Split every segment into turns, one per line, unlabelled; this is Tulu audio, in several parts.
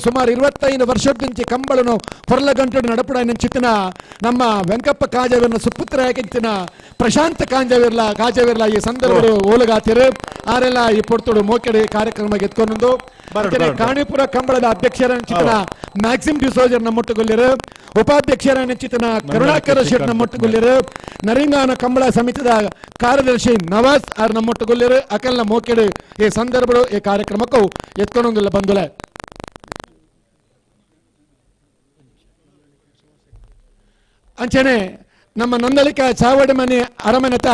ಸುಮಾರು 25 ವರ್ಷದಿಂಚಿ ಕಂಬಳನು ಪೊರ್ಲಗಂಟು ನಡಪುಡಂಚಿತ್ತಿನ ನಮ್ಮ ವೆಂಕಪ್ಪ ಕಾಜವೀರ್ನ ಸುಪುತ್ರ ಯಾಕಿಂಚಿನ ಪ್ರಶಾಂತ್ ಕಾಂಜವೀರ್ಲ ಕಾಜವೀರ್ಲ ಈ ಸಂದರ್ಭ ಓಲುಗಾತಿರು ಆರೆಲ್ಲ ಈ ಪೊರ್ತುಡು ಮೋಕೆಡೆ ಕಾರ್ಯಕ್ರಮ ಎತ್ಕೊಂಡು ಕಾಣಿಪುರ ಕಂಬಳದ ಅಧ್ಯಕ್ಷರಂಚಿತನ ಮ್ಯಾಕ್ಸಿಮ್ ಡಿಸೋಜರ್ ನಮ್ಮೊಟ್ಟುಗೊಲ್ಲಿರು, ಉಪಾಧ್ಯಕ್ಷರನಂಚಿತನ ಕರುಣಾಕರ ಶೆಟ್ ನಮ್ಮೊಟ್ಟುಗೊಲ್ಲಿರು, ನರಿಂಗಾನ ಕಂಬಳ ಸಮಿತಿದ ಕಾರ್ಯದರ್ಶಿ ನವಾಜ್ ಆರ್ ನಮ್ಮೊಟ್ಟುಗೊಲ್ಲಿರು. ಅಕಲ್ನ ಮೋಕೆಡು ಈ ಸಂದರ್ಭ ಈ ಕಾರ್ಯಕ್ರಮಕ್ಕೂ ಎತ್ಕೊಂಡೊಂದಿಲ್ಲ ಬಂದುಲೆ. ಅಂಚನೆ ನಮ್ಮ ನಂದಳಿಕ ಚಾವಡಿ ಮನೆ ಅರಮನೆತ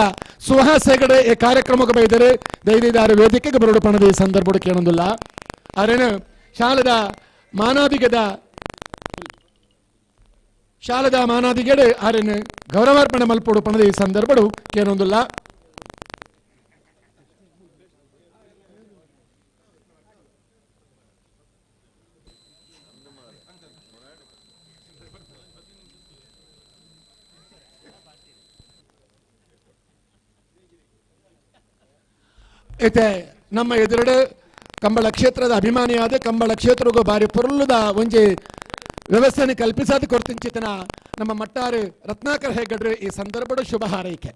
ಸುಹಾಸ್ ಹೆಗಡೆ ಈ ಕಾರ್ಯಕ್ರಮಕ್ಕೆ ಬೈದರೆ ದೈದಿದಾರ ವೇದಿಕೆಗೆ ಬರಡು ಪಣದ ಈ ಸಂದರ್ಭ ಕೇಳೊಂದಿಲ್ಲ. ಅರೇನು ಶಾಲದ ಮಾನಾದಿಗದ ಶಾಲದ ಮಾನಾದಿಗೆಡೆ ಆರೇನು ಗೌರವಾರ್ಪಣೆ ಮಲ್ಪೊಡು ಪಣದ ಈ ಸಂದರ್ಭಡು ಕೇಳೊಂದಿಲ್ಲ. ಇತ್ತೆ ನಮ್ಮ ಎದುರುಡು ಕಂಬಳ ಕ್ಷೇತ್ರದ ಅಭಿಮಾನಿಯಾದ ಕಂಬಳ ಕ್ಷೇತ್ರಗೂ ಬಾರಿ ಪೊರುಲ್ಲದ ಒಂಜಿ ವ್ಯವಸ್ಥೆಯನ್ನು ಕಲ್ಪಿಸಾದ ಕೊರ್ತಿಂಚಿತನ ನಮ್ಮ ಮಟ್ಟಾರು ರತ್ನಾಕರ್ ಹೆಗಡ್ರು ಈ ಸಂದರ್ಭದ ಶುಭ ಹಾರೈಕೆ.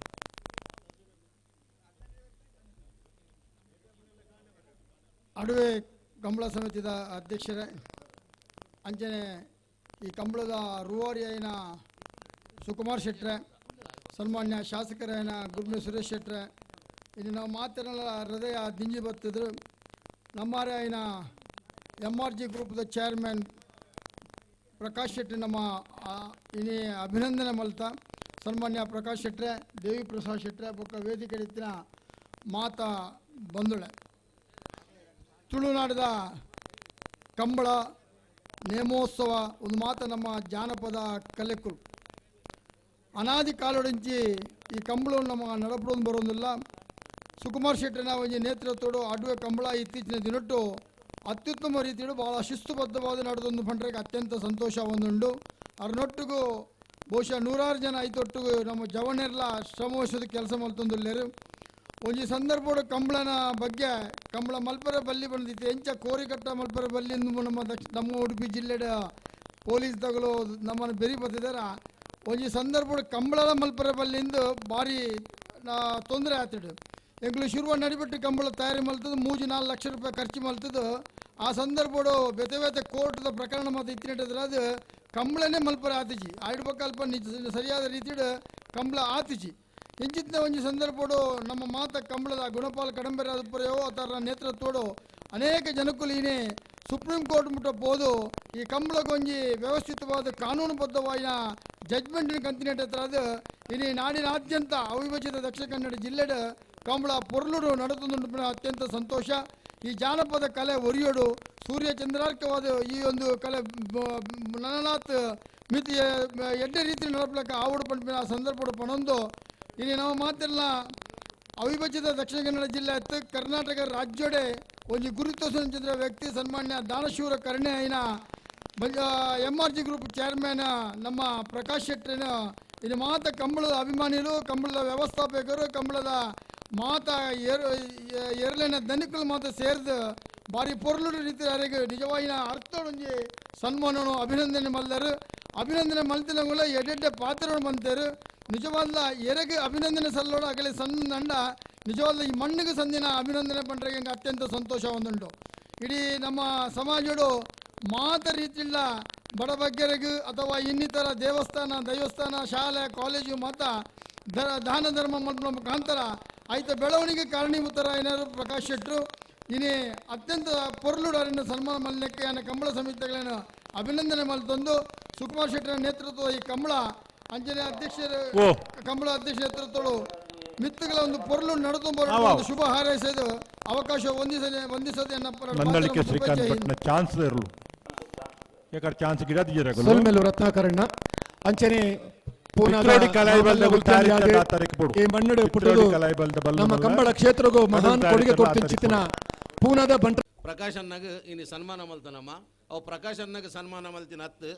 ಅಡುವೆ ಕಂಬಳ ಸಮಿತಿದ ಅಧ್ಯಕ್ಷರೇ, ಅಂಚನೆ ಈ ಕಂಬಳದ ರೂವಾರಿಯಾಯಿನ ಸುಕುಮಾರ್ ಶೆಟ್ರೆ, ಸನ್ಮಾನ್ಯ ಶಾಸಕರಾಯನ ಗುರುಮೆ ಸುರೇಶ್ ಶೆಟ್ರೆ, ಇಲ್ಲಿ ನಾವು ಮಾತಿನಲ್ಲ ಹೃದಯ ದಿಂಜಿ ಬತ್ತಿದ್ರು. ನಮ್ಮಾರೆ ಆಯ್ನ ಎಮ್ ಆರ್ ಜಿ ಗ್ರೂಪ್ದ ಚೇರ್ಮನ್ ಪ್ರಕಾಶ್ ಶೆಟ್ಟಿ ನಮ್ಮ ಇನಿ ಅಭಿನಂದನೆ ಮಲ್ತ. ಸನ್ಮಾನ್ಯ ಪ್ರಕಾಶ್ ಶೆಟ್ರೆ, ದೇವಿ ಪ್ರಸಾದ್ ಶೆಟ್ರೆ ಬೊಕ್ಕ ವೇದಿಕೆ ಇತ್ತಿನ ಮಾತಾ ಬಂದುಳೆ. ತುಳುನಾಡಿದ ಕಂಬಳ ನೇಮೋತ್ಸವ ಒಂದು ಮಾತ ನಮ್ಮ ಜಾನಪದ ಕಲೆಕುಲು ಅನಾದಿ ಕಾಲೊಡಿಂಚಿ ಈ ಕಂಬಳ ನಮ್ಮ ನಡಪಡೋದು ಬರೋದಿಲ್ಲ. ಸುಕುಮಾರ್ ಶೆಟ್ಟಿನ ಒಂಜಿ ನೇತೃತ್ವಡು ಅಡುವೆ ಕಂಬಳ ಇತ್ತೀಚಿನ ದಿನಟ್ಟು ಅತ್ಯುತ್ತಮ ರೀತಿಯು ಭಾಳ ಶಿಸ್ತುಬದ್ಧವಾದ ನಡೆದೊಂದು ಪಂಡ್ರೆಗೆ ಅತ್ಯಂತ ಸಂತೋಷ ಒಂದುಂಡು. ಅರ್ನೊಟ್ಟಿಗೂ ಬಹುಶಃ ನೂರಾರು ಜನ ಐತೊಟ್ಟಿಗೂ ನಮ್ಮ ಜವನೆಲ್ಲ ಶ್ರಮವಹಿಸೋದು ಕೆಲಸ ಮಲ್ತೊಂದುಲ್ಲೇರು. ಒಂಜಿ ಸಂದರ್ಭಡು ಕಂಬಳನ ಬಗ್ಗೆ ಕಂಬಳ ಮಲ್ಪರೆ ಬಲ್ಲಿ ಬಂದಿತ್ತು, ಎಂಚ ಕೋರಿಕಟ್ಟ ಮಲ್ಪರೆ ಬಲ್ಲಿ ನಮ್ಮ ದಕ್ಷಿಣ ನಮ್ಮ ಉಡುಪಿ ಜಿಲ್ಲೆಡ ಪೊಲೀಸ್ ತಗಲು ನಮ್ಮನ್ನು ಬೆರಿ ಬತ್ತಿದಾರ. ಒಂಜಿ ಸಂದರ್ಭಡು ಕಂಬಳದ ಮಲ್ಪರೆ ಬಲ್ಲಿಂದು ಭಾರಿ ತೊಂದರೆ ಆತಿಡು. ಎಂಗ್ಳು ಶುರುವ ನಡಿಬಿಟ್ಟು ಕಂಬಳ ತಯಾರಿ ಮಲ್ತದ್ದು 3-4 ಲಕ್ಷ ರೂಪಾಯಿ ಖರ್ಚು ಮಲ್ತದ್ದು. ಆ ಸಂದರ್ಭಡು ಬೇತೆ ಬೇತೆ ಕೋರ್ಟ್ದ ಪ್ರಕರಣ ಮತ್ತು ಇತ್ತಿನಿಟ್ಟಿದ್ರೆ ಅದು ಕಂಬಳನೇ ಮಲ್ಪರೆ ಆತಿಜಿ ಆಯ್ಡ್ಬೇಕಲ್ಪ ನಿಜ ಸರಿಯಾದ ರೀತಿಡು ಕಂಬಳ ಆತಿಜಿ. ಇಂಚಿತ್ತಿನ ಒಂಜಿ ಸಂದರ್ಭಡು ನಮ್ಮ ಮಾತ ಕಂಬಳದ ಗುಣಪಾಲ್ ಕಡಂಬೆರ ಪ್ರಯೋ ಅದರ ನೇತೃತ್ವಡು ಅನೇಕ ಜನಕ್ಕೂ ಈನೆ ಸುಪ್ರೀಂ ಕೋರ್ಟ್ ಮುಟ್ಟ ಪೋದು ಈ ಕಂಬಳಗೊಂಜಿ ವ್ಯವಸ್ಥಿತವಾದ ಕಾನೂನುಬದ್ಧವಾದ ಜಡ್ಜ್ಮೆಂಟ್ ಕಂತಿನೇಟ್ ಹತ್ರ ಅದು ಇನಿ ನಾಡಿನಾದ್ಯಂತ ಅವಿಭಜಿತ ದಕ್ಷಿಣ ಕನ್ನಡ ಜಿಲ್ಲೆಡು ಕಂಬಳ ಪೊರ್ಲುಡು ನಡೆದುಂಡು ಅತ್ಯಂತ ಸಂತೋಷ. ಈ ಜಾನಪದ ಕಲೆ ಒರಿಯೋಡು ಸೂರ್ಯ ಚಂದ್ರಾರ್ಕವಾದ ಈ ಒಂದು ಕಲೆ ನನನಾಥ್ ಮಿತಿ ಎಡ್ಡೆ ರೀತಿ ನಡಪಲಕ್ಕ ಆವಡು ಪಂಪಿನ ಸಂದರ್ಭಡು ಪಣೊಂದು ಇನಿ ನಮ್ಮ ಮಾತೆಲ್ಲ ಅವಿಭಜಿತ ದಕ್ಷಿಣ ಕನ್ನಡ ಜಿಲ್ಲೆ ಅತ್ತು ಕರ್ನಾಟಕ ರಾಜ್ಯಡೆ ಒಂಜಿ ಗುರುತಿಸಿದ ವ್ಯಕ್ತಿ ಸನ್ಮಾನ್ಯ ದಾನಶೂರ ಕರ್ಣೆ ಐನ M R G group chairman ನಮ್ಮ ಪ್ರಕಾಶ್ ಶೆಟ್ಟಿನ ಇಲ್ಲಿ ಮಾತ ಕಂಬಳದ ಅಭಿಮಾನಿಗಳು, ಕಂಬಳದ ವ್ಯವಸ್ಥಾಪಕರು, ಕಂಬಳದ ಮಾತ ಎರಲಿನ ದನಿಕಲು ಮಾತ ಸೇರಿದು ಭಾರಿ ಪೊರ್ಲುಡು ರೀತಿ ಯಾರಿಗೆ ನಿಜವಾಗಿನ ಅರ್ಥೊಂಜಿ ಸನ್ಮಾನನು ಅಭಿನಂದನೆ ಮಲ್ದರು. ಅಭಿನಂದನೆ ಮಲ್ತಿನಂಗುಲ ಎಡೆಡ್ಡೆ ಪಾತ್ರಗಳು ಬಂತೇರು. ನಿಜವಾದ ಎರೆಗೆ ಅಭಿನಂದನೆ ಸಲ್ಲೋಡು ಅಗಲಿ ಸಣ್ಣ ನಿಜವಾದ ಈ ಮಣ್ಣಿಗೆ ಸಂದಿನ ಅಭಿನಂದನೆ ಪಂಡ್ರೆ ಅತ್ಯಂತ ಸಂತೋಷ ಒಂದುಂಟು. ಇಡೀ ನಮ್ಮ ಸಮಾಜಡು ಮಾತ ರೀತಿಲ್ಲ ಬಡಬಗ್ಗರಿಗೂ ಅಥವಾ ಇನ್ನಿತರ ದೇವಸ್ಥಾನ ದೈವಸ್ಥಾನ ಶಾಲೆ ಕಾಲೇಜು ಮಾತ ದಾನ ಧರ್ಮ ಮಲ್ಪುನ ಮುಖಾಂತರ ಆಯ್ತ ಬೆಳವಣಿಗೆ ಕಾರಣೀಭೂತರ ಏನಾದ್ರು ಪ್ರಕಾಶ್ ಶೆಟ್ಟರು ಇನಿ ಅತ್ಯಂತ ಪೊರ್ಲುಡರನ್ನು ಸನ್ಮಾನ ಮಲ್ನಕ್ಕೆ ಕಂಬಳ ಸಮಿತಿಗಳನ್ನು ಅಭಿನಂದನೆ ಮಲ್ತೊಂದು ಸುಕುಮಾರ್ ಶೆಟ್ಟರ ನೇತೃತ್ವದ ಈ ಕಂಬಳ ಅಂಜನೆ ಅಧ್ಯಕ್ಷರು ಕಂಬಳ ಅಧ್ಯಕ್ಷ ನೇತೃತ್ವಗಳು ಮಿತ್ತುಗಳ ಒಂದು ಪೊರ್ಲು ನಡೆದು ಒಂದು ಶುಭ ಹಾರೈಸೋದು ಅವಕಾಶ ವಂದಿಸದೆ
ನಂದಳಿಕೆ ಶ್ರೀಕಾಂತ್ ಭಟ್ನ ಚಾನ್ಸ್ ಇರಲು ಯಾಕಂದ್ರೆ ಚಾನ್ಸ್ ಗಿಡ
ಸೊಲ್ಮೆಲು ರತ್ನಾಕರಣ್ಣ ಅಂಚನೆ ನಮ್ಮ ಕಂಬಳ ಕ್ಷೇತ್ರಗೂ ಮಹಾನ್ ಕೊಡುಗೆ ಕೊಡ್ತಿಂಚಿತ್ತಿನ ಪೂನಾದ ಬಂಟ
ಪ್ರಕಾಶ್ ಅನ್ನಾಗ ಇನಿ ಸನ್ಮಾನ ಮಲ್ತನಮ್ಮ ಅವು ಪ್ರಕಾಶ್ ಅನ್ನಾಗ ಸನ್ಮಾನ ಮಲ್ತಿನ ಹತ್ತು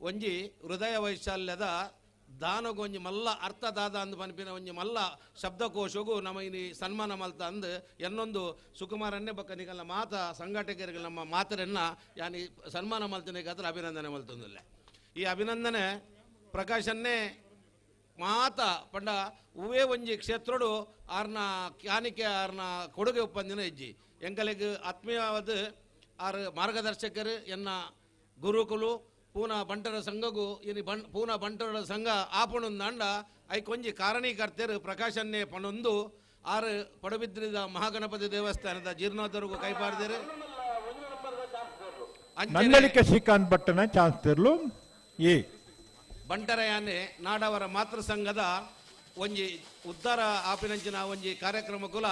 ಒಂಜಿ ಹೃದಯ ವೈಶಾಲ್ಯದ ದಾನಗು ಒಂಜಿ ಮಲ್ಲ ಅರ್ಥ ದಾದ ಅಂದ್ ಪನ್ಪಿನ ಒಂಜಿ ಮಲ್ಲ ಶಬ್ದಕೋಶಗು ನಮ್ಮ ಇನಿ ಸನ್ಮಾನ ಮಲ್ತ ಅಂದ್ ಎನ್ನೊಂದು ಸುಕುಮಾರನ್ನೇ ಬಕ್ಕ ನಿಗಲ್ಲ ಮಾತ ಸಂಘಟಕರಿಗೆ ನಮ್ಮ ಮಾತರನ್ನ ಯಾನಿ ಸನ್ಮಾನ ಮಲ್ತಿನ ಅಭಿನಂದನೆ ಮಲ್ತೊಂದಿಲ್ಲ. ಈ ಅಭಿನಂದನೆ ಪ್ರಕಾಶನ್ನೇ ಮಾತ ಪಂಡ ಹೂವೇ ಒಂಜಿ ಕ್ಷೇತ್ರಡು ಆರ್ನ ಕ್ಯಾನಿಕೆ ಆರ್ನ ಕೊಡುಗೆ ಒಪ್ಪಂದಿನ ಹೆಜ್ಜಿ ಎಂಕಲೆಗ್ ಆತ್ಮೀಯವಾದ ಆರ್ ಮಾರ್ಗದರ್ಶಕರು ಎನ್ನ ಗುರುಕುಲು ಪೂನಾ ಬಂಟರ ಸಂಘಗೂ ಇನಿ ಪೂನಾ ಬಂಟರ ಸಂಘ ಆಪಣೊಂದಾಂಡ ಐಕೊಂಜಿ ಕಾರಣೀಕರ್ತರು ಪ್ರಕಾಶನ್ನೇ ಪಣೊಂದು ಆರು ಪಡುಬಿದ್ರಿದ ಮಹಾಗಣಪತಿ ದೇವಸ್ಥಾನದ ಜೀರ್ಣೋದ್ಧರಿಗೂ ಕೈಪಾರ್ದರು.
ನಂದಳಿಕೆ ಶ್ರೀಕಾಂತ್ ಭಟ್ಟನ ಚಾನ್ಸ್ ತಿರ್ಲು ಈ
ಬಂಟರಯಾನೆ ನಾಡವರ ಮಾತೃ ಸಂಘದ ಒಂಜಿ ಉದ್ಧಾರ ಆಪಿನಂಚಿನ ಒಂಜಿ ಕಾರ್ಯಕ್ರಮ ಕುಲ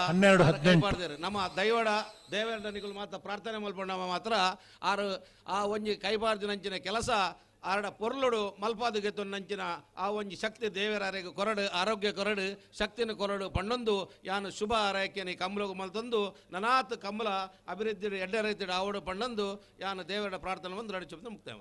ಕೈಪಾಡ್ದರು. ನಮ್ಮ ದೈವಡ ದೇವರನಿಗಳು ಮಾತ್ರ ಪ್ರಾರ್ಥನೆ ಮಲ್ಪಂಡ ಮಾತ್ರ ಆರು ಆ ಒಂಜಿ ಕೈಬಾರ್ದಿನಂಚಿನ ಕೆಲಸ ಆರಡ ಪೊರ್ಲುಡು ಮಲ್ಪಾದು ಗೆತ್ತೊಂದಂಚಿನ ಆ ಒಂಜಿ ಶಕ್ತಿ ದೇವರಾರಿಗೆ ಕೊರಡು ಆರೋಗ್ಯ ಕೊರಡು ಶಕ್ತಿನ ಕೊರಡು ಪಣ್ಣೊಂದು ಯಾನು ಶುಭ ಆರೈಕೆನಿ ಕಮ್ಮಲಗು ಮಲ್ತೊಂದು ನನಾತ್ ಕಮ್ಮಲ ಅಭಿವೃದ್ಧಿ ಎಡ್ಡೆ ರೈತಡು ಆವಡು ಪಣ್ಣೊಂದು ಯಾನು ದೇವರ ಪ್ರಾರ್ಥನೆ ಒಂದು ನಡಿಚು ಮುಕ್ತಾಯ.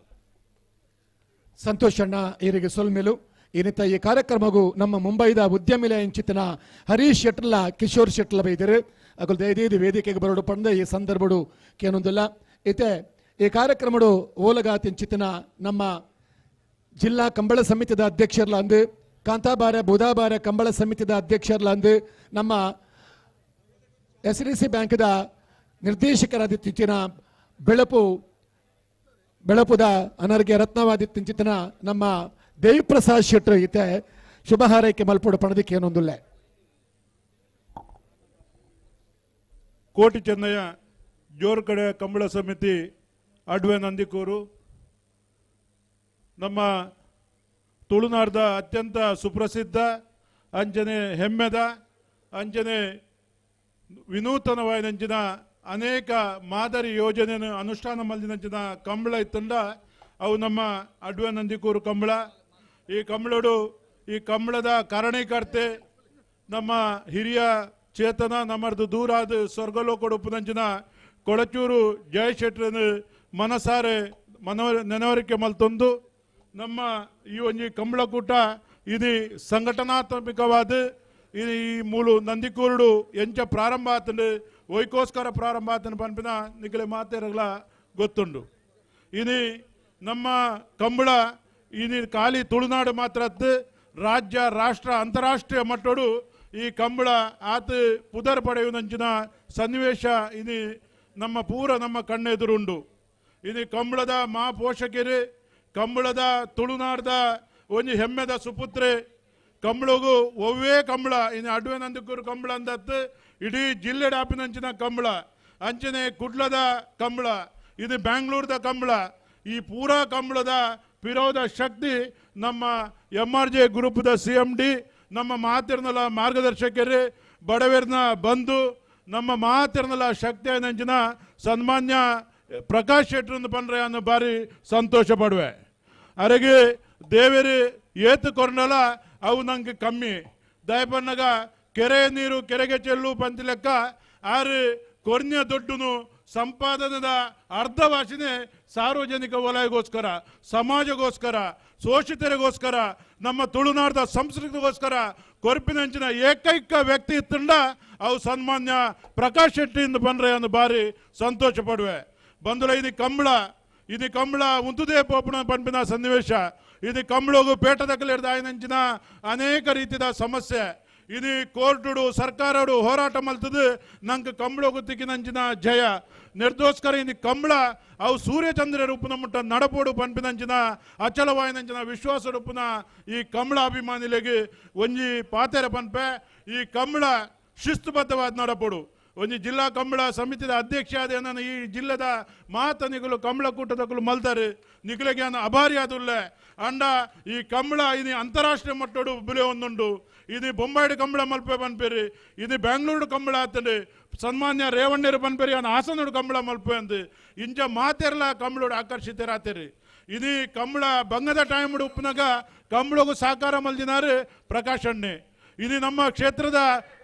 ಸಂತೋಷ್ ಅಣ್ಣ ಇವರಿಗೆ ಸೊಲ್ಮೆಲು. ಏನಿತ್ತ ಈ ಕಾರ್ಯಕ್ರಮಗೂ ನಮ್ಮ ಮುಂಬೈದ ಉದ್ಯಮಿಲ ಎಂಚಿತನ ಹರೀಶ್ ಶೆಟ್ಟರ್ಲ ಕಿಶೋರ್ ಶೆಟ್ಟರ್ಲ ಬೈದರು ಅಗಲ್ ದಯದೀದಿ ವೇದಿಕೆಗೆ ಬರೋಡು ಪಂಡ ಈ ಸಂದರ್ಭಡು ಕೇನೊಂದಿಲ್ಲ. ಇತ್ತೆ ಈ ಕಾರ್ಯಕ್ರಮಡು ಓಲಗಾತಿಂಚಿತನ ನಮ್ಮ ಜಿಲ್ಲಾ ಕಂಬಳ ಸಮಿತಿದ ಅಧ್ಯಕ್ಷರ್ಲ ಅಂದು ಕಾಂತಾಬಾರ ಬುಧಾಬಾರ ಕಂಬಳ ಸಮಿತಿದ ಅಧ್ಯಕ್ಷರ್ಲ ಅಂದು ನಮ್ಮ S D C ಬ್ಯಾಂಕ್ದ ನಿರ್ದೇಶಕರಾದ ಬೆಳಪುದ ಅನರ್ಗೆ ರತ್ನವಾದಿ ತಿಂಚಿತನ ನಮ್ಮ ದೇವಿಪ್ರಸಾದ್ ಶೆಟ್ಟರು ಈತೆ ಶುಭ ಹಾರೈಕೆ ಮಲ್ಪೋಡು ಪಣದಿಕ್ಕೆ ಏನೊಂದುಲ್ಲ.
ಕೋಟಿ ಚೆನ್ನಯ್ಯ ಜೋರ್ಕಡೆ ಕಂಬಳ ಸಮಿತಿ ಅಡ್ವೆ ನಂದಿಕೂರು ನಮ್ಮ ತುಳುನಾಡ್ದ ಅತ್ಯಂತ ಸುಪ್ರಸಿದ್ಧ ಅಂಜನೆ ಹೆಮ್ಮೆದ ಅಂಜನೆ ವಿನೂತನವಾದಂಚಿನ ಅನೇಕ ಮಾದರಿ ಯೋಜನೆಯನ್ನು ಅನುಷ್ಠಾನ ಮಲ್ದಿನಂಚಿನ ಕಂಬಳ ಇತ್ತಂಡ ಅವು ನಮ್ಮ ಅಡ್ವೆ ನಂದಿಕೂರು ಕಂಬಳ. ಈ ಕಂಬಳಡು ಈ ಕಂಬಳದ ಕಾರಣೀಕರ್ತೆ ನಮ್ಮ ಹಿರಿಯ ಚೇತನ ನಮ್ಮದು ದೂರಾದ ಸ್ವರ್ಗಲೋಕಡುಪ್ಪುನಂಚಿನ ಕೊಳಚೂರು ಜಯಶೆಟ್ಟರನ್ನು ಮನಸಾರೆ ನೆನವರಿಕೆ ಮಲ್ತೊಂದು ನಮ್ಮ ಈ ಒಂಜಿ ಕಂಬಳಕೂಟ ಇದು ಸಂಘಟನಾತ್ಮಕವಾದ ಈ ಮೂಲು ನಂದಿಕೂರುಡು ಎಂಚ ಪ್ರಾರಂಭ ಆತಂಡು ವೈಕೋಸ್ಕರ ಪ್ರಾರಂಭ ಆತನ ಪನ್ಪಿನ ನಿಗಲೆ ಮಾತೇರಗಳ ಗೊತ್ತುಂಡು. ಇದು ನಮ್ಮ ಕಂಬಳ ಇದು ಖಾಲಿ ತುಳುನಾಡು ಮಾತ್ರ ರಾಜ್ಯ ರಾಷ್ಟ್ರ ಅಂತಾರಾಷ್ಟ್ರೀಯ ಮಟ್ಟಡು ಈ ಕಂಬಳ ಆತ ಪುದರ್ ಪಡೆಯುವಂಚಿನ ಸನ್ನಿವೇಶ ಇದು ನಮ್ಮ ಪೂರ ನಮ್ಮ ಕಣ್ಣೆದುರುಂಡು. ಇದು ಕಂಬಳದ ಮಾ ಪೋಷಕರು ಕಂಬಳದ ತುಳುನಾಡ್ದ ಒಂಜಿ ಹೆಮ್ಮೆದ ಸುಪುತ್ರೆ ಕಂಬಳಗು ಒವ್ವೇ ಕಂಬಳ ಇನ್ನು ಅಡ್ವೆ ನಂದಿಕೂರು ಕಂಬಳ ಅಂದತ್ತು ಇಡೀ ಜಿಲ್ಲೆ ಡಾಪಿನಂಚಿನ ಕಂಬಳ ಅಂಚನೆ ಕುಡ್ಲದ ಕಂಬಳ ಇದು ಬ್ಯಾಂಗ್ಳೂರ್ದ ಕಂಬಳ ಈ ಪೂರಾ ಕಂಬಳದ ಪಿರೋಧ ಶಕ್ತಿ ನಮ್ಮ M R J ಗ್ರೂಪ್ದ C M D ನಮ್ಮ ಮಾತಿರ್ನಲ ಮಾರ್ಗದರ್ಶಕರು ಬಡವರ್ನ ಬಂಧು ನಮ್ಮ ಮಾತಿರ್ನಲ ಶಕ್ತಿ ನಂಚಿನ ಸನ್ಮಾನ್ಯ ಪ್ರಕಾಶ್ ಶೆಟ್ಟರನ್ನು ಬಂದ್ರೆ ಅನ್ನೋ ಬಾರಿ ಸಂತೋಷ ಪಡುವೆ. ಅರೆಗೆ ದೇವರು ಏತು ಕೊರ್ನಲ ಅವು ನಂಗೆ ಕಮ್ಮಿ ದಯಪನ್ನಗ ಕೆರೆ ನೀರು ಕೆರೆಗೆ ಚೆಲ್ಲು ಪಂತಿ ಲೆಕ್ಕ ಆರು ಕೊರ್ನ್ಯ ದೊಡ್ಡನು ಸಂಪಾದನದ ಅರ್ಧ ಭಾಷೆನೇ ಸಾರ್ವಜನಿಕ ವಲಯಗೋಸ್ಕರ ಸಮಾಜಗೋಸ್ಕರ ಶೋಷಿತರಿಗೋಸ್ಕರ ನಮ್ಮ ತುಳುನಾಡದ ಸಂಸ್ಕೃತಿಗೋಸ್ಕರ ಕೊರ್ಪಿನಂಚಿನ ಏಕೈಕ ವ್ಯಕ್ತಿ ಇತ್ತಂಡ ಅವು ಸನ್ಮಾನ್ಯ ಪ್ರಕಾಶ್ ಶೆಟ್ಟಿಯಿಂದ ಬಂದ್ರೆ ಅನ್ನೋ ಬಾರಿ ಸಂತೋಷ ಪಡುವೆ. ಬಂಧುಲ ಇದು ಕಂಬಳ ಇದು ಕಂಬಳ ಉಂತುದೇ ಪೋಪಣ ಪಂಪಿನ ಸನ್ನಿವೇಶ ಇದು ಕಂಬಳಗು ಪೇಟದಕಲಿಡ್ದ ಆಯನಂಚಿನ ಅನೇಕ ರೀತಿಯ ಸಮಸ್ಯೆ ಇದು ಕೋರ್ಟುಡು ಸರ್ಕಾರಡು ಹೋರಾಟ ಮಲ್ತದು ನಂಗೆ ಕಂಬಳಗು ತಿಕ್ಕಿನಂಚಿನ ಜಯ ನಿರ್ದೋಸ್ಕರ ಇದು ಕಂಬಳ ಅವು ಸೂರ್ಯಚಂದ್ರ ರೂಪನ ಮುಟ್ಟ ನಡಪೋಡು ಪನ್ಪಿನಂಚಿನ ಅಚಲವಾಯಿನಂಚಿನ ವಿಶ್ವಾಸ ರೂಪನ ಈ ಕಂಬಳ ಅಭಿಮಾನಿಲೆಗೆ ಒಂಜಿ ಪಾತೆರ ಪನ್ಪೆ ಈ ಕಂಬಳ ಶಿಸ್ತುಬದ್ಧವಾದ ನಡಪೋಡು. ಒಂಜಿ ಜಿಲ್ಲಾ ಕಂಬಳ ಸಮಿತಿದ ಅಧ್ಯಕ್ಷ ಆದ ನಾನು ಈ ಜಿಲ್ಲೆದ ಮಾತನಿಗಳು ಕಂಬಳ ಕೂಟದಕ್ಕಲು ಮಲ್ತಾರೆ ನಿಗಲಿಗೆ ನಾನು ಅಭಾರಿ ಆದುಲ್ಲೆ ಅಂಡ ಈ ಕಂಬಳ ಇದು ಅಂತಾರಾಷ್ಟ್ರೀಯ ಮಟ್ಟಡು ಬೆಲೆ ಒಂದುಂಡು. ಇದು ಬೊಂಬಾಯಿಡು ಕಂಬಳ ಮಲ್ಪೆ ಪನ್ಪೇರಿ ಇದು ಬ್ಯಾಂಗ್ಳೂರು ಕಂಬಳ ಆತಂಡು ಸನ್ಮಾನ್ಯ ರೇವಣ್ಣರು ಪನ್ಪೇರಿ ಅವನ ಹಾಸನಡು ಕಂಬಳ ಮಲ್ಪೆ ಅಂದು ಇಂಚ ಮಾತೆರ್ಲ ಕಂಬಳೋಡು ಆಕರ್ಷಿತರಾತೇರಿ. ಇದು ಕಂಬಳ ಬಂಗದ ಟೈಮ್ ಉಪ್ಪನಾಗ ಕಂಬಳಗೂ ಸಹಕಾರ ಮಲ್ದಿನಾರು ಪ್ರಕಾಶ್ ಅಣ್ಣೆ. ಇದು ನಮ್ಮ ಕ್ಷೇತ್ರದ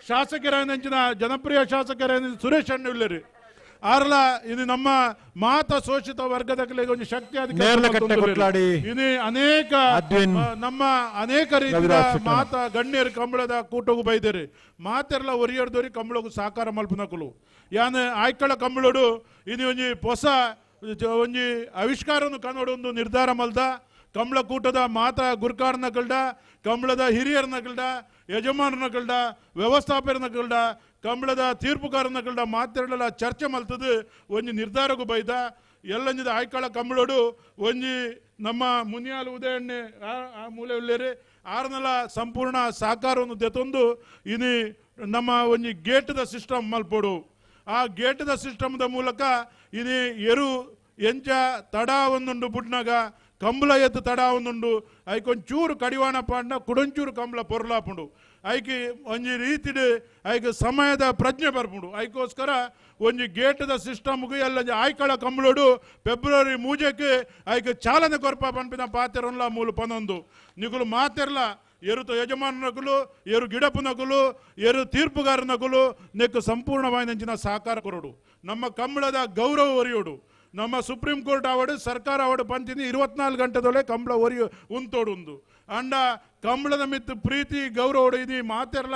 ಶಾಸಕರಾದಂಚಿನ ಜನಪ್ರಿಯ ಶಾಸಕರಾದ ಸುರೇಶ್ ಅಣ್ಣುಲ್ಲರು ಆರ್ಲ ಇದು ನಮ್ಮ ಮಾತ ಶೋಷಿತ ವರ್ಗದ ಒಂಜಿ ಶಕ್ತಿ ಇದು ಅನೇಕ ನಮ್ಮ ಅನೇಕ ರೀತಿಯ ಮಾತ ಗಣ್ಯರು ಕಂಬಳದ ಕೂಟಗೂ ಬೈದೇರಿ ಮಾತೆರ್ಲ ಒರಿಯರ್ದೋರಿ ಕಂಬಳಗೂ ಸಾಕಾರ ಮಲ್ಪನಕುಲು ಯಾನ್ ಆಯ್ಕಳ ಕಂಬಳೋಡು ಇದು ಒಂಜಿ ಹೊಸ ಒಂಜಿ ಆವಿಷ್ಕಾರನು ಕನ್ನಡ ಒಂದು ನಿರ್ಧಾರ ಮಲ್ದ ಕಂಬಳ ಕೂಟದ ಮಾತಾ ಗುರ್ಕಾರನ ಕಲ್ಡ ಕಂಬಳದ ಹಿರಿಯರನ್ನ ಕಲ್ಡ ಯಜಮಾನರನ್ನ ಕಲ್ಡ ವ್ಯವಸ್ಥಾಪಕರನ್ನ ಕಲ್ಡ ಕಂಬಳದ ತೀರ್ಪುಕಾರನ ಕಲ್ಡ ಮಾತೆರಡಲ ಚರ್ಚೆ ಮಲ್ತದು ಒಂಜಿ ನಿರ್ಧಾರಕ್ಕೂ ಬೈದ ಎಲ್ಲಂಜಿದ ಆಯ್ಕಳ ಕಂಬಳೋಡು ಒಂಜಿ ನಮ್ಮ ಮುನಿಯಾಲು ಉದಯಣ್ಣೆ ಆ ಮೂಲೆ ಉಳ್ಳೇರಿ ಆರ್ನಲ ಸಂಪೂರ್ಣ ಸಹಕಾರವನ್ನು ದೆತೊಂದು ಇನಿ ನಮ್ಮ ಒಂಜಿ ಗೇಟದ ಸಿಸ್ಟಮ್ ಮಲ್ಪೋಡು. ಆ ಗೇಟದ ಸಿಸ್ಟಮ್ದ ಮೂಲಕ ಇನಿ ಎರು ಎಂಚ ತಡ ಒಂದುಂಡು ಬುಡ್ನಾಗ ಕಂಬಳ ಎತ್ತು ತಡ ಒಂದುಂಡು ಐಕೊಂಚೂರು ಕಡಿವಾಣ ಪಾಂಡ ಕುಡೊಂಚೂರು ಕಂಬಳ ಪೊರ್ಲಾಪುಂಡು ಐಕಿ ಒಂಜಿ ರೀತಿಡು ಐಕ್ ಸಮಯದ ಪ್ರಜ್ಞೆ ಬರ್ಪುಂಡು. ಐಕೋಸ್ಕರ ಒಂಜಿ ಗೇಟದ ಸಿಸ್ಟಮ್ಗೆ ಎಲ್ಲ ಆಯ್ಕಳ ಕಂಬಳೋಡು ಫೆಬ್ರವರಿ 3ಕ್ಕೆ ಐಕ್ ಚಾಲನೆ ಕೊರ್ಪ ಪನ್ಪಿನ ಪಾತೆರನ್ಲ ಮೂಲು ಪನೊಂದು ನಿಕುಲು ಮಾತೆರ್ಲ ಎರುತ ಯಜಮಾನನಕುಲು ಎರು ಗಿಡಪುನಕುಲು ಎರು ತೀರ್ಪುಗಾರನಕುಲು ನೆಕ್ಕು ಸಂಪೂರ್ಣವಾಯಿನಂಚಿನ ಸಹಕಾರ ಕೊರಡು ನಮ್ಮ ಕಂಬಳದ ಗೌರವ ಒರಿಯೋಡು. ನಮ್ಮ ಸುಪ್ರೀಂ ಕೋರ್ಟ್ ಆವಡು ಸರ್ಕಾರ ಆವಡು ಪಂಚಿನಿ 24 ಗಂಟೆದೊಳೆ ಕಂಬಳ ಒರಿಯು ಉಂತೋಡು ಉಂದು ಅಂಡ ಕಂಬಳದ ಮಿತ್ತು ಪ್ರೀತಿ ಗೌರವ ಇದು ಮಾತೆರ್ಲ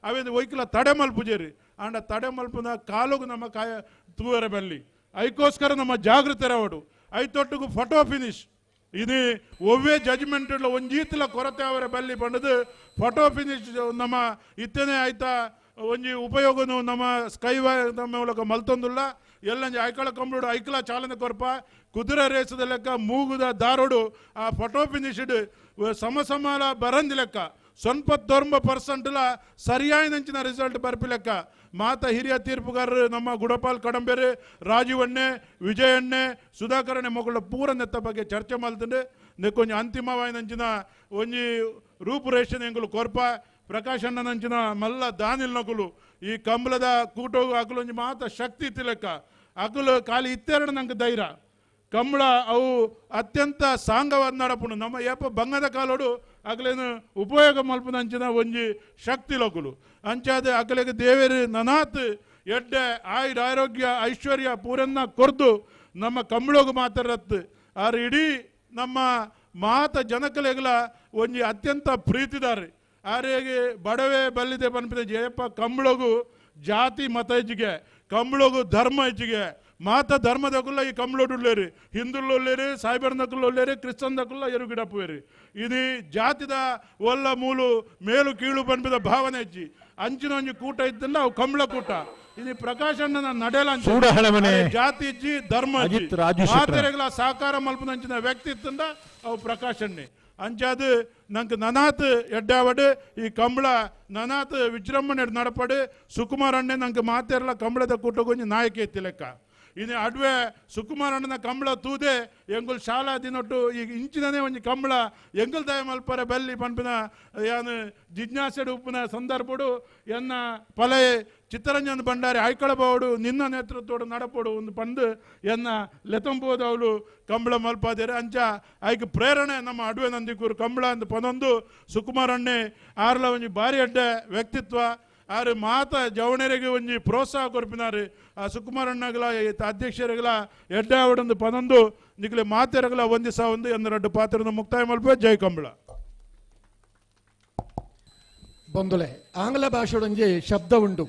ಅವೇನು ಒಯ್ಕಲ ತಡೆ ಮಲ್ಪುಜೇರಿ ಅಂಡ ತಡೆ ಮಲ್ಪುನ ಕಾಲುಗು ನಮ್ಮ ಕಾಯ ತೂವರ ಬಲ್ಲಿ ಐಕೋಸ್ಕರ ನಮ್ಮ ಜಾಗೃತರವಡು ಐತೊಟ್ಟಿಗೂ ಫೋಟೋ ಫಿನಿಶ್ ಇದು ಒವ್ವೇ ಜಜ್ಮೆಂಟ್ ಒಂಜೀತಲ ಕೊರತೆ ಅವರ ಬಲ್ಲಿ ಬಂಡದು ಫೋಟೋ ಫಿನಿಶ್ ನಮ್ಮ ಇತ್ತನೇ ಆಯ್ತಾ ಒಂಜಿ ಉಪಯೋಗನು ನಮ್ಮ ಸ್ಕೈ ಮೂಲಕ ಮಲ್ತೊಂದುಲ್ಲ ಎಲ್ಲಂಜಿ ಐಕಳ ಕಂಬಳೋಡು ಐಕಲ ಚಾಲನೆ ಕೊರ್ಪ ಕುದುರೆ ರೇಸದ ಲೆಕ್ಕ ಮೂಗುದ ದಾರೋಡು ಆ ಫೋಟೋ ಫಿನಿಶ್ಡ್ ಸಮ ಸಮಾಲ ಬರಂದಿ ಲೆಕ್ಕ 99% ಸರಿಯಾಯಿನಂಚಿನ ರಿಸಲ್ಟ್ ಬರ್ಪಿ ಲೆಕ್ಕ ಮಾತ ಹಿರಿಯ ತೀರ್ಪುಗಾರರು ನಮ್ಮ ಗುಡಪಾಲ್ ಕಡಂಬೇರು ರಾಜೀವಣ್ಣೆ ವಿಜಯಣ್ಣೆ ಸುಧಾಕರಣ್ಣೆ ಮೊಗಳ ಪೂರ ನೆತ್ತ ಬಗ್ಗೆ ಚರ್ಚೆ ಮಲ್ತಂಡು ನೆಕ್ಕೊಂಜಿ ಅಂತಿಮವಾಯಿನಂಚಿನ ಒಂಜಿ ರೂಪುರೇಷನ್ ಎಂಗುಲು ಕೊರ್ಪ ಪ್ರಕಾಶ್ ಅಣ್ಣನಂಚಿನ ಮಲ್ಲ ದಾನಿಲ್ ನಕುಲು ಈ ಕಂಬಳದ ಕೂಟೋಗು ಅಕುಲು ಒಂಜಿ ಮಾತ ಶಕ್ತಿ ಇತ್ತು ಅಕುಲು ಖಾಲಿ ಇತ್ತೆರಡು ನಂಗೆ ಧೈರ್ಯ ಕಂಬಳ ಅವು ಅತ್ಯಂತ ಸಾಂಗವಾದ ನಡಪುಂಡು ನಮ್ಮ ಏಪ ಬಂಗದ ಕಾಲೋಡು ಅಗಲೇನು ಉಪಯೋಗ ಮಲ್ಪುನಂಚಿನ ಒಂಜಿ ಶಕ್ತಿ ಲೋಕುಲು ಅಂಚಾದ ಅಗಲಿಗೆ ದೇವೇರು ನನಾತ್ ಎಡ್ಡೆ ಆಯುರ ಆರೋಗ್ಯ ಐಶ್ವರ್ಯ ಪೂರನ್ನ ಕೊರ್ದು ನಮ್ಮ ಕಂಬಳೋಗು ಮಾತಾಡತ್ತು ಆರು ಇಡೀ ನಮ್ಮ ಮಾತ ಜನಕಲೆಗಳ ಒಂಜಿ ಅತ್ಯಂತ ಪ್ರೀತಿದಾರೆ ಆರೇಗೆ ಬಡವೆ ಬಲ್ಲಿದೆ ಪನ್ಪಿದ ಜಯಪ್ಪ ಕಂಬಳೋಗು ಜಾತಿ ಮತ ಹೆಚ್ಚಿಗೆ ಕಂಬಳೋಗು ಧರ್ಮ ಹೆಚ್ಚಿಗೆ ಮಾತ ಧರ್ಮದಕುಲ್ಲ ಈ ಕಂಬಳೋಡುಳ್ಳೇರಿ ಹಿಂದುಳ್ಳೇರಿ ಸಾಯ್ಬರ್ನಕುಲ್ಲೊಳ್ಳೇರಿ ಕ್ರಿಸ್ತನ್ದಕುಲ್ಲ ಎರುಗಿಡಪ್ಪುವೇರಿ ಇದು ಜಾತಿದ ಒಲ್ಲ ಮೂಲು ಮೇಲು ಕೀಳು ಪನ್ಪಿದ ಭಾವನೆ ಹೆಚ್ಚಿ ಅಂಚಿನ ಒಂಜಿ ಕೂಟ ಇತ್ತಲ್ಲ ಅವು ಕಂಬಳ ಕೂಟ ಇದು ಪ್ರಕಾಶ್ ಅಣ್ಣನ ನಡೆಯಲ್ಲ ಜಾತಿ ಇಜ್ಜಿ ಧರ್ಮ ಮಾತೆರೆಗಳ ಸಹಕಾರ ಮಲ್ಪುನಂಚಿನ ವ್ಯಕ್ತಿ ಇತ್ತಂದ ಅವು ಪ್ರಕಾಶ್ ಅಣ್ಣೆ ಅಂಚಾದು ನಂಗೆ ನನಾತ್ ಎಡ್ಡಾವಡು ಈ ಕಂಬಳ ನನಾತ್ ವಿಜೃಂಭಣೆ ನಡಪಡು ಸುಕುಮಾರ್ ಅಣ್ಣೆ ನಂಗೆ ಮಾತೆರಲ ಕಂಬಳದ ಕೂಟಗೊಂಜಿ ನಾಯಕಿ ಎತ್ತಿ ಲೆಕ್ಕ ಇನ್ನು ಅಡ್ವೆ ಸುಕುಮಾರ್ ಅಣ್ಣನ ಕಂಬಳ ತೂದೆ ಎಂಗುಲ್ ಶಾಲಾ ದಿನೊಟ್ಟು ಈಗ ಇಂಚಿನೇ ಒಂಜಿ ಕಂಬಳ ಎಂಗುಲ್ ದಯ ಮಲ್ಪರೆ ಬಲ್ಲಿ ಪನ್ಪಿನ ಯಾನು ಜಿಜ್ಞಾಸೆಡು ಉಪ್ಪುನ ಸಂದರ್ಭಡು ಎನ್ನ ಪಲೆ ಚಿತ್ತರಂಜನ್ ಭಂಡಾರಿ ಆಯ್ಕಳಬಾವಡು ನಿನ್ನ ನೇತೃತ್ವಡು ನಡಪೋಡು ಒಂದು ಪಂದು ಎನ್ನ ಲೆತಂಬೋದವಳು ಕಂಬಳ ಮಲ್ಪಾದೇರು ಅಂಚ ಆಯ್ಕೆ ಪ್ರೇರಣೆ ನಮ್ಮ ಅಡ್ವೆ ನಂದಿಕೂರು ಕಂಬಳ ಅಂದ್ ಪನೊಂದು ಸುಕುಮಾರ್ ಅಣ್ಣೆ ಆರ್ಲ ಒಂಜಿ ಭಾರಿ ಅಡ್ಡೆ ವ್ಯಕ್ತಿತ್ವ ಆರು ಮಾತ ಜವಣರಿಗೆ ಒಂಜಿ ಪ್ರೋತ್ಸಾಹ ಕೊರ್ಪಿನಾರು ಆ ಸುಕುಮಾರ್ ಅಣ್ಣಗಲ ಅಧ್ಯಕ್ಷರಿಗಲ ಎಡ್ಡಾವಡೊಂದು ಪನೊಂದು ನಿಕ್ಲೆ ಮಾತೆರಗಲ ಒಂದಿಸ ಒಂದು ಎಂದರಡ್ಡು ಪಾತ್ರದ ಮುಕ್ತಾಯ ಮಲ್ಪ ಜೈ ಕಂಬಳ.
ಬಂಧುಲೆ ಆಂಗ್ಲ ಭಾಷೆಡೊಂಜಿ ಶಬ್ದ ಉಂಡು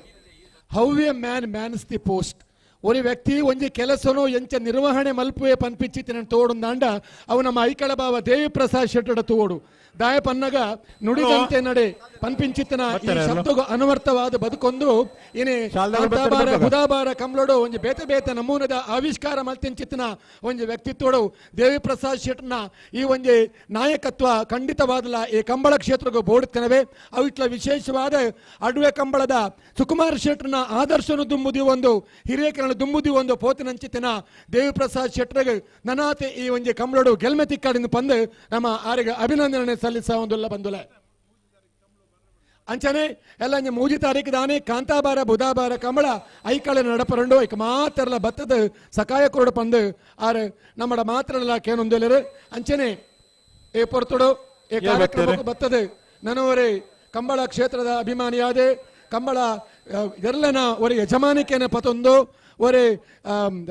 how a man mans the post. ಒಂದು ವ್ಯಕ್ತಿ ಒಂಜಿ ಕೆಲಸನು ಎಂಚ ನಿರ್ವಹಣೆ ಮಲ್ಪುವೆ ಪನ್ಪಿಚ್ಚಿ ತಿನ್ನ ತೋಡುಂದಾಂಡ ಅವು ನಮ್ಮ ಐಕಳ ಭಾವ ದೇವಿ ಪ್ರಸಾದ್ ಶೆಟ್ಟಡ ತೋಡು ದಾಯ ಪನ್ನಗ ನುಡಿದಂತೆ ನಡೆ ಪನ್ಪಿಂಚಿತನ ಈ ಶಬ್ದಗೂ ಅನುವರ್ತವಾದ ಬದುಕೊಂದು ಏನೇ ಬುಧಾಬಾರ ಕಂಬ್ಳೋಡು ಒಂಜಿ ಬೇತೆ ಬೇತೆ ನಮೂನದ ಆವಿಷ್ಕಾರ ಮಲ್ತಿಂಚಿತನ ಒಂಜಿ ವ್ಯಕ್ತಿತ್ವಡು ದೇವಿ ಪ್ರಸಾದ್ ಶೆಟ್ಟನ ಈ ಒಂಜಿ ನಾಯಕತ್ವ ಖಂಡಿತವಾದಲ ಈ ಕಂಬಳ ಕ್ಷೇತ್ರಕ್ಕೂ ಬೋಡುತ್ತೇವೆ. ಅವಿಟ್ಲ ವಿಶೇಷವಾದ ಅಡುವೆ ಕಂಬಳದ ಸುಕುಮಾರ್ ಶೆಟ್ಟನ ಆದರ್ಶನು ದುಂಬುದಿ ಒಂದು ಹಿರಿಯಕರಣ ದುಂಬುದಿ ಒಂದು ಪೋತಿನಂಚಿತನ ದೇವಿಪ್ರಸಾದ್ ಶೆಟ್ಟರಿಗೆ ನನಾತೆ ಈ ಒಂಜಿ ಕಂಬಳೋಡು ಗೆಲ್ಮೆ ತಿಕ್ಕಾಡಿನ ಪಂದು ನಮ್ಮ ಆರಿಗೆ ಅಭಿನಂದನೆ ಸಲ್ಲಿಸ ಒಂದುಲ್ಲ ಬಂದುಲೆ. ಅಂಚನೆ ಎಲ್ಲ 3 ತಾರೀಕು ದಾನೆ ಕಾಂತಾಬಾರ ಬುಧಾಬಾರ ಕಂಬಳ ಐಕಳ ನಡಪರಂಡು ಐಕ ಮಾತ್ರಲ ಬತ್ತದ ಸಕಾಯ ಕೊರಡು ಪಂದು ಆರು ನಮ್ಮಡ ಮಾತ್ರಲ ಕೇನೊಂದೆಲ್ಲರು. ಅಂಚನೆ ಏ ಪೊರ್ತುಡು ಏ ಕಾರ್ಯಕ್ರಮಕ್ಕೆ ಬತ್ತದ ನನವರೇ ಕಂಬಳ ಕ್ಷೇತ್ರದ ಅಭಿಮಾನಿಯಾದೆ ಕಂಬಳ ಎರಲನ ಒರಿ ಯಜಮಾನಿಕೆನ ಪತೊಂದು ಒರೆ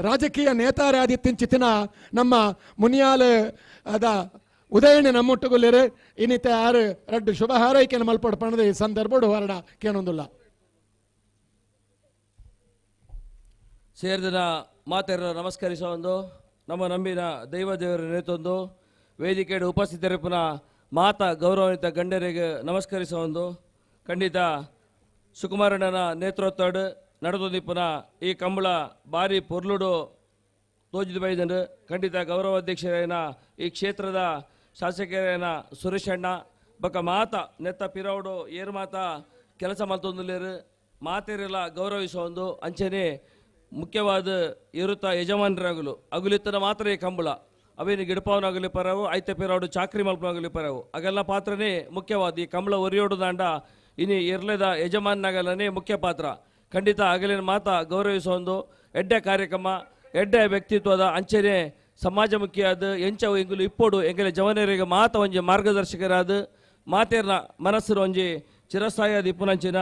ರಾಜಕೀಯ ನೇತಾರಾದಿತ್ತಿಂಚಿತಿನ ನಮ್ಮ ಮುನಿಯಾಲ ಅದ ಉದಯಣ್ಣ ನಮ್ಮೊಟ್ಟುಗುಲ್ಲೇರು ಇನ್ನಿತ ಆರು ರಡ್ಡು ಶುಭ ಹಾರೈಕೆಯನ್ನು ಮಲ್ಪಡ ಪಣದ ಈ ಸಂದರ್ಭಡು ಹೊರಡ ಕೇನೊಂದುಲ್ಲ.
ಸೇರಿದ ಮಾತೆರ ನಮಸ್ಕರಿಸುವ ಒಂದು ನಮ್ಮ ನಂಬಿನ ದೈವ ದೇವರ ನೇತೊಂದು ವೇದಿಕೆಯ ಉಪಸ್ಥಿತರಿಪುನ ಮಾತಾ ಗೌರವಾನ್ವಿತ ಗಣ್ಯರಿಗೆ ನಮಸ್ಕರಿಸುವ ಒಂದು ಖಂಡಿತ ಸುಕುಮಾರಣ್ಣನ ನೇತೃತ್ವದ ನಡೆದೊಂದಿಪ್ಪುನ ಈ ಕಂಬಳ ಬಾರಿ ಪೊರ್ಲುಡು ತೋಜಿದ ಬೈದಂಡು. ಖಂಡಿತ ಗೌರವಾಧ್ಯಕ್ಷರೇನ ಈ ಕ್ಷೇತ್ರದ ಶಾಸಕರೇನ ಸುರೇಶಣ್ಣ ಬಕ ಮಾತ ನೆತ್ತ ಪಿರೌಡು ಏರು ಮಾತ ಕೆಲಸ ಮಲ್ತೊಂದುಲ್ಲೇರು ಮಾತೇರೆಲ್ಲ ಗೌರವಿಸುವ ಒಂದು ಅಂಚನೆ ಮುಖ್ಯವಾದ ಇರುತ್ತ ಯಜಮಾನರಾಗಲು ಅಗುಲಿತ್ತನ ಮಾತ್ರ ಈ ಕಂಬಳ ಅವೇನು ಗಿಡಪಾವನಾಗಲಿ ಪರವು ಐತೆ ಪಿರೌಡು ಚಾಕ್ರಿ ಮಲ್ಪನಾಗಲಿ ಪರವು ಅಗೆಲ್ಲ ಪಾತ್ರನೇ ಮುಖ್ಯವಾದ ಈ ಕಂಬಳ ಒರಿಯೋಡು ದಾಂಡ ಇನಿ ಇರ್ಲೆದ ಯಜಮಾನನಾಗಲನೇ ಮುಖ್ಯ ಪಾತ್ರ. ಖಂಡಿತ ಅಗಲಿನ ಮಾತ ಗೌರವಿಸುವ ಒಂದು ಎಡ್ಡೆ ಕಾರ್ಯಕ್ರಮ ಎಡ್ಡೆ ವ್ಯಕ್ತಿತ್ವದ ಅಂಚನೆ ಸಮಾಜಮುಖಿಯಾದ ಎಂಚವು ಎಂಗುಲು ಇಪ್ಪೋಡು ಎಂಗಲ ಜವನರಿಗೆ ಮಾತ ಒಂಜಿ ಮಾರ್ಗದರ್ಶಕರಾದ ಮಾತೇರ್ನ ಮನಸ್ಸು ಒಂಜಿ ಚಿರಸ್ಥಾಯಿಯಾದ ಇಪ್ಪುನಂಚಿನ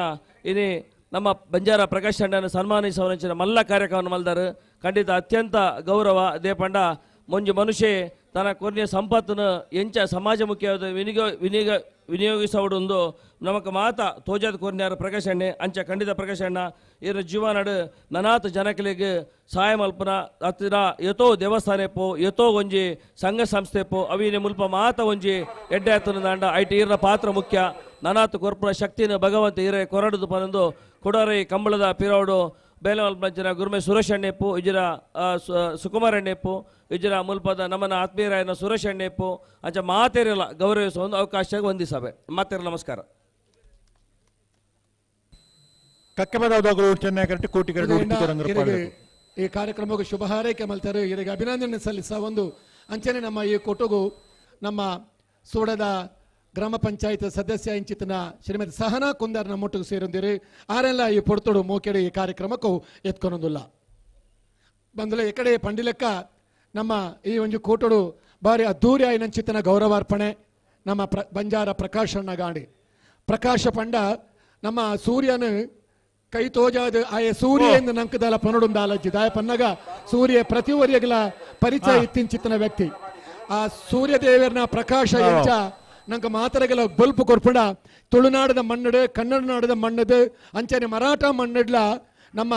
ಇನಿ ನಮ್ಮ ಬಂಜಾರ ಪ್ರಕಾಶ್ ಅಣ್ಣನ ಸನ್ಮಾನಿಸುವನಂಚಿನ ಮಲ್ಲ ಕಾರ್ಯಕ್ರಮವನ್ನು ಮಲ್ದಾರು. ಖಂಡಿತ ಅತ್ಯಂತ ಗೌರವ ದೇಪಂಡ ಮುಂಜಿ ಮನುಷ್ಯ ತನ್ನ ಕೊನೆಯ ಸಂಪತ್ತನ್ನು ಎಂಚ ಸಮಾಜಮುಖಿಯಾದ ವಿನಿಯೋಗಿಸೋಡೊಂದು ನಮಕ್ ಮಾತ ತೋಜಾದ ಕೊರ್ನ್ಯಾರ ಪ್ರಕಾಶ್ ಅಣ್ಣೆ ಅಂಚ ಖಂಡಿತ ಪ್ರಕಾಶ್ ಅಣ್ಣ ಇರ ಜೀವನಡು ನನಾತ್ ಜನಕಲಿಗೆ ಸಹಾಯ ಮಲ್ಪನ ಅತ್ತಿರ ಯಥೋ ದೇವಸ್ಥಾನ ಯಥೋ ಒಂಜಿ ಸಂಘ ಸಂಸ್ಥೆ ಪೋ ಅವಿನ ಮುಲ್ಪ ಮಾತ ಒಂಜಿ ಎಡ್ಡೆ ಆತನ ದಾಂಡ IT ಇರ ಪಾತ್ರ ಮುಖ್ಯ ನನಾತ್ ಕೊರ್ಪುನ ಶಕ್ತಿನ ಭಗವಂತ ಇರೆ ಕೊರಡುದು ಪನಂದು ಕೊಡರೈ ಕಂಬಳದ ಪಿರೋಡು ಬೇಲಮಲ್ಪಂಚಿನ ಗುರುಮೆ ಸುರೇಶ್ ಅಣ್ಣೆಪ್ಪು ಇಜರ ಸುಕುಮಾರ್ ಅಣ್ಣೆಪ್ಪು ಇಜರ ಮುಲ್ಪದ ನಮ್ಮನ ಆತ್ಮೀಯರಾಯನ ಸುರೇಶ್ ಅಣ್ಣೆಪ್ಪು ಅಂಚ ಮಾತೇರಲ್ಲ ಗೌರವಿಸುವ ಒಂದು ಅವಕಾಶ ಹೊಂದಿಸಬೆ ಮಾತೇರ ನಮಸ್ಕಾರ.
ಈ ಕಾರ್ಯಕ್ರಮಕ್ಕೆ ಶುಭ ಹಾರೈಕೆ ಮಲ್ತಾರೆ ಇದಕ್ಕೆ ಅಭಿನಂದನೆ ಸಲ್ಲಿಸ ಒಂದು ಅಂಚನೆ ನಮ್ಮ ಈ ಕೊಟಗು ನಮ್ಮ ಸೋಡದ ಗ್ರಾಮ ಪಂಚಾಯತ್ ಸದಸ್ಯ ಇಂಚಿತನ ಶ್ರೀಮತಿ ಸಹನಾ ಕುಂದಾರ್ ನಮ್ಮೊಟ್ಟಿಗೆ ಸೇರೊಂದಿರಿ ಆರೆಲ್ಲ ಈ ಪೊಡ್ತೋಡು ಮೋಕೆಡು ಈ ಕಾರ್ಯಕ್ರಮಕ್ಕೂ ಎತ್ಕೊನೊಂದುಲ್ಲ ಬಂದಲೆ ಎಕಡೆ ಪಂಡಿಲೆಕ್ಕ ನಮ್ಮ ಈ ಒಂದು ಕೋಟೋಡು ಬಾರಿ ಅದ್ದೂರಿ ಆಯ್ನಂಚಿತನ ಗೌರವಾರ್ಪಣೆ ನಮ್ಮ ಬಂಜಾರ ಪ್ರಕಾಶಣ್ಣ ಗಾಂಡಿ ಪ್ರಕಾಶ ಪಂಡ ನಮ್ಮ ಸೂರ್ಯನ ಕೈ ತೋಜಾದ ಆಯ ಸೂರ್ಯ ಎಂದು ನಂಕದಲ್ಲ ಪನಡುಂದಾಲಜ್ಜಿ ದಾಯ ಪನ್ನಗ ಸೂರ್ಯ ಪ್ರತಿವರಿಯಗಲ ಪರಿಚಯ ಇತ್ತಿಂಚಿತನ ವ್ಯಕ್ತಿ ಆ ಸೂರ್ಯದೇವರನ ಪ್ರಕಾಶ ಎಂಚ ನಂಗೆ ಮಾತರಗಲ ಬಲ್ಪು ಕೊರ್ಪುಂಡ ತುಳುನಾಡದ ಮಣ್ಣಡು ಕನ್ನಡ ನಾಡದ ಮಣ್ಣದು ಅಂಚನೆ ಮರಾಠ ಮಣ್ಣಡ್ಲ ನಮ್ಮ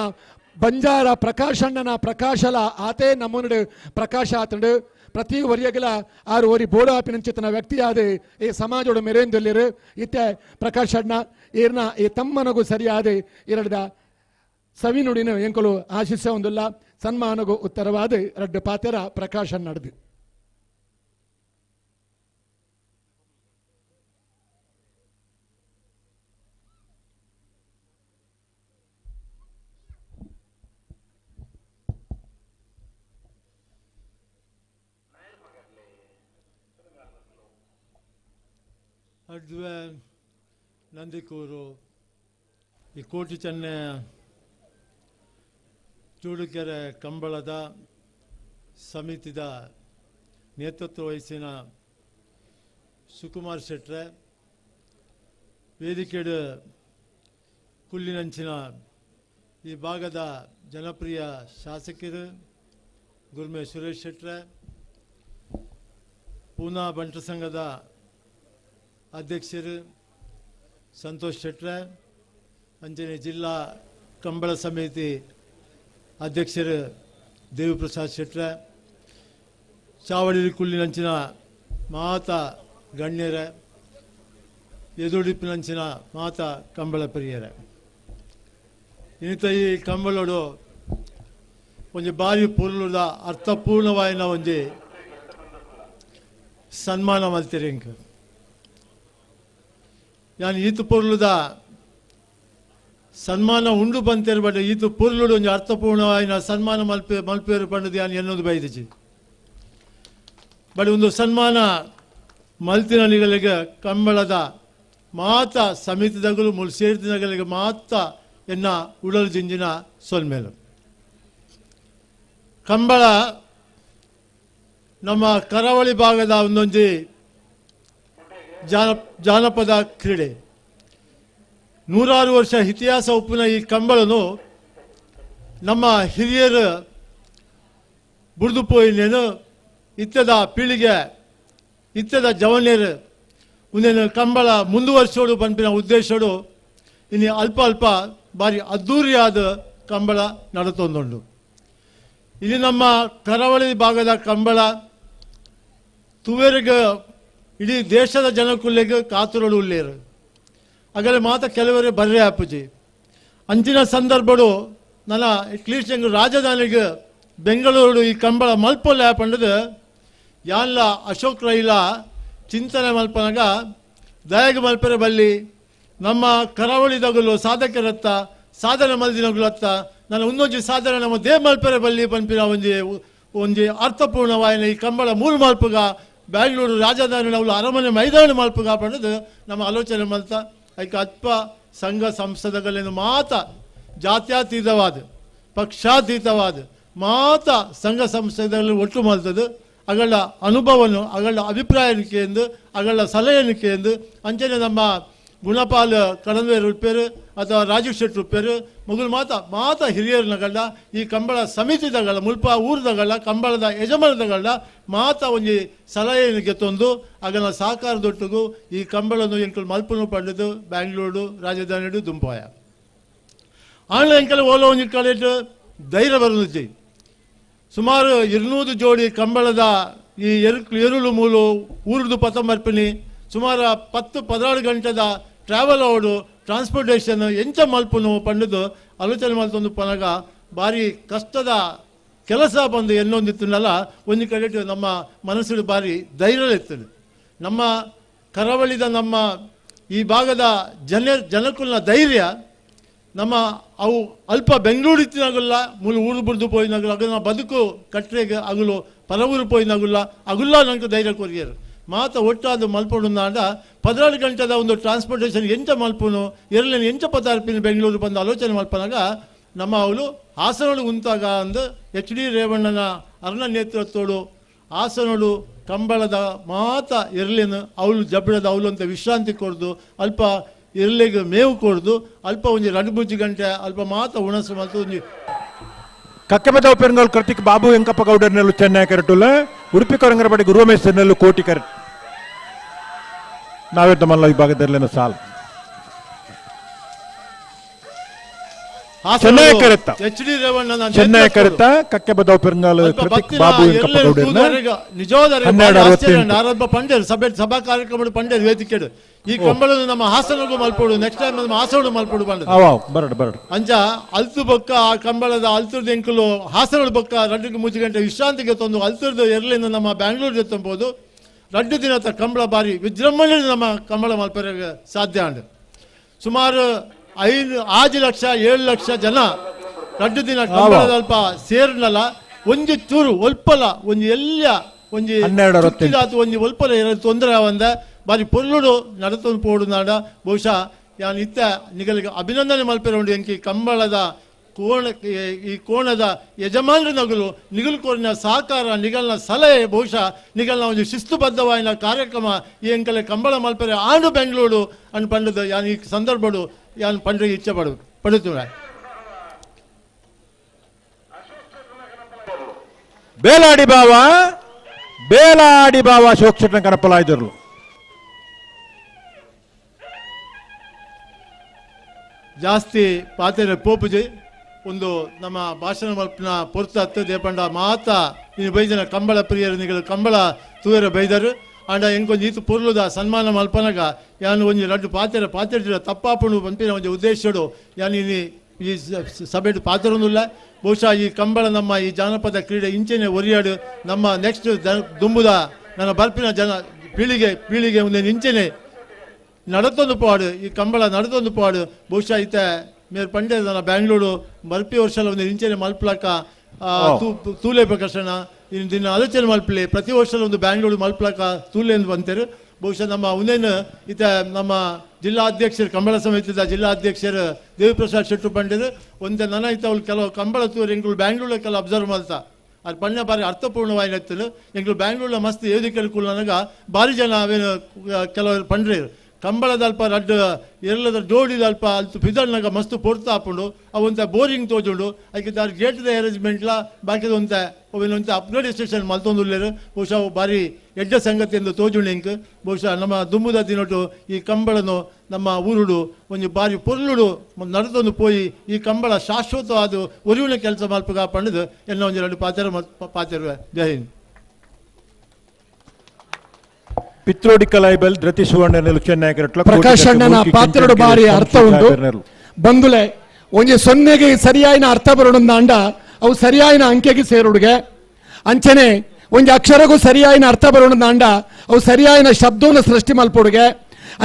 ಬಂಜಾರ ಪ್ರಕಾಶಣ್ಣನ ಪ್ರಕಾಶಲ ಆತೇ ನಮ್ಮನಡು ಪ್ರಕಾಶ ಆತಂಡು ಪ್ರತಿ ವರಿಯಗಲ ಆರು ಓರಿ ಬೋಡು ಆಪಿನಂಚಿತನ ವ್ಯಕ್ತಿಯಾದ ಈ ಸಮಾಜೋಡು ಮೆರೆಂದೊಲ್ಲಿರು ಇತ್ತೆ ಪ್ರಕಾಶಣ್ಣ ಈರ್ನ ಈ ತಮ್ಮನಗೂ ಸರಿಯಾದ ಎರಡ್ದ ಸವಿನುಡಿನ ಎಂಕಲು ಆಶಿಸ ಒಂದುಲ್ಲ ಸನ್ಮಾನಗೂ ಉತ್ತರವಾದ ರಡ್ಡು ಪಾತೆರ ಪ್ರಕಾಶಣ್ಣಡ್ದು.
ಅಡ್ವೆ ನಂದಿಕೂರು ಈ ಕೋಟಿ ಚೆನ್ನೆ ಚೂಡುಕೆರೆ ಕಂಬಳದ ಸಮಿತಿದ ನೇತೃತ್ವ ವಹಿಸಿನ ಸುಕುಮಾರ್ ಶೆಟ್ರೆ ವೇದಿಕೆಡು ಕುಲ್ಲಿನಂಚಿನ ಈ ಭಾಗದ ಜನಪ್ರಿಯ ಶಾಸಕರು ಗುರ್ಮೆ ಸುರೇಶ್ ಶೆಟ್ರೆ ಪೂನಾ ಬಂಟರ ಸಂಘದ ಅಧ್ಯಕ್ಷರು ಸಂತೋಷ್ ಶೆಟ್ರೆ ಅಂಜನೆ ಜಿಲ್ಲಾ ಕಂಬಳ ಸಮಿತಿ ಅಧ್ಯಕ್ಷರು ದೇವಿಪ್ರಸಾದ್ ಶೆಟ್ರೆ ಚಾವಡಿ ಕುಲ್ಲಿನಂಚಿನ ಮಾತಾ ಗಣ್ಯರ ಎದುಡಿಪಿನಂಚಿನ ಮಾತಾ ಕಂಬಳ ಪ್ರಿಯರೇ ಇನ್ನಿತ ಈ ಕಂಬಳೋಡು ಒಂಜಿ ಬಾರಿ ಪೊರ್ಲುದ ಅರ್ಥಪೂರ್ಣವಾಯಿನ ಒಂಜಿ ಸನ್ಮಾನ ಮಲ್ತಿರಿ ಇಂಕ್. ಯಾನ್ ಈತು ಪೊರ್ಲುದ ಸನ್ಮಾನ ಉಂಡು ಬಂತೇರು ಬಟ್ ಈತು ಪೊರ್ಲುಡು ಒಂಜಿ ಅರ್ಥಪೂರ್ಣವಾಯಿನ ಸನ್ಮಾನ ಮಲ್ಪೆ ಮಲ್ಪೇರು ಪಂಡದು ಯಾನ್ ಎನ್ನೊಂದು ಬೈದಿಜಿ ಬಟ್ ಒಂದು ಸನ್ಮಾನ ಮಲ್ತಿನಲಿಗಳಿಗೆ ಕಂಬಳದ ಮಾತ ಸಮಿತಿದಗಳು ಮುಲ್ ಸೇರ್ತಿನಗಳಿಗೆ ಮಾತ ಎನ್ನ ಉಡಲು ಜಿಂಜಿನ ಸೊಲ್ಮೇಲು ಕಂಬಳ ನಮ್ಮ ಕರಾವಳಿ ಭಾಗದ ಒಂದೊಂಜಿ ಜಾನಪದ ಕ್ರೀಡೆ. ನೂರಾರು ವರ್ಷ ಇತಿಹಾಸ ಉಪ್ಪಿನ ಈ ಕಂಬಳನು ನಮ್ಮ ಹಿರಿಯರು ಬುಡ್ದು ಪೋಯಿನೇನು ಇತ್ತದ ಪೀಳಿಗೆ ಇತ್ತದ ಜವನಿಯರು ಉಂದೇನು ಕಂಬಳ ಮುಂದುವರ್ಸೋಡು ಪನ್ಪಿನ ಉದ್ದೇಶಡು ಇನ್ನು ಅಲ್ಪ ಅಲ್ಪ ಬಾರಿ ಅದ್ಧೂರಿಯಾದ ಕಂಬಳ ನಡತೊಂದುಂಡು. ಇಲ್ಲಿ ನಮ್ಮ ಕರಾವಳಿ ಭಾಗದ ಕಂಬಳ ತುವೆರಿಗೆ ಇಡೀ ದೇಶದ ಜನಕುಲೆಗೆ ಕಾತುರಡು ಉಳ್ಳೇರು ಆಗಲೇ ಮಾತ ಕೆಲವರು ಬರ್ರೆ ಆಪುಜಿ. ಅಂಚಿನ ಸಂದರ್ಭಡು ನನ್ನ ಅಟ್ಲೀಸ್ಟ್ ಎಂಗ್ ರಾಜಧಾನಿಗೆ ಬೆಂಗಳೂರು ಈ ಕಂಬಳ ಮಲ್ಪೊಲ್ಲೆ ಪಂಡದು ಯಾನ್ಲ ಅಶೋಕ್ ರೈಲ ಚಿಂತನೆ ಮಲ್ಪನಾಗ ದಯಾಗ ಮಲ್ಪೆರೆ ಬಲ್ಲಿ ನಮ್ಮ ಕರಾವಳಿದಾಗಲು ಸಾಧಕರತ್ತ ಸಾಧನೆ ಮಲ್ದಿನಗುಲತ್ತ ನನ್ನ ಉನ್ನೊಂಜಿ ಸಾಧನೆ ನಮ್ಮ they ಮಲ್ಪೆರೆ ಬಲ್ಲಿ ಪನ್ಪಿನ ಒಂಜಿ ಒಂಜಿ ಅರ್ಥಪೂರ್ಣವಾಯಿನ ಈ ಕಂಬಳ ಮೂರು ಮಲ್ಪುಗ ಬ್ಯಾಂಗ್ಳೂರು ರಾಜಧಾನಿ ನಾವು ಅರಮನೆ ಮೈದಾನ ಮಲ್ಪುಗ ಪಂಡದು ನಮ್ಮ ಆಲೋಚನೆ ಮಲ್ತ ಐಕ ಅಲ್ಪ ಸಂಘ ಸಂಸ್ಥೆಗಳನ್ನು ಮಾತ ಜಾತ್ಯತೀತವಾದ ಪಕ್ಷಾತೀತವಾದ ಮಾತ ಸಂಘ ಸಂಸ್ಥೆಗಳಲ್ಲಿ ಒಟ್ಟು ಮಲ್ತದ್ದು ಅಗಳ ಅನುಭವನು ಅಗಳ ಅಭಿಪ್ರಾಯನಿಕೆ ಎಂದು ಅಗಳ ಸಲಹೆನಿಕೆ ಎಂದು ಅಂಚನೆ ನಮ್ಮ ಗುಣಪಾಲ್ ಕಡಂದ್ವೇರು ಉಪ್ಪೇರು ಅಥವಾ ರಾಜೀವ್ ಶೆಟ್ಟಿ ಉಪ್ಪೇರು ಮಗುಲು ಮಾತ ಮಾತ ಹಿರಿಯರ್ನಗಳ್ಳ ಈ ಕಂಬಳ ಸಮಿತಿದಗಳ ಮುಲ್ಪ ಊರ್ದಗಳ ಕಂಬಳದ ಯಜಮಾನದಗಳ ಮಾತ ಒಂಜಿ ಸಲಹೆನಿಗೆ ತಂದು ಅಗಲ ಸಹಕಾರದೊಟ್ಟಿಗೂ ಈ ಕಂಬಳನ್ನು ಎಂಕಲ್ ಮಲ್ಪನು ಪಡೆದು ಬ್ಯಾಂಗ್ಳೂರು ರಾಜಧಾನಿ ದುಂಪಾಯ ಆಂಗ್ಲ ಎಂಕಲ್ ಓಲೋ ಒಂಜಿ ಕಡೆಟ್ ಧೈರ್ಯ ಬರುಂಜಿ ಸುಮಾರು 200 ಜೋಡಿ ಕಂಬಳದ ಈ ಎರುಳು ಮೂಲು ಊರುದು ಪತಂಬರ್ಪಿಣಿ ಸುಮಾರು 10-16 ಗಂಟೆದ ಟ್ರಾವೆಲ್ ಅವಡು ಟ್ರಾನ್ಸ್ಪೋರ್ಟೇಷನ್ ಎಂಚ ಮಲ್ಪುನು ಪಂಡದು ಆಲೋಚನೆ ಮಲ್ತೊಂದು ಪನಗ ಭಾರಿ ಕಷ್ಟದ ಕೆಲಸ ಬಂದು ಎನ್ನೊಂದಿತ್ತುನಲ್ಲ ಒಂದು ಕಡೆ ನಮ್ಮ ಮನಸ್ಸು ಭಾರಿ ಧೈರ್ಯ ಇತ್ತು. ನಮ್ಮ ಕರಾವಳಿದ ನಮ್ಮ ಈ ಭಾಗದ ಜನಕುಲ್ನ ಧೈರ್ಯ ನಮ್ಮ ಅವು ಅಲ್ಪ ಬೆಂಗಳೂರು ಇತ್ತಿನಾಗಲ್ಲ ಮೂಲ ಊರು ಬುಡ್ದು ಪೋಯಿನಾಗಲ್ಲ ಅಗ ಬದುಕು ಕಟ್ಟರೆಗೆ ಅಗಲು ಪರವೂರು ಪೋಯಿನಾಗುಲ್ಲ ಅಗುಲ್ಲ ನನಗೆ ಧೈರ್ಯ ಕೊರಿಯರು ಮಾತ ಒಟ್ಟಾದ ಮಲ್ಪುಂಡ 14 ಗಂಟೆದ ಒಂದು ಟ್ರಾನ್ಸ್ಪೋರ್ಟೇಷನ್ ಎಂಚ ಮಲ್ಪುನು ಎರಡನೇ ಎಂಚ ಪದಾರ್ಪಿನ ಬೆಂಗಳೂರು ಬಂದು ಆಲೋಚನೆ ಮಲ್ಪನಾಗ ನಮ್ಮ ಅವಳು ಹಾಸನೋಡು ಉಂತಾಗ ಅಂದು ಎಚ್ ಡಿ ರೇವಣ್ಣನ ಅರ್ಣ ನೇತೃತ್ವೋಡು ಹಾಸನೋಡು ಕಂಬಳದ ಮಾತ ಎರಲಿನ ಅವಳು ಜಬ್ಬಳದ ಅವಳು ಅಂತ ವಿಶ್ರಾಂತಿ ಕೊಡ್ದು ಅಲ್ಪ ಇರ್ಲಿಗೆ ಮೇವು ಕೊಡ್ದು ಅಲ್ಪ ಒಂಜಿ 2-3 ಗಂಟೆ ಅಲ್ಪ ಮಾತ ಉಣಸು ಮತ್ತು ಒಂಜಿ
ಕಕ್ಕೆಬದ ಉಪೆರಂಗಲ್ ಕರ್ತಿಕ್ ಬಾಬು ವೆಂಕಪ್ಪ ಗೌಡರ್ನೆಲ್ಲು ಚೆನ್ನೈ ಕರೆಟುಲ್ಲ ಉಡುಪಿ ಕೊರಂಗರಪಡಿ ಗುರುಮೇಶ್ವರನೆಲ್ಲು ಕೋಟಿ ಕರೆಟ್ ನಾವೇ ತಮ್ಮಲ್ಲ ಈ ಭಾಗದಲ್ಲೇನ ಸಾಲ್ ಚೆನ್ನೈ ಕರೆತ್ತ
ಎಚ್ ಡಿ ರೇವಣ್ಣನ
ಚೆನ್ನೈ ಕರೆತ್ತ ಕಕ್ಕೆಬದ ಉಪೆರಂಗಲ್ ಕೃತಿಕ್ ಬಾಬು ವೆಂಕಪ್ಪ ಗೌಡರ್ನ
ನಿಜವಾದ
1268
ನಾರಬ್ಬ ಪಂಡೇರ್ ಸಭೆ ಸಭಾ ಕಾರ್ಯಕ್ರಮ ಪಂಡೇರ್ ವೇದಿಕೆ ಈ ಕಂಬಳದ ನಮ್ಮ ಹಾಸನಗೂ ಮಲ್ಪೋಡು ನೆಕ್ಸ್ಟ್ ಟೈಮ್ ನಮ್ಮ ಹಾಸನಗೂ ಮಲ್ಪೋಡು ಬಂದ
ಬರಡು ಬರಡು
ಅಂಚ ಅಲ್ತು ಬೊಕ್ಕ ಆ ಕಂಬಳದ ಅಲ್ತುರ್ದು ಎಂಕುಲು ಹಾಸನದ ಬೊಕ್ಕ 2-3 ಗಂಟೆ ವಿಶ್ರಾಂತಿಗೆ ತಂದು ಅಲ್ತುರ್ದು ಎರಲಿಂದ ನಮ್ಮ ಬ್ಯಾಂಗ್ಳೂರ್ ತಂಬೋದು 2 ದಿನದ ಕಂಬಳ ಬಾರಿ ವಿಜೃಂಭಣೆ ನಮ್ಮ ಕಂಬಳ ಮಲ್ಪೆರೆಗೆ ಸಾಧ್ಯ ಅಂಡು. ಸುಮಾರು 5 ಲಕ್ಷ 7 ಲಕ್ಷ ಜನ 2 ದಿನ ಕಂಬಳದ ಅಲ್ಪ ಸೇರ್ನಲ್ಲ ಒಂಜಿ ಚೂರು ಒಲ್ಪಲ ಒಂಜಿ ಎಲ್ಲ ಒಂಜಿ
12
ಒಂಜಿ ಒಲ್ಪಲ ಏನಾದ್ರು ತೊಂದರೆ ಆವಂದ ಬಾರಿ ಪೊರ್ಲುಡು ನಡತೊಂದು ಪೋಡು ನಾಡ ಬಹುಶಃ ಯಾನ್ ಇತ್ತ ನಿಗಲಿಗೆ ಅಭಿನಂದನೆ ಮಲ್ಪೆರೆ ಉಂಡು ಎಂಕಿ ಕಂಬಳದ ಕೋಣ ಈ ಕೋಣದ ಯಜಮಾನರ ನಗಲು ನಿಗಲು ಕೋರಿನ ಸಹಕಾರ ನಿಗಲ್ನ ಸಲಹೆ ಬಹುಶಃ ನಿಗಲ್ನ ಒಂದು ಶಿಸ್ತುಬದ್ಧವಾಯಿನ ಕಾರ್ಯಕ್ರಮ ಈ ಎಂಕಲೆ ಕಂಬಳ ಮಲ್ಪೆರೆ ಆಂಡು ಬೆಂಗಳೂರು ಅನ್ ಪಂಡದ ಯಾನ್ ಈ ಸಂದರ್ಭಡು ಯಾನ್ ಪಂಡ್ರಿಗೆ ಇಚ್ಛೆ ಪಡು ಪಡುತ್ತುವೆ.
ಬೇಲಾಡಿ ಬಾವ ಬೇಲಾಡಿ ಬಾವ ಅಶೋಕ್ ಶೆಟ್ಟನ ಕನಪಲಾಯ್ದರು.
ಜಾಸ್ತಿ ಪಾತೆರೆ ಪೋಪುಜಿ ಒಂದು ನಮ್ಮ ಭಾಷಣ ಮಲ್ಪನ ಪೊರ್ತು ಹತ್ತು ದೇಪಂಡ ಮಾತ ಇನ್ನು ಬೈದನ ಕಂಬಳ ಪ್ರಿಯರು ನಿಗಲು ಕಂಬಳ ತೂಯರ ಬೈದರು ಆಂಡ ಎಂಕೊಂಜಿ ಈತು ಪೊರ್ಲುದ ಸನ್ಮಾನ ಮಲ್ಪನಗ ಯಾನು ಒಂಜಿ ರಡ್ಡು ಪಾತೆರ ಪಾತೆರ ತಪ್ಪಾಪುಣು ಪನ್ಪಿನ ಒಂಜಿ ಉದ್ದೇಶಡು ಯಾನು ಇನಿ ಈ ಸಭೆಡು ಪಾತ್ರೊಂದುಲ್ಲ. ಬಹುಶಃ ಈ ಕಂಬಳ ನಮ್ಮ ಈ ಜಾನಪದ ಕ್ರೀಡೆ ಇಂಚೆನೆ ಒರಿಯಾಡು ನಮ್ಮ ನೆಕ್ಸ್ಟ್ ದುಂಬುದ ನನ್ನ ಬರ್ಪಿನ ಜನ ಪೀಳಿಗೆ ಪೀಳಿಗೆ ಒಂದು ಇಂಚೆನೆ ನಡತೊಂದು ಪಾಡು ಈ ಕಂಬಳ ನಡತೊಂದು ಪಾಡು ಬಹುಶಃ ಈತ ಮೇರ್ ಪಂಡ್ಯ ನನ್ನ ಬ್ಯಾಂಗ್ಳೂರು ಬರ್ಪಿ ವರ್ಷಲ ಒಂದು ಇಂಚೆನೆ ಮಲ್ಪ್ಲಕ ತೂಲೆ ಪ್ರಕರ್ಷಣ ಇನ್ನು ದಿನ ಆಲೋಚನೆ ಮಲ್ಪಲೆ ಪ್ರತಿ ವರ್ಷಲ ಒಂದು ಬ್ಯಾಂಗ್ಳೂರು ಮಲ್ಪ್ಲಕ ತೂಲೆ ಎಂದು ಬಂತೇರು. ಬಹುಶಃ ನಮ್ಮ ಉನ್ನೇನು ಈತ ನಮ್ಮ ಜಿಲ್ಲಾಧ್ಯಕ್ಷರು ಕಂಬಳ ಸಮಿತಿದ ಜಿಲ್ಲಾಧ್ಯಕ್ಷರು ದೇವಿಪ್ರಸಾದ್ ಶೆಟ್ಟಿ ಪಂಡ್ಯರು ಒಂದೇ ನನ್ನ ಈತ ಅವ್ರು ಕೆಲವು ಕಂಬಳ ತೂರು ಎಂಗಳು ಬ್ಯಾಂಗ್ಳೂರ ಕೆಲವು ಅಬ್ಸರ್ವ್ ಮಲ್ತ ಅದು ಪಣ್ಣ ಬಾರಿ ಅರ್ಥಪೂರ್ಣವಾಯಿನತ್ತಲು ಎಂಗಳು ಬ್ಯಾಂಗ್ಳೂರ ಮಸ್ತ್ ಏದಿಕೆ ನನಗ ಭಾರಿ ಜನ ಅವೇನು ಕೆಲವರು ಪಂಡ್ರೇರು ಕಂಬಳದಲ್ಪ ರಡ್ಡ್ ಎಲ್ಲದ ಜೋಡಿದಲ್ಪ ಅಲ್ತು ಪಿದಳ್ನಾಗ ಮಸ್ತ್ ಪೊರ್ತು ಆಪುಂಡು ಅವಂತ ಬೋರಿಂಗ್ ತೋಜುಂಡು ಐಕೆ ದಾರ್ ಗೇಟ್ದ ಅರೇಂಜ್ಮೆಂಟ್ಲ ಬಾಕಿದ ಒಂತ ಅವೇನೊಂತ ಅಪ್ಗ್ರೇಡೇಷನ್ ಮಲ್ತೊಂದುಲ್ಲೆರ್ ಬಹುಶಃ ಅವು ಬಾರಿ ಎಡ್ಡೆ ಸಂಗತಿ ಎಂದು ತೋಜುಂಡು ಎಂಕ್ ಬಹುಶಃ ನಮ್ಮ ದುಂಬುದ ದಿನೊಟು ಈ ಕಂಬಳನು ನಮ್ಮ ಊರುಡು ಒಂಜಿ ಬಾರಿ ಪೊರ್ಲುಡು ನಡತೊಂದು ಪೋಯಿ ಈ ಕಂಬಳ ಶಾಶ್ವತವಾದ ಒರಿಯುನ ಕೆಲಸ ಮಲ್ಪುಗ ಪಂಡುದು ಎನ್ನ ಒಂಜಿ ರಡ್ಡ್ ಪಾತೆರ ಪಾತೆರುವೆ. ಜೈ ಹಿಂದ್.
ಪಿತ್ರೋಡಿ ಕಲಾಯಿಬಲ್ ಧೃತಿ ಸುವರ್ಣ ಚೆನ್ನೈ
ಪ್ರಕಾಶ್ ಅಣ್ಣನ ಪಾತ್ರಡು ಬಾರಿ ಅರ್ಥ ಉಂಟು ಬಂದುಲೆ ಒಂಜಿ ಸೊನ್ನೆಗೆ ಸರಿಯಾಯಿನ ಅರ್ಥ ಬರೋಣ ಅವು ಸರಿಯಾಯಿನ ಅಂಕೆಗೆ ಸೇರುಡುಗೆ ಅಂಚನೆ ಒಂಜಿ ಅಕ್ಷರಗೂ ಸರಿಯಾಯಿನ ಅರ್ಥ ಬರೋಣ ಅವು ಸರಿಯಾಯಿನ ಶಬ್ದವನ್ನು ಸೃಷ್ಟಿ ಮಲ್ಪೊಡುಗೆ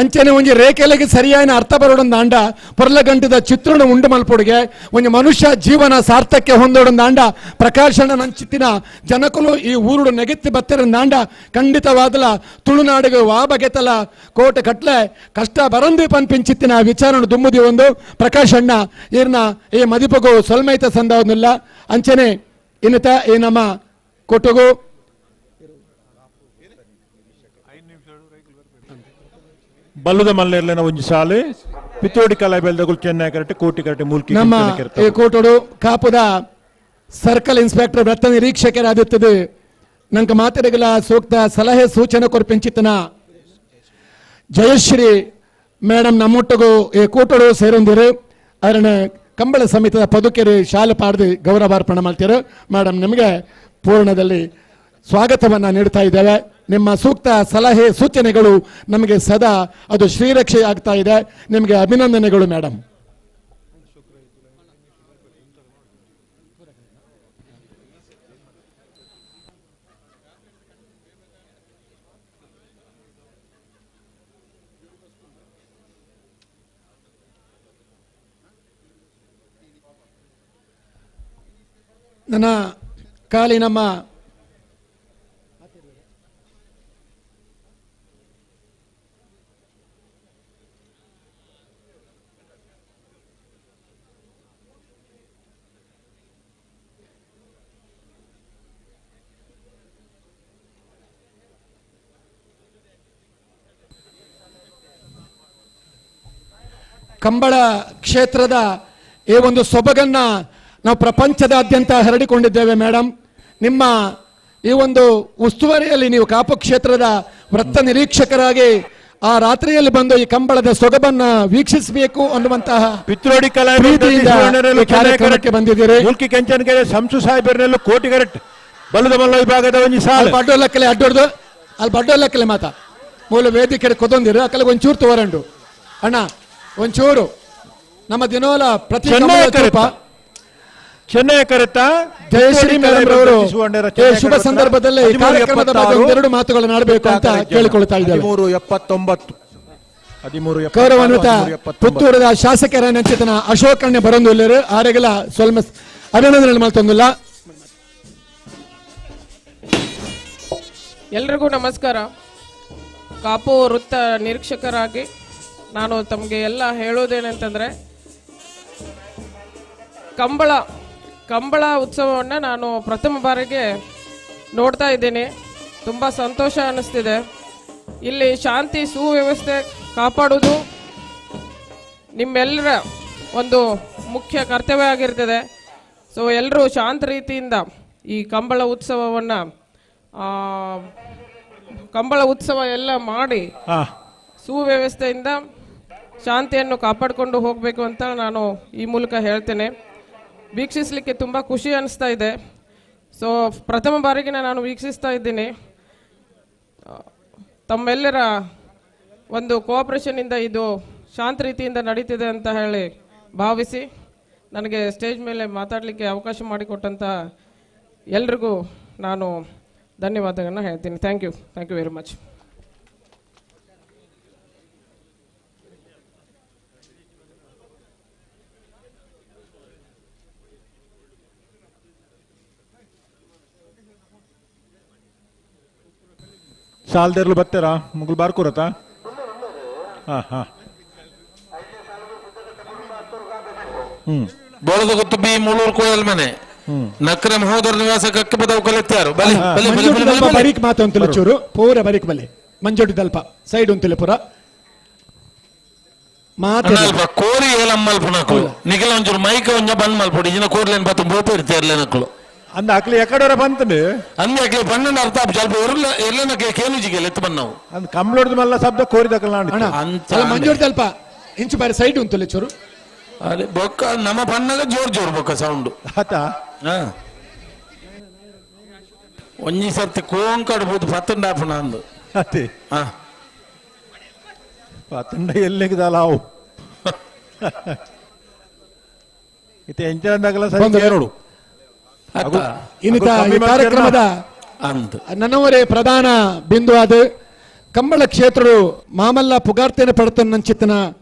ಅಂಚನೆ ಒಂಜಿ ರೇಖೆಲೆಗೆ ಸರಿಯಾಯಿನ ಅರ್ಥ ಬರೋಣ ಪೊರ್ಲಗಂಟದ ಚಿತ್ರಣ ಉಂಡು ಮಲ್ಪೊಡುಗೆ ಒಂಜಿ ಮನುಷ್ಯ ಜೀವನ ಸಾರ್ಥಕ್ಯ ಹೊಂದೋಡಂದಾಂಡ ಪ್ರಕಾಶನ ನಂಚಿತ್ತಿನ ಜನಕುಲು ಈ ಊರುಡು ನೆಗೆತ್ತಿ ಬತ್ತಿರಂದಾಂಡ ಖಂಡಿತವಾದಲ ತುಳುನಾಡಿಗೆ ವಾಬಗೆತಲ ಕೋಟೆ ಕಟ್ಲೆ ಕಷ್ಟ ಬರಂದಿ ಪನ್ಪಿಂಚಿತ್ತಿನ ವಿಚಾರಣ ದುಮ್ಮುದಿ ಒಂದು ಪ್ರಕಾಶಣ್ಣ ಈರ್ನ ಈ ಮದಿಪಗು ಸೊಲ್ಮೈತ ಸಂದವನ್ನಿಲ್ಲ ಅಂಚನೆ ಇನ್ನತ ಈ ನಮ್ಮ ಕೊಟ್ಟುಗು
ಬಲ್ಲದ ಮಲ್ಲೇರ್ಲೆನ ಒಂಜಿ ಸಾಲೆ ಪಿತ್ತೋಡಿ ಕಲಾಯಿಬೆಲ್ದಗುಲ್ ಚೆನ್ನೈ ಕರಟೆ ಕೋಟಿ ಕರಟೆ ಮೂಲ್ಕಿ
ನಮ್ಮ ಈ ಕೋಟೋಡು ಕಾಪುದ ಸರ್ಕಲ್ ಇನ್ಸ್ಪೆಕ್ಟರ್ ವೃತ್ತ ನಿರೀಕ್ಷಕರಾದಿತ್ತದೆ ನಂಗೆ ಮಾತರಿಗಲ ಸೂಕ್ತ ಸಲಹೆ ಸೂಚನೆ ಕೊರ್ಪಿಂಚಿತನ ಜಯಶ್ರೀ ಮೇಡಮ್ ನಮ್ಮೊಟ್ಟಿಗೂ ಈ ಕೋಟೋಡು ಸೇರೊಂದಿರು ಅದನ್ನ ಕಂಬಳ ಸಮಿತದ ಪದುಕೆರೆ ಶಾಲೆ ಪಾಡ್ದು ಗೌರವಾರ್ಪಣೆ ಮಾಡ್ತೀರು. ಮೇಡಮ್ ನಿಮಗೆ ಪೂರ್ಣದಲ್ಲಿ ಸ್ವಾಗತವನ್ನು ನೀಡ್ತಾ ಇದ್ದೇವೆ. ನಿಮ್ಮ ಸೂಕ್ತ ಸಲಹೆ ಸೂಚನೆಗಳು ನಮಗೆ ಸದಾ ಅದು ಶ್ರೀರಕ್ಷೆ ಆಗ್ತಾ ಇದೆ. ನಿಮಗೆ ಅಭಿನಂದನೆಗಳು ಮೇಡಮ್. ನನ್ನ ಖಾಲಿ ನಮ್ಮ ಕಂಬಳ ಕ್ಷೇತ್ರದ ಈ ಒಂದು ಸೊಬಗನ್ನ ನಾವು ಪ್ರಪಂಚದಾದ್ಯಂತ ಹರಡಿಕೊಂಡಿದ್ದೇವೆ ಮೇಡಮ್. ನಿಮ್ಮ ಈ ಒಂದು ಉಸ್ತುವಾರಿಯಲ್ಲಿ ನೀವು ಕಾಪು ಕ್ಷೇತ್ರದ ವೃತ್ತ ನಿರೀಕ್ಷಕರಾಗಿ ಆ ರಾತ್ರಿಯಲ್ಲಿ ಬಂದು ಈ ಕಂಬಳದ ಸೊಗಬನ್ನ ವೀಕ್ಷಿಸಬೇಕು ಅನ್ನುವಂತಹ
ಪಿತ್ರೋಡಿ ಕಲಾ
ಕಾರ್ಯಕ್ರಮಕ್ಕೆ ಬಂದಿದ್ದೀರಿ.
ಮುಲ್ಕಿ ಕೆಂಚನಕೆರೆ ಸಂಸು ಸಾಹೇಬರ್ನೆಲ್ಲ ಕೋಟಿಗರಟ್ ಬಲದ ಮಲ್ಲ ವಿಭಾಗದ ಒಂಜಿ ಸಾಲು
ಅಡ್ಡೋಲಕ್ಕಲೆ ಅಡ್ಡೋಡ್ದು ಅಲ್ಲಿ ಬಡ್ಡೋಲಕ್ಕಲೆ ಮಾತಾ ಮೂಲ ವೇದಿಕೆ ಕೊದೊಂದಿರು ಅಕ್ಕಲೆ ಒಂಚೂರು ತೋರಂಡು ಅಣ್ಣ ಒಂಚೂರು ನಮ್ಮ ದಿನೋಲ ಪ್ರತಿ
ಚೆನ್ನೈ ಕರೆತ
ಜಯಶ್ರೀ ಮೇಡಮ್ ರವರು ಶುಭ ಸಂದರ್ಭದಲ್ಲಿ ಕಾರ್ಯಕ್ರಮದ ಬಗ್ಗೆ ಒಂದೆರಡು ಮಾತುಗಳನ್ನು ಆಡಬೇಕು ಅಂತ ಕೇಳಿಕೊಳ್ತಾ ಇದ್ದೇವೆ.
1379
ಗೌರವಾನ್ವಿತ ಪುತ್ತೂರದ ಶಾಸಕರ ನೆಂಚಿತನ ಅಶೋಕ್ ಅಣ್ಣೆ ಬರೊಂದುಲ್ಲೆರ್ ಆರೆಗಲ ಸೊಲ್ಮ ಅಭಿನಂದನೆ ಮಲ್ತೊಂದುಲ್ಲ.
ಎಲ್ರಿಗೂ ನಮಸ್ಕಾರ. ಕಾಪು ವೃತ್ತ ನಿರೀಕ್ಷಕರಾಗಿ ನಾನು ತಮಗೆ ಎಲ್ಲ ಹೇಳೋದೇನಂತಂದರೆ, ಕಂಬಳ ಉತ್ಸವವನ್ನು ನಾನು ಪ್ರಥಮ ಬಾರಿಗೆ ನೋಡ್ತಾ ಇದ್ದೀನಿ. ತುಂಬ ಸಂತೋಷ ಅನ್ನಿಸ್ತಿದೆ. ಇಲ್ಲಿ ಶಾಂತಿ ಸುವ್ಯವಸ್ಥೆ ಕಾಪಾಡೋದು ನಿಮ್ಮೆಲ್ಲರ ಒಂದು ಮುಖ್ಯ ಕರ್ತವ್ಯ ಆಗಿರ್ತದೆ. ಸೊ ಎಲ್ಲರೂ ಶಾಂತ ರೀತಿಯಿಂದ ಈ ಕಂಬಳ ಉತ್ಸವವನ್ನು ಕಂಬಳ ಉತ್ಸವ ಎಲ್ಲ ಮಾಡಿ ಸುವ್ಯವಸ್ಥೆಯಿಂದ ಶಾಂತಿಯನ್ನು ಕಾಪಾಡಿಕೊಂಡು ಹೋಗಬೇಕು ಅಂತ ನಾನು ಈ ಮೂಲಕ ಹೇಳ್ತೇನೆ. ವೀಕ್ಷಿಸಲಿಕ್ಕೆ ತುಂಬ ಖುಷಿ ಅನ್ನಿಸ್ತಾ ಇದೆ. ಸೊ ಪ್ರಥಮ ಬಾರಿಗೆ ನಾನು ವೀಕ್ಷಿಸ್ತಾ ಇದ್ದೀನಿ. ತಮ್ಮೆಲ್ಲರ ಒಂದು ಕೋಆಪ್ರೇಷನಿಂದ ಇದು ಶಾಂತ ರೀತಿಯಿಂದ ನಡೀತಿದೆ ಅಂತ ಹೇಳಿ ಭಾವಿಸಿ ನನಗೆ ಸ್ಟೇಜ್ ಮೇಲೆ ಮಾತಾಡಲಿಕ್ಕೆ ಅವಕಾಶ ಮಾಡಿಕೊಟ್ಟಂಥ ಎಲ್ರಿಗೂ ನಾನು ಧನ್ಯವಾದಗಳನ್ನು ಹೇಳ್ತೀನಿ. Thank you, thank you very much.
ಸಾಲ್ದೇರ್ಲು ಬತ್ತೆರಾ ಮುಗುಲ್ ಬಾರ್ಕೂರತಾ? ಹಾಂ ಹಾಂ ಹ್ಞೂ.
ಬೋಳದಗುತ್ತು ಬಿ ಮೂಳೂರು ಕೋಯಲ್ ಮನೆ ನಕ್ರೆ ಮಹೋದರ ನಿವಾಸ ಕಕ್ಕೆ ಬದವು ಕಲಿತ್ಯಾರು ಬಲಿ ಬಲಿ ಬಲಿ ಬಲಿ ಬಲಿ
ಬರೀಕ್ ಮಾತು ಅಂತಲೇ ಚೂರು ಪೂರ ಬರೀಕ್ ಬಲಿ ಮಂಜೋಡಿ ದಲ್ಪ ಸೈಡ್ ಉಂತಲೆ ಪೂರ. ಮಾತೆ
ಕೋರಿ ಏಲಮ್ಮಲ್ ಪುನಕುಲು ನಿಖಿಲ ಒಂಚೂರು ಮೈಕ್ ಒಂಜ ಬಂದ್ ಮಲ್ಪೊಡು ಇಜಿನ ಕೋರ್ಲೇನ್ ಪತ್ತು ಬೋಪಿರ್ತಿರ್ಲೆ ನಕುಲು
ಅಂದ ಅಕ್ಲಿ ಎಕಡೋರ ಬಂತಂಡು
ಅಂದೆ ಅಕ್ಲೆ ಪನ್ನೊಂದು ಅರ್ಥ ಆಪ್ ಸ್ವಲ್ಪ ಎರ್ಲ ಎರ್ಲೆನಕ್ಕೆ ಕೇನುಜಿಗೆ ಎತ್ತು ಬನ್ನವು
ಅಂದ್ ಕಂಬಳೊಡ್ದು ಮಲ್ಲ ಶಬ್ದ ಕೋರಿದಕಲ್
ಅಣ್ಣ
ಅಂತ
ಅಲ್ಲ ಮಂಜೂರ್ ಅಲ್ಪ ಇಂಚು ಬಾರಿ ಸೈಡ್ ಉಂಟು ಚೂರು
ಅರೆ ಬೊಕ್ಕ ನಮ್ಮ ಪನ್ನಗ ಜೋರ್ ಜೋರ್ ಬೊಕ್ಕ ಸೌಂಡ್
ಆತ
ಒಂಜಿ ಸರ್ತಿ ಕೋಂಕಡ್ ಪೂತು ಪತ್ತಂಡ ಆಪುನ ಅಂದು
ಅತಿ ಪತ್ತಂಡ ಎಲ್ಲಿಗೆ ದಾಲಾವು ಇತ್ತೆ ಎಂಚನದಾಗಲ ಸರಿ
ಬಂದು.
ಕೇರೋಡು
ಇನ್ನಿತ ಈ ಕಾರ್ಯಕ್ರಮದ
ಅಂದ್
ನನ್ನವರೇ ಪ್ರಧಾನ ಬಿಂದು ಅದು ಕಂಬಳ ಕ್ಷೇತ್ರಡು ಮಾಮಲ್ಲ ಪುಗಾರ್ತೆನ ಪಡೆತನ್ನಂಚಿತ್ತನ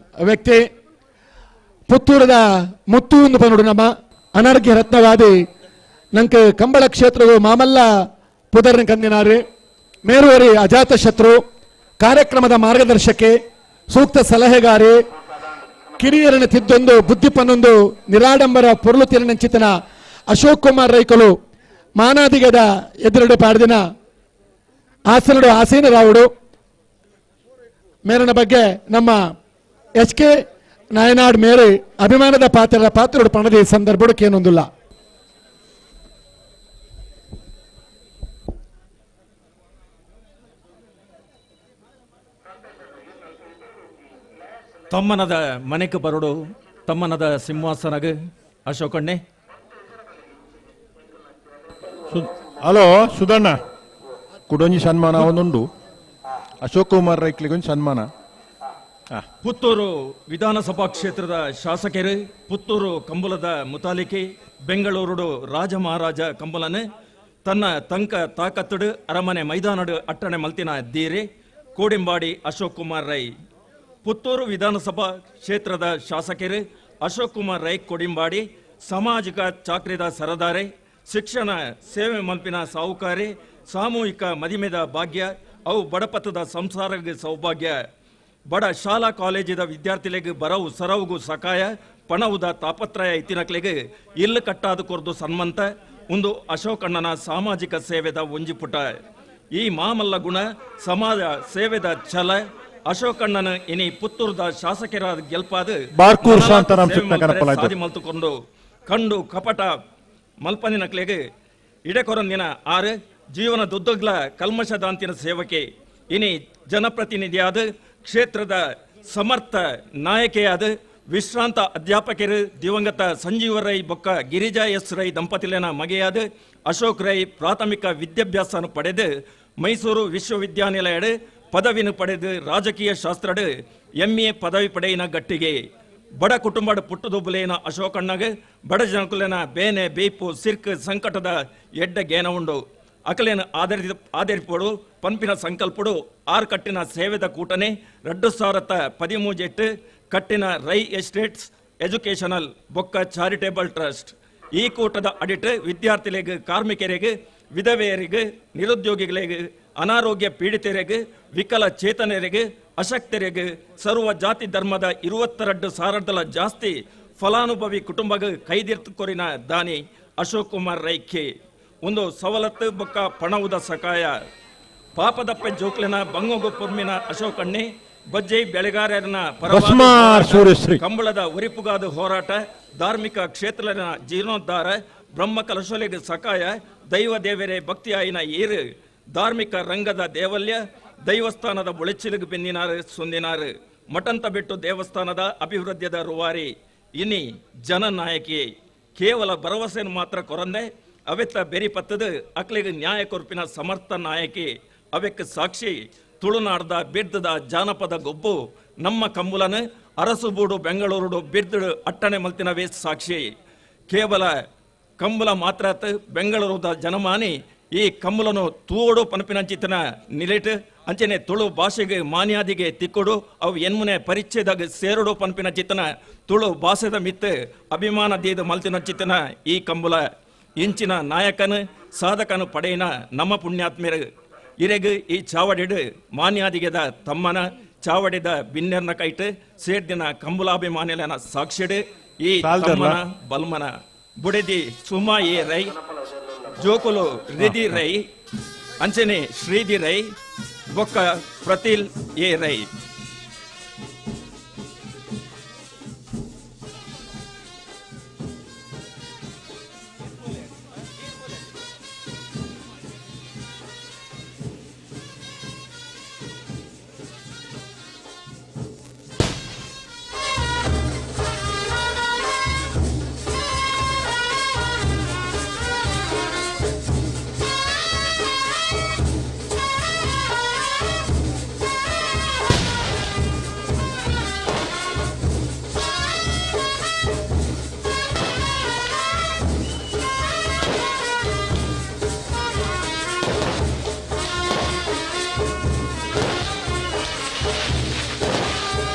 ವ್ಯಕ್ತಿ ಪುತ್ತೂರದ ಮುತ್ತು ಒಂದು ಪನುಡು ನಮ್ಮ ಅನರ್ಘ್ಯ ರತ್ನವಾದಿ ನಂಗೆ ಕಂಬಳ ಕ್ಷೇತ್ರವು ಮಾಮಲ್ಲ ಪುದರ್ನ ಕಂದಿನಾರು ಮೇರುವರಿ ಅಜಾತ ಶತ್ರು ಕಾರ್ಯಕ್ರಮದ ಮಾರ್ಗದರ್ಶಕೆ ಸೂಕ್ತ ಸಲಹೆಗಾರಿ ಕಿರಿಯರನ್ನು ತಿದ್ದೊಂದು ಬುದ್ಧಿಪನ್ನೊಂದು ನಿರಾಡಂಬರ ಪೊರುಳು ತಿರನಂಚಿತನ ಅಶೋಕ್ ಕುಮಾರ್ ರೈಕಲು ಮಾನಾದಿಗದ ಎದುರುಡು ಪಾಡ್ದಿನ ಆಸನಡು ಆಸೀನರಾವುಡು ಮೇರನ ಬಗ್ಗೆ ನಮ್ಮ ಎಚ್ ಕೆ ನಾಯನಾಡ್ ಮೇರೆ ಅಭಿಮಾನದ ಪಾತ್ರ ಪಾತ್ರರು ಪಣದಿ ಸಂದರ್ಭಕ್ಕೆ ಏನೊಂದಿಲ್ಲ.
ತಮ್ಮನದ ಮನೆಗೆ ಬರಡು ತಮ್ಮನದ ಸಿಂಹಾಸನಗ ಅಶೋಕಣ್ಣೆ.
ಹಲೋ ಸುಧಣ್ಣ, ಕುಡೊಂಜಿ ಸನ್ಮಾನ ಒಂದುಂಡು ಅಶೋಕ್ ಕುಮಾರ್ ರೈಕ್ಲಿಗೊಂದು ಸನ್ಮಾನ.
ಪುತ್ತೂರು ವಿಧಾನಸಭಾ ಕ್ಷೇತ್ರದ ಶಾಸಕರು ಪುತ್ತೂರು ಕಂಬುಲದ ಮುತಾಲಿಕೆ ಬೆಂಗಳೂರುಡು ರಾಜ ಮಹಾರಾಜ ಕಂಬುಲನೆ ತನ್ನ ತಂಕ ತಾಕತ್ತುಡು ಅರಮನೆ ಮೈದಾನಡು ಅಟ್ಟಣೆ ಮಲ್ತಿನ ದೀರೆ ಕೋಡಿಂಬಾಡಿ ಅಶೋಕ್ ಕುಮಾರ್ ರೈ. ಪುತ್ತೂರು ವಿಧಾನಸಭಾ ಕ್ಷೇತ್ರದ ಶಾಸಕರು ಅಶೋಕ್ ಕುಮಾರ್ ರೈ ಕೊಡಿಂಬಾಡಿ ಸಾಮಾಜಿಕ ಚಾಕ್ರಿದ ಸರದಾರೆ, ಶಿಕ್ಷಣ ಸೇವೆ ಮಲ್ಪಿನ ಸಾಹುಕಾರಿ, ಸಾಮೂಹಿಕ ಮದಿಮೆದ ಭಾಗ್ಯ, ಅವು ಬಡಪತದ ಸಂಸಾರದ ಸೌಭಾಗ್ಯ, ಬಡ ಶಾಲಾ ಕಾಲೇಜಿದ ವಿದ್ಯಾರ್ಥಿಗಳಿಗೆ ಬರವು ಸರವುಗು ಸಕಾಯ, ಪಣವುದ ತಾಪತ್ರಯ ಇತ್ತಿನಕ್ಲೆಗೆ ಇಲ್ಲು ಕಟ್ಟಾದ ಕೊರ್ದು ಸನ್ಮಂತ ಒಂದು ಅಶೋಕಣ್ಣನ ಸಾಮಾಜಿಕ ಸೇವೆದ ಒಂಜಿಪುಟ. ಈ ಮಾಮಲ್ಲ ಗುಣ ಸಮಾಜ ಸೇವೆದ ಛಲ ಅಶೋಕಣ್ಣನ ಇನಿ ಪುತ್ತೂರ್ದ ಶಾಸಕರಾದ ಗೆಲ್ಪಾದ
ಬಾರ್ಕೂರ್ ಶಾಂತಾರಾಮ್ ಚಿಕ್ಕನಕನಪ್ಪಲಾಯ್ತು.
ಸಾಧಿ ಮಲ್ತುಕೊಂಡು ಕಂಡು ಕಪಟ ಮಲ್ಪನಿನಕ್ಲೆಗೆ ಇಡೆಕೊರಂದಿನ ಆರು ಜೀವನ ದುದ್ದಗ್ಲ ಕಲ್ಮಶದಾಂತಿನ ಸೇವಕೆ ಇನಿ ಜನಪ್ರತಿನಿಧಿಯಾದ ಕ್ಷೇತ್ರದ ಸಮರ್ಥ ನಾಯಕಿಯಾದ ವಿಶ್ರಾಂತ ಅಧ್ಯಾಪಕರು ದಿವಂಗತ ಸಂಜೀವ ರೈ ಬೊಕ್ಕ ಗಿರಿಜಾ ಎಸ್ ರೈ ದಂಪತಿಲಿನ ಮಗೆಯಾದ ಅಶೋಕ್ ರೈ ಪ್ರಾಥಮಿಕ ವಿದ್ಯಾಭ್ಯಾಸನ ಪಡೆದು ಮೈಸೂರು ವಿಶ್ವವಿದ್ಯಾನಿಲಯಡು ಪದವಿನ ಪಡೆದು ರಾಜಕೀಯ ಶಾಸ್ತ್ರಡು ಎಂ ಎ ಪದವಿ ಪಡೆಯಿನ ಗಟ್ಟಿಗೆ. ಬಡ ಕುಟುಂಬದ ಪುಟ್ಟುದುಬ್ಬುಲೇನ ಅಶೋಕಣ್ಣಗೆ ಬಡ ಜನಕುಲೇನ ಬೇನೆ ಬೇಪು ಸಿರ್ಕ್ ಸಂಕಟದ ಎಡ್ಡ ಗೇನ ಉಂಡು ಅಕಲೇನ ಆಧರಿಪೋಡು ಪಂಪಿನ ಸಂಕಲ್ಪಡು ಆರು ಕಟ್ಟಿನ ಸೇವೆದ ಕೂಟನೆ 2013 ಕಟ್ಟಿನ ರೈ ಎಸ್ಟೇಟ್ಸ್ ಎಜುಕೇಷನಲ್ ಬೊಕ್ಕ ಚಾರಿಟೇಬಲ್ ಟ್ರಸ್ಟ್ ಈ ಕೂಟದ ಅಡಿಟ್ ವಿದ್ಯಾರ್ಥಿಗಳಿಗೆ, ಕಾರ್ಮಿಕರಿಗೆ, ವಿಧವೆಯರಿಗೆ, ನಿರುದ್ಯೋಗಿಗಳಿಗೆ, ಅನಾರೋಗ್ಯ ಪೀಡಿತರಿಗೆ, ವಿಕಲ ಚೇತನರಿಗೆ, ಅಶಕ್ತರಿಗೆ, ಸರ್ವ ಜಾತಿ ಧರ್ಮದ 22 ಸಾವಿರದಲ ಜಾಸ್ತಿ ಫಲಾನುಭವಿ ಕುಟುಂಬಗ ಕೈದಿರ್ತುಕೊರಿನ ದಾನಿ ಅಶೋಕ್ ಕುಮಾರ್ ರೈಖೆ. ಒಂದು ಸವಲತ್ತು ಬೊಕ್ಕ ಪಣವುದ ಸಕಾಯ ಪಾಪದಪ್ಪ ಜೋಕ್ಲಿನ ಬಂಗೋಗು ಪೊರ್ಮಿನ ಅಶೋಕಣ್ಣೆ ಬಜ್ಜೈ ಬೆಳೆಗಾರರನ್ನ ಪರವಾದ ಕಂಬಳದ ಒರಿಪುಗಾದ ಹೋರಾಟ, ಧಾರ್ಮಿಕ ಕ್ಷೇತ್ರನ ಜೀರ್ಣೋದ್ಧಾರ, ಬ್ರಹ್ಮ ಕಲಶೋಲೆಗೆ ಸಕಾಯ, ದೈವ ದೇವರೇ ಭಕ್ತಿಯಾಯಿನ ಏರು, ಧಾರ್ಮಿಕ ರಂಗದ ದೇವಲ್ಯ, ದೈವಸ್ಥಾನದ ಒಳಚಿಲುಗು ಬೆನ್ನಿನಾರು ಸುಂದಿನಾರು, ಮಠಂತ ಬಿಟ್ಟು ದೇವಸ್ಥಾನದ ಅಭಿವೃದ್ಧಿಯದ ರೂವಾರಿ, ಇನಿ ಜನನಾಯಕಿ. ಕೇವಲ ಭರವಸೆಯನ್ನು ಮಾತ್ರ ಕೊರಂದೆ ಅವೆತ್ತ ಬೆರಿಪತ್ತದ ಅಕ್ಲಿಗೆ ನ್ಯಾಯ ಕೊರ್ಪಿನ ಸಮರ್ಥ ನಾಯಕಿ. ಅವೆಕ್ಕ ಸಾಕ್ಷಿ ತುಳುನಾಡ್ದ ಬಿರ್ದದ ಜಾನಪದ ಗೊಬ್ಬು ನಮ್ಮ ಕಂಬುಲನ ಅರಸುಬೂಡು ಬೆಂಗಳೂರುಡು ಬಿರ್ದು ಅಟ್ಟಣೆ ಮಲ್ತಿನವೇ ಸಾಕ್ಷಿ. ಕೇವಲ ಕಂಬುಲ ಮಾತ್ರ ಬೆಂಗಳೂರುದ ಜನಮಾನಿ ಈ ಕಂಬುಲನು ತೂಡು ಪನಪಿನಂಚಿತನ ನಿಲೇಟ್ ಅಂಚನೆ ತುಳು ಭಾಷೆಗೆ ಮಾನ್ಯಾದಿಗೆ ತಿಕ್ಕೊಡು ಅವು ಎನ್ಮುನೆ ಪರಿಚ್ಛೇದಾಗ ಸೇರುಡು ಪನಪಿನ ಚಿತ್ತನ ತುಳು ಭಾಷೆದ ಮಿತ್ತು ಅಭಿಮಾನ ದೀದ ಮಲ್ತಿನ ಚಿತ್ತನ ಈ ಕಂಬುಲ ಇಂಚಿನ ನಾಯಕನು ಸಾಧಕನು ಪಡೆಯಿನ ನಮ್ಮ ಪುಣ್ಯಾತ್ಮೆರು ಇರೆಗ್ ಈ ಚಾವಡಿಡು ಮಾನ್ಯಾದಿಗೆದ ತಮ್ಮನ ಚಾವಡಿದ ಬಿನ್ನೆರ್ನ ಕೈಟ್ ಸೇರ್ದಿನ ಕಂಬುಲಾಭಿಮಾನಿಲನ ಸಾಕ್ಷಿಡು ಈ ತಮ್ಮನ ಬಲ್ಮನ ಬುಡೆದಿ ಸುಮಾ ಎ ರೈ, ಜೋಕುಲು ರಿದಿ ರೈ, ಅಂಚನೆ ಶ್ರೀದಿ ರೈ, ಬೊಕ್ಕ ಪ್ರತಿಲ್ ಎ ರೈ.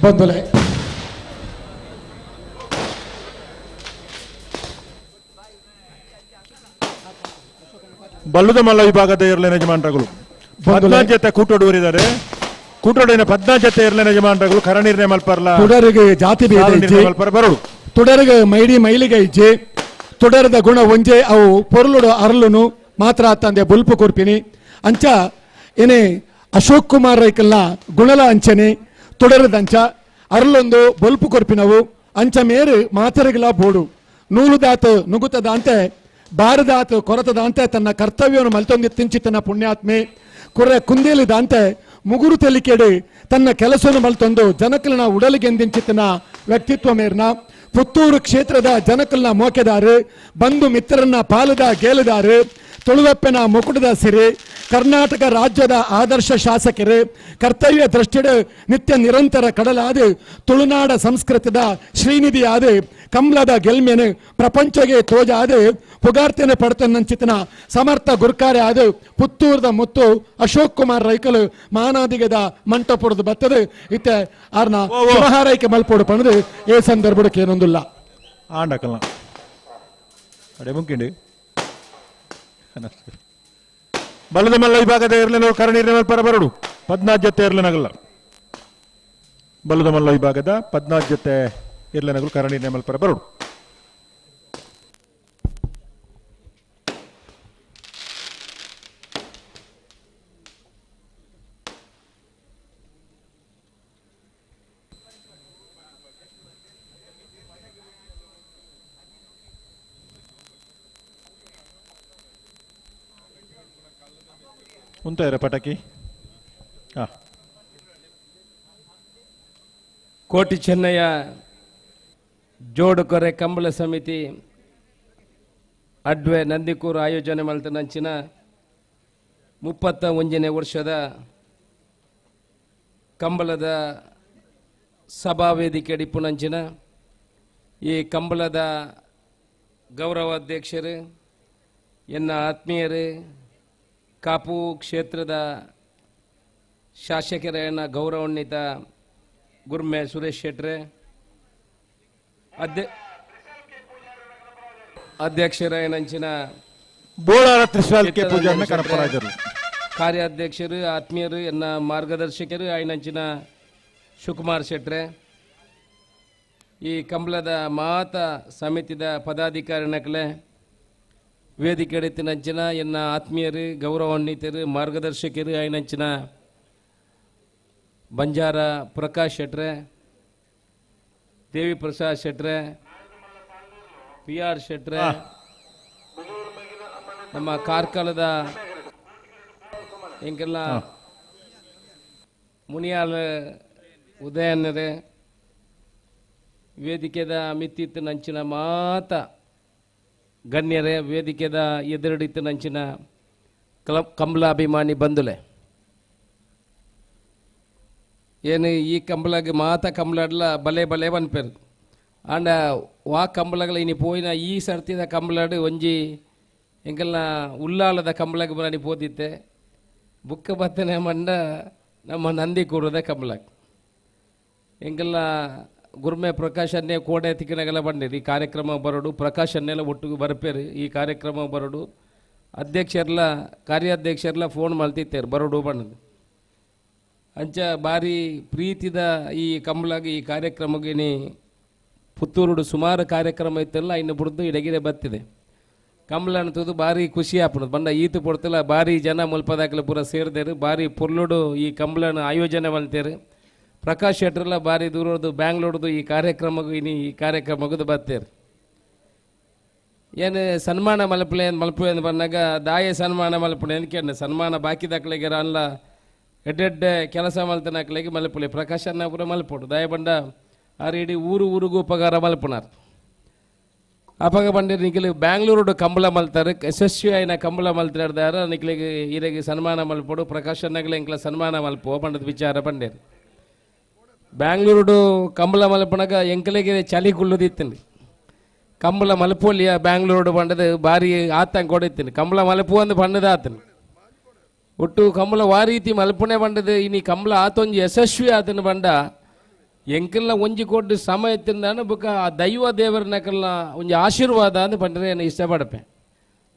ಬಂದುಲೆ.
ಬಲ್ಲುದ ಮಲ್ಲ ವಿಭಾಗದ ಇರ್ಲಿನ ಯಜಮಾನರುಗಳು 14 ಜೊತೆ ಕೂಟೋಡುವರಿದ್ದಾರೆ. ಕೂಟೋಡಿನ 14 ಜೊತೆ ಇರ್ಲಿನ ಯಜಮಾನರುಗಳು ಕರನೀರ್ನೆ ಮಲ್ಪರ್ಲ
ತುಡರಿಗೆ ಜಾತಿ ಭೇದ ಇಜ್ಜಿ,
ಮಲ್ಪರ ಬರಡು
ತುಡರಿಗೆ ಮೈಡಿ ಮೈಲಿಗೆ ಇಜ್ಜಿ, ತುಡರದ ಗುಣ ಒಂಜೆ ಅವು ಪೊರ್ಲುಡು ಅರ್ಲುನು ಮಾತ್ರ ತಂದೆ ಬುಲ್ಪು ಕೊರ್ಪಿನಿ ಅಂಚ ಏನೇ ಅಶೋಕ್ ಕುಮಾರ್ ರೈಕಲ್ನ ಗುಣಲ ಅಂಚನೆ ತುಡರದಂಚ ಅರ್ಲೊಂದು ಬೊಲ್ಪು ಕೊರ್ಪಿನವು ಅಂಚ ಮೇರು ಮಾತರಿಗಳ ಬೋಡು ನೂಲುದಾತು ನುಗುತದಾಂತೆ ಬಾರದಾತು ಕೊರತದಾಂತೆ ತನ್ನ ಕರ್ತವ್ಯವನ್ನು ಮಲ್ತೊಂದಿ ತಿಂಚಿತನ ಪುಣ್ಯಾತ್ಮೆ ಕುರೆ ಕುಂದೇಲಿದಾಂತೆ ಮುಗುರು ತೆಲಿಕೆಡು ತನ್ನ ಕೆಲಸವನ್ನು ಮಲ್ತೊಂದು ಜನಕಲನ ಉಡಲಿಗೆಂದಿಂಚಿತನ ವ್ಯಕ್ತಿತ್ವ ಮೇರ್ನ ಪುತ್ತೂರು ಕ್ಷೇತ್ರದ ಜನಕಲ್ನ ಮೋಕೆದಾರು ಬಂಧು ಮಿತ್ರರನ್ನ ಪಾಲದ ಗೇಲುದಾರು ತುಳುವಪ್ಪನ ಮುಕುಟದ ಸಿರಿ ಕರ್ನಾಟಕ ರಾಜ್ಯದ ಆದರ್ಶ ಶಾಸಕರು ಕರ್ತವ್ಯ ದೃಷ್ಟಿಡು ನಿತ್ಯ ನಿರಂತರ ಕಡಲಾದ ತುಳುನಾಡ ಸಂಸ್ಕೃತದ ಶ್ರೀನಿಧಿಯಾದ ಕಮಲದ ಗೆಲ್ಮೆನು ಪ್ರಪಂಚಗೆ ತೋಜಾದ ಪುಗಾರ್ತೆನ ಪಡ್ತನ್ನಂಚಿತನ ಸಮರ್ಥ ಗುರ್ಕಾರೆ ಆದ ಪುತ್ತೂರದ ಮುತ್ತು ಅಶೋಕ್ ಕುಮಾರ್ ರೈಕಲು ಮಾನಾದಿಗದ ಮಂಟಪುರದ ಬತ್ತದ ಇತ್ತೆ ಆರ್ನ ಶುಭಹಾರೈಕೆ ಮಲ್ಪೋಡು ಪಣದು ಏ ಸಂದರ್ಭಕ್ಕೆ ಏನೊಂದಿಲ್ಲ
ಆಂಡಕಲ್ನ ಅಡೆ ಮುಂಕಿಂಡಿ ಬಲದ ಮಲ್ಲ ವಿಭಾಗದ ಇರ್ಲಿನ ಕರನೀರಿನ ಪರ ಬರಡು 14 ಜೊತೆ ಇರ್ಲಿನಗಲ್ಲ. ಬಲದ ಮಲ್ಲ ವಿಭಾಗದ 14 ಜೊತೆ ಇರ್ಲಿನಗಲು ಕರನೀರಿನ ಮಲ್ಪರ ಬರಡು. ಉಂತಾಯಿರ ಪಟಾಕಿ.
ಕೋಟಿ ಚೆನ್ನಯ್ಯ ಜೋಡುಕೊರೆ ಕಂಬಳ ಸಮಿತಿ ಅಡ್ವೆ ನಂದಿಕೂರು ಆಯೋಜನೆ ಮಲ್ತನಂಚಿನ 31ನೇ ವರ್ಷದ ಕಂಬಳದ ಸಭಾವೇದಿಕೆ ಡಿಪ್ಪುನಂಚಿನ ಈ ಕಂಬಳದ ಗೌರವಾಧ್ಯಕ್ಷರು ಎನ್ನ ಆತ್ಮೀಯರು ಕಾಪು ಕ್ಷೇತ್ರದ ಶಾಸಕರನ್ನ ಗೌರವಾನ್ವಿತ ಗುರ್ಮೆ ಸುರೇಶ್ ಶೆಟ್ರೆ, ಅಧ್ಯಕ್ಷರ
ಬೋಳಾರ ತ್ರಿಶಾಲ್ ಕೆ ಪೂಜಾರ್ನ ಕನಪರಾಜರು,
ಕಾರ್ಯಾಧ್ಯಕ್ಷರು ಆತ್ಮೀಯರು ಎನ್ನ ಮಾರ್ಗದರ್ಶಕರು ಐನಂಚಿನ ಶಿವಕುಮಾರ್ ಶೆಟ್ರೆ, ಈ ಕಂಬಳದ ಮಾತ ಸಮಿತಿದ ಪದಾಧಿಕಾರಿನಕಲೆ ವೇದಿಕೆ ನಂಚಿನ ಎನ್ನ ಆತ್ಮೀಯರು ಗೌರವಾನ್ವಿತರು ಮಾರ್ಗದರ್ಶಕರು ಐನಂಚಿನ ಬಂಜಾರ ಪ್ರಕಾಶ್ ಶೆಟ್ರೆ, ದೇವಿ ಪ್ರಸಾದ್ ಶೆಟ್ರೆ, ಪಿ ಆರ್ ಶೆಟ್ರೆ, ನಮ್ಮ ಕಾರ್ಕಳದ ಎಂಕೆಲ್ಲ ಮುನಿಯಾಲ ಉದಯನ್ನರೇ, ವೇದಿಕೆದ ಮಿತ್ತಿತ್ತು ನಂಚಿನ ಮಾತ ಗಣ್ಯರೇ, ವೇದಿಕೆದ ಎದುರುಡಿತ್ತು ನಂಚಿನ ಕಂಬಳಾಭಿಮಾನಿ ಬಂಧುಲೆ, ಏನು ಈ ಕಂಬಳಗೆ ಮಾತ ಕಂಬಳಡ್ಲ ಬಲೆ ಬಲೆ ಪನ್ಪೆರ್ ಆಂಡ ವಾ ಕಂಬಳಗಳ ಇನಿ ಪೋಯಿನ ಈ ಸರ್ತಿದ ಕಂಬಳಡ್ ಒಂಜಿ ಎಂಕಲ್ನ ಉಲ್ಲಾಲದ ಕಂಬಳಗೆ ಬರಣಿ ಪೋದಿತ್ತೆ ಬುಕ್ಕ ಬತ್ತನೆ ಮಂಡ ನಮ್ಮ ನಂದಿ ಕೂರದ ಕಂಬಳಗ್ ಎಂಕಲ್ನ ಗುರ್ಮೆ ಪ್ರಕಾಶ್ ಅನ್ನೇ ಕೋಡೆ ತಿಕ್ಕನಗೆಲ್ಲ ಬಂದಿರಿ ಈ ಕಾರ್ಯಕ್ರಮ ಬರೋಡು ಪ್ರಕಾಶ್ ಅನ್ನೆಲ್ಲ ಒಟ್ಟಿಗೆ ಬರ್ಪೇರು ಈ ಕಾರ್ಯಕ್ರಮ ಬರೋಡು ಅಧ್ಯಕ್ಷರ್ಲ ಕಾರ್ಯಾಧ್ಯಕ್ಷರ್ಲ ಫೋನ್ ಮಲ್ತಿತ್ತೇರು ಬರೋಡು ಬಣ್ಣದು ಅಂಚ ಭಾರಿ ಪ್ರೀತಿದ ಈ ಕಂಬಳಾಗ ಈ ಕಾರ್ಯಕ್ರಮಕ್ಕೆ ಪುತ್ತೂರುಡು ಸುಮಾರು ಕಾರ್ಯಕ್ರಮ ಇತ್ತಲ್ಲ ಇನ್ನು ಬುಡ್ದು ಇಡಗಿರೆ ಬತ್ತಿದೆ ಕಂಬಳ ಅಂತದ್ದು ಭಾರಿ ಖುಷಿ ಆಪುಂಡು ಬಂಡ ಈತು ಪೊಡ್ತಲ್ಲ ಭಾರಿ ಜನ ಮುಲ್ಪದಾಕಲ ಪೂರ ಸೇರ್ದೇರು ಭಾರಿ ಪೊರ್ಲುಡು ಈ ಕಂಬಳನ ಆಯೋಜನೆ ಮಲ್ತೇರು ಪ್ರಕಾಶ್ ಶೆಟ್ಟರೆಲ್ಲ ಭಾರಿ ದೂರದ್ದು ಬ್ಯಾಂಗ್ಳೂರ್ದು ಈ ಕಾರ್ಯಕ್ರಮಗೂ ಇನಿ ಈ ಕಾರ್ಯಕ್ರಮಕ್ಕೂ ಬತ್ತೇರು ಏನು ಸನ್ಮಾನ ಮಲ್ಪಲೆ ಮಲ್ಪು ಎಂದು ಬಂದಾಗ ದಾಯ ಸನ್ಮಾನ ಮಲ್ಪುಣೆ ಕೇಳ ಸನ್ಮಾನ ಬಾಕಿ ದಾಖಲೆಗೆ ಅಲ್ಲ ಎಡ್ಡೆಡ್ಡೆ ಕೆಲಸ ಮಲ್ತನಕ್ಲೆಗೆ ಮಲ್ಪುಲೆ ಪ್ರಕಾಶ್ ಅನ್ನ ಪೂರ ಮಲ್ಪೋಡು ದಾಯ ಬಂಡ ಆರು ಇಡೀ ಊರು ಊರಿಗೂ ಉಪಕಾರ ಮಲ್ಪುನಾರ್ ಅಪಗ ಬಂಡಿರ್ ನಿಖಿಲ್ ಬ್ಯಾಂಗ್ಳೂರುಡು ಕಂಬಳ ಮಲ್ತಾರೆ ಯಶಸ್ವಿ ಆಯ್ನ ಕಂಬಳ ಮಲ್ತಿರ್ದಾರ ನಿಖಿಲಿಗೆ ಈರೆಗೆ ಸನ್ಮಾನ ಮಲ್ಪೋಡು ಪ್ರಕಾಶ್ ಅన్నಗಲೆ ಇಂಕ್ಲ ಸನ್ಮಾನ ಮಲ್ಪು ಬಂಡದ ವಿಚಾರ ಬಂಡೇರು ಬ್ಯಾಂಗ್ಳೂರುಡು ಕಂಬಳ ಮಲ್ಪನಾಗ ಎಂಕಲಿಗೆ ಚಳಿ ಕುಳ್ಳುದಿತ್ತೀನಿ ಕಂಬಳ ಮಲ್ಪೋಲಿಯ ಬ್ಯಾಂಗ್ಳೂರುಡು ಬಂಡದ ಭಾರಿ ಆತಂಕ ಕೊಡಿತ್ತೀನಿ ಕಂಬಳ ಮಲ್ಪು ಅಂದು ಬಂಡದ ಆತನು ಒಟ್ಟು ಕಂಬಳ ವಾ ರೀತಿ ಮಲ್ಪುಣೆ ಬಂಡದ ಇನಿ ಕಂಬಳ ಆತೊಂಜಿ ಯಶಸ್ವಿ ಆತನ ಬಂಡ ಎಂಕಲ್ನ ಒಂಜಿ ಕೋಟಿ ಸಮಯ ತಿಂದಾನ ಬೊಕ ಆ ದೈವ ದೇವರನಕಲ್ನ ಒಂಜಿ ಆಶೀರ್ವಾದ ಅಂದ್ ಪಂಡ್ರೆ ಏನು ಇಷ್ಟಪಡಪೆ.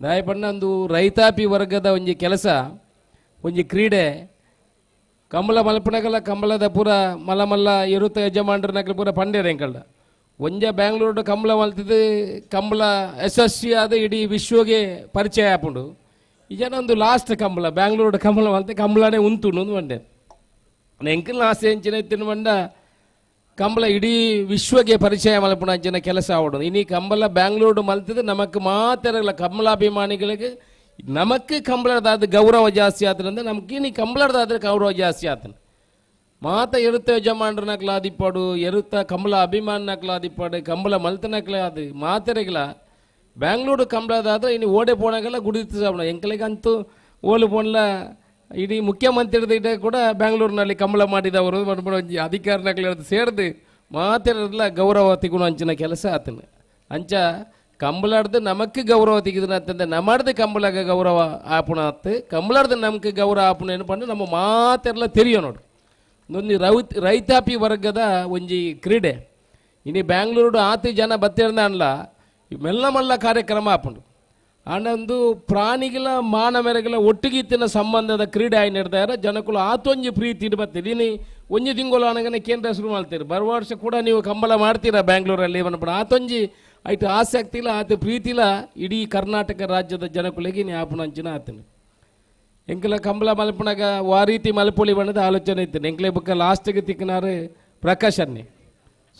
ದಾಯ ಪಂಡ ಒಂದು ರೈತಾಪಿ ವರ್ಗದ ಒಂಜಿ ಕೆಲಸ, ಒಂಜಿ ಕ್ರೀಡೆ. ಕಂಬಳ ಮಲ್ಪನಗಲ ಕಂಬಳದ ಪೂರ ಮಲ್ಲ ಮಲ್ಲ ಎರುತ ಯಜಮಾನ್ರನಕಲ್ ಪೂರ ಪಂಡೇರು ಎಂಕಲ್ಡ. ಒಂಜ ಬ್ಯಾಂಗ್ಳೂರು ಕಂಬಳ ಮಲ್ತಿದ್ದು ಕಂಬಳ ಯಶಸ್ವಿ ಆದ ಇಡೀ ವಿಶ್ವಗೆ ಪರಿಚಯ ಆಪುಂಡು. ಈ ಜನ ಒಂದು ಲಾಸ್ಟ್ ಕಂಬಳ ಬ್ಯಾಂಗ್ಳೂರು ಕಂಬಳ ಮಲ್ತೆ ಕಂಬಳನೇ ಉಂತುಂಡು ಅಂದ್ ಪಂಡೇರು. ಎಂಕಲ್ನ ಆಸೆ ಎಂಚಿನ ಇತ್ತಿನ ಪಂಡ ಕಂಬಳ ಇಡೀ ವಿಶ್ವಗೆ ಪರಿಚಯ ಮಲ್ಪುನ ಅಂಚಿನ ಕೆಲಸ ಆವಡು. ಇನಿ ಕಂಬಳ ಬ್ಯಾಂಗ್ಳೂರು ಮಲ್ತಿದ್ದು ನಮಕ್ ಮಾತ್ರ ಕಂಬಳಾಭಿಮಾನಿಗಳಿಗೆ ನಮಕ್ ಕಂಬಳದಾದ ಗೌರವ ಜಾಸ್ತಿ ಆತನಂದ್ರೆ ನಮ್ಗೆ ಇನಿ ಕಂಬಳದಾದ್ರೆ ಗೌರವ ಜಾಸ್ತಿ ಆತನ. ಮಾತ ಎರುತ್ತ ಯಜಮಾನ್ರನಕ್ಲ ಆದಿಪ್ಪಾಡು, ಎರುತ್ತ ಕಂಬಳ ಅಭಿಮಾನಕ್ಲ ಆದಿಪ್ಪಾಡು, ಕಂಬಳ ಮಲ್ತನಕ್ಲ ಅದು ಮಾತೆರೆಗ್ಲ ಬ್ಯಾಂಗ್ಳೂರು ಕಂಬಳದಾದ್ರೆ ಇನ್ನು ಓಡೆ ಪೋಣಗೆಲ್ಲ ಗುಡಿತು ಸಾವಣ. ಎಂಕಲಿಗಂತೂ ಓಲು ಪೋಣ್ಲ ಇಡೀ ಮುಖ್ಯಮಂತ್ರಿ ಇಡ ಕೂಡ ಬ್ಯಾಂಗ್ಳೂರಿನಲ್ಲಿ ಕಂಬಳ ಮಾಡಿದವರು ಅಧಿಕಾರಿನಕ್ಲ ಸೇರ್ದು ಮಾತೆರೆಲ್ಲ ಗೌರವ ತಿಗುಣ ಅಂಚಿನ ಕೆಲಸ ಆತನ. ಅಂಚ ಕಂಬಳಾಡ್ದು ನಮಕ್ ಗೌರವ ತಿಗಿದನ ಅಂತಂದ್ರೆ ನಮ್ಮಡ್ದು ಕಂಬಳಗ ಗೌರವ ಆಪುಣ ಆತು, ಕಂಬಳಾಡ್ದು ನಮಕ್ ಗೌರವ ಆಪುಣ ಏನು ಪಂಡ ನಮ್ಮ ಮಾತೆಲ್ಲ ತೆರಿಯೋ ನೋಡು. ಒಂಜಿ ರೈತಾಪಿ ವರ್ಗದ ಒಂಜಿ ಕ್ರೀಡೆ. ಇನಿ ಬ್ಯಾಂಗ್ಳೂರು ಆತಿ ಜನ ಬತ್ತಿರ್ದ ಅನ್ಲ ಮೆಲ್ಲ ಮಲ್ಲ ಕಾರ್ಯಕ್ರಮ ಆಪುಂಡು. ಆಂಡ ಪ್ರಾಣಿಗಳ ಮಾನವೆರಗಳ ಒಟ್ಟಿಗಿತ್ತಿನ ಸಂಬಂಧದ ಕ್ರೀಡೆ ಆಗಿ ನಡೆದಾರ ಜನಕುಲು ಆತೊಂಜಿ ಪ್ರೀತಿ ಬತ್ತೀರಿ. ಇನಿ ಒಂಜಿ ತಿಂಗಳು ಅನಗನೆ ಕೇಂದ್ರ ಶುರು ಮಾಡ್ತೀರಿ, ಬರುವ ವರ್ಷ ಕೂಡ ನೀವು ಕಂಬಳ ಮಾಡ್ತೀರಾ ಬ್ಯಾಂಗ್ಳೂರಲ್ಲಿ ಪಡ ಆತೊಂಜಿ ಐಟು ಆಸಕ್ತಿ ಇಲ್ಲ ಆತ ಪ್ರೀತಿಲ ಇಡೀ ಕರ್ನಾಟಕ ರಾಜ್ಯದ ಜನಕುಲಿಗೆ ಇನಿ ಆಪುಣ ಅಂಚಿನ ಆತನು. ಎಂಕಲ ಕಂಬಳ ಮಲ್ಪುಣಗ ವಾ ರೀತಿ ಮಲ್ಪೊಳಿ ಬಣ್ಣದ ಆಲೋಚನೆ ಇತ್ತು. ಎಂಕಲೆ ಬುಕ್ಕ ಲಾಸ್ಟಿಗೆ ತಿಕ್ಕನಾರು ಪ್ರಕಾಶನ್ನೇ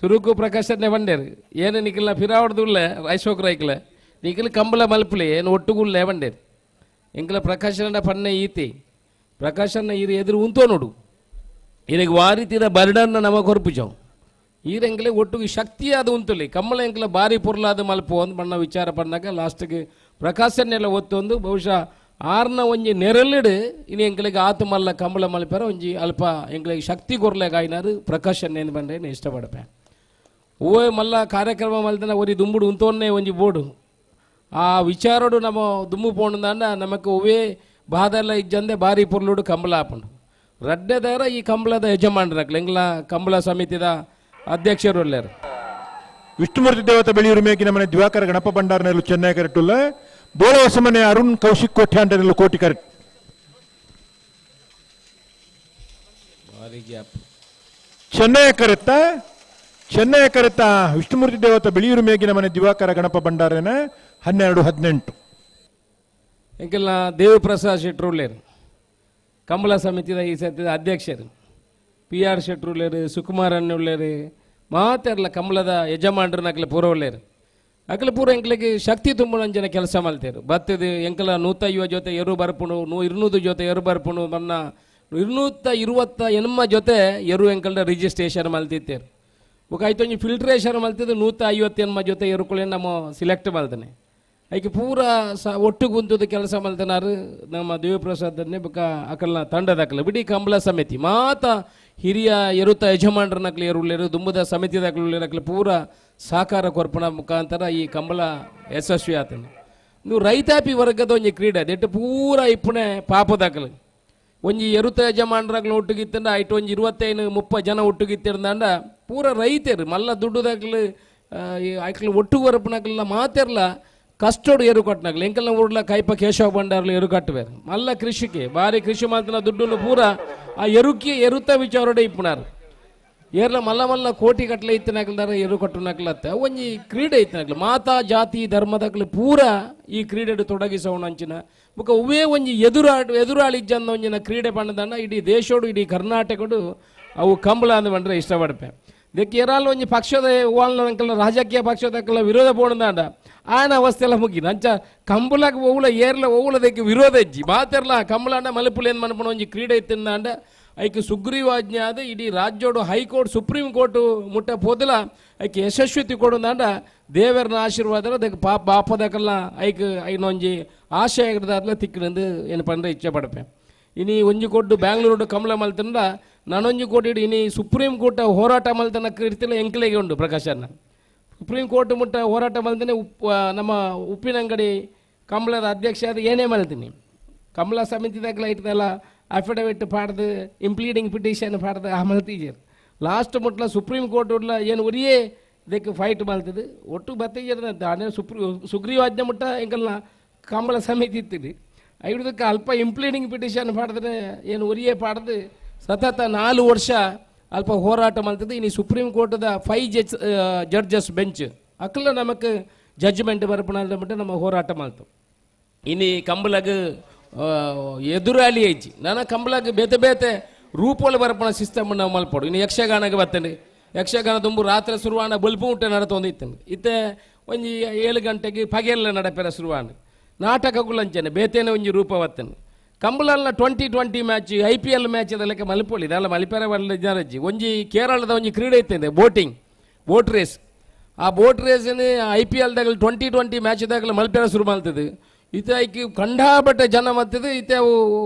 ಸುರುಕು ಪ್ರಕಾಶನ್ನೇ ಬಂಡೇರು. ಏನು ನಿಖಿಲ್ನ ಫಿರಾವಡ್ದುಳ್ಳೆ ಅಶೋಕ್ ರೈಕ್ಲೆ ನಿಖಿಲ್ ಕಂಬಳ ಮಲ್ಪುಲಿ ಏನು ಒಟ್ಟುಗುಳ್ಳೆ ಬಂಡೇರು. ಎಂಕಲ ಪ್ರಕಾಶನ ಪನ್ನೆ ಈತಿ ಪ್ರಕಾಶನ್ನ ಈರು ಎದುರು ಉಂತೋ ನೋಡು ಇರಗೆ ವಾರಿತೀರ ಬರ್ಡನ್ನ ನಮ ಕೊರ್ಪುಜಾವು ಈರೆಂಕಲೆ ಒಟ್ಟುಗೆ ಶಕ್ತಿಯಾದ ಉಂತುಲಿ ಕಂಬಳ ಎಂಕಲ ಬಾರಿ ಪೊರ್ಲಾದ ಮಲ್ಪು ಅಂದ್ ಬಣ್ಣ ವಿಚಾರ ಪಣ್ಣಾಗ ಲಾಸ್ಟಿಗೆ ಪ್ರಕಾಶನ್ನೆಲ್ಲ ಒತ್ತೊಂದು ಬಹುಶಃ ಆರ್ನ ಒಂಜಿ ನೆರಳಿಡು ಇನಿ ಎಂಕಲಿಗೆ ಆತು ಮಲ್ಲ ಕಂಬಳ ಮಲ್ಪೆರ ಒಂಜಿ ಅಲ್ಪ ಎಂಕಲಿಗೆ ಶಕ್ತಿ ಕೊರ್ಲೆಗಾಯಿನಾರು ಪ್ರಕಾಶನ್ ಏನು ಬಂದ್ರೆ ಇಷ್ಟಪಡಪೆ. ಓಯ್ ಮಲ್ಲ ಕಾರ್ಯಕ್ರಮ ಮಲ್ತನ ಒರಿ ದುಂಬುಡು ಉಂತೋನ್ನೇ ಒಂಜಿ ಬೋಡು ಆ ವಿಚಾರೋಡು ನಮ್ಮ ದುಂಬು ಪೋಂಡ ನಮಕ್ ಒವೇ ಬಾಧೆಲ್ಲ ಇಜ್ಜಂದೆ ಬಾರಿ ಪೊರ್ಲುಡು ಕಂಬಳ ಆಪುಂಡು. ರಡ್ಡೆದಾರ ಈ ಕಂಬಳದ ಯಜಮಾನರಕ್ಲ ಎಂಗ್ಲ ಕಂಬಳ ಸಮಿತಿದ ಅಧ್ಯಕ್ಷರು ಉಲ್ಲೇರು.
ವಿಷ್ಣುಮೂರ್ತಿ ದೇವತೆ ಬೆಳೆಯೂರು ಮೇಗಿನ ಮನೆ ದಿವಾಕರ ಗಣಪ ಭಂಡಾರನೆಲ್ಲ ಚೆನ್ನೈ ಕರೆಟುಲ್ಲ ಬೋಳ ಹೊಸಮನೆ ಅರುಣ್ ಕೌಶಿಕ್ ಕೋಟ್ಯಾಂಡನೆಲ್ಲ ಕೋಟಿ ಕರೆಟ್. ಚೆನ್ನೈ ಕರೆತ್ತ ಚೆನ್ನೈ ಕರೆತ್ತ ವಿಷ್ಣುಮೂರ್ತಿ ದೇವತೆ ಬೆಳೆಯೂರು ಮೇಗಿನ ಮನೆ ದಿವಾಕರ ಗಣಪ ಭಂಡಾರನ 12-18.
ಎಂಕೆಲ್ಲ ದೇವಪ್ರಸಾದ್ ಶೆಟ್ಟರು ಉಲ್ಲೇರು ಕಂಬಳ ಸಮಿತಿದ ಈ ಸತಿದ ಅಧ್ಯಕ್ಷರು, ಪಿ ಆರ್ ಶೆಟ್ಟರು ಉಲ್ಲೇರು, ಸುಕುಮಾರ್ ಅಣ್ಣ ಉಲ್ಲೇರು, ಮಾತೆರ್ಲ ಕಂಬಳದ ಯಜಮಾನ್ರನಕ್ಲೆ ಪೂರ ಉಲ್ಲೇರು. ಅಕ್ಲೆ ಪೂರ ಎಂಕ್ಲೆಗೆ ಶಕ್ತಿ ತುಂಬುನಂಚಿನ ಕೆಲಸ ಮಲ್ತೇರು. ಬತ್ತದು ಎಂಕಲ 150 ಜೊತೆ ಎರು ಬರ್ಪುಣು, 200 ಜೊತೆ ಎರು ಬರ್ಪುಣು, ಮನ್ನ 220 ಜೊತೆ ಎರು ಎಂಕಲ್ಡ ರಿಜಿಸ್ಟ್ರೇಷನ್ ಮಲ್ತಿತ್ತೇರು. ಬೊಕ ಐತೊಂಜಿ ಫಿಲ್ಟ್ರೇಷನ್ ಮಲ್ತಿದ್ದು 150 ಜೊತೆ ಎರುಕುಲೆ ನಮ್ಮ ಸಿಲೆಕ್ಟ್ ಮಲ್ತಾನೆ. ಐಕೆ ಪೂರ ಸ ಒಟ್ಟು ಗುಂತದ ಕೆಲಸ ಮಲ್ತನಾರು ನಮ್ಮ ದೇವಪ್ರಸಾದನ್ನೇ ಬೊಕ ಅಕಲ್ನ ತಂಡದಕಲ ಬಿಡಿ ಕಂಬಳ ಸಮಿತಿ ಮಾತ ಹಿರಿಯ ಎರುತ ಯಜಮಾನ್ರನಕ್ಲೆ ಎರುಳ್ಳೇರು ದುಂಬದ ಸಮಿತಿದಾಕಲು ಪೂರ ಸಹಕಾರ ಕೊರ್ಪಣ ಮುಖಾಂತರ ಈ ಕಂಬಳ ಯಶಸ್ವಿ ಆತನ. ನೀವು ರೈತಾಪಿ ವರ್ಗದ ಒಂಜಿ ಕ್ರೀಡೆ ಅದೆಟ್ಟು ಪೂರ ಇಪ್ಪುಣೆ ಪಾಪದಾಕಲು ಒಂಜಿ ಎರುತ ಯಜಮಾನ್ರಾಗ್ಲ ಒಟ್ಟುಗಿತ್ತಂಡ ಐಟು ಒಂಜಿ 25-30 ಜನ ಒಟ್ಟುಗಿತ್ತಿರಂದಾಂಡ ಪೂರ ರೈತರು ಮಲ್ಲ ದುಡ್ಡುದಾಕ್ಲು ಐಕ್ಲು ಒಟ್ಟು ಬರಪುನಕ್ಲೆಲ್ಲ ಮಾತೆರ್ಲ ಕಷ್ಟೋಡು ಎರು ಕಟ್ಟನಾಗ್ಲಿ. ಎಂಕಲ್ನ ಊರ್ಲ ಕೈಪ ಕೇಶವ ಭಂಡಾರ್ಲು ಎರು ಕಟ್ಟುವೇರು ಮಲ್ಲ ಕೃಷಿಗೆ ಭಾರಿ ಕೃಷಿ ಮಾಲ್ತನ ದುಡ್ಡುನು ಪೂರ ಆ ಎರುಕಿ ಎರುತ ವಿಚಾರೋಡೆ ಇಪ್ಪುನಾರು. ಏರ್ಲ ಮಲ್ಲ ಮಲ್ಲ ಕೋಟಿ ಕಟ್ಲೆ ಇತ್ತನಾಕ್ಲಾರ ಎರು ಕಟ್ಟುನಕ್ಲತ್ತ ಒಂಜಿ ಕ್ರೀಡೆ ಇತ್ತನಾಕ್ಲು ಮಾತಾ ಜಾತಿ ಧರ್ಮದಕ್ಲು ಪೂರ ಈ ಕ್ರೀಡೆ ತೊಡಗಿಸೋಣ ಅಂಚಿನ ಬೊಕ ಒವ್ವೇ ಒಂಜಿ ಎದುರಾಳಿ ಇಜ್ಜಂದ ಒಂಜಿನ ಕ್ರೀಡೆ ಪಂಡದನ್ನ ಇಡೀ ದೇಶೋಡು ಇಡೀ ಕರ್ನಾಟಕಡು ಅವು ಕಂಬಳ ಅಂದ್ ಬಂದ್ರೆ ಇಷ್ಟಪಡ್ಪೆ. ದಕ್ಕೆ ಏರಾಲ್ ಒಂಜಿ ಪಕ್ಷದ ಓಲ್ನ ರಾಜಕೀಯ ಪಕ್ಷದ ವಿರೋಧ ಪೋಣದಾಂಡ ಆಯನ ಅವಸ್ಥೆಲ್ಲ ಮುಗಿನ ಅಂಚ ಕಂಬಳಕ್ಕೆ ಒವ್ಲ ಏರ್ಲ ಒವ್ಲದಕ್ಕೆ ವಿರೋಧ ಇಜ್ಜಿ ಮಾತೆರ್ಲ ಕಂಬಳಾಂಡ ಮಲಪುಲೆ ಏನ್ ಮನ್ಪುಣ ಒಂಜಿ ಕ್ರೀಡೆ ಇತ್ತಿಂದಾಂಡ ಐಕ್ ಸುಗ್ರೀವಾಜ್ಞೆ ಆದ ಇಡೀ ರಾಜ್ಯೋಡು high court supreme court ಮುಟ್ಟ ಪೋದಲ ಐಕ್ ಯಶಸ್ವಿ ತಿಕೊಡುಂದಾಂಡ ದೇವರನ ಆಶೀರ್ವಾದ ಅದಕ್ಕೆ ಪಾಪ ಬಾಪದಕಲ್ಲ ಐಕ್ ಐನೊಂಜಿ ಆಶಯ ಆಗಿರ್ದಾದ್ಲ ತಿಕ್ಕಿನಂದು ಏನು ಪಂಡ್ರೆ ಇಚ್ಛೆ ಪಡಪೆ. ಇನಿ ಒಂಜಿ ಕೊಟ್ಟು ಬ್ಯಾಂಗ್ಳೂರು ಕಮಲ ಮಲ್ತಂಡ ನಾನೊಂಜಿ ಕೋಟಿ ಇನಿ ಸುಪ್ರೀಂ ಕೋರ್ಟ್ ಹೋರಾಟ ಮಲ್ತನ ಕೀರ್ತಿಲ ಎಂಕಲೆಗೆ ಉಂಡು ಪ್ರಕಾಶನ. ಸುಪ್ರೀಂ ಕೋರ್ಟ್ ಮುಟ್ಟ ಹೋರಾಟ ಮಲ್ತನೆ ನಮ್ಮ ಉಪ್ಪಿನಂಗಡಿ ಕಮಲದ ಅಧ್ಯಕ್ಷ ಅದು ಏನೇ ಮಲ್ತೀನಿ ಕಮಲ ಸಮಿತಿದಾಗಲ ಇಟ್ಟದಲ್ಲ ಅಫಿಡವಿಟ್ ಪಾಡ್ದು ಇಂಪ್ಲೀಡಿಂಗ್ ಪಿಟಿಷನ್ ಪಾಡ್ದು ಆ ಮಲ್ತೀಜರ್. Last ಮುಟ್ಲ ಸುಪ್ರೀಂ ಕೋರ್ಟ್ ಉಡ್ಲ ಏನು ಒರಿಯೇ ಇದಕ್ಕೆ ಫೈಟ್ ಮಾಡ್ತದೆ ಒಟ್ಟು ಬತ್ತಿಗೆ ದಾನೆ ಸುಗ್ರೀವಾಜ್ಞೆ ಮುಟ್ಟ ಎಂಕಲ್ನ ಕಂಬಳ ಸಮಿತಿ ಇತ್ತಿದೆ ಐದಕ್ಕೆ ಅಲ್ಪ ಇಂಪ್ಲೀಡಿಂಗ್ ಪಿಟಿಷನ್ ಪಾಡಿದ್ರೆ ಏನು ಒರಿಯೇ ಪಾಡ್ದು ಸತತ 4 ವರ್ಷ ಅಲ್ಪ ಹೋರಾಟ ಮಾಡ್ತದೆ. ಇನ್ನು ಸುಪ್ರೀಂ ಕೋರ್ಟ್ದ 5 ಜಡ್ಜಸ್ ಬೆಂಚ್ ಅಕ್ಕಲ ನಮಕ್ ಜಡ್ಜ್ಮೆಂಟ್ ಬರಪಣ ಮಟ್ಟ ನಮ್ಮ ಹೋರಾಟ ಮಾಡ್ತು. ಇನ್ನು ಕಂಬಳಗ ಎದುರಾಳಿ ಐಜಿ ನಾನು ಕಂಬಳಗ ಬೇತೆ ಬೇತೆ ರೂಪೋಲ ಬರಪಣ ಸಿಸ್ಟಮ್ ನಾವು ಮಲ್ಪಡು. ಇನ್ನು ಯಕ್ಷಗಾನಕ್ಕೆ ಬರ್ತೇನೆ, ಯಕ್ಷಗಾನ ತುಂಬ ರಾತ್ರಿ ಶುರುವಾನ ಬಲ್ಪು ಮುಟ್ಟೆ ನಡತೊಂದಿತ್ತೇನೆ ಇತ್ತೆ ಒಂಜಿ 7 ಗಂಟೆಗೆ ಪಗೆಲ್ಲ ನಡಪೆರ ಶುರುವಾನ ನಾಟಕಗಳು ಅಂಚನೆ ಬೇತೇನೆ ಒಂಜಿ ರೂಪ ಬರ್ತೇನೆ. ಕಂಬಳಲ್ಲ 20-20 match IPL match ಅದೆಲ್ಲ ಮಲ್ಪೊಳಿ ಇದೆಲ್ಲ ಮಲ್ಪೆರ ಬರಲಿ ಜನರಜ್ಜಿ. ಒಂಜಿ ಕೇರಳದ ಒಂಜಿ ಕ್ರೀಡೆ ಇತ್ತೇನೆ boating boat race, ಆ ಬೋಟ್ ರೇಸನ್ನು IPL ದಾಗಲಿ 20-20 ಮ್ಯಾಚ್ ದಾಗಲಿ ಮಲ್ಪೆರ ಶುರು ಮಾಡ್ತದೆ. ಇತ್ತೆ ಐಕ್ ಕಂಡಾಪಟ್ಟೆ ಜನ ಮತ್ತಿದ್ದು ಇತ್ತೆ ಅವು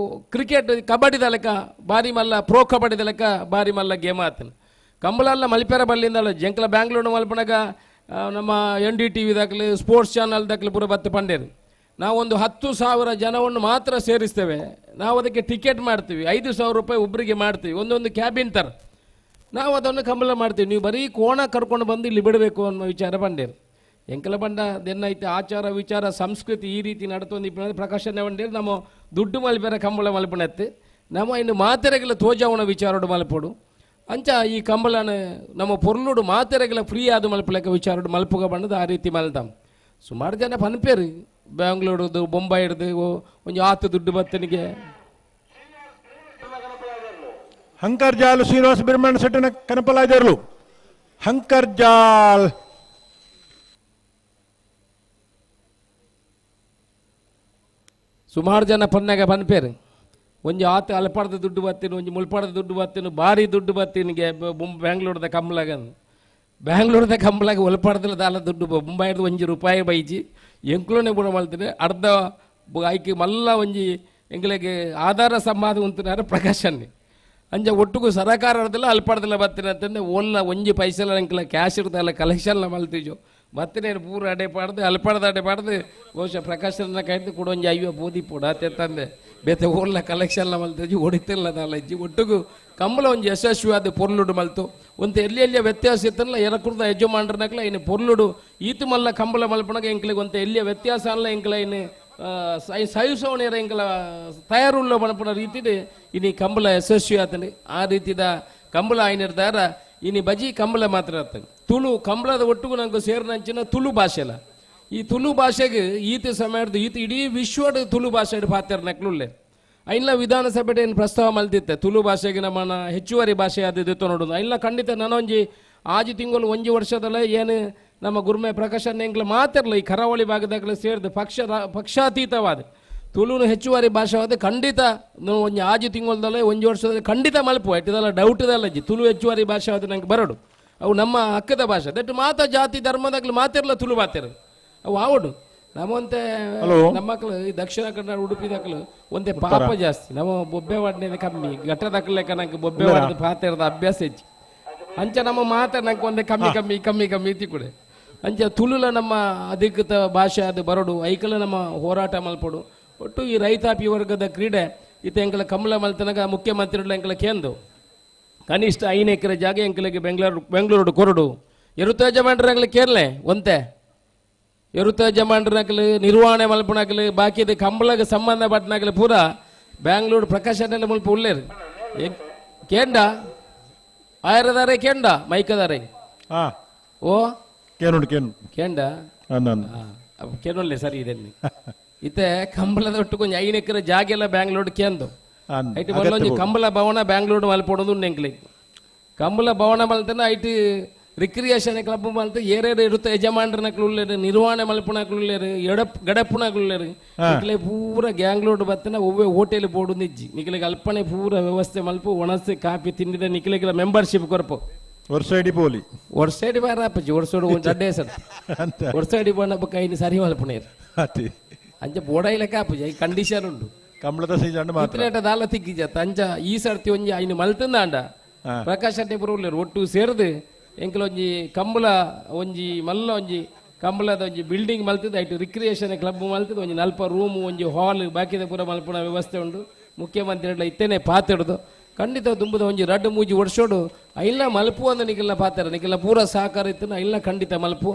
ಕ್ರಿಕೆಟ್ ಕಬಡ್ಡಿದ ಲೆಕ್ಕ ಬಾರಿ ಮಲ್ಲ ಪ್ರೋ ಕಬಡ್ಡಿದ ಲೆಕ್ಕ ಬಾರಿ ಮಲ್ಲ ಗೇಮ್ ಆತನ. ಕಂಬಳಲ್ಲ ಮಲ್ಪೆರ ಬಲ್ಲಿಂದಲ್ಲ ಜಂಕಲ ಬ್ಯಾಂಗ್ಳೂರು ಮಲ್ಪನಾಗ ನಮ್ಮ NDTV ದಾಗಲಿ ಸ್ಪೋರ್ಟ್ಸ್ channel ದಾಗಲಿ ಪೂರ ಬತ್ತು ಪಂಡೇರು. ನಾವೊಂದು 10,000 ಜನವನ್ನು ಮಾತ್ರ ಸೇರಿಸ್ತೇವೆ, ನಾವು ಅದಕ್ಕೆ ಟಿಕೆಟ್ ಮಾಡ್ತೀವಿ, 5,000 ರೂಪಾಯಿ ಒಬ್ಬರಿಗೆ ಮಾಡ್ತೀವಿ, ಒಂದೊಂದು ಕ್ಯಾಬಿನ್ ಥರ ನಾವು ಅದನ್ನು ಕಂಬಳ ಮಾಡ್ತೀವಿ. ನೀವು ಬರೀ ಕೋಣ ಕರ್ಕೊಂಡು ಬಂದು ಇಲ್ಲಿ ಬಿಡಬೇಕು ಅನ್ನೋ ವಿಚಾರ ಬಂಡೇರು. ಎಂಕಲ ಬಂಡ ದೆನ್ನೈತೆ ಆಚಾರ ವಿಚಾರ ಸಂಸ್ಕೃತಿ ಈ ರೀತಿ ನಡತೊಂದು ಪ್ರಕಾಶನ ಬಂಡೇರು. ನಮ್ಮ ದುಡ್ಡು ಮಲ್ಪೆರ ಕಂಬಳ ಮಲ್ಪಣತ್ತು ನಮ್ಮ ಇನ್ನು ಮಾತೆರೆಗಳ ತೋಜಾವಣ ವಿಚಾರೋಡು ಮಲ್ಪಡು ಅಂಚ ಈ ಕಂಬಳನ ನಮ್ಮ ಪೊರ್ಲುಡು ಮಾತೆರೆಗಳ ಫ್ರೀ ಆದ ಮಲ್ಪಲೆಕ್ಕ ವಿಚಾರೋಡು ಮಲ್ಪುಗ ಬಂಡದು ಆ ರೀತಿ ಮಲ್ತಾಂ. ಸುಮಾರು ಜನ ಪನ್ಪೇರು ಬ್ಯಾಂಗ್ಳೂರ್ದು ಬೊಂಬಾಯಿಡ್ದು ಒಂಜಿ ಆತು ದುಡ್ಡು ಬತ್ತನಿಗೆ.
ಹಂಕರ್ಜಾಲ್ ಶ್ರೀನಿವಾಸ ಬಿರ್ಮಣ್ಣ ಸೆಟ್ಟನ ಕನಪಲಾಜರ್ಲು ಹಂಕರ್ಜಾಲ್
ಸುಮಾರು ಜನ ಪನ್ನಾಗ ಪನ್ಪೇರು ಒಂಜಿ ಆತ ಅಲ್ಪಾಡ್ದ ದುಡ್ಡು ಬತ್ತೀನಿ, ಒಂಜಿ ಮುಲ್ಪಾಡ್ದ ದುಡ್ಡು ಬತ್ತೀನಿ, ಭಾರಿ ದುಡ್ಡು ಬತ್ತೀನಿಗೆ ಬ್ಯಾಂಗ್ಳೂರ್ದ ಕಂಬಳಾಗ. ಬ್ಯಾಂಗ್ಳೂರ್ದ ಕಂಬಳಾಗ ಒಲ್ಪಾಡ್ದಲ್ಲ ದಾಲ ದುಡ್ಡು ಮುಂಬೈರ್ದು ಒಂಜಿ ರೂಪಾಯಿ ಬೈಜಿ ಎಂಕ್ಲೋನೆ ಗುಣ ಮಾಡ್ತೀನಿ ಅರ್ಧ ಐಕೆ ಮಲ್ಲ ಒಂಜಿ ಎಂಗ್ಲಿಗೆ ಆಧಾರ ಸಂವಾದ ಉಂತಿನಾರ ಪ್ರಕಾಶನ್ನಿ ಅಂಜ ಒಟ್ಟಿಗೂ ಸರಕಾರ ಅಲ್ಪಾಡ್ದಲ್ಲ ಬತ್ತೀನಿ ಅಂತಂದ್ರೆ ಓಲ್ಲ ಒಂಜಿ ಪೈಸೆಲ್ಲ ಎಂಕ್ಲ ಕ್ಯಾಶ್ ಇರ್ತಲ್ಲ ಕಲೆಕ್ಷನ್ ಮಲ್ತಿಜು ಬತ್ತಿನ ಪೂರ ಅಡೆ ಪಾಡ್ದು ಅಲ್ಪಾಡ್ದ ಅಡೆ ಪಾಡ್ದು ಬಹುಶಃ ಪ್ರಕಾಶನ ಕಾಯ್ದು ಕೂಡ ಒಂಜಿ ಅಯ್ಯೋ ಬೋದಿ ಪೋಡ ಅತ್ತೆ ತಂದೆ ಬೇತೆ ಓಲ್ಲ ಕಲೆಕ್ಷನ್ ಮಲ್ತಿಜು ಹೊಡಿತಿಲ್ಲ ದಾಲ ಇಜ್ಜಿ. ಒಟ್ಟಿಗೂ ಕಂಬಳ ಒಂಜಿ ಯಶಸ್ವಿಯಾದ ಪೊರ್ಲುಡು ಮಲ್ತು ಒಂತ ಎಲ್ಲಿ ಎಲ್ಲಿಯ ವ್ಯತ್ಯಾಸ ಇತ್ತಲ್ಲ ಎರಕುರ್ದ ಯಜಮಾನ್ರನಕ್ಲ ಇನ್ನು ಪೊರ್ಲುಡು ಈತು ಮಲ್ಲ ಕಂಬಳ ಮಲ್ಪಣಗ ಎಂಕ್ಲಿಗೆ ಒಂತ ಎಲ್ಲಿಯ ವ್ಯತ್ಯಾಸ ಅಲ್ಲ ಎಂಕ್ಲ ಇನ್ನು ಸಹಿಸೋಣರ ಎಂಕಲ ತಯಾರುಳ್ಳ ಮಲ್ಪಣ ರೀತಿಡು ಇನಿ ಕಂಬಳ ಯಶಸ್ವಿ ಆತಂడి. ಆ ರೀತಿದ ಕಂಬಳ ಆಯ್ನಿರ್ದಾರ ಇನಿ ಬಜಿ ಕಂಬಳ ಮಾತ್ರ ಆತಂಗೆ ತುಳು ಕಂಬಳದ ಒಟ್ಟಿಗೂ ನಂಗೆ ಸೇರಿನಂಚಿನ ತುಳು ಭಾಷೆಲ್ಲ ಈ ತುಳು ಭಾಷೆಗೆ ಈತ ಸಮಯದ ಈತ ಇಡೀ ವಿಶ್ವದ ತುಳು ಭಾಷೆ ಪಾತ್ರ ನಕ್ಲುಲ್ಲೆ ಐನ್ಲ ವಿಧಾನಸಭೆ ಏನು ಪ್ರಸ್ತಾವ ಮಲ್ತಿತ್ತೆ ತುಳು ಭಾಷೆಗೆ ನಮ್ಮನ್ನ ಹೆಚ್ಚುವರಿ ಭಾಷೆ ಆದಿತ್ತು ನೋಡೋದು. ಐನ್ಲ ಖಂಡಿತ ನಾನೊಂಜಿ ಆಜಿ ತಿಂಗಳು ಒಂಜಿ ವರ್ಷದಲ್ಲ ಏನು ನಮ್ಮ ಗುರುಮೆ ಪ್ರಕಾಶನ್ ಎಂಕ್ಲ ಮಾತಿರಲ್ಲ ಈ ಕರಾವಳಿ ಭಾಗದಾಗಲೇ ಸೇರಿದ ಪಕ್ಷಾತೀತವಾದ ತುಳುನು ಹೆಚ್ಚುವರಿ ಭಾಷೆವಾದ ಖಂಡಿತ ಒಂಜಿ ಆಜಿ ತಿಂಗಳದಲ್ಲೇ ಒಂಜಿ ವರ್ಷದಲ್ಲಿ ಖಂಡಿತ ಮಲ್ಪು ಇದೆಲ್ಲ ಡೌಟ್ ಇದೆಲ್ಲ ತುಳು ಹೆಚ್ಚುವರಿ ಭಾಷೆವಾದ ನಂಗೆ ಬರೋಡು ಅವು ನಮ್ಮ ಹಕ್ಕದ ಭಾಷೆ that ಮಾತ ಜಾತಿ ಧರ್ಮದಾಗಲಿ ಮಾತಿರಲ್ಲ ತುಳು ಮಾತಿರ ಅವು ಆವಡು ನಮ್ಮಂತೆ ನಮ್ಮ ಮಕ್ಕಳು ಈ ದಕ್ಷಿಣ ಕನ್ನಡ ಉಡುಪಿ ದಾಖಲು ಒಂದೇ ಪಾಪ ಜಾಸ್ತಿ ನಮ್ಮ ಬೊಬ್ಬೆ ವಾಡ್ನೇದು ಕಮ್ಮಿ ಘಟ್ಟ ದಾಖಲೆಕ್ಕ ನಂಗೆ ಬೊಬ್ಬೆ ವಾಡದ ಪಾತಿರದ ಅಭ್ಯಾಸ ಹೆಚ್ಚು ಅಂಚ ನಮ್ಮ ಮಾತ ನಂಗೆ ಒಂದೇ ಕಮ್ಮಿ ಕಮ್ಮಿ ಕಮ್ಮಿ ಕಮ್ಮಿ ಇತಿ ಕೂಡ ಅಂಚ ತುಳುಲ ನಮ್ಮ ಅಧಿಕೃತ ಭಾಷೆ ಅದು ಬರೋಡು ಐಕಲ ನಮ್ಮ ಹೋರಾಟ ಮಲ್ಪಡು. ಒಟ್ಟು ಈ ರೈತಾಪಿ ವರ್ಗದ ಕ್ರೀಡೆ ಇತ್ತ ಎಂಕಲ ಕಮಲ ಮಲ್ತನಗ ಮುಖ್ಯಮಂತ್ರಿಗಳ ಎಂಕಲ ಕೇಂದು ಕನಿಷ್ಠ 5 ಎಕರೆ ಜಾಗ ಎಂಕಲಿಗೆ ಬೆಂಗಳೂರು ಕೊರಡು ಎರುತ ಯಜಮಾನ್ರಾಗಲಿ ಕೇರಳೆ ಒಂತೆ ಎರುತ ಯಜಮಾನ್ರಾಗಲಿ ನಿರ್ವಹಣೆ ಮಲ್ಪಣಾಗಲಿ ಬಾಕಿದ ಕಂಬಳಗೆ ಸಂಬಂಧಪಟ್ಟನಾಗಲಿ ಪೂರ ಬ್ಯಾಂಗ್ಳೂರು ಪ್ರಕಾಶನ ಮುಲ್ಪ ಉಳ್ಳೇರು ಕೇಂಡ ಆಯರದಾರೆ ಕೇಂಡ ಮೈಕದಾರೆ ಓ
ಕೇನುಂಡು ಕೇನು
ಕೇಂಡ ಕೇನೊಲ್ಲೆ ಸರಿ ಇದೆ ಇತ್ತೆ ಕಂಬಳದ ಒಟ್ಟು ಕೊಂಚ 5 ಎಕರೆ ಜಾಗ ಎಲ್ಲ ಬ್ಯಾಂಗ್ಳೂರು ಕೇಂದು ಐಟ್ ಮಲ್ಲೊಂಜಿ ಕಂಬಳ ಭವನ ಬ್ಯಾಂಗ್ಳೂರು ಮಲ್ಪೊಡೋದು ಎಂಕ್ಲಿ ಕಂಬಳ ಭವನ ಮಲ್ತನ ಐಟ್ ರಿಕ್ರಿಯೇಷನ್ ಕ್ಲಬ್ ಮಲ್ತ ಏರೇರು ಇರುತ್ತೆ ಯಜಮಾನ್ರನಕ್ಲು ಉಳ್ಳೇರು ನಿರ್ವಹಣೆ ಮಲ್ಪುನಕ್ಲು ಉಳ್ಳೇರು ಗಡಪುನಕ್ಲು ಉಳ್ಳೇರು ನಿಕ್ಲೆ ಪೂರ ಗ್ಯಾಂಗ್ಲೋಡ್ ಬತ್ತನ ಒವ್ವೆ ಹೋಟೆಲ್ ಬೋರ್ಡು ನಿಜ್ಜಿ ನಿಕ್ಲೆಗೆ ಅಲ್ಪನೆ ಪೂರ ವ್ಯವಸ್ಥೆ ಮಲ್ಪ ಒಣಸೆ ಕಾಫಿ ತಿಂಡಿದ ನಿಕ್ಲೆಗೆಲ್ಲ ಮೆಂಬರ್ಶಿಪ್ ಕೊರಪು
ವರ್ಷ ಇಡೀ ಪೋಲಿ
ವರ್ಷ ಇಡೀ ಬಾರ ಅಪ್ಪಜಿ ವರ್ಷ ಒಂದು ಅಡ್ಡೆ ಸರ್ ವರ್ಷ ಇಡೀ ಬಣ್ಣ ಕೈని ಸರಿ ಮಲ್ಪುನೇರು ಅಂಚ ಬೋಡೈಲೆಕ್ಕ ಅಪ್ಪಜಿ I condition ಉಂಟು
ಕಂಬಳದ ಸೀಸನ್ ಮಾತ್ರ
ದಾಲ ತಿಕ್ಕಿಜತ್ತ ಅಂಚ ಈ ಸರ್ತಿ ಒಂಜಿ ಐನು ಮಲ್ತಂದಾಂಡ ಪ್ರಕಾಶ್ ಶೆಟ್ಟಿ ಪುರ ಒಟ್ಟು ಸೇರ್ದು ಎಂಕಲ ಒಂಜಿ ಕಂಬಳ ಒಂಜಿ ಮಲ್ಲ ಒಂಜಿ ಕಂಬಳದ ಒಂಜಿ ಬಿಲ್ಡಿಂಗ್ ಮಲ್ತದ ಐಟು ರಿಕ್ರಿಯೇಷನ್ ಕ್ಲಬ್ ಮಲ್ತದ ಒಂಜಿ ನಲ್ಪ ರೂಮು ಒಂಜಿ ಹಾಲ್ ಬಾಕಿದ ಪೂರ ಮಲ್ಪುನ ವ್ಯವಸ್ಥೆ ಉಂಟು. ಮುಖ್ಯಮಂತ್ರಿಗಳ ಇತ್ತೇನೆ ಪಾತಿಡ್ದು ಖಂಡಿತ ದುಂಬುದ ಒಂಜಿ ರಡ್ಡು ಮೂಜಿ ವರ್ಷೋಡು ಐಲ್ನ ಮಲ್ಪು ಅಂದ ನಿಖಲ್ನ ಪಾತ್ರ ನಿಖಲ್ನ ಪೂರ ಸಹಕಾರ ಇತ್ತು ಐಲ್ನ ಖಂಡಿತ ಮಲ್ಪು.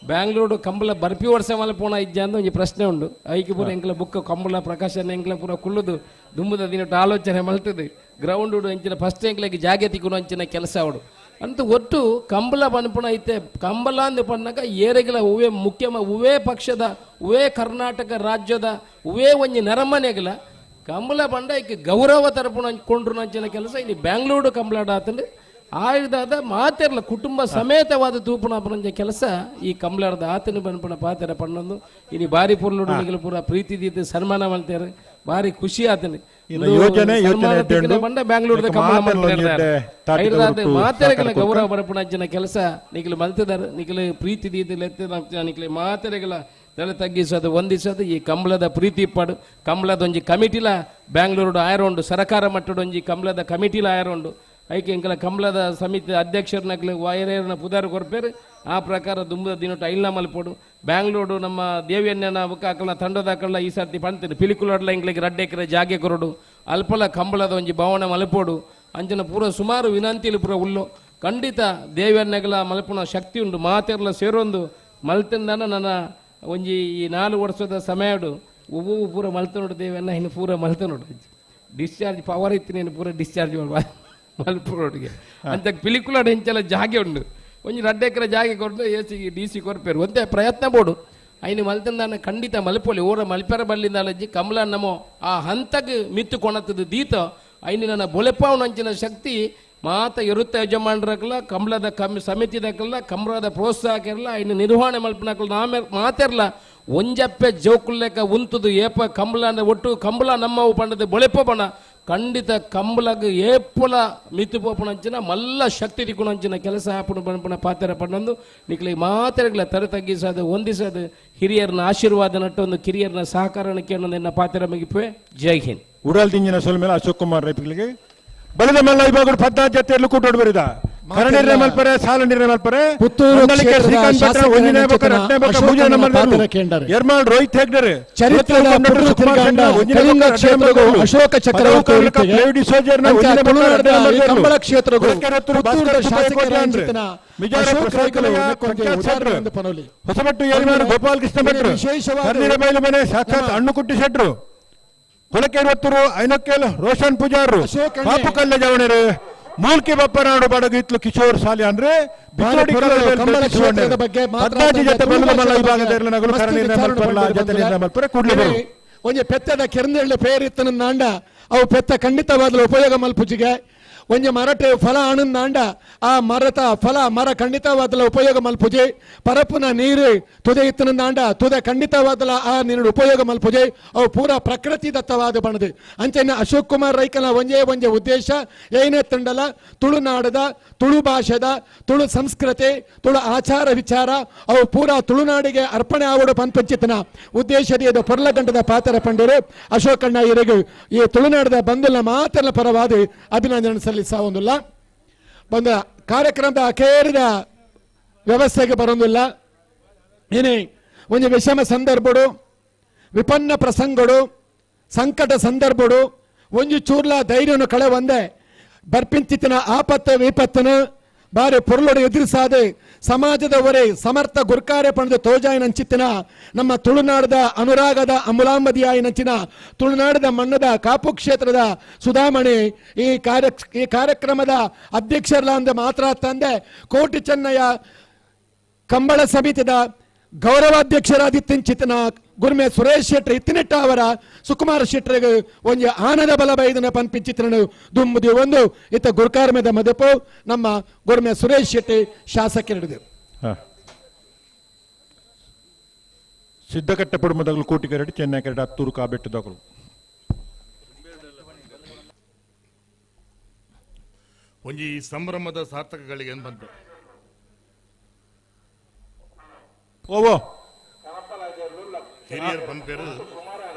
ಬ್ಯಾಂಗ್ಳೂರು ಕಂಬಳ ಬರ್ಪಿ ವರ್ಷ ಮಲ್ಪೋಣ ಇಜ್ಜ ಅಂದ ಒಂಜಿ ಪ್ರಶ್ನೆ ಉಂಡು. ಐಕೆ ಪೂರ ಎಂಕ್ಲ ಬುಕ್ಕ ಕಂಬಳ ಪ್ರಕಾಶನ ಎಂಕ್ಲ ಪೂರ ಕುಲ್ಲುದು ದುಂಬುದ ದಿನಟ್ಟು ಆಲೋಚನೆ ಮಲ್ತದೆ. ಗ್ರೌಂಡ್ ಅಂಚಿನ ಫಸ್ಟ್ ಎಂಕ್ಲಗೆ ಜಾಗೆ ತಿಕ್ಕುನು ಅಂಚಿನ ಕೆಲಸ ಅವಡು ಅಂತ ಒಟ್ಟು ಕಂಬಳ ಪನ್ಪುಣ ಐತೆ. ಕಂಬಳ ಅಂದು ಪನ್ನಾಗ ಏರೆಗಿಲ ಹೂವೇ ಮುಖ್ಯ ಹೂವೇ ಪಕ್ಷದ ಹೂವೇ ಕರ್ನಾಟಕ ರಾಜ್ಯದ ಹೂವೇ ಒಂಜಿ ನರಮನೆಗಿಲ ಕಂಬಳ ಪಂಡ ಐಕೆ ಗೌರವ ತರಪುಣ ಕೊಂಡ್ರು ಅಂಚಿನ ಕೆಲಸ ಇಲ್ಲಿ ಬ್ಯಾಂಗ್ಳೂರು ಕಂಬಳಾಡ ಆತಂದು ಆಯುಧಾದ ಮಾತೆರ್ಲ ಕುಟುಂಬ ಸಮೇತವಾದ ತೂಪುಣ ಪನಂಜ ಕೆಲಸ ಈ ಕಂಬಳಾರ್ದ ಆತನ ಪನ್ಪುಣ ಪಾತೆರ ಪಣ್ಣೊಂದು ಇನಿ ಬಾರಿ ಪೊರ್ಲುಡು ನಿಗಲು ಪೂರ ಪ್ರೀತಿ ದೀತ ಸನ್ಮಾನ ಮಲ್ತೇರು ಬಾರಿ ಖುಷಿ ಆತನೆ. ಬ್ಯಾಂಗ್ಳೂರ್ದ ಕಂಬಳ ಮಾತೆರೆಗಳ ಗೌರವ ಬರಪುಣ ಅಂಚಿನ ಕೆಲಸ ನಿಗಲು ಮಲ್ತಿದ್ದಾರೆ. ನಿಗಲು ಪ್ರೀತಿ ದೀತ ನಿಗಲು ಮಾತೆರೆಗಳ ತಲೆ ತಗ್ಗಿಸೋದು ವಂದಿಸೋದು ಈ ಕಂಬಳದ ಪ್ರೀತಿ ಪಾಡು. ಕಂಬಳದ ಒಂಜಿ ಕಮಿಟಿಲ ಬ್ಯಾಂಗ್ಳೂರು ಆಯರೋಂಡು ಸರಕಾರ ಮಟ್ಟದ ಒಂಜಿ ಕಂಬಳದ ಕಮಿಟಿಲ ಆಯರೋಂಡು ಐಕೆ ಎಂಕಲ ಕಂಬಳದ ಸಮಿತಿ ಅಧ್ಯಕ್ಷರನಕ್ಲು ವೈರೇರ್ನ ಪುದಾರು ಕೊರ್ಪೇರು. ಆ ಪ್ರಕಾರ ದುಂಬದ ದಿನಟ್ಟು ಐಲ್ನ ಮಲ್ಪೋಡು. ಬ್ಯಾಂಗ್ಳೂರು ನಮ್ಮ ದೇವಿಯನ್ನ ಅಕಲ್ನ ತಂಡದ ಅಕಲ್ನ ಈ ಸರ್ತಿ ಪಂತೀನಿ ಪಿಲಿಕುಲಡ್ಲ ಎಂಕ್ಲಿಗೆ ರಡ್ಡೆ ಎಕರೆ ಜಾಗೆ ಕೊರಡು ಅಲ್ಪಲ ಕಂಬಳದ ಒಂಜಿ ಭವನ ಮಲ್ಪೋಡು ಅಂಚಿನ ಪೂರ ಸುಮಾರು ವಿನಂತಿಲು ಪೂರ ಉಲ್ಲು. ಖಂಡಿತ ದೇವಿಯನ್ನಗಲ ಮಲ್ಪುನ ಶಕ್ತಿ ಉಂಡು ಮಾತೆರ್ಲ ಸೇರೊಂದು ಮಲ್ತಿಂದನ ನನ್ನ ಒಂಜಿ ಈ 4 ವರ್ಷದ ಸಮಯಡು ಒಬ್ಬ ಪೂರ ಮಲ್ತನೋಡು ದೇವಿಯನ್ನ ಇನ್ನು ಪೂರ ಮಲ್ತನೋಡು ಡಿಸ್ಚಾರ್ಜ್ ಪವರ್ ಇತ್ತು ನೀನು ಪೂರ ಡಿಸ್ಚಾರ್ಜ್ ಮಾಡುವ ಮಲ್ಪುರೋಡಿಗೆ ಅಂತ ಪಿಲಿಕುಲಾಡ್ ಹೆಂಚೆಲ್ಲ ಜಾಗೆ ಉಂಡು ಒಂಜಿ ರಡ್ಡೆ ಎಕರೆ ಜಾಗೆ ಕೊಟ್ಟು A C D C ಕೊರ್ಪೇರು ಒಂದೇ ಪ್ರಯತ್ನ ಬೋಡು ಐನು ಮಲ್ತಂದಾನ ಖಂಡಿತ ಮಲ್ಪೊಲಿ ಓರ ಮಲ್ಪೆರ ಬಲ್ಲಿಂದಾಲಜ್ಜಿ ಕಮಲ ನಮೋ ಆ ಹಂತಕ್ಕೆ ಮಿತ್ತು ಕೊಣತದ ದೀತ ಐನು ನನ್ನ ಬೊಲೆಪಾವನಂಚಿನ ಶಕ್ತಿ ಮಾತ ಇರುತ್ತ ಯಜಮಾನರಕಲ್ಲ ಕಮಲದ ಕಮ್ಮಿ ಸಮಿತಿದಕ್ಕಲ್ಲ ಕಮಲದ ಪ್ರೋತ್ಸಾಹಕ್ಕಿರಲ್ಲ ಐನು ನಿರ್ವಹಣೆ ಮಲ್ಪನಕಲ್ಲ ನಾಮೆ ಮಾತಿರಲ್ಲ ಒಂಜಪ್ಪೆ ಜೋಕುಲ್ಲೆಕ್ಕ ಉಂತುದು ಏಪ ಕಂಬಳ ಒಟ್ಟು ಕಂಬಳ ನಮ್ಮವು ಪಂಡದ ಬೊಳೆಪ ಬಣ ಖಂಡಿತ ಕಂಬಳಗ ಏಪುಲ ಮಿತ್ತು ಪೋಪುಣಂಚಿನ ಮಲ್ಲ ಶಕ್ತಿ ತಿಕ್ಕುಣಂಚಿನ ಕೆಲಸ ಆಪುಣ ಪಣಪುಣ ಪಾತ್ರ ಪಣ್ಣೊಂದು ನಿಕ್ಲೆ ಮಾತೆರೆಗಳ ತರೆ ತಗ್ಗಿಸೋದು ಹೊಂದಿಸೋದು ಹಿರಿಯರನ್ನ ಆಶೀರ್ವಾದ ನಟ್ಟೊಂದು ಕಿರಿಯರನ್ನ ಸಹಕಾರಕ್ಕೆ ಅನ್ನೋದನ್ನ ಪಾತ್ರ ಮುಗಿಪುವೆ. ಜೈ ಹಿಂದ್.
ಉಡಲ್ ದಿಂಜಿನ ಸೊಲ್ ಮೇಲೆ ಅಶೋಕ್ ಕುಮಾರ್ ರೈತಗಳಿಗೆ ಬಲದ ಮಲ್ಲ ಇವಾಗ ಪದ್ನಾಲ್ಕು ಜೊತೆಯಲ್ಲಿ ಕೂಟೋಡು ಬರಿದ ಕರಣಿರ್ನೆ ಮಲ್ಪರೆ ಸಾಲ ನಿರ್ಣಯ ಮಲ್ಪರೆ ಎರ್ಮಾಳ್ ರೋಹಿತ್ ಹೆಗ್ಡರ್
ಅಶೋಕ ಚಕ್ರವರ್ತಿ
ಹೊಸಬಟ್ಟು ಯಲ್ಮಾರ್ ಗೋಪಾಲ್ ಕೃಷ್ಣ ಭಟ್ರು ಕರ್ನೀರ ಮನೆ ಸಾಕ್ಷಾತ್ ಅಣ್ಣುಕುಟ್ಟಿ ಶೆಟ್ರು ಕೊಳಕೆರವತ್ತೂರು ಐನಕ್ಕೇಲ್ ರೋಷನ್ ಪೂಜಾರು ಪಾಪು ಕಲ್ಲೆ ಜವಣರು ಮೂಲ್ಕಿ ಬಪ್ಪನಾಡು ಬಡಗಿತ್ಲು ಕಿಶೋರ್ ಸಾಲಿ ಅಂದ್ರೆ
ಒಂಜಿ ಪೆತ್ತದ ಕೆರಂದೆಳ್ಳೆ ಪೇರಿತ್ತನ ನಾಂಡ ಅವು ಪೆತ್ತ ಖಂಡಿತವಾದಲು ಉಪಯೋಗ ಮಲ್ಪುಜಿಗೆ. ಒಂಜಿ ಮರಟೆ ಫಲ ಅಣಂದಾಂಡ ಆ ಮರತ ಫಲ ಮರ ಖಂಡಿತವಾದಲ ಉಪಯೋಗ ಮಲ್ಪುಜೆ. ಪರಪುನ ನೀರು ತುದೆ ಇತ್ತನಂದಾಂಡ ತುದೆ ಖಂಡಿತವಾದಲ ಆ ನೀರು ಉಪಯೋಗ ಮಲ್ಪುಜೆ. ಅವು ಪೂರಾ ಪ್ರಕೃತಿ ದತ್ತವಾದ ಬಣದು. ಅಂಚನೆ ಅಶೋಕ್ ಕುಮಾರ್ ರೈಕನ ಒಂಜೇ ಒಂಜೆ ಉದ್ದೇಶ ಏನೇ ತಂಡಲ ತುಳುನಾಡದ ತುಳು ಭಾಷೆದ ತುಳು ಸಂಸ್ಕೃತಿ ತುಳು ಆಚಾರ ವಿಚಾರ ಅವು ಪೂರಾ ತುಳುನಾಡಿಗೆ ಅರ್ಪಣೆ ಆವಡು ಪಂಪಂಚಿತನ ಉದ್ದೇಶದ ಇದು ಪೊರ್ಲಗಂಟದ ಪಾತ್ರ ಪಂಡರು ಅಶೋಕಣ್ಣ ಇರಗು ಈ ತುಳುನಾಡದ ಬಂಧುಲ ಮಾತ್ರ ಪರವಾದ ಅಭಿನಂದನೆ ಸಲ್ಲಿಸ ಬಂದ ಕಾರ್ಯಕ್ರಮದ ಅಖೇರಿದ ವ್ಯವಸ್ಥೆಗೆ ಬರೋದಿಲ್ಲ. ಏನೇ ಒಂದು ವಿಷಮ ಸಂದರ್ಭಡು ವಿಪನ್ನ ಪ್ರಸಂಗಡು ಸಂಕಟ ಸಂದರ್ಭಡು ಒಂಜಿ ಚೂರ್ಲ ಧೈರ್ಯನು ಕಳೆ ಒಂದೆ ಬರ್ಪಿಂಚಿತನ ಆಪತ್ತ ವಿಪತ್ತನು ಬಾರಿ ಪೊರುಳೊಡು ಎದುರಿಸಾದೆ ಸಮಾಜದವರೇ ಸಮರ್ಥ ಗುರ್ಕಾರೆ ಪಣದ ತೋಜಾಯಿನಂಚಿತ್ತಿನ ನಮ್ಮ ತುಳುನಾಡದ ಅನುರಾಗದ ಅಮುಲಾಂಬದಿಯಾಯಿನಂಚಿನ ತುಳುನಾಡದ ಮಣ್ಣದ ಕಾಪು ಕ್ಷೇತ್ರದ ಸುಧಾಮಣಿ ಈ ಕಾರ್ಯಕ್ರಮದ ಅಧ್ಯಕ್ಷರಲ್ಲ ಅಂದ ಮಾತ್ರ ತಂದೆ ಕೋಟಿ ಚೆನ್ನಯ್ಯ ಕಂಬಳ ಸಮಿತಿದ ಗೌರವಾಧ್ಯಕ್ಷರಾದಿತ್ತಿಂಚಿತನ ಗುರ್ಮೆ ಸುರೇಶ್ ಶೆಟ್ಟರ್ ಇತ್ತಿನೆಟ್ಟ ಅವರ ಸುಕುಮಾರ ಶೆಟ್ಟರಿಗೆ ಒಂದು ಆನದ ಬಲ ಬೈದನ ಪನ್ಪಿಂಚಿತ್ರನು ದುಂಬುದಿ ಒಂದು ಇತ್ತ ಗುರ್ಕಾರ್ಮೆದ ಮದಪು ನಮ್ಮ ಗುರ್ಮೆ ಸುರೇಶ್ ಶೆಟ್ಟಿ ಶಾಸಕರಿಡಿದೆ.
ಸಿದ್ದಕಟ್ಟೆ ಪಡುಮದಗಳು ಕೋಟಿಗರಡಿ ಚೆನ್ನೈ ಕರಡಿ ಹತ್ತೂರು ಕಾಬೆಟ್ಟದಗಳು
ಒಂಜಿ ಸಂಭ್ರಮದ ಸಾರ್ಥಕಗಳಿಗೆ ಬಂತು
ಓವೋ
ಹಿರಿಯರ್ ಪನ್ಪೇರು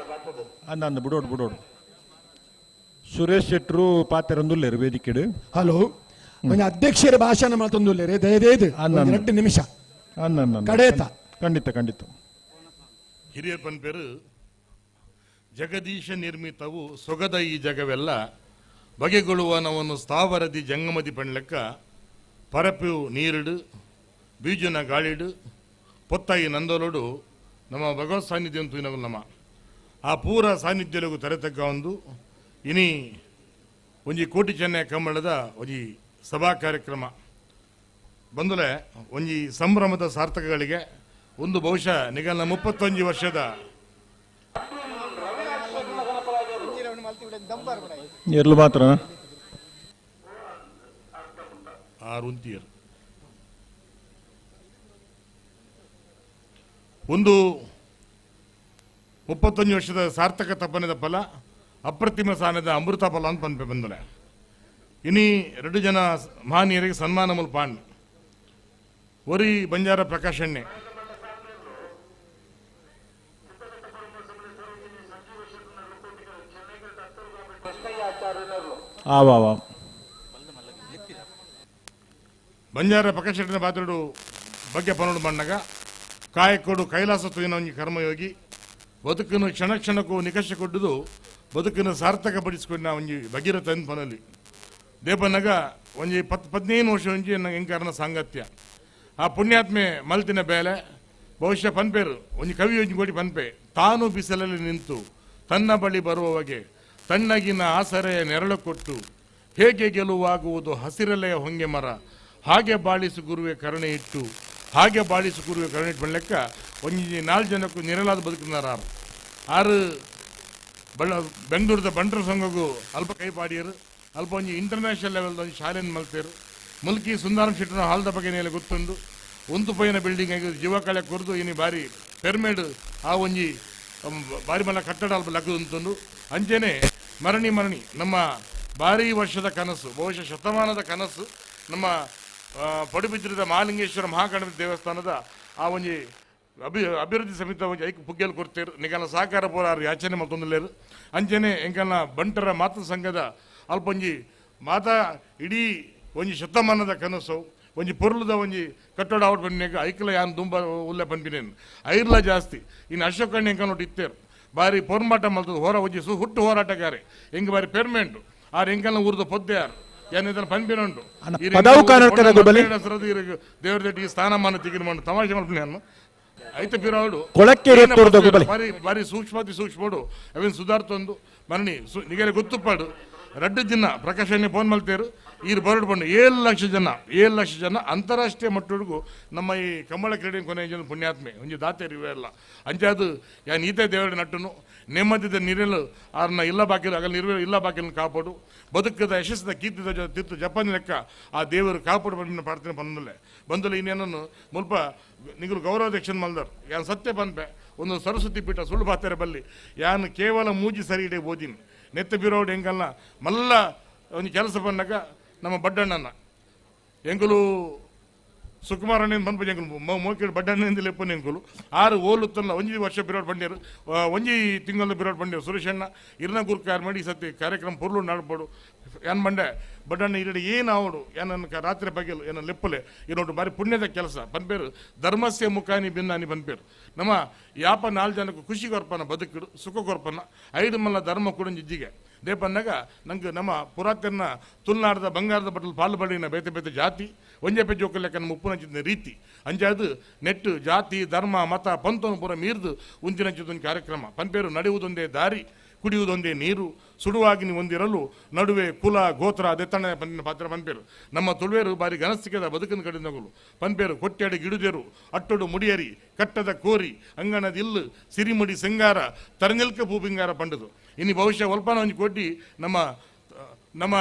ಅಂದ ಬಿಡೋಡು ಬಿಡೋಡು ಸುರೇಶ್ ಶೆಟ್ಟರು ಪಾತೆರೊಂದುಲ್ಲೇರು ವೇದಿಕೆಡು.
ಹಲೋ ಒಂಜಿ ಅಧ್ಯಕ್ಷರ ಭಾಷಣ ಮಾಡ್ತೊಂದುಲ್ಲೇರು ದಯದೇದು 2 ನಿಮಿಷ ಕಡೇತ.
ಖಂಡಿತ ಖಂಡಿತ.
ಹಿರಿಯರ್ ಪನ್ಪೇರು ಜಗದೀಶ ನಿರ್ಮಿತವು ಸೊಗದ ಈ ಜಗವೆಲ್ಲ ಬಗೆಗೊಳ್ಳುವನವನ್ನು ಸ್ಥಾವರದಿ ಜಂಗಮದಿ ಪಣ್ಲೆಕ್ಕ ಪರಪು ನೀರಿಡು ಬೀಜನ ಗಾಳಿಡು ಪೊತ್ತಾಯಿ ನಂದಲೋಡು ನಮ್ಮ ಭಗವತ್ ಸಾನ್ನಿಧ್ಯ ಅಂತೂ ನಮ್ಮ ಆ ಪೂರ ಸಾನ್ನಿಧ್ಯలకు ತರೆತಕ್ಕ ಒಂದು ಇನಿ ಒಂಜಿ ಕೋಟಿ ಚೆನ್ನೈ ಕಂಬಳದ ಒಂಜಿ ಸಭಾ ಕಾರ್ಯಕ್ರಮ ಬಂದಲೆ ಒಂಜಿ ಸಂಭ್ರಮದ ಸಾರ್ಥಕಗಳಿಗೆ ಒಂದು ಬಹುಶಃ ನಿಗಲ್ನ 31 ವರ್ಷದ
ಎರ್ಲು ಮಾತ್ರ
ಆರುಂತಿಯರು ಒಂದು 31 ವರ್ಷದ ಸಾರ್ಥಕ ತಪನದ ಫಲ ಅಪ್ರತಿಮ ಸಾನದ ಅಮೃತ ಫಲ ಅಂತ ಪನ್ಪೆ ಬಂದಲೆ ಇನಿ ಎರಡು ಜನ ಮಹನೀಯರಿಗೆ ಸನ್ಮಾನ ಮುಲ್ಪಾಂಡ್ ಒರಿ ಬಂಜಾರ ಪ್ರಕಾಶಣ್ಣೆ ಬಂಜಾರ ಪ್ರಕಾಶಣ್ಣನ ಪಾತ್ರುಡು ಬಗ್ಗೆ ಪನೋಡು ಮಣ್ಣಗ ಕಾಯಕೋಡು ಕೈಲಾಸ ತುಯಿನ ಒಂಜಿ ಕರ್ಮಯೋಗಿ ಬದುಕನ್ನು ಕ್ಷಣ ಕ್ಷಣಕ್ಕೂ ನಿಕಷ ಕೊಡ್ಡುದು ಬದುಕನ್ನು ಸಾರ್ಥಕ ಪಡಿಸಿಕೊಂಡ ಒಂಜಿ ಭಗೀರಥ ಪನಲ್ಲಿ ದೇಪನಗ ಒಂಜಿ 15 ವರ್ಷ ಒಂಜಿ ಎಂಕಾರನ ಸಾಂಗತ್ಯ ಆ ಪುಣ್ಯಾತ್ಮೆ ಮಲ್ತಿನ ಬೇಲೆ ಬಹುಶಃ ಪನ್ಪೇರು ಒಂಜಿ ಕವಿ ಒಂಜಿ ಕೋಟಿ ಪನ್ಪೆ ತಾನು ಬಿಸಿಲಲ್ಲಿ ನಿಂತು ತನ್ನ ಬಳಿ ಬರುವವಗೆ ತಣ್ಣಗಿನ ಆಸರೆಯ ನೆರಳು ಕೊಟ್ಟು ಹೇಗೆ ಗೆಲುವಾಗುವುದು ಹಸಿರಲೆಯ ಹೊಂಗೆ ಮರ ಹಾಗೆ ಬಾಳಿಸು ಗುರುವೆ ಕರುಣೆ ಇಟ್ಟು ಹಾಗೆ ಬಾಳಿಸು ಗುರುವೆ ಕರುಣೆ ಇಟ್ಟು ಲೆಕ್ಕ ಒಂಜಿ 4 ಜನಕ್ಕೂ ನಿರಲಾದ ಬದುಕಿನಾರ ಆರು ಬಳ್ಳ ಬೆಂಗಳೂರದ ಬಂಟರ ಸಂಘಗೂ ಅಲ್ಪ ಕೈ ಪಾಡಿಯರು ಅಲ್ಪ ಒಂಜಿ ಇಂಟರ್ನ್ಯಾಷನಲ್ ಲೆವೆಲ್ದ ಒಂಜಿ ಶಾಲೆಯನ್ನು ಮಲ್ತೇರು ಮುಲ್ಕಿ ಸುಂದರಂ ಶೆಟ್ಟನ ಹಾಲ್ದ ಬಗ್ಗೆ ಮೇಲೆ ಗೊತ್ತುಂಡು ಒಂದು ಪೈನ ಬಿಲ್ಡಿಂಗ್ ಆಗಿ ಜೀವಕಳೆ ಕೊರದು ಇನಿ ಬಾರಿ ಪೆರ್ಮೇಡ್ ಆ ಒಂಜಿ ಬಾರಿ ಮಲ್ಲ ಕಟ್ಟಡ ಅಲ್ಪ ಲಗ್ಗು ಉಂಟುಂಡು ಅಂಚೆನೆ ಮರಣಿ ಮರಣಿ ನಮ್ಮ ಭಾರಿ ವರ್ಷದ ಕನಸು ಬಹುಶಃ ಶತಮಾನದ ಕನಸು ನಮ್ಮ ಪಡುಬಿದ್ರದ ಮಹಾಲಿಂಗೇಶ್ವರ ಮಹಾಗಣಪತಿ ದೇವಸ್ಥಾನದ ಆ ಒಂಜಿ ಅಭಿವೃದ್ಧಿ ಸಮಿತಿ ಒಂಜಿ ಐಕ್ ಪುಗ್ಗೆಲ್ ಕೊಡ್ತೇರು ನಿಗಲ ಸಹಕಾರ ಪೂರ ಯಾಚನೆ ಮತ್ತೊಂದುಲೇರು ಅಂಚೆನೆ ಎಂಕಲ್ನ ಬಂಟರ ಮಾತೃ ಸಂಘದ ಅಲ್ಪ ಒಂಜಿ ಮಾತಾ ಇಡೀ ಒಂಜಿ ಶತಮಾನದ ಕನಸು ಒಂಜಿ ಪೊರ್ಲುದ ಒಂಜಿ ಕಟ್ಟಡ ಔಟ್ ಬನ್ನಿಗ ಐಕ್ಲ ಯಾನ್ ದುಂಬ ಉಲ್ಲೆ ಪನ್ಪಿನೇನು ಐರ್ಲ ಜಾಸ್ತಿ ಇನ್ನು ಅಶೋಕಣ್ಣ ಎಂಕಲ್ ಇತ್ತೇರು ಬಾರಿ ಪೊರ್ಮಾಟ ಮಲ್ತದ ಹೊರ ಒಂಜಿ ಹುಟ್ಟು ಹೋರಾಟಗಾರೆ ಹೆಂಗೆ ಬಾರಿ ಪೆರ್ಮೆಂಟು ಆರು ಎಂಕಲ್ನ ಊರ್ದ ಪೊದ್ದೆ ಯಾರು ಏನಿದ್ರೆ ಪನ್ಪಿನುಂಟು ದೇವರ ಈ ಸ್ಥಾನಮಾನ ತಿಗಿನ ಮಾಡು ತಮಾಷೆ ಮಲ್ಪಿನ ಐತೆ ಪಿರಾವುಡು ಬಾರಿ ಬಾರಿ ಸೂಕ್ಷ್ಮಾತಿ ಸೂಕ್ಷ್ಮಡು ಅವೇನು ಸುಧಾರ್ತೊಂದು ಮರಣಿ ನಿಗಲೆ ಗೊತ್ತುಪ್ಪಾಡು ರಡ್ಡು ದಿನ ಪ್ರಕಾಶಣ್ಣೆ ಫೋನ್ ಮಲ್ತೇರು ಈರು ಬರಡು ಬಂಡು 7 ಲಕ್ಷ ಜನ 7 ಲಕ್ಷ ಜನ ಅಂತಾರಾಷ್ಟ್ರೀಯ ಮಟ್ಟಕ್ಕೂ ನಮ್ಮ ಈ ಕಂಬಳ ಕ್ರೀಡೆ ಕೊನೆಯ ಜನ ಪುಣ್ಯಾತ್ಮೆ ಒಂಜಿ ದಾತೇರು ಇವೆಲ್ಲ ಅಂಚಾದು ಯಾನ್ ಈತೆ ದೇವರ ನಟ್ಟನು ನೆಮ್ಮದಿದ ನೀರಲು ಆರ್ನ ಇಲ್ಲ ಬಾಕಿಲು ಆಗಲಿ ನಿರ್ವೆ ಇಲ್ಲ ಬಾಕಿಲನ್ನು ಕಾಪಾಡು ಬದುಕದ ಯಶಸ್ಸಿನ ಕೀರ್ತಿದ ತೀರ್ಥ ಜಪಾನ್ ಲೆಕ್ಕ ಆ ದೇವರು ಕಾಪಾಡು ಬಂದ ಪ್ರಾರ್ಥನೆ ಬಂದಲೆ ಬಂದಲೆ ಇನ್ನೇನನ್ನು ಮುಲ್ಪ ನಿಗಲು ಗೌರವಾಧ್ಯಕ್ಷನ ಮಲ್ದರ್ ಯಾನ್ ಸತ್ಯ ಪನ್ಪೆ ಒಂದು ಸರಸ್ವತಿ ಪೀಠ ಸುಳ್ಳು ಬಾತಾರೆ ಬಲ್ಲಿ ಯಾನ್ ಕೇವಲ ಮೂಜಿ ಸರಿ ಇಡೇ ಓದಿನಿ ನೆತ್ತ ಬಿರೋಡು ಎಂಕಲ್ನ ಮಲ್ಲ ಒಂದು ಕೆಲಸ ಬಂದಾಗ ನಮ್ಮ ಬಡ್ಡಣ್ಣನ ಎಂಕುಲು ಸುಕುಮಾರಣ್ಣ ಬಂದ್ಪು ಎಂಕುಲು ಮೋಕಿಡು ಬಡ್ಡಣ್ಣನಿಂದ ಲೆಪ್ಪು ಎಂಕುಲು ಆರು ಓಲುತ್ತಲ್ಲ ಒಂಜಿ ವರ್ಷ ಬಿರೋಡ್ ಬಂಡೇರು ಒಂಜಿ ತಿಂಗಳ ಬಿರೋಡ್ ಬಂಡೇರು ಸುರೇಶಣ್ಣ ಇರ್ನ ಗುರುಕಾರ ಮಾಡಿ ಈ ಸತಿ ಕಾರ್ಯಕ್ರಮ ಪೊರ್ಲು ನಡ್ಬೋಡು ಏನ್ ಬಂಡೆ ಬಡ್ಡಣ್ಣ ಇರಡಿ ಏನು ಅವಡು ಏನನ್ನ ರಾತ್ರಿ ಬಗೆಲು ಏನೋ ಲೆಪ್ಪಲೆ ಇನ್ನೊಂದು ಬಾರಿ ಪುಣ್ಯದ ಕೆಲಸ ಪನ್ಪೇರು ಧರ್ಮಸ್ಯ ಮುಖಾನಿ ಭಿನ್ನಾನಿ ಪನ್ಪೇರು ನಮ್ಮ ಯಾಪ 4 ಜನಕ್ಕೂ ಖುಷಿ ಕೊರ್ಪನ ಬದುಕಿಡು ಸುಖ ಕೊರ್ಪನ ಐದು ಮಲ್ಲ ಧರ್ಮ ಕೂಡ ಜಿಜ್ಜಿಗೆ ದೇಪನ್ನಾಗ ನಂಗೆ ನಮ್ಮ ಪುರಾತನ ತುಳುನಾಡದ ಬಂಗಾರದ ಬಟ್ಟಲು ಪಾಲು ಬಳಿನ ಬೇತೆ ಬೇತೆ ಜಾತಿ ಒಂಜೆ ಪೆ ಜೋಕುಲೆಕ್ಕ ನಮ್ಮ ಉಪ್ಪುನಂಚಿನ ರೀತಿ ಅಂಚಾದು ನೆಟ್ಟು ಜಾತಿ ಧರ್ಮ ಮತ ಪಂತನು ಪೂರ ಮೀರ್ದು ಉಂಚಿನಂಚಿದೊಂದು ಕಾರ್ಯಕ್ರಮ ಪನ್ಪೇರು ನಡೆಯುವುದೊಂದೇ ದಾರಿ ಕುಡಿಯುವುದೊಂದೇ ನೀರು ಸುಡುವಾಗಿನಿ ಒಂದಿರಲು ನಡುವೆ ಕುಲ ಗೋತ್ರ ದೆತ್ತಣ್ಣ ಪನ್ನಿನ ಪಾತ್ರ ಪನ್ಪೇರು ನಮ್ಮ ತುಳುವೇರು ಬಾರಿ ಗನಸ್ತಿಕೆದ ಬದುಕಿನ ಕಡಿನಗಳು ಪನ್ಪೇರು ಕೊಟ್ಟೆಡೆ ಗಿಡುದೆರು ಅಟ್ಟೊಡು ಮುಡಿಯರಿ ಕಟ್ಟದ ಕೋರಿ ಅಂಗಣದ ಇಲ್ಲು ಸಿರಿಮುಡಿ ಸಿಂಗಾರ ತರನಿಲ್ಕ ಭೂಬಿಂಗಾರ ಪಂಡದು ಇನ್ನು ಬಹುಶಃ ಒಲ್ಪನ ಒಂಜಿ ಕೋಟಿ ನಮ್ಮ ನಮ್ಮ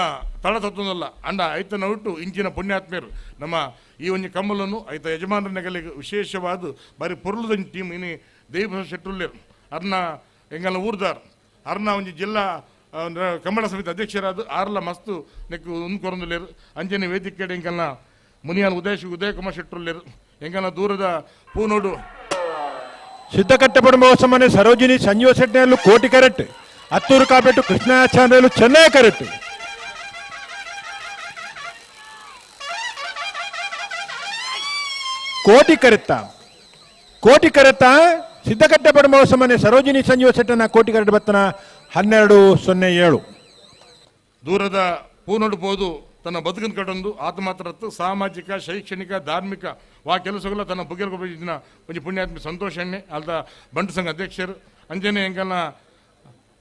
ತಳತತ್ವದಲ್ಲ ಅಂಡ ಐತನ ಹುಟ್ಟು ಇಂಚಿನ ಪುಣ್ಯಾತ್ಮೇರು ನಮ್ಮ ಈ ಒಂಜಿ ಕಮ್ಮಲನ್ನು ಐತ ಯಜಮಾನರ ನೆಗಲಿಗೆ ವಿಶೇಷವಾದ ಬಾರಿ ಪೊರ್ಲುದ ಟೀಮ್ ಇನಿ ದೇವ ಶೆಟ್ಟುಲ್ಲೇರು ಅರ್ನ ಎಂಗಲ್ಲ ಊರ್ದಾರ್ ಅರ್ನ ಒಂಜಿ ಜಿಲ್ಲಾ ಕಂಬಳ ಸಮಿತಿ ಅಧ್ಯಕ್ಷರಾದ ಆರ್ಲ ಮಸ್ತು ನೆಕ್ಕು ಉಂದ್ಕೊರಂದುಲೇರು ಅಂಜನೆ ವೇದಿಕೆ ಎಂಕಲ್ನ ಮುನಿಯಾನ್ ಉದಯ ಕುಮಾರ್ ಶೆಟ್ಟುಲ್ಲೇರು ಎಂಕಲ್ನ ದೂರದ ಪೂನೋಡು
ಸಿದ್ಧಕಟ್ಟೆ ಪಡುವ ಸರೋಜಿನಿ ಸಂಜೀವ ಶೆಟ್ಟಿನಲ್ಲೂ ಕೋಟಿ ಕರೆಕ್ಟ್ ಅತ್ತೂರು ಕಾಪೆಟ್ಟು ಕೃಷ್ಣಾಚಾರ್ಯಲ್ಲೂ ಚೆನ್ನೈ ಕರೆಕ್ಟ್ ಕೋಟಿ ಕರೆತ್ತ ಕೋಟಿ ಕರೆತ್ತ ಸಿದ್ಧಕಟ್ಟೆ ಪಡುವ ಸರೋಜಿನಿ ಸಂಜೀವ ಶೆಟ್ಟನ ಕೋಟಿ ಕರೆಕ್ಟ್ ಬತ್ತನ 12:07.
ದೂರದ ಪೂನಡು ಪೋದು ತನ್ನ ಬದುಕಿನ ಕಟ್ಟೊಂದು ಆತ್ಮಾತ್ರತ್ತು ಸಾಮಾಜಿಕ ಶೈಕ್ಷಣಿಕ ಧಾರ್ಮಿಕ ವಾ ಕೆಲಸಗಳ ತನ್ನ ಬುಗೆಲ್ ಒಂಜಿ ಪುಣ್ಯಾತ್ಮ ಸಂತೋಷಣ್ಣೆ ಅಲ್ದ ಬಂಟು ಸಂಘ ಅಧ್ಯಕ್ಷರು ಅಂಜನೆ ಎಂಕಲ್ನ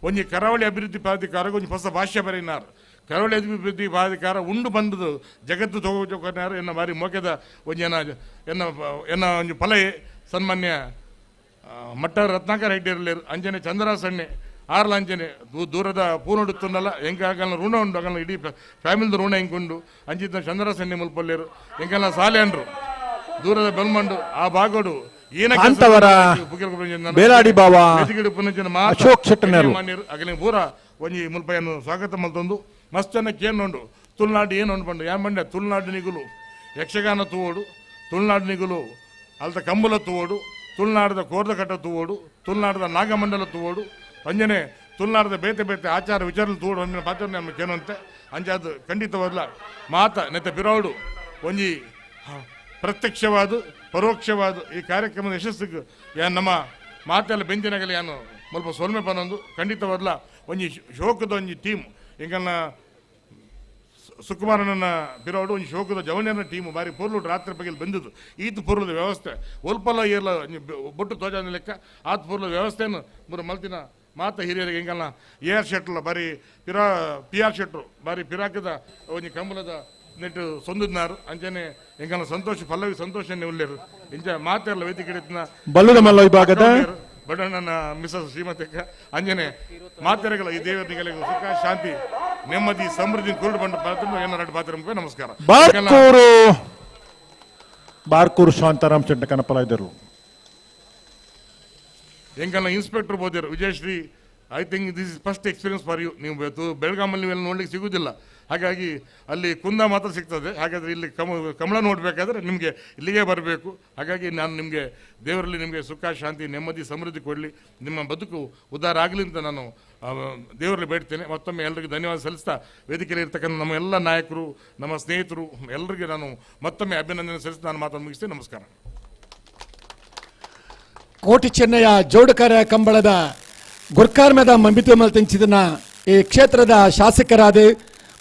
ಒಂಜಿ ಕರಾವಳಿ ಅಭಿವೃದ್ಧಿ ಪ್ರಾಧಿಕಾರ ಒಂಜಿ ಹೊಸ ಭಾಷ್ಯ ಬರೆಯಿನಾರ್ ಕರಾವಳಿ ಅಭಿವೃದ್ಧಿ ಪ್ರಾಧಿಕಾರ ಉಂಡು ಬಂದದು ಜಗತ್ತು ತಗೋಜೋಕನಾರು ಎನ್ನ ಬಾರಿ ಮೋಕೆದ ಒಂಜಿ ಎನ್ನ ಎನ್ನ ಎನ್ನ ಒಂಜಿ ಫಲ ಸನ್ಮಾನ್ಯ ಮಟ್ಟ ರತ್ನಾಕರ್ ಹೆಗ್ಡೆ ಅಂಜನೆ ಚಂದ್ರಾಸಣ್ಣೆ ಆರ್ಲ ಅಂಜನೆ ದೂರದ ಪೂನೊಡುತ್ತುಂಡಲ್ಲ ಎಂಕ ಆಗಲ್ಲ ಋಣ ಉಂಡು ಆಗಲ್ಲ ಇಡೀ ಫ್ಯಾಮಿಲಿದ ಋಣ ಹೆಂಗುಂಡು ಅಂಚಿತ ಚಂದ್ರಸಣ್ಣೆ ಮುಲ್ಪಲ್ಲೇರು ಎಂಕೆಲ್ಲ ಸಾಲೆ ಅಂಡ್ರು ದೂರದ ಬೆಲ್ಮಂಡು ಆ ಭಾಗಡು
ಬೇಲಾಡಿ ಬಾವ ಅಶೋಕ್ ಶೆಟ್ಟನರು
ಅಗಲಿ ಪೂರ ಒಂಜಿ ಮುಲ್ಪಯನ್ನು ಸ್ವಾಗತ ಮಲ್ತೊಂದು ಮಸ್ತನ ಕೇನುಂಡು ತುಳುನಾಡು ಏನು ಉಂಡು ಪಂಡು ಯಾನ್ ಪಂಡೆ ತುಳುನಾಡು ನಿಗುಲು ಯಕ್ಷಗಾನ ತೂವೋಡು ತುಳುನಾಡು ನಿಗುಲು ಅಲ್ತ ಕಂಬುಲ ತೂವೋಡು ತುಳುನಾಡದ ಕೋರ್ದಕಟ್ಟ ತೂವೋಡು ತುಳುನಾಡದ ನಾಗಮಂಡಲ ತೂವೋಡು ಅಂಜನೆ ತುಳುನಾಡದ ಬೇತೆ ಬೇತೆ ಆಚಾರ ವಿಚಾರ ತೂವೋಡು ಅಂಜನೆ ಪಾತ್ರ ನಮ್ಮ ಕೇನುಂತೆ ಅಂಚಾದ ಖಂಡಿತವಾದ್ಲ ಮಾತ ನೆತ್ತ ಬಿರೋಡು ಒಂಜಿ ಪ್ರತ್ಯಕ್ಷವಾದ ಪರೋಕ್ಷವಾದ ಈ ಕಾರ್ಯಕ್ರಮದ ಯಶಸ್ಸಿಗೆ ಯಾನ್ ನಮ್ಮ ಮಾತೆಲ್ಲ ಬೆಂಜಿನಗಲಿ ಯಾನು ಸ್ವಲ್ಪ ಸೊಲ್ಮೆ ಪನೊಂದು ಖಂಡಿತವಾದ್ಲ ಒಂಜಿ ಶೋಕದ ಒಂಜಿ ಟೀಮ್ ಎಂಕಲ್ನ ಸುಕುಮಾರನನ್ನ ಬಿರೋಡು ಒಂಜಿ ಶೋಕದ ಜವನಿಯರ ಟೀಮ್ ಬಾರಿ ಪೊರ್ಲು ರಾತ್ರಿ ಬಗ್ಗೆ ಬಂದಿದ್ದು ಈತ ಪೊರ್ಲದ ವ್ಯವಸ್ಥೆ ಒಲ್ಪಲ್ಲ ಏರ್ಲ ಬೊಟ್ಟು ತೋಜಾನ ಲೆಕ್ಕ ಆತ ಪೊರ್ಲದ ವ್ಯವಸ್ಥೆಯನ್ನು ಮೂರು ಮಲ್ತಿನ ಮಾತ ಹಿರಿಯರಿಗೆ ಎಂಕಲ್ನ ಎ ಆರ್ ಶೆಟ್ಲ ಬಾರಿ ಪಿರಾ ಪಿ ಆರ್ ಶೆಟ್ರು ಬಾರಿ ಪಿರಾಕದ ಒಂಜಿ ಕಂಬಳದ ನೆಟ್ಟು ಸೊಂದಿದ್ನಾರು ಅಂಚನೆ ಎಂಕಲ್ನ ಸಂತೋಷ ಪಲ್ಲವಿ ಸಂತೋಷ ಉಳ್ಳೇರು ಇಂಚ ಮಾತೆಲ್ಲ ವೇದಿಕೆ
ಬಲ್ಲುದ ಮಲ್ಲ ವಿಭಾಗದ
ಬಡಣ್ಣನ ಮಿಸಸ್ ಶ್ರೀಮತಿ ಅಂಜನೆ ಮಾತೆರೆಗಳ ಈ ದೇವರ ನಿಗಲಿಗೆ ಸುಖ ಶಾಂತಿ ನೆಮ್ಮದಿ ಸಮೃದ್ಧಿ ಕುರುಡು ಬಂಡ ಪಾತ್ರ ಏನಾರ ಪಾತ್ರ ನಮಸ್ಕಾರ.
ಬಾರ್ಕೂರು ಬಾರ್ಕೂರು ಶಾಂತಾರಾಮ್ ಚೆಟ್ಟ ಕನಪಲ ಇದ್ದರು
ಎಂಕಲ್ನ inspector ಬೋದಿರು Vijayashree. I think this is first experience for you. ನೀವು ಬೆಳಗಾಮಲ್ಲಿ ನೀವೆಲ್ಲ ನೋಡ್ಲಿಕ್ಕೆ ಸಿಗುವುದಿಲ್ಲ, ಹಾಗಾಗಿ ಅಲ್ಲಿ ಕುಂದ ಮಾತ್ರ ಸಿಗ್ತದೆ. ಹಾಗಾದರೆ ಇಲ್ಲಿ ಕಮಲ ನೋಡಬೇಕಾದ್ರೆ ನಿಮಗೆ ಇಲ್ಲಿಗೆ ಬರಬೇಕು. ಹಾಗಾಗಿ ನಾನು ನಿಮಗೆ ದೇವರಲ್ಲಿ ನಿಮಗೆ ಸುಖ ಶಾಂತಿ ನೆಮ್ಮದಿ ಸಮೃದ್ಧಿ ಕೊಡಲಿ, ನಿಮ್ಮ ಬದುಕು ಉದ್ಧಾರ ಆಗಲಿ ಅಂತ ನಾನು ದೇವರಲ್ಲಿ ಬೇಡ್ತೇನೆ. ಮತ್ತೊಮ್ಮೆ ಎಲ್ಲರಿಗೂ ಧನ್ಯವಾದ ಸಲ್ಲಿಸ್ತಾ ವೇದಿಕೆಯಲ್ಲಿ ಇರ್ತಕ್ಕಂಥ ನಮ್ಮ ಎಲ್ಲ ನಾಯಕರು, ನಮ್ಮ ಸ್ನೇಹಿತರು ಎಲ್ಲರಿಗೆ ನಾನು ಮತ್ತೊಮ್ಮೆ ಅಭಿನಂದನೆ ಸಲ್ಲಿಸಿ ನಾನು ಮಾತನ್ನು ಮುಗಿಸ್ತೇನೆ. ನಮಸ್ಕಾರ.
ಕೋಟಿ ಚೆನ್ನಯ್ಯ ಜೋಡುಕರ ಕಂಬಳದ ಗುರ್ಕಾರ್ಮೆದ ಮಂಬಿತು ಮಲ್ತಿಂಚಿದನ ಈ ಕ್ಷೇತ್ರದ ಶಾಸಕರಾದ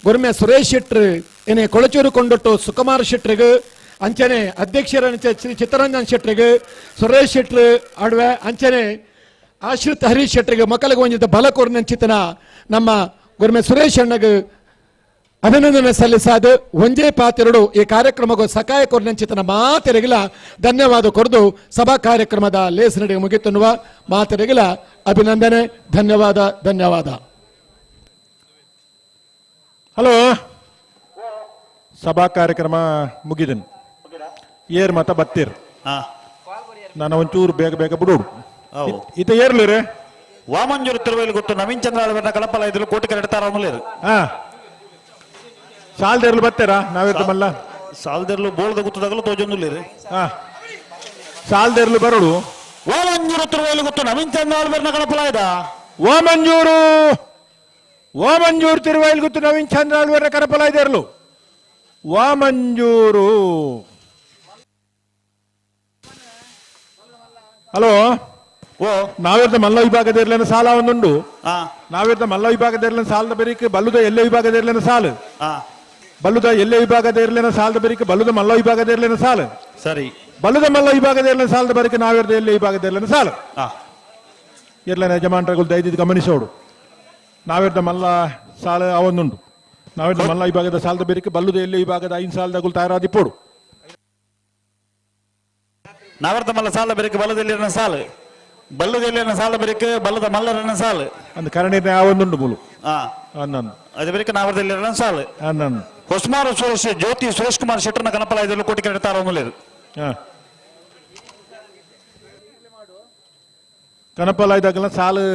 ಗುರ್ಮೆ ಸುರೇಶ್ ಶೆಟ್ರು ಏನೇ ಕೊಳಚೂರು ಕೊಂಡೊಟ್ಟು ಸುಕುಮಾರ್ ಶೆಟ್ರಿಗೆ ಅಂಚನೆ ಅಧ್ಯಕ್ಷರ ಶ್ರೀ ಚಿತ್ತರಂಜನ್ ಶೆಟ್ರಿಗೆ ಸುರೇಶ್ ಶೆಟ್ರು ಅಡ್ವೆ ಅಂಚನೆ ಆಶ್ರಿತ್ ಹರೀಶ್ ಶೆಟ್ರಿಗೆ ಮಕ್ಕಳಿಗೆ ಒಂಜಿತ ಬಲ ಕೊರ್ನಂಚಿತನ ನಮ್ಮ ಗುರ್ಮೆ ಸುರೇಶ್ ಅಣ್ಣಗೆ ಅಭಿನಂದನೆ ಸಲ್ಲಿಸಾದ ಒಂಜೇ ಪಾತಿರಡು ಈ ಕಾರ್ಯಕ್ರಮಕ್ಕೂ ಸಕಾಯ ಕೊರ್ನಂಚಿತನ ಮಾತೆರೆಗಿಲ ಧನ್ಯವಾದ ಕೊರದು ಸಭಾ ಕಾರ್ಯಕ್ರಮದ ಲೇಸ್ ನಡೆಗೆ ಮುಗಿತನ್ನುವ ಮಾತೆರೆಗಿಲ ಅಭಿನಂದನೆ, ಧನ್ಯವಾದ, ಧನ್ಯವಾದ.
ಹಲೋ, ಸಭಾ ಕಾರ್ಯಕ್ರಮ ಮುಗಿದನು. ಏರ್ ಮತ ಬತ್ತೀರ್ ನಾನು ಒಂಚೂರು ಬೇಗ ಬೇಗ ಬಿಡೋಡು. ಇತ ಏರ್ಲಿರಿ
ವಾಮಂಜೂರು ತಿರುವೈಲು ಗೊತ್ತು ನವೀನ್ ಚಂದ್ರ ಆಳ್ವರ್ನ ಕಳಪಲ ಇದ್ರು ಕೋಟಿ ಕರೆಡ್ತಾರ
ಹಾ ಸಾಲ್ದೇರ್ಲು ಬತ್ತೀರಾ ನಾವೇರ್ತ ಮಲ್ಲ
ಸಾಲ್ದೇರ್ಲು ಬೋಳ್ದ ಗೊತ್ತದಾಗಲೂ ತೋಜೊಂದುಲ್ಲೇರಿ.
ಹಾ ಸಾಲ್ದೇರ್ಲು ಬರೋಡು.
ವಾಮಂಜೂರು ತಿರುವೈಲು ಗೊತ್ತು ನವೀನ್ ಚಂದ್ರ ಆಳ್ವರ್ನ ಕಳಪಲ ಇದ
ವಾಮಂಜೂರು ವಾಮಂಜೂರು ತಿರುವೈಲು ಗೊತ್ತು ನವೀನ್ ಚಂದ್ರ ಆಳ್ವರ್ನ ಕರಪಲ ಇದೇರ್ಲು ವಾಮಂಜೂರು. ಹಲೋ,
ಓ
ನಾವೇರ್ತ ಮಲ್ಲ ವಿಭಾಗದ ಇರ್ಲೇನ ಸಾಲ ಒಂದುಂಡು. ನಾವೇರ್ತ ಮಲ್ಲ ವಿಭಾಗದ ಇರ್ಲೇನ ಸಾಲದ ಬೆರಿಕ್ ಬಲ್ಲುದ ಎಲ್ಲೆ ವಿಭಾಗದ ಇರ್ಲೇನ ಸಾಲು. ಬಲ್ಲುದ ಎಲ್ಲೆ ವಿಭಾಗದ ಇರ್ಲೇನ ಸಾಲದ ಬೆರಿಕ್ ಬಲ್ಲುದ ಮಲ್ಲ ವಿಭಾಗದ ಇರ್ಲೇನ ಸಾಲು.
ಸರಿ,
ಬಲ್ಲುದ ಮಲ್ಲ ವಿಭಾಗದ ಇರ್ಲೇನ ಸಾಲದ ಬೆರಿಕ್ ನಾವೇರ್ದ ಎಲ್ಲೆ ವಿಭಾಗದ ಇರ್ಲೇನ ಸಾಲು. ಇರ್ಲೇನ ಯಜಮಾನ್ರಗಳು ದಯದಿದ್ದು ಗಮನಿಸೋಡು. ನಾವೇರ್ದ ಮಲ್ಲ ಸಾಲ ಅವೊಂದುಂಡು. ನಾವೇರ್ದ ಮಲ್ಲ ವಿಭಾಗದ ಸಾಲದ ಬೆರಿಕ್ ಬಲ್ಲುದ ಎಲ್ಲೆ ವಿಭಾಗದ 5 ಸಾಲದಗಳು ತಯಾರಾದಿಪ್ಪೋಡು.
ನಾವೇರ್ದ ಮಲ್ಲ ಸಾಲ ಬೆರಿಕ್ ಬಲ್ಲದೆಲ್ಲಿನ ಸಾಲು ಬಲ್ಲದೆಲ್ಲಿನ ಸಾಲ ಬೆರಿಕ್ ಬಲ್ಲದ ಮಲ್ಲರನ್ನ ಸಾಲು
ಅಂದ್ ಕರಣಿನ ಯಾವೊಂದುಂಡು ಮುಲು
ಅದು ಬೆರಿಕ್ ನಾವರ್ದೆಲ್ಲಿನ ಸಾಲು. ಹೊಸ್ಮಾರು ಸುರೇಶ್ ಜ್ಯೋತಿ ಸುರೇಶ್ ಕುಮಾರ್ ಶೆಟ್ಟರ್ನ ಕನಪಲ ಐದರಲ್ಲಿ ಕೋಟಿ ಕರೆಡ್ತಾರ
ಕನಪಲ ಇದಾಗಲ್ಲ ಸಾಲು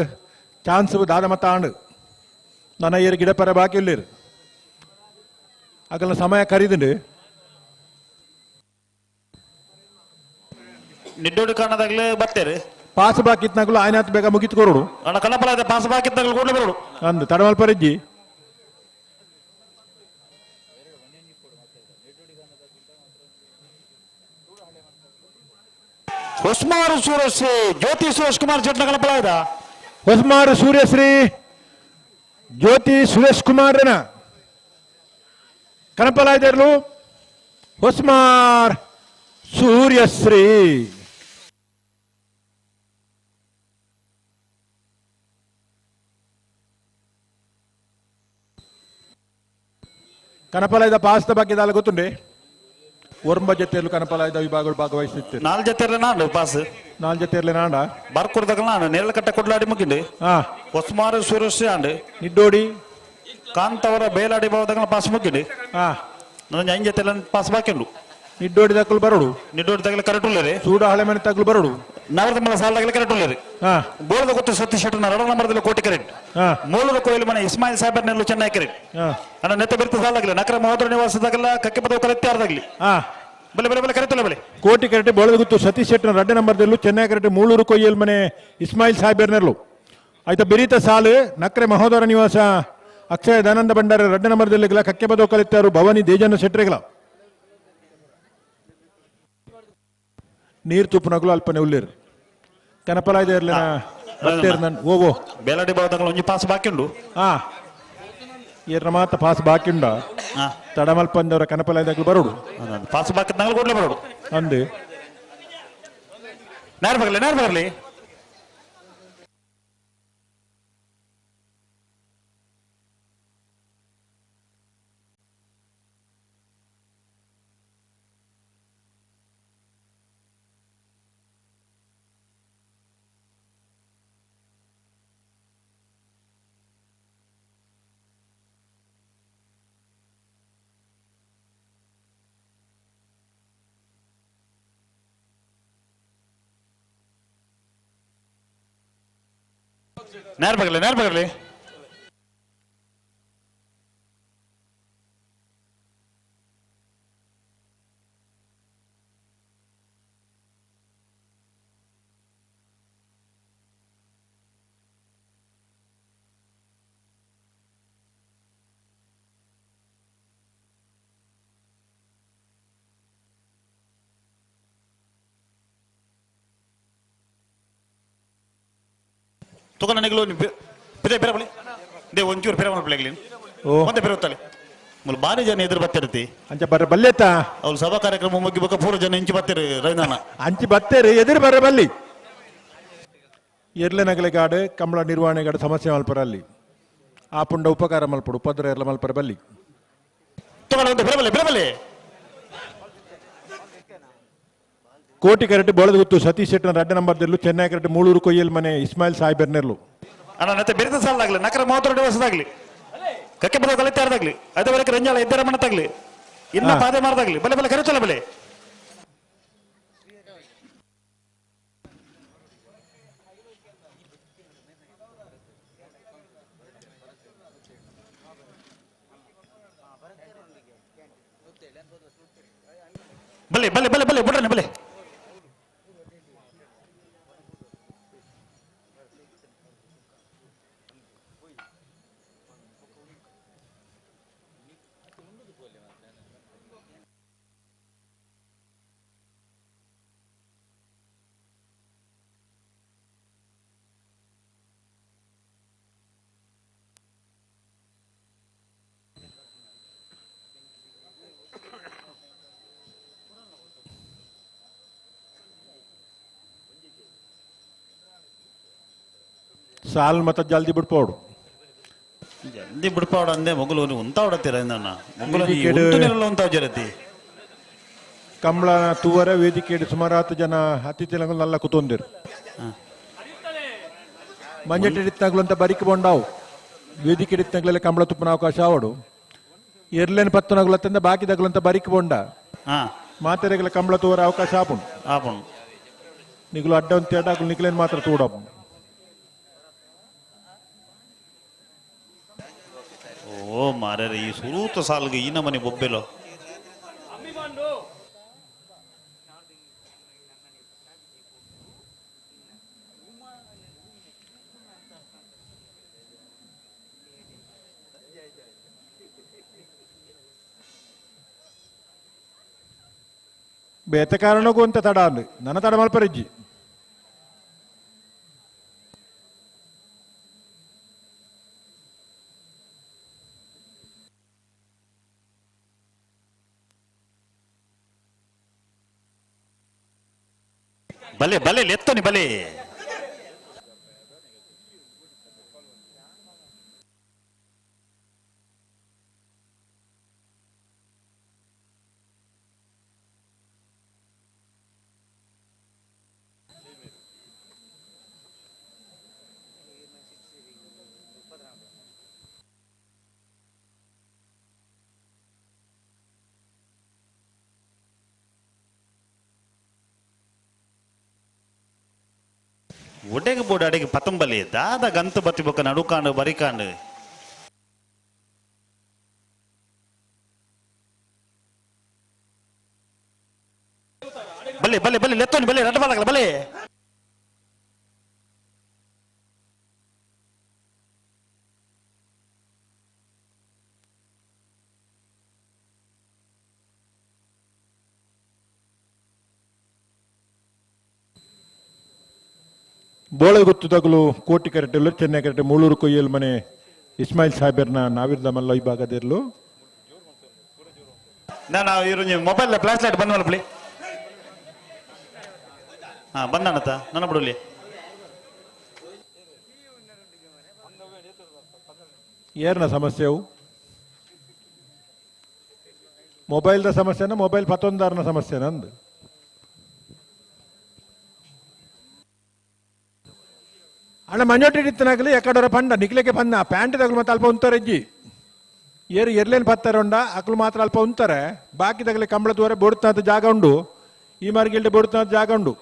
ಚಾನ್ಸ್ ದಾದ ಮತ್ತ ಆಂಡು ನನ್ನ ಏರು ಗಿಡ ಪರ ಬಾಕಿ ಇಲ್ಲಿರು ಆಗಲ್ಲ ಸಮಯ ಕರೀದುಂಡು.
ನಿಡ್ಡೋಡು ಕಾರಣದಾಗಲೇ ಬರ್ತೇವೆ
ಪಾಸ್ ಬಾಕಿ ಇತ್ನಾಗಲೂ ಆಯ್ನಾತ್ ಬೇಗ ಮುಗಿತು ಕೊರಡು.
ಅಣ್ಣ ಕನಪಲ ಇದೆ ಪಾಸ್ ಬಾಕಿ ಇದ್ದಾಗಲೂ ಕೂಡಲೇ ಬರೋಡು
ಅಂದು ತಡವಲ್ಪ ರಿಜ್ಜಿ.
ಹೊಸ್ಮಾರು ಸೂರ್ಯಶ್ರೀ ಜ್ಯೋತಿ ಸುರೇಶ್ ಕುಮಾರ್ ಶೆಟ್ಟರ್ನ ಕನಪಲ ಇದ
ಹೊಸ್ಮಾರು ಸೂರ್ಯಶ್ರೀ ಜ್ಯೋತಿ ಸುರೇಶ್ ಕುಮಾರ್ನ ಕನಪಲಾಯ್ದರ್ಲು ಹೊಸ್ಮಾರ್ ಸೂರ್ಯಶ್ರೀ. ಕನಪಲಾಯ್ದ ಪಾಸ್ದ ಬಗ್ಗೆ ದಾಲ ಗೊತ್ತುಂಡೆ ಒರ್ಂಬ ಜೊತೆಯಲ್ಲೂ ಕನಪಲಾಯ್ದ ವಿಭಾಗಗಳು ಭಾಗವಹಿಸುತ್ತೆ.
ನಾಲ್ ಜೊತೆಯಲ್ಲೇ ನಾಂಡು ಪಾಸ್.
ನಾಲ್ ಜೊತೆಯಲ್ಲೇ ನಾಂಡ
ಬರ್ಕುರ್ದಗಲ ನಾಂಡು ನೇರಳಕಟ್ಟೆ ಕೊಡ್ಲಾಡಿ ಮುಗಿಂಡು ಹೊಸ್ಮಾರು ಸೂರ್ಯಶ್ರೀ ಆಂಡು
ನಿಡ್ಡೋಡಿ
ಕಾಂತವರ ಬೇಲಾಡಿ ಭಾವದಗಲ ಪಾಸ್ ಮುಗಿಂಡು. ನನ್ನ ಐದು ಜೊತೆ ಪಾಸ್ ಬಾಕಿ ಉಂಡು.
ನಿಡ್ಡೋಡಿ ತಕ್ಕಲು ಬರೋಡು.
ನಿಡ್ಡೋಡಿ ತಗಲ ಕರೆಕ್ಟ್ ಉಳ್ಳೇರಿ.
ಸೂಡ ಹಳೆ ಮನೆ ತಗಲು ಬರೋಡು.
ನವರದಮಲ ಸಾಲದಾಗಲೇ ಕರೆಕ್ಟ್ ಉಳ್ಳೇರಿ. ಬೋಳದ ಗೊತ್ತು ಸತ್ಯ ಶೆಟ್ಟರ್ ನರಡ ನಂಬರ್ದಲ್ಲಿ ಕೋಟಿ ಕರೆಕ್ಟ್. ಮೂಲದ ಕೊಯ್ಲು ಮನೆ ಇಸ್ಮಾಯಿಲ್ ಸಾಹೇಬರ್ ನೆಲ್ಲು ಚೆನ್ನೈ ಕರೆಕ್ಟ್. ಅಣ್ಣ ನೆತ್ತ ಬಿರ್ತ ಸಾಲಾಗಲಿ ನಕರ ಮಹೋದರ ನಿವಾಸದಾಗಲ್ಲ ಕಕ್ಕೆ ಪದವು ಕರೆಕ್ಟ್ ಯಾರ್ದಾಗ್ಲಿ. ಬಲೆ ಬಲೆ ಬಲೆ ಕರೆಕ್ಟ್ ಬಲೆ
ಕೋಟಿ ಕರೆಕ್ಟ್ ಬೋಳದ ಗುತ್ತು ಸತೀಶ್ ಶೆಟ್ಟರ್ ರಡ್ಡೆ ನಂಬರ್ದಲ್ಲೂ ಚೆನ್ನೈ ಕರೆಕ್ಟ್ ಮೂಳೂರು ಕೊಯ್ಯಲ್ ಮನೆ ಇಸ್ಮಾಯಿಲ್ ಸಾಹೇಬರ್ ನೆಲ್ಲು ಆಯ್ತಾ ಬಿರಿತ ಸಾಲು ನಕ್ರೆ ಮಹೋದರ ನಿವಾಸ ಅಕ್ಷಯ ದಯಾನಂದ ಭಂಡಾರ ರಡ್ಡೆ ನಂಬರ್ದಲ್ಲಿ ಕಕ್ಕೆ ಪದವು ಕಲಿತಾರು ಭವಾನಿ ದೇಜನ ಶೆಟ್ಟರ್ಗಳ ನೀರು ತುಪ್ಪನಗಳು ಅಲ್ಪನೆ ಉಳ್ಳೇರು ಕನಪಲಾಯ್ದ ಇರ್ಲಿನ ಓ
ಬೇಲಾಡಿ ಭಾವದಗಳು ಒಂಜಿ ಪಾಸ್ ಬಾಕಿ ಉಂಡು.
ಏರ್ನ ಮಾತ ಪಾಸ್ ಬಾಕಿ ಉಂಡ ತಡಮಲ್ಪಂದವರ ಕನಪಲಾಯ್ದಾಗಲು ಬರೋಡು
ಪಾಸ್ ಬಾಕಿ ನಂಗಲು ಕೊಡ್ಲೆ ಬರೋಡು
ಅಂದು
ನೇರ ಬರಲಿ ನೇರ ಬರಲಿ. ನೇರ ಬರಲಿ ನೇರ ಬರಲಿ. ತುಕ ನನಗೆ ಪಿದೆ ಬೇರೆ ಬಳಿ they ಒಂಚೂರು ಬೇರೆ ಮಲ್ಪಲೆ ಮತ್ತೆ ಬೇರೆ ಹೊತ್ತಲೆ ಮುಲ್ ಬಾರಿ ಜನ ಎದುರು ಬತ್ತಿರ್ತಿ
ಅಂಚ ಬರ ಬಲ್ಲೆತ್ತ
ಅವ್ರು ಸಭಾ ಕಾರ್ಯಕ್ರಮ ಮುಗಿಬೇಕ ಪೂರ ಜನ ಇಂಚಿ ಬತ್ತೀರಿ ರವೀಂದ್ರಣ್ಣ
ಅಂಚಿ ಬತ್ತೇರಿ ಎದುರು ಬರ ಬಲ್ಲಿ ಎರ್ಲೆ ನಗಲೆಗಾಡು ಕಮಲ ನಿರ್ವಹಣೆಗಾಡು ಸಮಸ್ಯೆ ಮಲ್ಪರ ಅಲ್ಲಿ ಆ ಪುಂಡ ಉಪಕಾರ ಮಲ್ಪಡು ಉಪದ್ರ ಎರ್ಲ ಮಲ್ಪರ ಬಲ್ಲಿ
ಬೇರೆ ಬಲ್ಲಿ
ಕೋಟಿ ಕರೆಕ್ಟ್ ಬೋಳದ ಗುತ್ತು ಸತೀಶ್ ಶೆಟ್ಟರ್ ರಡ್ಡೆ ನಂಬರ್ದಲ್ಲೂ ಚೆನ್ನೈ ಕರೆಕ್ಟ್ ಮೂಳೂರು ಕೊಯ್ಯಲ್ ಮನೆ ಇಸ್ಮಾಯಿಲ್ ಸಾಹೇಬರ್ನೆರ್ಲು
ಅಣ್ಣ ಮತ್ತೆ ಬೆರೆತ ಸಾಲದಾಗ್ಲಿ ನಕರ ಮೂವತ್ತೆರಡು ವರ್ಷದಾಗ್ಲಿ ಕಕ್ಕೆ ಬರೋ ಕಲಿತ ಯಾರ್ದಾಗ್ಲಿ ಅದೇ ರಂಜಾಳ ಇದ್ದರಮಣ ತಗ್ಲಿ ಇನ್ನ ಪಾದೆ ಮಾರದಾಗ್ಲಿ ಬಲೆ ಬಲೆ ಕರೆಚಲ್ಲ ಬಲೆ ಬಲೆ ಬಲೆ ಬಲೆ ಬಲೆ ಬಿಡ್ರನೆ ಬಲೆ
ಸಾಲ್ ಮತ್ತ ಜಲ್ದಿ ಬಿಡ್ಪೋಡು
ಜಲ್ದಿ ಬಿಡ್ಪಾಡು ಅಂದೆ ಮೊಗಲು ಉಂತಾವಡತ್ತೀರ ಮೊಗಲು ಜರತಿ
ಕಂಬಳ ತೂವರ ವೇದಿಕೆ ಸುಮಾರು 10 ಜನ ಅತಿಥಿಗಳು ನಲ್ಲ ಕೂತೊಂದಿರು ಮಂಜೆಟ್ಟಿತ್ತಾಗ್ಲು ಅಂತ ಬರಿಕ್ ಬೊಂಡಾವು ವೇದಿಕೆ ಇತ್ತಂಗ್ಲೆಲ್ಲ ಕಂಬಳ ತುಪ್ಪನ ಅವಕಾಶ ಆವಡು ಎರ್ಲೇನು ಪತ್ತನಗುಲತ್ತಂದ ಬಾಕಿದಾಗ್ಲಂತ ಬರಿಕ್ ಬೊಂಡ ಮಾತೆರೆಗಳ ಕಂಬಳ ತೂವರ ಅವಕಾಶ ಆಪುಂಡು
ಆಪುಂಡು
ನಿಗುಲು ಅಡ್ಡ ಒಂದು ತೇಟಾకులు ನಿಕ್ಲೇನು ಮಾತ್ರ ತೂಡಪ್ಪು.
ಓ ಮಾರ್ರೆ ಈ ಸುರೂತ ಸಾಲ್ಗೆ ಈ ನಮನೆ ಬೊಬ್ಬೆಲೋ
ಬೇತೆ ಕಾರಣಕ್ಕೂ ಅಂತ ತಡ ಅಂದು ನನ್ನ ತಡ ಮಲ್ಪರಿಜ್ಜಿ
ಬಲೆ ಬಲೆ ಲೆತ್ತನಿ ಬಲೆ. ಒಡೆಗೆ ಬೋರ್ಡ್ ಅಡಿಗೆ ಪತಂಬಲಿ ದಾದ ಗಂತು ಬತ್ತಿ ಬೊಕ್ಕ ನಡುಕಾಂಡು ಬರಿಕಾಂಡು. ಬಲೆ ಬಲೆ ಬಲೆ ಲೆತ್ತೋನಿ ಬಲೆ ರಡ್ಡ ಬಾಲಕಲ ಬಲೆ.
ಬೋಳಗುತ್ತು ತಗುಲು ಕೋಟಿ ಕರೆಟೆಲ್ಲು ಚೆನ್ನೈ ಕರೆಟೆ ಮೂಳೂರು ಕೊಯ್ಯಲ್ ಮನೆ ಇಸ್ಮಾಯಿಲ್ ಸಾಹೇಬರ್ನ ನಾವಿರ್ದ ಮಲ್ಲ ಈ ಭಾಗದಿರಲು.
ನಾನು ಇವರು mobile flash light ಬಂದ್ ಮಲ್ಪಲಿ. ಹಾ ಬಂದಣತ ನನ್ನ ಬಿಡಲಿ.
ಏರ್ನ ಸಮಸ್ಯೆವು ಮೊಬೈಲ್ದ ಸಮಸ್ಯೆನ ಮೊಬೈಲ್ ಪತ್ತೊಂದಾರನ ಸಮಸ್ಯೆ ನಂದು. ಅಣ್ಣ ಮಂಜೋಟಿ ಇತ್ತನಾಗಲಿ ಎಕಡೋರ ಪಂಡ ನಿಕ್ಲೆಗೆ ಪಂದ ಪ್ಯಾಂಟ್ ತಗಲು ಮತ್ತೆ ಅಲ್ಪ ಉಂತಾರೆ ಅಜ್ಜಿ ಏರು ಎರ್ಲೇನು ಪತ್ತಾರೆ ಉಂಡ ಅಕ್ಲು ಮಾತ್ರ ಅಲ್ಪ ಉಂತಾರೆ ಬಾಕಿ ತಗಲಿ ಕಂಬಳ ತೂರೆ ಬೋಡುತ್ತ ಜಾಗ ಉಂಡು ಈ ಮಾರ್ಗಿಲ್ಡೆ ಬೋಡುತ್ತ ಜಾಗ ಉಂಡು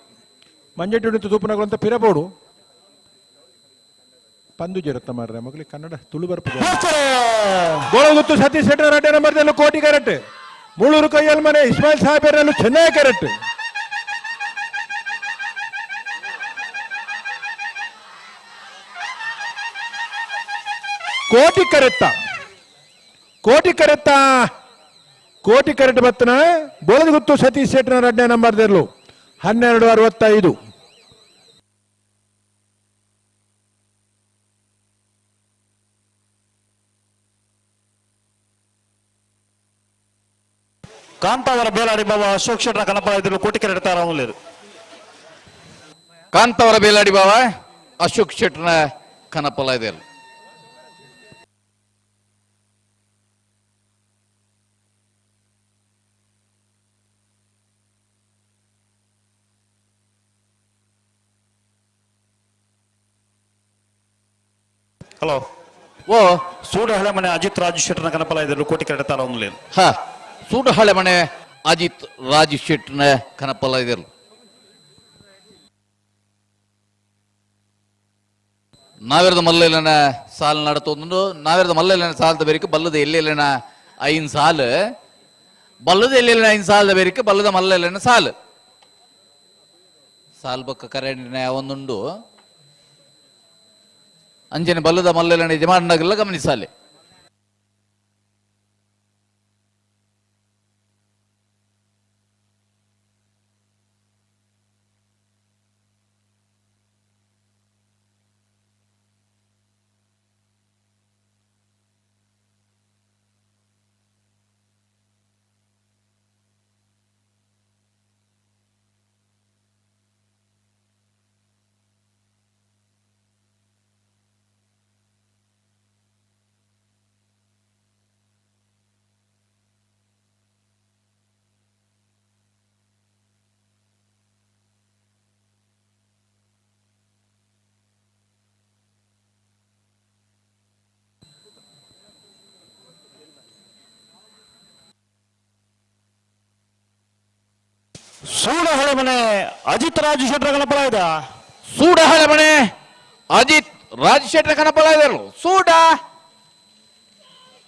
ಮಂಜೆಟ್ಟಿ ಉಂಟು ತೂಪುನಗಳು ಅಂತ ಪಿರಬೋಡು ಪಂದು ಜರುತ್ತ ಮಾರ್ರೆ ಮಗಲಿ ಕನ್ನಡ ತುಳು ಬರ್ಪು ಗೋಳಗುತ್ತು ಸತೀಶ್ ಶೆಟ್ಟರ್ ಅಡ್ಡೆ ನಂಬರ್ದಲ್ಲೂ ಕೋಟಿ ಕರೆಕ್ಟ್ ಮೂಳೂರು ಕೈಯಲ್ಲಿ ಮನೆ ಇಸ್ಮಾಯಿಲ್ ಸಾಹೇಬರಲ್ಲೂ ಚೆನ್ನೈ ಕರೆಕ್ಟ್. ಕೋಟಿ ಕರೆತ್ತ ಕೋಟಿ ಕರೆತ್ತ ಕೋಟಿ ಕರೆಕ್ಟ್ ಬತ್ತನ ಬೋಳದಗುತ್ತು ಸತೀಶ್ ಶೆಟ್ಟರ್ ಅಡ್ಡೆ ನಂಬರ್ದಲ್ಲೂ 12:65.
ಕಾಂತಾವರ ಬೇಲಾಡಿ ಬಾಬಾ ಅಶೋಕ್ ಶೆಟ್ಟರ್ ಕನಪ ಇದ್ರು ಕೋಟಿ ಕರೆಕ್ಟ್ ತಾರ.
ಕಾಂತಾವರ ಬೇಲಾಡಿ ಬಾಬಾ ಅಶೋಕ್ ಶೆಟ್ಟರ್ನ ಕನಪಲ ಇದೆ.
ಹಲೋ
ಓ
ಸೂಡಹಳೆ ಮನೆ ಅಜಿತ್ ರಾಜ್ ಶೆಟ್ಟರ್ನ ಕನಪಲ ಇದ್ರು ಕೋಟಿ ಕರೆಕ್ಟ್ ತಾರ.
ಹಾ ಸೂಡಹಳೆ ಮನೆ ಅಜಿತ್ ರಾಜ್ ಶೆಟ್ಟರ್ನ ಕನಪಲ ಇದ್ರು. ನಾವೆರದ ಮಲ್ಲನ ಸಾಲು ನಡತೊಂದು ನಾವೆರದ ಮಲ್ಲನ ಸಾಲದ ಬೇರಿಕೆ ಬಲ್ಲದ ಎಲ್ಲೆಲ್ಲನ ಐನ್ ಸಾಲು ಬಲ್ಲದ ಎಲ್ಲೆಲ್ಲನ ಐನ್ ಸಾಲದ ಬೇರಿಕೆ ಬಲ್ಲದ ಮಲ್ಲನ ಸಾಲು ಸಾಲು ಬಕ್ಕ ಕರೆಂಡಿನ ಒಂದುಂಡು ಅಂಜನೆ ಬಲ್ಲದ ಮಲ್ಲನ ಯಜಮಾನನಾಗೆಲ್ಲ ಗಮನಿಸಾಲೆ.
ಸೂಡಹಳೆ ಮನೆ ಅಜಿತ್ ರಾಜ್ ಶೆಟ್ಟರ್ ಕನಪಲ ಇದ.
ಸೂಡಹಳೆ ಮನೆ ಅಜಿತ್ ರಾಜ್ ಶೆಟ್ಟರ್ ಕನಪಲ ಇದರು. ಸೂಡ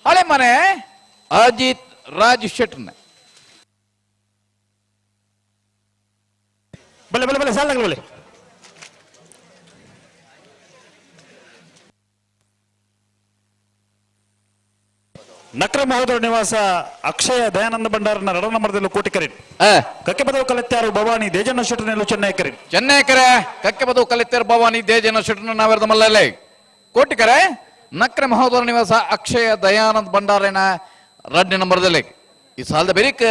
ಹಳೆ ಮನೆ ಅಜಿತ್ ರಾಜ್ ಶೆಟ್ಟರ್ನ.
ಬಲೆ ಬಲೆ ಬಲೆ ಸಾಲ ಬಲೆ. ನಕ್ರ ಮಹೋದರ ನಿವಾಸ ಅಕ್ಷಯ ದಯಾನಂದ ಭಂಡಾರನ ರಡ ನಂಬರ್ದಲ್ಲೂ ಕೋಟಿ ಕರೆಟ್. ಕಕ್ಕೆಬದವು ಕಲೆತ್ತಾರು ಭವಾನಿ ದೇಜಣ್ಣ ಶೆಟ್ಟರ್ನೆಲ್ಲೂ ಚೆನ್ನೈ ಕರೆ.
ಚೆನ್ನೈ ಕರೆ ಕಕ್ಕೆಬದವು ಕಲೆತ್ತಾರು ಭವಾನಿ ದೇಜಣ್ಣ ಶೆಟ್ಟರ್ನ ನಾವೆರದ ಮಲ್ಲಲೆ ಕೋಟಿ ಕರೆ. ನಕ್ರ ಮಹೋದರ ನಿವಾಸ ಅಕ್ಷಯ ದಯಾನಂದ ಭಂಡಾರನ ರಡ್ಡ ನಂಬರ್ದಲ್ಲಿ ಈ ಸಾಲದ ಬೆರಿಕ್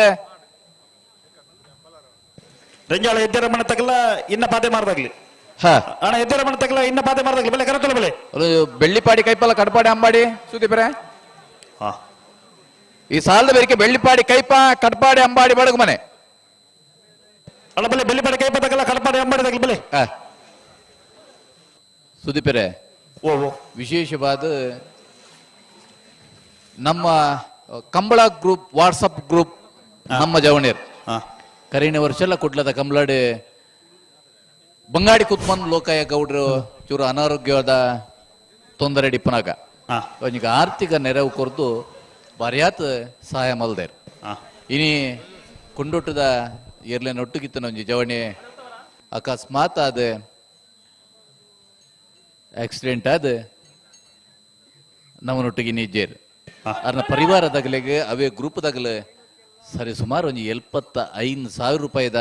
Renjala ಎದ್ದೆರಮಣ ತಗಲ ಇನ್ನ ಪಾತೆ ಮಾರದಾಗ್ಲಿ. ಅಣ್ಣ ಎದ್ದೆರಮಣ ತಗಲ ಇನ್ನ ಪಾತೆ ಮಾರದಾಗ್ಲಿ ಬಲೆ ಕರತಲ ಬಲೆ.
ಬೆಳ್ಳಿಪಾಡಿ ಕೈಪಲ್ಲ ಕಡಪಾಡಿ ಅಂಬಾಡಿ ಸುದೀಪರೇ. ಈ ಸಾಲದ ಬೇರಿಕೆ ಬೆಳ್ಳಿಪಾಡಿ ಕೈಪ ಕಡಪಾಡಿ ಅಂಬಾಡಿ ಬಡಗು ಮನೆ.
ಅಲ್ಲ ಬಲೆ ಬೆಳ್ಳಿಪಾಡಿ ಕೈಪ ತಗಲ ಕಡಪಾಡಿ ಅಂಬಾಡಿ ತಗಲ ಬಲೆ.
ಸುದೀಪರೇ, ವಿಶೇಷವಾದ ನಮ್ಮ ಕಂಬಳ group WhatsApp group ನಮ್ಮ ಜವಣಿಯರು ಕರಿನ ವರ್ಷ ಎಲ್ಲ ಕುಡ್ಲದ ಕಂಬಳಾಡಿ ಬಂಗಾಡಿ ಕುತ್ಮನ್ ಲೋಕಾಯ ಗೌಡ್ರು ಚೂರು ಅನಾರೋಗ್ಯದ ತೊಂದರೆ ಡಿಪ್ಪನಾಗ ಅವನಿಗೆ ಆರ್ಥಿಕ ನೆರವು ಕೊರ್ದು ಬರ್ಯಾತ್ ಸಹಾಯ ಮಲ್ದೇರ್. ಇನಿ ಕುಂಡೊಟ್ಟದ ಎರ್ಲೆನ ಒಟ್ಟುಗಿತ್ತನ ಒಂಜಿ ಜವಣಿ ಅಕಸ್ಮಾತ್ ಆದ ಆಕ್ಸಿಡೆಂಟ್ ಆದ ನಮ್ಮನೊಟ್ಟಿಗೆ ನಿಜ್ಜೇರ್ ಅರ್ನ ಪರಿವಾರದಾಗಲಿಗೆ ಅವೇ ಗ್ರೂಪ್ದಾಗಲೇ ಸರಿ ಸುಮಾರು ಒಂಜಿ 75,000 ರೂಪಾಯಿದ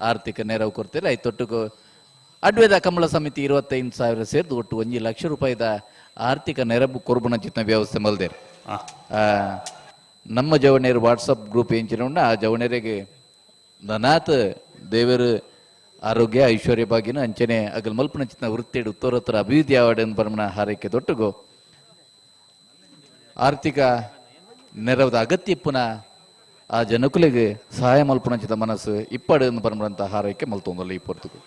ಆರ್ಥಿಕ ನೆರವು ಕೊಡ್ತೀರ. ಐತೊಟ್ಟಿಗೂ ಅಡ್ವೇದ ಕಮಲ ಸಮಿತಿ 25,000 ಸೇರಿದು ಒಟ್ಟು 1 ಲಕ್ಷ ರೂಪಾಯಿದ ಆರ್ಥಿಕ ನೆರವು ಕೊರ್ಬುನ ಚಿತ್ನ ವ್ಯವಸ್ಥೆ ಮಲ್ದೇರ್. ನಮ್ಮ ಜವಣಿಯರು ವಾಟ್ಸಪ್ ಗ್ರೂಪ್ ಎಂಚಿನ ಆ ಜವಣಿಯರಿಗೆ ನನಾತ್ ದೇವರು ಆರೋಗ್ಯ ಐಶ್ವರ್ಯ ಬಾಗಿನ ಅಂಚನೆ ಅಗಲ್ ಮಲ್ಪನ ಚಿತ್ನ ವೃತ್ತಿಡು ಉತ್ತರೋತ್ತರ ಅಭಿವೃದ್ಧಿ ಆವಡನ್ ಪರಮನ ಹಾರೈಕೆ ದೊಟ್ಟುಗು ಆರ್ಥಿಕ ನೆರವದ ಅಗತ್ಯ ಪುನಃ ಆ ಜನಕುಲಿಗೆ ಸಹಾಯ ಮಲ್ಪುನಂಚಿತ ಮನಸ್ಸು ಇಪ್ಪಡು ಪರಮರಂತ ಹಾರೈಕೆ ಮಲ್ತೊಂದಲ್ಲ ಈ ಪೊರ್ತುಗು.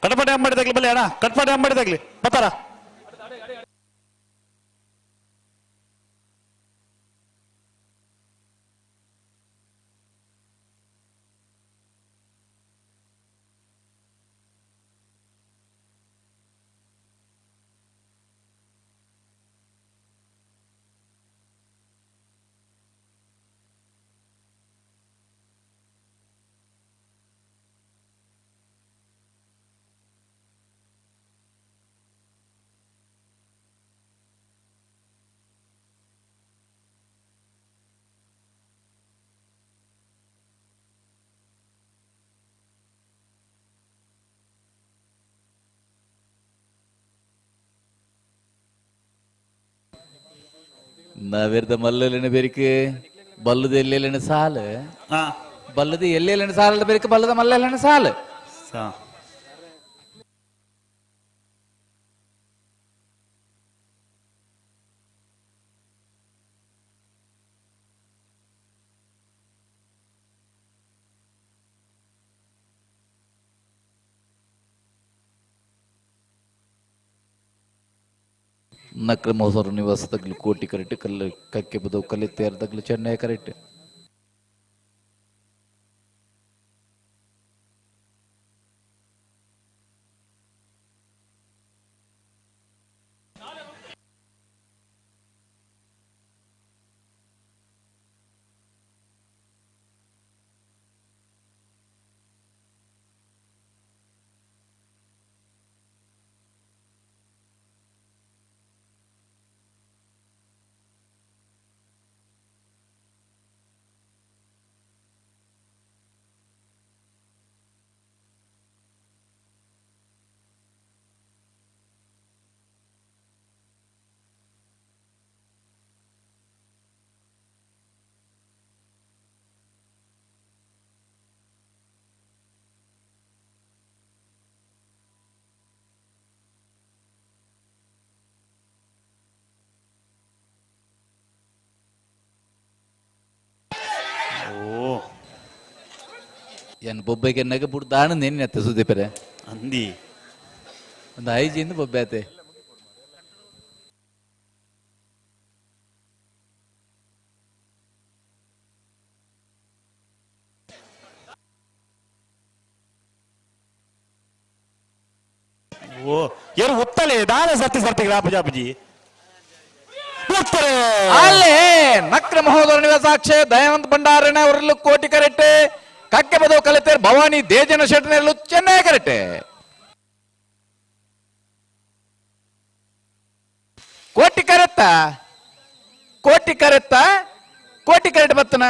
ಕಟ್ಪಾಡಿ ಅಂಬಾಡಿ ಬಲೆ ಅಣ್ಣ, ಕಟ್ಪಾಡಿ ಅಂಬಾಡಿ ತಗ್ಲಿ ಬತ್ತಾರ.
ನಾವೆರ್ದ ಮಲ್ಲಲಿನ ಬೆರಿಕೆ ಬಲ್ಲದ ಎಲ್ಲೆಲ್ಲಿನ ಸಾಲ, ಬಲ್ಲದ ಎಲ್ಲೆಲ್ಲಿನ ಸಾಲದ ಬೆರಿಕೆ ಬಲ್ಲದ ಮಲ್ಲಲಿನ ಸಾಲ. ನಕ್ರ ಮಹೋತ್ಸವ ನಿವಾಸ ತಗ್ಲು ಕೋಟಿ ಕರೆಕ್ಟ್, ಕಲ್ಲು ಕಕ್ಕೆ ಬದವು ಕಲ್ಲಿ ತೇರ್ ತಗ್ಲು ಚೆನ್ನೈ ಕರೆಕ್ಟ್. ಏನ್ ಬೊಬ್ಬೆಗೆ ನಗ ಬುಡ್ ದಾಣ ನೆನ್ನೆ ಸುದೀಪರೆ
ಅಂದಿ
ಒಂದು ಐಜಿಂದ ಬೊಬ್ಬೆ ಆತೆ.
ಓ ಏನು ಉತ್ತಲೆ ದಾನ ಸರ್ತಿ ಸರ್ತಿ ರಾಪಜಾಪಜಿ
ಅಲ್ಲೇ ನಕ್ರ ಮಹೋದರ ನಿವಾಸಾಕ್ಷೆ ದಯಾನಂದ ಭಂಡಾರಣ ಅವರಲ್ಲೂ ಕೋಟಿ ಕರೆಕ್ಟ್, ಕಕ್ಕೆ ಬದವು ಕಲಿತೇರ್ ಭವಾನಿ ದೇಜನ ಶೆಟ್ಟನೆಲ್ಲೂ ಚೆನ್ನೈ ಕರೆಕ್ಟ್. ಕೋಟಿ ಕರೆತ್ತ ಕೋಟಿ ಕರೆತ್ತ ಕೋಟಿ ಕರೆಕ್ಟ್ ಬತ್ತನ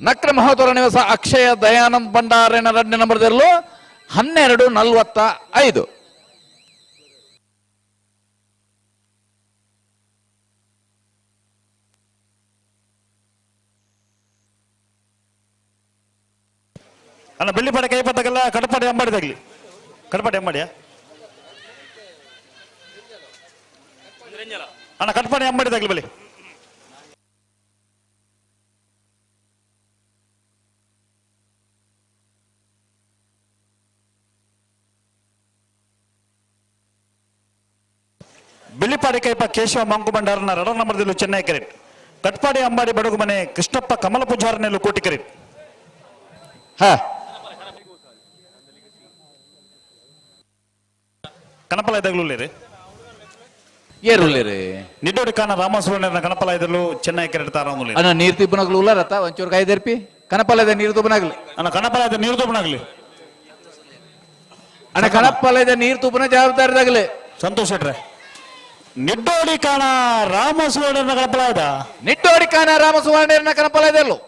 ನಕ್ರ ಮಹೋದರ ನಿವಾಸ ಅಕ್ಷಯ ದಯಾನಂದ ಭಂಡಾರಣ ಎರಡನೇ ನಂಬರ್ದಲ್ಲೂ 12:45.
ಅಣ್ಣ ಬೆಳ್ಳಿಪಾಡೆ ಕೈಪತ್ತಗಲ್ಲ ಕಡಪಾಡಿ ಅಂಬಾಡಿದಾಗ್ಲಿ ಕಡಪಾಡಿ ಅಂಬಾಡಿಯಾ ಅಣ್ಣ ಕಟ್ಪಾಡಿ ಅಂಬಾಡಿದಾಗ್ಲಿ ಬಲಿ ಬೆಳ್ಳಿಪಾಡಿ ಕೈಪ ಕೇಶವ ಮಂಕು ಭಂಡಾರನ ರಡ ನಂಬರ್ದಲ್ಲೂ ಚೆನ್ನೈ ಕರೆಟ್ ಕಟ್ಪಾಡಿ ಅಂಬಾಡಿ ಬಡಗು ಮನೆ ಕೃಷ್ಣಪ್ಪ ಕಮಲ ಪೂಜಾರನೆಲ್ಲೂ ಕೋಟಿ ಕರೆಟ್
ಹಾ
ಕನಪಲ ಇದ್ದಾಗಲೂ ರೀ
ಏರುಲ್ಲೇರಿ
ನಿಡ್ಡೋಡಿ ಕಾನ ರಾಮಸುವರ್ಣ ಕನಪಲ ಇದ್ದಲು ಚೆನ್ನೈ ಕರೆಟ್ ತಾರಾಮುಲಿ
ಅಣ್ಣ ನೀರು ತಿಬ್ಬನಾಗ್ಲು ಉಲ್ಲಾರತ್ತ ಒಂಚೂರು ಕಾಯ್ದರ್ಪಿ ಕನಪಲದ ನೀರು ತುಬ್ಬನಾಗ್ಲಿ
ಅಣ್ಣ ಕನಪಲ ಇದ್ದ ನೀರು ತುಬ್ಬನಾಗ್ಲಿ
ಅಣ್ಣ ಕನಪಲದ ನೀರು ತುಬ್ಬನ ಜವಾಬ್ದಾರಿದಾಗ್ಲಿ
ಸಂತೋಷ್ ಶೆಟ್ರೆ ನಿಡ್ಡೋಡಿ ಕಾಣ ರಾಮ ಸುವರ್ಣ ಕನಪಲ ಇದ್ದ
ನಿಡ್ಡೋಡಿ ಕಾನ ರಾಮ ಸುವರ್ಣನ ಕನಪಲ ಇದೆಲ್ಲೋ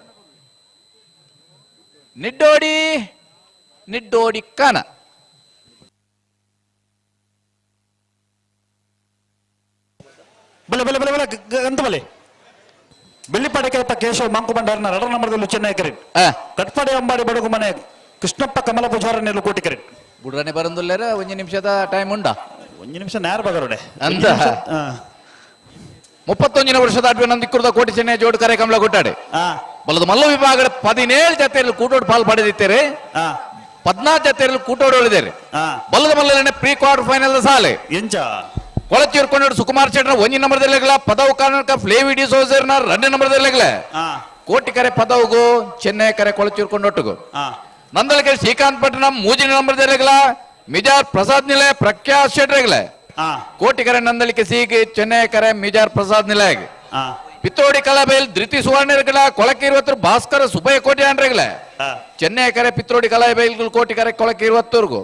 ನಿಡ್ಡೋಡಿ ನಿಡ್ಡೋಡಿ ಕಾನ
ಬಲೆ ಬಲೆ ಬಲೆ ಬಲೆ ಅಂತ ಬಲೆ ಬೆಳ್ಳಿಪಾಡಿ ಕೈಪ ಕೇಶವ ಮಂಕು ಭಂಡಾರನ ರಡ ನಂಬರ್ದಲ್ಲೂ ಚೆನ್ನೈ ಕರೆಟ್ ಕಟ್ಪಾಡಿ ಅಂಬಾಡಿ ಬಡಗು ಮನೆ ಕೃಷ್ಣಪ್ಪ ಕಮಲ ಪೂಜಾರನೆಲ್ಲೂ ಕೋಟಿ ಕರೆಟ್
ಬುಡ್ರನೆ ಬರಂದುಲ್ಲೇರ ಒಂಜಿ ನಿಮಿಷದ ಟೈಮ್ ಉಂಡ
ಒಂಜಿ ನಿಮಿಷ ನೇರ ಬಗರೋಡೆ
ಅಂತ 31 ವರ್ಷದ ಅಡ್ವೆ ನಂದಿಕ್ಕುರ್ದ ಕೋಟಿ ಚೆನ್ನೈ ಜೋಡು ಕಾರ್ಯಕ್ರಮ ಕೊಟ್ಟಾಡೆ ಬಲದ ಮಲ್ಲ ವಿಭಾಗ 17 ಜತೆಯಲ್ಲಿ ಕೂಟೋಡು ಪಾಲ್ ಪಡೆದಿದ್ದಾರೆ 14 ಜತೆಯಲ್ಲಿ ಕೂಟೋಡು ಉಳಿದಾರೆ ಬಲದ ಮಲ್ಲನೆ ಪ್ರೀ ಕ್ವಾರ್ಟರ್ ಫೈನಲ್ ಸಾಲೆ
ಎಂಚ
ಕೊಳಚೂರು ಕೊಂಡೋಡು ಸುಕುಮಾರ್ ಶೆಟ್ಟರ್ ಒಂಜಿ ನಂಬರ್ದಲ್ಲೆಗ್ಲ ಪದವು ಕಾರಣಕ್ಕ ಫ್ಲೇವಿ ಡಿ ಸೋಜರ್ನ 2 ನಂಬರ್ದಲ್ಲೆಗ್ಲ ಕೋಟಿ ಕರೆ ಪದವುಗು ಚೆನ್ನೈ ಕರೆ ಕೊಳಚೂರು ಕೊಂಡೊಟ್ಟುಗು ನಂದಲಕೆ ಶ್ರೀಕಾಂತ್ ಪಟ್ಟಣ ಮೂಜಿನ ನಂಬರ್ದಲ್ಲೆಗ್ಲ ಮಿಜಾರ್ ಪ್ರಸಾದ್ ನಿಲಯ ಪ್ರಖ್ಯಾತ್ ಶೆಟ್ರೆಗ್ಲ ಕೋಟಿ ಕರೆ ನಂದಲಿಕೆ ಸೀಗೆ ಚೆನ್ನೈ ಕರೆ ಮಿಜಾರ್ ಪ್ರಸಾದ್ ನಿಲಯ ಪಿತ್ತೋಡಿ ಕಲಾಬೈಲ್ ಧೃತಿ ಸುವರ್ಣರ್ಗಳ ಕೊಳಕೆ ಇರುವತ್ತರು ಭಾಸ್ಕರ ಸುಬ್ಬಯ್ಯ ಕೋಟಿ ಅಂಡ್ರೆಗ್ಲ ಚೆನ್ನೈ ಕರೆ ಪಿತ್ರೋಡಿ ಕಲಾಬೈಲ್ ಕೋಟಿ ಕರೆ ಕೊಳಕೆ ಇರುವತ್ತೂರ್ಗು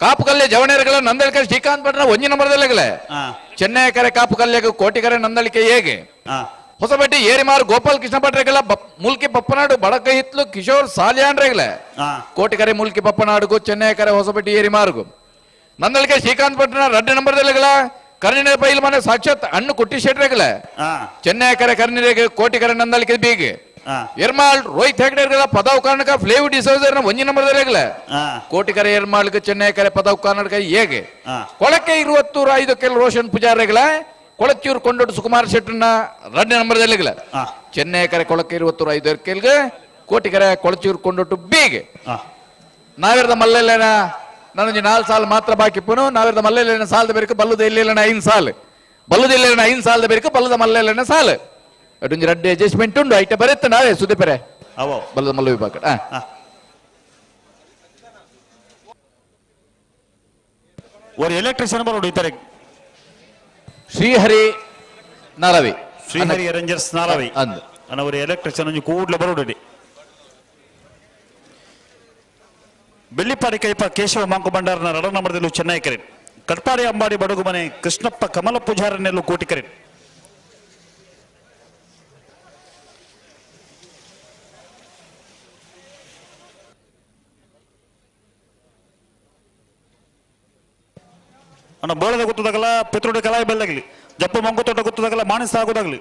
ಕಾಪುಕಲ್ಯ ಜವಣೇರ್ಗಳ ನಂದಳಿಕೆ ಶ್ರೀಕಾಂತ್ ಪಟ್ಟಣ ಒಂಜಿ ನಂಬರ್ದಲ್ಲೆಗ್ಲ ಚೆನ್ನೈ ಕರೆ ಕಾಪುಕಲ್ಯಗೂ ಕೋಟಿ ಕರೆ ನಂದಳಿಕೆ ಹೇಗೆ ಹೊಸಬೆಟ್ಟಿ ಏರಿಮಾರು ಗೋಪಾಲ್ ಕೃಷ್ಣ ಭಟ್ರೆಗಳ ಮುಲ್ಕಿ ಬಪ್ಪನಾಡು ಬಡಕ ಹಿತ್ಲು ಕಿಶೋರ್ ಸಾಲಿಯಾನ್ರೆಗ್ಲ ಕೋಟಿ ಕರೆ ಮುಲ್ಕಿ ಬಪ್ಪನಾಡುಗು ಚೆನ್ನೈ ಕರೆ ಹೊಸಬೆಟ್ಟಿ ಏರಿಮಾರುಗು ನಂದಳಿಕೆ ಶ್ರೀಕಾಂತ್ ಪಟ್ಟಣ 2 ನಂಬರ್ದಲ್ಲೆಗ್ಲ ಕರ್ಣಿನ ಪೈಲ್ ಮನೆ ಸಾಕ್ಷಾತ್ ಅಣ್ಣು ಕುಟ್ಟಿ ಶೆಟ್ರೆಗ್ಲ ಚೆನ್ನೈ ಕರೆ ಕರ್ಣಿರೆಗೆ ಕೋಟಿ ಕರೆ ನಂದಳಿಕೆ ಬೀಗೆ ಎರ್ಮಾಳ್ ರೋಹಿತ್ ಹೆಗ್ಡೆರ್ಗಳ ಪದವು ಕಾರಣಕ ಫ್ಲೇವ್ ಡಿಸೋಜರ್ನ ಒಂಜಿ ನಂಬರ್ದಲ್ಲೆಗ್ಲ ಕೋಟಿ ಕರೆ ಎರ್ಮಾಳ್ಗೆ ಚೆನ್ನೈ ಕರೆ ಪದವು ಕರ್ನಾಟಕ ಹೇಗೆ ಕೊಳಕೆ ಇರುವತ್ತೂರು 5 ಕೆಲ ರೋಷನ್ ಪೂಜಾರಿಗಳ ಕೊಳಚೂರು ಕೊಂಡೊಟ್ಟು ಸುಕುಮಾರ್ ಶೆಟ್ಟರ್ನ 2 ನಂಬರ್ದಲ್ಲಿಗ್ಲ ಚೆನ್ನೈ ಕರೆ ಕೊಳಕೆ ಇರುವತ್ತೂರು 5 ಕೆಲ್ಗೆ ಕೋಟಿ ಕರೆ ಕೊಳಚೂರು ಕೊಂಡೊಟ್ಟು ಬೀಗೆ ನಾವಿರದ ಮಲ್ಲೆಲ್ಲೇನ ನಾನೊಂಜಿ 4 ಸಾಲ ಮಾತ್ರ ಬಾಕಿ ಪುನು ನಾವಿರದ ಮಲ್ಲೆಲ್ಲೇನ ಸಾಲದ ಬೇರೆ ಬಲ್ಲದ ಇಲ್ಲ 5 ಸಾಲ ಬಲ್ಲದ ಇಲ್ಲ 5 ಸಾಲದ ಬೇರೆ ಬಲ್ಲದ ಮಲ್ಲೆಲ್ಲೇನ ಸಾಲ ಅಡೊಂಜಿ ರಡ್ಡೆ ಅಡ್ಜಸ್ಟ್ಮೆಂಟ್ ಉಂಡು ಐಟ ಬರೆತ್ತ ನಾವೇ ಸುದೀಪರೆ ಬಲ್ಲದ ಮಲ್ಲ ವಿಭಾಗ
ஒரு ಎಲೆಕ್ಟ್ರಿಷಿಯನ್ ಬರೋಡು ಇದ್ದಾರೆ
ಶ್ರೀಹರಿ ನಾರವಿ
ಶ್ರೀಹರಿ ಅರೇಂಜರ್ಸ್ ನಾರವಿ
ಅಂದ್
ಅಣ್ಣ ஒரு ಎಲೆಕ್ಟ್ರಿಷಿಯನ್ ಒಂಜಿ ಕೂಡ್ಲೆ ಬರೋಡು ಬೆಳ್ಳಿಪಾಡಿ ಕೈಪ ಕೇಶವ ಮಾಂಕು ಭಂಡಾರನ ರಡ ನಂಬರ್ದಲ್ಲೂ ಚೆನ್ನೈ ಕರೆಟ್ ಕಟ್ಪಾಡಿ ಅಂಬಾಡಿ ಬಡಗು ಮನೆ ಕೃಷ್ಣಪ್ಪ ಕಮಲ ಪೂಜಾರನೆಲ್ಲೂ ಕೋಟಿ ಕರೆಟ್ ಅಣ್ಣ ಬೋಳದ ಗೊತ್ತದಾಗಲ್ಲ ಪಿತ್ರೋಡಿ ಕಲಾಯಿ ಬೆಲ್ಲಾಗ್ಲಿ ಜಪ್ಪು ಮಂಗುತೋಟ ಗೊತ್ತದಾಗಲ್ಲ ಮಾಣಿಸ ಆಗೋದಾಗ್ಲಿ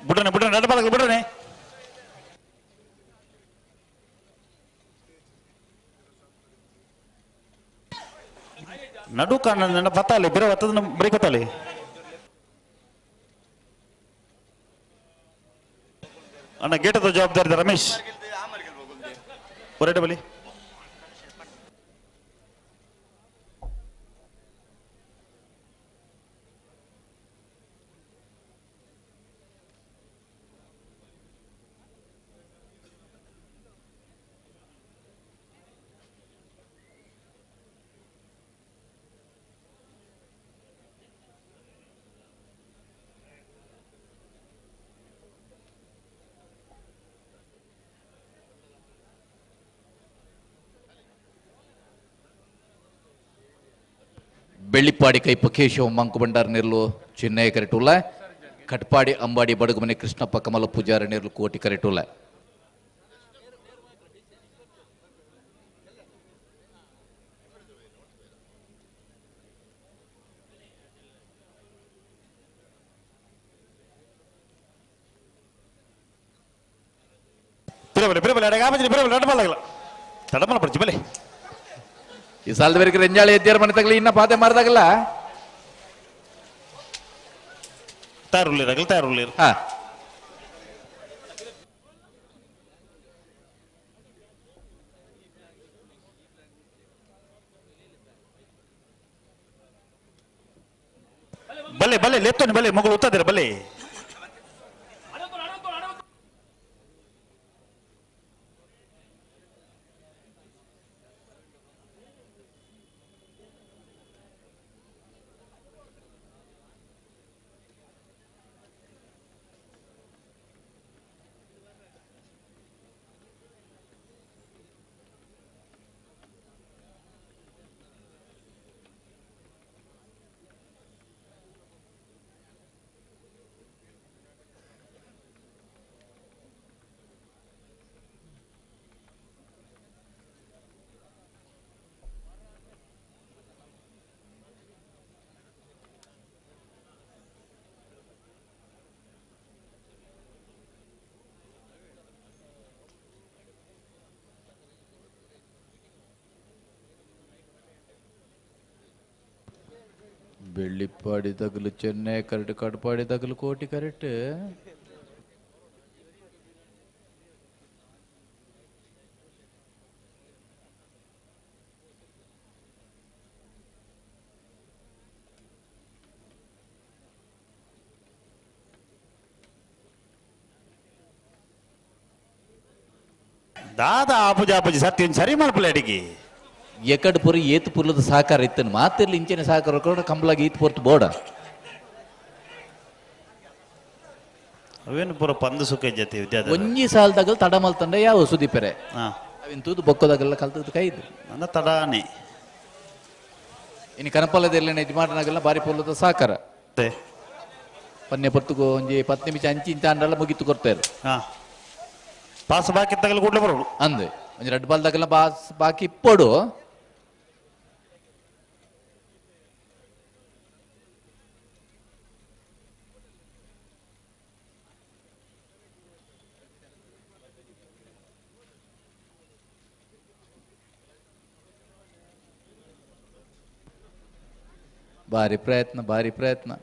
ಬುಡನೆ ಬುಡನೆ ನಡಬಾರ್ದು ಬುಡನೆ ನಡು ಕಾಣ ನನ್ನ ಬತ್ತಾಲಿ ಬೇರೆ ಬತ್ತದ ಬರೀ ಬತ್ತಾಲಿ ಅಣ್ಣ ಗೇಟದ ಜವಾಬ್ದಾರಿ ಇದೆ ರಮೇಶ್ ಹೊರಟೆ ಬಲಿ
ಬೆಳ್ಳಿಪ್ಪಾಡಿ ಕೈಪ ಕೇಶವ ಮಂಕು ಭಂಡಾರ ನಿರ್ಲು ಚಿನ್ನಯ ಕರೆಟುಲ್ಲ. ಕಟ್ಪಾಡಿ ಅಂಬಾಡಿ ಬಡಗುಮನೆ ಕೃಷ್ಣಪ್ಪ ಕಮಲ ಪೂಜಾರಿ ನಿರ್ಲು ಕೋಟಿ ಕರೆಟುಲ್ಲ. ಈ ಸಾಲದವರೆಗೆ ರೆಂಜಾಳಿ ಎದ್ದಿಯರ ಮನೆ ತಗಲಿ ಇನ್ನ ಪಾತೆ ಮಾರದಾಗಲ್ಲ.
ತಯಾರುಳ್ಳಿರ್.
ಹಾ.
ಬಲೆ ಬಲೆ ಲೆತ್ತೋನಿ ಬಲೆ ಮಗಳು ಉತ್ತದಿರ ಬಲೆ.
ಬೆಳ್ಳಿಪ್ಪಾಡಿ ತಗಲು ಚೆನ್ನೈ ಕರೆಕ್ಟ್, ಕಟ್ಪಾಡಿ ತಗಲು ಕೋಟಿ ಕರೆಕ್ಟ್.
ದಾದಾ ಆಪುಜಿ ಆಪುಜಿ ಸತ್ಯ ಸರಿ ಮಲ್ಪಲೆ ಅಡಿಗೆ.
ಎಕಡ್ ಪುರಿ ಏತು ಪುರ್ಲದ ಸಹಕಾರ ಇತ್ತನು ಮಾತಿರ್ಲಿ ಇಂಚಿನ ಸಹಕಾರ ಕೂಡ ಕಂಬಲಾಗಿ ಈತ್ ಪೊರ್ತು ಬೋಡ.
ಅವೇನು ಪೂರ ಪಂದು ಸುಖ ಜೊತೆ ವಿದ್ಯಾರ್ಥಿ.
ಒಂಜಿ ಸಾಲದಾಗಲ್ ತಡ ಮಲ್ತಂಡ ಯಾವ ಸುದೀಪೆರೆ ಅವಿನ ತೂದು ಬೊಕ್ಕದಾಗಲ್ಲ ಕಲ್ತದ ಕೈದು
ನನ್ನ ತಡಾನೆ.
ಇನ್ನು ಕನಪಲ್ಲದಲ್ಲಿ ಯಜಮಾನನಾಗಲ್ಲ ಬಾರಿ ಪುರ್ಲದ ಸಹಕಾರ. ಪನ್ನೆ ಪೊರ್ತುಗು ಒಂಜಿ 10 ನಿಮಿಷ ಅಂಚಿ ಇಂಚ ಅಂಡಲ್ಲ ಮುಗಿತು ಕೊಡ್ತಾರೆ.
ಪಾಸ್ ಬಾಕಿ ತಗಲು ಕೂಡಲೇ ಬರೋಡು
ಅಂದೆ ಒಂಜಿ ರೆಡ್ ಬಾಲ್ದಾಗೆಲ್ಲ ಬಾಸ್ ಬಾಕಿ ಇಪ್ಪಡು. ಭಾರಿ ಪ್ರಯತ್ನ, ಭಾರಿ ಪ್ರಯತ್ನ.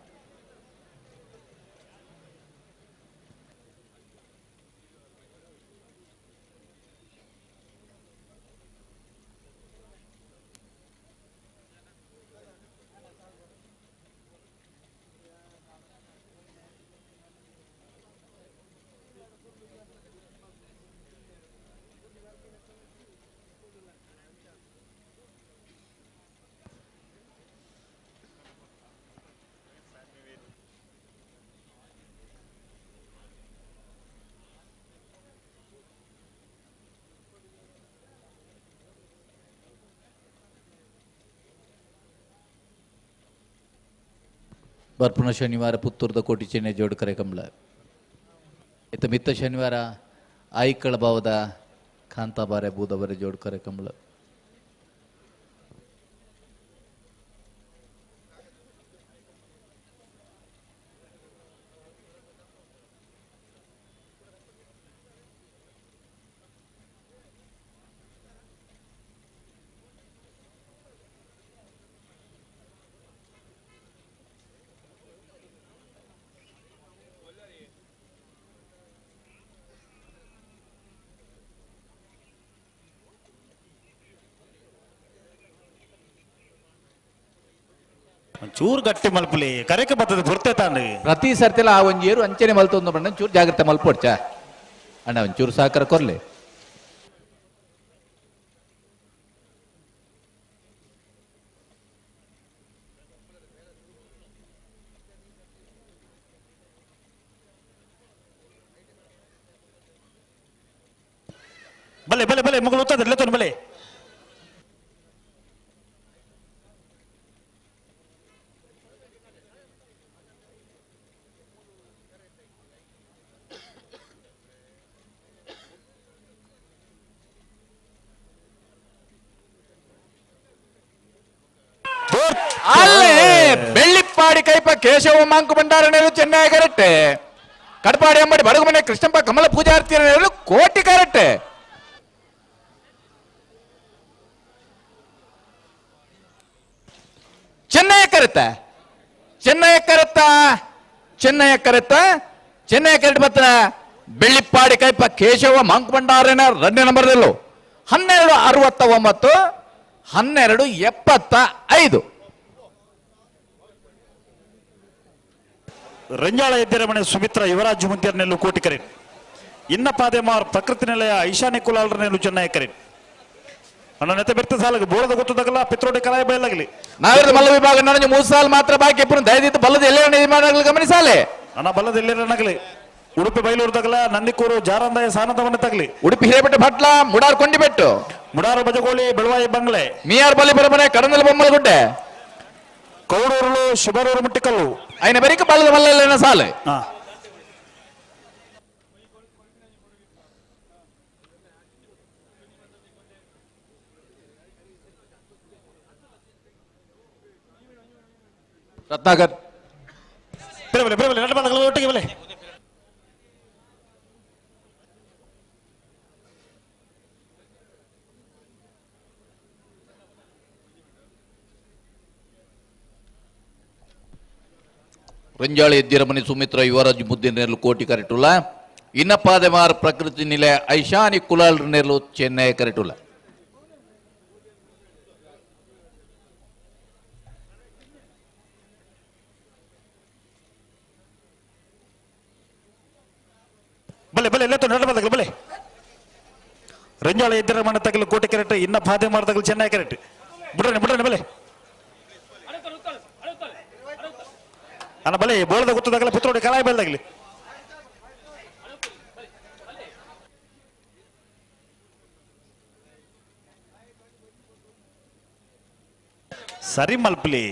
ಬರ್ಪುನ ಶನಿವಾರ ಪುತ್ತೂರ್ದ ಕೋಟಿ ಚೆನ್ನೈ ಜೋಡು ಕರೆ ಕಂಬಳ. ಇತ್ತ ಮಿತ್ತ ಶನಿವಾರ ಆಯಿಕಳ ಭಾವದ ಕಾಂತಾಬಾರೆ ಬೂದಬಾರೆ ಜೋಡು ಕರೆ ಕಂಬಳ.
ಚೂರು ಗಟ್ಟಿ ಮಲ್ಪುಲಿ ಕರೆಕೆ ಬರ್ತದೆ ಬುರ್ತೆ ತಾನು.
ಪ್ರತಿ ಸರ್ತಿಲ ಆ ಒಂಜಿ ಏರು ಅಂಚನೆ ಮಲ್ತೊಂದು ಬಣ್ಣ ಚೂರು ಜಾಗ್ರತೆ ಮಲ್ಪೊಡ್ಚ ಅಣ್ಣ, ಒಂಚೂರು ಸಹಕಾರ ಕೊರ್ಲಿ.
ಬಲೆ ಬಲೆ ಬಲೆ ಮಗಳು ಉತ್ತದ ಲೆತ್ತೋನು ಬಲೆ.
ಅಲ್ಲೇ ಬೆಳ್ಳಿಪ್ಪಾಡಿ ಕೈಪ ಕೇಶವ ಮಾಂಕು ಭಂಡಾರನೇರು ಚೆನ್ನೈ ಕರೆಕ್ಟ್. ಕಡಪಾಡಿ ಅಂಬಡಿ ಬಡಗುಮನೆ ಕೃಷ್ಣಪ್ಪ ಕಮಲ ಪೂಜಾರ್ತಿಯರು ಕೋಟಿ ಕರೆಕ್ಟ್. ಚೆನ್ನೈ ಕರೆತ ಚೆನ್ನೈ ಕರೆತ ಚೆನ್ನೈ ಕರೆತ ಚೆನ್ನೈ ಕರೆಕ್ಟ್ ಬತ್ತನ ಬೆಳ್ಳಿಪ್ಪಾಡಿ ಕೈಪ ಕೇಶವ ಮಾಂಕು ಭಂಡಾರನ ಎರಡನೇ ನಂಬರ್ದಲ್ಲೂ 12:69 12:75.
ರಂಜಾಳ ಎದ್ದಿರಮನೆ ಸುಮಿತ್ರ ಯುವರಾಜ್ ಮುಂದಿಯರ್ನೆಲ್ಲು ಕೋಟಿ ಕರೆಟ್. ಇನ್ನಪಾದೆಮಾರ್ ಪ್ರಕೃತಿ ನಿಲಯ ಐಶಾನಿ ಕುಲಾಲ್ರನೆಲ್ಲು ಚೆನ್ನೈ ಕರೆಟ್. ಅಣ್ಣ ನೆತ್ತ ಬೆರ್ತ ಸಾಲಗ ಬೋಳದ ಗೊತ್ತದಾಗಲ್ಲ ಪಿತ್ರೋಡಿ ಕಲಾಯ ಬಯಲಾಗಲಿ.
ನಾವಿರದ ಮಲ್ಲ ವಿಭಾಗ ನನಗೆ 3 ಸಾಲ ಮಾತ್ರ ಬಾಕಿ ಇಬ್ಬರು ದಯದಿತ್ತು ಬಲ್ಲದ ಎಲ್ಲ ಗಮನಿಸಾಲೆ.
ಅಣ್ಣ ಬಲ್ಲದ ಎಲ್ಲೇನಾಗಲಿ ಉಡುಪಿ ಬೈಲೂರು ತಗಲ ನಂದಿಕೂರು ಜಾರಂದಾಯ ಸಾನದವನ್ನ ತಗಲಿ.
ಉಡುಪಿ ಹಿರೇಬೆಟ್ಟ ಭಟ್ಲ ಮುಡಾರ್ ಕೊಂಡಿಬೆಟ್ಟು
ಮುಡಾರು ಬಜಗೋಳಿ ಬೆಳವಾಯಿ ಬಂಗ್ಲೆ
ಮಿಯಾರ್ ಬಲಿ ಬರಮನೆ ಕಡನಲ್ ಬೊಮ್ಮಲಗುಡ್ಡೆ
ಕೌಡೂರುಲು ಶಿಬರೂರು ಮುಟ್ಟಿಕಲ್ಲು
అయిన ಬರಿಕ ಬಲ್ಲದ ಮಲ್ಲ ಸಾಲೆ. ರತ್ನಾಕರ್
ಬಿರಬಲೆ ಬಿರಬಲೆ ನಡು ಬಂದಗಳು ಒಟ್ಟಿಗೆ ಬಲೆ.
ರಂಜಾಳಿ ಎದ್ದಿರಮನಿ ಸುಮಿತ್ರ ಯುವರಾಜ್ ಮುದ್ದಿನ ಕೋಟಿ ಕರೆಟುಲ ಇನ್ನಪ್ಪಾದೆಮಾರ್ ಪ್ರಕೃತಿ ನಿಲಯ ಐಶಾನಿ ಕುಲಾಲ್ ನೆರಳು ಚೆನ್ನೈ ಕರೆಟುಲ.
ಬಲೆ ಬಲೆ ಎಲ್ಲ ನಡು ಬಂದಗಳು ಬಲೆ. ರಂಜಾಳ ಎದ್ದಿರಮನೆ ತಗಲು ಕೋಟಿ ಕರೆಕ್ಟ್ ಇನ್ನಪ್ಪಾದೆಮಾರ್ ತಗಲು ಚೆನ್ನೈ ಕರೆಕ್ಟ್. ಬಿಡ್ರನೆ ಬಿಡ್ರನೆ ಬಲೆ. ಅಣ್ಣ ಬಲೆ ಬೋಳದ ಗೊತ್ತದಾಗಲ್ಲ ಪುತ್ರೋಡಿ ಕಲಾಯ ಬೆಲ್ದಾಗಲಿ. ಸರಿ ಮಲ್ಪಲಿ.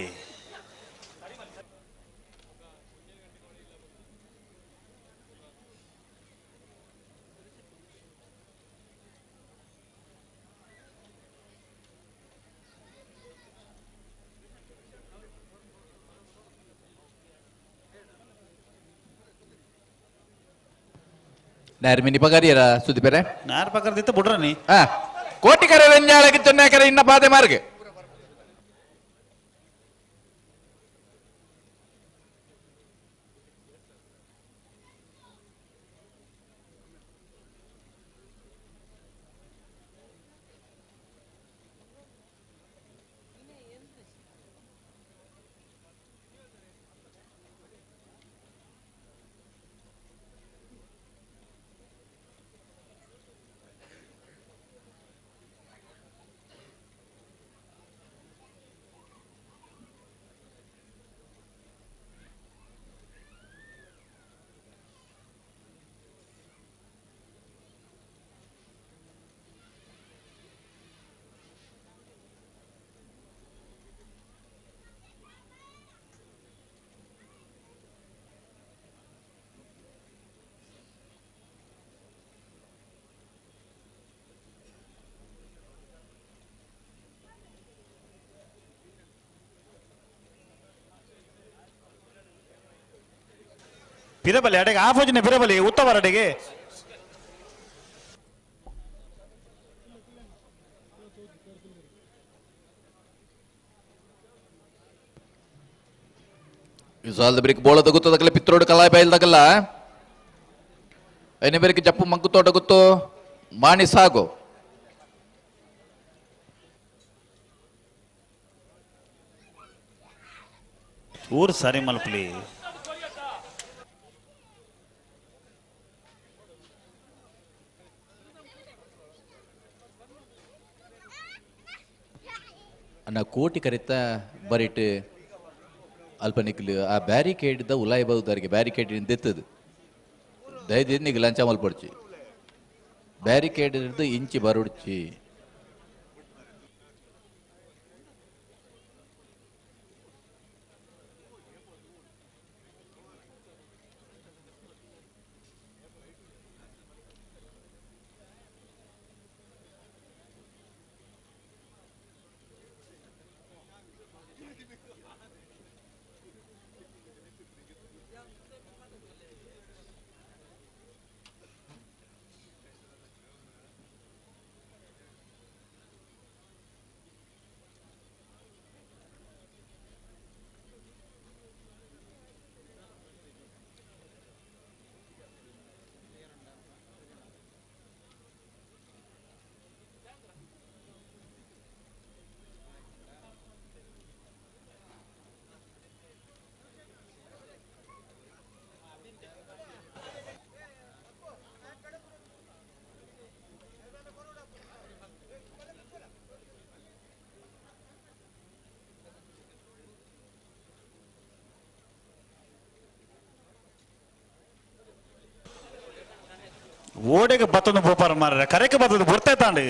ಮಿನಿ ಪಗಾರಿಯರ ಸುದ್ದಿ ಬೇರೆ
ನಾರ್ ಪಗಾರದಿತ್ತು ಬುಡ್ರನಿ.
ಕೋಟಿಕರ ರಂಜಾಳಕ್ಕೆ ಚೆನ್ನೈಕರ ಇನ್ನ ಪಾದೆ ಮಾರ್ಗ.
ಪಿರಬಲಿ ಅಡೆಗೆ ಆಫೋಜಿನ ಪಿರಬಲಿ ಉತ್ತಮರಡೆಗೆ
ಈ ಸಾಲದ ಬರಿಕ್ ಬೋಳದ ಗೊತ್ತದಗಲ್ಲ ಪಿತ್ರೋಡು ಕಲಾಯ ಬಯಲ್ದಾಗಲ್ಲ ಐನ ಬೇರೆ ಜಪ್ಪು ಮಂಕು ತೋಟ ಗೊತ್ತು ಮಾಣಿ ಸಾಗು.
ಊರು ಸರಿ ಮಲ್ಪಲಿ.
ಅನ್ನ ಕೋಟಿ ಕರಿತ ಬರಿಟ್ ಅಲ್ಪ ನಿಕ್ಲು ಆ ಬ್ಯಾರಿಕೇಡ್ the ಉಲಾಯಿ ಬಹುದಾರಿಗೆ ಬ್ಯಾರಿಕೇಡ್ ದೆತ್ತದು ದಯದಿಂದ ನಿಗ್ ಲಂಚ ಮಲ್ಪೊಡ್ಚಿ ಬ್ಯಾರಿಕೇಡ್ ಹಿಡ್ದು ಇಂಚಿ ಬರುಡ್ಚಿ.
ಓಡೆಗೆ ಬತ್ತೊಂದು ಬೋಪಾರ ಮಾರ್ರೆ ಕರೆಗೆ ಬತ್ತದು ಬುರ್ತೆ ತಾಂಡು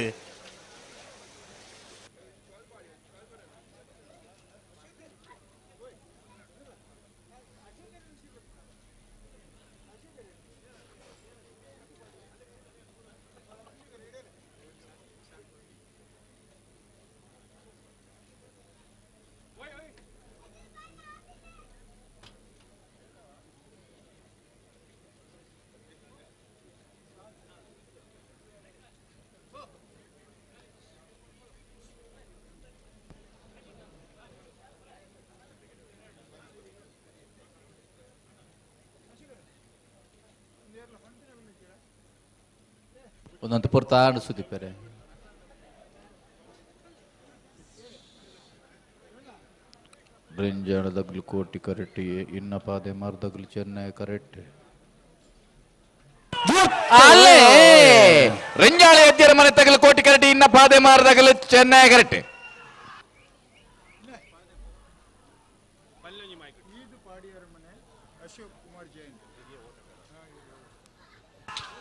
ಒಂದೊಂದು ಪೊರ್ತಾಂಡು ಸುದಿಪೆರೆ ಬ್ರಿಂಜಾಳದಗ್ಲು ಕೋಟಿ ಕರೆಕ್ಟ್ ಇನ್ನ ಪಾದೆ ಮಾರ್ದಗ್ಲು ಚೆನ್ನೈ ಕರೆಕ್ಟ್ ಅಲ್ಲೇ ರಿಂಜಾಳ ಎದ್ದಿರ ಮನೆ ತಗಲು ಕೋಟಿ ಕರೆಕ್ಟ್ ಇನ್ನ ಪಾದೆ ಮಾರ್ದಗಲು ಚೆನ್ನೈ ಕರೆಕ್ಟ್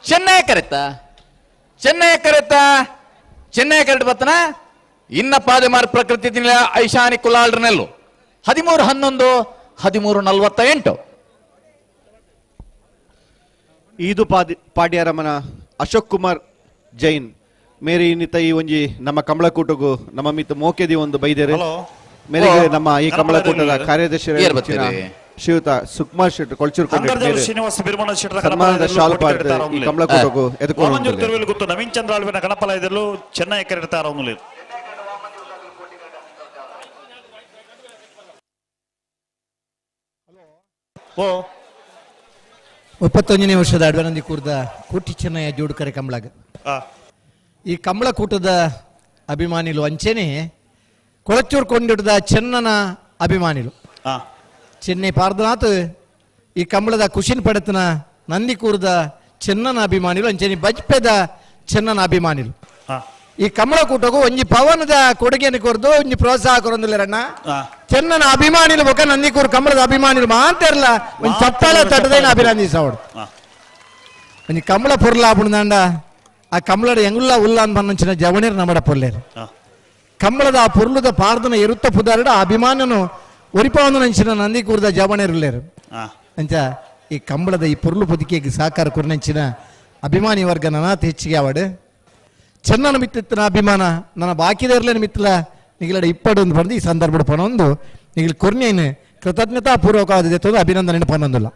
ಚೆನ್ನೈ ಕರೆಕ್ಟಾ ಚೆನ್ನೈ ಕರೆತ ಚೆನ್ನೈ ಕರೆಕ್ಟ್ ಬತ್ತನ ಇನ್ನ ಪಾದೆಮಾರ್ ಪ್ರಕೃತಿ ಐಶಾನಿ ಕುಲಾಲ್ರನೆಲ್ಲು 13-11 13-48.
ಈದು ಪಾಡ್ಯಾರಮನ ಅಶೋಕ್ ಕುಮಾರ್ ಜೈನ್ ಮೇರಿ ಇನ್ನಿತ ಈ ಒಂಜಿ ನಮ್ಮ ಕಮಲಕೂಟಗೂ ನಮ್ಮ ಮಿತ್ ಮೋಕೆದಿ ಒಂದು ಬೈದೇರೆ ಮೇರೆಗೆ ನಮ್ಮ ಈ ಕಮಲಕೂಟದ ಕಾರ್ಯದರ್ಶಿ ಶ್ರೀಯುತ ಸುಕುಮಾರ್ ಶೆಟ್ಟಿ ಕೊಳಚೂರು ಸನ್ಮಾನದ ಶಾಲು ಈ ಕಮಲಕೂಟಗೂ
ಎದುಕೊಂಡು ನವೀನ್ ಚಂದ್ರ ಆಳ್ವಿನ ಗಣಪಲ ಇದರಲ್ಲೂ ಚೆನ್ನೈ ಕರೆಯುತ್ತಾರೆ. ಓ
31ನೇ ವರ್ಷದ ಅಡ್ವನಂದಿ ಕೂರ್ದ ಕೋಟಿ ಚೆನ್ನಯ್ಯ ಜೋಡುಕರೆ ಕಮಲಾಗ ಈ ಕಮಲಕೂಟದ ಅಭಿಮಾನಿಲು ಅಂಚೆನೆ ಕೊಳಚೂರು ಕೊಂಡಿಡ್ದ ಚೆನ್ನನ ಅಭಿಮಾನಿಲು ಚೆನ್ನೈ ಪಾರ್ದನಾಥ್ ಈ ಕಮಲದ ಖುಷಿನ ಪಡೆತನ ನಂದಿಕೂರ್ದ ಚೆನ್ನನ ಅಭಿಮಾನಿಲು ಅಂಚೆನೆ ಬಜ್ಪೆದ ಚೆನ್ನನ ಅಭಿಮಾನಿಲು ಈ ಕಮಲಕೂಟಗೂ ಒಂಜಿ ಪವನದ ಕೊಡುಗೆಯನ್ನು ಕೊರ್ದು ಒಂಜಿ ಪ್ರೋತ್ಸಾಹ ಕೊರೊಂದಿಲ್ಲರಣ್ಣ ಚೆನ್ನನ ಅಭಿಮಾನಿಲು ಬೊಕ ನಂದಿಕೂರು ಕಮಲದ ಅಭಿಮಾನಿಲು ಮಾತಿರಲ್ಲ ಒಂಜಿ ಚಪ್ಪಾಳ ತಟ್ಟದೈನ ಅಭಿನಂದಿಸವಡು ಒಂಜಿ ಕಮಲ ಪೊರ್ಲ ಆಪುಂಡಾಂಡ ಆ ಕಮಲಡ ಎಂಗುಲ್ಲ ಉಲ್ಲ ಅಂತ ಪನ್ನಂಚಿನ ಜವಣಿರ್ ನಮಡ ಪೊರ್ಲೇರು ಕಮಲದ ಆ ಪೊರ್ಲುದ ಪಾರ್ದನ ಎರುತ್ತ ಪುದಾರಡ ಆ ಅಭಿಮಾನನು ಒರಿಪವನ ನಂಚಿನ ನಂದಿಕೂರ್ದ ಜವಣಿರ್ಲೇರು ಅಂಚ ಈ ಕಂಬಳದ ಈ ಪೊರ್ಲು ಬದುಕಿಗೆ ಸಾಕಾರ ಕೊರ್ನಂಚಿನ ಅಭಿಮಾನಿ ವರ್ಗ ನನಾತ್ ಹೆಚ್ಚಿಗೆ ಆವಡು ಚೆನ್ನನ ಮಿತ್ತಿತ್ತಿನ ಅಭಿಮಾನ ನನ್ನ ಬಾಕಿದರ್ಲೇನು ಮಿತ್ತಲ ನಿಗಲಡ ಇಪ್ಪಡು ಒಂದು ಬಂದು ಈ ಸಂದರ್ಭ ಪನೊಂದು ನಿಗಲ್ ಕೊರ್ನೇನು ಕೃತಜ್ಞತಾ ಪೂರ್ವಕವಾದ ಅಭಿನಂದನೆ ಪನೊಂದಿಲ್ಲ.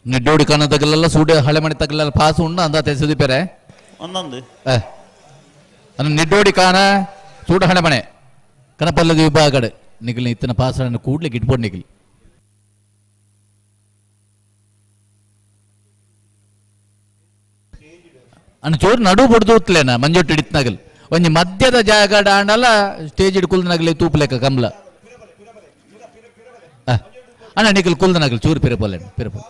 ನಿಡ್ಡೋಡಿ ಕನ್ನ ತಗಲೆಲ್ಲ ಸೂಡೆ ಹಳೆ ಮನೆ ತಗಲೆಲ್ಲ ಪಾಸು ಉಂಡ ಅಂದ ತೆಸುದಿಪೆರೆ
ಒಂದೊಂದು
ಅನ್ನ ನಿಡ್ಡೋಡಿ ಕಾನ ಸೂಡ ಹಳೆ ಮನೆ ಕನಪಲ್ಲದ ವಿಭಾಗಡೆ ನಿಗಲಿ ಇತ್ತನ ಪಾಸನ್ನು ಕೂಡ್ಲಿಕ್ಕೆ ಇಟ್ಕೊಂಡು ನಿಗಲಿ ಅನ್ನ ಚೋರು ನಡು ಬಡ್ದು ಉತ್ಲೇನ ಮಂಜೊಟ್ಟು ಹಿಡಿತ್ನಾಗಲ್ ಒಂಜಿ ಮಧ್ಯದ ಜಾಗ ಆಂಡಲ ಸ್ಟೇಜ್ ಇಡ್ ಕುಲ್ದನಾಗಲಿ ತೂಪುಲೆಕ್ಕ ಕಮಲ ಅಣ್ಣ ನಿಗಲ್ ಕುಲ್ದನಾಗಲಿ ಚೂರು ಪಿರಪೋಲೇನು ಪಿರಪೋಲೆ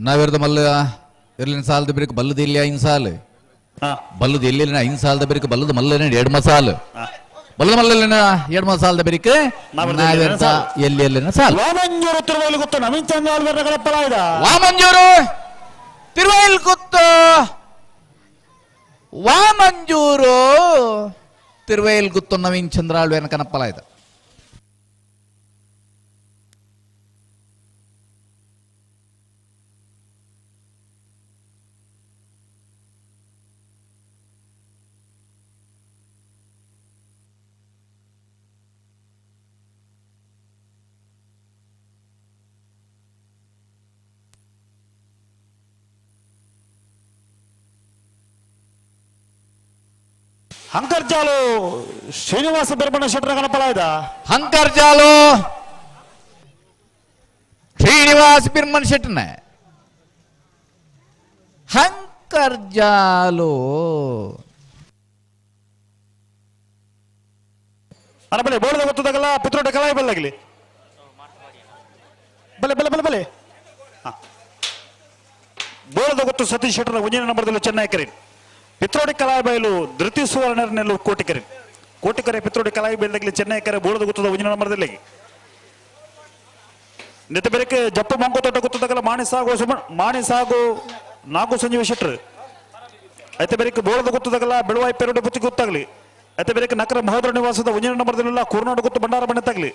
ನಾವಿರ್ದ ಮಲ್ಲ ಇರ್ಲಿನ ಸಾಲದ ಬಿರಿಕ್ ಬಲ್ಲದ ಇಲ್ಲಿ ಐನ್ ಸಾಲು ಬಲ್ಲದ ಎಲ್ಲಿ ಐನ್ ಸಾಲದ ಬಿರಿಕ್ ಬಲ್ಲದ ಮಲ್ಲನೆ ಎರಡು ಮಸಾಲು ಬಲ್ಲದ ಮಲ್ಲನ ಎರಡು ಮಸಾಲದ ಬಿರಿಕ್ ನಾವಿರ್ದ ಎಲ್ಲಿ ಎಲ್ಲಿನ ಸಾಲು.
ವಾಮಂಜೂರು ತಿರುವೈಲು ಗೊತ್ತು ನವೀನ್ ಚಂದ್ರ
ವಾಮಂಜೂರು ತಿರುವೈಲ್ ಗೊತ್ತು ವಾಮಂಜೂರು ತಿರುವೈಲ್ ಗುತ್ತು ನವೀನ್ ಚಂದ್ರ ಆಳ್ವೇನ ಕನಪ್ಪಲ ಇದೆ.
ಹಂಕರ್ಜಾಲು ಶ್ರೀನಿವಾಸ ಬೆರ್ಮಣ್ಣ ಶೆಟ್ಟರ ಗಣಪಲಾಯ್ದ
ಹಂಕರ್ಜಾಲು ಶ್ರೀನಿವಾಸ ಬಿರ್ಮನ್ ಶೆಟ್ಟನ ಹಂಕರ್ಜಾಲು
ಕರ್ಜಾಲು
ಅಣ್ಣ ಬಲೆ ಬೋಳದ ಗೊತ್ತದಾಗಲ್ಲ ಪಿತ್ರೋಟ ಕಲಾಯಿ ಬಲ್ಲಾಗಲಿ ಬಲೆ ಬಲೆ ಬಲೆ ಬಲೆ ಬೋಳದ ಗೊತ್ತು ಸತೀಶ್ ಶೆಟ್ಟರ್ ಒಂಜಿನ ನಂಬರ್ದಲ್ಲಿ ಚೆನ್ನೈ ಕರೀನ್ ಪಿತ್ರೋಡಿ ಕಲಾಯಿ ಬಯಲು ಧೃತಿ ಸುವರ್ಣರ್ನೆಲ್ಲು ಕೋಟಿಕರಿ ಕೋಟಿಕರೆ ಪಿತ್ರೋಡಿ ಕಲಾಯಿ ಬಯಲದಾಗಲಿ ಚೆನ್ನೈ ಕರೆ ಬೋಳದ ಗೊತ್ತದ ಒಂಜಿನ ನಂಬರ್ದಲ್ಲಿ ನೆತ್ತ ಬೆರಕೆ ಜಪ್ಪು ಮಂಕು ತೋಟ ಗೊತ್ತದಾಗಲ್ಲ ಮಾಣಿ ಸಾಗು ಮಾಣಿ ಸಾಗು ನಾಗು ಸಂಜೀವ ಶೆಟ್ಟರ್ ಐತೆ ಬೆರಕೆ ಬೋಳದ ಗೊತ್ತದಾಗಲ್ಲ ಬೆಳುವಾಯಿ ಪೆರುಡೆ ಬುತ್ತಿ ಗೊತ್ತಾಗಲಿ ಐತೆ ಬೆರಕೆ ನಕರ ಮಹೋದರ ನಿವಾಸದ ಒಂಜಿನ ನಂಬರ್ದಲ್ಲಿಲ್ಲ ಕುರ್ನಾಡು ಗೊತ್ತು ಭಂಡಾರ ಬಣ್ಣ ತಗಲಿ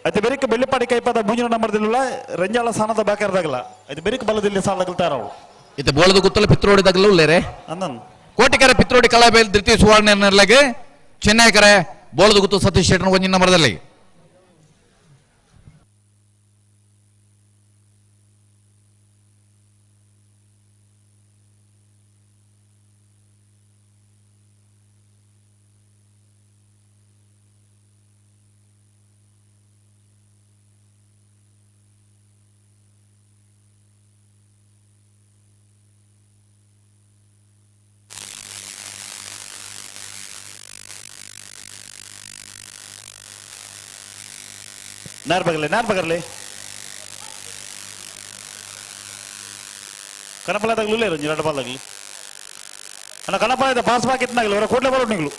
ಐತೆ ಬೆರಕೆ ಬೆಳ್ಳಿಪಾಡಿ ಕೈಪಾದ ಮುಂಜಿನ ನಂಬರ್ದಲ್ಲಿಲ್ಲ ರಂಜಾಳ ಸಾನದ ಬಾಕರ್ದಾಗಲ್ಲ ಐತೆ ಬೆರಕೆ ಬಲದಲ್ಲಿ ಸಾಲದಾಗಲ್ತಾರ ಅವಳು
ಇತ್ತೆ ಬೋಳದ ಗುತ್ತಲ ಪಿತ್ರೋಡಿ ತಗಲು ಉಳ್ಳೇರೆ
ಅಂದನ್
ಕೋಟಿಕರೆ ಪಿತ್ರೋಡಿ ಕಲಾಬೈಲ್ ದ್ವಿತೀಯ ಸುವರ್ಣರ್ನೆಲ್ಲಗೆ ಚೆನ್ನೈ ಕರೆ ಬೋಳದ ಗುತ್ತು ಸತೀಶ್ ಶೆಟ್ಟರ್ ಒಂಜಿನ ನಂಬರ್ದಲ್ಲಿ
ನಾರ್ ಬಗರ್ಲಿ ನಾರ್ ಬಗರ್ಲಿ ಕನಪಲ ತಗಲು ರಂಜಿ ಎರಡು ಬಾಲ್ ತಗಲಿ ಅಣ್ಣ ಕನಪಲ ಇದೆ ಪಾಸ್ ಬಾಕಿತ್ನಾಗಲಿ ಅವರ ಕೂಡಲೇ ಬರೋ ನೀವು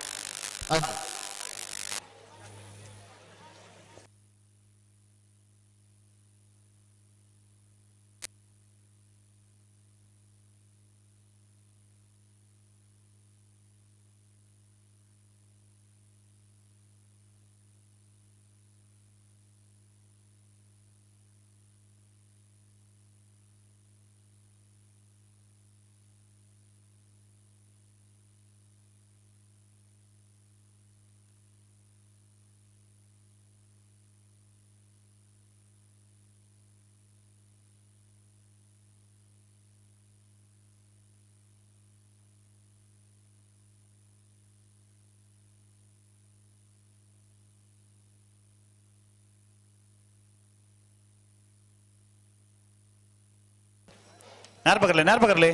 ನಾರ್ ಬಗರ್ಲಿ ನಾರ್ ಬಗರ್ಲಿ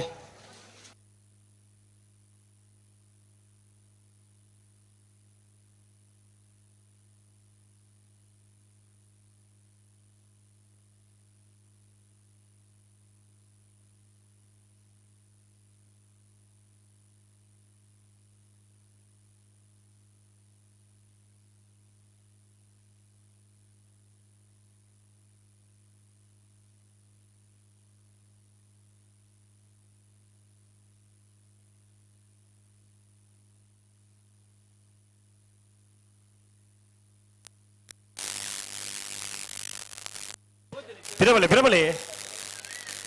ಪಿರಬಲಿ ಪಿರಬಲಿ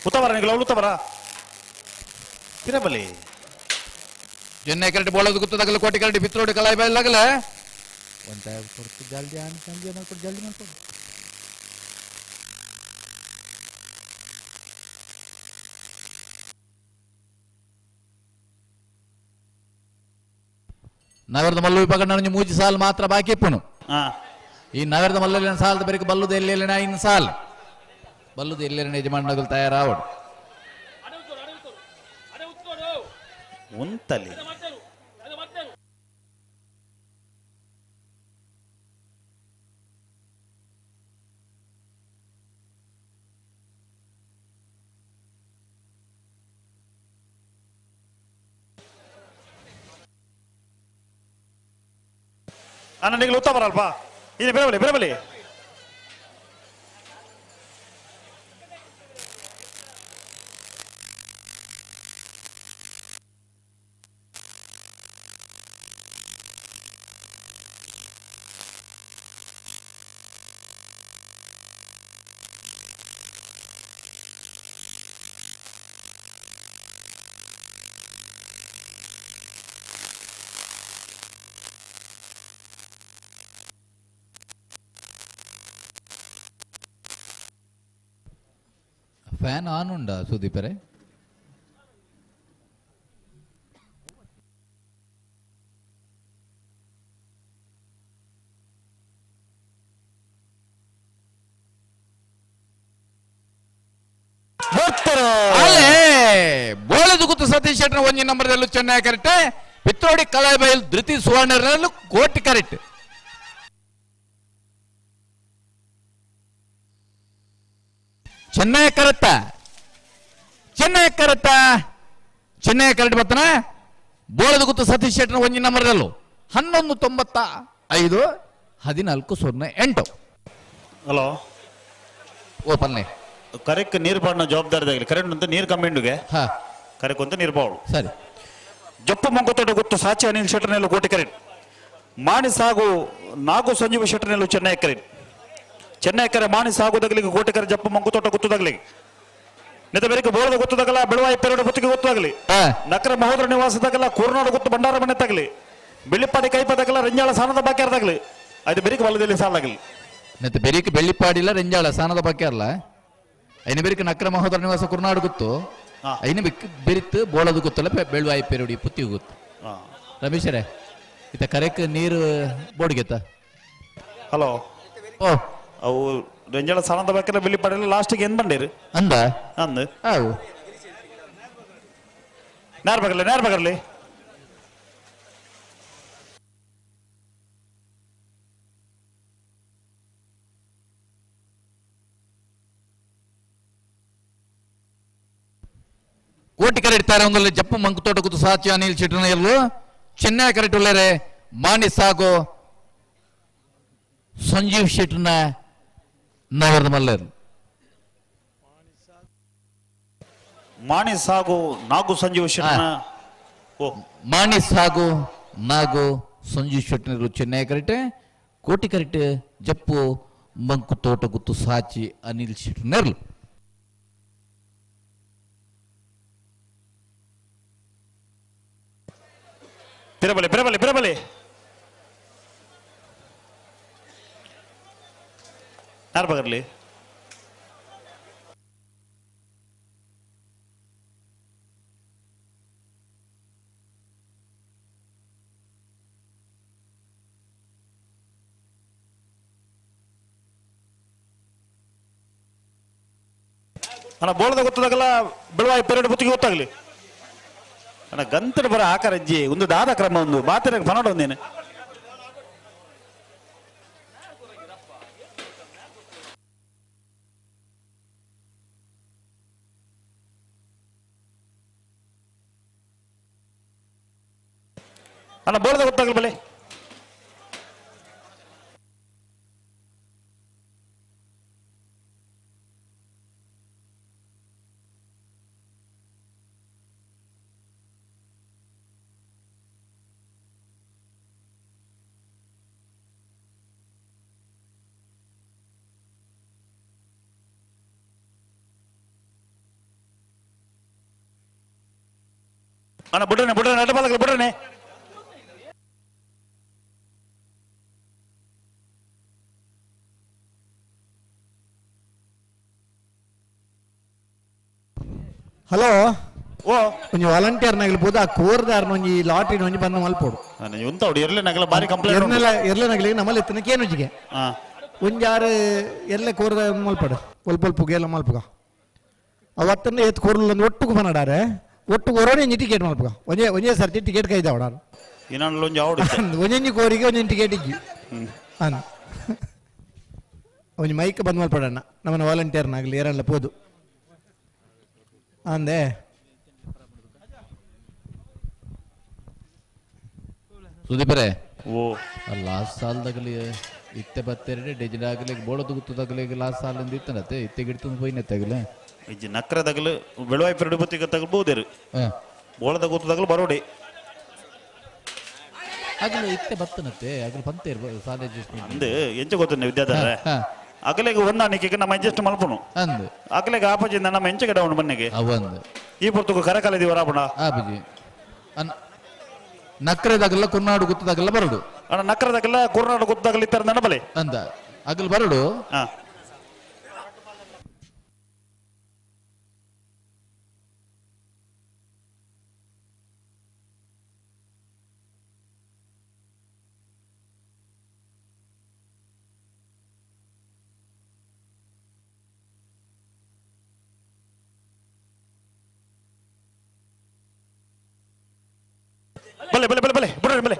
ಉತ್ತವರ ನಿಗಳು ಉತ್ತವರ ಪಿರಬಲಿ
ಚೆನ್ನೈ ಕರಡಿ ಬೋಳದ ಗುತ್ತದಾಗಲ ಕೋಟಿ ಕರಡಿ ಪಿತ್ರೋಡಿ ಕಲಾಯಿ ಬಯಲಾಗಲ
ಜಲ್ದಿ ಸಂಜೆ ಮಾಡ್ಕೊಡು ಜಲ್ದಿ ಮಾಡ್ಕೊಡು
ನಗರದ ಮಲ್ಲು ವಿಭಾಗ ನನಗೆ ಮೂಜಿ ಸಾಲ್ ಮಾತ್ರ ಬಾಕಿ ಇಪ್ಪನು ಈ ನಗರದ ಮಲ್ಲಲ್ಲಿ ಸಾಲದ ಬೆರಕೆ ಬಲ್ಲುದು ಎಲ್ಲೆಲ್ಲಿ ಇನ್ನು ಸಾಲ್ ಬಲ್ಲುದು ಎಲ್ಲೆಲ್ಲಿ ಯಜಮಾನಗಳು ತಯಾರಾವಡು
ಉಂತಲಿ ಅಣ್ಣ ನೀವು ಉತ್ತ ಬರಲ್ವಾ ಇದು ಬಿರಬಲಿ ಬಿರಬಲಿ
ಫ್ಯಾನ್ ಆನ್ ಉಂಡಾ ಸುದೀಪರೇ?
ಸತೀಶ್ ಶೆಟ್ಟರ್ ಒಂಜಿ ನಂಬರ್ದಲ್ಲೂ ಚೆನ್ನೈ ಕರೆಕ್ಟ್ ಪಿತ್ರೋಡಿ ಕಲಾಬೈಲ್ ಧೃತಿ ಸುವರ್ಣರಲ್ಲೂ ಕೋಟಿ ಕರೆಕ್ಟ್ ಚೆನ್ನೈ ಕರೆಕ್ಟ ಚೆನ್ನೈ ಕರೆಕ್ಟ ಚೆನ್ನೈ ಕರೆಕ್ಟ್ ಬತ್ತನ ಬೋಳದ ಗುತ್ತು ಸತೀಶ್ ಶೆಟ್ಟರ್ ಒಂಜಿ ನಂಬರ್ದಲ್ಲೂ 11.95 14.08.
ಹಲೋ
ಓ ಪನ್ನೆ
ಕರೆಕ್ಟ್ ನೀರು ಪಾಡಿನ ಜವಾಬ್ದಾರಿ ಕರೆಂಟ್ ಅಂತ ನೀರು ಕಮ್ಮಿಂಡುಗೆ ಕರೆಕ್ ಅಂತ ನೀರು ಪಾವಳು
ಸರಿ
ಜಪ್ಪು ಮಂಕುತೋಟ ಗೊತ್ತು ಸಾಚಿ ಅನಿಲ್ ಶೆಟ್ಟರ್ನೆಲ್ಲ ಕೋಟಿ ಕರೆಂಟ್ ಮಾಣಿ ಸಾಗು ನಾಗು ಸಂಜೀವ ಶೆಟ್ಟರ್ನೆಲ್ಲ ಚೆನ್ನೈ ಕರೆಂಟ್ ಚೆನ್ನೈ ಕರೆ ಮಾಣಿ ಸಾಗು ದಗಲಿಗೆ ಕೋಟಿ ಕರೆ ಜಪ್ಪು ಮಂಕುತೋಟ ಗೊತ್ತುದಾಗಲಿ ನೆತ ಬೇರೆ ಬೋಳದ ಗೊತ್ತದಾಗಲ್ಲ ಬೆಳವಾಯಿ ಪೆರಡು ಗುತ್ತಿಗೆ ಗೊತ್ತಾಗಲಿ ನಕರ ಮಹೋದರ ನಿವಾಸದಾಗಲ್ಲ ಕೂರ್ನಾಡು ಗೊತ್ತು ಭಂಡಾರ ಮನೆ ತಗಲಿ ಬೆಳ್ಳಿಪಾಡಿ ಕೈಪದಾಗಲ್ಲ ರಂಜಾಳ ಸಾನದ ಬಾಕ್ಯಾರದಾಗಲಿ ಅದು ಬೆರಿಕೆ ಬಲದಲ್ಲಿ ಸಾಲಾಗಲಿ
ನೆತ್ತ ಬೆರಿಕೆ ಬೆಳ್ಳಿಪಾಡಿಲ್ಲ ರೆಂಜಾಳ ಸಾನದ ಬಾಕ್ಯಾರಲ್ಲ ಐನ ಬೆರಿಕೆ ನಕ್ರ ಮಹೋದರ ನಿವಾಸ ಕುರ್ನಾಡು ಗೊತ್ತು ಐನ ಬೆಕ್ ಬೆರಿತು ಬೋಳದ ಗೊತ್ತಲ್ಲ ಬೆಳ್ವಾಯಿ ಪೆರುಡಿ ಪುತ್ತಿ ಗೊತ್ತು ರಮೇಶರೇ ಇತ ಕರೆಕ್ ನೀರು ಬೋರ್ಡ್ಗೆತ್ತ
ಹಲೋ
ಓ
ಅವು ರಂಜಾಳ ಸಾನದ ಬಾಕ್ಯಾರ ಬೆಳ್ಳಿಪಾಡಿಲ್ಲ ಲಾಸ್ಟಿಗೆ ಏನ್ ಬಂಡೀರಿ
ಅಂದ
ಅಂದ
ಅವು
ನೇರ ಬಗರ್ಲಿ ನೇರ ಬಗರ್ಲಿ
ಕೋಟಿ ಕರೆಡ್ತಾರೆ ಒಂದಲ್ಲಿ ಜಪ್ಪು ಮಂಕುತೋಟ ಕೂತು ಸಾಚಿ ಅನಿಲ್ ಚಿಟ್ಟನಲ್ಲೂ ಚೆನ್ನೈ ಕರೆಕ್ಟ್ ಉಳ್ಳರೆ ಮಾಣಿ ಸಾಗೋ ಸಂಜೀವ್ ಶೆಟ್ಟರ್ನ ನಗರದ ಮಲ್ಲರು
ಮಾಣಿ ಸಾಗು ನಾಗು ಸಂಜೀವ್ ಶೆಟ್ಟರ್ನ ಓ
ಮಾಣಿ ಸಾಗು ನಾಗು ಸಂಜೀವ್ ಶೆಟ್ಟನರು ಚೆನ್ನೈ ಕರೆಕ್ಟ್ ಕೋಟಿ ಕರೆಕ್ಟ್ ಜಪ್ಪು ಮಂಕುತೋಟ ಗುತ್ತು ಸಾಚಿ ಅನಿಲ್ ಶೆಟ್ಟರ್ನರ್ಲು
ಪಿರಬಲಿ ಪಿರಬಲಿ ಪಿರಬಲಿ ಯಾರು ಬಗರ್ಲಿ ಅಣ್ಣ ಬೋಳದ ಗೊತ್ತದಾಗಲ್ಲ ಬೆಳವಾಯಿ ಪೆರಡು ಬುತ್ತಿಗೆ ಗೊತ್ತಾಗ್ಲಿ ಅಣ್ಣ ಗಂತರ ಬರ ಆಕಾರಜ್ಜಿ ಒಂದು ದಾದ ಕ್ರಮ ಒಂದು ಬಾತಿರ ಬನ್ನಡ ಒಂದೇನು ಅಣ್ಣ ಬೋಳದ ಗೊತ್ತಾಗ್ಲಿ ಬಲೆ ಅಣ್ಣ ಬಿಡ್ರನೆ ಬಿಡ್ರನೆ ಅಡ್ಡ ಬಾಲಕಲ್ಲ ಬಿಡ್ರನೆ
ಹಲೋ
ಓ
ಒಂಜಿ ವಾಲಂಟಿಯರ್ ನಗಲು ಬೋದ ಕೋರ್ದಾರ್ನ ಒಂಜಿ ಲಾಟ್ರಿನ ಒಂಜಿ ಬಂದ ಮಲ್ಪೋಡು
ಉಂತ ಉಡು ಎರ್ಲೆ ನಗಲ ಬಾರಿ ಕಂಪ್ಲೇಂಟ್
ಎರ್ನೆಲ ಎರ್ಲೆ ನಗಲಿ ನಮ್ಮಲ್ಲಿ ಎತ್ತನ ಕೇನುಜಿಗೆ ಒಂಜಾರು ಎಲ್ಲ ಕೋರ್ದ ಮಲ್ಪಡು ಒಲ್ಪ ಒಲ್ಪ ಗೇಲ ಮಲ್ಪುಗ ಅವತ್ತನ್ನ ಎತ್ತು ಕೋರ್ಲ ಒಂದು ಒಟ್ಟುಗು ಬನ್ನಡಾರೆ ಒಟ್ಟು ಕೊರೋನೆ ಒಂಜಿ ಟಿಕೆಟ್ ಮಲ್ಪುಗ ಒಂಜೇ ಒಂಜೇ ಸರ್ತಿ ಟಿಕೆಟ್ ಕೈದ ಅವಡಾರು
ಇನ್ನೊಂದು ಒಂಜಿ ಆವಡು
ಒಂಜೊಂಜಿ ಕೋರಿಗೆ ಒಂಜೊಂಜಿ ಟಿಕೆಟ್ ಇಜ್ಜಿ ಅನ್ ಒಂಜಿ ಮೈಕ್ ಬಂದ್ ಮಲ್ಪಡಣ್ಣ ನಮ್ಮನ್ನ ವಾಲಂಟಿಯರ್ನಾಗಲಿ ಏರಲ್ಲ ಪೋದು ಅಂದೆ
ಸುದೀಪರೇ
ಓ
ಲಾಸ್ಟ್ ಸಾಲದಾಗಲಿ ಇತ್ತೆ ಬತ್ತೆರಡೆ ಡೆಜಿಡ್ ಆಗಲಿ ಬೋಳದ ಗುತ್ತದಾಗಲಿ ಲಾಸ್ಟ್ ಸಾಲಿಂದ ಇತ್ತನತ್ತೆ ಇತ್ತೆ ಗಿಡ್ತಂದು ಪೋಯಿನ ತಗಲೆ
ಇಜ್ಜಿ ನಕ್ರದಾಗಲು ಬೆಳವಾಯಿ ಪೆರಡು ಬುತ್ತಿಗೆ ತಗಲ್ಬೋದೇರು ಬೋಳದ ಗೊತ್ತದಾಗಲು ಬರೋಡಿ
ಆಗಲು ಇತ್ತೆ ಬತ್ತನತ್ತೆ ಆಗಲು ಪಂತೆ ಇರ್ಬೋದು ಸಾಲ ಅಡ್ಜಸ್ಟ್ಮೆಂಟ್
ಅಂದು ಎಂಚ ಗೊತ್ತನೆ ವಿದ್ಯಾಧರ ಅಗಲೆಗೆ ಹೊಂದಾಣಿಕೆಗೆ ನಮ್ಮ ಅಡ್ಜಸ್ಟ್ ಮಲ್ಪನು
ಅಂದು
ಅಗಲೆಗೆ ಆಪಜಿಂದ ನಮ್ಮ ಎಂಚ ಗಿಡ ಉಂಡು ಬನ್ನಿಗೆ
ಅವಂದು
ಈ ಪೊರ್ತುಗು ಕರಕಲದಿ ವರಾಪಣ
ಆಪಜಿ ನಕ್ರದಾಗಲ್ಲ ಕುರ್ನಾಡು ಗುತ್ತದಾಗಲ್ಲ ಬರಡು
ಅಣ್ಣ ನಕ್ರದಾಗಲ್ಲ ಕುರ್ನಾಡು ಗುತ್ತದಾಗಲ್ಲ ಇತ್ತರ ನಡಬಲೆ
ಅಂದ ಅಗಲ್ ಬರಡು
ಬಲೆ ಬಲೆ ಬಲೆ ಬಲೆ ಬುಡ್ರಿ ಬಲೆ.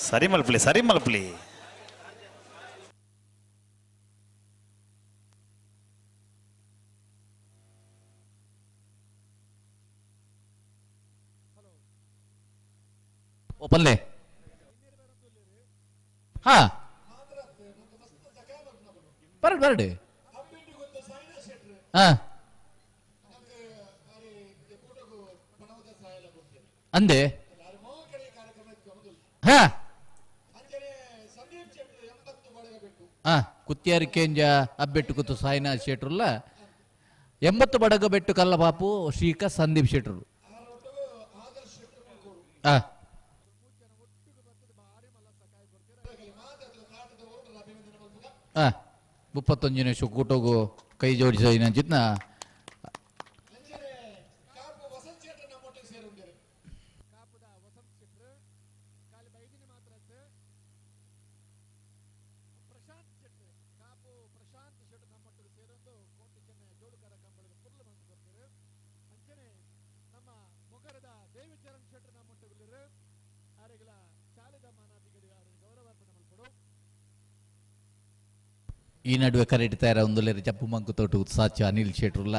ಸರಿ ಮಲ್ಪಲಿ ಸರಿ ಮಲ್ಪಲಿ.
ಓಪನ್ಲೆ ಹಾ ಬರಡ್ ಬರಡಿ ಹಾ ಅಂದೆ ಹಾ ಹಾ ಕುತ್ತಿಯಾರಿ ಕೇಂಜ ಅಬ್ಬೆಟ್ಟು ಕೂತು ಸಾಯಿನಾಥ್ ಶೆಟ್ರುಲ್ಲ 80 ಬಡಗ ಬೆಟ್ಟು ಕಲ್ಲಬಾಪು ಶ್ರೀಕ ಸಂದೀಪ್ ಶೆಟ್ರು ಹಾ ಹಾ 31 ನಿಮಿಷ ಕೂಟೋಗು ಕೈ ಜೋಡಿಸ ನಂಚಿತ್ನ ಈ ನಡುವೆ ಕರೆಡ್ತಾರ ಒಂದುಲೇರು ಚಪ್ಪು ಮಂಕು ತೋಟು ಸಾಚು ಅನಿಲ್ ಶೆಟ್ರುಲ್ಲ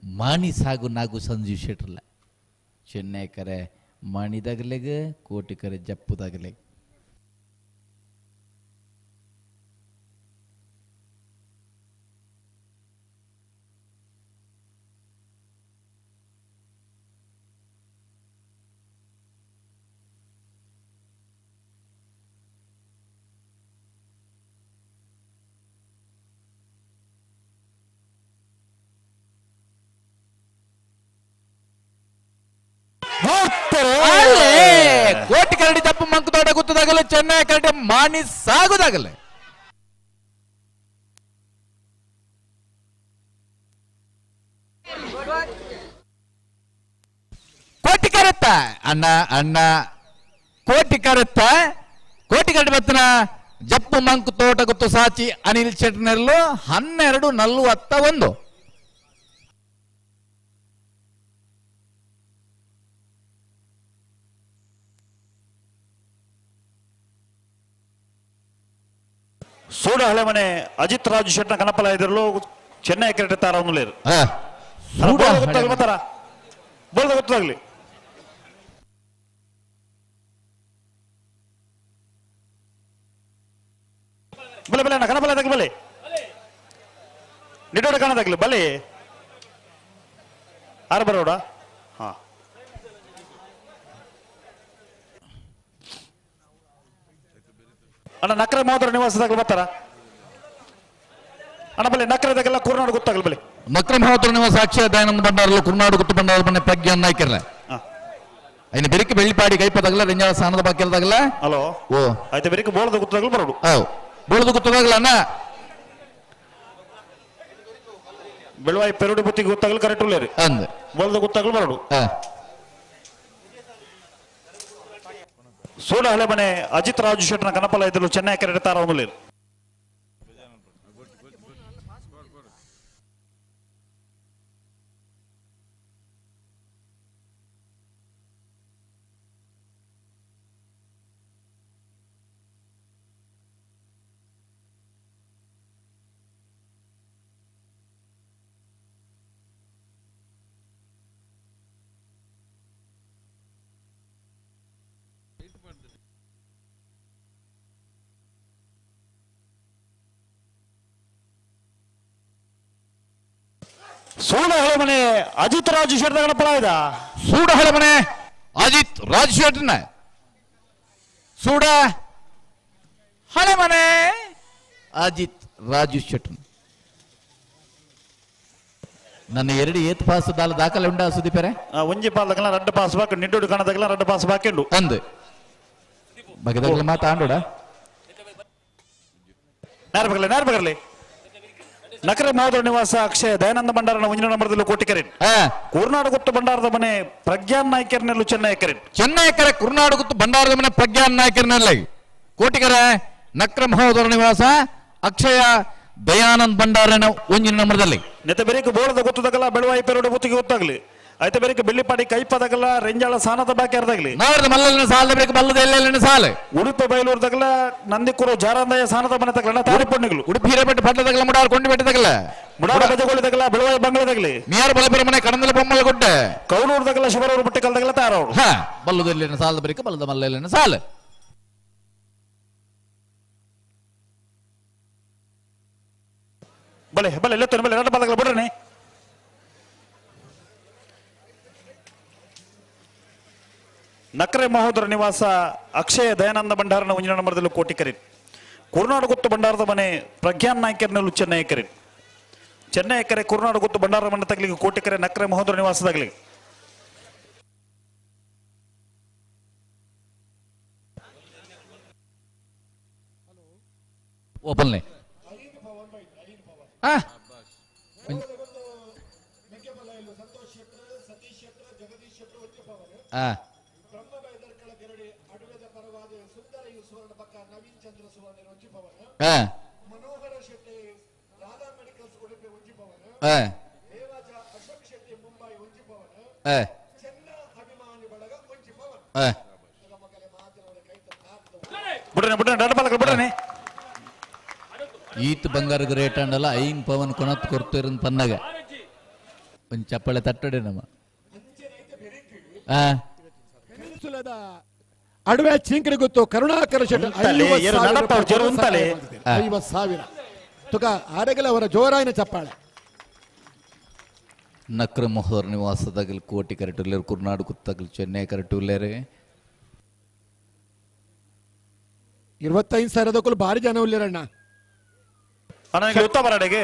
ಮಾಣಿ ಸಾಗು ನಾಗು ಸಂಜೀವ್ ಶೆಟ್ರುಲ್ಲ ಚೆನ್ನೈ ಕರೆ ಮಾಣಿದಾಗಲೆಗ ಕೋಟಿ ಕರೆ ಜಪ್ಪುದಾಗಲೆಗ್. ಕೋಟಿ ಕರಡಿ ತಪ್ಪು ಮಂಕು ತೋಟ ಗುತ್ತದಾಗಲೇ ಚೆನ್ನೈ ಕರಡಿ ಮಾಣಿ ಸಾಗುದಾಗಲೇ. ಕೋಟಿ ಕರೆತ್ತ ಅಣ್ಣ ಅಣ್ಣ ಕೋಟಿ ಕರೆತ್ತ ಕೋಟಿ ಕರಡಿ ಬತ್ತನ ಜಪ್ಪು ಮಂಕು ತೋಟ ಗುತ್ತು ಸಾಚಿ ಅನಿಲ್ ಶೆಟ್ನರ್ಲು 12:41.
ಸೂಡ ಹಳೆ ಮನೆ ಅಜಿತ್ ರಾಜು ಶೆಟ್ನ ಕನಪಲ ಇದ್ರಲ್ಲೂ ಚೆನ್ನೈ ಕ್ರಿಕೆಟ್ ತಾರ ಒಂದುಲೇರು ಬೋಲ್ದ ಗೊತ್ತಾಗ್ಲಿ. ಬಲೆ ಬಲೆ ಅಣ್ಣ ಕಣಬಲ ತಗಲು ಬಲೆ ನಿಡೋಡ ಕಾಣದಾಗಲಿ ಬಲೆ ಆರು ಬರೋಡ ಹಾ ಅಣ್ಣ ನಕ್ರೆ ಮಹೋದರ ನಿವಾಸದಾಗಲು ಬರ್ತಾರ ಅಣ್ಣ ಬಲೆ ನಕ್ರೆದಾಗೆಲ್ಲ ಕುರ್ನಾಡು ಗೊತ್ತಾಗಲಿ ಬಲೆ
ನಕ್ರೆ ಮಹೋದರ ನಿವಾಸ ಅಕ್ಷಯ ದಯಾನಂದ ಭಂಡಾರಲು ಕುರ್ನಾಡು ಗುತ್ತು ಭಂಡಾರ ಬಣ್ಣ ಪ್ರಜ್ಞಾನ ನಾಯ್ಕರ್ಲ ಐನ ಬೆರಿಕೆ ಬೆಳ್ಳಿಪಾಡಿ ಕೈಪದಾಗಲ ರೆಂಜಾಳ ಸ್ಥಾನದ ಬಾಕಿಲ್ದಾಗಲ
ಹಲೋ
ಓ
ಆಯ್ತು ಬೆರಿಕೆ ಬೋಳದ ಗುತ್ತಾಗಲು ಬರೋಡು
how ಬೋಳದ ಗುತ್ತದಾಗಲ ಅಣ್ಣ
ಬೆಳವಾಯಿ ಪೆರುಡಿ ಬುತ್ತಿಗೆ ಗೊತ್ತಾಗಲು ಕರೆಕ್ಟ್ ಉಳ್ಳೇರಿ
ಅಂದ್
ಬೋಳದ ಗೊತ್ತಾಗಲು ಬರೋಡು ಸೋಡ ಹಳೆ ಮನೆ ಅಜಿತ್ ರಾಜು ಶೆಟ್ಟನ ಕನಪಲ ಇದ್ದರು ಚೆನ್ನೈ ಕರೆಕ್ಟ್ ತಾರ ಒಂದು ಸೂಡ ಹಳೆಮನೆ ಅಜಿತ್ ರಾಜು ಶೆಟ್ಟನ ಗಣಪಲ ಇದ
ಸೂಡ ಹಳೆಮನೆ ಅಜಿತ್ ರಾಜು ಶೆಟ್ಟನ ಸೂಡ ಹಳೆಮನೆ ಅಜಿತ್ ರಾಜು ಶೆಟ್ಟನ ನನ್ನ ಎರಡು ಏತ್ ಪಾಸ್ ದಾಲ ದಾಖಲೆ ಉಂಡ ಸುದೀಪರೆ
ಒಂಜಿ ಪಾಲ್ದಾಗಲ ರಡ್ಡು ಪಾಸ್ ಬಾಕಿ ನಿಡ್ಡು ಕಾಣದಾಗಲ ರಡ್ಡು ಪಾಸ್ ಬಾಕಿ ಉಂಡು
ಅಂದು ಬಗೆದಾಗಲ ಮಾತಾ ಆಂಡೋಡ
ನೇರ ಬಗಲಿ ನೇರ ಬಗಲಿ ನಕರೆ ಮಹೋದರ ನಿವಾಸ ಅಕ್ಷಯ ದಯಾನಂದ ಭಂಡಾರನ ಒಂಜಿನ ನಂಬರದಲ್ಲಿ ಕೋಟಿಕರೇನ್ ಕುರ್ನಾಡು ಗುತ್ತು ಭಂಡಾರದ ಮನೆ ಪ್ರಜ್ಞಾನ್ ನಾಯ್ಕರ್ನೆಲ್ಲು ಚೆನ್ನೈ ಕರೆನ್
ಚೆನ್ನೈಕರ ಕುರ್ನಾಡು ಗುತ್ತು ಭಂಡಾರದ ಮನೆ ಪ್ರಜ್ಞಾನ್ ನಾಯ್ಕರ್ನಲ್ಲಿ ಕೋಟಿಕರ ನಕ್ರ ಮಹೋದರ ನಿವಾಸ ಅಕ್ಷಯ ದಯಾನಂದ್ ಭಂಡಾರನ ಒಂಜಿನ ನಂಬರದಲ್ಲಿ
ನೆತ ಬೆರಿಕೆ ಬೋಳದ ಗೊತ್ತದಾಗಲ್ಲ ಬೆಳವಾಯಿ ಪೆರಡು ಬುತ್ತಿಗೆ ಗೊತ್ತಾಗ್ಲಿ ಆಯ್ತ ಬೆರಿಕೆ ಬೆಳ್ಳಿಪಾಡಿ ಕೈಪದಾಗಲ್ಲ ರೆಂಜಾಳ ಸಾನದ ಬಾಕಿ ಅರ್ದಾಗ್ಲಿ
ನಾವರದ ಮಲ್ಲಲಿನ ಸಾಲ ಬೇಕು ಬಲ್ಲದ ಎಲ್ಲೆಲ್ಲಿನ ಸಾಲ
ಉಡುಪಿ ಬೈಲೂರ್ದಾಗಲ ನಂದಿಕುರು ಜಾರಂದಯ ಸಾನದ ಮನೆ ತಗಲ ತಾರಿ ಪೊಣ್ಣಿಗಳು
ಉಡುಪಿ ಹಿರೇಪೆಟ್ಟು ಪಟ್ಟದಗಲ ಮುಡಾರ್ ಕೊಂಡು ಬೆಟ್ಟದಗಲ
ಮುಡಾರ ಗಜಗೋಳಿದಾಗಲ ಬೆಳವಾಯಿ ಬಂಗಳದಾಗಲಿ
ಮಿಯಾರ್ ಬಲಪುರ ಮನೆ ಕಡಂದಲ ಬೊಮ್ಮಲ ಗುಡ್ಡೆ
ಕೌನೂರ್ದಾಗಲ ಶಿವರೂರು ಬಟ್ಟೆ ಕಲ್ದಾಗಲ ತಾರವರು
ಹಾ ಬಲ್ಲದಲ್ಲಿನ ಸಾಲದ ಬರಿಕ ಬಲ್ಲದ ಮಲ್ಲಲಿನ ಸಾಲ
ಬಲೆ ಬಲೆ ಲೆತ್ತನೆ ಬಲೆ ರಡ್ಡ ಬಲಗಲ ಬಿಡ್ರನೆ ನಕರೆ ಮಹೋದರ ನಿವಾಸ ಅಕ್ಷಯ ದಯಾನಂದ ಭಂಡಾರನ ಒಂಜಿನ ನಂಬರದಲ್ಲಿ ಕೋಟಿಕರಿನ್ ಕುರ್ನಾಡು ಗುತ್ತು ಭಂಡಾರದ ಮನೆ ಪ್ರಜ್ಞಾನ್ ನಾಯ್ಕರ್ನಲ್ಲೂ ಚೆನ್ನೈ ಕರಿನ್ ಚೆನ್ನೈ ಕರೆ ಕುರ್ನಾಡು ಗುತ್ತು ಭಂಡಾರ ಮನೆ ತಗಲಿಗೆ ಕೋಟಿಕರೆ ನಕರೆ ಮಹೋದರ ನಿವಾಸದಾಗಲಿ
ಓಪನ್ಲೆ ಆ ಆ ಆ ಆ ಆ ಆ
ಬಿಡ್ರನೆ ಬಿಡ್ರನೆ ರಡ್ಡ ಬಲಗಲ ಬಿಡ್ರನೆ
ಈತ್ ಬಂಗಾರದ ರೇಟ್ ಅಂಡಲ್ಲ ಐನ್ ಪವನ್ ಕೊನತ್ ಕೊಡ್ತಿರನ್ ಪನ್ನಾಗ ಒಂದ್ ಚಪ್ಪಳೆ ತಟ್ಟಡೆ ನಮ್ಮ ಆ
ಅಡವೆ ಚೀಂಕರಿ ಗೊತ್ತು ಕರುಣಾಕರ ಶೆಟ್ಟಿ
ಉಂತಲೆ, ಏರು ನಡಪ್ಪ ಅವ್ರು ಜೋರು ಉಂತಲೆ.
50,000 ತುಕ ಆರೆಗಲ ಅವರ ಜೋರಾಯಿನ ಚಪ್ಪಾಳೆ
ನಕ್ರ ಮೋಹರ್ ನಿವಾಸದಾಗಲ್ ಕೋಟಿ ಕರೆಟುಲ್ಲೇರು ಕುರ್ನಾಡು ಕುತ್ತಗಲ್ ಚೆನ್ನೈ ಕರೆಟುಲ್ಲೇರು
25,000 ಭಾರಿ ಜನ ಉಳ್ಳೇರಣ್ಣ
ಅಣ್ಣ ನಿಮಗೆ ಉತ್ತ ಬರಡೆಗೆ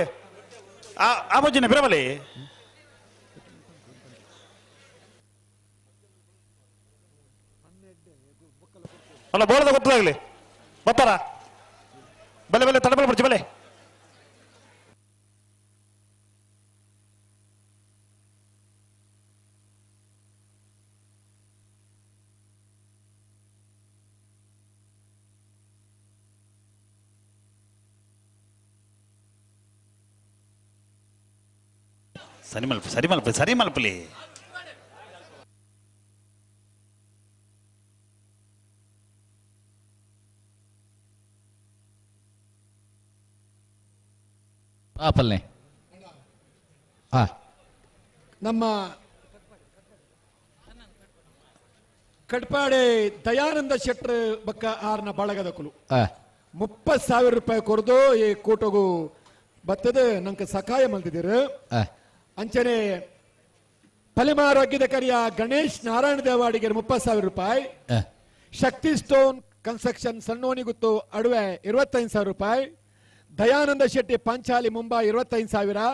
ಆ ಬಜ್ಜಿನ ಬಿರಬಲಿ ಅಲ್ಲ ಬೋಳದ ಗೊತ್ತಾಗ್ಲಿ ಬರ್ತಾರ ಬಲೆ ಬಲೆ ತಡಬಲೆ ಬರ್ಚಿ ಬಲೆ ಸರಿ ಮಲ್ಪ ಸರಿ ಮಲ್ಪ ಸರಿ ಮಲ್ಪಲಿ
ಆ ಪಲ್ಲೆ ಹಾ
ನಮ್ಮ ಕಟ್ಪಾಡೆ ದಯಾನಂದ ಶೆಟ್ರ್ ಬಕ್ಕ ಆರ್ನ ಬಳಗದ ಕುಲು
ಆ
30,000 ರೂಪಾಯಿ ಕೊರದು ಈ ಕೂಟಗು ಬತ್ತದ ನಂಗೆ ಸಕಾಯ ಮಲ್ತಿದ್ದೀರು. ಅಂಚನೆ ಪಲಿಮಾರೋಗ್ಯದ ಕರಿಯ ಗಣೇಶ್ ನಾರಾಯಣ ದೇವಾಡಿಗೆ 30,000 ರೂಪಾಯಿ, ಶಕ್ತಿ ಸ್ಟೋನ್ ಕನ್ಸ್ಟ್ರಕ್ಷನ್ ಸಣ್ಣೋನಿಗುತ್ತು ಅಡುವೆ 25,000 ರೂಪಾಯಿ, ದಯಾನಂದ ಶೆಟ್ಟಿ ಪಾಂಚಾಲಿ ಮುಂಬೈ 25,000,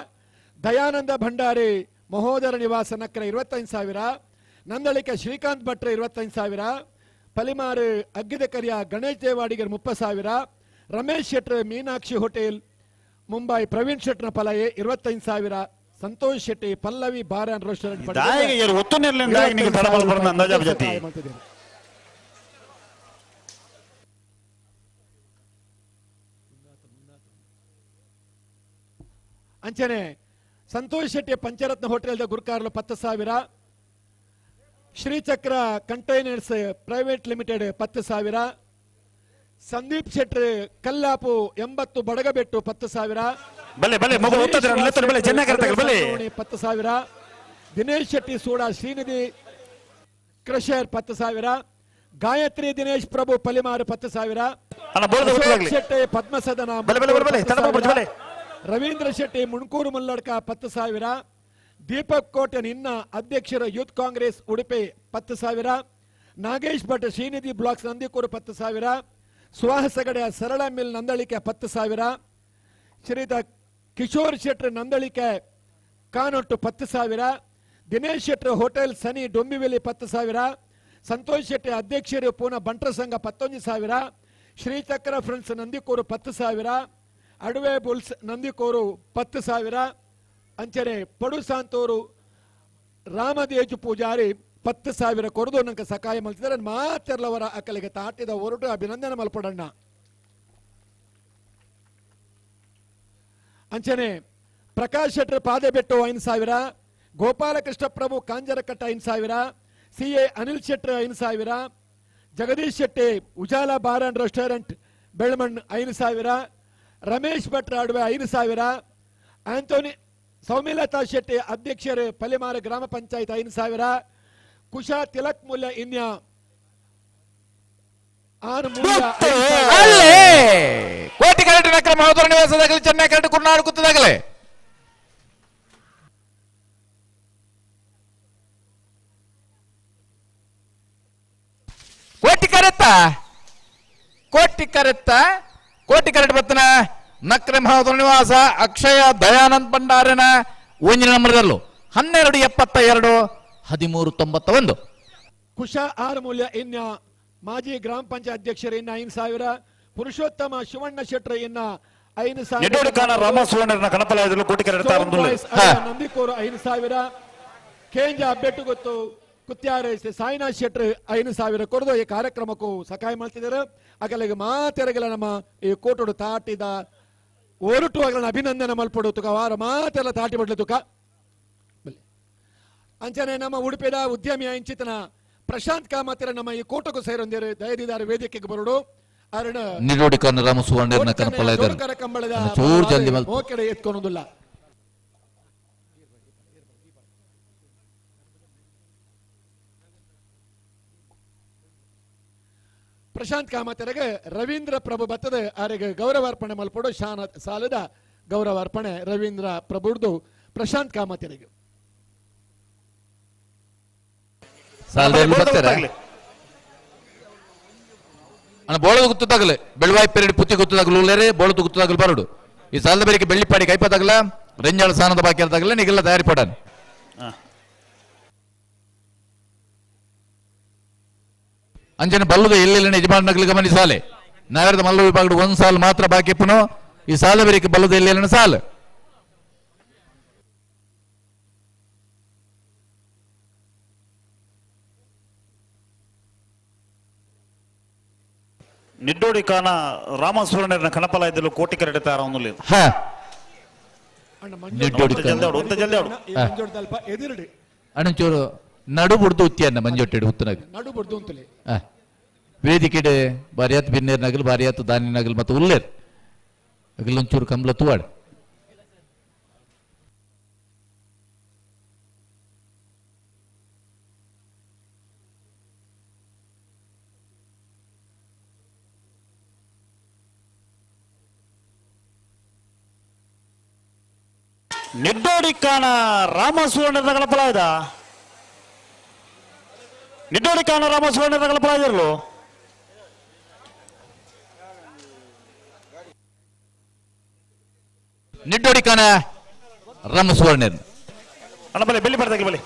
ದಯಾನಂದ ಭಂಡಾರಿ ಮಹೋದರ ನಿವಾಸ ನಕ್ರ 25,000, ನಂದಳಿಕ ಶ್ರೀಕಾಂತ್ ಭಟ್ರ 25,000, ಪಲಿಮಾರು ಅಗ್ಗಿದ ಕರಿಯ ಗಣೇಶ್ ದೇವಾಡಿಗರ್ 30,000, ರಮೇಶ್ ಶೆಟ್ರ್ ಮೀನಾಕ್ಷಿ ಹೋಟೆಲ್ ಮುಂಬೈ ಪ್ರವೀಣ್ ಶೆಟ್ನ ಪಲಾಯೆ 25,000, Santosh Shetty Pallavi bar and restaurant ಅಂಚನೆ ಸಂತೋಷ್ ಶೆಟ್ಟಿ ಪಂಚರತ್ನ ಹೋಟೆಲ್ ಗುರುಕಾರ್ಲು 10,000, Srichakra containers private limited 10,000, Sandeep Shetty Kallapu 80 Badagabettu 10,000, 10,000, Dinesh Shetty Sooda Srinidhi crusher 10,000, Gayatri Dinesh Prabhu Palimaru 10,000, Shetty Padmasadana, Ravindra Shetty Munakuru Mulladka 10,000, Deepak Kote ನಿನ್ನ ಅಧ್ಯಕ್ಷರ ಯೂತ್ ಕಾಂಗ್ರೆಸ್ ಉಡುಪಿ 10,000, ನಾಗೇಶ್ ಭಟ್ ಶ್ರೀನಿಧಿ ಬ್ಲಾಕ್ಸ್ ನಂದಿಕೂರು 10,000, ಸುಹಾಸಗಡೆಯ ಸರಳ ಮಿಲ್ ನಂದಳಿಕೆ 10,000, ಶ್ರೀತ ಕಿಶೋರ್ ಶೆಟ್ರ್ ನಂದಳಿಕೆ ಕಾನೊಟ್ಟು 10,000, ದಿನೇಶ್ ಶೆಟ್ರ್ ಹೋಟೆಲ್ ಸನಿ ಡೊಂಬಿವೆಲಿ 10,000, ಸಂತೋಷ್ ಶೆಟ್ಟಿ ಅಧ್ಯಕ್ಷರು ಪೂನಾ ಬಂಟ್ರ ಸಂಘ 11,000, ಶ್ರೀಚಕ್ರ ಫ್ರೆಂಡ್ಸ್ ನಂದಿಕೂರು 10,000, ಅಡುವೆ ಬುಲ್ಸ್ ನಂದಿಕೂರು 10,000, ಅಂಚನೆ ಪಡುಸಾಂತೂರು ರಾಮದೇಜು ಪೂಜಾರಿ 10,000 ಕೊರದು ನಂಗೆ ಸಕಾಯ ಮಲ್ತಿದ್ದಾರೆ. ಮಾತೆಲ್ಲವರ ಅಕಲಿಗೆ ತಾಟಿದ ಹೊರಟು ಅಭಿನಂದನೆ ಮಲ್ಪಡಣ್ಣ. ಅಂಚನೆ ಪ್ರಕಾಶ್ ಶೆಟ್ಟರ್ ಪಾದೆಬೆಟ್ಟು 5,000, ಗೋಪಾಲಕೃಷ್ಣ ಪ್ರಭು ಕಾಂಜರಕಟ್ಟ 5,000, C A Anil Shettar 5,000, Jagadish Shetty Ujala bar and restaurant Belman 5,000, Ramesh Bhatra ಅಡುವೆ 5,000, ಆಂಟೋನಿ ಸೌಮ್ಯಲತಾ ಶೆಟ್ಟಿ ಅಧ್ಯಕ್ಷರು ಪಲಿಮಾರ ಗ್ರಾಮ ಪಂಚಾಯತ್ 5,000, ಕುಶ ತಿಲಕ್ ಮೂಲ್ಯ ಇನ್ಯ ಆರು ಮೂಲ್ಯ
ಕೋಟಿ ಕರೆಂಟ್ ನಕ್ರ ಮಹೋದರ ನಿವಾಸದಾಗಲಿ ಚೆನ್ನೈ ಕರೆಂಟ್ ಕುರ್ನಾಡು ಕುತ್ತದಾಗಲೇ ಕೋಟಿ ಕರೆತ್ತ ಕೋಟಿ ಕರೆತ್ತ ಕೋಟಿ ಕರೆಂಟ್ ಬತ್ತನ ನಕ್ರೆ ಮಹೋದರ ನಿವಾಸ ಅಕ್ಷಯ ದಯಾನಂದ್ ಭಂಡಾರನ ಒಂಜಿನ ನಂಬರ್ದಲ್ಲೂ 12 72 13 91.
ಕುಶ ಆರ್ ಮೂಲ್ಯ ಇನ್ನ ಮಾಜಿ ಗ್ರಾಮ ಪಂಚಾಯತ್ ಅಧ್ಯಕ್ಷರು ಇನ್ನ 5,000, ಪುರುಷೋತ್ತಮ ಶಿವಣ್ಣ ಶೆಟ್ಟರ್ ಇನ್ನ 5,000, ನಂದಿಕೋರು 5,000, ಕೇಂಜ ಬೆಟ್ಟುಗೊತ್ತು ಕುತ್ಯಾರೆ ಸಾಯಿನಾಥ್ ಶೆಟ್ಟರ್ 5,000 ಕೊರದು ಈ ಕಾರ್ಯಕ್ರಮಕ್ಕೂ ಸಹಾಯ ಮಾಡ್ತಿದ್ದಾರೆ. ಅಗಲಿಗೆ ಮಾತೆರಗಲ ನಮ್ಮ ಈ ಕೋಟೋಡು ತಾಟಿದ ಒರಟು ಅಗಲನ್ನ ಅಭಿನಂದನೆ ಮಲ್ಪಡು ತುಕ ವಾರ ಮಾತೆಲ್ಲ ತಾಟಿ ಬಡ್ಲು ತುಕ. ಅಂಚನೆ ನಮ್ಮ ಉಡುಪಿದ ಉದ್ಯಮಿಯ ಇಂಚಿತನ ಪ್ರಶಾಂತ್ ಕಾಮತ್ರ ನಮ್ಮ ಈ ಕೋಟಕ್ಕೂ ಸೇರೊಂದಿರು ದಯದಿದ್ದಾರೆ ವೇದಿಕೆಗೆ ಬರೋಡು. ಅರಣ ಕಂಬಳದ ಮೋಕೆಡೆ ಎತ್ಕೊಳೋದಿಲ್ಲ. ಪ್ರಶಾಂತ್ ಕಾಮತರಿಗೆ ರವೀಂದ್ರ ಪ್ರಭು ಬತ್ತದ ಆರಿಗೆ ಗೌರವಾರ್ಪಣೆ ಮಲ್ಪಡು ಶಾನ ಸಾಲದ ಗೌರವಾರ್ಪಣೆ ರವೀಂದ್ರ ಪ್ರಭುಡ್ದು ಪ್ರಶಾಂತ್ ಕಾಮತರಿಗೆ.
ಬೋಳದ ಗುತ್ತದಾಗಲೆ ಬೆಳವಾಯಿ ಪೆರಡಿ ಪುತ್ತಿ ಗುತ್ತದಾಗಲು ಉಳ್ಳೇರೆ ಬೋಳದ ಗುತ್ತದಾಗಲು ಬರಡು ಈ ಸಾಲದ ಬೇಡಿಕೆ ಬೆಳ್ಳಿಪಾಡಿ ಕೈಪದಾಗಲ ರೆಂಜಾಳ ಸಾನದ ಬಾಕಿ ಇರ್ದಾಗಲ ನಿಗೆಲ್ಲ ತಯಾರಿ ಪಡಾನೆ. ಅಂಜನೆ ಬಲ್ಲದ ಎಲ್ಲೆಲ್ಲ ಯಜಮಾನಗಳು ಗಮನಿಸಾಲೆ ನಗರದ ಮಲ್ಲ ವಿಭಾಗದ ಒಂದು ಸಾಲು ಮಾತ್ರ ಬಾಕಿ ಪುನಃ ಈ ಸಾಲ ಬೇಡಿಕೆ ಬಲ್ಲದ ಎಲ್ಲೆಲ್ಲ ಸಾಲು.
ನಿಡ್ಡೋಡಿ ಕಾನ ರಾಮಸ್ವರ್ಣನ ಕಣಪಲ ಇದ್ದಲು ಕೋಟಿ ಕರಡೆ ತಾರ ಒಂದು
ಅಣ್ಣಚೂರು ನಡು ಬುಡ್ದು ಉತ್ತಿಯನ್ನ ಮಂಜೊಟ್ಟೆಡು ಉತ್ತನಾಗ
ನಡು ಬುಡ್ದು ಅಂತಲೇ
ವೇದಿಕೆಡೆ ಬಾರಿಯಾತ್ ಬಿನ್ನೇರ್ ನಗಲು ಬಾರಿಯಾತ್ ದಾನಿ ನಗಲು ಮತ್ತು ಉಲ್ಲೇರ್ ಅಗಲೊಂಚೂರು ಕಂಬ್ಲ ತೂವಾಡು.
ನಿಡ್ಡೋಡಿಕ್ಕಾನ ರಾಮ ಸುವರ್ಣದ ಕಲಪಲಾಯ್ದ ನಿಡ್ಡೋಡಿಕ್ಕಾನ ರಾಮ ಸುವರ್ಣದ ಕಲಪಲಾಯ್ದಿರಲು
ನಿಡ್ಡೋಡಿಕ್ಕಾನ ರಾಮ ಸುವರ್ಣರ್
ಅಣ್ಣ ಬಲೆ ಬೆಲ್ಲಿ ಪಡ್ದಾಗಲಿ ಬಲೆ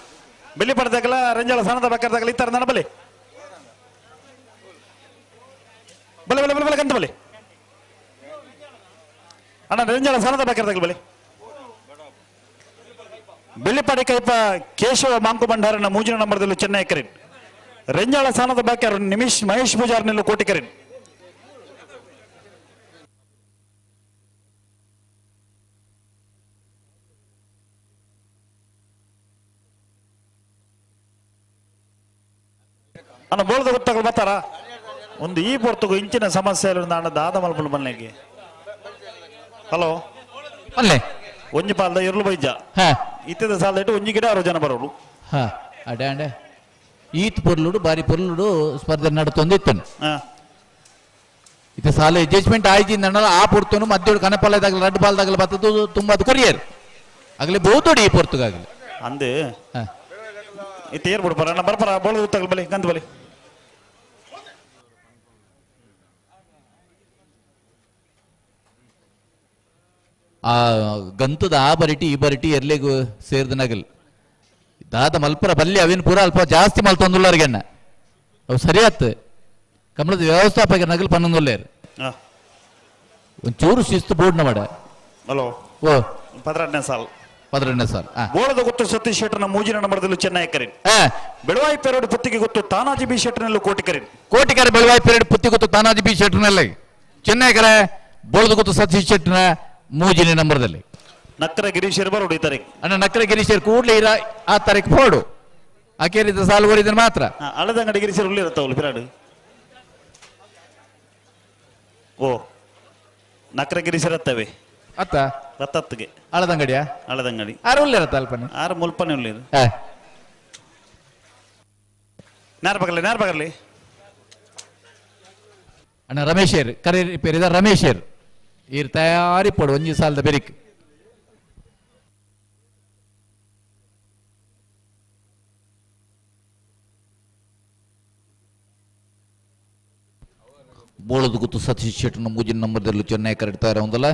ಬೆಲ್ಲಿ ಪಡ್ದಾಗಲ ರಂಜಾಳ ಸಣ್ಣದ ಬೇಕಾರ್ದಾಗಲ ಇತ್ತಾರೆ ನನ್ನ ಬಲೆ ಬಲೆ ಬಲೆ ಬಲೆ ಬಲೆ ಕಂತ ಬಲೆ ಅಣ್ಣ ರಂಜಾಳ ಸಣ್ಣದ ಬೇಕಾರ್ದಾಗಲಿ ಬಲೆ ಬೆಳ್ಳಿಪಾಡಿ ಕೈಪ ಕೇಶವ ಮಾಂಕು ಭಂಡಾರನ ಮೂಜಿನ ನಂಬರ್ದಲ್ಲಿ ಚೆನ್ನೈ ಕರೀನ್ ರೆಂಜಾಳ ಸಾನದ ಬಾಕ್ಯಾರು ನಿಮಿಷ್ ಮಹೇಶ್ ಪೂಜಾರ್ ನಿಲ್ಲು ಕೋಟಿ ಕರೀನ್ ಅಣ್ಣ ಬೋಳ್ದ ಗೊತ್ತಾಗಲು ಬರ್ತಾರ ಒಂದು ಈ ಪೊರ್ತುಗು ಇಂಚಿನ ಸಮಸ್ಯೆ ಅಣ್ಣ ದಾದ ಮಲ್ಪುಲು ಬನ್ನೆಗೆ ಹಲೋ
ಅಲ್ಲೇ
ಒಂಜಿ ಪಾಲ್ದ ಇರ್ಲು ಬೈಜ ಇತ್ತದ ಸಾಲದ ಇಟ್ಟು ಒಂಜಿ ಗಿಡ ಆರು ಜನ ಬರೋರು
ಹಾ ಅಡೆ ಅಂಡೆ ಈತ್ ಪೊರ್ಲುಡು ಬಾರಿ ಪೊರ್ಲುಡು ಸ್ಪರ್ಧೆ ನಡತೊಂದಿತ್ತನು ಇದು ಸಾಲ ಅಡ್ಜಸ್ಟ್ಮೆಂಟ್ ಆಯ್ತು ನನ್ನಲ್ಲ ಆ ಪೊರ್ತನು ಮಧ್ಯೋಡು ಕನಪಾಲದಾಗಲ ರಡ್ಡು ಪಾಲ್ದಾಗಲ ಬತ್ತದು ತುಂಬ ಅದು ಕೊರಿಯರ್ ಆಗಲಿ ಬಹುತೋಡಿ ಈ ಪೊರ್ತುಗಾಗಲಿ
ಅಂದು ಇತ್ತ ಏರ್ ಬಿಡ್ಪಾರ ಅಣ್ಣ ಬರ್ಪಾರ ಬೋಳ್ದ ಗೊತ್ತಾಗಲು ಬಲಿ ಗಂತ ಬಲಿ
ಆ ಗಂತದ ಆ ಬರಿಟಿ ಈ ಬರಿಟಿ ಎರ್ಲೆಗು ಸೇರ್ದ ನಗಲ್ ದಾದ ಮಲ್ಪರ ಬಲ್ಲಿ ಅವೇನು ಪೂರ ಅಲ್ಪ ಜಾಸ್ತಿ ಮಲ್ತೊಂದುಲ್ಲರಿಗೆಣ್ಣ ಅವು ಸರಿ ಆತ್ ಕಮಲದ ವ್ಯವಸ್ಥಾಪಕ ನಗಲ್ ಪನ್ನೊಂದುಲ್ಲೇರು ಒಂಚೂರು ಶಿಸ್ತು ಬೋರ್ಡ್ನ ಮಾಡ
ಹಲೋ
ಓ
ಪದರನೇ ಸಾಲ್
ಪದರನೇ ಸಾಲ್
ಬೋಳದ ಗೊತ್ತು ಸತೀಶ್ ಶೆಟ್ಟರ್ನ ಮೂಜಿನ ನಂಬರದಲ್ಲೂ ಚೆನ್ನೈ ಕರೀನ್ ಬೆಳವಾಯಿ ಪೆರೋಡ್ ಪುತ್ತಿಗೆ ಗೊತ್ತು ತಾನಾಜಿ ಬಿ ಶೆಟ್ಟರ್ನಲ್ಲೂ ಕೋಟಿ ಕರೀನ್
ಕೋಟಿಕರೆ ಬೆಳವಾಯಿ ಪೆರಡ್ ಪುತ್ತಿ ಗೊತ್ತು ತಾನಾಜಿ ಬಿ ಶೆಟ್ಟರ್ನಲ್ಲಿ ಚೆನ್ನೈ ಕರೆ ಬೋಳದ ಗೊತ್ತು ಸತೀಶ್ ಶೆಟ್ಟರ್ನ ಮೂಜಿನ ನಂಬರ್ದಲ್ಲಿ
ನಕ್ಕರ ಗಿರೀಶರ್ ಬರೋಡು ಈ ತಾರೀಕು
ಅಣ್ಣ ನಕ್ಕರ ಗಿರೀಶರ್ ಕೂಡ್ಲೆ ಇರ ಆ ತಾರೀಕು ಫೋಡು ಅಕೇರಿದ ಸಾಲು ಓಡಿದ್ರೆ ಮಾತ್ರ
ಅಳದಂಗಡಿ ಗಿರೀಶರ್ ಉಳ್ಳಿರತ್ತವಳು ಪಿರಾಡು ಓ ನಕ್ಕರ ಗಿರೀಶರ್ ಅತ್ತವೆ
ಅತ್ತ
ರತ್ತತ್ತಿಗೆ
ಅಳದಂಗಡಿಯ
ಅಳದಂಗಡಿ
ಆರು ಉಳ್ಳಿರತ್ತ ಅಲ್ಪನೆ
ಆರು ಮುಲ್ಪನೆ ಉಳ್ಳಿರು ನೇರ ಬಗಲಿ ನೇರ ಬಗಲಿ
ಅಣ್ಣ ರಮೇಶೇರ್ ಕರೆ ಪೇರಿದ ರಮೇಶೇರ್ ಈರ್ ತಯಾರಿ ಪೋಡು ಒಂಜಿ ಸಾಲದ ಬೆರಿಕ್ ಬೋಳದ ಗುತ್ತು ಸತೀಶ್ ಶೆಟ್ಟನ ಮೂಜಿನ ನಂಬರ್ದಲ್ಲಿ ಚೆನ್ನೈ ಕರೆಡ್ತಾ ಒಂದಲ್ಲ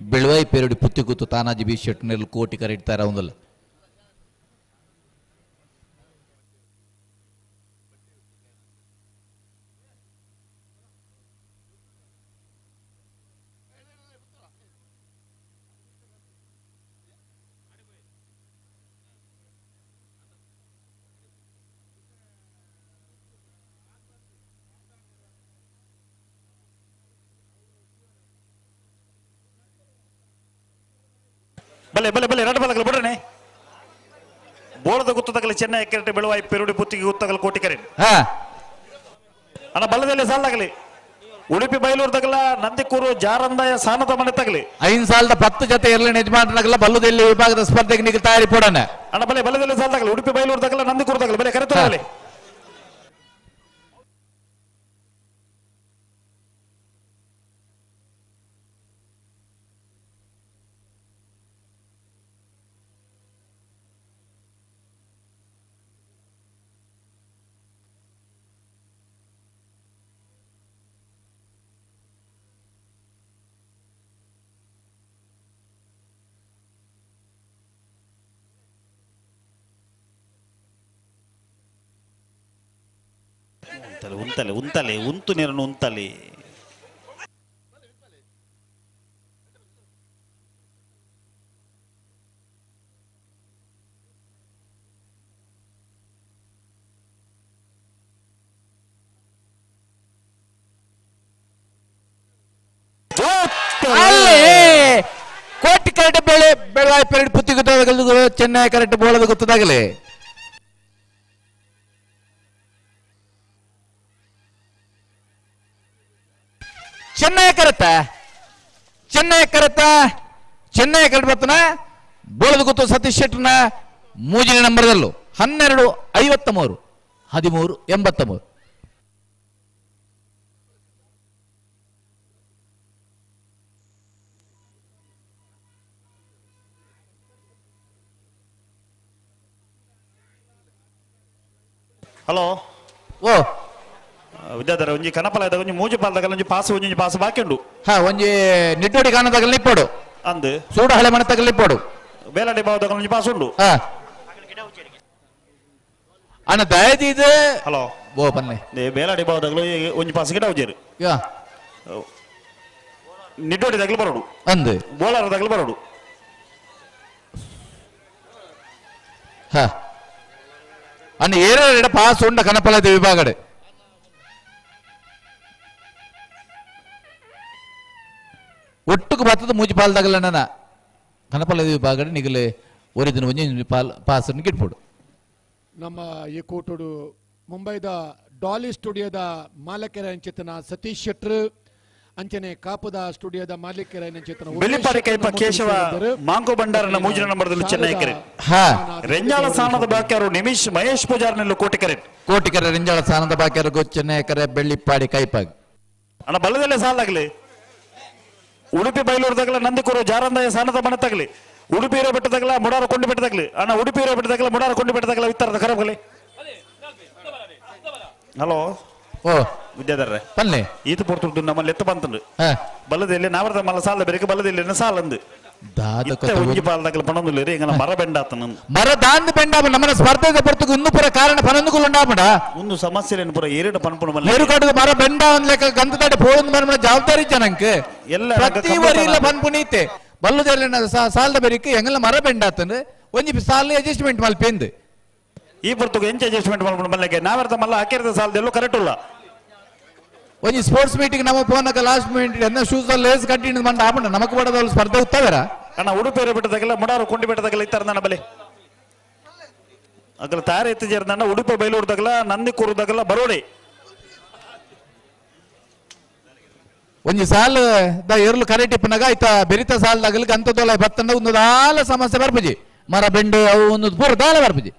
ಬೆಳವಾಯಿ ಪೇರಡಿ ಪುತ್ತಿ ಗುತ್ತು ತಾನಾಜಿ ಬಿ ಶೆಟ್ಟನಲ್ಲಿ ಕೋಟಿ ಕರೆಡ್ತಾ ಒಂದಲ್ಲ
ಬಲೆ ಬಲೆ ಬಲೆ ರಡ್ ಬಲಗಲು ಬಿಡ್ರಣೆ ಬೋಳದ ಗುತ್ತದಗಲಿ ಚೆನ್ನೈ ಕೆರಟೆ ಬೆಳುವಾಯಿ ಪೆರುಡಿ ಪುತ್ತಿಗೆ ಗುತ್ತಗಲು ಕೋಟಿ ಕರೆ ಅಣ್ಣ ಬಲ್ಲದಲ್ಲಿ ಸಾಲಾಗಲಿ ಉಡುಪಿ ಬೈಲೂರು ತಗಲ ನಂದಿಕೂರು ಜಾರಂದಾಯ ಸಾನದ ಮನೆ ತಗಲಿ
ಐದು ಸಾಲದ 10 ಜೊತೆ ಇರಲಿ ಯಜಮಾನನಾಗಲ್ಲ ಬಲ್ಲದಲ್ಲಿ ವಿಭಾಗದ ಸ್ಪರ್ಧೆಗೆ ನೀವು ತಯಾರಿ ಪೋಡೋಣ
ಅಣ್ಣ ಬಲೆ ಬಲ್ಲದಲ್ಲಿ ಸಾಲ ಉಡುಪಿ ಬೈಲೂರು ತಗಲ ನಂದಿಕೂರು ತಗಲಿ ಬಲೆ ಕರೆತರಲಿ ಉಂತಲೆ ಉಂತಲೆ ಉಂತಲೆ ಉಂತು ನೀರನ್ನು ಉಂತಲೆ
ಅಲ್ಲೇ ಕೋಟಿ ಕರೆಕ್ಟ್ ಬೆಳೆ ಬೆಳಗಾವಿ ಪೆರಡ್ ಪುತ್ತಿ ಗೊತ್ತಾಗಲು ಚೆನ್ನೈ ಕರೆಕ್ಟ್ ಬೋಳದ ಗೊತ್ತದಾಗಲಿ ಚೆನ್ನೈ ಕರೆತ ಚೆನ್ನೈ ಕರೆತ ಚೆನ್ನೈ ಕರೆಕ್ಟ್ ಬರ್ತನ ಬೋಳದ ಗೊತ್ತು ಸತೀಶ್ ಶೆಟ್ಟರ್ನ ಮೂಜಿನ ನಂಬರ್ದಲ್ಲೂ 12 53 13 83.
ಹಲೋ
ಓ
ವಿದ್ಯಾಧರ ಒಂಜಿ ಕನಪಲ ಒಂಜಿ ಮೂಜಿ ಪಾಲ್ದಾಗ ಒಂಜಿ ಪಾಸ್ ಒಂಜಿ ಪಾಸ್ ಬಾಕಿ ಉಂಡು.
ಹಾ ಒಂಜಿ ನಿಟ್ಟೋಡಿ ಕಾಣದಾಗಲ್ ನಿಪ್ಪೋಡು
ಅಂದ್
ಸೂಡ ಹಳೆ ಮನೆ ತಗಲ್ ನಿಪ್ಪೋಡು
ಬೇಲಾಡಿ ಬಾವದಾಗ ಒಂಜಿ ಪಾಸ್ ಉಂಡು.
ಹಾ ಅಣ್ಣ ದಯದೀದು.
ಹಲೋ
ಓ ಬನ್ನಿ
ಬೇಲಾಡಿ ಬಾವದಾಗಲು ಒಂಜಿ ಪಾಸ್ ಗಿಡ ಉಜೇರು.
ಯಾ
ನಿಟ್ಟೋಡಿ ತಗಲು ಬರೋಡು
ಅಂದ್
ಬೋಳಾರ ತಗಲು ಬರೋಡು.
ಹಾ ಅಣ್ಣ ಏರ ಪಾಸ್ ಉಂಡ ಕನಪಲದ ವಿಭಾಗಡೆ ಒಟ್ಟುಕು ಬತ್ತದ ಮೂಜಿ ಪಾಲ್ದಾಗಲ ನನ್ನ ಕನಪಲದ ವಿಭಾಗಡೆ ನಿಗಲೆ ಒರಿದಿನ ಒಂಜಿ ಪಾಲ್ ಪಾಸನ್ನು ಗಿಟ್ಪೋಡು.
ನಮ್ಮ ಈ ಕೂಟುಡು ಮುಂಬೈದ ಡಾಲಿ ಸ್ಟುಡಿಯೋದ ಮಾಲಕರ ಅಂಚಿತನ ಸತೀಶ್ ಶೆಟ್ರು ಅಂಚನೆ ಕಾಪುದ ಸ್ಟುಡಿಯೋದ ಮಾಲೀಕರ ಅಂಚಿತನ
ಬೆಳ್ಳಿಪಾಡಿ ಕೈಪ ಕೇಶವ ಮಾಂಕು ಭಂಡಾರನ ಮೂಜಿನ ನಂಬರ್ದಲ್ಲಿ ಚೆನ್ನೈ ಕೆರೆ.
ಹಾ
ರೆಂಜಾಳ ಸ್ಥಾನದ ಬಾಕಿಯವರು ನಿಮಿಷ್ ಮಹೇಶ್ ಪೂಜಾರ್ನೆಲ್ಲ ಕೋಟಿಕೆರೆ.
ಕೋಟಿಕೆರೆ ರೆಂಜಾಳ ಸ್ಥಾನದ ಬಾಕಿಯವರು ಚೆನ್ನೈ ಕೆರೆ ಬೆಳ್ಳಿಪಾಡಿ ಕೈಪಾಗ್.
ಅಣ್ಣ ಬಲ್ಲದಲ್ಲೇ ಸಾಲಾಗ್ಲಿ ಉಡುಪಿ ಬೈಲೂರು ತಗಲ ನಂದಿಕೂರು ಜಾರಂದಾಯ ಸ್ಥಾನದ ಮನೆ ತಗಲಿ ಉಡುಪಿ ಇರೋ ಬೆಟ್ಟ ತಗಲ ಮುಡಾರ ಕೊಂಡಿ ಬೆಟ್ಟ ತಗಲಿ ಅಣ್ಣ ಉಡುಪಿ ಇರೋ ಬೆಟ್ಟ ತಗಲ ಮುಡಾರ ಕೊಂಡಿ ಬೆಟ್ಟ ತಗಲ ಇತ್ತಾರದ ಕರಬಗಲಿ. ಹಲೋ
ಓ
ವಿದ್ಯಾಧರ್ರೆ
ಪಲ್ಲೆ
ಈತ ಪೊರ್ತುಂಡು ನಮ್ಮಲ್ಲಿ ಎತ್ತ ಬಂತಂಡು ಬಲ್ಲದಲ್ಲಿ ನಾವರದ ಮಲ್ಲ ಸಾಲ ಬೆರಕೆ ಬಲ್ಲದಲ್ಲಿ ಸಾಲಂದು ಇತ್ತೆ ಒಂಜಿ ಪಾಲ್ದಾಗಲ ಪಣೊಂದುಲ್ಲೇರಿ ಎಂಗನ ಮರ ಬೆಂಡಾತನ
ಮರ ದಾಂದು ಬೆಂಡಾಪ ನಮ್ಮನ ಸ್ಪರ್ಧೆದ ಪೊರ್ತುಗು ಇನ್ನೂ ಪೂರ ಕಾರಣ ಪನೊಂದುಕುಲು ಉಂಡಾಪಡ
ಒಂದು ಸಮಸ್ಯೆ ಪೂರ ಏರಿಡ ಪನ್ಪುಣ ಮಲ್ಲ
ಏರು ಕಡುಗ ಮರ ಬೆಂಡ ಒಂದ್ ಲೆಕ್ಕ ಗಂಧದಾಟ ಪೋಳೊಂದು ಮರ ಜವಾಬ್ದಾರಿ ಜನಂಕ್
ಎಲ್ಲ
ಪ್ರತಿ ವರಿಲ್ಲ ಪನ್ಪುನೀತೆ ಬಲ್ಲದೆಲ್ಲ ಸಾಲದ ಬೆರಿಕೆ ಎಂಗಲ ಮರ ಬೆಂಡಾತಂದು ಒಂಜಿ ಸಾಲ ಅಡ್ಜಸ್ಟ್ಮೆಂಟ್ ಮಲ್ಪೆಂದು
ಈ ಪೊರ್ತುಗು ಎಂಚ ಅಡ್ಜಸ್ಟ್ಮೆಂಟ್ ಮಲ್ಪುಣ ಮಲ್ಲಕ್ಕೆ ನಾವರ್ದ ಮಲ್ಲ ಹಾಕಿರದ ಸಾಲದೆಲ್ಲೂ ಕರೆಕ್ಟ್ ಉಲ್ಲ.
ಒಂಜಿ ಸ್ಪೋರ್ಟ್ಸ್ ಮೀಟಿಂಗ್ ನಮ್ಮ ಫೋನಕ ಲಾಸ್ಟ್ ಮಿನಿಟ್ ಎನ್ನ ಶೂಸ್ ಲೇಸ್ ಕಂಟಿನ್ಯೂ ಮಂಡ ಆಪಂಡ ನಮಕ್ ಬಡದವ್ರು ಸ್ಪರ್ಧೆ ಉತ್ತವರ
ಅಣ್ಣ ಉಡುಪಿ ಬೆಟ್ಟದಾಗಲ್ಲ ಮುಡಾರು ಕೊಂಡಿ ಬೆಟ್ಟದಾಗಲ್ಲ ಇತ್ತಾರ ನನ್ನ ಬಲೆ ಅಗಲ ತಾರ ಎತ್ತು ಜೇರ್ದಣ್ಣ ಉಡುಪಿ ಬೈಲೂರ್ದಾಗಲ ನಂದಿಕೂರ್ದಾಗಲ ಬರೋಡೆ
ಒಂಜಿ ಸಾಲ್ the ಎರ್ಲು ಕರೆಕ್ಟ್ ಇಪ್ಪನಾಗ ಆಯ್ತಾ ಬೆರಿತ ಸಾಲ್ದಾಗಲಿ ಗಂತದೊಲ ಬತ್ತಂಡ ಒಂದು ದಾಲ ಸಮಸ್ಯೆ ಬರ್ಪುಜಿ ಮರ ಬೆಂಡು ಅವು ಒಂದು ಪೂರ ದಾಲ ಬರ್ಪುಜಿ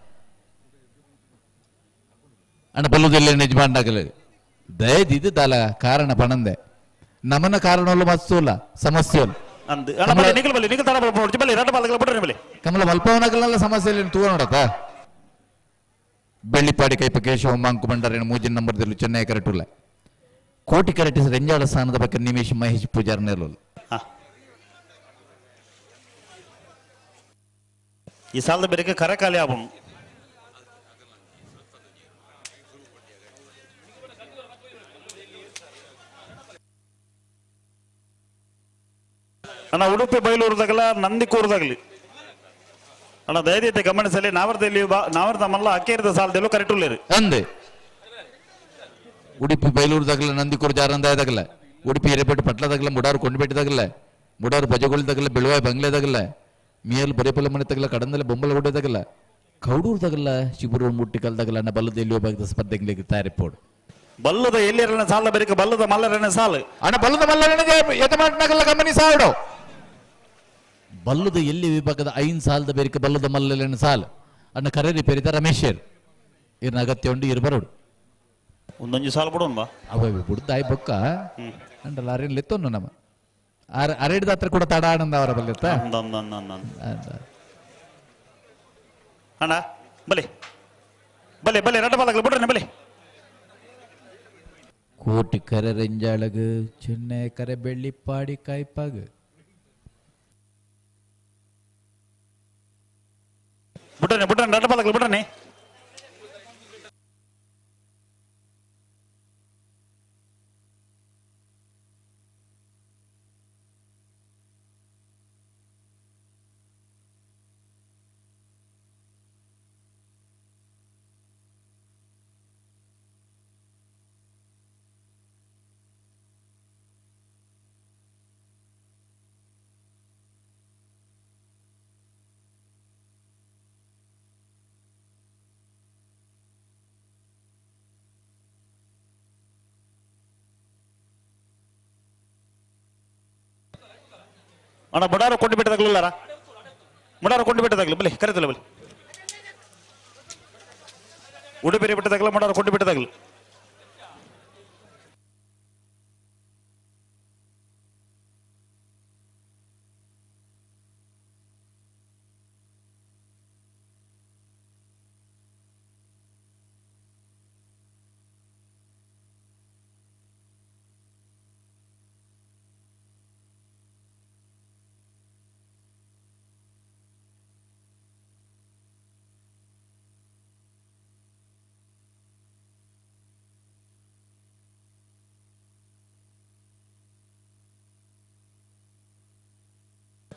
ಅಣ್ಣ ಬಲ್ಲುದೆಲ್ಲ ನಿಜಮಾಂಡಾಗಲಿ ದಯದಿದ್ದು ದಾಲ ಕಾರಣ ಪಣಂದೆ ನಮನ ಕಾರಣವಲ್ಲ ಮಸ್ತೂಲ ಸಮಸ್ಯೆ ಕಮಲ ಮಲ್ಪವನಗಲೆಲ್ಲ ಸಮಸ್ಯೆ ತೂ ನೋಡತ್ತ ಬೆಳ್ಳಿಪಾಡಿ ಕೈಪ ಕೇಶವ ಮಾಂಕು ಬಂಡಾರಿನ ಮೂಜಿನ ನಂಬರ್ದಲ್ಲಿ ಚೆನ್ನೈ ಕರೆಟುಲ್ಲ ಕೋಟಿ ಕರೆಟಿ ರೆಂಜಾಳ ಸ್ಥಾನದ ಬಗ್ಗೆ ನಿಮೇಶ್ ಮಹೇಶ್ ಪೂಜಾರ್ ನೆರಳು.
ಈ ಸಾಲದ ಬೇರೆ ಕರಕಾಲಿ ಆಬನು ಅಣ್ಣ ಉಡುಪಿ ಬೈಲೂರ್ದಾಗಲ ನಂದಿಕೂರ್ದಾಗಲಿ ಅಣ್ಣ ದಯದೀತೆ ಗಮನಿಸಲಿ ನಾವರ್ದಲ್ಲಿ ನಾವರ್ದ ಮಲ್ಲ ಅಕ್ಕೇರಿದ ಸಾಲದಲ್ಲೂ ಕರೆಕ್ಟ್ ಉಳ್ಳೇರಿ
ಅಂದೆ ಉಡುಪಿ ಬೈಲೂರ್ದಾಗಲ ನಂದಿಕೂರು ಜಾರಂದಾಯದಾಗಲ ಉಡುಪಿ ಹಿರೇಪೇಟೆ ಪಟ್ಲದಾಗಲ ಮುಡಾರು ಕೊಂಡುಪೇಟೆದಾಗಲ ಮುಡಾರು ಬಜಗೋಳಿದಾಗಲ ಬೆಳುವಾಯಿ ಬಂಗ್ಲೆದಾಗಲ ಮೇಲ್ ಬರೇಪಲ್ಲ ಮನೆ ತಗಲ ಕಡಂದಲ ಬೊಂಬಲ ಗುಡ್ಡೆದಾಗಲ ಕೌಡೂರ್ದಾಗಲ ಶಿಬುರು ಮುಟ್ಟಿಕಲ್ದಾಗಲ ಅಣ್ಣ ಬಲ್ಲದ ಎಲ್ಲಿ ಹೋಗದ ಸ್ಪರ್ಧೆಗಳಿಗೆ ತಯಾರಿಪೋಡು
ಬಲ್ಲದ ಎಲ್ಲಿರನ ಸಾಲ ಬೆರಕೆ ಬಲ್ಲದ ಮಲ್ಲರನ ಸಾಲು
ಅಣ್ಣ ಬಲ್ಲದ ಮಲ್ಲರನ ಯಜಮಾನಗಲ್ಲ ಗಮನಿಸಾಡು ಬಲ್ಲದ ಎಲ್ಲಿ ವಿಭಾಗದ ಐನ್ ಸಾಲದ ಬೇರಿಕೆ ಬಲ್ಲದ ಮಲ್ಲರನ ಸಾಲು ಅಣ್ಣ ಕರೆರಿ ಪೆರಿದ ರಮೇಶರ್ ಇರ್ನ ಅಗತ್ಯ ಉಂಡು ಇರ್ ಬರೋಡು
ಒಂದೊಂದು ಸಾಲ ಬಿಡೋಣ ಬಾ
ಅವ ಬುಡ್ದಾಯ್ ಬೊಕ್ಕ ಅಂಡಲ್ಲ ಅರೇನ್ ಲೆತ್ತೊನ್ನು ನಮ್ಮ ಅರೇಡ್ದ ಹತ್ರ ಕೂಡ ತಡ ಆನಂದ ಅವರ ಬಲ್ಲೆತ್ತ
ಅಣ್ಣ ಬಲೆ ಬಲೆ ಬಲೆ ರಡ್ಡ ಬಾಲಗಲ ಬಿಡ್ರಿ ಬಲೆ
ಕೋಟಿ ಕರೆ ರೆಂಜಾಳಗು ಚೆನ್ನೈ ಕರೆ ಬೆಳ್ಳಿಪಾಡಿ ಕಾಯ್ಪಾಗ
ಬಿಡ್ರಿ ಬಿಡ್ರಿ ರಡ್ಡ ಬಾಲಗಲ ಬಿಡ್ರಿ. ಅಣ್ಣ ಬಡಾರ ಕೊಂಡು ಬಿಟ್ಟದಾಗ್ಲಿಲ್ಲಾರ ಮುಡಾರ ಕೊಂಡು ಬಿಟ್ಟದಾಗ್ಲಿ ಬಲಿ ಕರೆತಲ್ಲ ಬಲಿ ಉಡುಪಿರಿ ಬಿಟ್ಟದಾಗಲ ಮುಡಾರ ಕೊಂಡು ಬಿಟ್ಟದಾಗ್ಲಿ.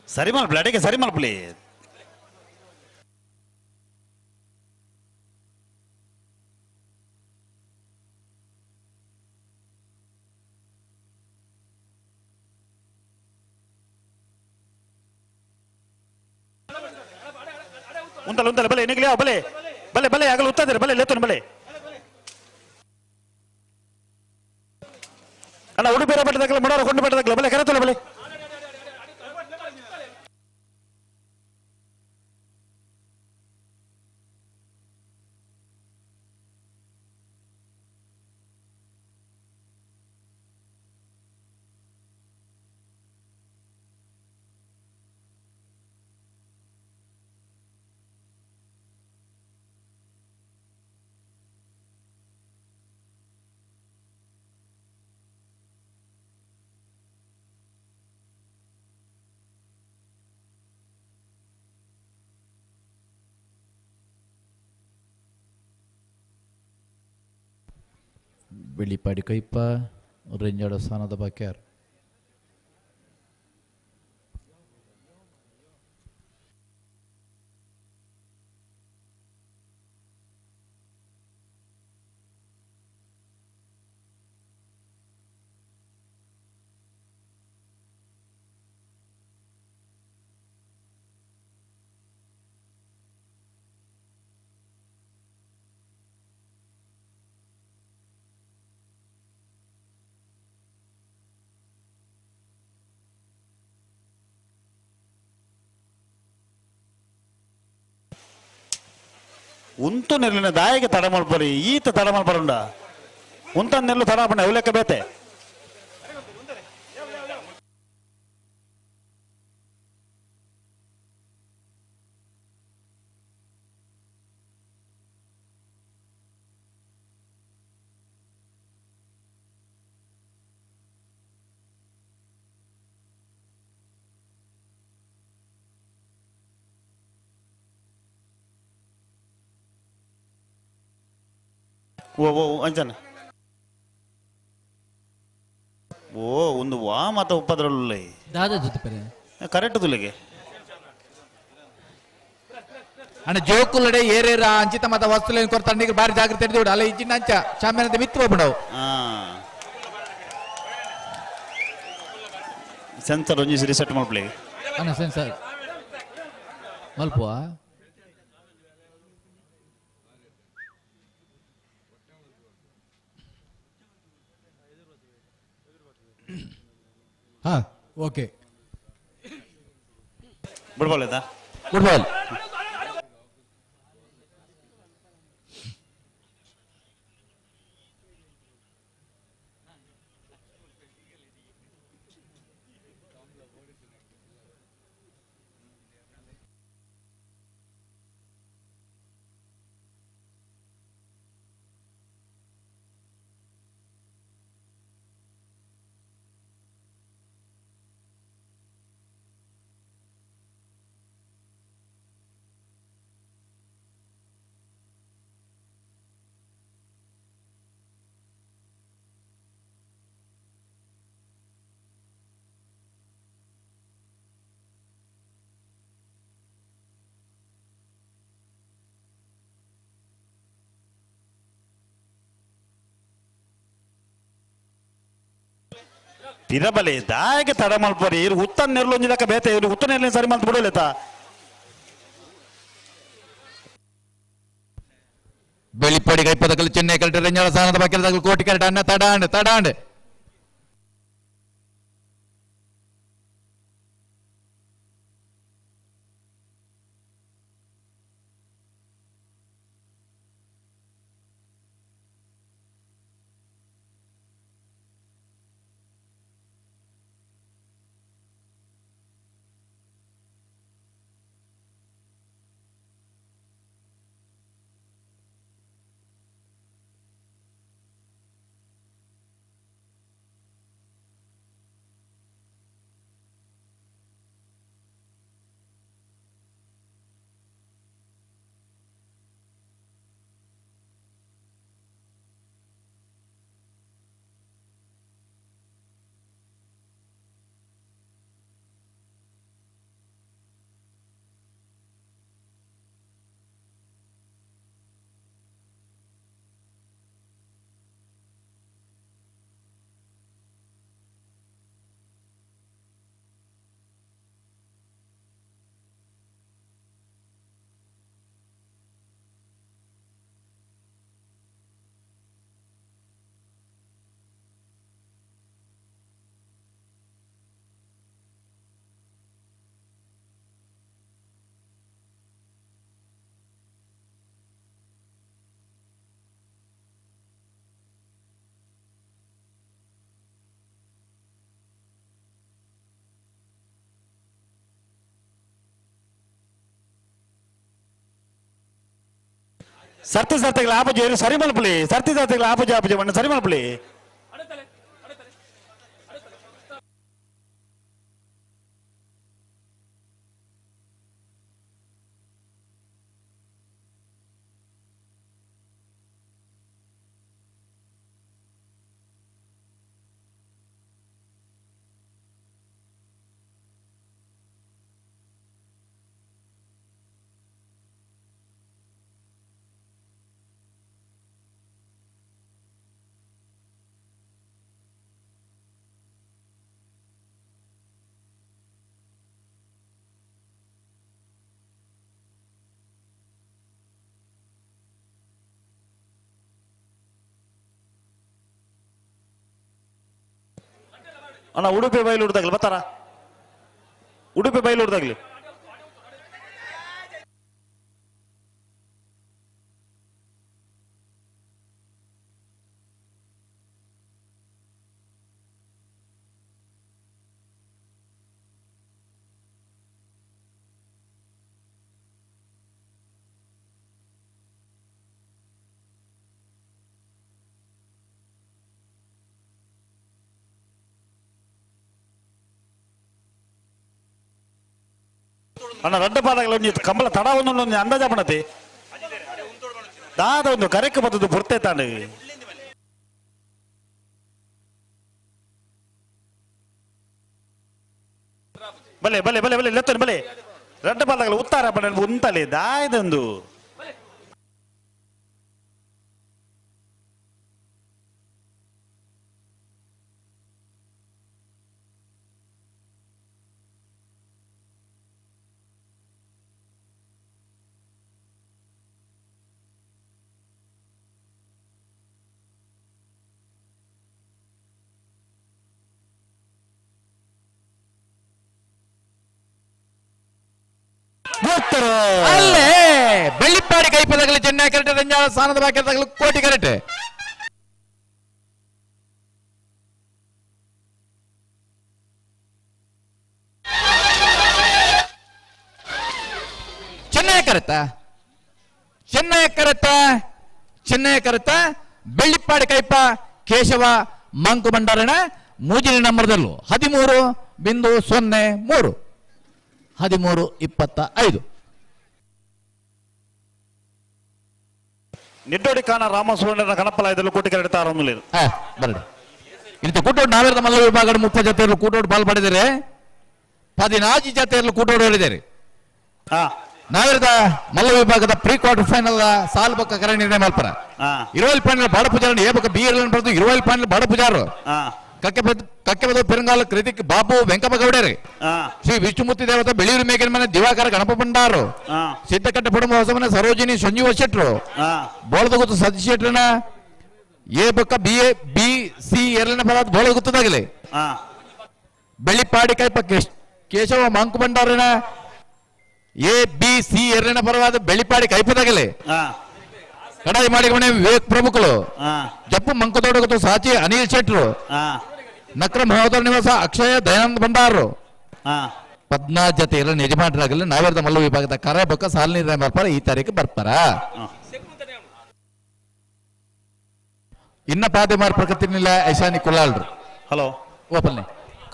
ಸರಿ ಮಲ್ಪಲೆ ಅಡಿಗೆ ಸರಿ ಮಲ್ಪಲಿ ಉಂತಲ್ಲ ಉಂತಲ್ಲ ಬಲೆ ನಿಗಲಿ ಬಲೆ ಬಲೆ ಬಲೆ ಆಗಲು ಉತ್ತದೆ ಬಲೆ ಲೇತನು ಬಲೆ ಅಣ್ಣ ಉಡುಪೇರ ಬೆಟ್ಟದಾಗಲ ಮಡೋರ ಕೊಂಡು ಬೆಟ್ಟದಾಗಲ ಬಲೆ ಕರೆತಲ್ಲ ಬಲೆ
ಬೆಳ್ಳಿಪಾಡಿ ಕೈಪ ರೆಂಜಾಡ ಸ್ಥಾನದ ಬಾಕ್ಯಾರ್
ಉಂತು ನೆಲ್ಲಿನ ದಾಯಿಗೆ ತಡ ಮಲ್ಪರಿ ಈತ ತಡ ಮಲ್ಪರುಂಡ ಉಂತ ನೆಲ್ಲು ತಡ ಪಂಡ ಅವು ಲೆಕ್ಕ ಬೇತೆ ಓ ಓ ಅಂಚನ ಓ ಒಂದು ವಾ ಮಾತ ಉಪ್ಪದ್ರಲ್ಲೇ
ದಾದ ಜೊತೆ ಪರೆ
ಕರೆಕ್ಟ್ ತುಲಿಗೆ
ಅಣ್ಣ ಜೋಕುಲಡೆ ಏರೇರ ಅಂಚಿತ ಮತ ವಸ್ತುಲೇನು ಕೊರ್ತಾಂಡಿಗೆ ಬಾರಿ ಜಾಗ್ರತೆ ಹಿಡಿದು ಅಲ್ಲ ಇಜ್ಜಿನ ಅಂಚ ಚಾಮ್ಯಾನದ ಮಿತ್ರ ಹೋಗ್ಬಿಡವು
ಸೆನ್ಸರ್ ಒಂಜಿ ರಿಸೆಟ್ ಮಾಡ್ಲಿ
ಅಣ್ಣ ಸೆನ್ಸರ್ ಮಲ್ಪುವ
ಹಾ ಓಕೆ
ಬಿಡ್ಬಾಲ್ ಆಯ್ತಾ
ಗುಡ್ ಬಾಲ್
ಪಿರಬಲೆ ದಾಯಗೆ ತಡ ಮಲ್ಪರಿ ಇರು ಉತ್ತನ ನೆರ್ಲು ಒಂಜಿ ಲೆಕ್ಕ ಬೇತೆ ಇರು ಉತ್ತನ ನೆರ್ಲಿನ ಸರಿ ಮಲ್ತ್ ಬಿಡೋಲೆತ
ಬೆಳಿಪಡಿ ಕೈಪದಕಲ್ ಚೆನ್ನೈ ಕರೆಕ್ಟ್ ರೆಂಜಾಳ ಸ್ಥಾನದ ಬಾಕಿರದಾಗಲು ಕೋಟಿ ಕರೆಕ್ಟ್ ಅನ್ನ ತಡಾಂಡ್ ತಡಾಂಡ್
ಸರ್ತಿ ಸರ್ತಿಗಳ ಆಪಜೆ ಸರಿ ಮಲ್ಪಲಿ ಸರ್ತಿ ಸರ್ತಿಗಳ ಆಪಜೆ ಆಪಜೆ ಮಣ್ಣು ಸರಿ ಮಲ್ಪಲಿ ಅಣ್ಣ ಉಡುಪಿ ಬೈಲೂರ್ದಾಗ್ಲಿ ಬರ್ತಾರ ಉಡುಪಿ ಬೈಲೂರ್ದಾಗ್ಲಿ ಅಣ್ಣ ರಡ್ಡ ಪಾದಗಳ ಒಂಜಿ ಕಂಬಳ ತಡ ಒಂದು ಒಂಜಿ ಅಂದಾಜ ಪಣತಿ ದಾದ ಒಂದು ಕರೆಕ್ ಬತ್ತದು ಬುರ್ತೆ ತಾಂಡು ಬಲೆ ಬಲೆ ಬಲೆ ಬಲೆ ಲೆತ್ತನು ಬಲೆ ರಡ್ಡ ಪಾದಗಳ ಉತ್ತಾರ ಪಣ ಉಂತಲೆ ದಾಯದಂದು
ಅಲ್ಲೇ ಬೆಳ್ಳಿಪ್ಪಾಡಿ ಕೈಪದಗಲಿ ಚೆನ್ನೈ ಕರೆಕ್ಟ್ ರಂಜಾಳ ಸ್ಥಾನದ ಬಾಕಿ ಕೋಟಿ ಕರೆಕ್ಟ್ ಚೆನ್ನೈ ಕರೆತ ಚೆನ್ನೈ ಕರೆತ ಚೆನ್ನೈ ಕರೆತ ಬೆಳ್ಳಿಪ್ಪಾಡಿ ಕೈಪ ಕೇಶವ ಮಂಕು ಭಂಡಾರಣ ಮೂಜಿನ ನಂಬರ್ದಲ್ಲೂ 13.03 13.25.
ನಿಡ್ಡೋಡಿ ಕಾನ ರಾಮಸುವರ್ಣ ಕಣಪ್ಪಲಾಯದಲ್ಲೂ ಕೋಟಿ ಕರೆಕ್ಟ್ ತಾರೊಂದು
ಬರಡಿ ಇಂತ ಕೂಟೋಡು ನಾವೇರದ ಮಲ್ಲ ವಿಭಾಗ 30 ಜೊತೆಯಲ್ಲೂ ಕೂಟೋಡು ಬಾಲ್ ಪಡೆದರೆ 14 ಜೊತೆಯಲ್ಲೂ ಕೂಟೋಡು ಹೇಳಿದ್ದಾರೆ. ನಾವೇರದ ಮಲ್ಲ ವಿಭಾಗದ ಪ್ರೀ ಕ್ವಾರ್ಟರ್ ಫೈನಲ್ ಸಾಲ್ ಬೊಕ್ಕ ಕರೆ ನಿರ್ಣಯ ಮಲ್ಪರ ಇರುವಲ್ ಫೈನಲ್ ಬಾಡ ಪೂಜಾರ ಎ ಬೊಕ್ಕ ಬಿ ಎಲ್ ಬರೆದು ಇರುವಲ್ ಫೈನಲ್ ಬಾಡ ಪೂಜಾರು ಕಕ್ಕೆಬದ ಪೆರಂಗಾಲ ಕೃತಿಕ್ ಬಾಬು ವೆಂಕಪ್ಪ ಗೌಡರಿ ಶ್ರೀ ವಿಷ್ಣುಮೂರ್ತಿ ದೇವತ ಬೆಳಿಯೂರು ಮೇಗಿನ ಮನೆ ದಿವಾಕರ ಗಣಪ ಭಂಡಾರು ಸಿದ್ದಕಟ್ಟೆ ಪುಡಮ ಹೊಸಮನೆ ಸರೋಜಿನಿ ಸಂಜೀವ ಶೆಟ್ರು ಬೋಳದಗುತ್ತು ಸತೀಶ್ ಶೆಟ್ರನ ಎ ಬೊಕ್ಕ ಬಿ ಎ ಬಿ ಸಿ ಎರಡನೇ ಪದ ಬೋಳದಗುತ್ತದಾಗಲಿ ಬೆಳ್ಳಿಪಾಡಿ ಕೈಪ ಕೇಶವ ಮಾಂಕು ಭಂಡಾರನ ಎ ಬಿ ಸಿ ಎರಡನೇ ಪರವಾದ ಬೆಳ್ಳಿಪಾಡಿ ಕೈಪದಾಗಲಿ ಕಡಾಯಿ ಮಾಡಿ ಮನೆ ವಿವೇಕ್ ಪ್ರಮುಖರು ಜಪ್ಪು ಮಂಕುತೋಡಗುತ್ತು ಸಾಚಿ ಅನಿಲ್ ಶೆಟ್ರು ನಕ್ರ ಮಹೋದರ ನಿವಾಸ ಅಕ್ಷಯ ದಯಾನಂದ ಭಂಡಾರು 14 ಜೊತೆ ಎಲ್ಲ ಯಜಮಾನರಾಗಲಿ ನಾವೇರದ ಮಲ್ಲ ವಿಭಾಗದ ಕರೆ ಬೊಕ್ಕ ಸಾಲ ನಿರ್ಣಯ ಬರ್ಪಾರ ಈ ತಾರೀಕು ಬರ್ಪಾರ ಇನ್ನ ಪಾದೆ ಮಾರ್ ಪ್ರಕೃತಿನಿಲ್ಲ ಐಶಾನಿ ಕುಲಾಲ್ರು.
ಹಲೋ
ಓಪಲ್ನೆ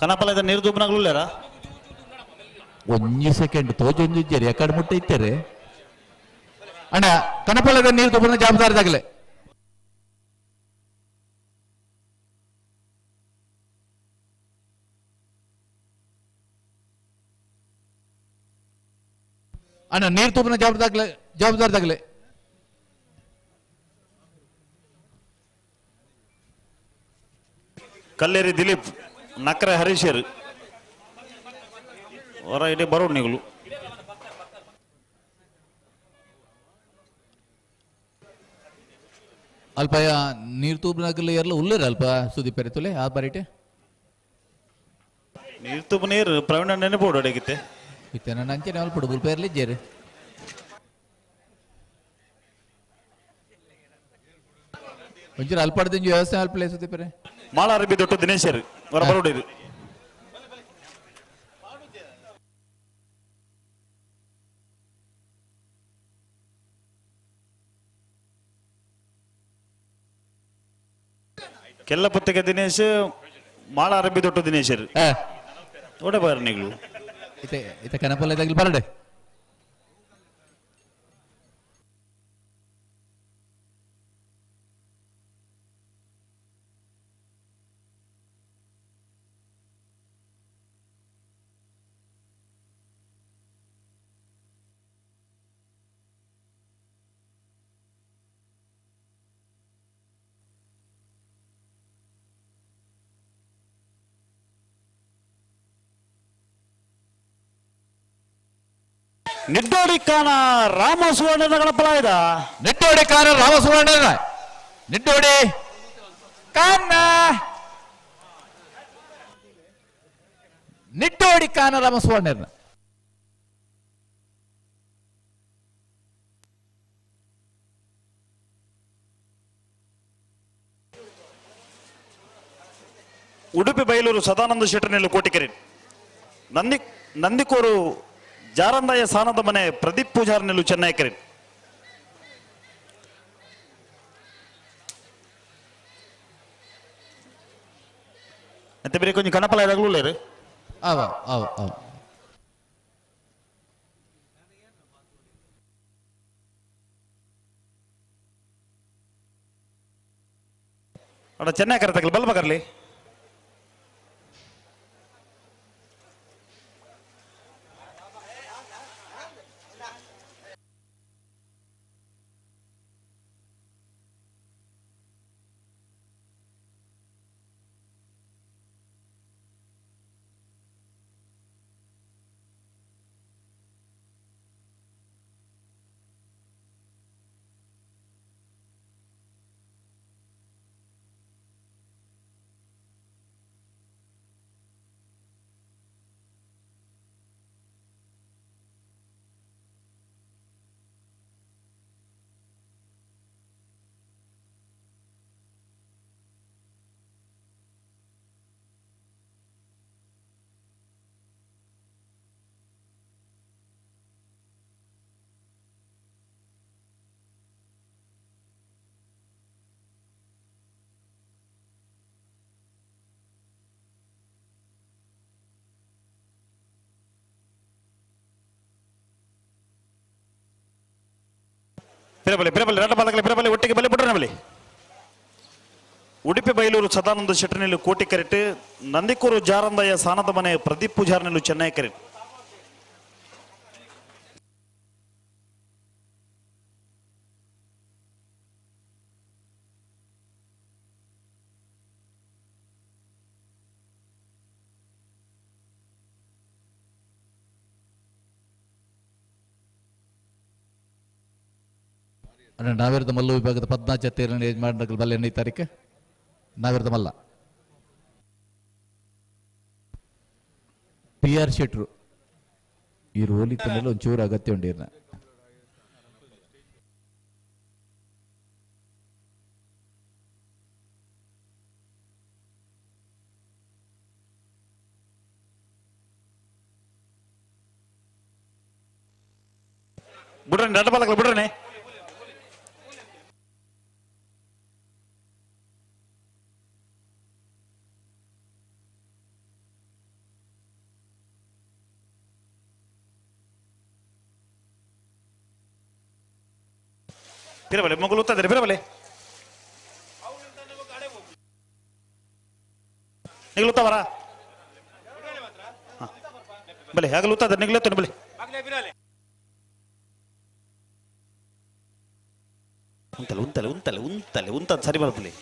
ಕನಪಲದ ನೀರು ದುಬ್ನಗ್ಲುಲ್ಲೇರ
ಒಂಜಿ ಸೆಕೆಂಡ್ ತೋಜೊಂಜಿ ಇದ್ದೀರಿ ಎಕಡೆ ಮುಟ್ಟ ಇತ್ತಾರೆ ಅಣ್ಣ ಕನಪಲದ ನೀರು ದುಬ್ಬನ ಜವಾಬ್ದಾರಿದಾಗಲೇ ಅಣ್ಣ ನೀರು ತುಪ್ಪನ ಜವಾಬ್ದಾರಿದಾಗಲೇ
ಕಲ್ಲೇರಿ ದಿಲೀಪ್ ನಕ್ರೆ ಹರೀಶರ್ ಹೊರ ಇಡೀ ಬರೋಣ ನೀಗಳು
ಅಲ್ಪ ನೀರು ತೂಬ್ನಾಗಲಿ ಎಲ್ಲ ಉಳ್ಳೇರ ಅಲ್ಪ ಸುದೀಪ್ ತುಲೆ ಆ ಬಾರಿಟೆ
ನೀರು ತುಪ್ಪ ನೀರು ಪ್ರವೀಣ ನೆನಪೋಡು ಅಡಗಿತ್ತೆ
ಇತ್ತೆ ನನ್ನ ಅಂಚನೆ ಅಲ್ಪ ಬುಲ್ಪೇರ್ಲಿ ಇಜ್ಜೇರಿ ಒಂಚೂರು ಅಲ್ಪಡ್ದಿಂಜು ವ್ಯವಸ್ಥೆ ಅಲ್ಪಲೇ ಸುದೀಪರೇ
ಮಾಳ ಅರಬಿ ದೊಡ್ಡ ದಿನೇಶರ್ ಹೊರ ಬರೋಡಿರು ಕೆಲ್ಲ ಪುತ್ತಿಗೆ ದಿನೇಶ್ ಮಾಳ ಅರಬಿ ದೊಡ್ಡ ದಿನೇಶರ್ ಓಡೆ ಬಾರ ನಿಗ್ಲು
ಇತ್ತೆ ಇತ್ತೆ ಕನಪಲ್ಲ ಇದಾಗಲಿ ಬರಡೆ
ನಿಡ್ಡೋಡಿ ಕಾನ ರಾಮ ಸುವರ್ಣ ಗಣಪಲಾಯ್ದ
ನಿಡ್ಡೋಡಿ ಕಾನ ರಾಮ ಸುವರ್ಣ ನಿಡ್ಡೋಡಿ ಕಾನ ನಿಡ್ಡೋಡಿ ಕಾನ ರಾಮ ಸುವರ್ಣ
ಉಡುಪಿ ಬೈಲೂರು ಸದಾನಂದ ಶೆಟ್ಟರ್ನೆಲ್ಲು ಕೋಟಿಕೆರೆ ನಂದಿ ನಂದಿಕೋರು ಜಾರಂದಾಯ ಸಾನದ ಮನೆ ಪ್ರದೀಪ್ ಪೂಜಾರ್ನೆಲ್ಲು ಚೆನ್ನೈಕೆರೆ ಮತ್ತೆ ಬೇರೆ ಕೊಂಚ ಕನಪಲ ಇದಾಗಲೂ
ಅವ ಅವ ಅವ
ಅಡ ಚೆನ್ನೈ ಕರೆ ತಗಲಿ ಬಲ್ ಬಕರ್ಲಿ ಪಿರಬಲಿ ಪಿರಬಲಿ ರಡ್ಡ ಬಾಲಕಲಿ ಪಿರಬಲಿ ಒಟ್ಟಿಗೆ ಬಲಿ ಬಿಡ್ರೆ ಬಲಿ ಉಡುಪಿ ಬೈಲೂರು ಸದಾನಂದ ಶೆಟ್ಟರ್ನೆಲ್ಲು ಕೋಟಿ ಕರೆಟ್ ನಂದಿಕೂರು ಜಾರಂದಯ್ಯ ಸಾನದ ಮನೆ ಪ್ರದೀಪ್ ಪೂಜಾರ್ನೆಲ್ಲು ಚೆನ್ನೈ ಕರೆಟ್
ನಾವೇರದ ಮಲ್ಲು ವಿಭಾಗದ 14 ಜತೆಯನ್ನು ಯಜಮಾನರ ಬಲ್ಲೆ ಈ ತಾರೀಕು ನಾವೇರದ ಮಲ್ಲ ಪಿ ಆರ್ ಶೆಟ್ರು ಈ ರೋಲಿ ತಂಡಲ್ಲಿ ಒಂಚೂರು ಅಗತ್ಯ ಉಂಡಿರ್ನ
ಬಿಡ್ರಣೆ ರಡ್ಡ ಬಾಲಕಲಿ ಬಿಡ್ರಣೆ ಪಿರಬಲೆ ಮಗುಲು ಉತ್ತದೆ ಪಿರಬಲೆ ನಿಗ್ಲುತ್ತವರ ಬಲೆ ಆಗಲು ಉತ್ತದೆ ನಿಗ್ಲತ್ತನು ಬಲೆ ಉಂತಲೆ ಉಂತಲೆ ಉಂತಲೆ ಉಂತಲೆ ಉಂತದ್ ಸರಿ ಬರಬಲೆ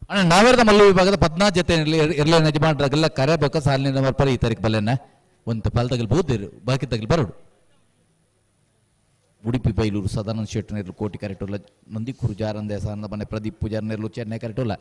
ಅಣ್ಣ ನಾವೇರದ ಮಲ್ಲು ವಿಭಾಗದ 14 ಜೊತೆ ಇರ್ಲೇನ ಯಜಮಾನರಾಗೆಲ್ಲ ಕರೆ ಬೇಕು ಸಾಲಿನ ನಂಬರ್ ಪರ ಈ ತಾರೀಕು ಬಲ್ಲೆನ
ಒಂತ ಪಾಲ್ತಗಲ್ ಬೋದೇರು ಬಾಕಿ ತಗಲ್ ಬರೋಡು. ಉಡುಪಿ ಬೈಲೂರು ಸದಾನಂದ ಶೆಟ್ಟಿ ನೆರ್ಲು ಕೋಟಿ ಕರೆಟುಲ್ಲ, ನಂದಿಕೂರು ಜಾರಂದೆ ಸಾನದ ಮನೆ ಪ್ರದೀಪ್ ಪೂಜಾರ್ ನೆರ್ಲು ಚೆನ್ನೈ ಕರೆಟುಲ್ಲ.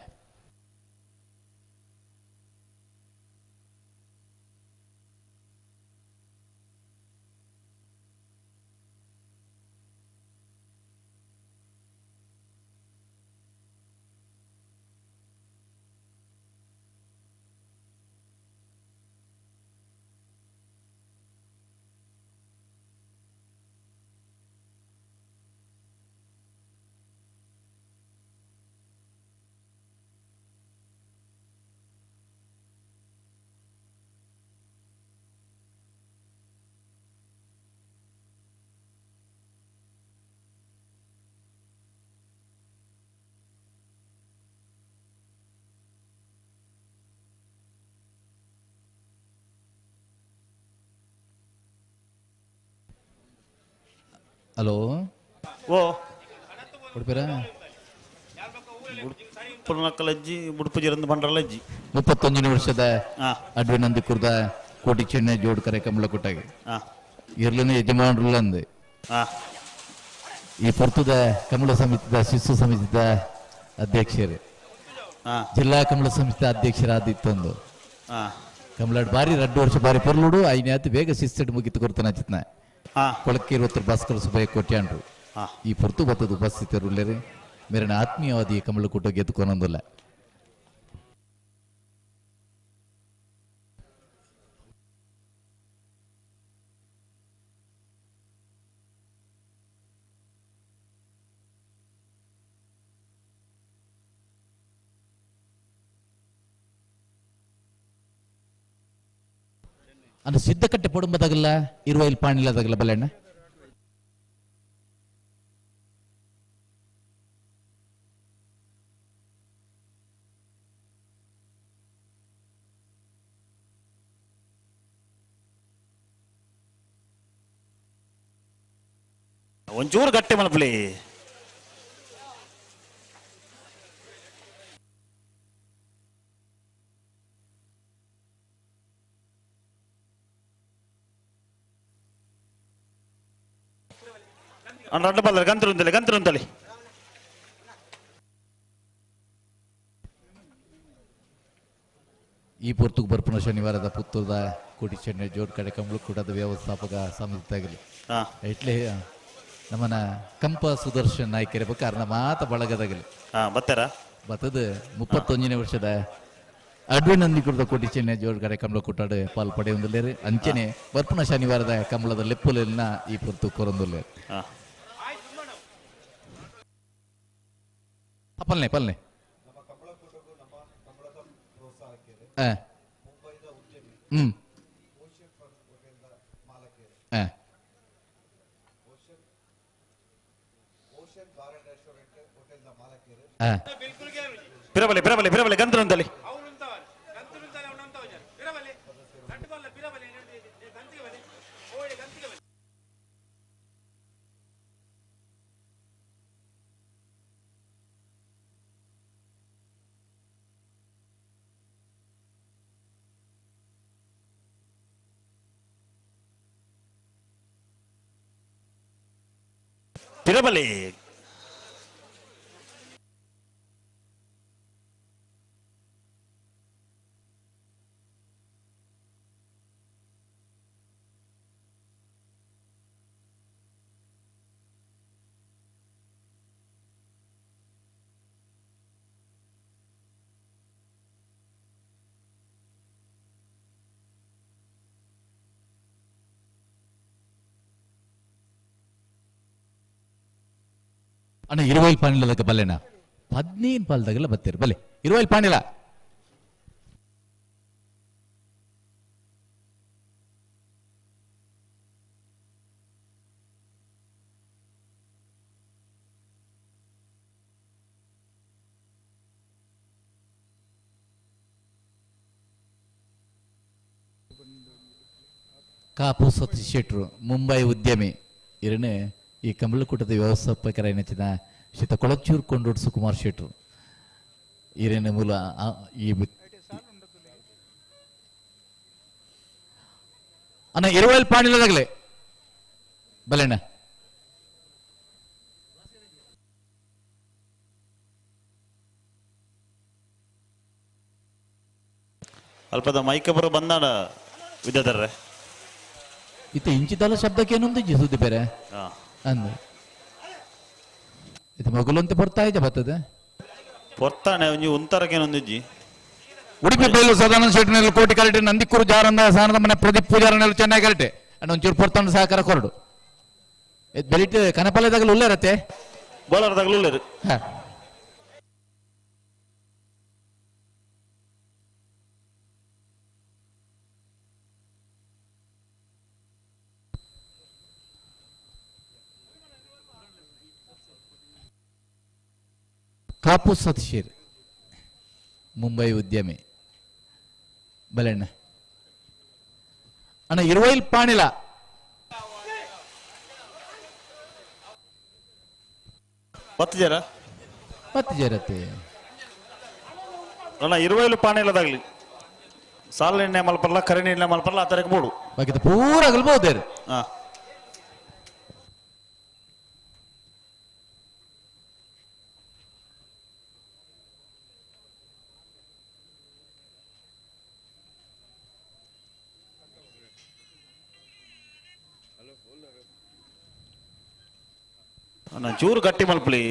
ಹಲೋ
ಓ
ಉಡುಪಿರ
ಪುನಕಲಜ್ಜಿ ಉಡುಪು ಜಿರಂದು ಬಂಡ್ರಲಜ್ಜಿ
31 ವರ್ಷದ ಅಡ್ವೆ ನಂದಿಕುರ್ದ ಕೋಟಿ ಚೆನ್ನೈ ಜೋಡ್ ಕರೆ ಕಮಲ ಕೊಟ್ಟಾಗ ಇರ್ಲನೆ ಯಜಮಾನರುಲ್ಲ ಅಂದೆ. ಈ ಪೊರ್ತುದ ಕಮಲ ಸಮಿತಿದ ಶಿಸ್ತು ಸಮಿತಿದ ಅಧ್ಯಕ್ಷರು, ಜಿಲ್ಲಾ ಕಮಲ ಸಮಿತಿದ ಅಧ್ಯಕ್ಷರಾದಿತ್ತೊಂದು ಕಮಲಾಡ್ ಬಾರಿ 2 ವರ್ಷ ಬಾರಿ ಪೊರ್ಲುಡು ಐನಾತು ಬೇಗ ಶಿಸ್ತು ಮುಗಿತು ಕೊಡ್ತಾನ ಚಿತ್ನ ಕೊಳಕ್ಕೆ ಇರುವತ್ತರ ಭಾಸ್ಕರ ಸುಬ್ಬಯ್ಯ ಕೋಟ್ಯಾಂಡ್ರು ಈ ಪೊರ್ತು ಬತ್ತದ ಉಪಸ್ಥಿತರುಳ್ಳೇರಿ ಮೇರನ ಆತ್ಮೀಯವಾದಿ ಕಮಲಕೂಟ ಗೆದ್ದುಕೊನೊಂದಿಲ್ಲ. ಅಂದ್ರೆ ಸಿದ್ಧಕಟ್ಟೆ ಪೊಡುಂಬದಾಗಲ್ಲ ಇರುವೈಲ್ ಪಾಣಿಲ್ಲದಾಗಲ್ಲ ಬಲ್ಲೆಣ್ಣ
ಒಂಚೂರು ಗಟ್ಟಿ ಮಲ್ಪಲಿ. ರಡ್ಡು ಬಲ್ಲ ಗಂತರು ಗಂತರು ಅಂತಲಿ.
ಈ ಪೊರ್ತುಗು ಬರ್ಪುನ ಶನಿವಾರದ ಪುತ್ತೂರದ ಕೋಟಿ ಚೆನ್ನೈ ಜೋಡ್ ಕಡೆ ಕಂಬಳು ಕೂಟದ ವ್ಯವಸ್ಥಾಪಕ ಸಮಿತಿ ಇಟ್ಲೆ ನಮ್ಮನ ಕಂಪ ಸುದರ್ಶನ್ ನಾಯ್ಕರ ಕಾರಣ ಮಾತ ಬಳಗದಾಗಲಿ
ಬತ್ತಾರ
ಬತ್ತದ 31ನೇ ವರ್ಷದ ಅಡ್ವೆ ನಂದಿಕುರ್ದ ಕೋಟಿ ಚೆನ್ನೈ ಜೋಡ್ ಕಡೆ ಕಮಲ ಕೂಟಾಡು ಪಾಲ್ ಪಡೆಯೊಂದುಲ್ಲೇರು. ಅಂಚನೆ ಬರ್ಪುನ ಶನಿವಾರದ ಕಮಲದ ಲೆಪ್ಪುಲೆಲ್ಲ ಈ ಪೊರ್ತು ಕೊರೊಂದುಲ್ಲೇರು. ಪಲ್ನೆ ಪಲ್ನೆ
ಬಿರಬಲೆ ಬಿರಬಲೆ ಬಿರಬಲೆ ಗಂತರಂತಲಿ. ಬಿರಬಲೆ
ಅಣ್ಣ ಇರುವೈಲ್ ಪಾಣಿಲದಕ್ಕೆ ಬಲ್ಲೆನಾ 15 ಪಾಲ್ದಾಗೆಲ್ಲ ಬತ್ತೀರಿ ಬಲ್ಲೆ ಇರುವೈಲ್ ಪಾಣಿಲ. ಕಾಪು ಸತೀಶ್ ಶೆಟ್ರು ಮುಂಬೈ ಉದ್ಯಮಿ ಇರನೆ ಈ ಕಮಲಕೂಟದ ವ್ಯವಸ್ಥಾಪಕರ ನೆಚ್ಚಿನ ಶ್ರೀತ ಕೊಳಚೂರು ಕೊಂಡೋಡ್ ಸುಕುಮಾರ್ ಶೆಟ್ರು ಈರೇನ ಮೂಲ ಈ
ಅಣ್ಣ ಇರುವಲ್ ಪಾಣಿಲದಾಗಲೇ ಬಲೆಣ್ಣ.
ಅಲ್ಪದ ಮೈಕಬರು ಬಂದಾಡ ವಿದ್ಯಾಧರ್ರೆ.
ಇತ್ತ ಇಂಚಿದಲ್ಲ ಶಬ್ದಕ್ಕೆ ಏನೊಂದು ಸುದ್ದಿ ಬೇರೆ ಅಂದ ಇದು ಮಗುಲಂತೆ ಬರ್ತಾ ಇದೆ ಬರ್ತದೆ
ಪೊರ್ತಾನೆ ಒಂಜಿ ಉಂತರಕೇನೊಂದಿಜ್ಜಿ.
ಉಡುಪಿ ಬೈಲು ಸದಾನಂದ ಶೆಟ್ಟಿನಲ್ಲಿ ಕೋಟಿ ಕರಟೆ ನಂದಿಕೂರು ಜಾರಂದ ಸಾನದ ಮನೆ ಪ್ರದೀಪ್ ಪೂಜಾರನಲ್ಲಿ ಚೆನ್ನಾಗಿ ಕರಟೆ ಅಣ್ಣ ಒಂಚೂರು ಪೊರ್ತಾಂಡ ಸಹಕಾರ ಕೊರಡು ಬೆಳಿಟ್ ಕನಪಲ್ಯದಾಗಲು ಉಳ್ಳರತ್ತೆ
ಬೋಳರದಾಗಲು ಉಳ್ಳರು.
ಕಾಪು ಸತೀಶ್ ಮುಂಬೈ ಉದ್ಯಮಿ ಬಲೆಣ್ಣ. ಅಣ್ಣ ಇರುವೈಲ್ ಪಾಣಿಲ
ಪತ್ತು ಜರ
ಪತ್ತು ಜರತೆ
ಅಣ್ಣ ಇರುವೈಲು ಪಾಣಿಲದಾಗ್ಲಿ ಸಾಲ ಎಣ್ಣೆ ಮಲ್ಪಲ್ಲ ಕರಿಣೆ ಎಣ್ಣೆ ಮಲ್ಪಲ್ಲ ಆ ತರಕ್ಕೆ ಬೋಡು
ಬಾಕಿ ಪೂರ ಅಗಲ್ಬಹುದೇರು.
ಅಣ್ಣ ಚೂರು ಗಟ್ಟಿ ಮಲ್ಪಲಿ.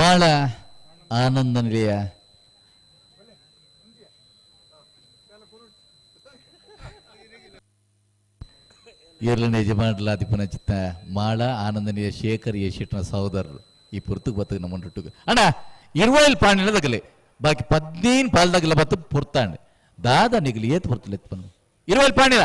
ಬಹಳ ಆನಂದ ನಿಲಯ ಎರಡನೇ ಯಜಮಾನಲಾದಿಪನ ಚಿತ್ತ ಮಾಳ ಆನಂದ ನಿಲಯ ಶೇಖರ್ ಯಶಿಟ್ನ ಸಹೋದರರು ಈ ಪುರ್ತಕ್ಕೆ ಬತ್ತಗೆ ನಮ್ಮ ಅಣ್ಣ ಇರುವೈಲ್ ಪಾಣಿನ ತಗಲೆ ಬಾಕಿ 15 ಪಾಲ್ದಾಗಲ ಬತ್ತು ಪುರ್ತಾಂಡೆ ದಾದ ನಿಗಲಿ ಏತ್ ಪುರ್ತಲೆ ಎತ್ಪನ್ನು ಇರುವೈಲ್ ಪಾಣಿಲ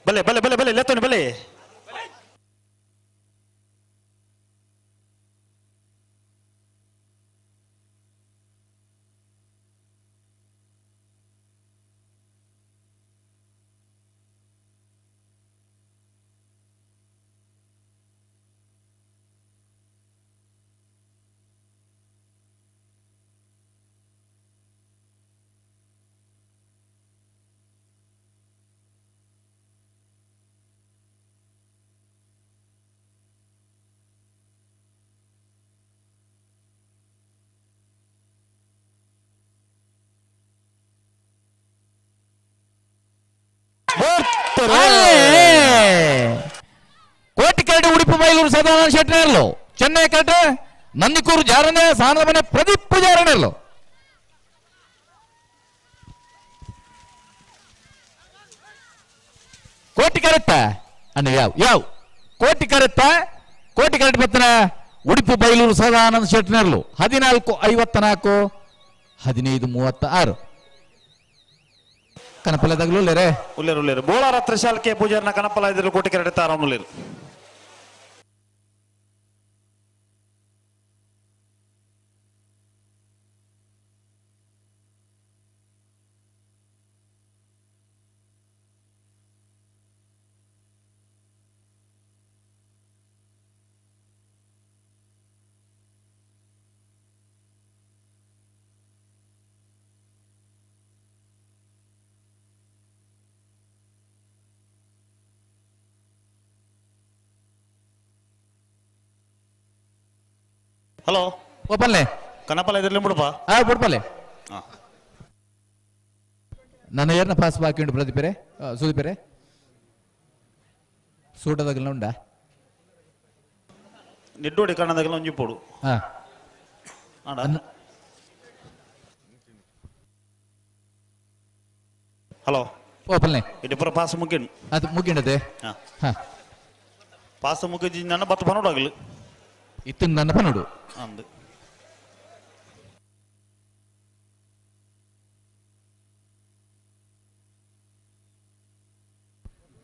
ಬಲೆ ಬಲೆ ಬಲೆ ಬಲೆ ಲೆತ್ತೋನಿ ಬಲೆ.
ಕೋಟಿ ಕರಟೆ ಉಡುಪಿ ಬೈಲೂರು ಸದಾನಂದ ಶೆಟ್ಟರ್ಲು ಚೆನ್ನೈ ಕರಟೆ ನಂದಿಕೂರು ಜಾರನೆ ಸಾನದ ಮನೆ ಪ್ರದೀಪ್ ಜಾರನೆರ್ಲು. ಕೋಟಿ ಕರೆತ್ತ ಅಣ್ಣ ಯಾವ ಯಾವ ಕೋಟಿ ಕರೆತ್ತ ಕೋಟಿ ಕರೆಟ್ ಬತ್ತನ ಉಡುಪಿ ಬೈಲೂರು ಸದಾನಂದ ಶೆಟ್ಟರ್ಲು 14:54 15:36 ಕನಪಲದಾಗಲೂ ಉಳ್ಳೇರೆ
ಉಳ್ಳೇರು ಉಳ್ಳೇರು ಬೋಳಾರ ತ್ರಿಶಾಲ್ಕೆ ಪೂಜಾರನ ಕನಪಲ ಇದ್ರು ಕೋಟಿ ಕರಟೆ ತಾರಾಮ್ ಉಳ್ಳೇರು. ಹಲೋ
ಓಪನ್ಲೆ
ಕನಪಲ ಇದ್ರಲ್ಲಿ ಬಿಡಪ್ಪ.
ಆ ಬಿಡ್ಪಲ್ಲೆ ನನ್ನ ಏರ್ನ ಪಾಸ್ ಬಾಕಿ ಉಂಟು ಪ್ರದೀಪರೇ ಸುದೀಪರೇ ಸೂಟದಾಗಲ ಉಂಡಾ?
ನಿಡ್ಡೋಡಿ ಕಣ್ಣದಾಗಲ ಒಂಜಿ ಪೋಡು. ಹಲೋ
ಓಪಲ್ನೆ
ಇಡಿ ಪೂರ ಪಾಸ್ ಮುಗಿಂಡ್.
ಅದು ಮುಗಿಂಡದೆ.
ಪಾಸ್ ಮುಗಿದ ನನ್ನ ಬತ್ತು ಪನೋಡು ಆಗಲು
ಇತ್ತು ನನ್ನ ಪನೋಡು
ಅಂದು.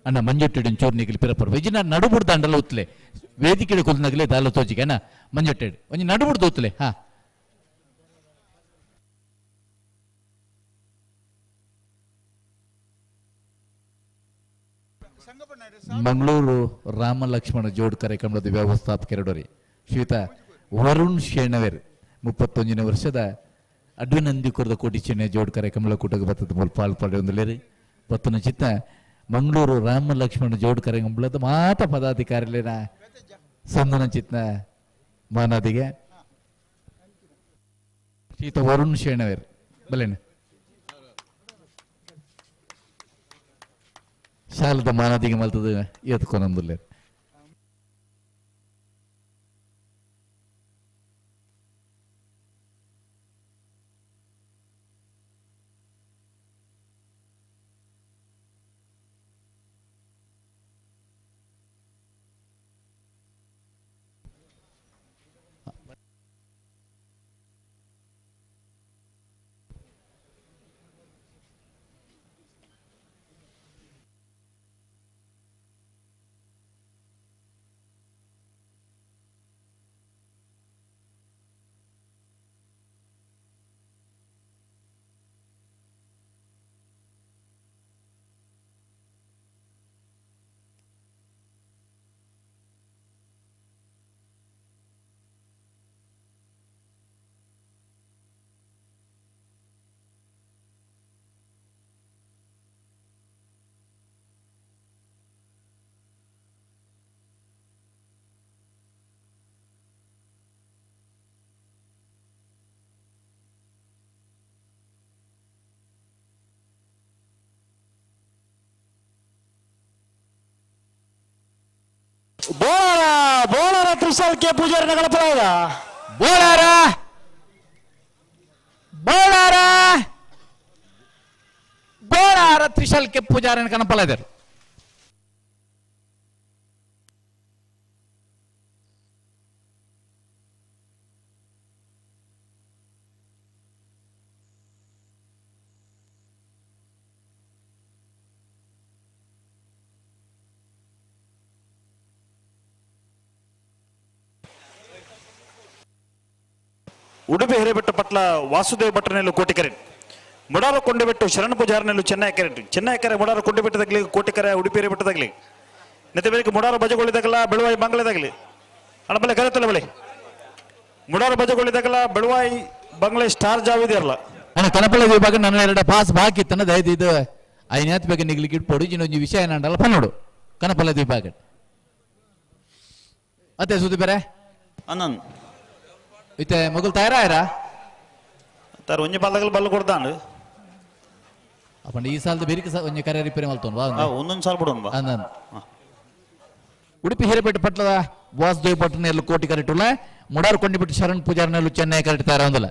ಅಣ್ಣ ಮಂಜೊಟ್ಟೆಡ್ ಚೂರು ನಿಗಲಿ ಪಿರಪರ್ ವಿಜಿನ ನಡುಬುಡ್ದ ಅಂಡಲ ಉತ್ತಲೆ ವೇದಿಕೆ ಕುಲ್ನಗಲೆ ದಾಲ ತೋಜಿಗೆ ಅಣ್ಣ ಮಂಜೊಟ್ಟೆಡ್ ಒಂಜಿ ನಡುಬುಡ್ದ ಉತ್ತಲೆ. ಹಾ ಮಂಗಳೂರು ರಾಮ ಲಕ್ಷ್ಮಣ ಜೋಡ್ ಕಾರ್ಯಕ್ರಮದ ವ್ಯವಸ್ಥಾಪಕರಡೋರಿ ಶ್ರೀಯುತ ವರುಣ್ ಶೇಣವೇರ್ 31ನೇ ವರ್ಷದ ಅಡ್ವಿನಂದಿಕುರದ ಕೋಟಿ ಚೆನ್ನೈ ಜೋಡ್ ಕಾರ್ಯಕ್ರಮದ ಕೂಟಕ್ಕೆ ಬತ್ತದ ಮೂಲ ಪಾಲ್ ಪಡೆಯೊಂದುಲೇರಿ ಬತ್ತನ ಚಿತ್ತ ಮಂಗಳೂರು ರಾಮ ಲಕ್ಷ್ಮಣ ಜೋಡ್ ಕಾರ್ಯಕ್ರಮದ ಮಾತ ಪದಾಧಿಕಾರಿಲೇನ ಸಂದನ ಚಿತ್ನ ಮಾನಾದಿಗೆ ಶ್ರೀಯುತ ವರುಣ್ ಶೇಣವೇರ್ ಬಲೇನ ಶಾಲದ ಮಾನಾದಿಗೆ ಮಲ್ತದ ಎತ್ಕೊನಂದುಲ್ಲೇರ್.
ಬೋಳಾರ ಬೋಳಾರ ತ್ರಿಶಾಲ್ ಕೆ ಪೂಜಾರಿ ನಗಲಪುರ.
ಬೋಳಾರ ಬೋಳಾರ ಬೋಳಾರ ತ್ರಿಶಾಲ್ ಕೆ ಪೂಜಾರಿ ಕನಪಲಾದರು.
ಉಡುಪಿ ಹಿರೇಬೆಟ್ಟು ಪಟ್ಲ ವಾಸುದೇವ ಭಟ್ರನೆಲ್ಲು ಕೋಟಿಕರೆ, ಮುಡಾರ ಕೊಂಡೆಬೆಟ್ಟು ಶರಣ ಪೂಜಾರನೆಲ್ಲು ಚೆನ್ನೈ ಕೆರೆ, ಚೆನ್ನೈ ಕೆರೆ ಮುಡಾರ ಕೊಂಡೆಬೆಟ್ಟದಾಗಲಿ ಕೋಟಿಕರೆ ಉಡುಪಿ ಹಿರೇಬೆಟ್ಟದಾಗಲಿ ನೆತ್ತೆ ಬೆಳಿಗ್ಗೆ ಮುಡಾರ ಬಜಗೊಳಿದಾಗಲ ಬೆಳುವಾಯಿ ಬಂಗ್ಲೆದಾಗಲಿ ಅಣ್ಣ ಬಲೆ ಕರೆತಲ್ಲ ಬಳಿ ಮುಡಾರ ಬಜಗೊಳಿದಾಗಲ ಬೆಳುವಾಯಿ ಬಂಗ್ಲೆ ಸ್ಟಾರ್ ಜಾವಿದೆಯಲ್ಲ
ಅಣ್ಣ ಕನಪಳ್ಳಿ ವಿಭಾಗ ನನ್ನ ಎರಡ ಪಾಸ್ ಬಾಕಿ ತನ್ನ ದಯದ ಇದು ಐನಾತ್ ಬೇಗ ನಿಗ್ಲಿಕ್ಕೆ ಇಟ್ಪೊಡು ಇನ್ನೊಂದು ವಿಷಯ ಏನಂಡಲ್ಲ ಪನ್ನೋಡು ಕನಪಳ್ಳಿ ವಿಭಾಗ ಅತ್ತೆ ಸುದ್ದಿ ಬೇರೆ
ಅನ್ನನ್
ಇತ್ತೆ ಮಗುಲ್ ತಯಾರಾಯರ
ತಾರ ಒಂಜಿ ಪಾಲ್ದಾಗಲ ಬಲ್ಲು ಕೊಡ್ತಾಂಡು
ಅಪ್ಪಂಡ ಈ ಸಾಲದ ಬೇರಿಕೆ ಒಂಜಿ ಕರೆ ರಿಪೇರಿ ಮಲ್ತೋನ್ ವಾ
ಒಂದೊಂದು ಸಾಲ ಬಿಡೋಣ ಬಾ
ಅಂದನ್ ಉಡುಪಿ ಹಿರೇಪೇಟೆ ಪಟ್ಲದ ವಾಸುದೇವ ಪಟ್ಟಣ ಕೋಟಿ ಕರೆಟುಲ್ಲ ಮುಡಾರು ಕೊಂಡಿಬಿಟ್ಟು ಶರಣ್ ಪೂಜಾರನೆಲ್ಲು ಚೆನ್ನೈ ಕರೆಟ್ ತಯಾರ ಒಂದಲ್ಲ.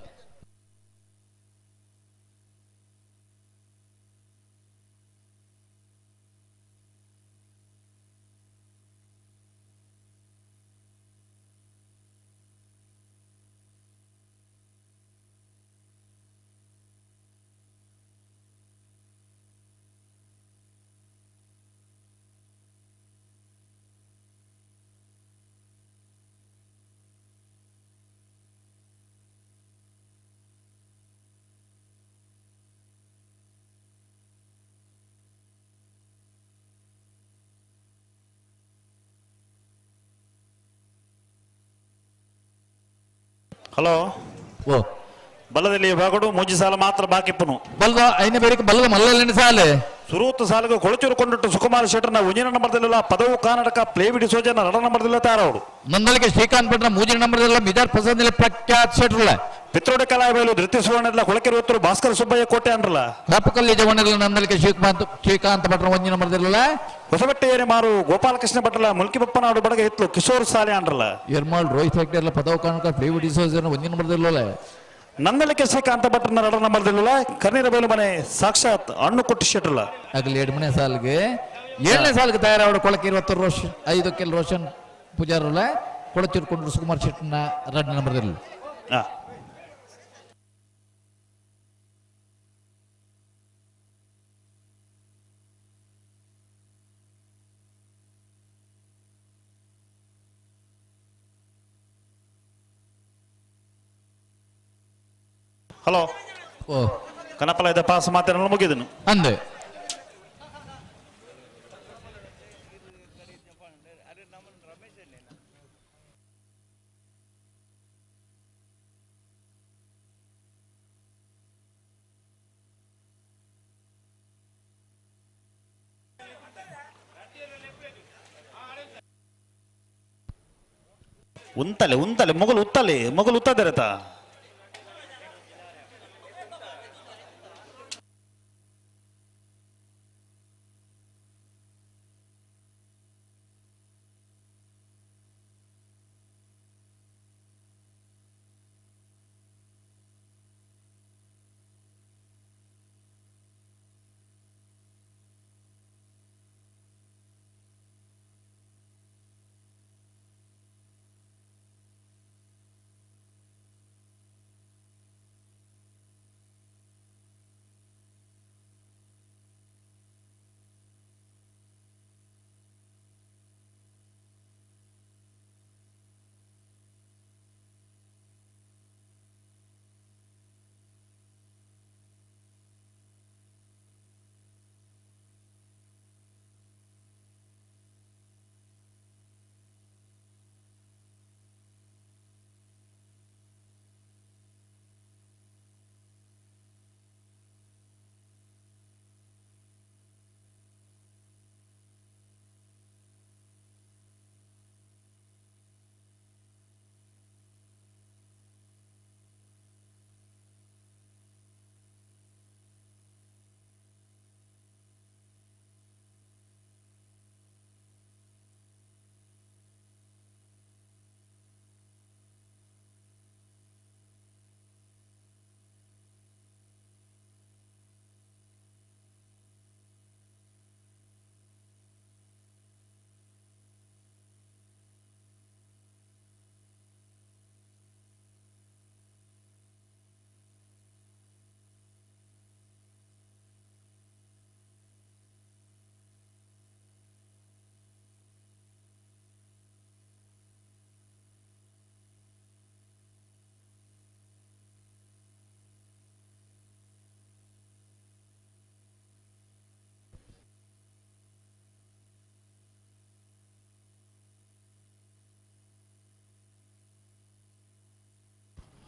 ಹಲೋ
ಓ
ಬಲ್ಲದಲ್ಲಿ ಬಾಗಡು ಮೂಜಿ ಸಾಲ ಮಾತ್ರ ಬಾಕಿಪ್ಪನು
ಬಲ್ದ ಐನ ಬೇಡಿಕೆ ಬಲ್ಲದ ಮಲ್ಲಲ್ಲಿ ಸಾಲೆ
ಸುರೂತ್ ಸಾಲಗ ಕೊಳಚೂರು ಕೊಂಡಿಟ್ಟು ಸುಕುಮಾರ್ ಶೆಟ್ಟರ್ನ ಒಂಜಿನ ನಂಬರ್ದಲ್ಲ ಪದವು ಕರ್ನಾಟಕ ಪ್ಲೇ ಬಿಡಿ ಸೋಜನ ರಡ ನಂಬರ್ದಲ್ಲ ತಾರವರು
ನನ್ನಲ್ಲಿಗೆ ಶ್ರೀಕಾಂತ್ ಭಟ್ರ ಮೂಜಿನ ನಂಬರ್ದಲ್ಲ ಮಿಜಾರ್ ಪ್ರಸಾದ್ ಪ್ರಖ್ಯಾತ್ ಶೆಟ್ರುಲ್ಲ
ಪಿತ್ರೋಡ ಕಲಾಬೈಲು ಧೃತಿ ಸುವರ್ಣರ್ಲ ಕೊಳಕೆರುವತ್ತೂರು ಭಾಸ್ಕರ ಸುಬ್ಬಯ್ಯ ಕೋಟೆ ಅಂಡ್ರಲ್ಲ
ಕಾಪುಕಲ್ಲಿ ಜವಣರ್ಲ ನಂದಲಿಕೆ ಶ್ರೀಕಾಂತ್ ಶ್ರೀಕಾಂತ್ ಭಟ್ರ ಒಂಜಿ ನಂಬರ್ದಿಲ್ಲ
ಹೊಸಬಟ್ಟೆಯೇರಿ ಮಾರು ಗೋಪಾಲಕೃಷ್ಣ ಭಟ್ರಲ ಮುಲ್ಕಿ ಬಪ್ಪನಾಡು ಬಡಗ ಹಿತ್ಲು ಕಿಶೋರ್ ಸಾಲೆ ಅಂಡ್ರಲ್ಲ
ಎರ್ಮಾಳ್ ರೋಹಿತ್ ಹೆಗ್ಡೆರ್ಲ ಪದವ ಕಾಣಕ ಫ್ಲೇವ್ ಡಿಸೋಜರ್ ಒಂಜಿ ನಂಬರ್ದಿಲ್ಲ
ನಂದಲಿಕೆ ಶ್ರೀಕಾಂತ ಭಟ್ರನ ರಡ ನಂಬರ್ದಿಲ್ಲ ಕರ್ನೀರಬೈಲು ಮನೆ ಸಾಕ್ಷಾತ್ ಅಣ್ಣು ಕೊಟ್ಟು ಶೆಟ್ರಲ್ಲ
ಆಗಲಿ ಎರಡನೇ ಸಾಲಿಗೆ ಏಳನೇ ಸಾಲಿಗೆ ತಯಾರಾವಡು ಕೊಳಕ್ಕೆ ಇರುವತ್ತು ರೋಷನ್ ಐದು ಕೆಲ್ ರೋಷನ್ ಪೂಜಾರುಲ ಕೊಳಚಿರ್ಕೊಂಡು ಸುಕುಮಾರ್ ಶೆಟ್ಟನ ರಡ್ ನಂಬರ್ದಿಲ್ಲ
ಹಲೋ
ಓ
ಕನಪಲ ಇದ್ದ ಪಾಸ್ ಮಾತೇನಲ್ಲ ಮುಗಿದನು
ಅಂದೆ
ಉಂತಲೆ ಉಂತಲೆ ಮೊಗಲು ಉತ್ತಲೆ ಮೊಗಲು ಉತ್ತದಿರತ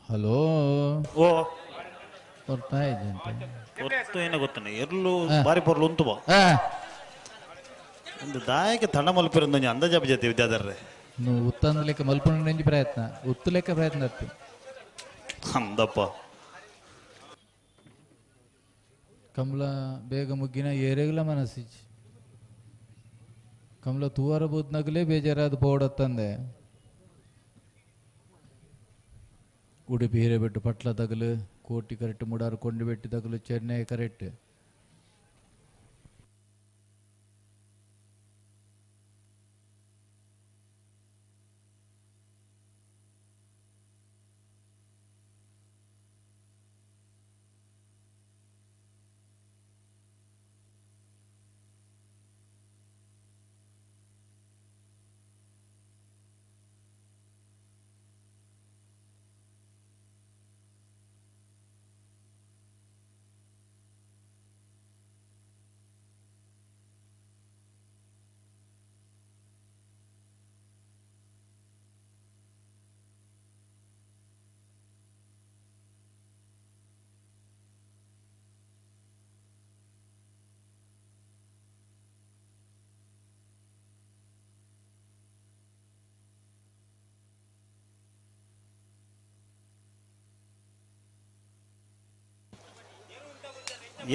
ಹಲೋ
ಓ
ಬರ್ತಾ ಇದೆ ಅಂತ
ಗೊತ್ತು ಏನೋ ಗೊತ್ತನೆ ಎರ್ಲು ಬಾರಿ ಪೊರ್ಲು ಉಂತು ಬಾ ಒಂದು ದಾಯಕ ತಣ ಮಲ್ಪಿರಂದು ಒಂಜಿ ಅಂದಾಜು ಜೊತೆ ವಿದ್ಯಾಧರ್ರೆ
ನೀವು ಉತ್ತಂದಲೆಕ್ಕ ಮಲ್ಪುನ ಪ್ರಯತ್ನ ಉತ್ತಲೆಕ್ಕ ಪ್ರಯತ್ನ ಅತ್ತು
ಅಂದಪ್ಪ
ಕಮಲ ಬೇಗ ಮುಗ್ಗಿನ ಏರೆಗ್ಲ ಮನಸ್ಸಿಚ್ಚಿ ಕಮಲ ತೂವರ ಬೂದ್ನಗಲೇ ಬೇಜಾರಾದ ಪೋಡತ್ತಂದೆ ಉಡುಪಿ ಹಿರೇಬೆಟ್ಟು ಪಟ್ಲ ತಗಲು ಕೋಟಿ ಕರೆಕ್ಟ್ ಮುಡಾರು ಕೊಂಡುಬೆಟ್ಟು ತಗಲು ಚೆನ್ನೈ ಕರೆಕ್ಟ್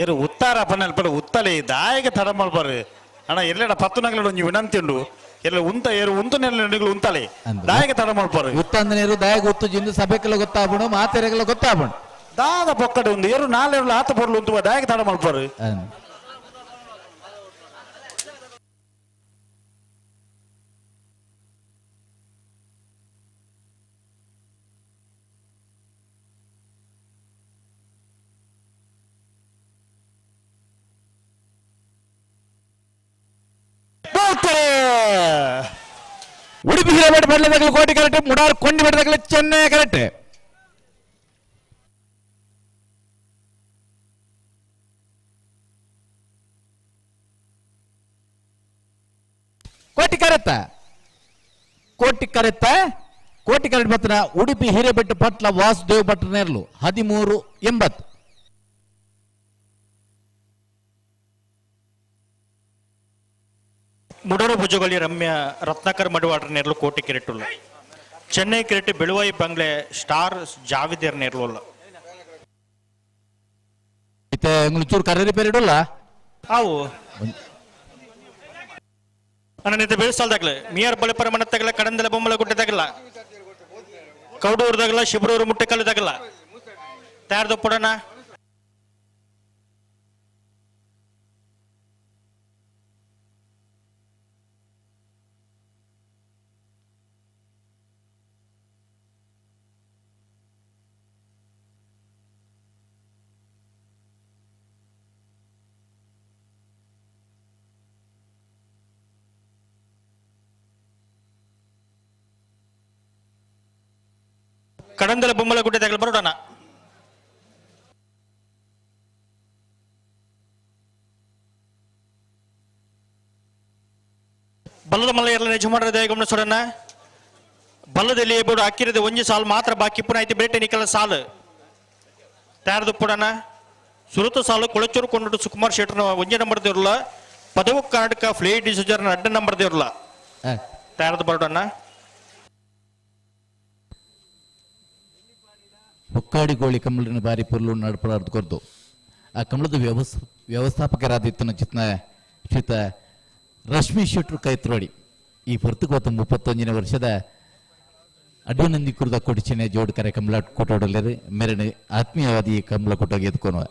ಏರು ಉತ್ತಾರ ಪನ್ನೆಲ್ಪಡ ಉತ್ತಲೆ ದಾಯಕ ತಡ ಮಲ್ಪರು ಅಣ್ಣ ಎಲ್ಲೆಡ ಪತ್ತು ನಗಲ ಒಂಜಿ ವಿನಂತಿ ಉಂಡು ಎಲ್ಲ ಉಂತ ಏರು ಉಂತು ನೆಲ್ಲ ಉಂತಲೆ ದಾಯಕ ತಡ ಮಲ್ಪರು
ಉತ್ತಂದನೇರು ದಾಯಕ ಉತ್ತು ಜಿಂದು ಸಭೆಕೆಲ್ಲ ಗೊತ್ತಾಪುಣು ಮಾತೆರೆಗೆಲ್ಲ ಗೊತ್ತಾಪುಣು
ದಾದ ಪೊಕ್ಕಡೆ ಒಂದು ಏರು ನಾಲೆರ್ಲು ಆತ ಪೊರ್ಲು ಉಂತು ದಾಯಕ ತಡ ಮಲ್ಪರು
ಉಡುಪಿ ಹಿರೇಮಠ ಪಡ್ಲದಾಗಲಿ ಕೋಟೆ ಕರೆಕ್ಟ್ ಮುಡಾರ್ ಕೊಂಡಿ ಬೆಟ್ಟದಾಗಲಿ ಚೆನ್ನೈ ಕರೆಕ್ಟ್ ಕೋಟಿ ಕರೆತ್ತ ಕೋಟಿ ಕರೆತ್ತ ಕೋಟಿ ಕರೆಕ್ಟ್ ಬತ್ತನ ಉಡುಪಿ ಹಿರೇಬೆಟ್ಟ ಪಟ್ಲ ವಾಸುದೇವ್ ಭಟ್ರ ನೇರ್ಲು 1380.
ಮುಡರು ಭುಜಗೊಳ್ಳಿ ರಮ್ಯ ರತ್ನಾಕರ್ ಮಡಿವಾಡ್ರ ನೇರ್ಲು ಕೋಟಿ ಕಿರೆಟುಲ್ಲ ಚೆನ್ನೈ ಕಿರೆಟ್ ಬೆಳುವಾಯಿ ಬಂಗ್ಲೆ ಸ್ಟಾರ್ ಜಾವಿದೇರ್ ನೇರ್ಲುಲ್ಲ
ಇತ್ತೆ ಚೂರು ಕರೆರಿ ಪೆರಿಡುಲ್ಲ
ಅವು ಅನ್ನನಿತ ಬೆಳೆಸಲ್ದಾಗ್ಲೆ ಮಿಯರ್ ಬಳಿಪರ ಮನತ್ತಗಲ ಕಡಂದಲ ಬೊಮ್ಮಲ ಗುಡ್ಡದಾಗಲ್ಲ ಕೌಡೂರ್ದಾಗಲ್ಲ ಶಿಬ್ರೂರು ಮುಟ್ಟೆಕಲ್ಲದಾಗಲ್ಲ ತಯಾರ್ದ ಪುಡಣ ಕಡಂದಲ ಬೊಮ್ಮಲ ಗುಡ್ಡದಾಗಲ ಬರೋಣ ಬಲ್ಲದ ಮಲ್ಲ ಎಲ್ಲ ಯಜಮಾನರ ದಯಗಮನ ಸೊಡನ ಬಲ್ಲದಲ್ಲಿ ಬೋಡು ಹಾಕಿರೋದು ಒಂಜಿ ಸಾಲು ಮಾತ್ರ ಬಾಕಿ ಪುನಃ ಐತಿ ಬೇಟೆ ನಿಕಲ ಸಾಲು ತಯಾರದು ಪುಡನ ಸುರುತ ಸಾಲು ಕೊಳಚೂರು ಕೊಂಡು ಸುಕುಮಾರ್ ಶೆಟ್ಟರ್ನ ಒಂಜಿ ನಂಬರ್ ದೇವ್ರಲ್ಲ ಪದವು ಕರ್ನಾಟಕ ಫ್ಲೇ ಡಿಸೋಜರ್ನ ಅಡ್ಡ ನಂಬರ್ ದೇವ್ರಲ್ಲ ತಯಾರದು ಬರೋಣ
ಹೊಕ್ಕಾಡಿ ಗೋಳಿ ಕಮಲಿನ ಬಾರಿ ಪೊರ್ಲು ನಡ್ಪಡಾರ್ದು ಕೊರ್ದು ಆ ಕಮಲದ ವ್ಯವಸ್ಥಾಪಕರಾದಿತ್ತನ ಚಿತ್ನ ಶ್ರೀತ ರಶ್ಮಿ ಶೆಟ್ರು ಕೈತ್ರೋಡಿ ಈ ಪೊರ್ತುಗೋತ 31ನೇ ವರ್ಷದ ಅಡ್ವನಂದಿ ಕುರ್ದ ಕೊಡಿಚಿನ ಜೋಡ್ ಕರೆ ಕಮಲ ಕೊಟ್ಟೋಡಲೇರು ಮೆರಣ ಆತ್ಮೀಯವಾದಿ ಕಮಲ ಕೊಟ್ಟೋಗಿ ಎದ್ಕೊನುವ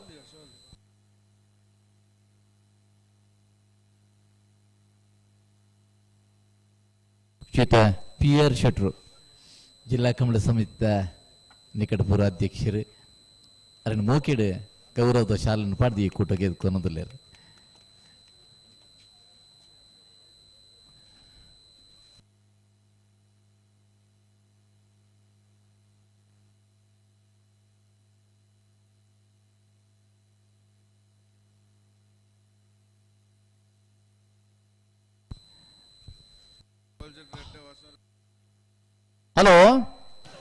ಶ್ರೀತ ಪಿ ಆರ್ ಶೆಟ್ರು ಜಿಲ್ಲಾ ಕಮಲ ಸಮಿತಿಯ ನಿಕಟಪುರ ಅಧ್ಯಕ್ಷರು ಅದನ್ನು ಮೋಕಿಡು ಗೌರವದ ಶಾಲೆಯನ್ನು ಪಾಡ್ದು ಈ ಕೂಟಕ್ಕೆ ಎದ್ಕೊನೋದಿಲ್ಲ. ಹಲೋ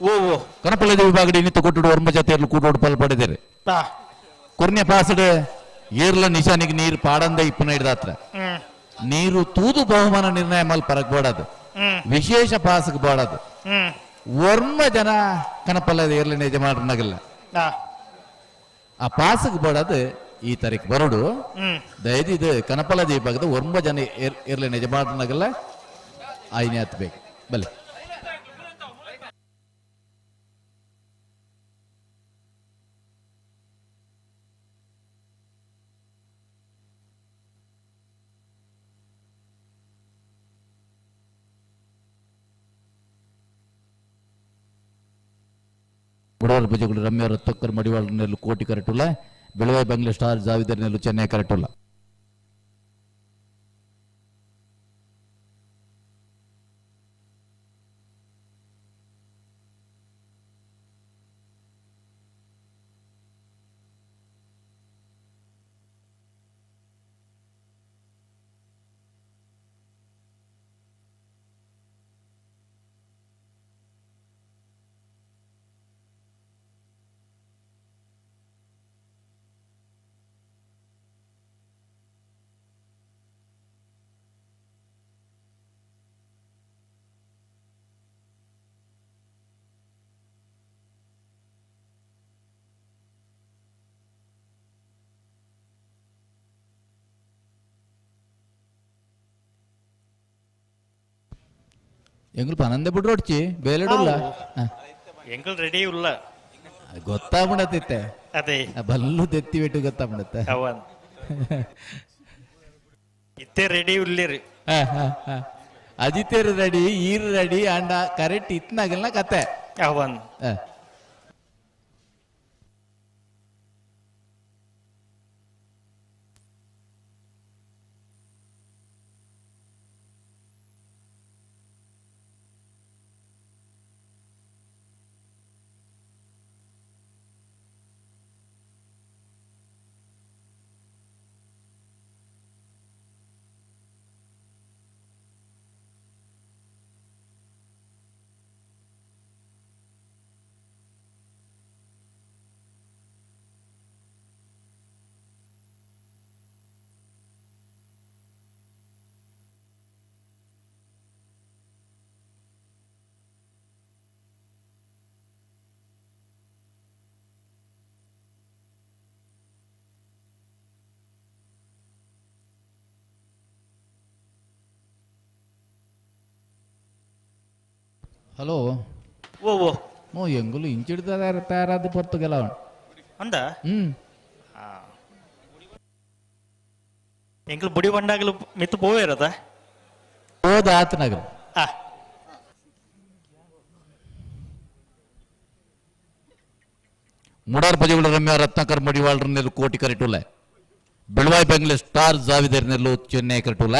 ಓ ಓ
ಕನಪಲ್ಲದ ವಿಭಾಗಡಿ ಇನ್ನಿತ್ತ ಕೊಟ್ಟುಡು ಒರ್ಮ ಜಾತಿಯರ್ಲು ಕೂಟೋಡು ಪಾಲ್ ಪಡೆದಿರಿ ಕೊರ್ನೆ ಪಾಸಡ್ ಏರ್ಲ ನಿಶಾನಿಗೆ ನೀರು ಪಾಡಂದ ಇಪ್ಪನ ಹಿಡ್ದಾತ್ರ ನೀರು ತೂದು ಬಹುಮಾನ ನಿರ್ಣಯ ಮಲ್ ಪರಕ್ ಬೋಡದು ವಿಶೇಷ ಪಾಸಕ್ ಬೋಡದು ಒರ್ಮ ಜನ ಕನಪಲ್ಲದ ಏರ್ಲ ಯಜಮಾನನಾಗಲ್ಲ ಆ ಪಾಸಕ್ ಬೋಡದು ಈ ತಾರೀಕು ಬರೋಡು ದಯದಿದು ಕನಪಲ್ಲದ ವಿಭಾಗದ ಒರ್ಮ ಜನ ಏರ್ಲ ಯಜಮಾನನಾಗಲ್ಲ ಆಯ್ನೆ ಹತ್ಬೇಕು ಬಲೆ. ಬುಡವಾರ ಪೂಜೆಗಳು ರಮ್ಯ ರತ್ನಕರ್ ಮಡಿವಾಳ ನೆಲ್ಲು ಕೋಟಿ ಕರೆಟುಲ್ಲ ಬೆಳವಾಯಿ ಬಂಗ್ಲೆ ಸ್ಟಾರ್ ಜಾವಿದರ್ ನೆಲ್ಲು ಚೆನ್ನೈ ಕರೆಟುಲ್ಲ. ಎಂಗುಲು ಪನಂದೆ ಬಿಡ್ರೋಡ್ಚಿ ಬೇಲೆಡುಲ್ಲ.
ಎಂಕಲ್ ರೆಡಿ ಉಲ್ಲ.
ಗೊತ್ತಾಗ್ಬಿಡತ್ತಿತ್ತೆ.
ಅದೇ
ಬಲ್ಲು ದೆತ್ತಿ ಬಿಟ್ಟು ಗೊತ್ತಾಗ್ಬಿಡತ್ತೆ.
ಅವನ್ ಇತ್ತೆ ರೆಡಿ ಉಲ್ಲೇರಿ.
ಅಜಿತೇರು ರೆಡಿ, ಈರು ರೆಡಿ, ಅಂಡ ಕರೆಕ್ಟ್ ಇತ್ನಾಗಲ್ನ ಕತೆ.
ಅವನ್
ಹಲೋ.
ಓ ಓ
ಓ ಎಂಗುಲು ಇಂಚಿಡ್ದ ತಯಾರಾದ ಪೊರ್ತುಗೆಲ್ಲ
ಅಂದ. ಎಂಗುಲು ಬುಡಿ ಬಂಡಾಗಲು ಮಿತ್ತು ಪೋವೇ ಇರದ
ಹೋದ ಆತನಾಗಲು. ಮುಡಾರ್ ಪಜೆಗಳ ರಮ್ಯ ರತ್ನಾಕರ್ ಮಡಿವಾಳ್ರನ್ನೆಲ್ಲ ಕೋಟಿ ಕರಿಟುಲ್ಲ. ಬೆಳವಾಯಿ ಬೆಂಗ್ಲೆ ಸ್ಟಾರ್ ಜಾವಿದರ್ನೆಲ್ಲೂ ಚೆನ್ನೈ ಕರಿಟುಲ್ಲ.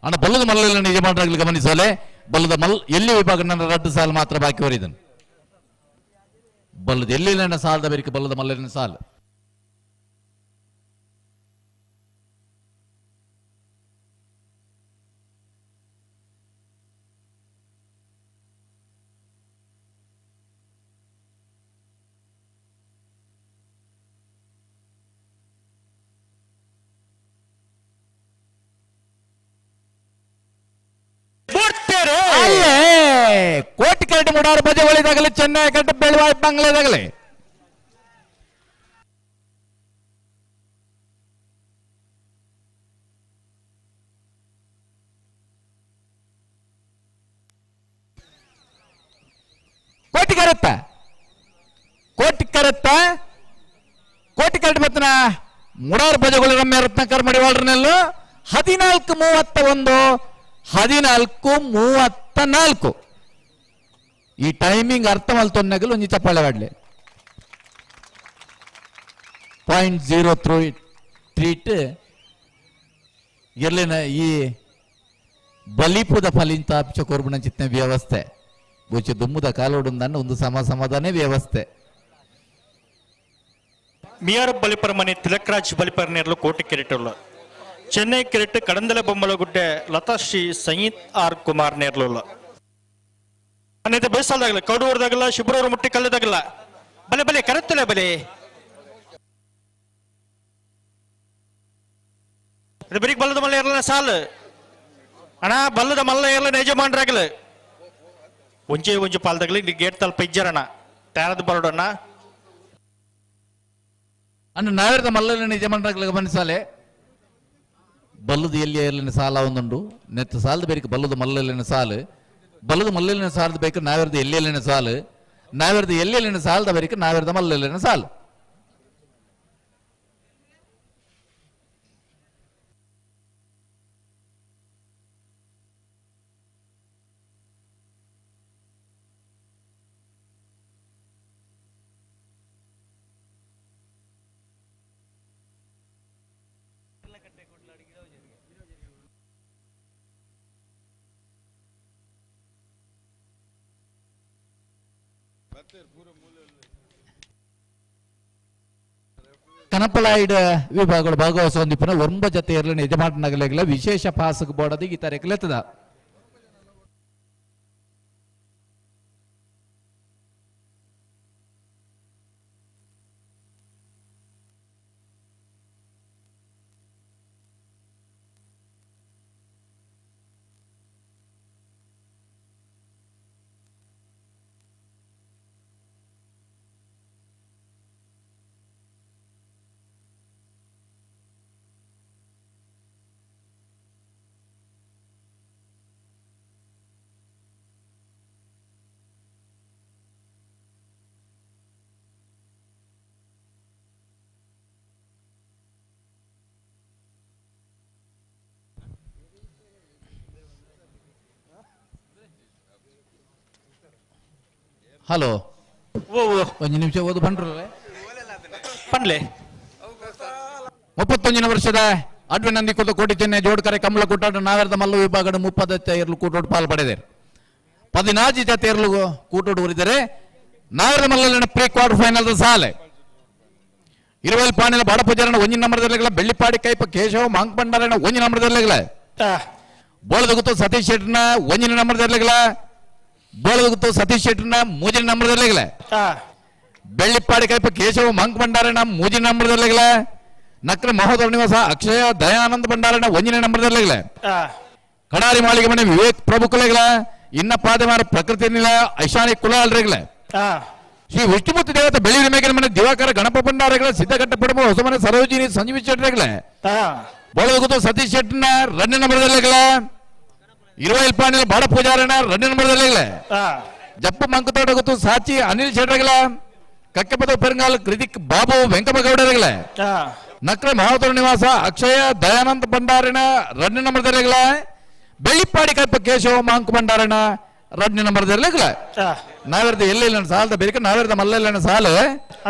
ಅಣ್ಣ ಬಲ್ಲದ ಮಲ್ಲೆಲ್ಲ ನಿಜ ಮಾಡ್ರಾಗ್ಲಿ ಗಮನಿಸಲೆ. ಬಲ್ಲದ ಮಲ್ ಎಲ್ಲಿ ವಿಭಾಗ ನನ್ನ ರಡ್ಡು ಸಾಲು ಮಾತ್ರ ಬಾಕಿ ಹೊರಿದನು. ಬಲ್ಲದ ಎಲ್ಲಿ ನನ್ನ ಸಾಲದ ಬೇರಿಕೆ ಬಲ್ಲದ ಮಲ್ಲಿನ ಸಾಲು. ಕೋಟಿ ಕರಡು ಮುಡಾರು ಬಜೆ ಒಳಿದಾಗಲಿ ಚೆನ್ನೈ ಕಟ್ಟು ಬೆಳವಾಯಿ ಬಂಗ್ಲೆದಾಗಲಿ. ಕೋಟಿ ಕರತ್ತ ಕೋಟಿ ಕರತ್ತ ಕೋಟಿ ಕರಡು ಮತ್ತನ ಮುಡಾರು ಬಜೆಗಳು ರಮ್ಯ ರತ್ನಾಕರ್ ಮಡಿವಾಳ್ರನೆಲ್ಲ 14:31 14:34 ಈ ಟೈಮಿಂಗ್ ಅರ್ಥ ಮಲ್ತೊನ್ನಗಲು ಒಂಜಿ ಚಪ್ಪಾಳೆ ವಾಡ್ಲೆ. 0.03 ಎಲ್ಲಿನ ಈ ಬಲಿಪುದ ಫಲಿಂತ ಅಪ್ಚ ಕೊರ್ಬುಣ ಚಿತ್ನ ವ್ಯವಸ್ಥೆ ಬೊಚ್ಚು ದುಮ್ಮುದ ಕಾಲೋಡುಂದನ್ನು ಒಂದು ಸಮ ಸಮಾಧಾನೇ ವ್ಯವಸ್ಥೆ.
ಮಿಯಾರ್ ಬಲಿಪರ ಮನೆ ತಿಲಕ್ರಾಜ್ ಬಲಿಪರ ನೇರಲು ಕೋಟಿ ಕಿರೀಟುಳ್ಳ. ಚೆನ್ನೈ ಕಿರೀಟ್ ಕಡಂದಲ ಬೊಮ್ಮಲಗುಡ್ಡೆ ಲತಾಶ್ರೀ ಸಂಗೀತ್ ಆರ್ ಕುಮಾರ್ ನೇರ್ಲುಳ್ಳ. ಅನ್ನೈತೆ ಬೇಸಾಲ್ದಾಗಲ್ಲ ಕಡೂರ್ದಾಗಲ್ಲ ಶಿಬ್ರೂರು ಮುಟ್ಟಿ ಕಲ್ಲದಾಗಲ್ಲ ಬಲೆ ಬಲೆ ಕರೆತ್ತಲೆ ಬಲೆ ಇದು ಬರೀಕ್ ಬಲ್ಲದ ಮಲ್ಲ ಇರಲ್ಲ ಸಾಲು ಅಣ್ಣ ಬಲ್ಲದ ಮಲ್ಲ ಇರಲ್ಲ ಯಜಮಾನ್ರಾಗಲ ಒಂಜೆ ಒಂಜು ಪಾಲ್ದಾಗಲಿ ಇಲ್ಲಿ ಗೇಟ್ ತಲ್ಪ ಇಜ್ಜರಣ ತಯಾರದ ಬರೋಡಣ್ಣ
ಅಣ್ಣ ನಾವೇರ್ದ ಮಲ್ಲ ಯಜಮಾನ್ರಾಗಲ ಗಮನಿಸಾಲೆ. ಬಲ್ಲದ ಎಲ್ಲಿ ಇರಲಿನ ಸಾಲ ಒಂದುಂಡು ನೆತ್ತ ಸಾಲದ ಬೇರೆ ಬಲ್ಲದ ಮಲ್ಲಲಿನ ಸಾಲು ಬಲ್ಲದ ಮಲ್ಲಲಿನ ಸಾಲದ ಬೇಕು ನಾವೇರ್ದ ಎಲ್ಲಿಯಲ್ಲಿನ ಸಾಲು ನಾವೇರ್ದ ಎಲ್ಲಿಯಲ್ಲಿನ ಸಾಲದ ಬೇರೆ ನಾವೇರ್ದ ಮಲ್ಲಲಿನ ಸಾಲು. ಕನಪಲಾಯಿಡ ವಿಭಾಗಗಳು ಭಾಗವಹಿಸುವಂದಿಪ್ಪನ ಒಂಬ ಜತೆ ಇರಲಿ ಯಜಮಾನನಾಗಲಿಲ್ಲ ವಿಶೇಷ ಪಾಸಕ್ ಬೋರ್ಡ್ ಈ ತಾರೀಕಲ್ಲಿ ಎತ್ತದ.
ಹಲೋ ಒಂಜಿ ನಿಮಿಷ ಓದು ಪಂಡ್ರಲ್ಲ
ಪನ್ಲೆ
31 ವರ್ಷದ ಅಡ್ವೆ ನಂದಿಕೊತ ಕೋಟಿ ಚೆನ್ನೈ ಜೋಡ್ಕರೆ ಕಮಲ ಕೂಟಾಟ ನಾವೆರದ ಮಲ್ಲ ವಿಭಾಗದ 30 ಏರ್ಲು ಕೂಟೋಡು ಪಾಲು ಪಡೆದರು 14 ಜತೆ ಏರ್ಲು ಕೂಟೋಡು ಉರಿದರೆ ನಾವೆರದ ಮಲ್ಲನ ಪ್ರೀ ಕ್ವಾರ್ಟರ್ ಫೈನಲ್ ಸಾಲೆ ಇರುವಲ್ ಪಾಣಿಲ ಬಾಡಪೂಜಾರನ ಒಂಜಿನ ನಂಬರ್ದಲ್ಲಿಗಳ ಬೆಳ್ಳಿಪಾಡಿ ಕೈಪ ಕೇಶವ ಮಾಂಕ್ ಭಂಡಾರನ ಒಂಜಿನ ನಂಬರ್ದಲ್ಲಿಗಳ ಬೋಳದಗುತ್ತು ಸತೀಶ್ ಶೆಟ್ಟರ್ನ ಒಂಜಿನ ನಂಬರ್ದಲ್ಲಿಗಳ ಬೋಳದಗುತ್ತು ಸತೀಶ್ ಶೆಟ್ಟರ್ನ ಮೂಜಿನ ನಂಬರ್ದಲ್ಲಿಗಳ ಬೆಳ್ಳಿಪಾಡಿ ಕೈಪ ಕೇಶವ ಮಾಂಕ್ ಭಂಡಾರನ ಮೂಜಿನ ನಂಬರ್ದಲ್ಲಿಗಳ ನಕ್ರ ಮಹೋದರ ನಿವಾಸ ಅಕ್ಷಯ ದಯಾನಂದ ಭಂಡಾರನ ಒಂಜಿನ ನಂಬರ್ದಲ್ಲಿಗಳ ಕಡಾರಿ ಮಾಳಿಗೆ ಮನೆ ವಿವೇಕ್ ಪ್ರಭುಕುಲೆಗಳ ಇನ್ನ ಪಾದಮಾರ ಪ್ರಕೃತಿ ನಿಲಯ ಐಶಾನಿ ಕುಲಾಲ್ರೆಗಳ ಶ್ರೀ ವಿಷ್ಣುಮೂರ್ತಿ ದೇವತೆ ಬೆಳಿಯೂರು ಮೇಗಿನ ಮನೆ ದಿವಾಕರ ಗಣಪ ಭಂಡಾರಗಳ ಸಿದ್ಧಘಟ್ಟ ಪಡಬ ಹೊಸಮನೆ ಸರೋಜಿನಿ ಸಂಜೀವಿ ಶೆಟ್ಟರ್ಗಳ ಬೋಳಗುತ್ತು ಸತೀಶ್ ಶೆಟ್ಟರ್ನ ರಣ್ಯ ನಂಬರ್ದಲ್ಲಿಗಳ ಇರುವೈಲ್ ಪಾಣಿಲ ಬಾಡ ಪೂಜಾರನ ರಣ್ಯ ನಂಬರ್ದಲ್ಲಿಗಳ ಜಪ್ಪು ಮಂಕುತೋಟ ಗೊತ್ತು ಸಾಚಿ ಅನಿಲ್ ಶೆಟ್ಟರ್ಗಳ ಕಕ್ಕೆಪದ ಪೆರಂಗಾಲ್ ಕೃತಿಕ್ ಬಾಬು ವೆಂಕಟಗೌಡರುಗಳ ನಕ್ರ ಮಹಾವತರ ನಿವಾಸ ಅಕ್ಷಯ ದಯಾನಂದ ಭಂಡಾರನ ರಣ್ಯ ನಂಬರ್ದಲ್ಲಿಗಳ ಬೆಳ್ಳಿಪಾಡಿ ಕಲ್ಪ ಕೇಶವ ಮಾಂಕು ಭಂಡಾರನ ರಡ್ನಿ ನಂಬರ್ದಲ್ಲಿಗಳ ನಾವೆರ್ದ ಎಲ್ಲ ಸಾಲದ ಬೇರೆ ನಾವೆರ್ದ ಮಲ್ಲ ಸಾಲ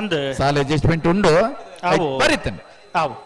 ಅಂದು
ಸಾಲ ಅಡ್ಜಸ್ಟ್ಮೆಂಟ್ ಉಂಡು ಬರೀತೇನೆ.
ಆವು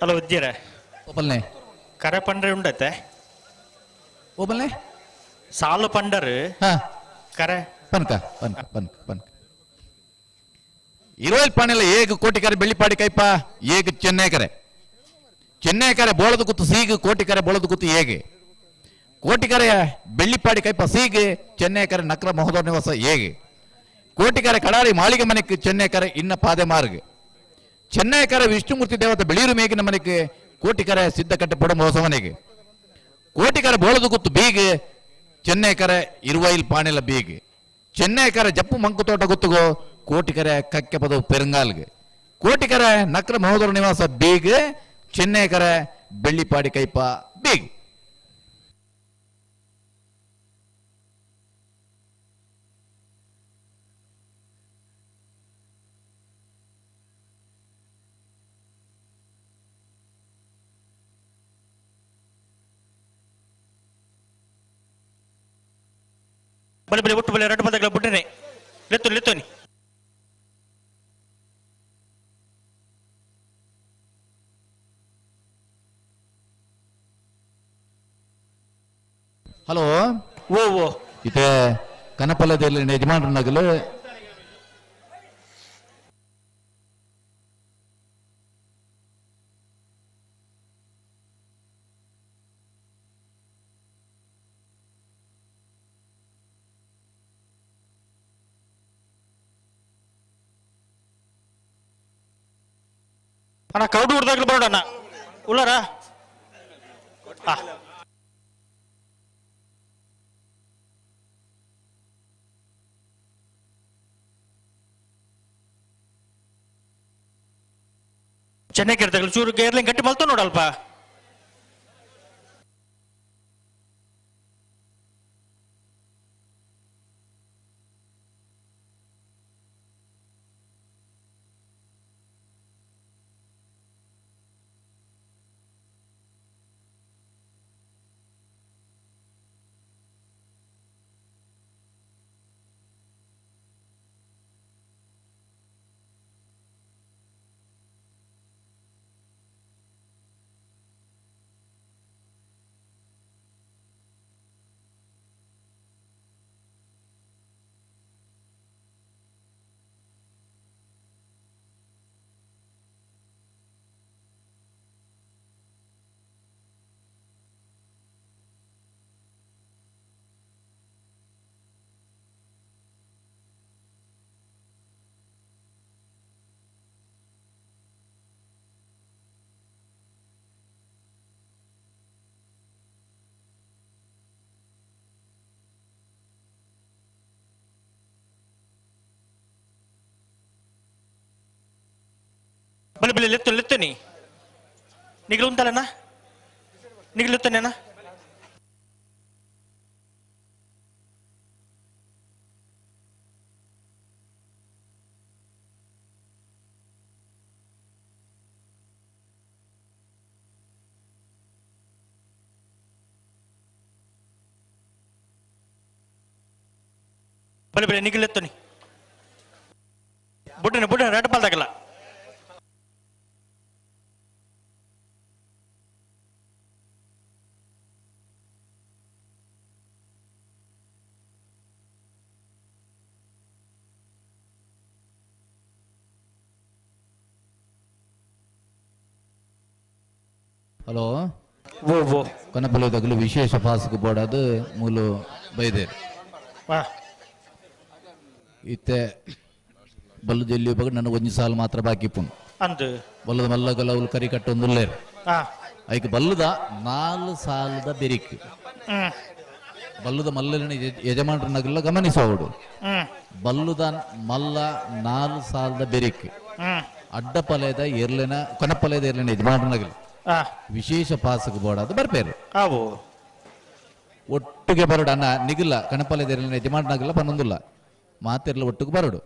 ಹಲೋ ಉದ್ಯರ
ಓಪಲ್ನೆ
ಕರೆ ಪಂಡ್ರೆ ಉಂಡತ್ತೆ
ಓಪಲ್ನೆ
ಸಾಲು ಪಂಡರು ಕರೆ
ಪನ್ಕ ಪನ್ಕ ಪನ್ಕ ಪನ್ಕ ಇರುವಲ್ ಪಾಣಿಲ ಏಗ ಕೋಟಿಕರೆ ಬೆಳ್ಳಿಪಾಡಿ ಕೈಪ ಏಗ ಚೆನ್ನೈಕರೆ ಚೆನ್ನೈಕರೆ ಬೋಳದ ಕೂತು ಸೀಗು ಕೋಟಿಕರೆ ಬೋಳದ ಕೂತು ಏಗೆ ಕೋಟಿಕರೆ ಬೆಳ್ಳಿಪಾಡಿ ಕೈಪ ಸೀಗೆ ಚೆನ್ನೈಕರೆ ನಕ್ರ ಮಹೋದರ ನಿವಾಸ ಏಗೆ ಕೋಟಿಕರೆ ಕಡಾರಿ ಮಾಳಿಗೆ ಮನೆಗೆ ಚೆನ್ನೈಕರೆ ಇನ್ನ ಪಾದೆ ಮಾರ್ಗ ಚೆನ್ನೈಕರ ವಿಷ್ಣುಮೂರ್ತಿ ದೇವತೆ ಬೆಳೀರು ಮೇಗಿನ ಮನೆಗೆ ಕೋಟಿಕರೆ ಸಿದ್ಧಕಟ್ಟೆ ಪೊಡಂಬ ಹೊಸ ಮನೆಗೆ ಕೋಟಿಕರ ಬೋಳದು ಗುತ್ತು ಬೀಗೆ ಚೆನ್ನೈಕರ ಇರುವೈಲ್ ಪಾಣಿಲ ಬೀಗೆ ಚೆನ್ನೈಕರ ಜಪ್ಪು ಮಂಕುತೋಟ ಗುತ್ತುಗೋ ಕೋಟಿಕರೆ ಕಕ್ಕೆ ಪದವು ಪೆರಂಗಾಲ್ಗೆ ಕೋಟಿಕರ ನಕ್ರ ಮಹೋದರ ನಿವಾಸ ಬೀಗೆ ಚೆನ್ನೈಕರ ಬೆಳ್ಳಿಪಾಡಿ ಕೈಪ ಬೀಗ್.
ಬಲೆ ಬಲೆ ಒಟ್ಟು ಬಲೆ ಎರಡು ಪದಗಳ ಬುಡ್ಡನೆ ಲೆತ್ತು ಲೆತ್ತೋನಿ
ಹಲೋ
ಓ ಓ
ಇತ್ತೆ ಕನಪಲದಲ್ಲಿ ಯಜಮಾನ್ರ ನಗಲು
ಅಣ್ಣ ಕೌಡು ಹುಡ್ದಾಗ್ಲೂ ಬರೋಣ ಉಳ್ಳಾರ ಚೆನ್ನಾಗಿರ್ತಾಗಲು ಚೂರು ಗೇರ್ಲಿಂಗ್ ಗಟ್ಟಿ ಮಲ್ತು ನೋಡಲ್ಪ. ಬಲೆ ಬಲೆ ಲೆತ್ತು ಲೆತ್ತನಿ ನಿಗಲು ಉಂತಲಣ್ಣ ನಿಗಲು ಲೆತ್ತನೇನ ಬಲೆ ಬಲೆ ನಿಗಲು ಲೆತ್ತನಿ ಬುಡ್ಡನೆ ಬುಡ್ಡನೆ ರೆಡ್ ಪಾಲ್ದಾಗಲ್ಲ
ಹಲೋ ಕೊನಪಲ್ಲದಗಲು ವಿಶೇಷ ಫಾಸ್ಕ್ ಬೋರ್ಡ್ ಅದು ಮೂಲು ಬೈದೇರು ಇತ್ತೆ ಬಲ್ಲದ ಬಗ್ಗೆ ನನ್ನ ಒಂಜಿ ಸಾಲು ಮಾತ್ರ ಬಾಕಿ ಪುಣ್
ಅಂದು
ಬಲ್ಲದ ಮಲ್ಲಗಲ ಅವ್ಲು ಕರಿ ಕಟ್ಟೊಂದುಲ್ಲೇರು ಐಕ್ ಬಲ್ಲದ 4 ಸಾಲದ ಬೆರಿಕ್ ಬಲ್ಲದ ಮಲ್ಲನ ಯಜಮಾನರನ್ನಾಗಲ್ಲ ಗಮನಿಸೋಡು ಬಲ್ಲದ ಮಲ್ಲ 4 ಸಾಲದ ಬೆರಿಕ್ ಅಡ್ಡಪಲೆದ ಎರ್ಲೆನ ಕೊನಪಲೆದ ಎರ್ಲೆನ ಯಜಮಾನರನ್ನಾಗಲ್ಲ ವಿಶೇಷ ಪಾಸಕ್ ಬೋರ್ಡ್ ಅದು ಬರ್ಪೇರು ಒಟ್ಟಿಗೆ ಬರಡು ಅಣ್ಣ ನಿಗಲ್ಲ ಕಣಪಲೆದ ಎರ್ಲೆನ ಯಜಮಾನನಾಗಲ್ಲ ಪನ್ನೊಂದಿಲ್ಲ ಮಾತಿರ್ಲ ಒಟ್ಟಿಗೆ ಬರಡು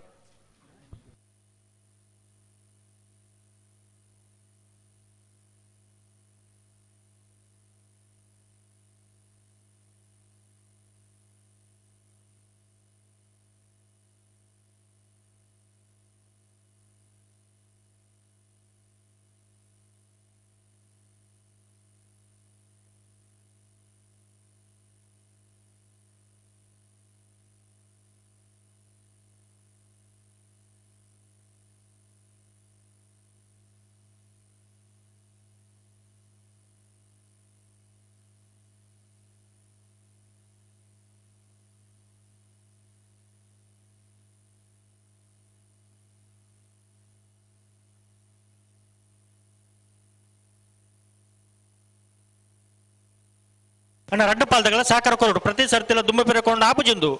ಅಣ್ಣ ರಡ್ಡು ಪಾಲ್ದಾಗಲ್ಲ ಸಾಕಾರ ಕೊರಡು ಪ್ರತಿ ಸರ್ತಿಲ ದುಂಬ ಪೆರಕೊಂಡು ಆಪುಜೊಂದು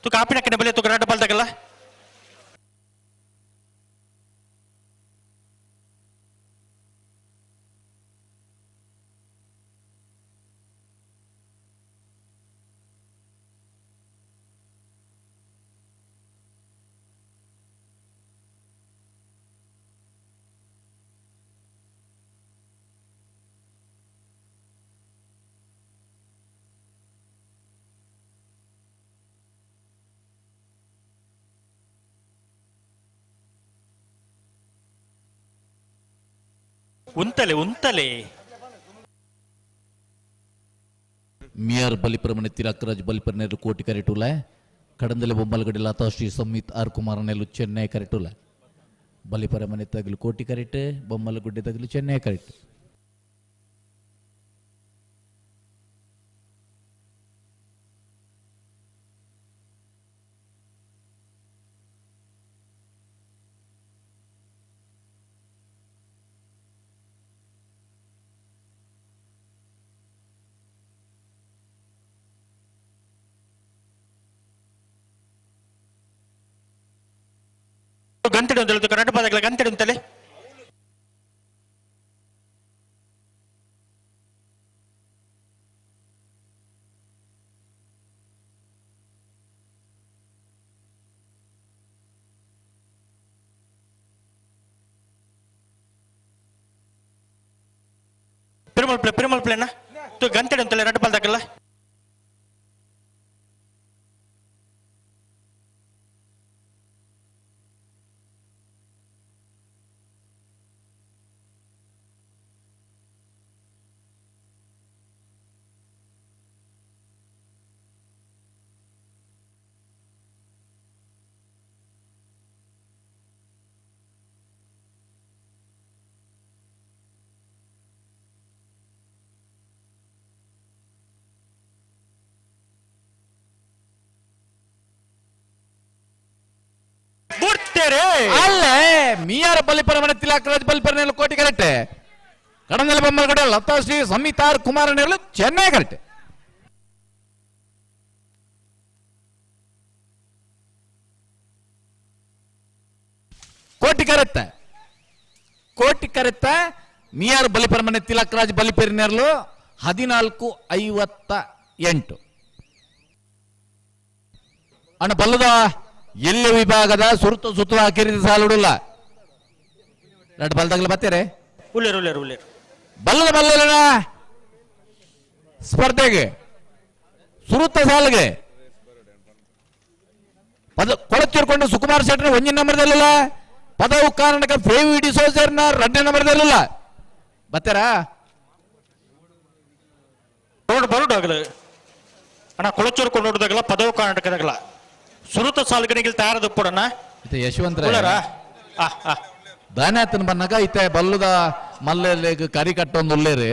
ತು ಕಾಪಿನಕ್ಕನೆ ಬೆಲೆ ತುಕ ರಡ್ಡು ಪಾಲ್ದಾಗಲ್ಲ ಉಂತಲೆ ಉಂತಲೆ
ಮಿಯರ್ ಬಲಿಪರಮನೆ ತಿಲಕರಾಜ್ ಬಲಿಪರನೇರು ಕೋಟಿ ಕರೆಟುಲ ಕಡಂದಲೆ ಬೊಮ್ಮಲಗಡಿ ಲತಾ ಶ್ರೀ ಸಂಮಿತ್ ಆರ್ ಕುಮಾರನೆಲ್ಲು ಚೆನ್ನೈ ಕರೆಟುಲ ಬಲಿಪರಮನೆ ತಗಲು ಕೋಟಿ ಕರೆಟ್ ಬೊಮ್ಮಲಗುಡ್ಡೆ ತಗಲು ಚೆನ್ನೈ ಕರೆಟ್
ಗಂಟೆ ಅಂತ ಕರೆಕ್ಟ್ ಪದಗಳ ಗಂಟೆ ಅಂತಲೇ ಪೆರುಮಲ್ ಪ್ಲೇ ಪೆರುಮಲ್ ಪ್ಲೇನ ತು ಗಂಟೆ ಅಂತಲೇ ರಡ್ಡು ಪಲ್ದಾಗಲ್ಲ
ಅಲ್ಲೇ ಮಿಯಾರ ಬಲಿಪರಮನೆ ತಿಲಕರಾಜ್ ಬಲಿಪರನೆಲ್ಲ ಕೋಟಿ ಕರೆಕ್ಟ್ ಕಡಂದಲೆ ಬೊಮ್ಮಲಗಡೆ ಲತಾಶ್ರೀ ಸಮಿತಾರ್ ಕುಮಾರನೆಲ್ಲ ಚೆನ್ನೈ ಕರೆಕ್ಟ್ ಕೋಟಿ ಕರೆಕ್ಟ್
ಕೋಟಿ ಕರೆತ ಮಿಯಾರ್ ಬಲಿಪರ್ಮನೆ ತಿಲಕ್ ರಾಜ್ ಬಲಿಪೆರಿನೇರ್ಲು 14:58. ಅಣ್ಣ ಬಲ್ಲದ ಎಲ್ಲಿ ವಿಭಾಗದ ಸುರುತ ಸುತ್ತ ಹಾಕಿರಿದ ಸಾಲುಡುಲ್ಲ ನಡ್ ಬಲ್ದಾಗಲ ಬತ್ತೀರೆ
ಉಲ್ಲೇರು ಉಲ್ಲೇರು ಉಲ್ಲೇರು
ಬಲ್ಲದ ಬಲ್ಲನ ಸ್ಪರ್ಧೆಗೆ ಸುರುತ ಸಾಲಿಗೆ ಪದ ಕೊಳತಿರ್ಕೊಂಡು ಸುಕುಮಾರ್ ಶೆಟ್ಟರ್ ಒಂದಿನ ನಂಬರ್ದಲ್ಲಿಲ್ಲ, ಪದವು ಕಾರಣಕ ಫೇವಿ ಡಿಸೋಜರ್ನ ಎರಡನೇ ನಂಬರ್ದಲ್ಲಿಲ್ಲ. ಬತ್ತೀರಾ?
ರೋಡ್ ಬರೋಡಾಗಲ ಅಣ್ಣ ಕೊಳಚೂರು ಕೊಂಡೋಡದಾಗಲ ಪದವು ಕರ್ನಾಟಕದಾಗಲ ಸುರುತ ಸಾಲ್ಗನಿಗೆ ತಯಾರದ ಪುಡಣ್ಣ
ಯಶವಂತರ ದಾನಾತನ ಬನ್ನಾಗ ಇತ್ತೆ ಬಲ್ಲದ ಮಲ್ಲೆಗ್ ಕರಿ ಕಟ್ಟೊಂದು ಉಲ್ಲೇರಿ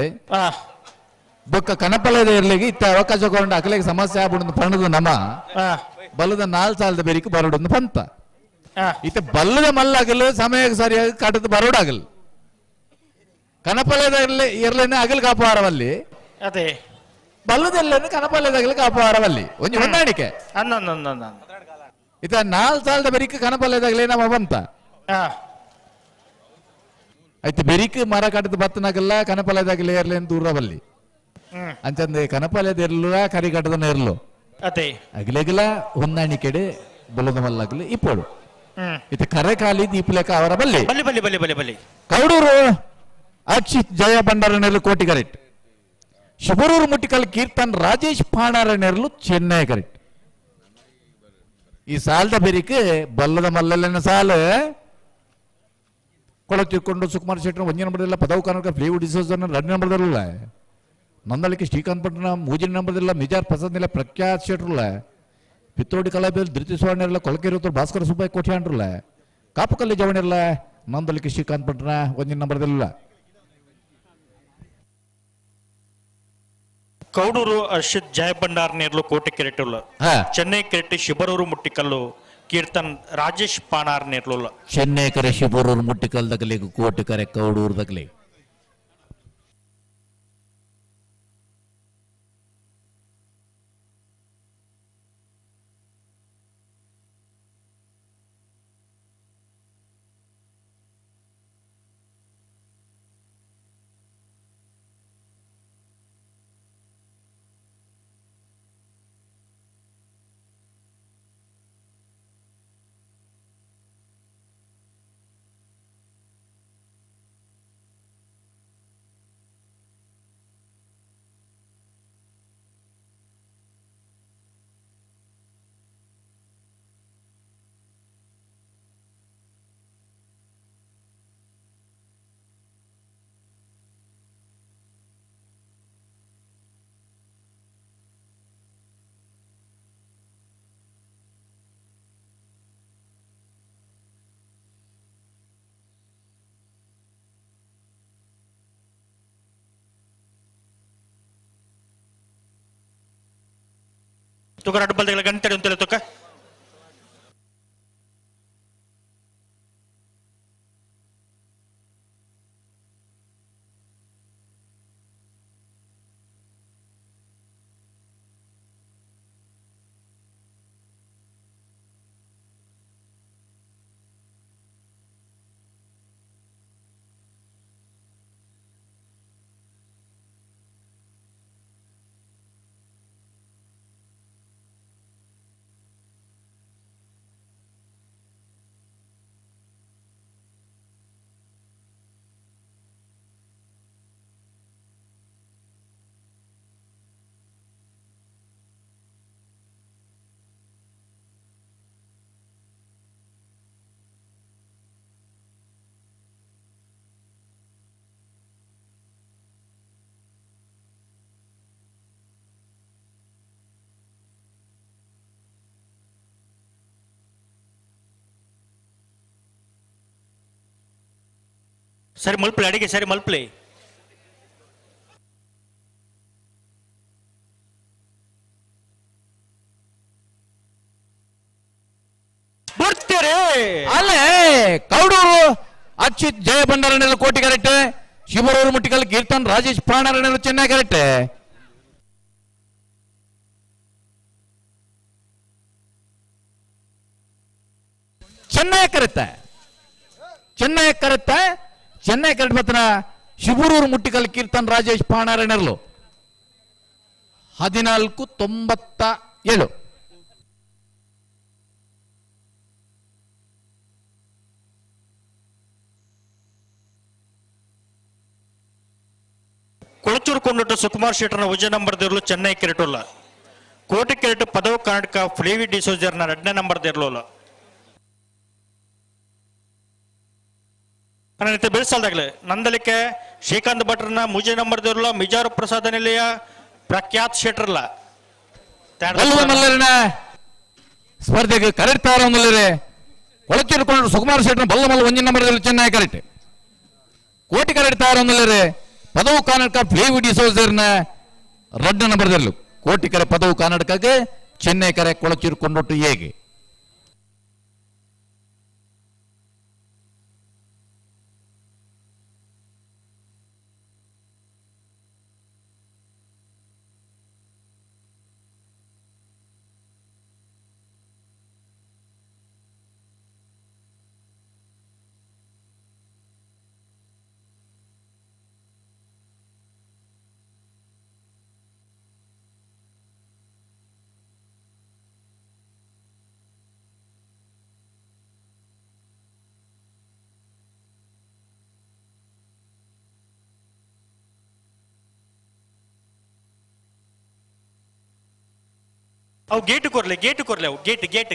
ಬೊಕ್ಕ ಕನಪಲದ ಇರ್ಲಿಗೆ ಇತ್ತ ಅವಕಾಶ ಕೊಂಡು ಅಕಲೆಗೆ ಸಮಸ್ಯೆ ಆಗ್ಬಿಡೊಂದು ಪಣದು ನಮ್ಮ ಬಲ್ಲದ 4 ಸಾಲದ ಬೇರಿಕೆ ಬರೋಡೊಂದು ಪಂತ ಇತ್ತ ಬಲ್ಲದ ಮಲ್ಲಾಗಲು ಸಮಯಕ್ಕೆ ಸರಿಯಾಗಿ ಕಟ್ಟದ ಬರೋಡಾಗಲ್ ಕನಪಲದ ಇರ್ಲೇನೆ ಅಗಲ್ ಕಾಪಾರವಲ್ಲಿ
ಅದೇ
ಬಲ್ಲದೆಲ್ಲ ಕನಪಲ್ಯದಾಗಲಿ ಕಾಪಾರವಲ್ಲಿ ಒಂಜಿ ಹೊಂದಾಣಿಕೆ ಇತ್ತ 4 ಸಾಲದ ಬೆರಿಕೆ ಕನಪಲ್ಯದಾಗಲೇ ನಮ್ಮ ಬಂತ ಆಯ್ತು ಬೆರಿಕ್ ಮರ ಕಟ್ಟದ ಬತ್ತನಾಗಲ್ಲ ಕನಪಲ್ಯದಾಗಲೇ ಇರ್ಲೇನು ದೂರವಲ್ಲಿ ಅಂಚಂದೆ ಕನಪಲ್ಯದ ಇರ್ಲ ಕರಿ ಕಟ್ಟದನ ಇರ್ಲು
ಅದೇ
ಅಗಲೆಗಲ ಹೊಂದಾಣಿಕೆಡೆ ಬಲ್ಲದ ಮಲ್ಲಾಗಲಿ ಇಪ್ಪೋಡು ಇತ್ತ ಕರೆ ಖಾಲಿ ದೀಪಲೇಖ ಅವರ ಬಲ್ಲಿ
ಬಲ್ಲಿ ಬಲ್ಲಿ ಬಲ್ಲಿ ಬಲ್ಲಿ ಬಲ್ಲಿ
ಕೌಡೂರು ಅಕ್ಷಿತ್ ಜಯ ಭಂಡಾರನೆಲ್ಲ ಕೋಟಿ ಕರೆಕ್ಟ್, ಶುಭರೂರು ಮುಟ್ಟಿಕಲ್ ಕೀರ್ತನ್ ರಾಜೇಶ್ ಪಾಣಾರನೆರಲು ಚೆನ್ನೈ ಕರೆಕ್ಟ್. ಈ ಸಾಲದ ಬೆರಿಕೆ ಬಲ್ಲದ ಮಲ್ಲಲ್ಲಿನ ಸಾಲು ಕೊಳತಿರ್ಕೊಂಡು ಸುಕುಮಾರ್ ಶೆಟ್ಟರ್ ಒಂದೇ ನಂಬರ್ದಿಲ್ಲ, ಪದವು ಕರ್ನಾಟಕ ಫ್ಲೇವ್ ಡಿಸೋಜನ್ ಎರಡನೇ ನಂಬರ್ದಲ್ಲ, ನಂದಳಿಕೆ ಶ್ರೀಕಾಂತ್ ಪಟ್ಟಣ ಮೂಜಿನ ನಂಬರ್ದಿಲ್ಲ, ಮಿಜಾರ್ ಪ್ರಸಾದ್ ನಿಲ್ಲ ಪ್ರಖ್ಯಾತ್ ಶೆಟ್ರುಲ್ಲ, ಪಿತ್ತೋಡಿ ಕಲಾಬೇಲ್ ಧೃತಿ ಸುವರ್ಣಿರಲ್ಲ, ಕೊಳಕೆರೂರು ಭಾಸ್ಕರ ಸುಬ್ಬಯ್ಯ ಕೋಠ್ಯಾಂಡ್ರಲ್ಲ, ಕಾಪುಕಲ್ಲಿ ಜವಣಿರಲ್ಲ, ನಂದಳಿಕೆ ಶ್ರೀಕಾಂತ್ ಪಟ್ಟಣ ಒಂದಿನ ನಂಬರ್ದಿಲ್ಲ.
ಕೌಡೂರು ಅರ್ಷಿತ್ ಜಯಭಂಡಾರ್ ನೇರ್ಲು ಕೋಟೆ ಕೆರೆಟುಲ್ಲ, ಚೆನ್ನೈ ಕೆರೆಟಿ ಶಿಬರೂರು ಮುಟ್ಟಿಕಲ್ಲು ಕೀರ್ತನ್ ರಾಜೇಶ್ ಪಾನಾರ್ ನೇರ್ಲುಲ್ಲ.
ಚೆನ್ನೈ ಕರೆ ಶಿಬರೂರು ಮುಟ್ಟಿಕಲ್ ದಗಲಿ ಕೋಟೆ ಕರೆ ಕೌಡೂರು ದಗಲಿ.
ತುಕ ರಡ್ಡು ಬಲ್ದಗಳ ಗಂಟೆ ಅಂತೇಳಿ ತುಕ ಸರಿ ಮಲ್ಪಲೆ ಅಡಿಗೆ ಸರಿ ಮಲ್ಪಲೆ. ಬರ್ತೀರಿ
ಅಲ್ಲೇ ಕೌಡೂರು ಅಚ್ಯುತ್ ಜಯ ಭಂಡಾರನೆಲ್ಲ ಕೋಟಿ ಕರೆಕ್ಟ್, ಶಿವರೂರು ಮುಟ್ಟಿಕಲ್ ಕೀರ್ತನ್ ರಾಜೇಶ್ ಪ್ರಾಣರನೆಲ್ಲ ಚೆನ್ನಾಗಿ ಕರೆಕ್ಟ್. ಚೆನ್ನಾಗಿ ಕರೆಕ್ಟ್, ಚೆನ್ನಾಗಿ ಕರೆಕ್ಟ್. ಚೆನ್ನೈ ಕರೆಟ್ ಬತ್ತನ ಶಿಬರೂರು ಮುಟ್ಟಿಕಲ್ ಕೀರ್ತನ್ ರಾಜೇಶ್ ಪಾಣಾರನೆರ್ಲು 14.97.
ಕೊಳಚೂರು ಕೊಂಡುಟ ಸುಕುಮಾರ್ ಶೆಟ್ಟರ್ನ ಉಜ್ಜ ನಂಬರ್ ದಿರ್ಲು ಚೆನ್ನೈ ಕೆರೆಟುಲ್ಲ ಕೋಟಿ ಕೆರೆಟು ಪದವು ಕರ್ನಾಟಕ ಫ್ಲೇವಿ ಡಿಸೋಜರ್ನ ಎರಡನೇ ನಂಬರ್ ದಿರ್ಲೋಲ್ಲ ಬೆಳೆಸಲ್ದಾಗಲೇ ನಂದಲಿಕೆ ಶ್ರೀಕಾಂತ್ ಭಟ್ರನ ಮುಜೆ ನಂಬರ್ ದಿರ್ಲ ಮಿಜಾರು ಪ್ರಸಾದ ನಿಲಯ ಪ್ರಖ್ಯಾತ್ ಶೆಟ್ರಲ್ಲ
ಸ್ಪರ್ಧೆಗೆ ಕರೆಕ್ಟ್ ತಾರ ಕೊಳಚೂರು ಕೊಂಡು ಸುಕುಮಾರ್ ಶೆಟ್ಟರ್ನ ಬಲ್ಲ ಮಲ್ಲ ಒಂಜಿನ ನಂಬರ್ ಚೆನ್ನೈ ಕರೆಕ್ಟ್ ಕೋಟಿ ಕರೆಕ್ಟ್ ತಾರ ಪದವು ಕರ್ನಾಟಕ ಫ್ಲೇವಿ ಡಿಸೋಜರ್ನ ರಡ್ಡ ನಂಬರ್ದಲ್ಲಿ ಕೋಟಿ ಕರೆ ಪದವು ಕರ್ನಾಟಕಕ್ಕೆ ಚೆನ್ನೈ ಕರೆ ಕೊಳಚೂರು ಕೊಂಡೊಟ್ಟು ಹೇಗೆ
ಅವು ಗೇಟ್ ಕೊರ್ಲೆ ಗೇಟ್ ಕೊರ್ಲೆ ಅವು ಗೇಟ್ ಗೇಟ್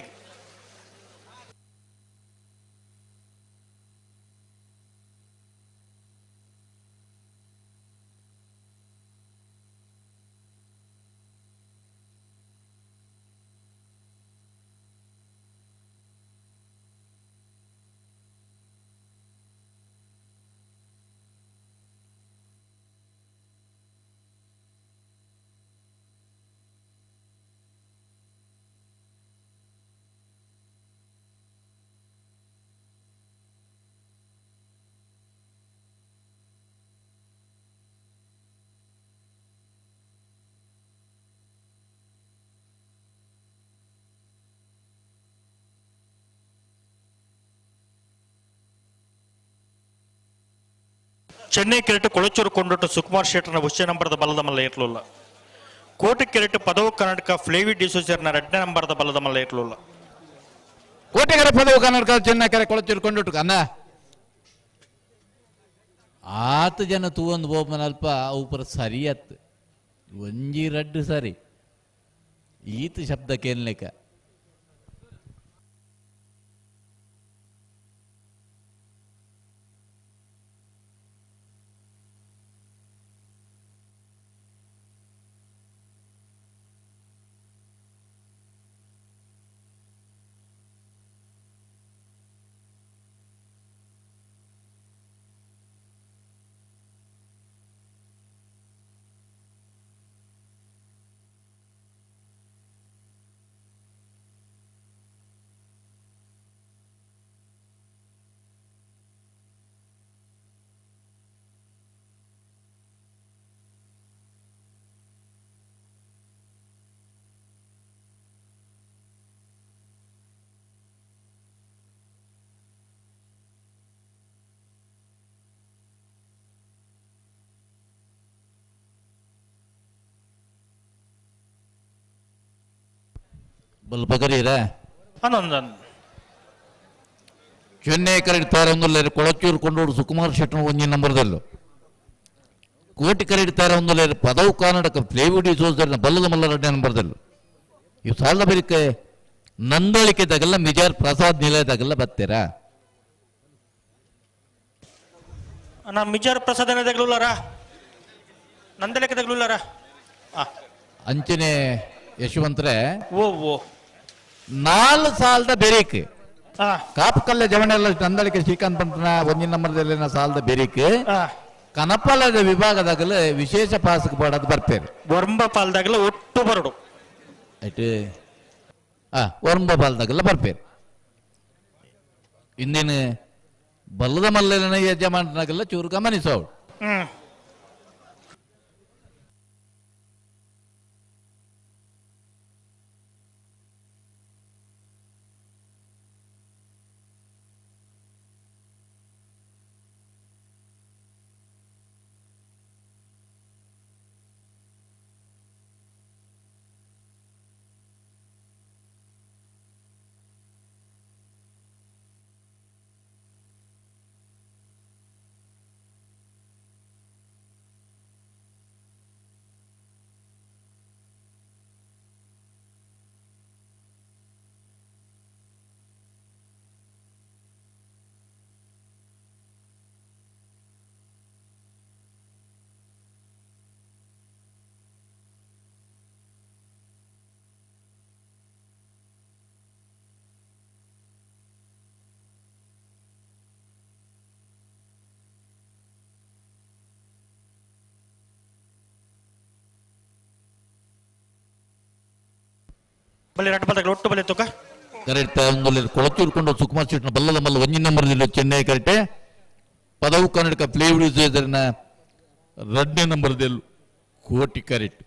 ಚೆನ್ನೈ ಕೆರೆಟು ಕೊಳಚೂರು ಕೊಂಡೊಟ್ಟು ಸುಕುಮಾರ್ ಶೆಟ್ಟರ್ನ ಉಚ್ಚ ನಂಬರದ ಬಲದ ಮಲ್ಲ ಇರ್ಲಿಲ್ಲ ಕೋಟೆ ಕೆರೆಟು ಪದವು ಕರ್ನಾಟಕ ಫ್ಲೇವಿ ಡಿಸೋಜರ್ನ ಎರಡನೇ ನಂಬರದ ಬಲದ ಮಲ್ಲ ಇರ್ಲಿಲ್ಲ
ಕೋಟೆಗೆರೆ ಪದವು ಕರ್ನಾಟಕ ಚೆನ್ನೈ ಕರೆ ಕೊಳಚೂರು ಕೊಂಡೊಟ್ಟು ಅನ್ನ ಆತ ಜನ ತೂವೊಂದು ಬೋಪನ ಅಲ್ಪ ಅವು ಪುರ ಸರಿ ಅತ್ ಒಂಜಿ ರಡ್ಡು ಸರಿ ಈತ ಶಬ್ದ ಕೇನ್ಲೆಕ್ಕ ಬಲ್ಪ ಕರೀರ
ಹನ್ನೊಂದು
ಚೆನ್ನೈ ಕರೆಕ್ಟ್ ತಾರೊಂದುಲ್ಲೇರು ಕೊಳಚೂರು ಕೊಂಡೋಡು ಸುಕುಮಾರ್ ಶೆಟ್ಟರ್ ಒಂಜಿ ನಂಬರ್ದಲ್ಲು ಕೋಟಿ ಕರೆಕ್ಟ್ ತಾರೊಂದುಲ್ಲೇರು ಪದವು ಕರ್ನಾಟಕ ಫ್ಲೇವಿಡಿ ಸೋದರನ ಬಲ್ಲದ ಮಲ್ಲರೆಡ್ಡಿ ನಂಬರ್ದಲ್ಲು ಇವು ಸಾಲ ಬರಿಕೆ ನಂದಳಿಕೆದಾಗೆಲ್ಲ ಮಿಜಾರ್ ಪ್ರಸಾದ್ ನಿಲಯದಾಗೆಲ್ಲ ಬರ್ತೀರಾ
ನಾ ಮಿಜಾರ್ ಪ್ರಸಾದ್ ತಗಲುಲ್ಲಾರ ನಂದಳಿಕೆ ತಗಲುಲ್ಲಾರ
ಅಂಚನೆ ಯಶವಂತ್ರೆ
ಓ ಓ
ನಾಲ್ ಸಾಲದ ಬೆರೀಕ್ ಕಾಪುಕಲ್ಲ ಜವನೆಲ್ಲ ನಂದಳಿಕೆ ಶ್ರೀಕಾಂತ್ ಪಂತನ ಒಂದಿನ ನಂಬರ್ದಲ್ಲಿ ಸಾಲದ ಬೆರೀಕ್ ಕನಪಲದ ವಿಭಾಗದಾಗಲ ವಿಶೇಷ ಪಾಸಕ್ಕೆ ಬಾಡದು ಬರ್ಪೇರು
ಒರಂಬ ಪಾಲ್ದಾಗಲ ಒಟ್ಟು ಬರಡು
ಆಯ್ತು ಒರಂಬ ಪಾಲ್ದಾಗಲ ಬರ್ಪೇರು ಇಂದಿನ ಬಲ್ಲದ ಮಲ್ಲನ ಯಜಮಾನನಾಗಲ್ಲ ಚೂರು ಗಮನಿಸೋಳು.
ಬಲೆ ರಡ್ಡ್ ಬಲ್ದಾಗ ಒಟ್ಟು ಬಲೆ ತುಕ
ಕರೆಕ್ಟ್ ಕೊಳಚೂರು ಕೊಂಡು ಸುಕುಮಾರ್ ಶೆಟ್ಟಿನ ಬಲ್ಲದ ಮಲ್ಲ ಒಂಜಿ ನಂಬರ್ ಚೆನ್ನೈ ಕರೆಕ್ಟ್ ಪದವು ಕರ್ನಾಟಕ ಪ್ಲೇವುಡ್ ರಡ್ಡನೇ ನಂಬರ್ ಕೋಟಿ ಕರೆಕ್ಟ್.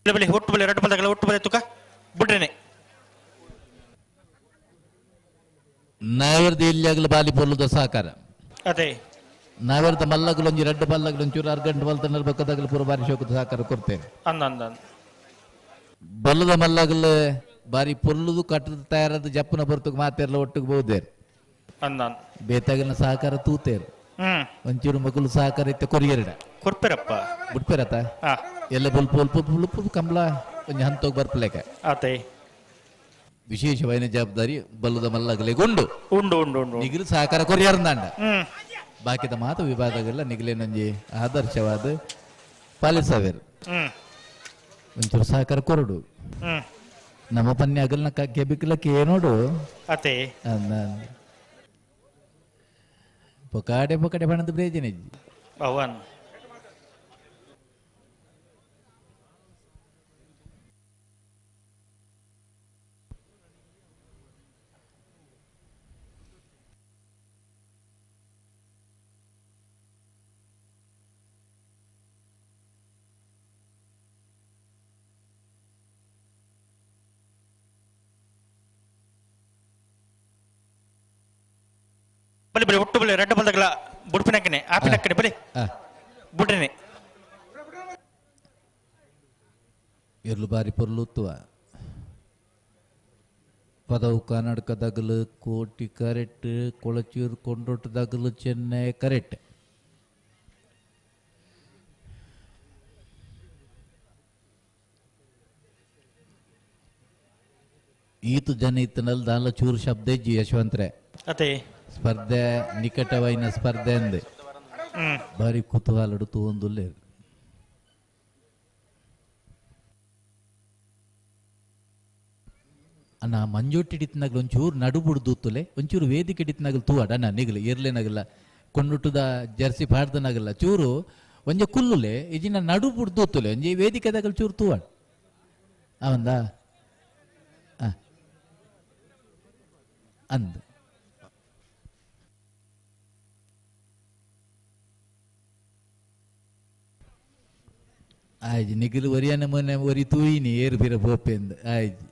ಬಲೆ ಒಟ್ಟು ಬಲೆ ರಡ್ಡ್ ಬಲ್ದಾಗ ಒಟ್ಟು ಬಲೆ ತುಕ ಬುಡ್ರೇನೆ
ನಾವರ್ದ ಎಲ್ಲಿಯಾಗಲು ಬಾಲಿ ಪೊಲ್ಲುದ ಸಹಕಾರ
ಅದೇ
ನಾವರ್ದ ಮಲ್ಲಗಲೊಂಜಿ ರಡ್ಡು ಬಲ್ಲಗಲೊಂಚೂರು ಅರ್ಗಂಟು ಮಲ್ತನ ಬಕ್ಕದಾಗಲು ಪೂರ ಬಾರಿ ಶೋಕದ ಸಹಕಾರ ಕೊಡ್ತೇವೆ
ಅಂದ ಅಂದ ಅಂದ.
ಬಲ್ಲದ ಮಲ್ಲಗಲ ಬಾರಿ ಪೊಲ್ಲುದು ಕಟ್ಟದ ತಯಾರಾದ ಜಪ್ಪನ ಬರ್ತುಗ್ ಮಾತೆರ್ಲ ಒಟ್ಟಿಗೆ ಬಹುದೇರು
ಅಂದ ಅಂದ.
ಬೇತಾಗಲಿನ ಸಹಕಾರ ತೂತೇರು ಒಂಚೂರು ಮಕ್ಕಳು ಸಹಕಾರ ಇತ್ತ ಕೊರಿಯರಡ
ಕೊರ್ಪೆರಪ್ಪ
ಬಿಡ್ಪೇರತ ಎಲ್ಲ ಬೊಲ್ಪ ಬೊಲ್ಪ ಬೊಲ್ಪ ಕಂಬಳ ಒಂಜಿ ಹಂತೋಗ್ ಬರ್ಪಲೇಕ
ಆತೆ
ವಿಶೇಷವಾದ ಜವಾಬ್ದಾರಿ ಬಲ್ಲದ ಮಲ್ಲಗಲೆ ಗುಂಡು
ಉಂಡು ಉಂಡು ಉಂಡು
ನಿಗಿಲು ಸಹಕಾರ ಕೊರಿಯರ್ದಾಂಡ ಬಾಕಿದ ಮಾತು ವಿಭಾಗಗಳೆಲ್ಲ ನಿಗಿಲೇನೊಂಜಿ ಆದರ್ಶವಾದ ಪಾಲಿಸವೇರು ಒಂಚೂರು ಸಹಕಾರ ಕೊರಡು ನಮ್ಮ ಪನ್ಯಾಗಲ್ನ ಕೆಬಿಕ್ಲಕ್ಕೆ ಏನೋಡು
ಅತೆ
ಪೊಕಾಡೆ ಪೊಕಾಡೆ ಬಣ್ಣದ ಪ್ರಯೋಜನ
ಅವನ್ ಬಲಿ ಬಲಿ ಒಟ್ಟು ಬಲಿ ರಡ್ಡ ಬಲ್ದಗಲ ಬುಡ್ಪಿನಕ್ಕನೆ ಆಪಿನಕ್ಕನೆ ಬಲಿ ಬುಡ್ರನೆ
ಎರ್ಲು ಬಾರಿ ಪೊರ್ಲುತ್ತುವ ಪದವು ಕರ್ನಾಟಕದಾಗಲು ಕೋಟಿ ಕರೆಕ್ಟ್ ಕೊಳಚೂರು ಕೊಂಡೊಟ್ಟದಾಗಲು ಚೆನ್ನೈ ಕರೆಕ್ಟ್. ಈತು ಜನ ಇತ್ತನಲ್ಲಿ ದಾಲ ಚೂರು ಶಬ್ದ ಇಜ್ಜಿ ಯಶವಂತ್ರೆ
ಅದೇ
ಸ್ಪರ್ಧೆ ನಿಕಟವಾಯಿನ ಸ್ಪರ್ಧೆ ಅಂದೆ ಬಾರಿ ಕುತೂಹಲಡು ತೂವೊಂದುಲ್ಲೆರ್. ಅಣ್ಣ ಮಂಜೊಟ್ಟಿ ಹಿಡಿತನಾಗಲು ಒಂಚೂರು ನಡು ಬುಡ್ದು ಒಂಚೂರು ವೇದಿಕೆ ಹಿಡಿತನಾಗಲು ತೂವಾಡ ಅಣ್ಣ ನಿಗಲು ಎರ್ಲೆನಾಗಲ್ಲ ಕೊಂಡುಟ್ಟುದ ಜರ್ಸಿ ಪಾಡ್ದನಾಗಲ್ಲ ಚೂರು ಒಂಜೆ ಕುಲ್ಲುಲೆ ಇಜಿನ ನಡು ಬುಡ್ದು ಒಂಜೆ ವೇದಿಕೆದಾಗಲು ಚೂರು ತೂವಾಡ ಅವಂದ ಅಂದ ಆಯ್ತು ನಿಗಲು ಒರಿಯನ ಮೊನ್ನೆ ಒರಿ ತೂಯಿನಿ ಏರು ಬಿರ ಬೋಪೆಂದು ಆಯ್ತು.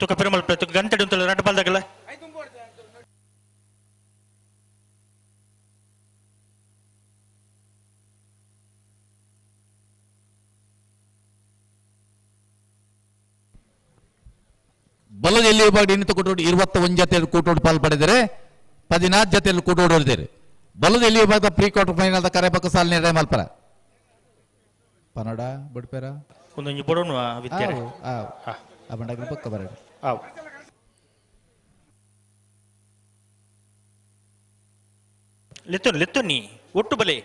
ತುಕ ಪೆರುಮಲ್ ತುಕ ಗಂಟೆ ಉಂಟಲ್ಲ ರಡ್ಡ ಬಲ್ದಾಗಲ್ಲ
ಬಲದ ಎಲ್ಲಿ ವಿಭಾಗ ಇನ್ನಿತ ಕೂಟೋಡು 21 ಜೊತೆಯಲ್ಲಿ ಕೂಟೋಡು ಪಾಲು ಪಡೆದರೆ 14 ಜೊತೆಯಲ್ಲಿ ಕೂಟೋಡು ಹೊಡೆದಿರಿ. ಬಲದ ಎಲ್ಲಿ ವಿಭಾಗದ ಪ್ರೀ ಕ್ವಾರ್ಟರ್ ಫೈನಲ್ ಕರೆಬಕ್ಕ ಸಾಲ ನಿರ್ಣಯ ಮಲ್ಪರ ಪನಡ ಬುಡ್ಪೇರ
ಒಂದೊಂದು ಬಡೋಣ ವಿದ್ಯಾರೆ
ಆ ಬಂಡಾಗಿನ ಪಕ್ಕ ಬರ
ಆವ್ ಲೆತ್ತೊನಿ ಲೆತ್ತೊನಿ ಒಟ್ಟು ಬಲೆ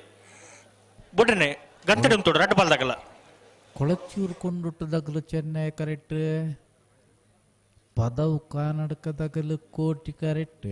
ಬೊಡ್ರನೆ ಗಂಟೆ ಉಂಟು ರಡ್ಡ ಬಲ್ದಾಗಲ್ಲ
ಕೊಳಚೂರು ಕೊಂಡುಟ್ಟದಾಗಲು ಚೆನ್ನೈ ಕರೆಕ್ಟ್ ಪದವು ಕರ್ನಾಟಕದಾಗಲು ಕೋಟಿ ಕರೆಕ್ಟ್.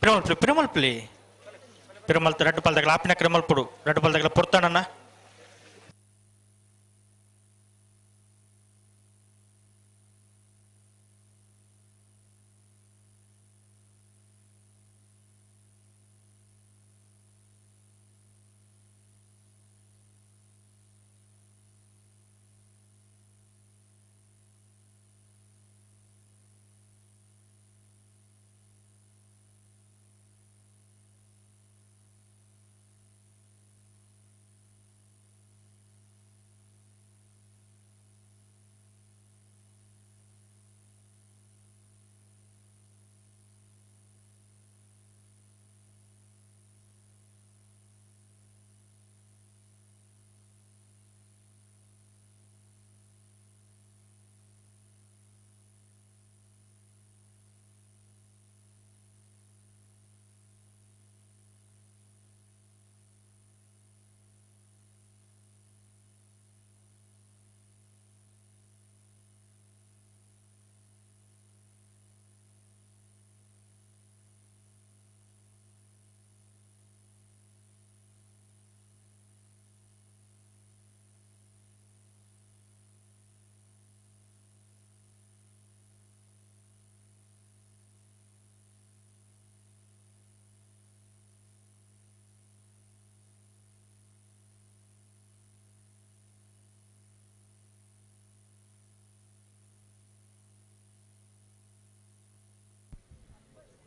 ಪಿರಮಲ್ಪುಲಿ ಪಿರಮಲ್ಪುಲಿ ಪಿರಮಲ್ತ ರಡ್ಡು ಪಲ್ದಗಲ ಆಪಿನ ಕ್ರಮಲ್ಪುಡು ರಡ್ಡು ಪಲ್ದಗಲ ಪೊರ್ತಾನಣ್ಣ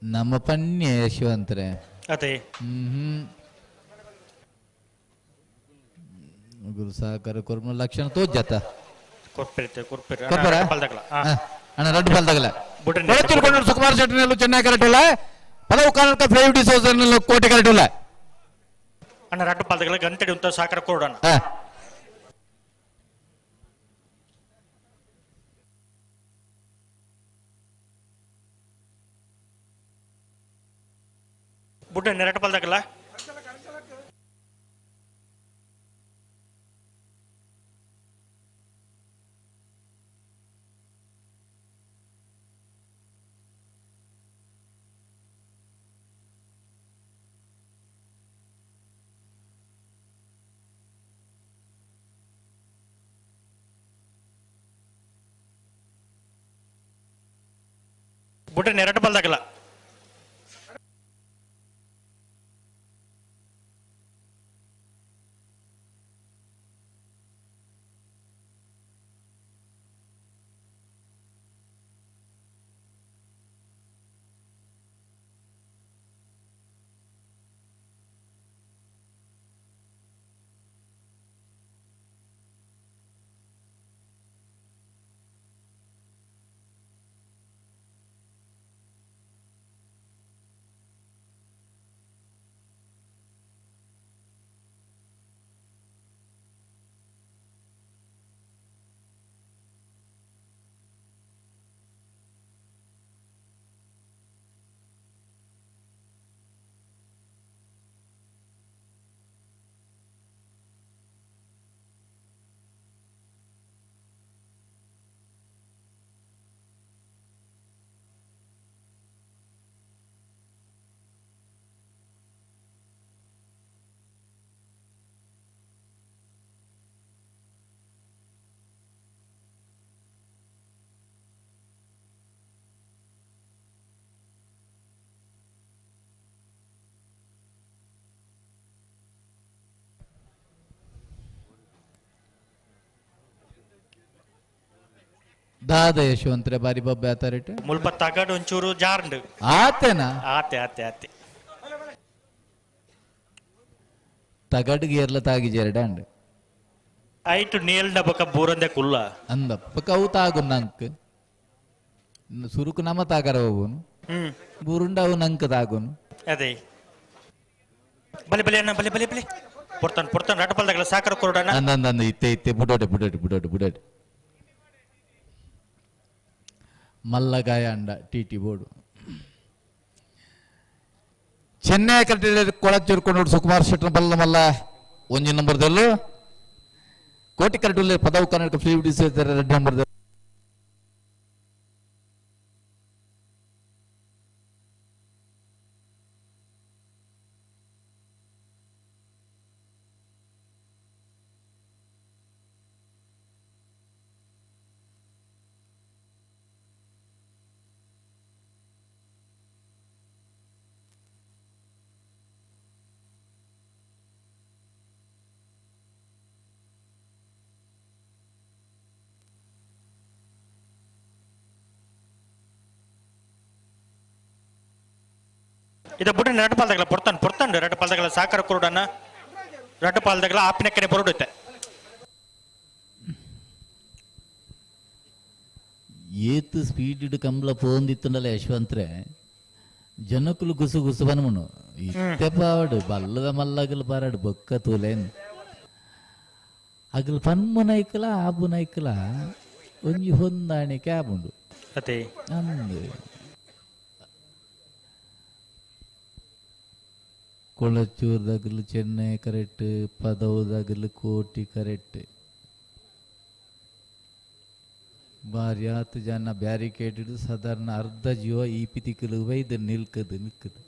ನಮ್ಮ ಪನ್ಯ ಯಶವಂತ್ರೆ
ಅದೇ
ಗುರು ಸಹಕಾರ ಕೊರ್ಮ ಲಕ್ಷಣ ತೋಜತ
ಕೊರ್ಪಿರುತ್ತೆ ಕೊರ್ಪಿರ
ಕೊರ್ಪರ
ಪಲ್ದಗಲ
ಅಣ್ಣ ರಡ್ಡು ಪಲ್ದಗಲ ಕೊಳಚೂರು ಸುಕುಮಾರ್ ಶೆಟ್ಟಿನಲ್ಲೂ ಚೆನ್ನಾಗಿ ಕರೆಕ್ಟ್ ಪದವು ಕರ್ನಾಟಕ ಫೈವ್ ಡಿ ಸೌಸರ್ನಲ್ಲೂ ಕೋಟಿ ಕರೆಕ್ಟ್ ಇಲ್ಲ
ಅಣ್ಣ ರಡ್ಡು ಪಲ್ದಗಲ ಗಂಟೆಡಿ ಉಂತ ಸಹಕಾರ ಕೊಡೋಣ ಬುಡ್ಡ ನೆರಟ ಪಲ್ದಗಲ ಬುಡ್ಡ ನೆರಟ ಪಲ್ದಗಲ
ದಾದ ಯಶವಂತ್ರೆ ಬಾರಿ ಬೊಬ್ಬೆ ಆತಾರಿಟ್
ಮುಲ್ಪ ತಗಡು ಒಂಚೂರು ಜಾರ್ಂಡ್
ಆತೆನಾ
ಆತೆ ಆತೆ ಆತೆ
ತಗಡ್ಗೆ ಏರ್ಲ ತಾಗಿ ಜೆರಡಾಂಡ್
ಐಟು ನೇಲ್ಡ ಬೊಕ ಬೂರಂದೆ ಕುಲ್ಲ
ಅಂದ ಪಕ್ಕ ಅವು ತಾಗು ನಂಕ್ ಸುರುಕು ನಮ ತಾಗರ ಹೋಗುನು ಬೂರುಂಡ ಅವು ನಂಕ್ ತಾಗುನು
ಅದೇ ಬಲೆ ಬಲೆ ಅಣ್ಣ ಬಲೆ ಬಲೆ ಬಲೆ ಪೊರ್ತಾನ ಪೊರ್ತಾನ ರಟಪಲ್ದಾಗಲ ಸಾಕರ ಕೊರಡಣ್ಣ
ಅಂದ ಅಂದ ಅಂದ ಇತ್ತೆ ಇತ್ತೆ ಬುಡೋಟೆ ಬುಡೋಟೆ ಬುಡೋಟೆ ಬುಡೋಟೆ ಮಲ್ಲಗಾಯ ಅಂಡ ಟಿ ಟಿ ಬೋರ್ಡು ಚೆನ್ನೈ ಕಟ್ಟಿದ ಕೊಳಚೂರ್ಕೊಂಡು ಸುಕುಮಾರ್ ಶೆಟ್ಟರ್ ಬಲ್ಲ ಮಲ್ಲ ಒಂಜಿ ನಂಬರ್ದಲ್ಲೂ ಕೋಟಿ ಕರೆಟುಲ್ಲೆ ಪದವು ಕರ್ನಾಟಕ ಫ್ರೀ ಡಿ ಎರಡು ನಂಬರ್ದಲ್ಲಿ
ಇದ ಬುಡ ರಡ್ಡು ಪಾಲ್ದಾಗಲ ಪೊರ್ತಾನ್ ಪೊರ್ತಾಂಡು ರಡ್ಡು ಪಾಲ್ದಾಗಲ ಸಾಕಾರ ಕೊರಡನ್ನ ರಡ್ಡು ಪಾಲ್ದಾಗಲ ಆಪಿನಕ್ಕನೆ ಬರೋಡುತ್ತೆ.
ಏತ್ ಸ್ಪೀಡ್ ಕಂಬಳ ಪೋಂದಿತ್ತುಂಡಲ ಯಶವಂತ್ರೆ ಜನಕುಲು ಗುಸು ಗುಸು ಬನ್ಮುನು ಇತ್ತೆ ಪಾವಡು ಬಲ್ಲದ ಮಲ್ಲಗಲು ಪಾರಾಡು ಬೊಕ್ಕ ತೂಲೇನ್ ಅಗಲು ಪನ್ಮು ನೈಕಲ ಆಬು ನೈಕಲ ಒಂಜಿ ಹೊಂದಾಣಿಕೆ ಆಬುಂಡು
ಅದೇ
ಅಂದು ಕೊಳಚೂರ್ದಾಗಲು ಚೆನ್ನೈ ಕರೆಕ್ಟ್, ಪದವುದಾಗಲು ಕೋಟಿ ಕರೆಕ್ಟ್. ಬಾರ್ಯಾತ್ ಜನ ಬ್ಯಾರಿಕೇಡ್ ಸಾಧಾರಣ ಅರ್ಧ ಜೀವ ಈ ಪಿತಿಕಲು ವೈದ್ ನಿಲ್ಕದು ನಿಲ್ಕದು.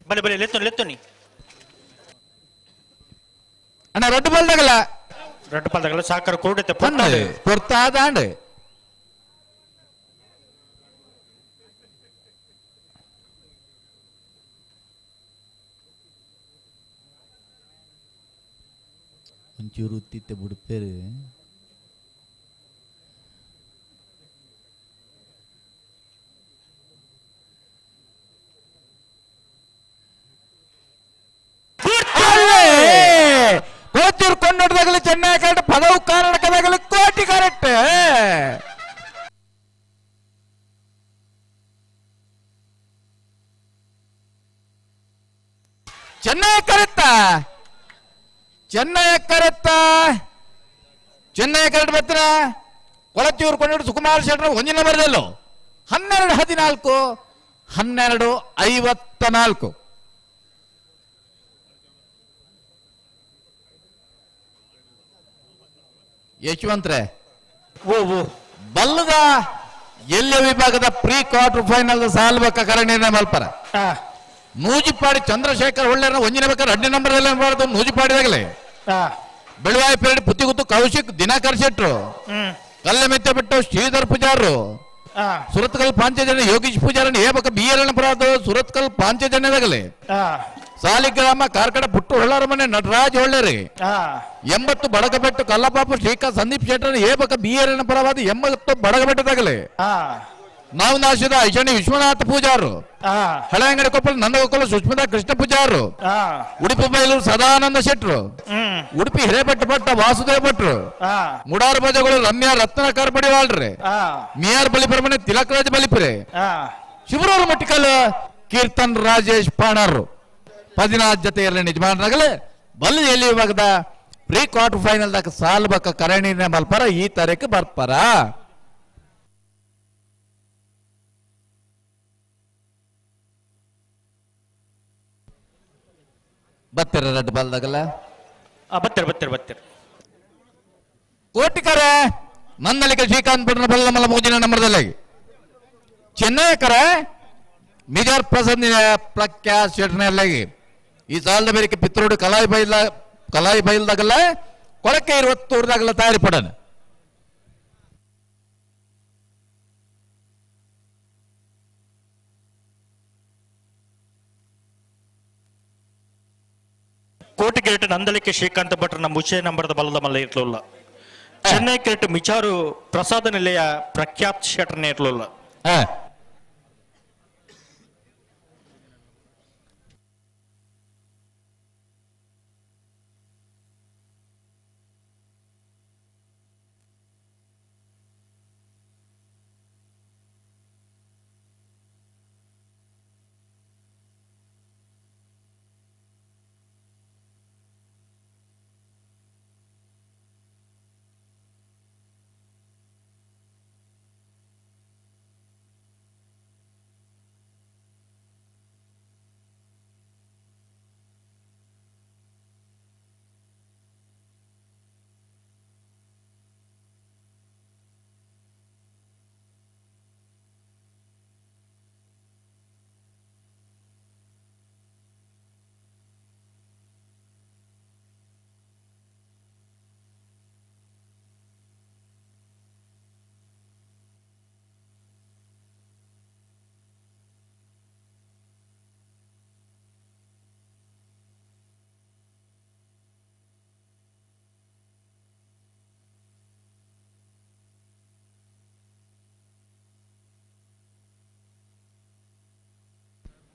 ಬಲೆ ಬಲೆ ಲೆತ್ತೋನಿ ಲೆತ್ತೋನಿ
ಅಣ್ಣ ರಡ್ಡು ಪಾಲ್ದಾಗಲ
ರಡ್ಡು ಪಾಲ್ದಾಗಲ ಸಾಕಾರ ಕೊರಡುತ್ತೆ
ಪೊರ್ತಾದಾಂಡು. ಒಂಚೂರು ಉತ್ತಿತ್ತೆ ಬುಡ್ಪೇರು. ಕೋಚೂರು ಕೊಂಡೋಟದಾಗಲಿ ಚೆನ್ನೈ ಕರೆಕ್ಟ್, ಪದವು ಕರ್ನಾಟಕದಾಗಲಿ ಕೋಟಿ ಕರೆಕ್ಟ್. ಚೆನ್ನೈ ಕರೆಕ್ಟ, ಚೆನ್ನೈ ಕರೆಕ್ಟ, ಚೆನ್ನೈ ಕರೆಕ್ಟ್ ಬರ್ತೀರ. ಕೊಳಚೂರು ಕೊಂಡೋಟ ಸುಕುಮಾರ್ ಶೆಟ್ಟರ್ ಒಂದಿನ ಬರದಲ್ಲೋ 12 14 12 54. ಯಶವಂತ್ರೆ ಬಲ್ಲದ ಎಲ್ಲ ವಿಭಾಗದ ಪ್ರೀ ಕ್ವಾರ್ಟರ್ ಫೈನಲ್ ಸಾಲ್ಬಕ್ಕ ಕರಣಿನ ಮಲ್ಪರ ನೂಜಿಪಾಡಿ ಚಂದ್ರಶೇಖರ್ ಹೊಳ್ಳೆರ ಒಂಜಿನ ಬೇಕಾದ್ರೆ 2 ನಂಬರ್ ಬಾರದು ನೂಜಿಪಾಡಿದಾಗಲೇ. ಬೆಳವಾಯಿ ಪೇರಡಿ ಪುತ್ತಿಗುತ್ತು ಕೌಶಿಕ್ ದಿನಕರ್ ಶೆಟ್ರು, ಕಲ್ಲೆಮೆತ್ತೆ ಬಿಟ್ಟು ಶ್ರೀಧರ್ ಪೂಜಾರರು, ಸುರತ್ಕಲ್ ಪಾಂಚಜನ್ಯ ಯೋಗೀಶ್ ಪೂಜಾರನ್ ಏಬಕ ಬಿ ಎಲ್ ಪರಾದು ಸುರತ್ಕಲ್ ಪಾಂಚಜನ್ಯದಾಗಲೇ. ಸಾಲಿಗ್ರಾಮ ಕಾರ್ಕಡ ಪುಟ್ಟು ಹೊಳ್ಳಾರ ಮನೆ ನಟರಾಜ್ ಹೊಳ್ಳೇರಿ 80 ಬಡಗಬೆಟ್ಟು ಕಲ್ಲಪಾಪು ಶ್ರೀಕಾಂತ್ ಸಂದೀಪ್ ಶೆಟ್ಟರ್ ಏಬಕ ಬಿ ಎಲ್ ಪರವಾದ 80 ಬಡಗಬೆಟ್ಟದಾಗಲೇ. ನಾವು ನಾಶದ ಐಶಾಣಿ ವಿಶ್ವನಾಥ ಪೂಜಾರು, ಹಳೆಯಂಗಡಿ ಕೊಪ್ಪಳ ನಂದಗೋಕುಲ ಸುಷ್ಮಿತಾ ಕೃಷ್ಣ ಪೂಜಾರು, ಉಡುಪಿ ಬೈಲೂರು ಸದಾನಂದ ಶೆಟ್ರು, ಉಡುಪಿ ಹಿರೇಭಟ್ಟ ಭಟ್ಟ ವಾಸುದೇವ ಭಟ್ರು, ಮುಡಾರ ಬಜಗಳು ರಮ್ಯಾ ರತ್ನ ಬಡಿವಾಳ್ರಿ, ಮಿಯಾರ್ ಬಲಿಪರಮನೆ ತಿಲಕರಾಜ್ ಬಲಿಪುರೆ, ಶಿವರೂರು ಮಟ್ಟಿಕಲ್ ಕೀರ್ತನ್ ರಾಜೇಶ್ ಪಾಣಾರು 14 ಜೊತೆಯಲ್ಲಿ ನಿಜಮಾನರಾಗಲೇ ಬಲ್ ಎಲ್ಲಿ ವಿಭಾಗದ ಪ್ರೀ ಕ್ವಾರ್ಟರ್ ಫೈನಲ್ ದಾಗ ಸಾಲ್ಬಕ ಕರಣಿನ ಮಲ್ಪರ ಈ ತಾರೀಕು ಬರ್ಪರ. ಬತ್ತಿರ ರಡ್ಡು ಬಾಲ್ದಾಗಲ್ಲ
ಬತ್ತಿರ ಬತ್ತಿರ ಬತ್ತಿರ
ಕೋಟಿಕರ ನನ್ನಲಿಕ ಶ್ರೀಕಾಂತ್ ಪಟ್ಟಣ ಬಲ್ಲಮಲ್ಲ ಮೋಜಿನ ನಂಬರ್ದಲ್ಲಿ ಚೆನ್ನೈಕರ ಮಿಜಾರ್ ಪ್ರಸನ್ನ ಪ್ರಖ್ಯಾ ಶೆಟ್ನಲ್ಲಿ ಈ ಸಾಲದ ಮೇರೆಗೆ ಪಿತ್ರೋಡು ಕಲಾಯಿ ಬೈಲ ಕಲಾಯಿ ಬೈಲ್ದಾಗಲ್ಲ ಕೊಳಕೆ ಇರುವತ್ತೂರ್ದಾಗಲ್ಲ ತಯಾರಿ ಪಡೋಣ.
ಕೋಟಿ ಕಿರೀಟ ನಂದಲಿಕೆ ಶ್ರೀಕಾಂತ ಭಟ್ರನ ಮುಚೆ ನಂಬರದ ಬಲದ ಮಲ್ಲ ಇರ್ಲಿಲ್ಲ. ಚೆನ್ನೈ ಕಿರೀಟ ಮಿಚಾರು ಪ್ರಸಾದ ನಿಲಯ ಪ್ರಖ್ಯಾತ್ ಶೆಟ್ರನೇ ಇರ್ಲಿಲ್ಲ.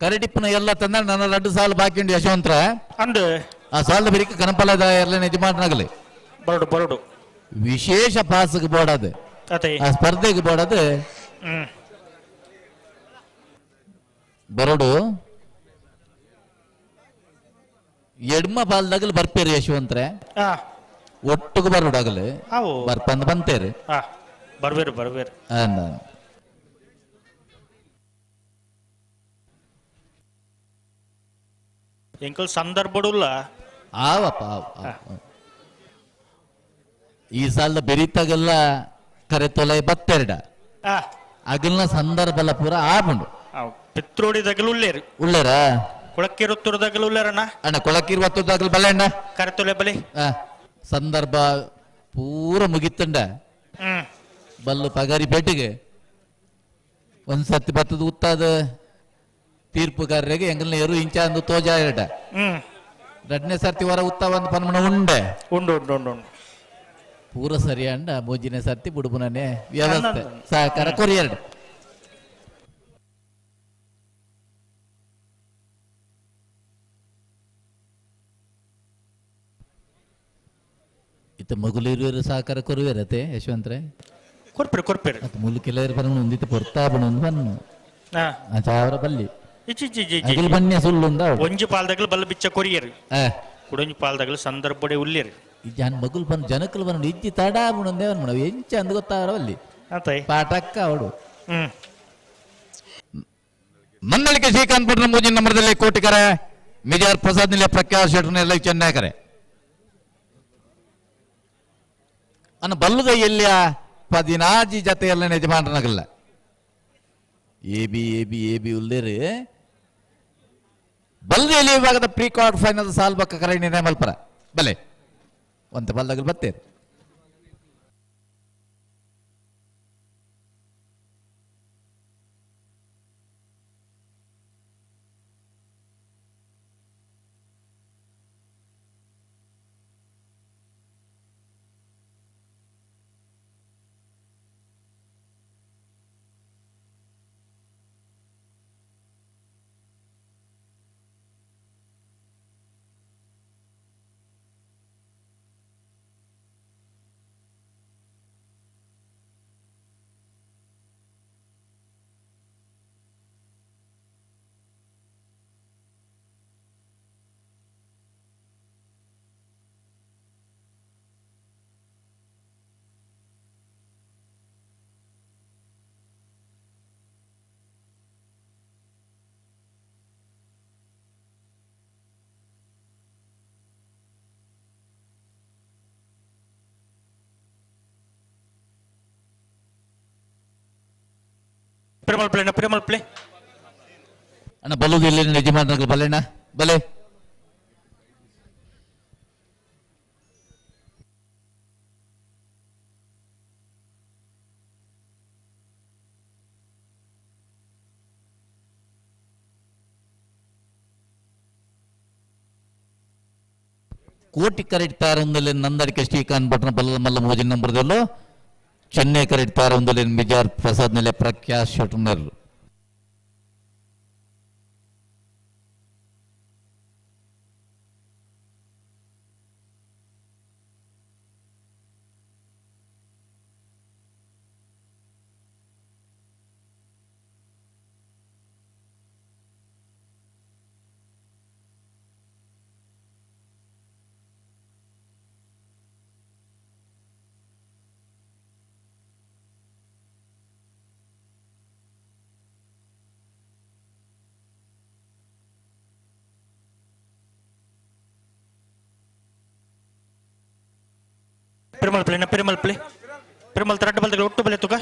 ಕರಡಿಪ್ಪನ ಎಲ್ಲ ತಂದ ನನ್ನ ರಡ್ಡು ಸಾಲು ಬಾಕಿ ಉಂಡು ಯಶವಂತರ
ಅಂದು
ಆ ಸಾಲದ ಬೆರಿಕೆ ಕನಪಲದ ಎಲ್ಲ ಯಜಮಾನನಾಗಲಿ
ಬರಡು ಬರಡು
ವಿಶೇಷ ಪಾಸ್ಗೆ ಬೋಡದು
ಅದೇ
ಆ ಸ್ಪರ್ಧೆಗೆ ಬೋಡದು ಬರಡು ಎಡ್ಮ ಬಾಲ್ದಾಗಲು ಬರ್ಪೇರು ಯಶವಂತ್ರೆ ಒಟ್ಟುಗು ಬರೋಡಾಗಲು ಬರ್ಪಂದ್ ಬಂತೇರು
ಬರ್ಬೇರು ಬರ್ಬೇರು ಎಂಕಲ್ ಸಂದರ್ಭಡುಲ್ಲ
ಆವಪ್ಪ ಈ ಸಾಲದ ಬೆರಿತಾಗೆಲ್ಲ ಕರೆ ತೊಲೆ ಬತ್ತೆರಡ ಅಗಲ್ನ ಸಂದರ್ಭಲ ಪೂರ ಆಬುಂಡು
ಪಿತ್ರೋಡಿದಾಗಲು ಉಳ್ಳೇರು
ಉಳ್ಳೇರ
ಕೊಳಕ್ಕಿರುತ್ತೂರದಾಗಲು ಉಳ್ಳೇರಣ್ಣ
ಅಣ್ಣ ಕೊಳಕ್ಕಿರುವತ್ತದಾಗಲು ಬಲೆ ಅಣ್ಣ
ಕರೆ ತೊಲೆ ಬಲೆ
ಸಂದರ್ಭ ಪೂರ ಮುಗಿತಂಡ ಬಲ್ಲು ಪಗಾರಿ ಪೇಟೆಗೆ ಒಂದ್ಸತಿ ಬತ್ತದ ಉತ್ತಾದ ತೀರ್ಪುಗಾರರಿಗೆ ಎಂಗಲ್ನ ಎರು ಇಂಚ ಅಂದು ತೋಜ ಎರಡ ರಡ್ನೇ ಸರ್ತಿ ವರ ಉತ್ತ ಒಂದು ಪನ್ಮಣ ಉಂಡೆ
ಉಂಡು ಉಂಡು ಉಂಡು ಉಂಡು
ಪೂರ ಸರಿ ಅಂಡ ಮೂಜಿನ ಸರ್ತಿ ಬುಡುಬುನನೆ ವ್ಯವಸ್ಥೆ ಸಹಕಾರ ಕೊರಿಯರ್ಡ್ ಇತ್ತ ಮಗುಲಿರುವರು ಸಹಕಾರ ಕೊರುವೆರತೆ ಯಶವಂತ್ರೆ
ಕೊರ್ಪೇರು ಕೊರ್ಪೇರು
ಮತ್ತು ಮುಲುಕೆಲ್ಲ ಪನ್ಮಣ ಒಂದಿತ್ತು ಪೊರ್ತಾ ಬಣ ಬನ್ನು ಚಾವರ ಬಲ್ಲಿ ಅಗಿಲ್ ಬನ್ನಿ ಸುಳ್ಳು ಉಂದ
ಒಂಜಿ ಪಾಲ್ದಾಗಲು ಬಲ್ಲ ಬಿಚ್ಚ ಕೊರಿಯರು ಕುಡೊಂಜಿ ಪಾಲ್ದಾಗಲು ಸಂದರ್ಭಡೆ ಉಲ್ಲೇರು
ಜನ ಮಗುಲ್ ಬಂದು ಜನಕಲ್ ಬಂದು ಇಜ್ಜಿ ತಡಾ ಬುಣಂದೇ ಅನ್ಮಣ ಎಂಚ ಅಂದ್ ಗೊತ್ತಾರ ಅಲ್ಲಿ ಪಾಠಕ್ಕ ಅವಡು ಮಂದಳಿಕೆ ಶ್ರೀಕಾಂತ್ ಪಟ್ನ ಮೂಜಿನ ನಂಬರದಲ್ಲಿ ಕೋಟಿಕರೆ ಮಿಜಾರ್ ಪ್ರಸಾದ್ ನಿಲೆ ಪ್ರಖ್ಯಾತ ಶೆಟ್ರನ್ನೆಲ್ಲ ಚೆನ್ನಾಕರೆ ಅನ್ನ ಬಲ್ಲುದ ಎಲ್ಲಿಯ ಪದಿನಾಜಿ ಜತೆಯಲ್ಲ ಯಜಮಾನನಾಗಲ್ಲ A B A B A B ಉಲ್ಲೇರಿ ಬಲ್ದೇಲಿ ವಿಭಾಗದ ಪ್ರೀ ಕ್ವಾರ್ಟರ್ ಫೈನಲ್ ಸಾಲ್ಬಕ್ಕ ಕರೆ ನಿರ್ಣಯ ಮಲ್ಪರ ಬಲೆ ಒಂತ ಬಲ್ದಾಗಲು ಬತ್ತೇರಿ
ಪ್ರೇಮಲ್ ಪ್ಲೇ ಪ್ರೇಮಲ್ ಪ್ಲೇ
ಅಣ್ಣ ಬಲ್ಲುದು ಎಲ್ಲಿ ಯಜಮಾನರು ಬಲೆಣ್ಣ ಬಲೆ ಕೋಟಿ ಕರೆಕ್ಟ್ ತಾರೊಂದಲ್ಲಿ ನಂದಡಿಕೆ ಶ್ರೀಕಾಂತ್ ಭಟ್ನ ಬಲ್ಲ ಮಲ್ಲ ಮೋಜಿನ ನಂಬರ್ದಲ್ಲೂ ಚೆನ್ನೈ ಕರೆಕ್ಟ್ ತಾರೊಂದಲ್ಲಿ ಮಿಜಾರ್ ಪ್ರಸಾದ್ ನೆಲೆ ಪ್ರಖ್ಯಾತ್ ಶಟರ್ನರ್
ಪ್ರೇಮಲ್ ಪ್ಲೇ ಪ್ರೇಮಲ್ ಪ್ಲೇ ಪ್ರೇಮಲ್ ತರಡ್ಡು ಬಲ್ದಗಳು ಒಟ್ಟು ಬಲೆ ತುಗ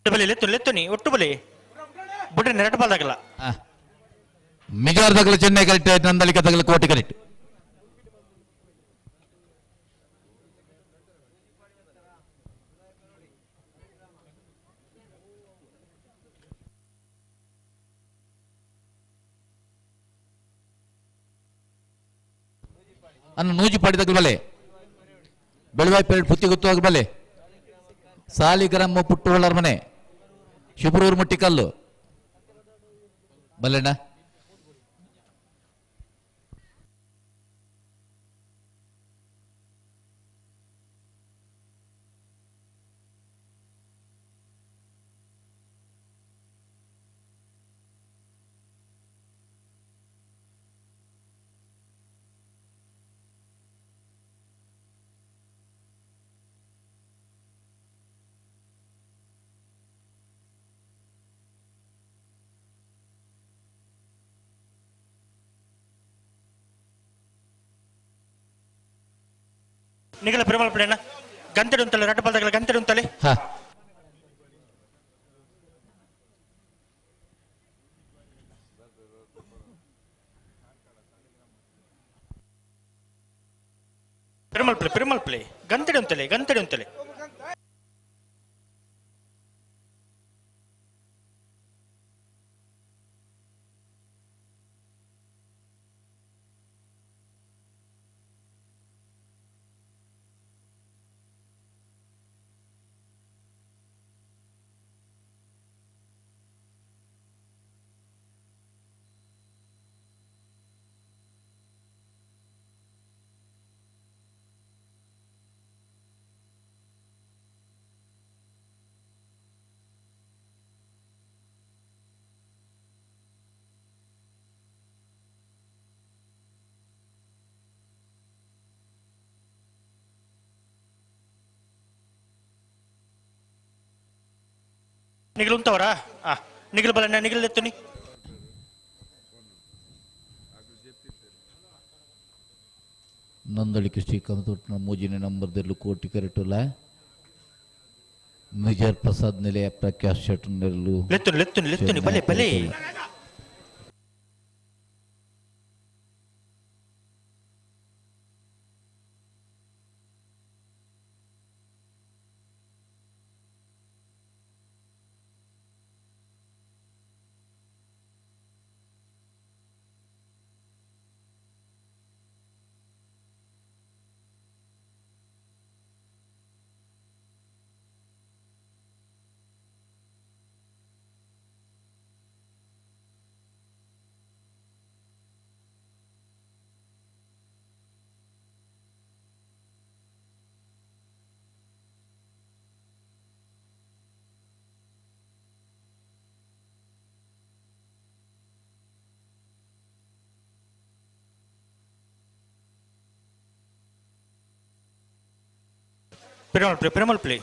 ಬಲೆ ಲೆತ್ತು ಲೆತ್ತುನಿ ಒಟ್ಟು ಬಲೆ ಬುಡ್ರೆ ನೆರಡು ಬಾಲ್ದಾಗಲ್ಲ
ಮಿಜಾರ್ ತಗಲು ಚೆನ್ನೈ ಕರೆಕ್ಟ್ ನಂದಳಿಕ ತಗಲು ಕೋಟಿ ಕರೆಕ್ಟ್ ಅನ್ನ ನೂಜಿ ಪಾಡಿದಾಗ ಬಲೆ ಬೆಳವಾಯಿ ಪೇರಡ್ ಪುತ್ತಿ ಗೊತ್ತುವಾಗ ಬಲೆ ಸಾಲಿಗ್ರಾಮ ಪುಟ್ಟುವಳ್ಳರ ಮನೆ ಶುಬ್ರೂರು ಮುಟ್ಟಿಕಲ್ಲು ಬಲ್ಲೆಣ್ಣ.
ನಿಗಲ ಪೆರುಮಾಳ್ ಪಡೆಯಣ್ಣ ಗಂತೆಡು ಅಂತಲೆ ರಡ್ಡ ಗಂತೆಡು ಅಂತಲೆ. ಪೆರುಮಾಳ್ ಪ್ಲೇ ಪೆರುಮಾಳ್ ಪ್ಲೇ ಗಂತೆಡು ಅಂತಲೆ ಗಂತೆಡು ಅಂತಲೆ. ನಿಗಲು ಉಂಟವರಾ? ನಿಗಲು ಬಲಣ್ಣ ನಿಗಲು ಎತ್ತುನಿ.
ನಂದಳಿಕೆ ಶ್ರೀಕಾಂತ್ ಮೂಜಿನ ನಂಬರ್ದಲ್ಲೂ ಕೋಟಿ ಕರೆಟುಲ ಮೇಜರ್ ಪ್ರಸಾದ್ ನೆಲೆಯ ಪ್ರಕಾಶ್ ಶೆಟ್ ನೆರಳು
ಲೆತ್ತುನಿ ಲೆತ್ತುನಿ ಲೆತ್ತುನಿ ಬಲೆ ಬಲೆ. Perumal play Perumal play.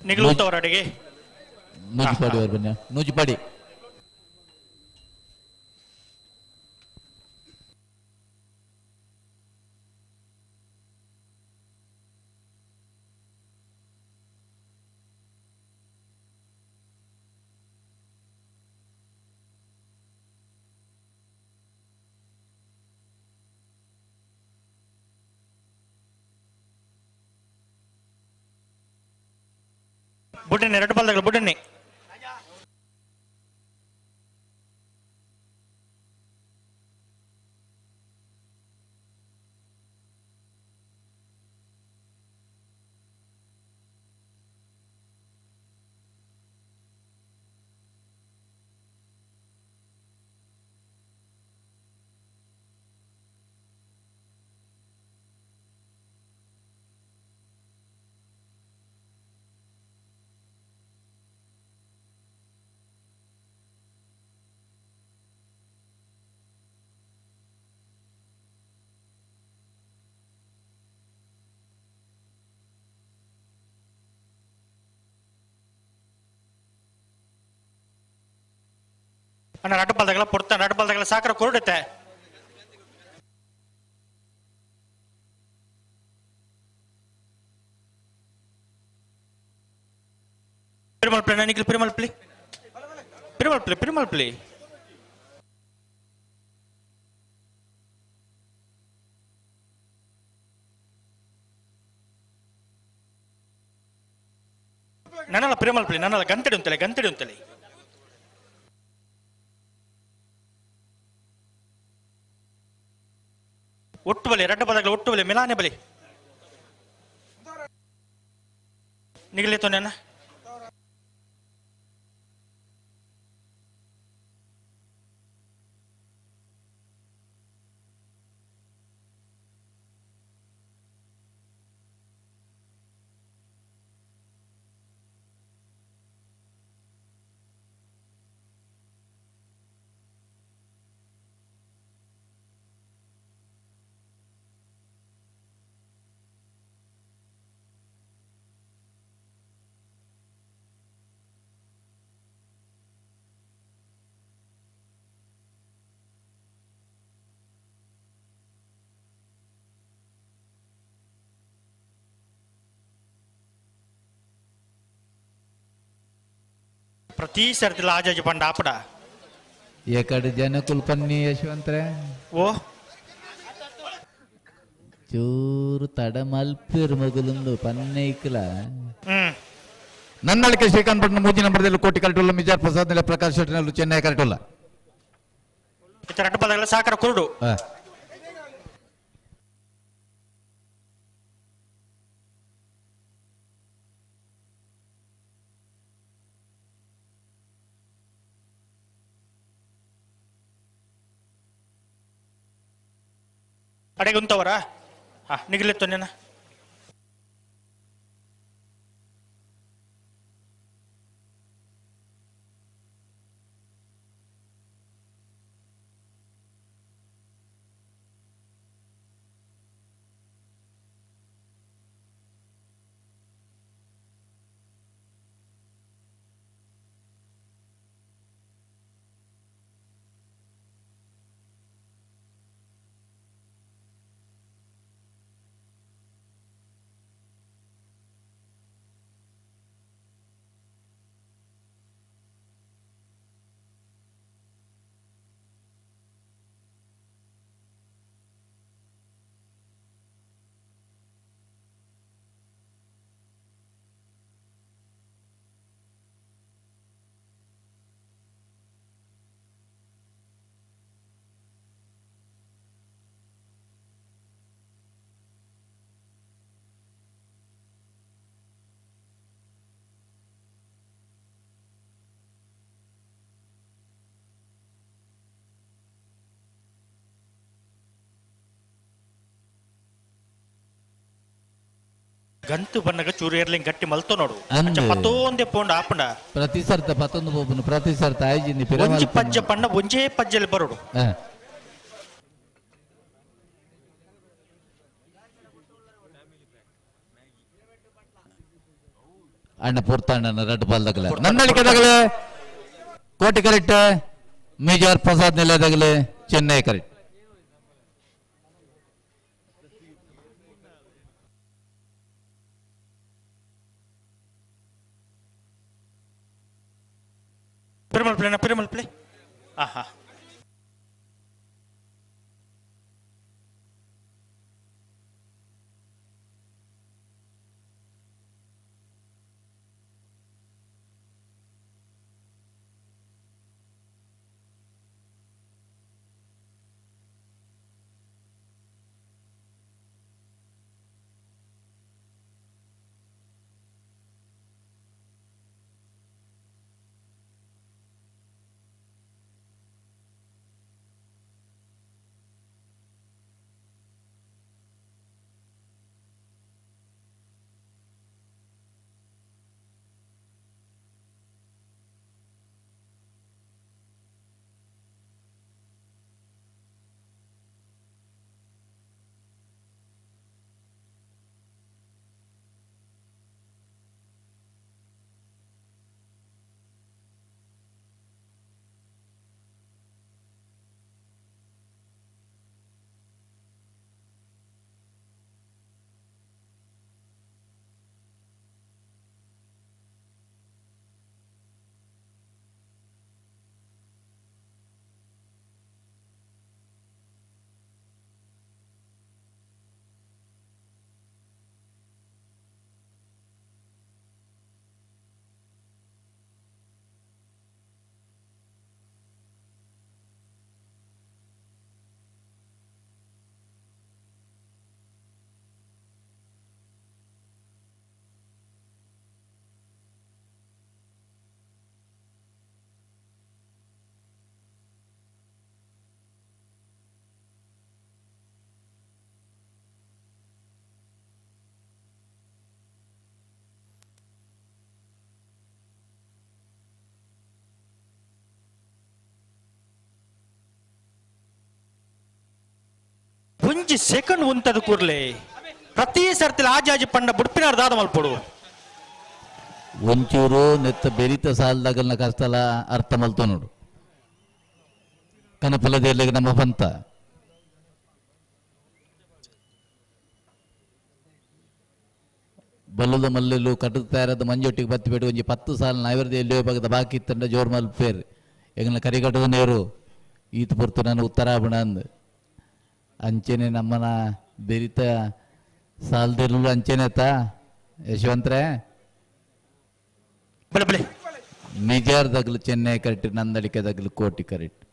ನಿಗಲು ಉಂಟವರ ಅಡಿಗೆ
ನೂಜಿಪಾಡಿ ಅವರು ಬನ್ನಿ ನೂಜಿಪಾಡಿ.
ಬುಡ್ಡನ್ನೆ ಎರಡು ಬಾಲ್ದಾಗ ಬುಡ್ಡನ್ನೆ. ಅಣ್ಣ ರಡ್ಡ ಬಾಲ್ದಾಗಲ ಪೊಡ್ತ ರಡ್ಡ ಬಾಲ್ದಾಗಲ ಸಾಕರ ಕೊರಡುತ್ತೆ. ಪೆರುಮಾಳ್ ಪ್ಲೇ ನಿಖಿಲ್ ಪೆರುಮಾಳ್ ಪ್ಲೇ ಪೆರುಮಾಳ್ ಪ್ಲೇ ಪೆರುಮಾಳ್ ಪ್ಲೇ. ನನಲ ಪ್ರೇಮಲ್ಪಲಿ ನನಲ ಗಂತಡಿ ಉಂತಲೆ ಗಂತಡಿ ಉಂತಲೆ ಒಟ್ಟು ಬಲೆ ರಡ್ಡ ಪದಗಳ ಒಟ್ಟು ಬಲೆ ಮಿಲಾನೆ ಬಲೆ ನಿಗಲಿ ತೋನೇನ ಪ್ರತಿ ಸರ್ತಿ ಆಜಾಜಿ ಪಂಡ ಆಪಡ
ಏಕಡೆ ಜನ ಕುಲ್ಪನ್ನಿ ಯಶವಂತ್ರೆ
ಓ
ಚೂರು ತಡ ಮಲ್ಪಿರು ಮಗುಲೊಂದು ಪನ್ನೈಕಲ ನನ್ನಳಿಕೆ ಶ್ರೀಕಾಂತ್ ಭಟ್ನ ಮೂಜಿ ನಂಬರ್ದಲ್ಲಿ ಕೋಟಿ ಕರೆಟುಲ್ಲ ಮಿಜಾರ್ ಪ್ರಸಾದ್ ನೆಲೆ ಪ್ರಕಾಶ್ ಶೆಟ್ಟಿನಲ್ಲೂ ಚೆನ್ನೈ ಕರೆಟುಲ್ಲ
ಇತರ ಪದಗಳ ಸಾಕರ ಕುರುಡು ಅಡೆಗೆ ಉಂತವರ ಹಾ ನಿಗಲಿತ್ತು ನಿನ್ನ ಗಂತು ಬಣ್ಣಗ ಚೂರು ಏರ್ಲಿಂಗ್ ಗಟ್ಟಿ ಮಲ್ತೋ ನೋಡು
ಅಂದ್.
ಪತ್ತೊಂದೇ ಪೋಂಡ ಆಪಂಡ
ಪ್ರತಿ ಸರ್ತ ಪತ್ತೊಂದು ಪೋಪುನು ಪ್ರತಿ ಸರ್ತ ಆಯ್ಜಿಂದಿ
ಒಂಜಿ ಪಜ್ಜೆ ಪಣ್ಣ ಒಂಜೇ ಪಜ್ಜೆಲಿ ಬರೋಡು.
ಅಣ್ಣ ಪೂರ್ತಾಣ್ಣನ ರಡ್ಡು ಪಾಲ್ದಗಲೆ ನನ್ನಳಿಕೆ ತಗಲೆ ಕೋಟಿ ಕರೆಕ್ಟ್ ಮೇಜರ್ ಪ್ರಸಾದ್ ನೆಲೆದಾಗಲೆ ಚೆನ್ನೈ ಕರೆಕ್ಟ್.
ಪಿರಮಲ್ ಪ್ಲೇ ಪಿರಮಲ್ ಪ್ಲೇ ಆಹಾ ಒಂಜಿ ಸೆಕೆಂಡ್ ಉಂತದ ಕೂರ್ಲೆ ಪ್ರತಿ ಸರ್ತಿ ಆಜಾಜಿ ಪಂಡ ಬುಡ್ಪಿನಾರ್ ದಾದ ಮಲ್ಪೊಡು
ಒಂಚೂರು ನೆತ್ತ ಬೆರಿತ ಸಾಲದಾಗಲ್ನ ಕಷ್ಟಲ ಅರ್ಥ ಮಲ್ತೋ ನೋಡು ಕನಪಲದೇರ್ಲಿಗೆ ನಮ್ಮ ಪಂತ ಬಲ್ಲದ ಮಲ್ಲೆಲು ಕಟ್ಟದ ತಯಾರಾದ ಮಂಜೊಟ್ಟಿಗೆ ಬತ್ತಿ ಬೇಡು ಒಂಜಿ 10 ಸಾಲ ನಾಯಿವರ್ದ ಎಲ್ಲಿಯೋ ಭಾಗದ ಬಾಕಿ ಇತ್ತಂಡ ಜೋರ್ ಮಲ್ಪೇರ್ ಎಂಗಲ ಕರಿಕಟ್ಟದ ನೇರು ಈತ ಪೊರ್ತು ನಾನು ಉತ್ತರಾಬಣ ಅಂದ್ ಅಂಚೆನೆ ನಮ್ಮನ ಬೆರಿತ ಸಾಲದಿರ್ಲು ಅಂಚೆನೆ ಆತ ಯಶವಂತ್ರೆ ನಿಜಾರ್ ದಗ್ಲು ಚೆನ್ನೈ ಕರೆಕ್ಟ್ ನಂದಳಿಕೆ ದಗ್ಲು ಕೋಟಿ ಕರೆಕ್ಟ್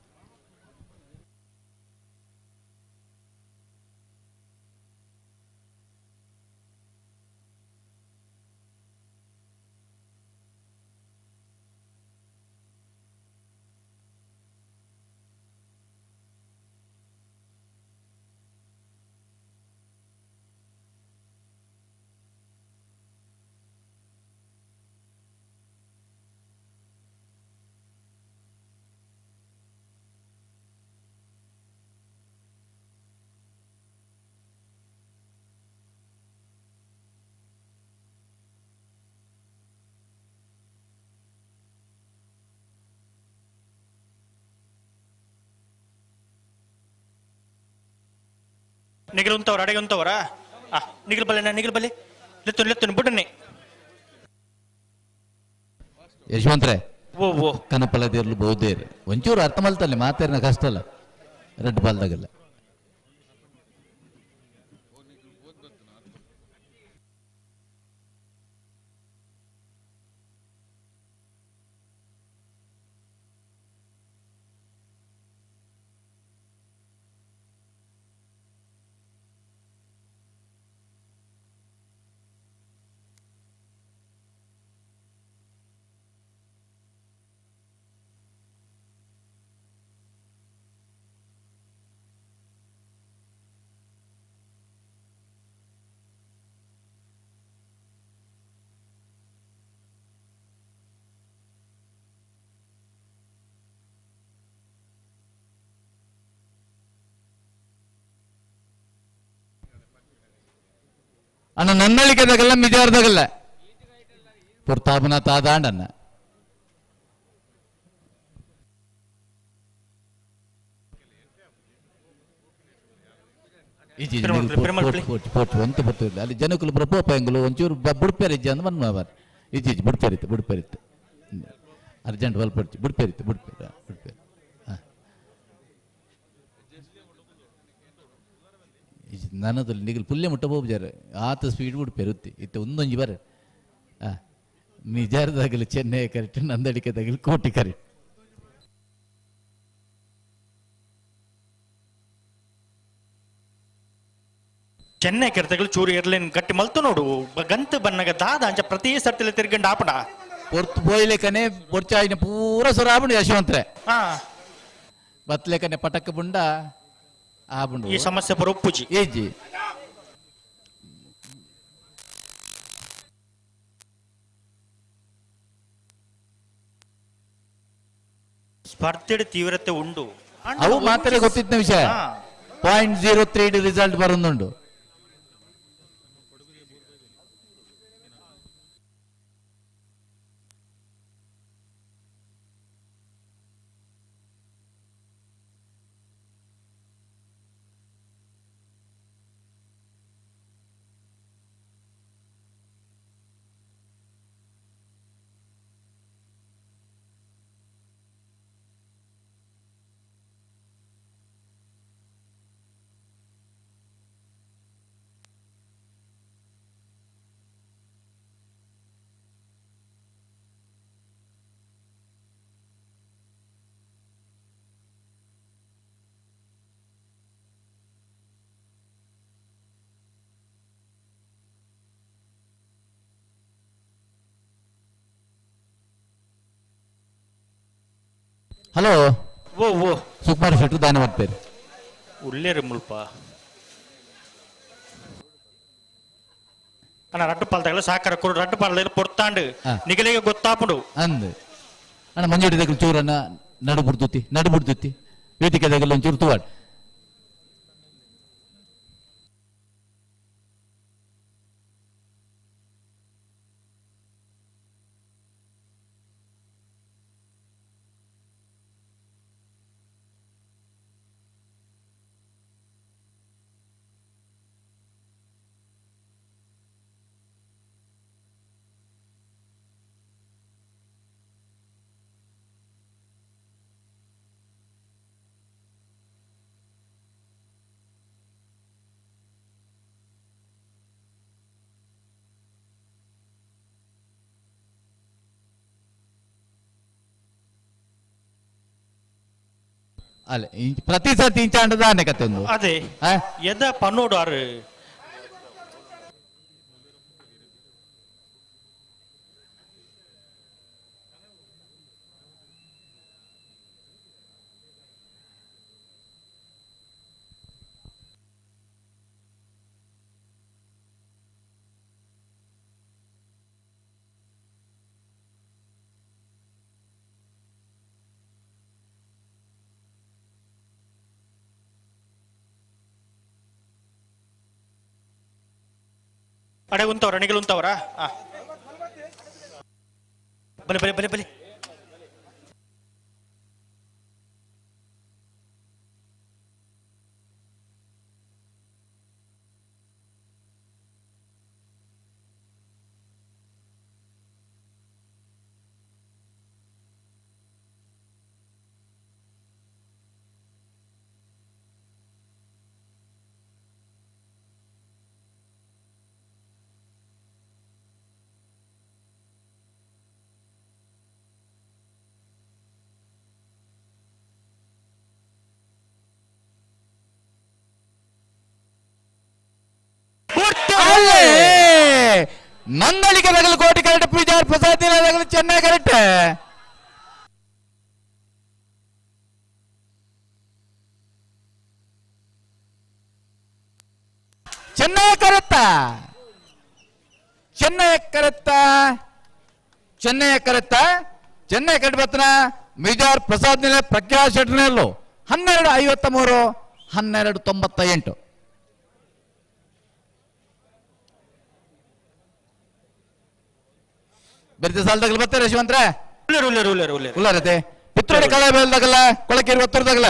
ನಿಗಲ್ ಉಂತವರ ಅಡೆಗೆ ಉಂತವರ ಆ ನಿಗಲ್ ಬಲ್ಲೆ ನಿಗಲ್ ಬಲ್ಲೆ ಲೆತ್ತು ಲೆತ್ತು ಬುಡನೆ
ಯಶವಂತ್ರೆ
ಓ ಓ
ಕನಪಲದಿರ್ಲು ಬಹುದೇರ್ ಒಂಚೂರು ಅರ್ಥ ಮಲ್ತಲ್ಲಿ ಮಾತೇರಿನ ಕಷ್ಟ ಅಲ್ಲ ರೆಡ್ ಬಾಲ್ದಾಗಲ್ಲ ಅಣ್ಣ ನನ್ನಳಿಕೆದಾಗಲ್ಲ ಮಿಜಾರ್ದಾಗಲ್ಲ ಪುರ್ತಾಪನ ತಾದಾಂಡನ್ನ ಅಲ್ಲಿ ಜನಕುಲು ಪ್ರಪೋಪ ಎಂಗುಲು ಒಂಚೂರು ಬುಡ್ಪೇರಿ ಇಜ್ಜಿ ಅಂದ್ ಮನ್ಮ ಬಾರ್ ಇಜ್ಜಿ ಇಜ್ಜಿ ಬುಡ್ಪೇರಿತ್ತು ಬುಡ್ಪೇರಿತ್ತು ಅರ್ಜೆಂಟ್ ಬಲ್ಪಡ್ಚಿ ಬುಡ್ಪೇರಿತ್ತು ಬುಡ್ಪೇರ ಬುಡ್ಪೇರಿ ನನದಲ್ಲಿ ನಿಗಲ್ ಪುಲ್ಯ ಮುಟ್ಟ ಬೋಬ್ಜಾರ ಆತ ಸ್ಪೀಡ್ ಬಿಡು ಪೆರುತ್ತೆ ಇತ್ತೆ ಒಂದೊಂಜಿ ಬರ ನಿಜಾರದಾಗಲಿ ಚೆನ್ನೈ ಕರೆಕ್ಟ್ ನಂದಡಿಕೆದಾಗಲಿ ಕೋಟಿ ಕರೆಕ್ಟ್
ಚೆನ್ನೈ ಕೆರೆತಗಳು ಚೂರು ಇರ್ಲೇನ್ ಗಟ್ಟಿ ಮಲ್ತು ನೋಡು ಗಂತು ಬನ್ನಗ ದಾದ ಅಂಚ ಪ್ರತಿ ಸರ್ತಿಲ ತಿರ್ಗಂಡು ಆಪಡ
ಪೊರ್ತು ಪೋಯ್ಲೆಕನೆ ಬೊರ್ಚಾಯಿನ ಪೂರ ಸೊರಾಬುಂಡು ಯಶವಂತ್ರೆ ಬತ್ಲೆಕನೆ ಪಟಕ ಬುಂಡ ಆಬುಂಡು
ಈ ಸಮಸ್ಯೆ ಬರೋಪ್ಪುಜಿ
ಏಜಿ
ಸ್ಪರ್ಧೆ ತೀವ್ರತೆ ಉಂಡು
ಅವು ಮಾತ್ರ ಗೊತ್ತಿದ್ದ ವಿಷಯ 0.03 ರಿಸಲ್ಟ್ ಬರೋದುಂಡು. ಹಲೋ
ಓ ಓ
ಸುಕುಮಾರ್ ಶೆಟ್ರು ದಾನ ಮಾಡ್ತಾರೆ
ಉಳ್ಳೇರು ಮುಲ್ಪ ಅಣ್ಣ ರಡ್ಡು ಪಾಲ್ದಾಗಲ ಸಾಕಾರ ಕೊಡು ರಡ್ಡು ಪಾಲ್ದಾಗ ಪೊರ್ತಾಂಡು ನಿಗಲಿಗೆ ಗೊತ್ತಾಪುಡು
ಅಂದ್ ಅಣ್ಣ ಮಂಜುಡಿ దగ్గర ಚೂರನ್ನ ನಡು ಬಿಡ್ತುತ್ತಿ ನಡು ಬಿಡ್ತುತ್ತಿ ವೇದಿಕೆ దగ్గర ಒಂಚೂರು ತುವಾಡ್ ಅಲ್ಲ, ಪ್ರತಿ ಸರ್ತಿ ಇಂಚಾಂಡದ ಆನೆ ಕತೆ ಒಂದು.
ಅದೇ ಎದ ಪನ್ನೋಡು ಆರು. ಅಡೆ ಉಂತವ್ರ ನಿಗಲು ಉಂತವರ. ಬಲೆ ಬಲೆ ಬಲೆ ಬಲೆ.
ನಂದಳಿಕೆ ರಗಲು ಕೋಟಿ ಕರೆಕ್ಟ್, ಪೂಜಾರ್ ಪ್ರಸಾದ್ ರಗಲು ಚೆನ್ನೈ ಕರೆಕ್ಟ್. ಚೆನ್ನೈ ಕರೆಕ್ಟ, ಚೆನ್ನೈ ಕರೆಕ್ಟ, ಚೆನ್ನೈ ಕರೆಕ್ಟ, ಚೆನ್ನೈ ಕರೆಕ್ಟ್ ಬರ್ತನ ಮಿಜಾರ್ ಪ್ರಸಾದ್ ನಿಲೆ ಪ್ರಖ್ಯಾ ಶೆಟ್ನಲ್ಲೂ 12:53 12:98. ಬೆರ್ತಿ ಸಾಲದಾಗಲ ಬರ್ತಾರೆ ಯಶವಂತ್ರ. ಉಳ್ಳಾರತೆ ಪಿತ್ರೋಡಿ ಕಳೆ ಬೇಲ್ದಾಗಲ್ಲ ಕೊಳಕೇರಿ ಒತ್ತರದಾಗಲ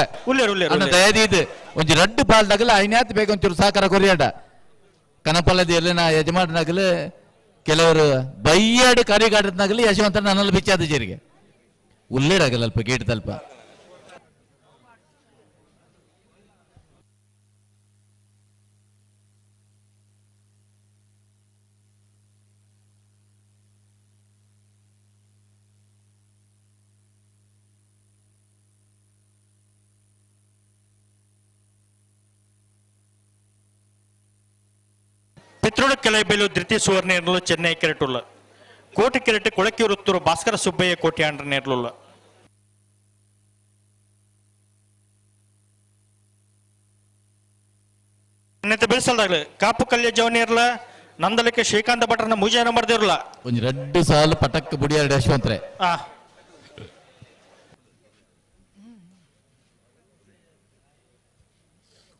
ಅಣ್ಣ ದಯದೀದ್ ಒಂಜಿ ರಡ್ಡು ಪಾಲ್ದಾಗಲ ಐನಾತ್ ಬೇಗ ಒಂಚೂರು ಸಹಕಾರ ಕೊರಿಯಾಡ ಕನಪಲ್ಲದ ಎಲ್ಲಿನ ಯಜಮಾನನಾಗಲು ಕೆಲವರು ಬೈಯಾಡು ಕರಿಗಾಡನಾಗಲಿ ಯಶವಂತ ನನ್ನಲ್ಲಿ ಬಿಚ್ಚಾದ ಜೀರಿಗೆ ಉಲ್ಲೇರಾಗಲ್ಲ ಅಲ್ಪ ಗೇಟ್ ತಲ್ಪ.
ಪಿತ್ರೋಡು ಕೆಳಬೇಲು ದ್ವಿತೀಯ ಸುವರ್ಣ ನೇರಲು ಚೆನ್ನೈ ಕೆರೆಟುಲ್ಲ ಕೋಟಿ ಕೆರೆಟ್ ಕೊಳಕಿರುತ್ತೂರು ಭಾಸ್ಕರ ಸುಬ್ಬಯ್ಯ ಕೋಟಿ ಆಂಡ್ರ ನೇರಲುಲ್ಲ. ಬೆಳೆಸಲ್ದಾಗಲಿ ಕಾಪು ಕಲ್ಯ ಜವನೇರ್ಲ ನಂದಲಿಕೆ ಶ್ರೀಕಾಂತ ಭಟ್ರನ ಮೂಜೆ ನಂಬರ್ ದೇರ್ಲ
ಒಂಜಿ ರಡ್ಡು ಸಾಲು ಪಟಕ್ ಬುಡಿಯಾರ ಯಶವಂತ್ರೆ.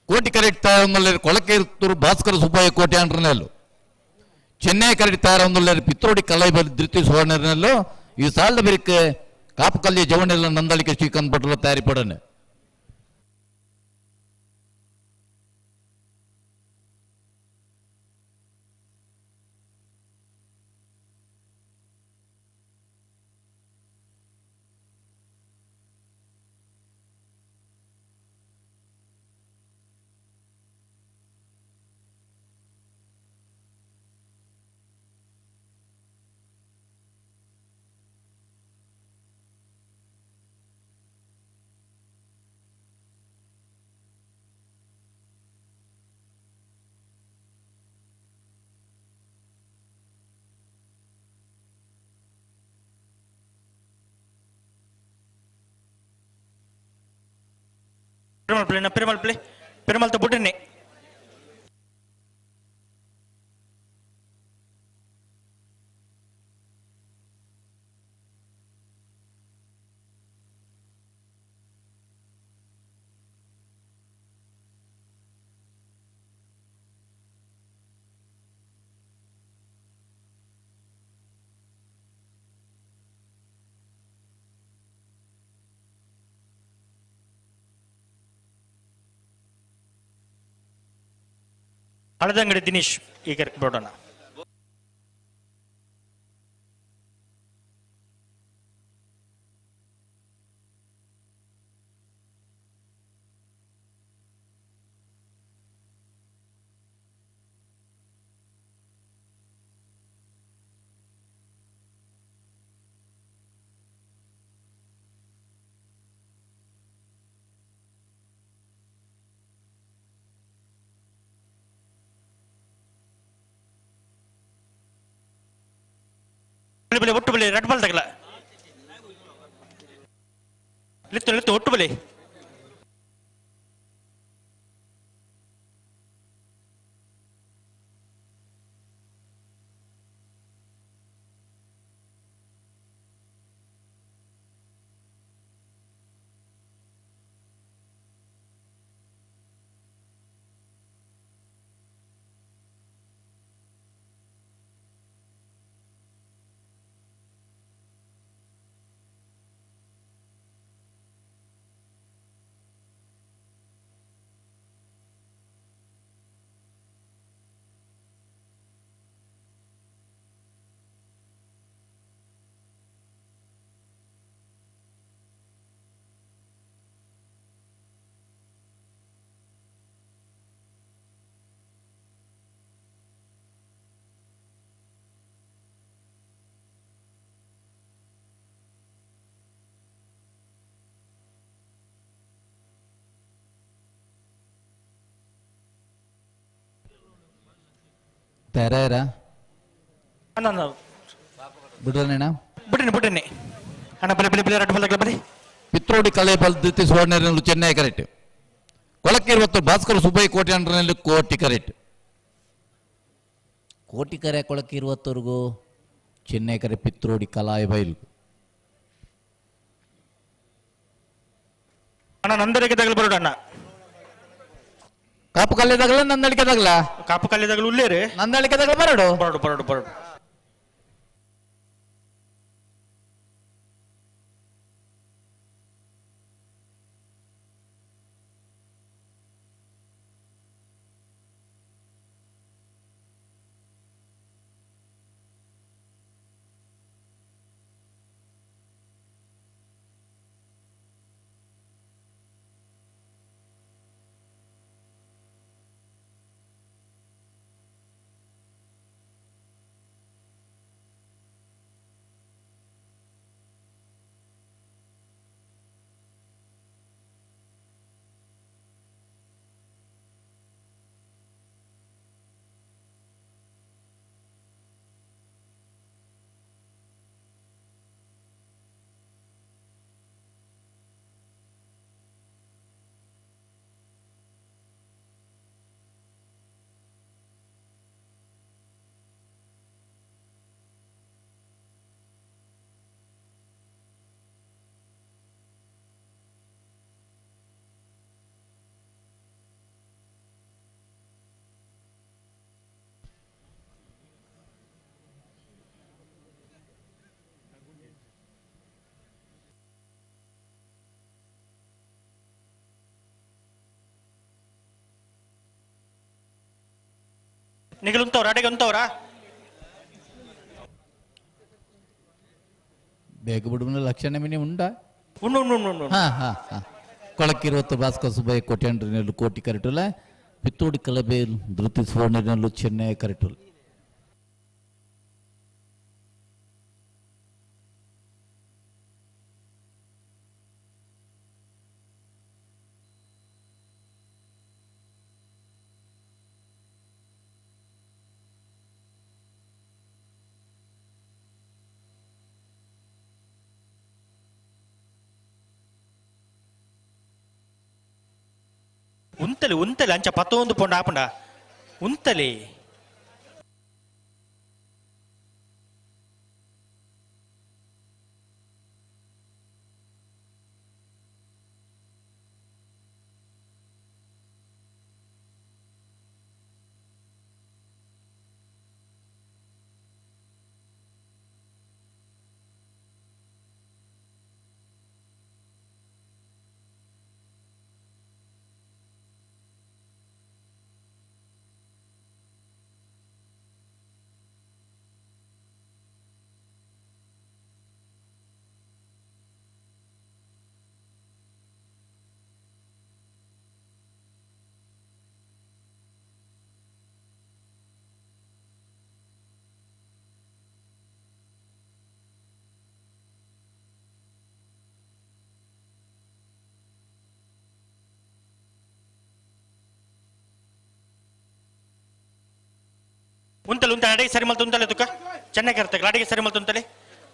ಕೋಟಿ ಕರೆಕ್ಟ್ ತಯಾರೊಂದುಲ್ಲೇರು ಕೊಳಕೇರುತ್ತೂರು ಭಾಸ್ಕರ ಸುಬ್ಬಯ್ಯ ಕೋಟಿ ಆಂಡ್ರನೆಲ್ಲು ಚೆನ್ನೈ ಕರೆಕ್ಟ್ ತಯಾರೊಂದುಲ್ಲೇರು ಪಿತ್ರೋಡಿ ಕಲೈಬಲ್ ದ್ವಿತೀಯ ಸುವರ್ಣನೆಲ್ಲು ಈ ಸಾಲದ ಬಿರಿಕ್ ಕಾಪು ಕಲ್ಯ ಜವನೆಲ್ಲ ನಂದಳಿಕೆ ಶ್ರೀಕಾಂತ್ ಭಟ್ರಲ ತಯಾರಿ ಪಡನೆ.
ಪೆರುಮಲ್ ಪ್ಲೇ ಪೆರುಮಲ್ ಪ್ಲೇ ಪೆರುಮಲ್ ಬುಡ್ಡನ್ನೇ. ಹಳದಂಗಡಿ ದಿನೇಶ್ ಈಗ ಬಿಡೋಣ. ಬಲಿ ರಡ್ ಬಲ್ ತಗಲ ಲಿತ್ತು ಲಿತ್ತು ಒಟ್ಟು ಬಲಿ
ತಯಾರ
ಅಣ್ಣ
ಬಿಡ್ರಣ್ಣ
ಬಿಡ್ರಿ ಬಿಡ್ರಿ ಅಣ್ಣ ಬಲೆ ಬಲೆ ಬಲೆ ರಡ್ ಬಲ್ ತಗಲ ಬಲಿ
ಪಿತ್ರೋಡಿ ಕಲೆ ಬಲ್ದಿತ್ತಿ ಸುವರ್ಣರಲ್ಲಿ ಚೆನ್ನೈ ಕರೆಕ್ಟ್ ಕೊಳಕ್ಕೆ ಭಾಸ್ಕರ ಸುಬ್ಬಯ್ಯ ಕೋಟೆ ಅಂಡ್ರಲ್ಲಿ ಕೋಟಿ ಕರೆಕ್ಟ್ ಕೋಟಿ ಕರೆ ಕೊಳಕ್ಕೆ ಇರುವತ್ತವರೆಗೂ ಚೆನ್ನೈ ಕರೆ ಪಿತ್ರೋಡಿ ಕಲಾಯ ಬೈಲು
ಅಣ್ಣ ನಂದರಿಗೆ ತಗಲ ಬರೋಣ ಅಣ್ಣ
ಕಾಪು ಕಲ್ಲೆದಾಗಲ ನಂದಳಿಕೆದಾಗಲ
ಕಾಪು ಕಲ್ಲೆದಾಗಲ ಉಲ್ಲೇರಿ
ನಂದಳಿಕೆದಾಗಲ ಬರಡು
ಬರಡು ಬರಡು ಬರಡು ನಿಗಲುಂತವ್ರ ಅಡೆಗೆ ಉಂತವ್ರ
ಬೇಗ ಬಿಡುವ ಲಕ್ಷಣ ಮಿನಿ ಉಂಡಾ
ಉಂಡು ಉಂಡು ಉಂಡು ಉಂಡು
ಹಾ ಹಾ ಹಾ ಕೊಳಕ್ಕಿರುವತ್ತು ಭಾಸ್ಕರ ಸುಬ್ಬಯ್ಯ ಕೋಟೆ ಅಂಡ್ರಿನಲ್ಲೂ ಕೋಟಿ ಕರೆಟುಲ ಪಿತ್ತೋಡಿ ಕಲಬೆ ಧೃತಿ ಸುವರ್ಣನಲ್ಲೂ ಚೆನ್ನೈ ಕರೆಟುಲ್
ಉಂತಲಿ ಉಂತಲಿ ಅಂಚ ಪತ್ತೊಂದು ಪೊಂಡ ಆಪುಂಡ ಉಂತಲಿ ಉಂತಲಿ ಉಂತಲಿ ಅಡಿಗೆ ಸರಿ ಮಲ್ತು ಉಂತಲೆ ತುಕ್ಕ ಚೆನ್ನಾಗಿ ಇರ್ತದೆ ಅಡಿಗೆ ಸರಿ ಮಲ್ತು ಉಂತಲೆ.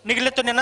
ನಿಗಲೆತ್ತು ನೆನ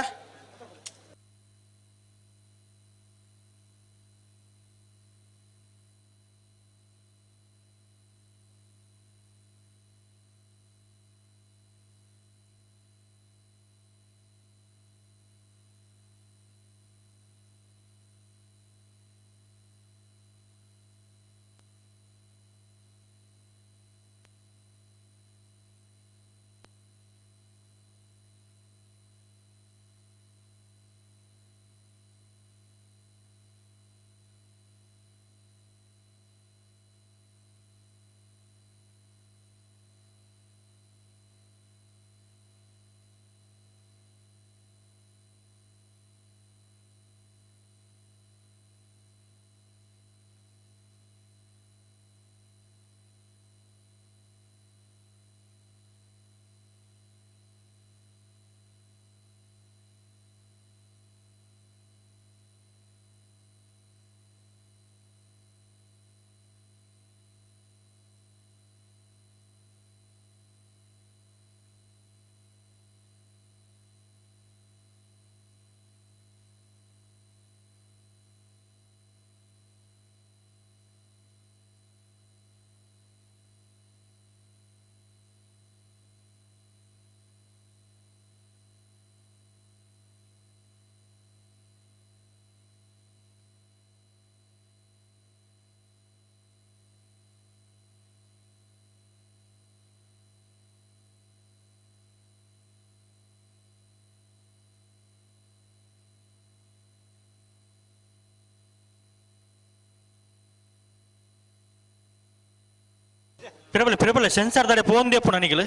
ಪಿರಬಲೆ ಪಿರಬಲೆ ಸೆನ್ಸಾರ್ ದಾಡೆ ಫೋನ್ ದೇಪು ನನಗಿಲ್ಲ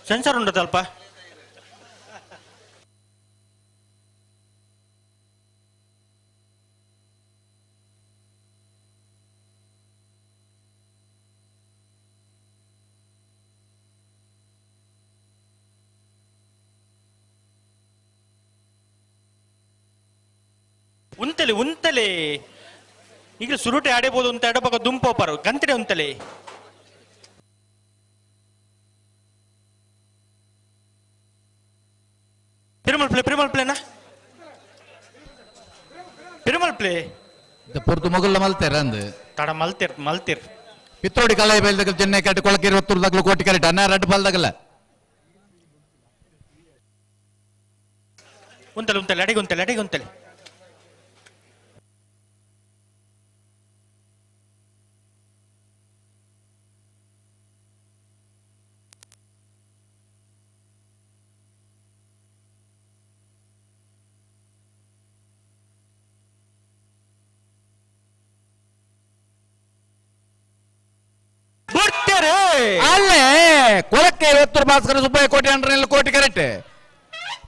ಸೆನ್ಸಾರ್ ಉಂಡದ ಅಲ್ಪ ಉಂತಲೆ ಉಂತಲೆ ಈಗ ಸುರುಟೆ ಆಡಬಹುದು ಅಂತ ಎಡಬಾಗ ದುಂಪೋಪಾರು ಗಂತಡೆ ಉಂತಲೆ Perumal play Perumal ಪ್ಲೇನಾ ಪೆರುಮಲ್ play
ಪೊರ್ತು ಮೊಗಲ ಮಲ್ತೇರ ಅಂದ್
ತಡ ಮಲ್ತಿರ್ ಮಲ್ತಿರ್
ಪಿತ್ರೋಡಿ ಕಲಾಯಿ ಬೈಲ್ದಗಲ್ ಚೆನ್ನೈ ಕಟ್ಟಿ ಕೊಳಕೇರಿ ಒತ್ತೂರು ಕೋಟಿ ಕರೆಟ್ ಅನ್ನ ರಡ್ಡು ಬಲ್ದಗಲ್ಲ
ಉಂತಲೆ ಉಂತಲೆ ಅಡಿಗೆ ಉಂತಲೆ ಅಡಿಗೆ ಉಂತಲೆ
ಅಲ್ಲೇ ಕೊಳಕ್ಕೆ ಇವತ್ತು ಭಾಸ್ಕರ ಸುಬ್ಬಯ್ಯ ಕೋಟಿ ಅಂಡ್ರಲ್ಲಿ ಕೋಟಿ ಕರೆಕ್ಟ್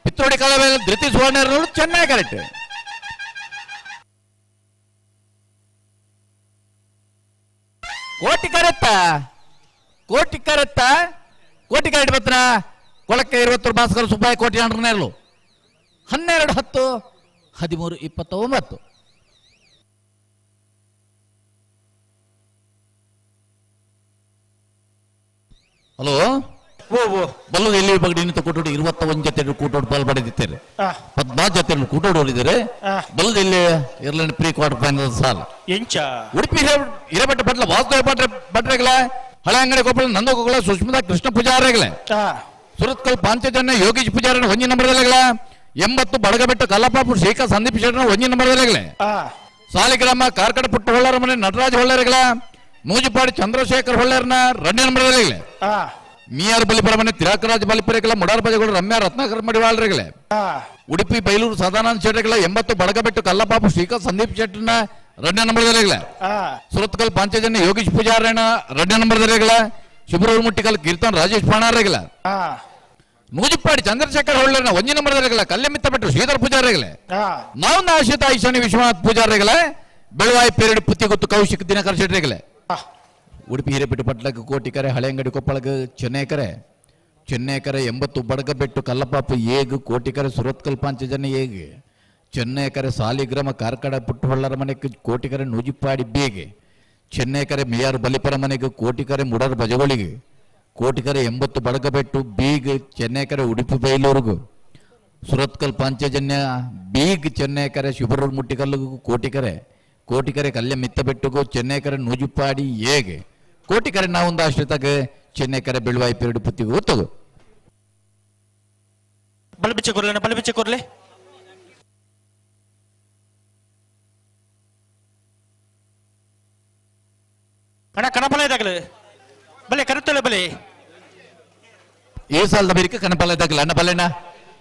ಪಿತ್ರೋಡಿ ಕಲಾಯಿ ಧೃತಿ ಸುವರ್ಣ ಚೆನ್ನಾಗಿ ಕರೆಕ್ಟ್ ಕೋಟಿ ಕರೆತ್ತ ಕೋಟಿ ಕರೆತ್ತ ಕೋಟಿ ಕರೆಕ್ಟ್ ಬತ್ರ ಕೊಳಕ್ಕೆ ಇರುವತ್ತು ಭಾಸ್ಕರ ಸುಬ್ಬಯ್ಯ ಕೋಟಿ ಅಂಡ್ರನೇರ್ಲು 12 10 13 29. ಹಲೋ ಬಲ್ಲದ ಎಲ್ಲಿ ಬಗಡಿ ನಿಂತ ಕೂಟೋಡು 21 ಜೊತೆ ಕೂಟೋಡು ಬಾಲ್ ಪಡೆದಿದ್ದಾರೆ 14 ಜೊತೆ ಕೂಟೋಡು ಹೊಡಿದ್ದಾರೆ. ಬಲ್ಲದ ಇಲ್ಲಿ Ireland pre quarter final ಸಾಲ
ಎಂಚ
ಉಡುಪಿ ಹಿರೇಬಟ್ಟ ಪಟ್ಲ ವಾಸುದೇವ ಭಟ್ರೆಗಳ ಹಳೆ ಅಂಗಡಿ ಕೊಪ್ಪಳ ನಂದಗೋಕುಲ ಸುಷ್ಮಿತಾ ಕೃಷ್ಣ ಪೂಜಾರಿಗಳ ಸುರತ್ಕಲ್ ಪಾಂಚಜನ್ಯ ಯೋಗೀಶ್ ಪೂಜಾರನ ಒಂಜಿ ನಂಬರ್ದಲ್ಲಿಗಳ 80 ಬಡಗಬೆಟ್ಟು ಕಲ್ಲಪಾಪು ಶೇಖ ಸಂದೀಪ್ ಶೆಟ್ಟನ ಒಂಜಿ ನಂಬರ್ದಲ್ಲಿಗಳ ಸಾಲಿಗ್ರಾಮ ಕಾರ್ಕಡ ಪುಟ್ಟ ಹೊಳ್ಳರ ಮನೆ ನಟರಾಜ್ ಹೊಳ್ಳರಿಗಳ ಮೂಜುಪಾಡಿ ಚಂದ್ರಶೇಖರ್ ಹೊಳ್ಳರ್ನ 2 ನಂಬರ್ದಲ್ಲಿಗಳ ಮಿಯಾರ್ ಬಲಿಪುರ ಮನೆ ತಿರಾಕರಾಜ್ ಬಲಿಪುರಗಳ ಮುಡಾರ್ ಬಜಗಳು ರಮ್ಯಾ ರತ್ನಾಕರ್ ಮಡಿವಾಳರಿಗಳೇ ಉಡುಪಿ ಬೈಲೂರು ಸದಾನಂದ ಶೆಟ್ಟರ್ಗಳ 80 ಬಡಗಬೆಟ್ಟು ಕಲ್ಲಪಾಪು ಶ್ರೀಕಾ ಸಂದೀಪ್ ಶೆಟ್ಟರ್ನ 2 ನಂಬರ್ದಲ್ಲಿಗಳ ಸುರತ್ಕಲ್ ಪಾಂಚಜನ್ಯ ಯೋಗೀಶ್ ಪೂಜಾರಣ್ಣ 2 ನಂಬರ್ದಲ್ಲಿಗಳ ಶಿಬರೂರು ಮುಟ್ಟಿಕಲ್ ಕೀರ್ತನ್ ರಾಜೇಶ್ ಪಾಣಾರಗಳ ನೂಜಿಪ್ಪಾಡಿ ಚಂದ್ರಶೇಖರ್ ಹೊಳ್ಳರ್ನ 1 ನಂಬರ್ದಲ್ಲಿಗಳ ಕಲ್ಲೆಮಿತ್ತ ಭಟ್ರು ಶ್ರೀಧರ್ ಪೂಜಾರಿಗಳೇ ನಾವು ಆಶಿತ ಈಶಾನಿ ವಿಶ್ವನಾಥ್ ಪೂಜಾರಿಗಳೇ ಬೆಳವಾಯಿ ಪೇರಡಿ ಪುತ್ತಿಗುತ್ತು ಕೌಶಿಕ್ ದಿನಕರ್ ಶೆಟ್ಟರಿಗಳೇ ಉಡುಪಿ ಹಿರೇಪೇಟೆ ಪಟ್ಲಕ್ಕೆ ಕೋಟಿಕರೆ ಹಳೆಯಂಗಡಿ ಕೊಪ್ಪಳಗ ಚೆನ್ನೈಕರೆ ಚೆನ್ನೈಕರೆ 80 ಬಡಗಬೆಟ್ಟು ಕಲ್ಲಪಾಪು ಏಗು ಕೋಟಿಕರೆ ಸುರತ್ಕಲ್ ಪಾಂಚಜನ್ಯ ಏಗು ಚೆನ್ನೈಕರೆ ಸಾಲಿಗ್ರಾಮ ಕಾರ್ಕಡ ಪುಟ್ಟಹೊಳ್ಳರ ಮನೆಗೆ ಕೋಟಿಕರೆ ನೂಜಿಪ್ಪಾಡಿ ಬೇಗೆ ಚೆನ್ನೈಕರೆ ಮೇಯಾರ್ ಬಲಿಪರ ಮನೆಗೆ ಕೋಟಿಕರೆ ಮುಡರ್ ಬಜಗಳಿಗೆ ಕೋಟಿಕರೆ 80 ಬಡಗಬೆಟ್ಟು ಬೀಗ್ ಚೆನ್ನೈಕರೆ ಉಡುಪಿ ಬೈಲೂರಿಗೂ
ಸುರತ್ಕಲ್ ಪಾಂಚಜನ್ಯ ಬೀಗ್ ಚೆನ್ನೈಕರೆ ಶುಭರೋಡ್ ಮುಟ್ಟಿಕಲ್ಲುಗು ಕೋಟಿಕರೆ ಕೋಟಿಕರೆ ಕಲ್ಯ ಮಿತ್ತಬೆಟ್ಟುಗು ಚೆನ್ನೈಕರೆ ನೂಜುಪ್ಪಾಡಿ ಏಗೆ ಕೋಟಿಕರೆ ನಾವೊಂದು ಆಶ್ರಿತಗೆ ಚೆನ್ನೈಕರೆ ಬೆಳುವಾಯಿ ಪೆರಡು ಪುತ್ತಿಗೆ ಒತ್ತಗು
ಬಲಬಿಚ್ಚೆ ಕೊರ್ಲೆ ಬಲಬಿಚ್ಚೆ ಕೊರ್ಲೆ ಅಣ್ಣ ಕಣಪಲ ಇದಾಗಲೇ ಬಲೆ ಕರುತ್ತಲೆ ಬಲೆ
ఏ సార్లు బెరిక కనపల్లె తగ్గల అన్న పల్లెనా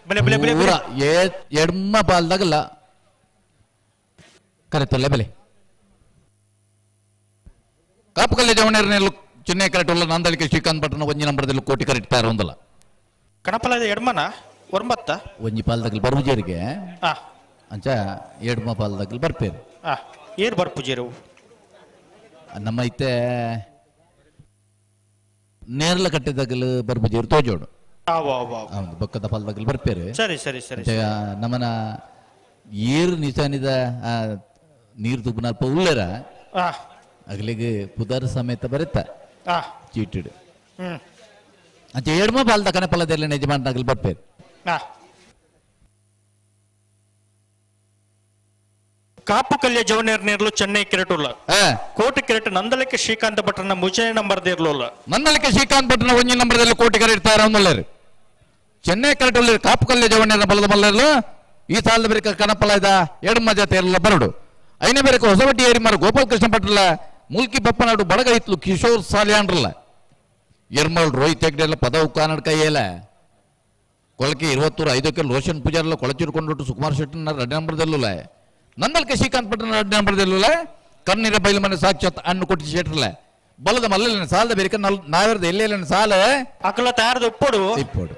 ಬಲೆ ಬಲೆ ಬಲೆ
ಊರ ఏ ಎಡ್ಮ ಪಾಲ್ ತಗಲ್ಲ ಕರೆತೊಲ್ಲೆ ಬೆಲೆ ಕಾಪುಕಲ್ಲೆ ಜವಣೇರ್ನೆಲ್ಲ ಚೆನ್ನೈ ಕರೆಕ್ಟ್ ಉಲ್ಲ ನಂದಳಿಕೆ ಶ್ರೀಕಾಂತ್ ಭಟ್ನ ಒಂಜಿ ನಂಬರ್ದಲ್ಲಿ ಕೋಟಿ ಕರೆಕ್ಟ್ ತಯಾರು ಒಂದಲ್ಲ
ಕಣಪಲ ಎಡ್ಮನ ಒಂಬತ್ತ
ಒಂಜಿ ಪಾಲ್ ತಗಲ್ ಬರ್ಪುಜೇರಿಗೆ
ಆ.
ಅಂಚ ಎಡ್ಮ ಪಾಲ್ ತಗಲ್ ಬರ್ಪೇರು
ಆ ಏರ್ ಬರ್ಪುಜೇರು
ನಮ್ಮ ಇತ್ತೆ ನೇರ್ಲ ಕಟ್ಟೆ ತಗಲ್ ಬರ್ಪುಜೇರು ತೋಜೋಡು
ಆವ ಆವ ಆವ.
ಹೌದು ಬೊಕ್ಕದ ಪಾಲ್ ತಗಲ್ ಬರ್ಪೇರು
ಸರಿ ಸರಿ ಸರಿ
ಅಂಚ ನಮ್ಮನ ಏರು ನಿಶಾನಿದ ಆ ನೀರು ತುಪ್ಪನಲ್ಪ ಉಲ್ಲೇರ
ಆ
ಅಗಲಿಗೆ ಪುದರ್ ಸಮೇತ ಬರುತ್ತ
ಆ
ಚೀಟಿಡು
ಹ್ಮ್
ಅಂಚ ಏಡ್ಮ ಪಾಲ್ದ ಕನಪಲ್ಲದೆಲ್ಲ ಯಜಮಾನ್ ಅಗಲ್ ಬರ್ಪೇರು
ಆ ಕಾಪು ಕಲ್ಯ ಜವನೇರ್ ನೇರ್ಲು ಚೆನ್ನೈ ಕೆರೆಟುಲ್ಲ ಕೋಟಿ ಕೆರೆಟ್ ನಂದಲಕ್ಕೆ ಶ್ರೀಕಾಂತ ಭಟ್ರನ ಮುಜನೆ ನಂಬರ್ ದೇರ್ಲುಲ್ಲ
ನನ್ನಲಿಕ್ಕೆ ಶ್ರೀಕಾಂತ್ ಭಟ್ರನ ಒಂಜಿ ನಂಬರ್ದಲ್ಲಿ ಕೋಟಿ ಕರೆ ಇರ್ತಾರೆ ಅವನಲ್ಲರು ಚೆನ್ನೈ ಕರೆಟಲ್ಲಿ ಕಾಪು ಕಲ್ಯ ಜವನೇರ ಬಲದ ಮಲ್ಲರ್ಲು ಈ ಸಾಲದ ಬರಿಕ ಕನಪಲ ಇದ ಎಡಮ ಜಾತಿ ಎಲ್ಲ ಬರಡು ಐನೇ ಬೇರೆ ಹೊಸಬಟ್ಟಿ ಏರಿಮಾರು ಗೋಪಾಲ ಕೃಷ್ಣ ಭಟ್ರಲ್ಲ ಮುಲ್ಕಿ ಬಪ್ಪನಾಡು ಬಡಗ ಇತ್ಲು ಕಿಶೋರ್ ಸಾಲಿಯಾಂಡ್ರಲ್ಲ ಎರ್ಮಲ್ ರೋಹಿತ್ ಹೆಗ್ಡೆ ಎಲ್ಲ ಪದವು ಕಾನಡ್ ಕೈಯಲ್ಲ ಕೊಳಕೆ ಇರುವತ್ತೂರು ಐದಕ್ಕೆ ರೋಷನ್ ಪೂಜಾರಲ್ಲ ಕೊಳಚಿರ್ಕೊಂಡು ಸುಕುಮಾರ್ ಶೆಟ್ಟಿನ ಎರಡು ನಂಬರ್ದಲ್ಲೂ ನಂದಲ್ಕೆ ಶ್ರೀಕಾಂತ್ ಭಟ್ರನ ಎರಡು ನಂಬರ್ದಲ್ಲೂ ಕಣ್ಣೀರ ಬೈಲು ಮನೆ ಸಾಕ್ಷಾತ್ ಹಣ್ಣು ಕೊಟ್ಟಿ ಶೆಟ್ರಲ್ಲ ಬಲದ ಮಲ್ಲ ಸಾಲದ ಬೇರೆ ನಾವೆರದ ಎಲ್ಲೆಲ್ಲ ಸಾಲ
ಅಕಲ ತಯಾರದ ಉಪ್ಪೋಡು
ಇಪ್ಪೋಡು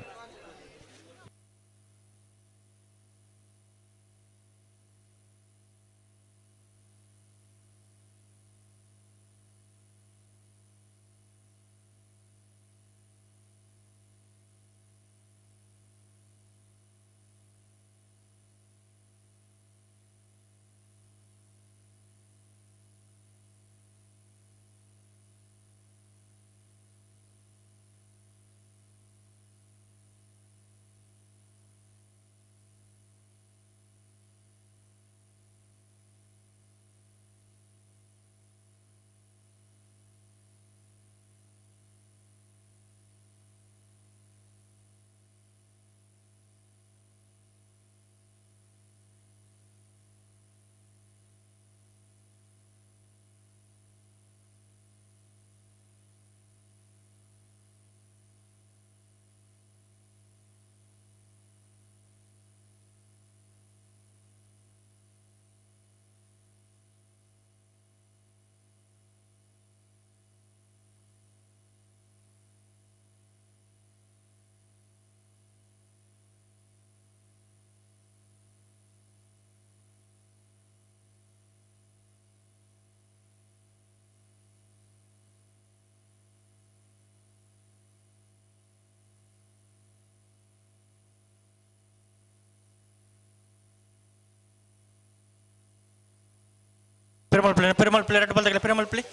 ಪೆರುಮಲ್ ಪ್ಲೇ ಪೆರುಮಲ್ ಪ್ಲೇ ರೆಡ್ ಬಾಲ್ ತಗಲ ಪೆರುಮಲ್ ಪ್ಲೇ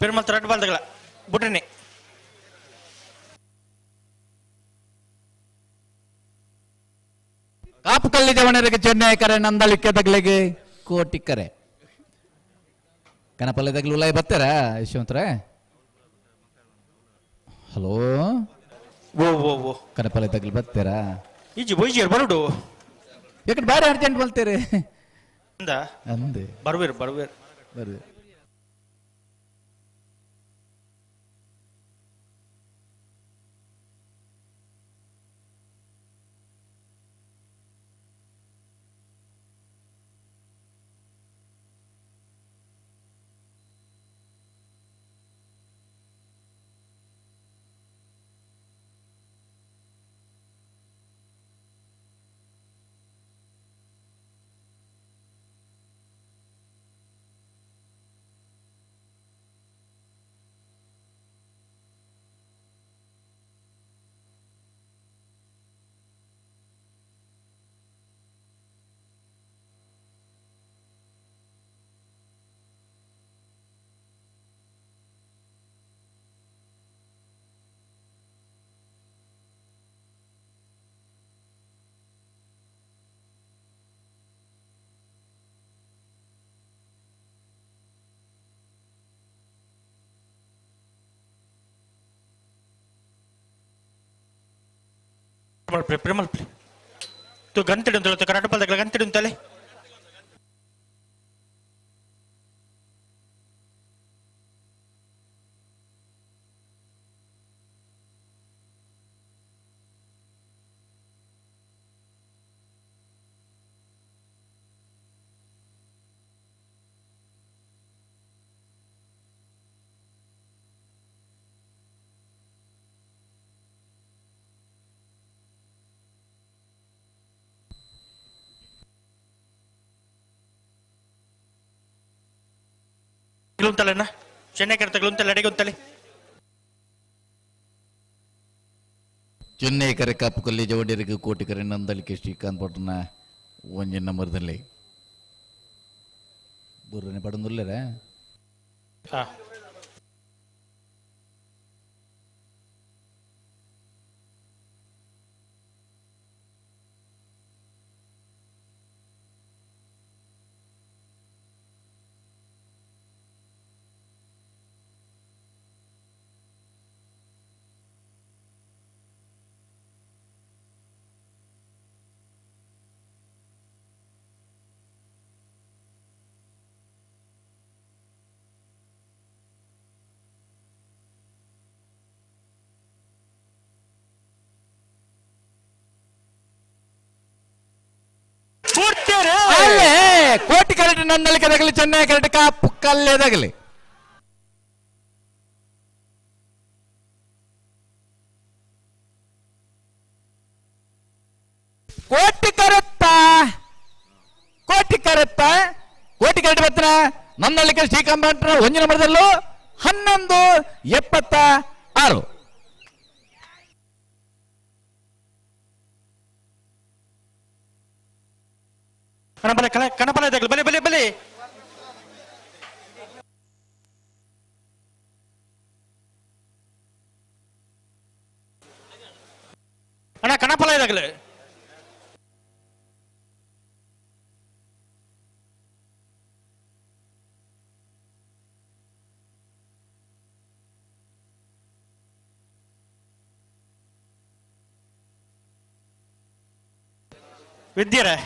ಪೆರುಮಲ್ ರೆಡ್ ಬಾಲ್ ತಗಲ ಬುಡ್ರಿನಿ
ಕಾಪು ಕಲ್ಲಿ ಜವಣರಿಗೆ ಚೆನ್ನೈ ಕರೆ ನಂದಳಿಕೆ ತಗಲಿಗೆ ಕೋಟಿ ಕರೆ ಕನಪಲ್ಲೆ ತಗಲು ಉಲಾಯಿ ಬರ್ತಾರಾ ಯಶವಂತರ ಹಲೋ
ಓ ಓ ಓ
ಕನಪಲ್ಲೆ ತಗಲು ಬರ್ತಾರಾ
ಈಜಿ ಬೊಯ್ಜಿಯರ್ ಬರುಡು
ಯಾಕಂದ್ರೆ ಬಾರಿ ಅರ್ಜೆಂಟ್ ಬರ್ತೀರಿ
ಅಂದ
ಅಂದೆ
ಬರ್ವೇರು ಬರ್ವೇರು
ಬರ್ರಿ
ಪಿರಮಲ್ಪಿ ಪಿರಮಲ್ಪಿ ತು ಗಂತಿಡು ಅಂತ ಕರಾಟಪಾಲ್ದಾಗಲ ಗಂತಿಡು ಅಂತಲೇ ಉಂಟಲ್ಲ ಚೆನ್ನೈ ಕರೆತಗಳು ಉಂಟಲ್ಲ ಅಡಿಗೆ ಉಂಟಲೆ
ಚೆನ್ನೈ ಕರೆ ಕಾಪುಕಲ್ಲಿ ಜವಡಿಯರಿಗೆ ಕೋಟಿಕರೆ ನಂದಳಿಕೆ ಶ್ರೀಕಾಂತ್ ಪಟ್ಟಣ ಒಂಜಿ ನಂಬರ್ದಲ್ಲಿ ಬುರ್ರನೆ ಪಡಂದುಲ್ಲರ ಕೋಟಿ ಕರೆಟ್ ನನ್ನಳಿಕೆ ತಗಲಿ ಚೆನ್ನೈ ಕರೆಟ್ ಕಾಪು ಕಲ್ಲೇ ತಗಲಿ ಕೋಟಿ ಕರೆತ್ತ ಕೋಟಿ ಕರೆತ್ತ ಕೋಟಿ ಕರೆಟ್ ಬತ್ತನ ನನ್ನಳಿಕೆ ಶ್ರೀಕಾಂತ್ ಒಂಜಿನ ಮರದಲ್ಲೂ 11:76.
ಕಣಪಲೆ ಕಣಪಲೆ ತಗಲು ಬಲೆ ಬಲೆ ಬಲೆ ಅಣ್ಣ ಕಣಪಲ ತಗಲು ವಿದ್ಯರೇ.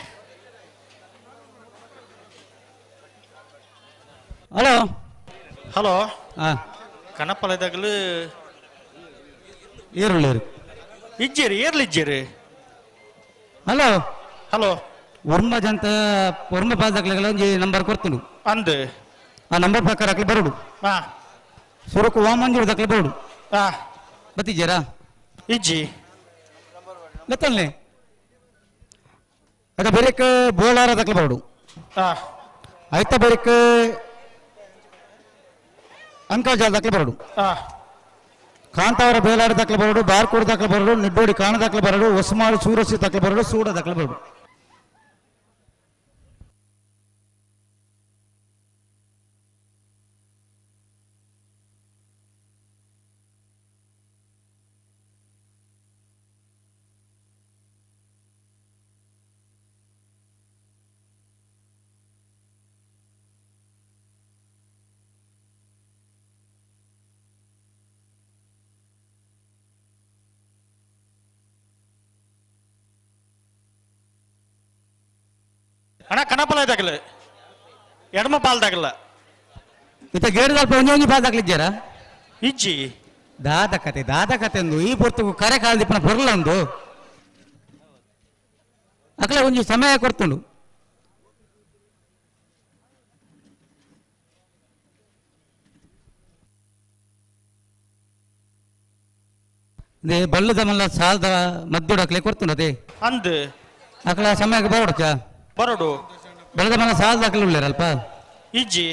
ಹಲೋ
ಹಲೋ ಕಣಪಲದಾಗಲು
ಏರುಳ್ಳೇರು
ಇಜ್ಜೇರಿ ಏರ್ಲಿ ಇಜ್ಜೇರಿ.
ಹಲೋ
ಹಲೋ
ಒರ್ಮ ಜಂತ ಒರ್ಮ ಪಾದಕ್ಲೆಗಳ ಒಂಜಿ ನಂಬರ್ ಕೊಡ್ತೀನಿ
ಅಂದು
ಆ ನಂಬರ್ ಪ್ರಕಾರ ಹಾಕ್ಲಿ ಬರೋಡು. ಸುರಕು ವಾಮಂಜೂರು ದಾಖಲೆ ಬರೋಡು. ಬತ್ತಿಜ್ಜೇರಾ
ಇಜ್ಜಿ
ಗೊತ್ತಲ್ಲೇ ಅದ ಬೇರೆಕ್ ಬೋಳಾರ ದಾಖಲೆ ಬರೋಡು. ಆಯ್ತಾ ಬೇರೆಕ್ ಅಂಕಾಜಾಲ ದಾಖಲೆ ಬರೋಡು. ಕಾಂತಾವರ ಬೇಲಾಡ ದಾಖಲೆ ಬರೋಡು, ಬಾರ್ಕೋಡ್ ದಾಖಲೆ ಬರೋಡು, ನಿಡ್ಡೋಡಿ ಕಾಣ ದಾಖಲೆ ಬರೋಡು, ಹೊಸಮಾಳು ಸೂರಸಿ ದಾಖಲೆ ಬರೋಡು, ಸೂಡ ದಾಖಲೆ ಬರೋಡು.
ಅಣ್ಣ ಕಣಪಲ ದಾಖಲೆ ಎಡಮ ಪಾಲ್ ದಾಖಲ
ಇತ್ತ ಗೇಡದಲ್ಪ ಒಂಜಿ ಒಂಜಿ ಪಾಲ್ ದಾಖಲೆ
ಇಜ್ಜಿ
ದಾದ ಕತೆ ದಾದ ಕತೆ ಅಂದು ಈ ಪೊರ್ತುಗು ಕರೆ ಕಾಲದಿಪ್ಪನ ಪೊರ್ಲಂದು ಅಕಲೆ ಒಂಜಿ ಸಮಯ ಕೊಡ್ತುಂಡು. ಬಲ್ಲದ ಮಲ್ಲ ಸಾಲದ ಮದ್ದೋಡು ಅಕ್ಲೆ ಕೊಡ್ತುಂಡು ಅದೇ
ಅಂದು
ಅಕಲ ಸಮಯಕ್ಕೆ ಬರೋಡ್ಚಾ
ಬರೋಡು
ಬೆಳೆದ ಮನ ಸಾಲದ ಅಕಲೆ ಉಳ್ಳೇರಲ್ಪ
ಇಜ್ಜಿ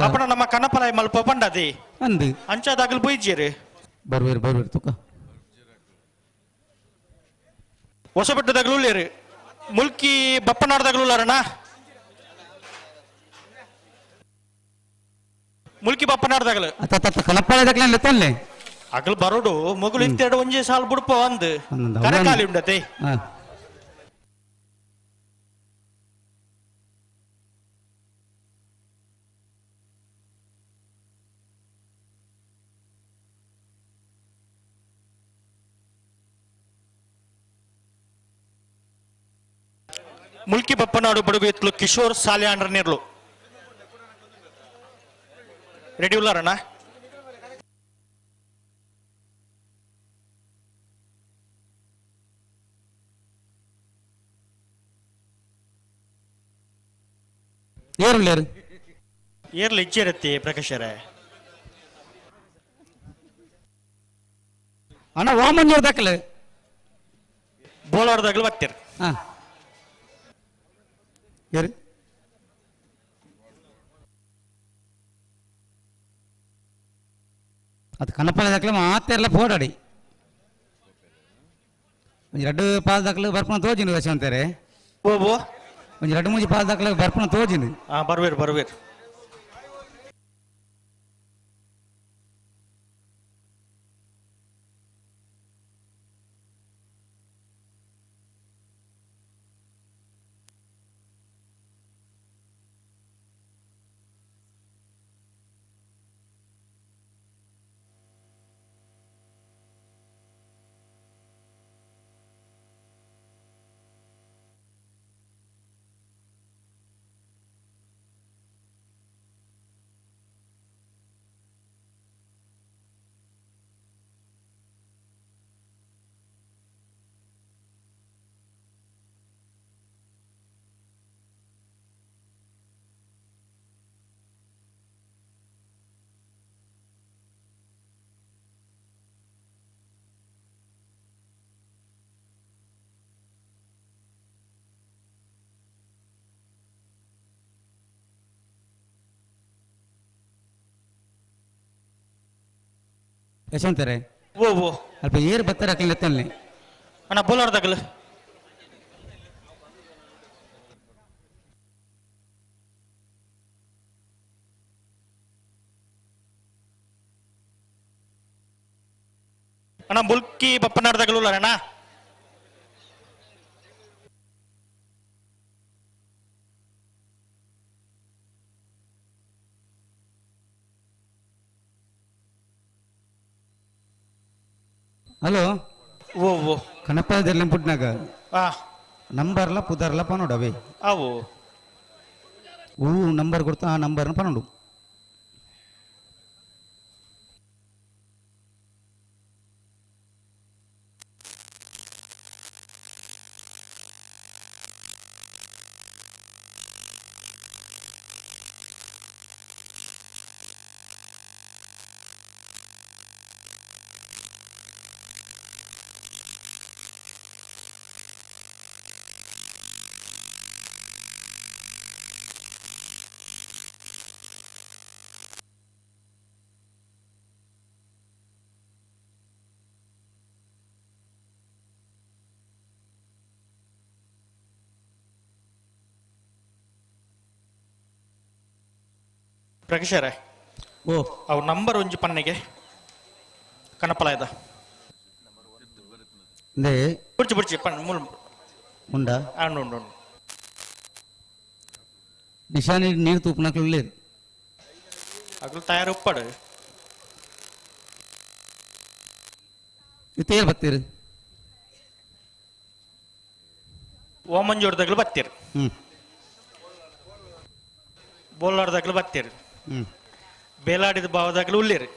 ಅಪ್ಪಣ ನಮ್ಮ ಕಣಪಲ ಮಲ್ಪ ಪಂಡದಿ
ಅಂದು
ಅಂಚಾದಾಗಲು ಬೊಯ್ಜಿರಿ
ಬರ್ವೇರು ಬರ್ವೇರು ತುಕ
ಹೊಸಬೆಟ್ಟದಾಗಲು ಉಳ್ಳೇರಿ ಮುಲ್ಕಿ ಬಪ್ಪನಾಡದಾಗಲು ಉಳ್ಳಾರಣ್ಣ ಮುಲ್ಕಿ ಬಪ್ಪನಾಡದಾಗಲು
ಅತ್ತ ಕಣಪಲ ದಾಖಲೆ
ಅಗಲ್ ಬರೋಡು ಮಗುಲು ಇತ್ತೆರಡು ಒಂಜಿ ಸಾಲು ಬುಡ್ಪ ಅಂದು ಕರೆಕಾಲಿ ಉಂಡತೆ. ಮುಲ್ಕಿ ಬಪ್ಪನಾಡು ಬಡಗು ಇತ್ಲು ಕಿಶೋರ್ ಸಾಲ್ಯಾಂಡ್ರ ನಿರ್ಲು ರೆಡಿ ಉಲ್ಲಾರಣ್ಣ.
ಏರುಳ್ಳೇರು
ಏರ್ಲು ಇಚ್ಚಿರತ್ತಿ ಪ್ರಕಾಶರೇ.
ಅಣ್ಣ ವಾಮಂಜೂರ್ ದಾಖಲೆ
ಬೋಳಾರ್ದಾಗಲು ಬರ್ತೀರಿ.
ಹಾ ಏರು ಅದು ಕನಪಲ ದಾಖಲೆ ಮಾತೆಲ್ಲ ಪೋಡಾಡಿ ಒಂಜಿ ರಡ್ಡು ಪಾಲ್ ದಾಖಲೆ ಬರ್ಪಣ ತೋಜಿನ ಅಂತಾರೆ.
ಓ
ಒಂಜಿ ರಡ್ಡು ಮೂಜಿ ಪಾಲ್ ದಾಖಲೆ ಬರ್ಪಣ ತೋಜಿನ.
ಹಾ ಬರ್ವೇರು ಬರ್ವೇರು.
ಯಶವಂತರೇ
ಓ ಓ
ಅಲ್ಪ ಏರು ಬತ್ತಾರೆ ಹಾಕಲಿ ಎತ್ತಲ್ಲಿ.
ಅಣ್ಣ ಬೋಲಾರ್ದಾಗಲು ಅಣ್ಣ ಮುಲ್ಕಿ ಬಪ್ಪನಾಡ್ದಾಗಲು ಅಣ್ಣ.
ಹಲೋ
ಓ ಓ
ಕನಪದೆಲ್ಲ ಪುಟ್ನಾಗ ನಂಬರ್ಲ ಪುದರ್ಲ ಪನೋಡು ಅವೇ.
ಅವು
ಹೂ ನಂಬರ್ ಕೊಡ್ತಾ ಆ ನಂಬರ್ನ ಪನೋಡು.
ಪ್ರಕಾಶರೇ
ಓ
ಅವು ನಂಬರ್ ಒಂಜಿ ಪನ್ನೆಗೆ ಕಣಪಲಾಯದ ಬುಡ್ಚಿ ಬುಡ್ಚಿ ಪನ್ ಮೂಲ
ಉಂಡ
ಉಂಡು ಉಂಡು ಉಂಡು.
ನಿಶಾನಿ ನೀರು ತೂಪುನಕ್ಲು లేదు.
ಅಗ್ಲು ತಯಾರು ಉಪ್ಪಾಡು.
ಇತ್ತೇರು ಬತ್ತೀರಿ
ಓಮಂಜೋಡ್ದಾಗ್ಲು ಬತ್ತೀರಿ. ಬೋಲಾರ್ದಾಗ್ಲು ಬತ್ತೀರಿ. ಬೇಲಾಡಿದ ಭಾವದಾಗ್ಲು ಉಳ್ಳೇರಿ.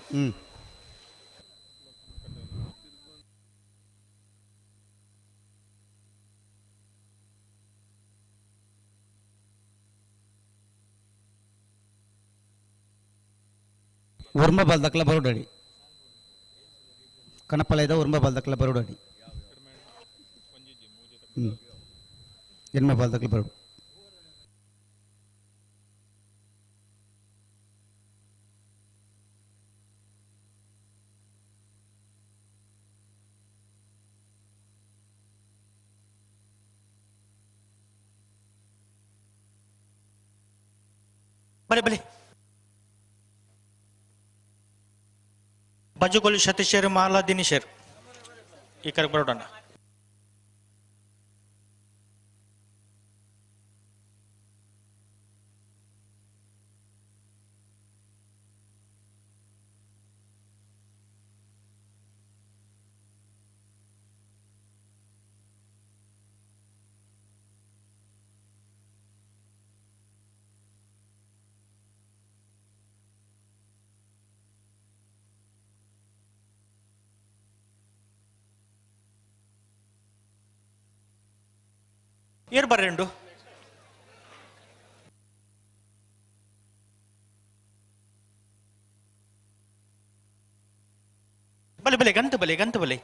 ಉರ್ಮ ಬಾಲ್ದಕ್ಲ ಬರೋಡಾಡಿ ಕಣಪಲೈದ ಉರ್ಮ ಬಾಲ್ದಕ್ಲ ಬರೋಡಾಡಿ ಎನ್ಮ ಬಾಲ್ದಕ್ಲ ಬರೋಡು.
ಬಲೆ ಬಲೆ ಬಜುಗೊಲಿ ಸತೀಶರು ಮಾಲಾ ದಿನೇಶರು ಈ ಕಡೆ ಬರೋಣ. ಏರ್ ಬರ್ರೆಂಡು ಬಲೆ ಬಲೆ ಗಂಟು ಬಲೆ ಗಂಟು ಬಲೆ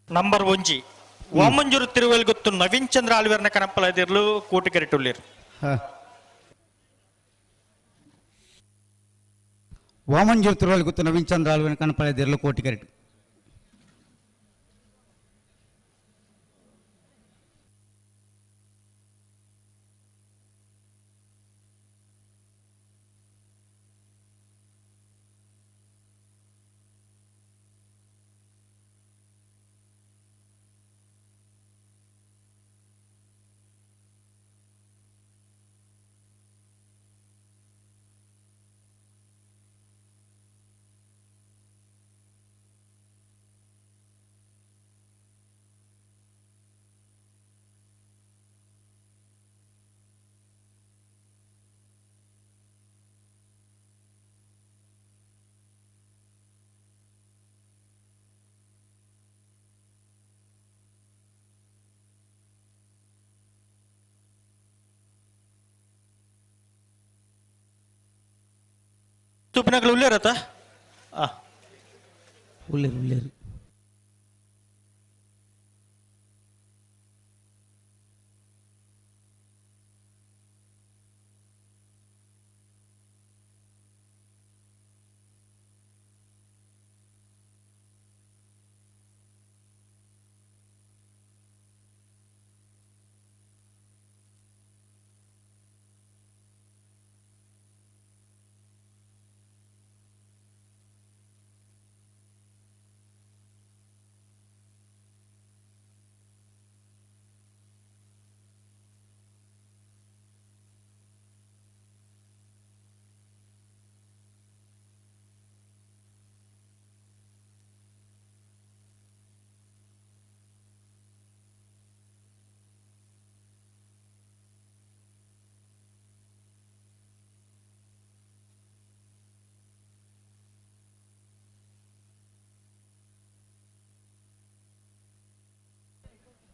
ನಂಬರ್ ಒಂಜಿ ವಾಮಂಜೂರು ತಿರುವೆಲ್ಗುತ್ತು ನವೀನ್ ಚಂದ್ರ ಆಳ್ವೇರ್ನ ಕನಪಲದಿರ್ಲು ಕೋಟಿಕೆರೆಟುಳ್ಳಿರ್
ವಾಮಂಜೂರು ತಿರುವೆಲ್ಗುತ್ತು ನವೀನ್ ಚಂದ್ರ ಆಳ್ವೇರ್ನ ಕನಪಲದಿರ್ಲು ಕೋಟಿಕೆರೆಟು.
ತುಪ್ಪಿನಗಳು ಉಳ್ಳೇರತ್ತ
ಉಳ್ಳೇರು ಉಳ್ಳೇರು.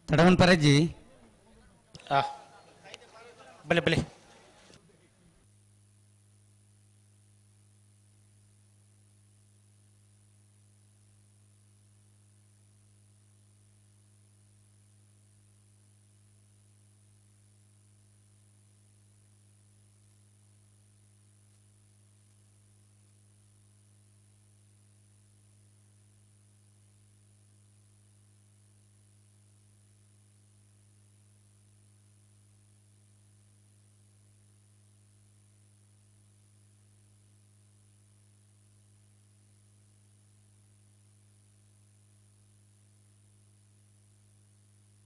ತಡವನ್ ಪರಜ್ಜಿ
ಬಲೆ ಬಲೆ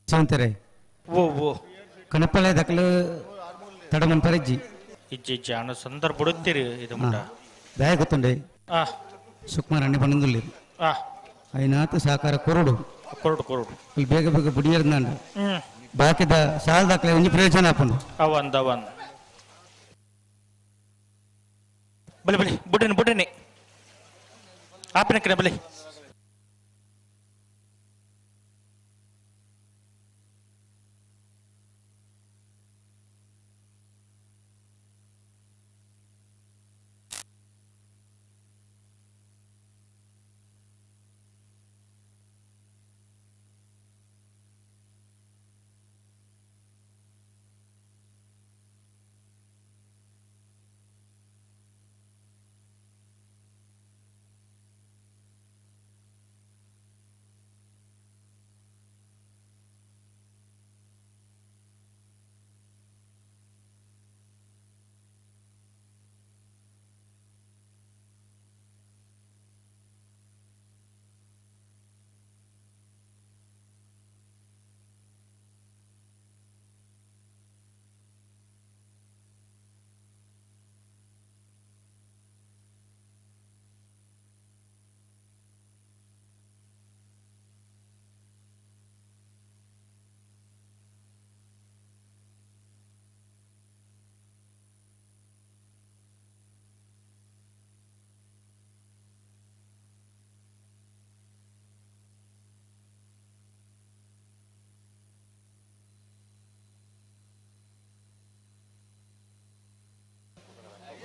ಸಾವಂತರೆ
ಓ ಓ
ಕನಪಲೆ ದಕಲು ತಡಮನ್ ಪರಜ್ಜಿ
ಇಜ್ಜಿ ಇಜ್ಜಿ ಅನ್ನ ಸಂದರ್ಭ ಬಿಡುತ್ತೀರಿ ಇದು ಮುಂಡ
ದಾಯ ಗೊತ್ತುಂಡೆ ಸುಕುಮಾರ್ ಅಣ್ಣೆ ಬಂದುಲ್ಲಿ ಐನಾತ ಸಹಕಾರ ಕೊರಡು
ಕೊರಡು ಕೊರಡು
ಇಲ್ಲಿ ಬೇಗ ಬೇಗ ಬುಡಿಯರ್ದಾಂಡ ಬಾಕಿದ ಸಾಲ ದಾಖಲೆ ಒಂಜಿ ಪ್ರಯೋಜನ ಆಪುಂಡು
ಅವಂದ ಅವಂದ ಬಲೆ ಬಲೆ ಬುಡ್ರಿನಿ ಬುಡ್ರಿನಿ ಆಪಿನ ಕಡೆ ಬಲೆ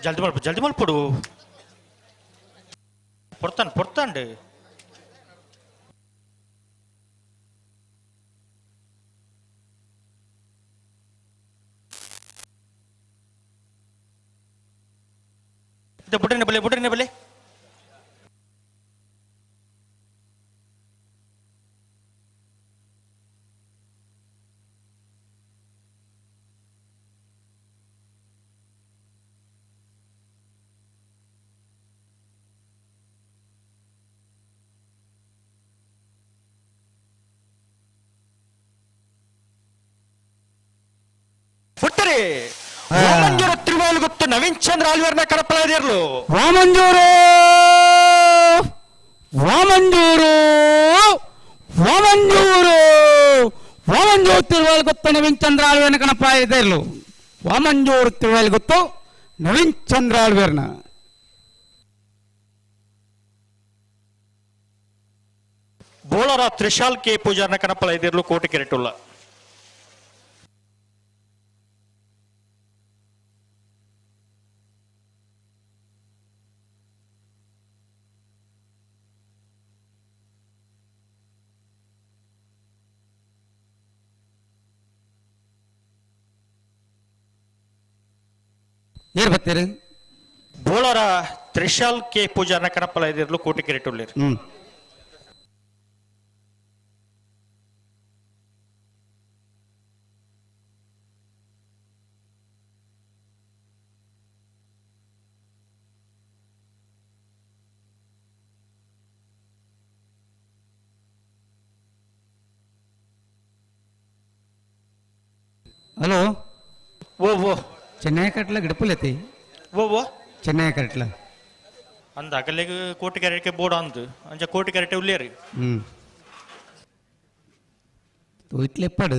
ಜಲ್ದಿ ಮಲ್ಪ ಜಲ್ದಿ ಮಲ್ಪಡು ಪೊರ್ತಾನ್ ಪೊರ್ತಾಂಡು ಬುಡ್ರನೆ ಬಲೆ ಬುಡ್ರನೆ ಬಲೆ ವಾಮಂಜೂರು ತಿರುವಾಲುಗುತ್ತು ನವೀನ್ ಚಂದ್ರ ಆಳ್ವೇರ್ನ ಕಡಪಲಾದಿರ್ಲು
ವಾಮಂಜೂರು ವಾಮಂಜೂರು ವಾಮಂಜೂರು ವಾಮಂಜೂರು ತಿರುವಾಲುಗುತ್ತು ನವೀನ್ ಚಂದ್ರ ಆಳ್ವೇರ್ನ ಕಣಪ್ಪ ಇರ್ಲು ವಾಮಂಜೂರು ತಿರುವಾಲುಗುತ್ತು ನವೀನ್ ಚಂದ್ರ ಆಳ್ವೇರ್ನ
ಬೋಳರ ತ್ರಿಶಾಲ್ ಕೆ ಪೂಜಾರ್ನ ಕಣಪಲ ಇದಿರ್ಲು ಕೋಟಿ ಕೆರೆಟುಲ್ಲ
ಏರ್ ಬರ್ತೀರಿ
ಬೋಳರ ತ್ರಿಶಾಲ್ ಕೆ ಪೂಜಾರ್ನ ಕಣಪಲ ಇದಿರ್ಲು ಕೋಟಿ ಕೆರೆಟುಳ್ಳಿರ್
ಹಲೋ
ಓ ಓ
ಚೆನ್ನೈ ಕಟ್ಲ ಗಿಡಪುಲತಿ
ಓ ಓ
ಚೆನ್ನೈ ಕಟ್ಲ
ಅಂದ ಅಗಲಿಗೆ ಕೋಟಿ ಕ್ಯಾರೆಟ್ಗೆ ಬೋರ್ಡ್ ಅಂದು ಅಂಚ ಕೋಟಿ ಕ್ಯಾರೆಟ್ ಉಲ್ಲೇರಿ
ಇಟ್ಲೆ ಎಪ್ಪಾಡು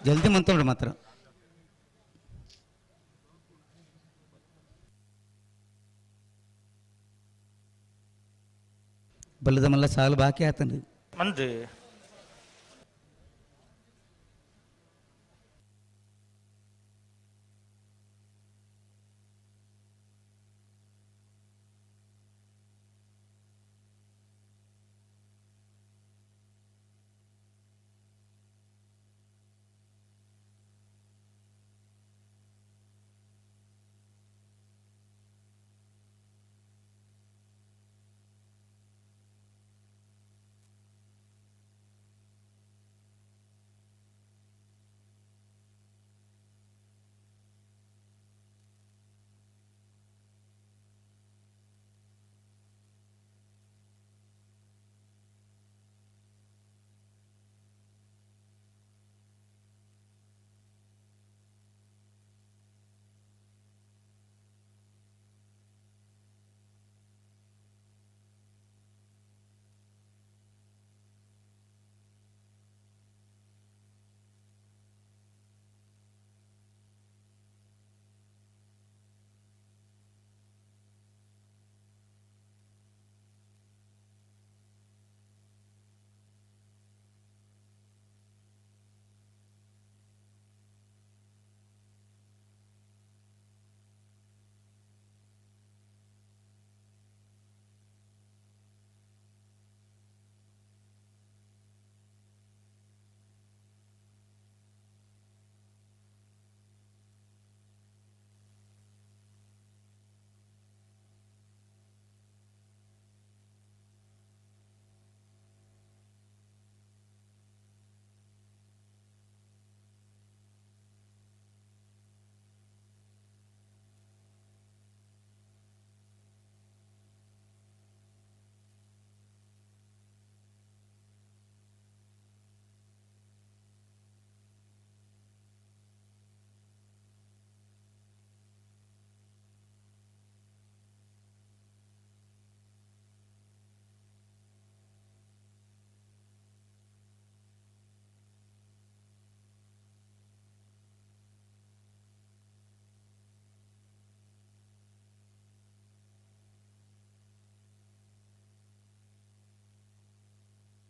ಜಲ್ದಿ ಮಂತೋಡು ಮಾತ್ರ ಬಲ್ಲದ ಮಲ್ಲ ಸಾಲು ಬಾಕಿ ಆತಂದು
ಅಂದು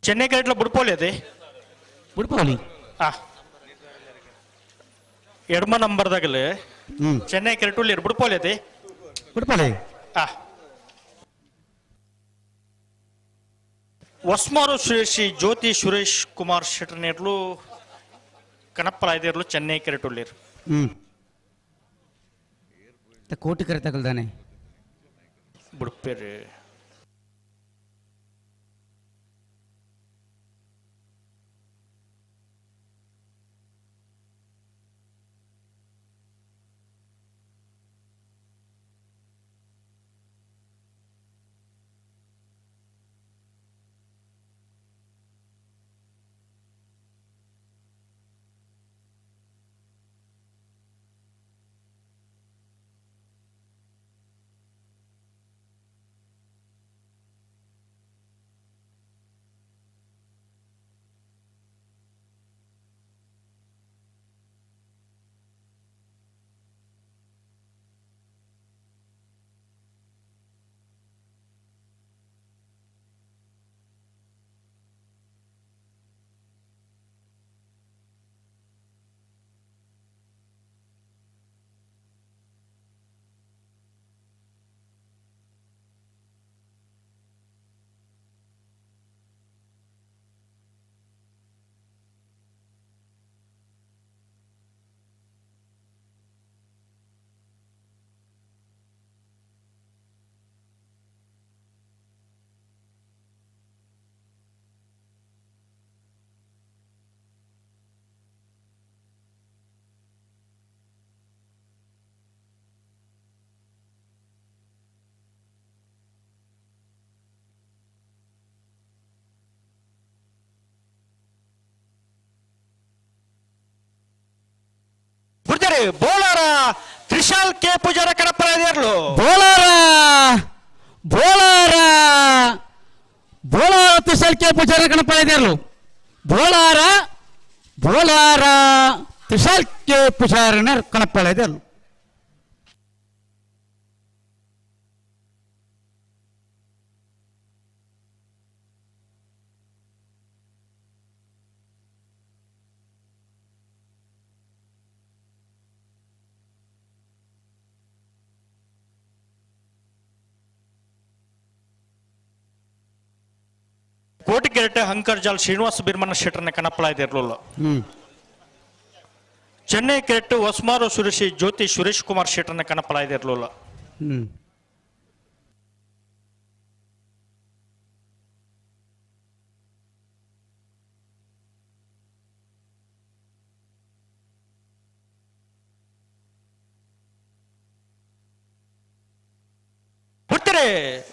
ಚೆನ್ನೈ ಕರೆಟ್ಲ ಬುಡ್ಪೋಲಿ ಅದೇ
ಬುಡ್ಪೋಲಿ
ಎಡಮ ನಂಬರ್ದಾಗಲೇ ಚೆನ್ನೈ ಕೆರೆಟುಲ್ಲಿ ಬುಡ್ಪೋಲಿ ಅದೇ.
ಕುಡ್ಪಲೆ.
ಹೊಸ್ಮಾರು ಸುರೇಶಿ ಜ್ಯೋತಿ ಸುರೇಶ್ ಕುಮಾರ್ ಶೆಟ್ಟರ್ನೇರ್ಲು ಕಣಪ್ಪಲಾಯ್ದೇರ್ಲು ಚೆನ್ನೈ ಕೆರೆಟುಳ್ಳೇರು.
ಕೋಟಿ ಕರೆ ತಗಲ್ದಾನೆ
ಬುಡ್ಪೇರು. ಬೋಲಾರ ತ್ರಿಶಾಲ್ ಕೆ ಪೂಜಾರ ಕಡಪರಾದಿರ್ಲು.
ಬೋಲಾರ ಬೋಲಾರ ಬೋಲಾರ ತ್ರಿಶಾಲ್ ಕೆ ಪೂಜಾರ ಕಣಪರಾದಿರ್ಲು. ಬೋಲಾರ ಬೋಲಾರ ತ್ರಿಶಾಲ್ ಕೆ ಪೂಜಾರನ ಕಣಪರಾದಿರ್ಲು.
ಕೋಟಿಗೆರೆಟೆ ಹಂಕರ್ಜಾಲ್ ಶ್ರೀನಿವಾಸ ಬಿರ್ಮಣ್ಣ ಶೆಟ್ಟರ್ನ ಕಣಪ್ಪಲಾಯ್ದಿರ್ಲಿಲ್ಲ. ಚೆನ್ನೈ ಕೆರೆಟ್ಟು ಹೊಸ್ಮಾರು ಸುರೇಶಿ ಜ್ಯೋತಿ ಸುರೇಶ್ ಕುಮಾರ್ ಶೆಟ್ಟರ್ನ ಕಣಪ್ಪಲಾಯ್ದಿರ್ಲಿಲ್ಲ.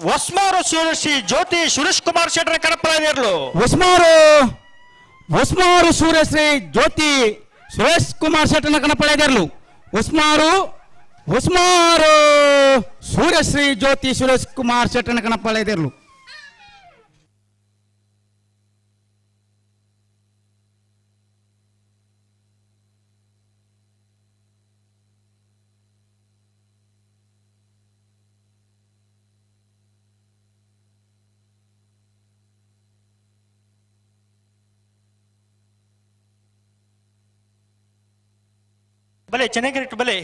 ಹೊಸ್ಮಾರು ಸುರೇಶಿ ಜ್ಯೋತಿ ಸುರೇಶ್ ಕುಮಾರ್ ಶೆಟ್ಟರ್ ಕಣಪ್ಪಲಾಯ್ದಿರ್ಲು.
ಹೊಸ್ಮಾರು ಹೊಸ್ಮಾರು ಸೂರ್ಯಶ್ರೀ ಜ್ಯೋತಿ ಸುರೇಶ್ ಕುಮಾರ್ ಶೆಟ್ಟರ್ನ ಕಣಪ್ಪಲಾಯ್ದಿರ್ಲು. ಹೊಸ್ಮಾರು ಹೊಸ್ಮಾರು ಸೂರ್ಯಶ್ರೀ ಜ್ಯೋತಿ ಸುರೇಶ್ ಕುಮಾರ್ ಶೆಟ್ಟರ್ನ ಕಣಪ್ಪಲಾಯ್ದಿರ್ಲು.
ಬಲೆ ಚೆನ್ನೈ ಕೆರೆಟ್ ಬಲೆ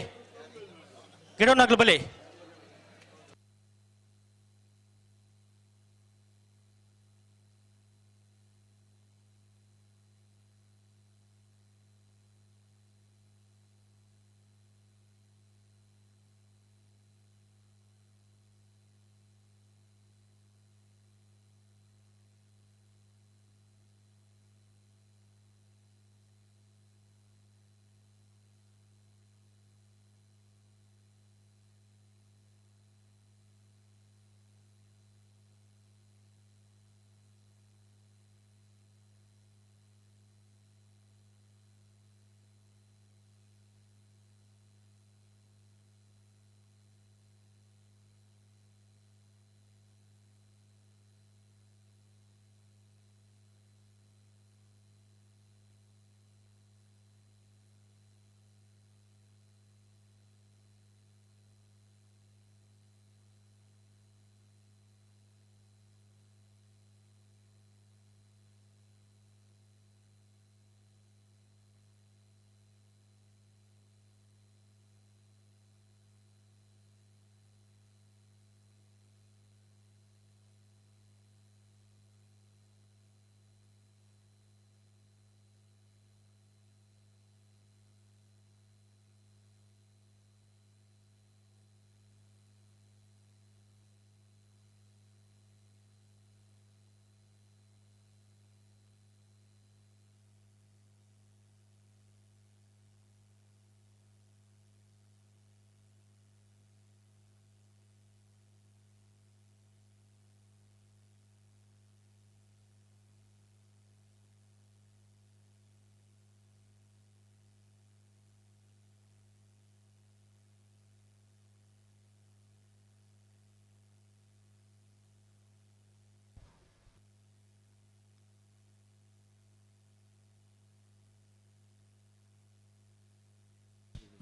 ಗಿಡೋನಾಗ್ಲು ಬಲೆ.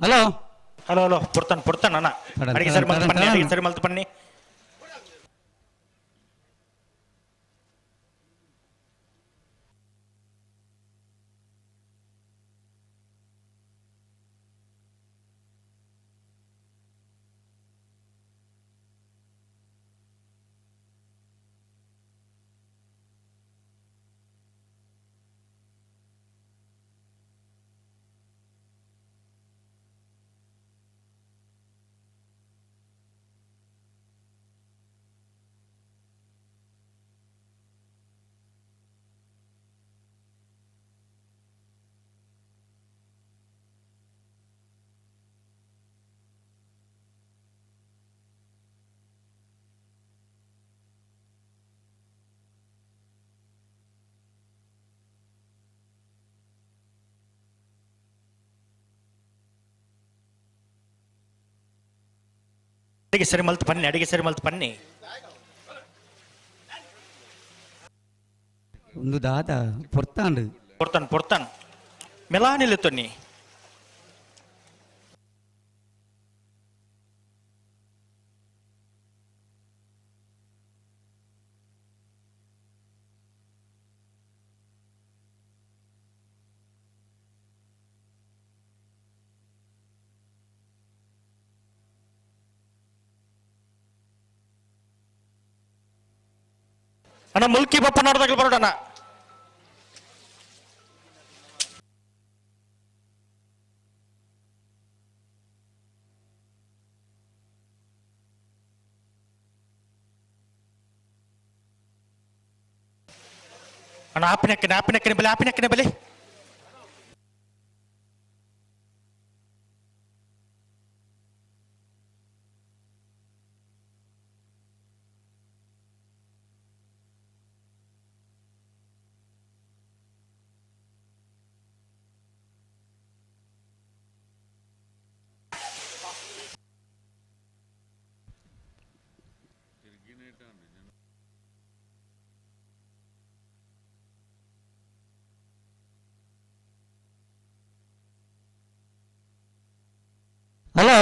ಹಲೋ
ಹಲೋ ಹಲೋ ಪುಡ್ತಾನೆ ಪುಡ್ತಾನ ಅಣ್ಣ. ಅಡಿಗೆ ಸರಿ ಮಲ್ತು ಪನ್ನಿ, ಅಡಿಗೆ ಸರಿ ಮಲ್ತು ಪನ್ನಿ. ಅಡಿಗೆ ಸರಿ ಮಲ್ತು ಪನ್ನಿ, ಅಡಿಗೆ ಸರಿ ಮಲ್ತು ಪನ್ನಿ.
ಒಂದು ದಾದ ಪೊರ್ತಾಂಡು
ಪೊರ್ತಾನ್ ಪೊರ್ತಾನ್ ಮೆಲಾನಿಲ್ಲ ತೊನ್ನಿ. ಅಣ್ಣ ಮುಲ್ಕಿ ಬಪ್ಪ ನೋಡ್ದಾಗಲಿ ಬರೋಣ. ಅಣ್ಣ ಆಪಿನಕ್ಕನೆ ಆಪಿನಕ್ಕನೆ ಬಲೆ, ಆಪಿನಕ್ಕನೆ ಬಲೆ.
ಹಲೋ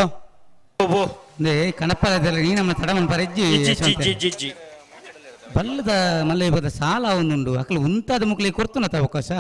ಕಣಪ್ಪಲ ನೀ ನಮ್ಮ ತಡಮನ್ ಪರೆಜ್ಜಿ
G G G
ಬಲ್ಲದ ಮಲ್ಲ ಬದ ಸಾಲ ಒಂದುಂಡು ಅಕಲು ಉಂತಾದ ಮುಕ್ಲಿ ಕೊರ್ತುನತ ಅವಕಾಶ.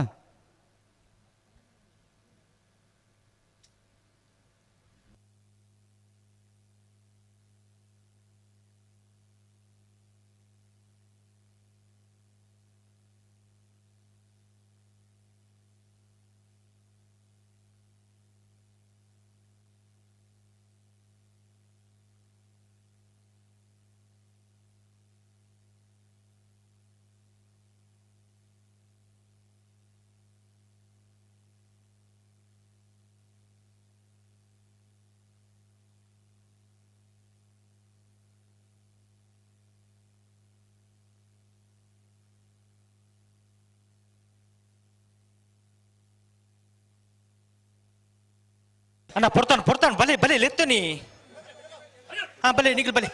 ಅಣ್ಣ ಪೊರ್ತಾನ್ ಪೊರ್ತಾನ್ ಬಲೆ ಬಲೆ ಲೆತ್ತನಿ. ಹಾ ಬಲೆ ನಿಗಲ್ ಬಲೆ,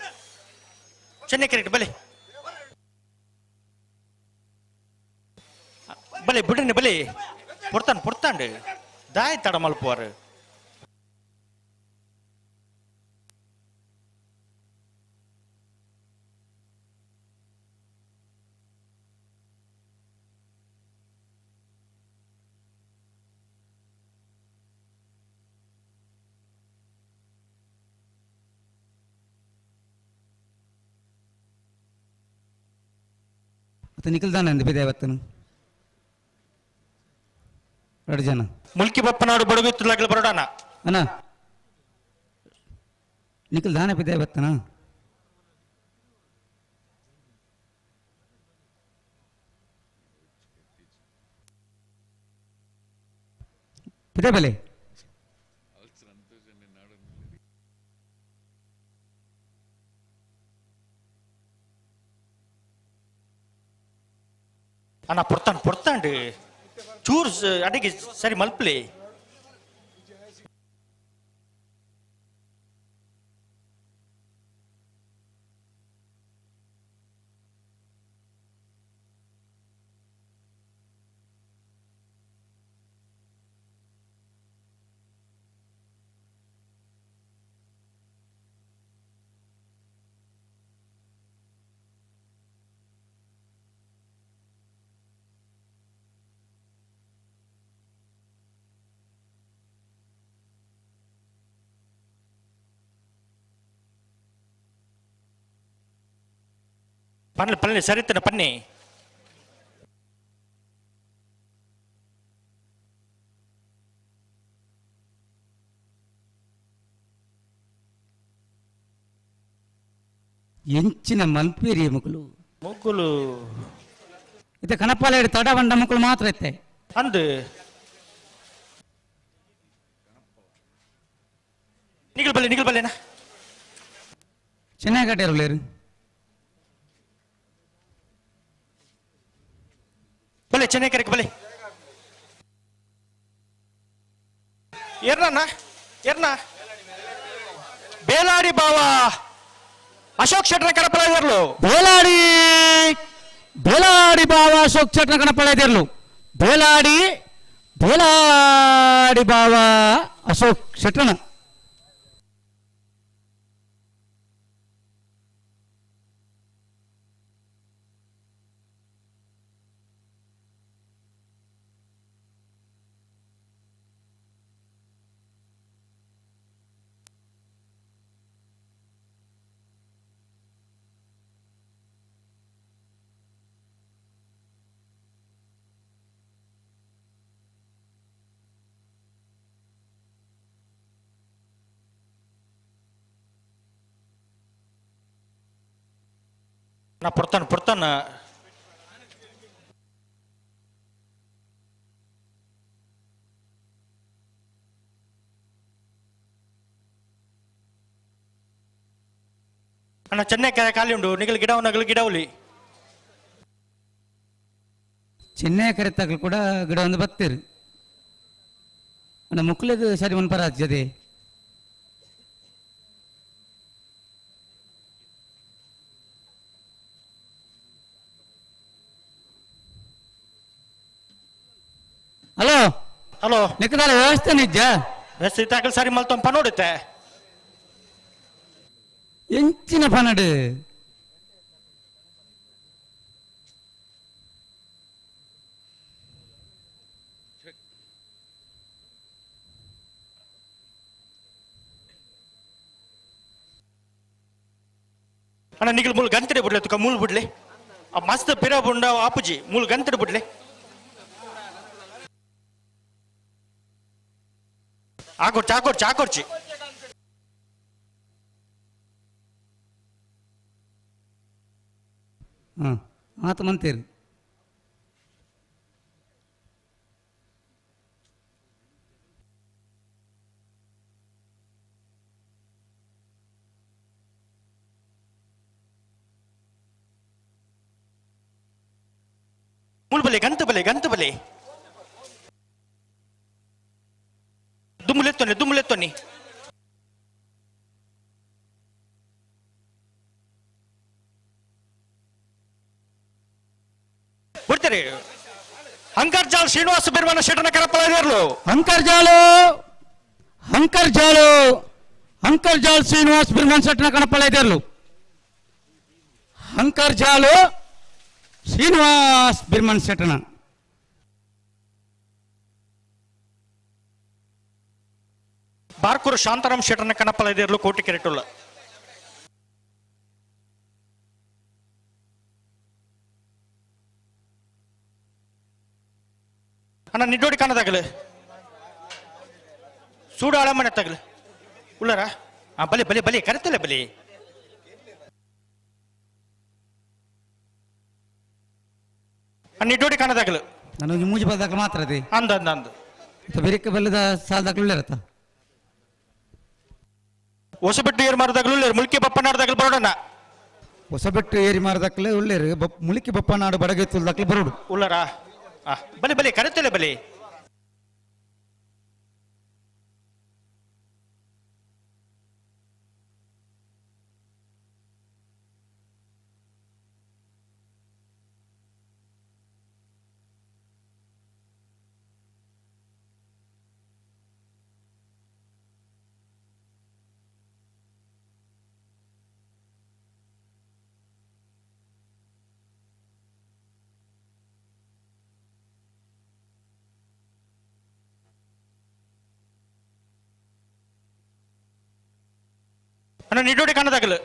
ಚೆನ್ನೈ ಕರೆಕ್ಟ್ ಬಲೆ ಬಲೆ ಬುಡನೆ ಬಲೆ ಪೊರ್ತಾನ್ ಪೊರ್ತಾಂಡ್ ದಾಯ ತಡ ಮಲ್ಪುವಾರು.
ಮತ್ತೆ ನಿಖಿಲ್ ದಾನ ಬಿದೇವತ್ತನು ಎರಡು ಜನ
ಮುಲ್ಕಿ ಬಪ್ಪನಾಡು ಬಡಗು ಬರೋಡಣ
ಅಣ್ಣ ನಿಖಿಲ್ ದಾನ ಬಿದೇವತ್ತನ ಪಿದೆ ಬಲೆ
ಅಣ್ಣ ಪೊರ್ತಾನ್ ಪೊರ್ತಾಂಡು ಚೂರು ಅಡಿಗೆ ಸರಿ ಮಲ್ಪಲಿ. ಪನ್ಲೆ ಪನ್ಲೆ ಸರಿತನ ಪನ್ನಿ.
ಎಂಚಿನ ಮಲ್ಪೇರಿ ಮುಕುಲು
ಮುಕುಲು
ಇತ್ತೆ ಕಣಪಾಲ ತಡ ಬಂಡ ಮುಕುಲು ಮಾತ್ರ ಇತ್ತೆ
ಅಂದು ನಿಗಲ್ ಬಲ್ಲೆ ನಿಗಲ್ ಬಲ್ಲೆನಾ
ಚೆನ್ನಾಗಿ ಕಟ್ಟಿರಲೇರು
ಬಲ್ಲೆ ಚೆನ್ನಾಗಿ ಕರೆಕ್ ಬಲ್ಲೆ ಎರ್ನ ಎರ್ನ ಬೇಲಾಡಿ ಬಾವಾ ಅಶೋಕ್ ಶೆಟ್ಟರ್ ಕಣಪಲ ಇರ್ಲು.
ಬೇಲಾಡಿ ಬೇಲಾಡಿ ಬಾವ ಅಶೋಕ್ ಶೆಟ್ಟರ್ ಕಣಪಲ ಇರ್ಲು. ಬೇಲಾಡಿ ಬೇಲಾಡಿ ಬಾವ ಅಶೋಕ್ ಶೆಟ್ಟರ್ನ
ನಾ ಪೊರ್ತಾನ ಪೊರ್ತಾನ ಅಣ್ಣ ಚೆನ್ನೈ ಕೆರೆ ಖಾಲಿ ಉಂಡು ನಿಗಲ್ ಗಿಡವು ನಗಲು ಗಿಡವಲಿ
ಚೆನ್ನೈ ಕೆರೆ ತಗಲು ಕೂಡ ಗಿಡ ಒಂದು ಬತ್ತೀರಿ ಅಣ್ಣ ಮುಕ್ಲೆಗ್ ಸರಿ ಮನ್ಪರ ಜದೆ ಹಲೋ
ಹಲೋ
ನಿಕ್ಕದಾಲ ವ್ಯವಸ್ಥೆ ನಿಜ
ವ್ಯವಸ್ಥೆ ತಾಕಲ್ ಸರಿ ಮಲ್ತೊಂದು ಪನೋಡುತ್ತೆ
ಎಂಚಿನ ಪನಡು
ಅಣ್ಣ ನಿಗಲ್ ಮೂಲು ಗಂತಡೆ ಬಿಡ್ಲೆ ತುಕ ಮೂಲು ಬಿಡ್ಲೆ ಆ ಮಸ್ತ್ ಪಿರ ಬುಂಡ ಆಪುಜಿ ಮೂಲು ಗಂತಡೆ ಬಿಡ್ಲೆ ಆಕೊರ್ಚಿ ಆಕೊರ್ಚಿ ಆಕೊರ್ಚಿ
ಹಾಂ ಆತ ಮಂತೀರಿ
ಮೂಲು ಬಲೆ ಗಂತ ಬಲೆ ಗಂತ ಬಲೆ ದುಮ್ಮುಲೆತ್ತೊನ್ನಿ ದುಮ್ಮುಲೆತ್ತೊನ್ನಿ ಬಿಡ್ತಾರೆ ಅಂಕರ್ಜಾಲ್ ಶ್ರೀನಿವಾಸ ಬಿರ್ವನ ಶೆಟ್ಟನ ಕರಪಲ ಇರ್ಲು.
ಅಂಕರ್ಜಾಲು ಅಂಕರ್ಜಾಲು ಅಂಕರ್ಜಾಲ್ ಶ್ರೀನಿವಾಸ್ ಬಿರ್ಮನ್ ಶೆಟ್ಟನ ಕಣಪಲ ಇರ್ಲು. ಅಂಕರ್ಜಾಲು ಶ್ರೀನಿವಾಸ್ ಬಿರ್ಮನ್ ಶೆಟ್ಟನ
ಬಾರ್ಕೂರು ಶಾಂತಾರಾಮ್ ಶೆಟ್ಟನ ಕಣಪಲ ಇರ್ಲು ಕೋಟಿ ಕೆರೆಟುಲ್ಲ. ಅಣ್ಣ ನಿಡ್ಡೋಡಿ ಕಾಣದಾಗಲು ಸೂಡು ಅಳಮನೆ ತಗಲು ಉಳ್ಳಾರ ಹಾ ಬಲಿ ಬಲಿ ಬಲಿ ಕರೆತಲೆ ಬಲಿ ನಿಡ್ಡೋಡಿ ಕಾಣದಾಗಲು
ನಾನು ಮೂಜಿ ಬದಾಗಲು ಮಾತ್ರ ಅದೇ
ಅಂದ ಅಂದ ಅಂದ
ಬೆರಿಕೆ ಬಲ್ಲದ ಸಾಲದಾಗಲು ಉಳ್ಳಾರತ್ತ
ಹೊಸಬೆಟ್ಟು ಏರು ಮಾರದಾಗಲು ಉಳ್ಳೇರು ಮುಲ್ಕಿ ಬಪ್ಪನಾಡದಾಗಲು ಬರೋಡಣ
ಹೊಸಬೆಟ್ಟು ಏರಿ ಮಾರದಾಕ್ಲೆ ಉಳ್ಳೇರು ಮುಲಿಕಿ ಬಪ್ಪನಾಡು ಬಡಗೆ ತುಲ್ದಾಕ್ಲೆ ಬರೋಡು
ಉಳ್ಳಾರ ಬಲಿ ಬಲಿ ಕರೆತಲೆ ಬಲಿ ಅಣ್ಣ ನಿಡ್ಡೋಡಿ ಕಾಣದಾಗಲು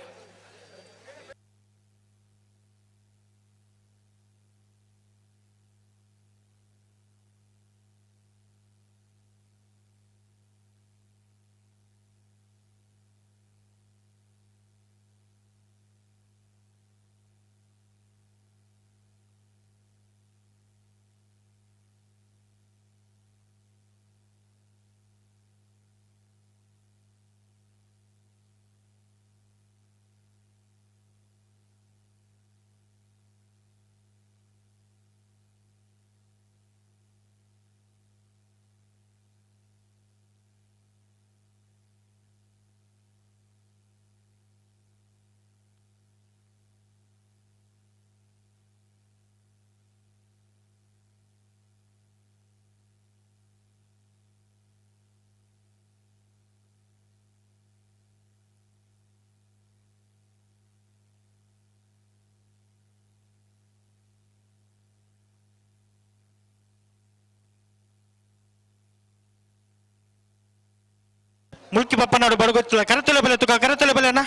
ಮುಲ್ಕಿ ಬಪ್ಪನಾಡು ಬಡಗೊತ್ತಿಲ್ಲ ಕರತೊಲೆ ಬೆಲೆ ತುಕ ಕರತೊಲೆ ಬೆಲೆನ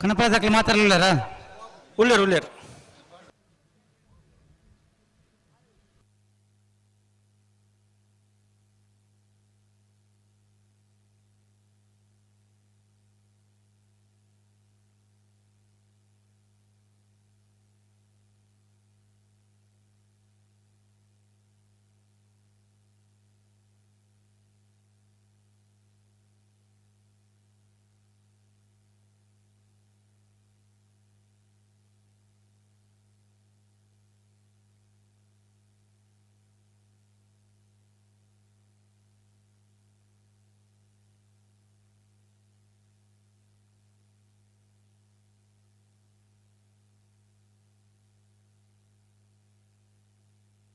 ಕಣಪದಾಕ್ಲು ಮಾತಾಡಲಿಲ್ಲರಾ
ಉಳ್ಳೇರು ಉಳ್ಳೇರು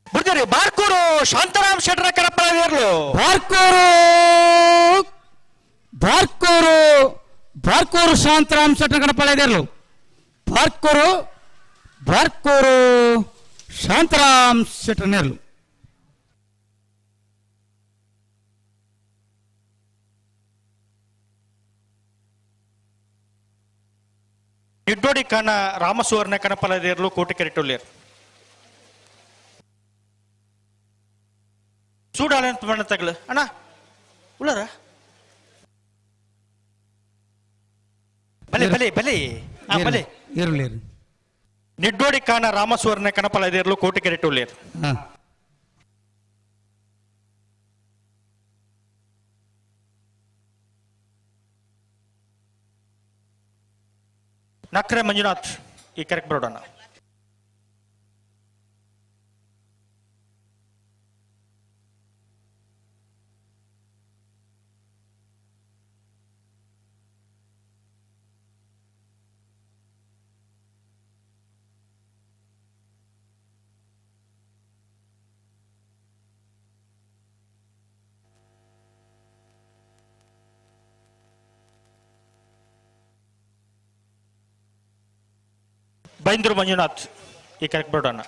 ಬರ್ತಾರೆ ಬಾರ್ಕೂರು ಶಾಂತಾರಾಮ್ ಶೆಟ್ಟರ ಕರಪ್ಪಳವೇರ್ಲು
ಬಾರ್ಕೂರು ಬಾರ್ಕೂರು ಬಾರ್ಕೂರು ಶಾಂತರಾಮ್ ಶೆಟ್ಟರ ಕಣಪಳದೇರ್ಲು ಬಾರ್ಕೂರು ಬಾರ್ಕೂರು ಶಾಂತರಾಮ್ ಶೆಟ್ಟರ್ನೇರ್ಲು
ನಿಡ್ಡೋಡಿ ಕಣ ರಾಮಸುವರ್ಣ ಕಣಪಲದೇರ್ಲು ಕೋಟೆ ಕೆರೆಟುಲ್ಲೇರು ಸೂಡಾಳೆ ಅಂತ ಬಣ್ಣ ತಗಲು ಅಣ್ಣ ಉಳ್ಳಾರ ಬಲೆ ಬಲೆ ಬಲೆ ಆ ಬಲೆ
ಏರುಲೇರು
ನಿಡ್ಡೋಡಿ ಕಾಣ ರಾಮಸುವರ್ಣ ಕಣಪಲದೇರ್ಲು ಕೋಟೆ ಕೆರೆಟುಲ್ಲೇರು
ಹಾ
ನಕ್ರೆ ಮಂಜುನಾಥ್ ಈ ಕರೆಕ್ಟ್ ಬರೋಣ ಬೈಂದೂರು ಮಂಜುನಾಥ್ ಈ ಕರೆಕ್ಟ್ ಬರೋಣ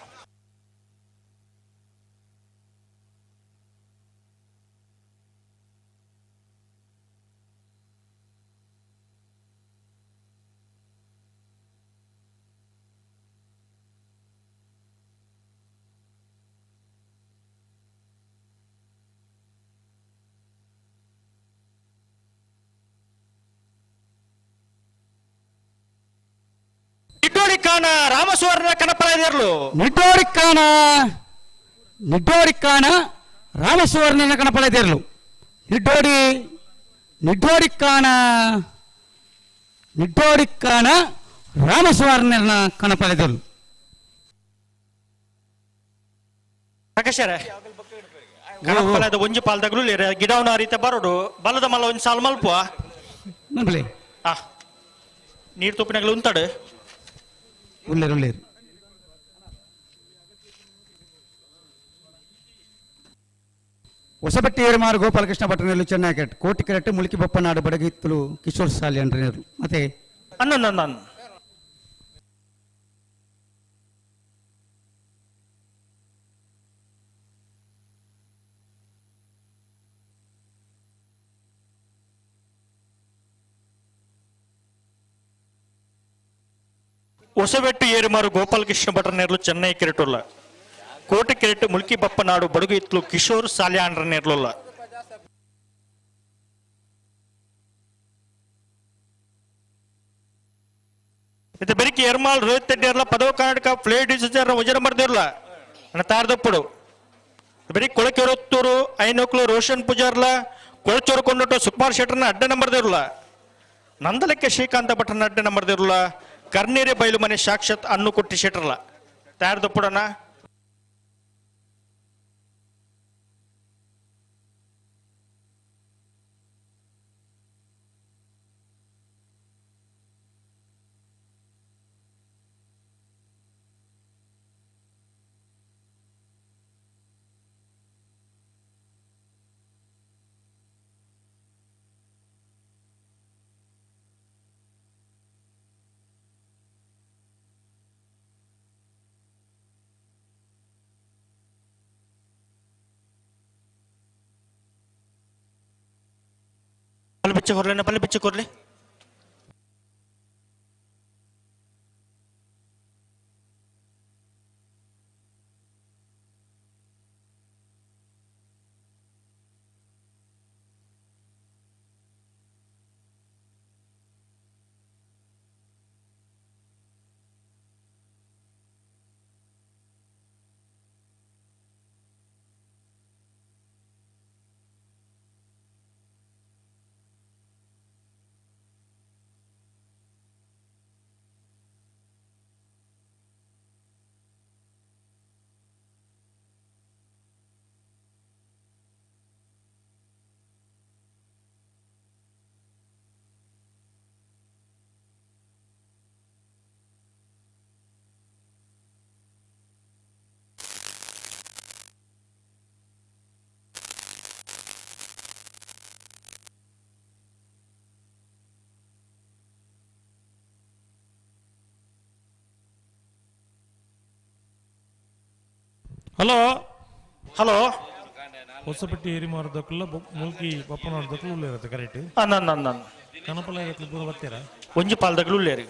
ನಿಡ್ಡೋಡಿ ಕಾಣ ರಾಮಸುವರ್ಣ ಕಣಪಲದೇರ್ಲು
ನಿಡ್ಡೋಡಿಕ್ಕಾನ ನಿಡ್ಡೋಡಿಕ್ಕಾನ ರಾಮಸುವರ್ಣನ ಕಣಪಳದೇರ್ಲು ನಿಡ್ಡೋಡಿ ನಿಡ್ಡೋಡಿಕ್ಕಾನ ನಿಡ್ಡೋಡಿಕ್ಕಾನ ರಾಮಸುವರ್ಣನ ಕಣಪಳದೇರ್ಲು
ಪ್ರಕಾಶರ ಗಣಪಲದ ಒಂಜಿ ಪಾಲ್ದಗ್ಲು ಗಿಡವನ ರೀತ ಬರೋಡು ಬಲದ ಮಲ್ಲ ಒಂಜಿ ಸಾಲ್ ಮಲ್ಪುವ
ನಂಬಲಿ
ಆ ನೀರು ತುಪ್ಪಿನಗ್ಲು ಉಂತಾಡು
ಉಳ್ಳೇರು ಉಳ್ಳೇರು ಹೊಸಬಟ್ಟಿ ಏರುಮಾರು ಗೋಪಾಲಕೃಷ್ಣ ಭಟ್ರನೆಲ್ಲು ಚೆನ್ನೈ ಕೆರೆಟ್ ಕೋಟಿ ಕೆರೆಟ್ ಮುಳುಕಿ ಬೊಪ್ಪನಾಡು ಬಡಗಿತ್ತಲು ಕಿಶೋರ್ ಸಾಲಿ ಅಂಡ್ರನೇರು ಮತ್ತೆ
ಅನ್ನೊಂದೊಂದು ಹೊಸಬೆಟ್ಟು ಏರುಮಾರು ಗೋಪಾಲಕೃಷ್ಣ ಭಟ್ರ ನೇರ್ಲು ಚೆನ್ನೈ ಕೆರೆಟುಲ್ಲ ಕೋಟೆ ಕೆರೆಟ್ ಮುಲ್ಕಿ ಬಪ್ಪನಾಡು ಬಡಗು ಇತ್ಲು ಕಿಶೋರ್ ಸಾಲ್ಯಾಂಡ್ರ ನೇರ್ಲುಲ್ಲ ಇದು ಬೆರಿಕಿ ಎರ್ಮಾಲ್ ರೋಹಿತ್ ತೆಡ್ಡಿರ್ಲ ಪದವ ಕರ್ನಾಟಕ ಫ್ಲೇ ಡಿಸರ್ ವಜನ ಬರ್ದಿರ್ಲ ನನ್ನ ತಾರದಪ್ಪಡು ಬೆರಿಕ್ ಕೊಳಕೆರೊತ್ತೂರು ಐನೋಕ್ಲು ರೋಷನ್ ಪೂಜಾರ್ಲ ಕೊಳಚೂರು ಕೊಂಡೊಟ್ಟು ಸುಕುಮಾರ್ ಶೆಟ್ಟರ್ನ ಅಡ್ಡ ನಂಬರ್ ದಿರ್ಲ ನಂದಲಕ್ಕೆ ಶ್ರೀಕಾಂತ ಭಟ್ರನ ಅಡ್ಡ ನಂಬರ್ ದಿರ್ಲ ಕರ್ನೀರೆ ಬೈಲು ಮನೆ ಸಾಕ್ಷಾತ್ ಅನ್ನು ಕೊಟ್ಟಿ ಶೆಟ್ಟರ್ಲ ತಯಾರದಪ್ಪಡಣ ಬಲ್ಲೆ ಬಿಚ್ಚಿ ಕೊರ್ಲೆ ಬಲ್ಲೆ ಬಿಚ್ಚಿ ಕೊರ್ಲೆ.
ಹಲೋ
ಹಲೋ
ಹೊಸಪಟ್ಟಿ ಏರಿಮಾರದಕ್ಕಲ್ಲ ಮುಲ್ಕಿ ಬಪ್ಪನಾರ್ದಕ್ಕಲ್ಲ ಉಳ್ಳೇರತ್ತೆ ಕರೆಕ್ಟ್.
ನನ್ನ ನನ್ನ
ಕನಪಲ ಇರತ್ತಲ್ಲ ಪೂರ ಬರ್ತೀರಾ
ಒಂಜಿ ಪಾಲ್ದಗಳು ಉಳ್ಳೇರಿ.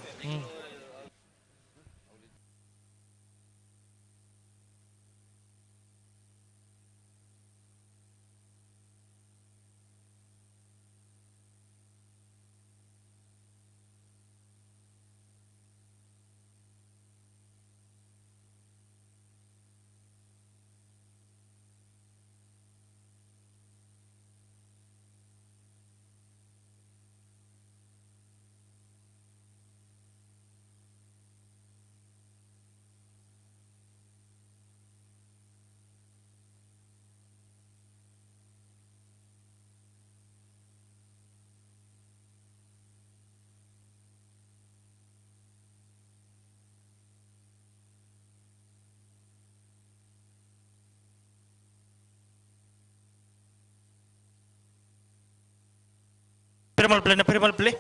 Perumal Pillai Perumal Pillai.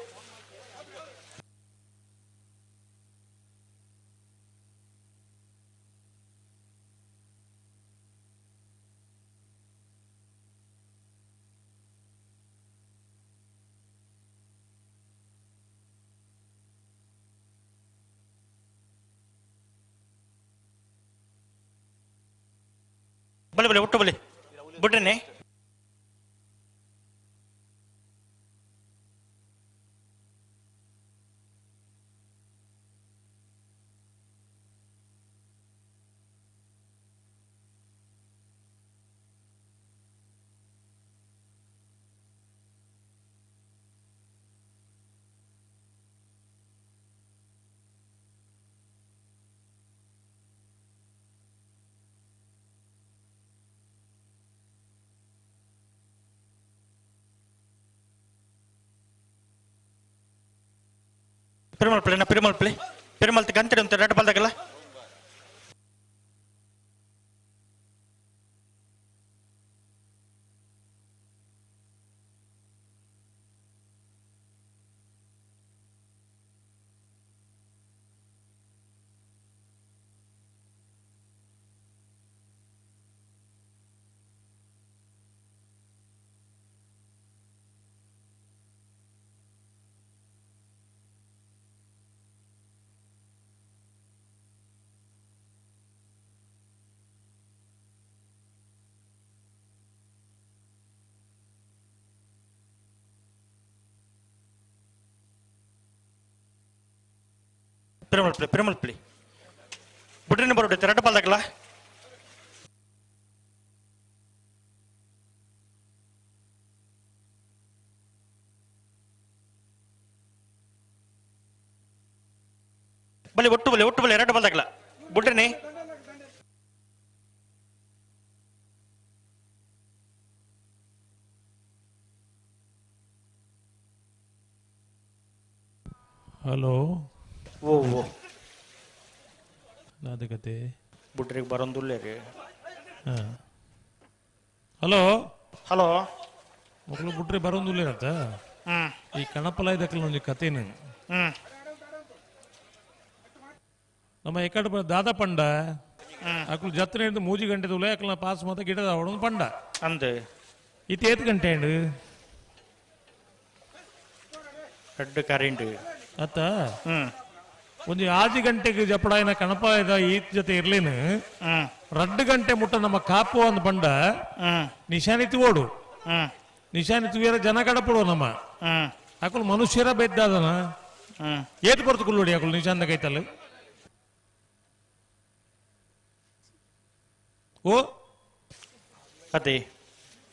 ಬಲೆ ಬಲೆ ಒಟ್ಟು ಬಲೆ ಬಿಡ್ರನೆ. Perumal Pillai Perumal Pillai Perumal ಗಂಟೆ ಉಂಟು ರೆಡ್ ಬಾಲ್ದಾಗಲ್ಲ. Perumal Pillai Perumal Pillai ಬಿಡ್ರಿನ ಬರೋಡೆ ರೆಡ್ ಬಾಲ್ದಾಗಲ್ಲ. ಬಲೆ ಒಟ್ಟು ಬಲೆ ಒಟ್ಟು ಬಲೆ ಎರಡು ಬಾಲ್ದಾಗಲ್ಲ ಬಿಡ್ರಿನಿ.
ಹಲೋ
ಓ ಓ
ನಾದಕತೆ
ಬುಡ್ರಿಗೆ ಬರೋಂದುಲ್ಲ ರೀ.
ಹಾಂ ಹಲೋ
ಹಲೋ
ಮಕ್ಕಳು ಬಿಟ್ರೆ ಬರೋಂದುಲ್ಲ ಅಂತ. ಈ ಕಣಪಲ ಇದಕ್ಕಲ್ಲ ಒಂಜಿ ಕಥೆನು. ನಮ್ಮ ಎಕಡೆ ದಾದ ಪಂಡ ಅಕ್ಲು ಜಾತ್ರೆ ಹಿಡಿದು ಮೂಜಿ ಗಂಟೆ ತುಲೆ ಅಕ್ಲ ಪಾಸ್ ಮಾತ ಗಿಡದ ಅವಡೊಂದು ಪಂಡ
ಅಂದೆ
ಇತ್ತು ಏತ್ ಗಂಟೆ ಉಂಡು?
ರಡ್ಡ್ ಕರೆಂಟ್
ಅತ್ತ ಒಂದು ಆಜಿ ಗಂಟೆಗೆ ಜಪಡಾಯಿನ ಕಣಪಾಯದ ಈ ಜೊತೆ ಇರ್ಲೇನು ರಡ್ಡು ಗಂಟೆ ಮುಟ್ಟ ನಮ್ಮ ಕಾಪು ಅಂದ್ ಬಂಡ ನಿಶಾನಿತಿ ಓಡು ನಿಶಾನಿತಿ ವೀರ ಜನ ಕಡಪಡು ನಮ್ಮ ಅಕುಲು ಮನುಷ್ಯರ ಬೆದ್ದಾದನ ಏತು ಕೊರ್ತು ಕುಲ್ಲೋಡಿ ಅಕುಲು ನಿಶಾಂದ ಕೈತಲ್ಲ ಓ
ಅದೇ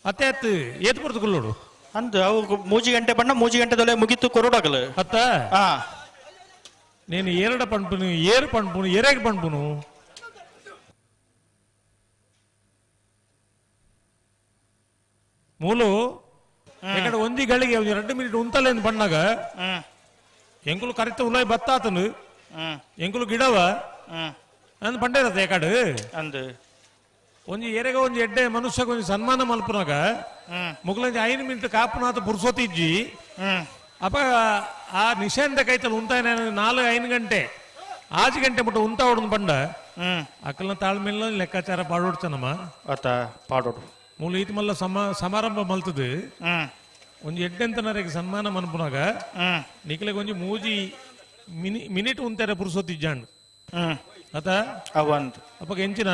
ಅತ್ತೆ ಅತ್ತು ಏತು ಕೊರ್ತು ಕುಲ್ಲೋಡು
ಅಂದು ಅವು ಮೂಜಿ ಗಂಟೆ ಬಣ್ಣ ಮೂಜಿ ಗಂಟೆ ದೊಲೆ ಮುಗಿತು ಕೊರಡಾಗಲು
ಅತ್ತ నేను ఏరడ పంపును ఏరు పంపును ఏరేకి పంపును ಮೂಲು ಎಕಡೆ ಒಂಜಿ ಗಳಿಗೆ ಒಂಜಿ 2 ಮಿನಿಟ್ ಉಂತಲೇನು ಬಣ್ಣಾಗ ಎಂಕುಲು ಕರಿತ ಉಲಾಯ್ ಬತ್ತಾತನು ಎಂಕುಲು ಗಿಡವ ಅಂದ್ ಪಂಡೇರತ್ತೆ ಎಕಡೆ
ಅಂದು
ಒಂಜಿ ಏರೆಗ ಒಂಜಿ ಎಡ್ಡೆ ಮನುಷ್ಯಗ ಒಂಜಿ ಸನ್ಮಾನ ಮಲ್ಪುನಾಗ ಮುಗ್ಲಂಜಿ 5 ಮಿನಿಟ್ ಕಾಪುನಾತ ಪುರ್ಸೋತಿಜ್ಜಿ ಅಪ್ಪ ಆ ನಿಶಾಂತ ಕೈತಲ್ ಉಂತಾಯ 4-5 ಗಂಟೆ ಆಜು ಗಂಟೆ ಮುಟ್ಟ ಉಂತ ಹೊಡೆದು ಬಂಡ ಅಕ್ಕಲ್ನ ತಾಳ್ಮೆಲ್ಲ ಲೆಕ್ಕಾಚಾರ ಪಾಡೋಡ್ಚನಮ್ಮ
ಅತ್ತ ಪಾಡೋಡು
ಮೂಲ ಈತ ಮಲ್ಲ ಸಮಾರಂಭ ಮಲ್ತದು ಒಂಜಿ ಎಡ್ಡೆಂತನರಿಗೆ ಸನ್ಮಾನ ಮನ್ಪುನಾಗ ನಿಕ್ಲೆಗ್ ಒಂಜಿ ಮೂಜಿ ಮಿನಿಟ್ ಉಂತಾರೆ ಪುರ್ಸೋತಿಜ್ಜಾಂಡ್ ಅತ
ಅವಂದು
ಅಪ್ಪಗ ಎಂಚಿನ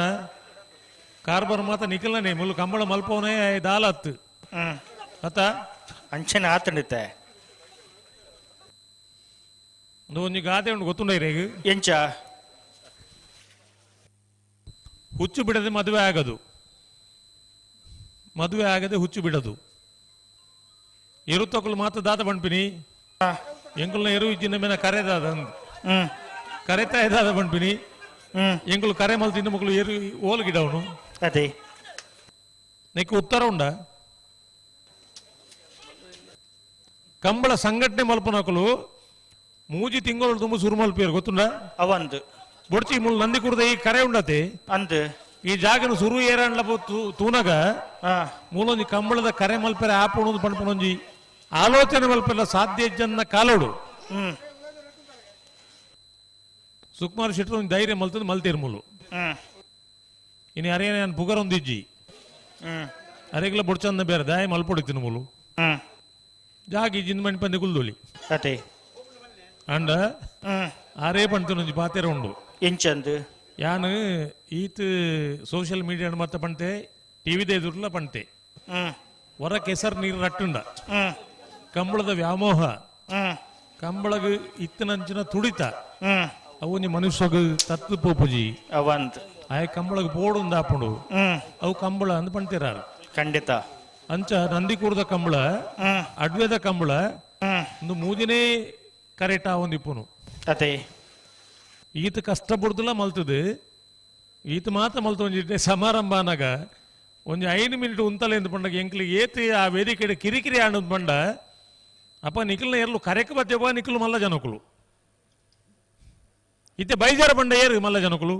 ಕಾರ್ಬಾರ್ ಮಾತ ನಿಖಲ್ನೇ ಮುಲ್ಲು ಕಂಬಳ ಮಲ್ಪವನೇ ದಾಲತ್ತು ಅತ
ಅಂಚನೆ ಆತಂಡಿತ್ತೆ
ಒಂಜಿ ಗಾದೆ ಉಂಡು ಗೊತ್ತುಂಡ ರೇಗ್
ಎಂಚ
ಹುಚ್ಚು ಬಿಡದೆ ಮದುವೆ ಆಗದು, ಮದುವೆ ಆಗದೆ ಹುಚ್ಚು ಬಿಡದು. ಎರುತ್ತೊಕ್ಕಲು ಮಾತ್ರ ದಾತ ಬಂಡ್ಪಿನಿ ಎಂಕುಲ್ನ ಎರು ಇಜ್ಜಿನ ಮೇನ ಕರೆದಾದ ಕರೆತಾ ಇದಾದ ಬಂಡ್ಪಿನಿ ಎಂಕುಲು ಕರೆ ಮಲ್ ತಿಂದು ಮಕ್ಕಳು ಎರು ಓಲ್ ಗಿಡವನು
ಅದೇ
ನೆಕ್ ಉತ್ತರ ಉಂಡ ಕಂಬಳ ಸಂಘಟನೆ ಮಲ್ಪನಕಲು ಮೂಜಿ ತಿಂಗಳು ತುಂಬ ಸುರು ಮಲ್ಪಿಯರು ಗೊತ್ತುಂಡ
ಅವಂದು
ಬೊಡ್ಚಿ ಮುಲ್ ನಂದಿ ಕುರ್ದ ಈ ಕರೆ ಉಂಡತೆ
ಅಂದು
ಈ ಜಾಗನ ಸುರು ಏರಣ್ಲ ತೂನಗ ಮೂಲೊಂಜಿ ಕಂಬಳದ ಕರೆ ಮಲ್ಪೆರೆ ಆಪುಣು ಪಣಪುಣೊಂಜಿ ಆಲೋಚನೆ ಮಲ್ಪೆಲ್ಲ ಸಾಧ್ಯ ಜನ್ನ ಕಾಲೋಡು ಸುಕುಮಾರ್ ಶೆಟ್ಟರು ಒಂದು ಧೈರ್ಯ ಮಲ್ತದ ಮಲ್ತೇರು ಮುಲು ಇನ್ನು ಅರೇನ ನಾನು ಪುಗರೊಂದಿಜ್ಜಿ ಅರೆಗ್ಲ ಬೊಡ್ಚಂದ ಬೇರೆ ದಾಯ ಮಲ್ಪೊಡಿತೀನಿ ಮುಲು ಜಾಗಿ ಜಿಂದ ಮಣಿ ಪಂದೆ ಕುಲ್ದೊಲಿ
ಅದೇ
ಅಂಡ ಆರೇ ಪಂತನೊಂಜಿ ಪಾತೆರ ಉಂಡು
ಎಂಚಂದು
ಯಾನು ಈತ್ ಸೋಷಿಯಲ್ ಮೀಡಿಯಾ ಮತ್ತೆ ಪಂತೆ ಟಿವಿದ ಎದುರ್ಲ ಪಂತೆ ಹೊರ ಕೆಸರು ನೀರು ರಟ್ಟುಂಡ ಕಂಬಳದ ವ್ಯಾಮೋಹ ಕಂಬಳಗ ಇತ್ತನಂಚಿನ ತುಡಿತ ಅವು ಒಂಜಿ ಮನುಷ್ಯಗ ತತ್ತು ಪೋಪುಜಿ
ಅವಂದ್
ಆಯ ಕಂಬಳಗ ಬೋಡುಂದ ಆಪುಂಡು ಅವು ಕಂಬಳ ಅಂದ್ ಪಂತಿರಾರು
ಖಂಡಿತ
ಅಂಚ ನಂದಿಕೂರ್ದ ಕಂಬಳ ಅಡ್ವೆದ ಕಂಬಳ ಒಂದು ಮೂಜಿನೇ ಕರೆಕ್ಟ್ ಆ ಒಂದು ಇಪ್ಪುನು
ಅದೇ
ಈತ ಕಷ್ಟ ಪಡ್ದಲ ಮಲ್ತದೆ ಈತ ಮಾತ್ರ ಮಲ್ತ ಒಂಜಿ ಸಮಾರಂಭ ಅನ್ನಾಗ ಒಂಜಿ 5 ಮಿನಿಟ್ ಉಂತಲೆ ಎಂದು ಪಂಡಾಗ ಎಂಕ್ಲಿ ಏತಿ ಆ ವೇದಿಕೆ ಕಿರಿಕಿರಿ ಆಣದ್ ಬಂಡ ಅಪ್ಪ ನಿಖಲ್ನ ಏರ್ಲು ಕರೆಕ್ ಬತ್ತೇವ ನಿಖಲು ಮಲ್ಲ ಜನಕುಲು ಇತ್ತೆ ಬೈಜಾರ ಬಂಡ ಏರು ಮಲ್ಲ ಜನಕುಲು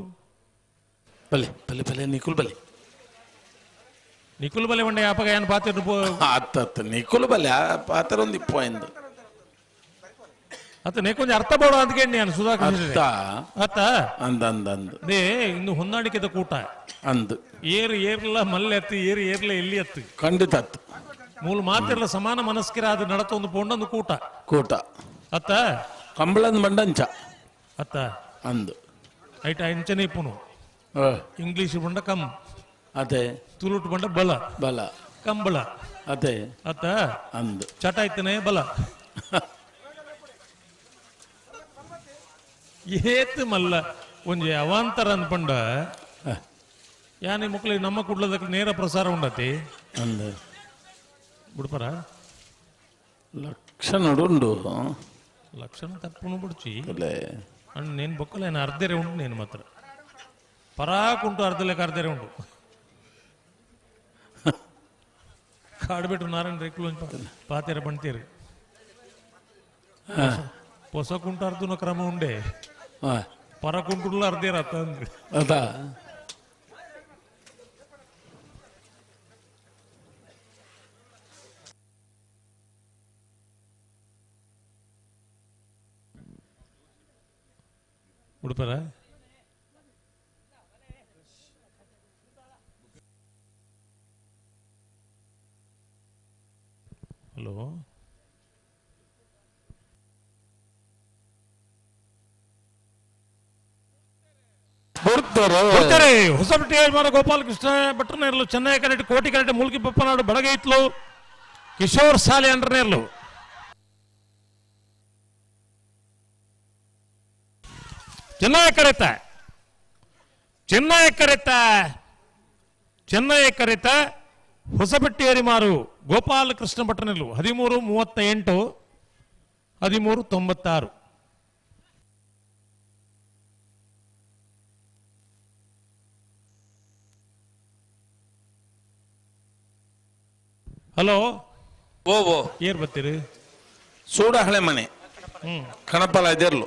ಬಲೆ ಬಲೆ ಬಲೆ ನಿಖುಲ್ ಬಲೆ
ನಿಖುಲ್ ಬಲೆ ಬಂಡ ಅಪ್ಪಗ ಏನು ಪಾತ್ರ
ಅತ್ತ ಅತ್ತ ನಿಖುಲ್ ಬಲೆ ಆ ಪಾತ್ರ ಒಂದು ಇಪ್ಪ
ಅತ್ತ ನೇಕೊಂಜ ಅರ್ಥ ಬೋಡ ಅಂತ ಕೇಳಿ ನಾನು ಸುಧಾಕರ್
ಅತ್ತ
ಅತ್ತ
ಅಂದ ಅಂದ ಅಂದ
they ಇನ್ನು ಹೊಂದಾಣಿಕೆದ ಕೂಟ
ಅಂದು
ಏರು ಏರ್ಲ ಮಲ್ಲೆ ಅತ್ತು ಏರು ಏರ್ಲ ಎಲ್ಲಿ ಅತ್ತು
ಖಂಡಿತ ಅತ್ತು
ಮೂಲ ಮಾತಿರ್ಲ ಸಮಾನ ಮನಸ್ಕಿರ ಅದು ನಡತ ಒಂದು ಪೋಂಡೊಂದು ಕೂಟ
ಕೂಟ
ಅತ್ತ
ಕಂಬಳಂದ ಬಂಡಂಚ
ಅತ್ತ
ಅಂದು
ಐಟ ಅಂಚನೆ ಇಪ್ಪುನು ಇಂಗ್ಲಿಷ್ ಬಂಡ ಕಮ್
ಅದೇ
ತುಳುಟು ಬಂಡ ಬಲ
ಬಲ
ಕಂಬಳ
ಅದೇ
ಅತ್ತ
ಅಂದು
ಚಟ ಐತನೆ ಬಲ ಏತ್ ಮಲ್ಲ ಒಂಜಿ ಅವಾಂತರ ಅನ್ಪಂಡ ಯಾನೆ ಮಕ್ಕಳಿಗೆ ನಮ್ಮ ಕುಡ್ಲದಕ್ಕೆ ನೇರ ಪ್ರಸಾರ ಉಂಡತಿ
ಅಂದು
ಬಿಡ್ಪರ
ಲಕ್ಷಣ ಉಂಡು
ಲಕ್ಷಣ ತಪ್ಪುನು ಬಿಡ್ಚಿ ಅಣ್ಣ ನೇನು ಬೊಕ್ಕಲ ಏನು ಅರ್ಧರೆ ಉಂಟು ನೇನು ಮಾತ್ರ ಪರಾಕ್ ಉಂಟು ಅರ್ಧ ಲೆಕ್ಕ ಅರ್ಧರೆ ಉಂಟು ಕಾಡ್ಬಿಟ್ಟು ನಾರಾಯಣ ರೇಕ್ಲು ಪಾತೆರ ಬಂತೀರಿ ಪೊಸಕುಂಟು ಅರ್ಧನ ಕ್ರಮ ಉಂಡೆ ಪರಕುಂಟುಲ್ಲ ಅರ್ಧೇರ ಅಂದ್ರೆ
ಅದಾ
ಉಡುಪರ ಹಲೋ ಬುಡ್ತಾರೆ ಹೊಸಪಟ್ಟಿ ಯಜಮಾನ ಗೋಪಾಲಕೃಷ್ಣ ಭಟ್ರನೇರ್ಲು ಚೆನ್ನೈ ಕರೆಕ್ಟ್ ಕೋಟಿ ಕರೆಕ್ಟ್ ಮೂಲ್ಕಿ ಬಪ್ಪನಾಡು ಬಡಗೈತ್ಲು ಕಿಶೋರ್ ಸಾಲೆ ಅಂಡ್ರನೇರ್ಲು ಚೆನ್ನೈ ಕರೆತ ಚೆನ್ನೈ ಕರೆತ ಚೆನ್ನೈ ಕರೆತ ಹೊಸಬಟ್ಟಿ ಅರಿಮಾರು ಗೋಪಾಲಕೃಷ್ಣ ಭಟ್ರನೆಲ್ಲು 13:38 13:96. ಹಲೋ
ಓ ಓ
ಏರ್ ಬರ್ತೀರಿ?
ಸೂಡ ಹಳೆ ಮನೆ ಕಣಪಲ ಇದೆರ್ಲು.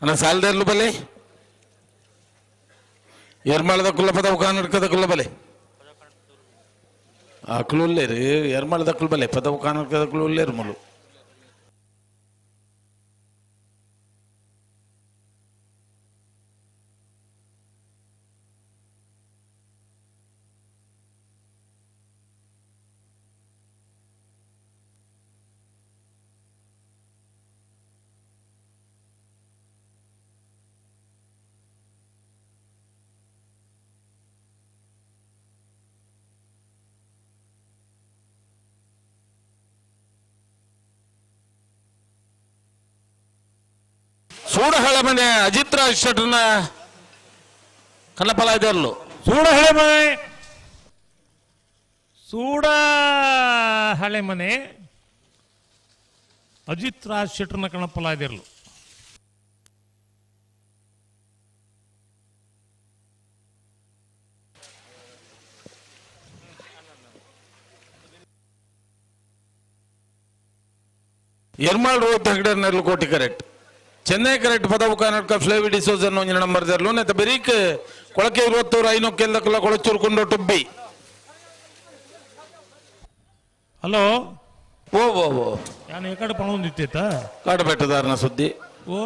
ಅಣ್ಣ ಸಾಲದರ್ಲು ಬಲೆ ಎರ್ಮಾಳದ ಕುಲ್ಲಪದ ಕರ್ನಾಟಕದ ಕುಲ್ಲ ಬಲೆ ಅಕ್ಲು ಉಲ್ಲೇರು ಎರ್ಮಾಳದ ಕುಲ್ ಬಲೆ ಪದವು ಕರ್ನಾಟಕದ ಕುಲು ಉಲ್ಲೇರು ಮುಲು ಸೂಡಹಳೆ ಮನೆ ಅಜಿತ್ ರಾಜ್ ಶೆಟ್ಟರ್ನ ಕನ್ನಪಲ ಇದೆರಲು.
ಸೂಡಹಳೆ ಮನೆ ಸೂಡ ಹಳೆ ಮನೆ ಅಜಿತ್ ರಾಜ್ ಶೆಟ್ಟರ್ನ ಕಣಪಲ ಇದೆರಲು.
ಎರ್ಮಾಳ್ ರೋಹಿತ್ ಹೆಗ್ಡೆರ್ನೆರ್ಲು ಕೋಟಿ ಕರೆಕ್ಟ್ ಚೆನ್ನೈ ಕರೆಕ್ಟ್ ಪದವು ಕರ್ನಾಟಕ ಫ್ಲೇವಿ ಡಿಸೋಜನ್ ಒಂಜಿ ನಂಬರ್ ದರ್ಲು ನೆತ್ತ ಬೆರೀಕ್ ಕೊಳಕೆ ಇರುವತ್ತೂರು ಐನೊಕ್ಕೆಲ್ದಕ್ಲ ಕೊಳಚೂರು ಕೊಂಡೋ ಟುಬ್ಬಿ.
ಹಲೋ
ಓ ಓ ಓ
ನಾನು ಈ ಕಡೆ ಪಣ ಒಂದಿತ್ತೈತ
ಕಾಡಬೆಟ್ಟದಾರನ ಸುದ್ದಿ.
ಓ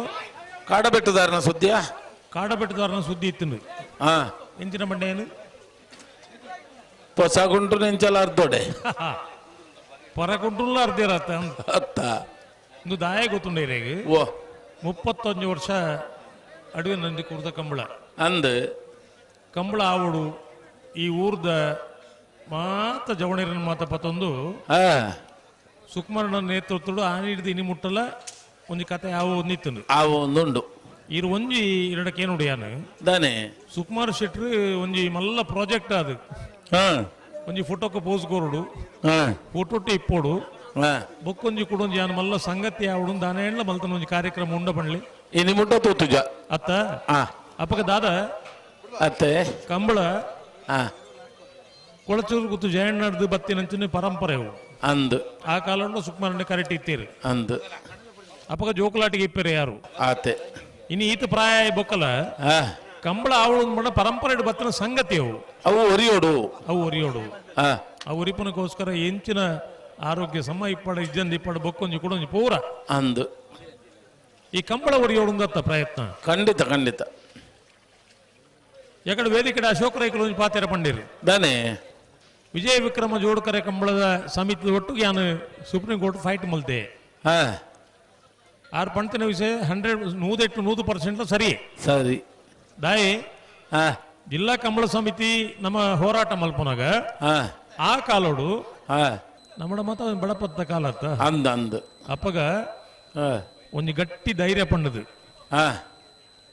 ಕಾಡಬೆಟ್ಟದಾರನ ಸುದ್ದಿಯಾ?
ಕಾಡಬೆಟ್ಟದಾರನ ಸುದ್ದಿ ಇತ್ತು.
ಹಾ
ಎಂಚಿನ ಬಂಡೆ ಏನು
ಹೊಸ ಗುಂಟು ನೆಂಚಲ ಅರ್ಧೋಡೆ
ಹೊರ ಗುಂಟುಲ್ಲ ಅರ್ಧ ಇರತ್ತ
ಅತ್ತ
ಒಂದು ದಾಯ ಗೊತ್ತುಂಡ
ಓ
35 ವರ್ಷ ಅಡುಗೆ ನಂದಿ ಕೂರ್ದ ಕಂಬಳ
ಅಂದ
ಕಂಬಳ ಆವಡು ಈ ಊರ್ದ ಮಾತ ಜವಣಿರನ್ ಮಾತ ಪತ್ತೊಂದು ಸುಕುಮಾರನ ನೇತೃತ್ವಡು ಆನೆ ಹಿಡಿದು ಇನಿ ಮುಟ್ಟಲ ಒಂಜಿ ಕತೆ ಯಾವ ಒಂದಿತ್ತು
ಆವ ಒಂದುಂಡು
ಇರು ಒಂಜಿ ಎರಡಕ್ಕೆ ಏನು
ದಾನೆ
ಸುಕುಮಾರ್ ಶೆಟ್ರು ಒಂಜಿ ಮಲ್ಲ ಪ್ರಾಜೆಕ್ಟ್ ಅದು ಒಂಜಿ ಫೋಟೋಕ್ಕೆ ಪೋಸ್ ಕೋರುಡು ಫೋಟೋಟಿ ಇಪ್ಪೋಡು ಬೊಕ್ಕೊಂಜಿ ಕುಡೊಂಜಿ ಯಾನ್ ಮಲ್ಲ ಸಂಗತಿ ಆವಡು ದಾನೆ ಎಣ್ಣ ಮಲ್ತನ ಒಂಜಿ ಕಾರ್ಯಕ್ರಮ ಉಂಡ ಪಣ್ಲಿ
ಇನಿ ಮುಟ್ಟ ತೂತುಜ
ಅತ್ತ ಅಪ್ಪಗ ದಾದ
ಅತ್ತೆ
ಕಂಬಳ ಕೊಳಚೂರು ಗುತ್ತು ಜಯಣ್ಣರ್ದು ಬತ್ತಿನಂಚಿನ ಪರಂಪರೆ ಅವು
ಅಂದ್
ಆ ಕಾಲಂಡು ಸುಕುಮಾರಣ್ಣ ಕರೆಕ್ಟ್ ಇತ್ತೀರಿ
ಅಂದ್
ಅಪ್ಪಗ ಜೋಕುಲಾಟಿಗೆ ಇಪ್ಪೇರಿ ಯಾರು
ಆತೆ
ಇನ್ನು ಈತ ಪ್ರಾಯ ಬೊಕ್ಕಲ ಕಂಬಳ ಆವಳು ಬಣ್ಣ ಪರಂಪರೆ ಬತ್ತಿನ ಸಂಗತಿ ಅವು
ಅವು ಒರಿಯೋಡು
ಅವು ಒರಿಯೋಡು ಆ ಒರಿಪನಕ್ಕೋಸ್ಕರ ಎಂಚಿನ ಆರೋಗ್ಯ ಸಮ ಇಪ್ಪಡ ಇಜ್ಜಂದ ಇಪ್ಪಡ ಬೊಕ್ಕೊಂಜಿ ಕುಡೊಂಜಿ ಪೂರ
ಅಂದ್
ಈ ಕಂಬಳ ಒರಿಯೋಡು ಪ್ರಯತ್ನ
ಖಂಡಿತ ಖಂಡಿತ
ಯಾಕಡೆ ವೇದಿಕೆ ಅಶೋಕ ರೈಕಲು ಒಂಜಿ ಪಾತೆರ ಪಂಡಿರು
ದಾನೆ
ವಿಜಯ ವಿಕ್ರಮ ಜೋಡ್ಕರೆ ಕಂಬಳದ ಸಮಿತಿ ಒಟ್ಟು ಯಾನು ಸುಪ್ರೀಂ ಕೋರ್ಟ್ ಫೈಟ್ ಮಲ್ತೆ ಆರು ಪಂತಿನ ವಿಷಯ 100% ಸರಿ
ಸರಿ
ದಾಯಿ ಜಿಲ್ಲಾ ಕಂಬಳ ಸಮಿತಿ ನಮ್ಮ ಹೋರಾಟ ಮಲ್ಪನಾಗ ಆ ಕಾಲೋಡು ನಮ್ಮಡ ಮತ ಬಡಪತ್ತ ಕಾಲ ಅತ್ತ
ಅಂದ ಅಂದ
ಅಪ್ಪಗ ಒಂಜಿ ಗಟ್ಟಿ ಧೈರ್ಯ ಪಂಡದು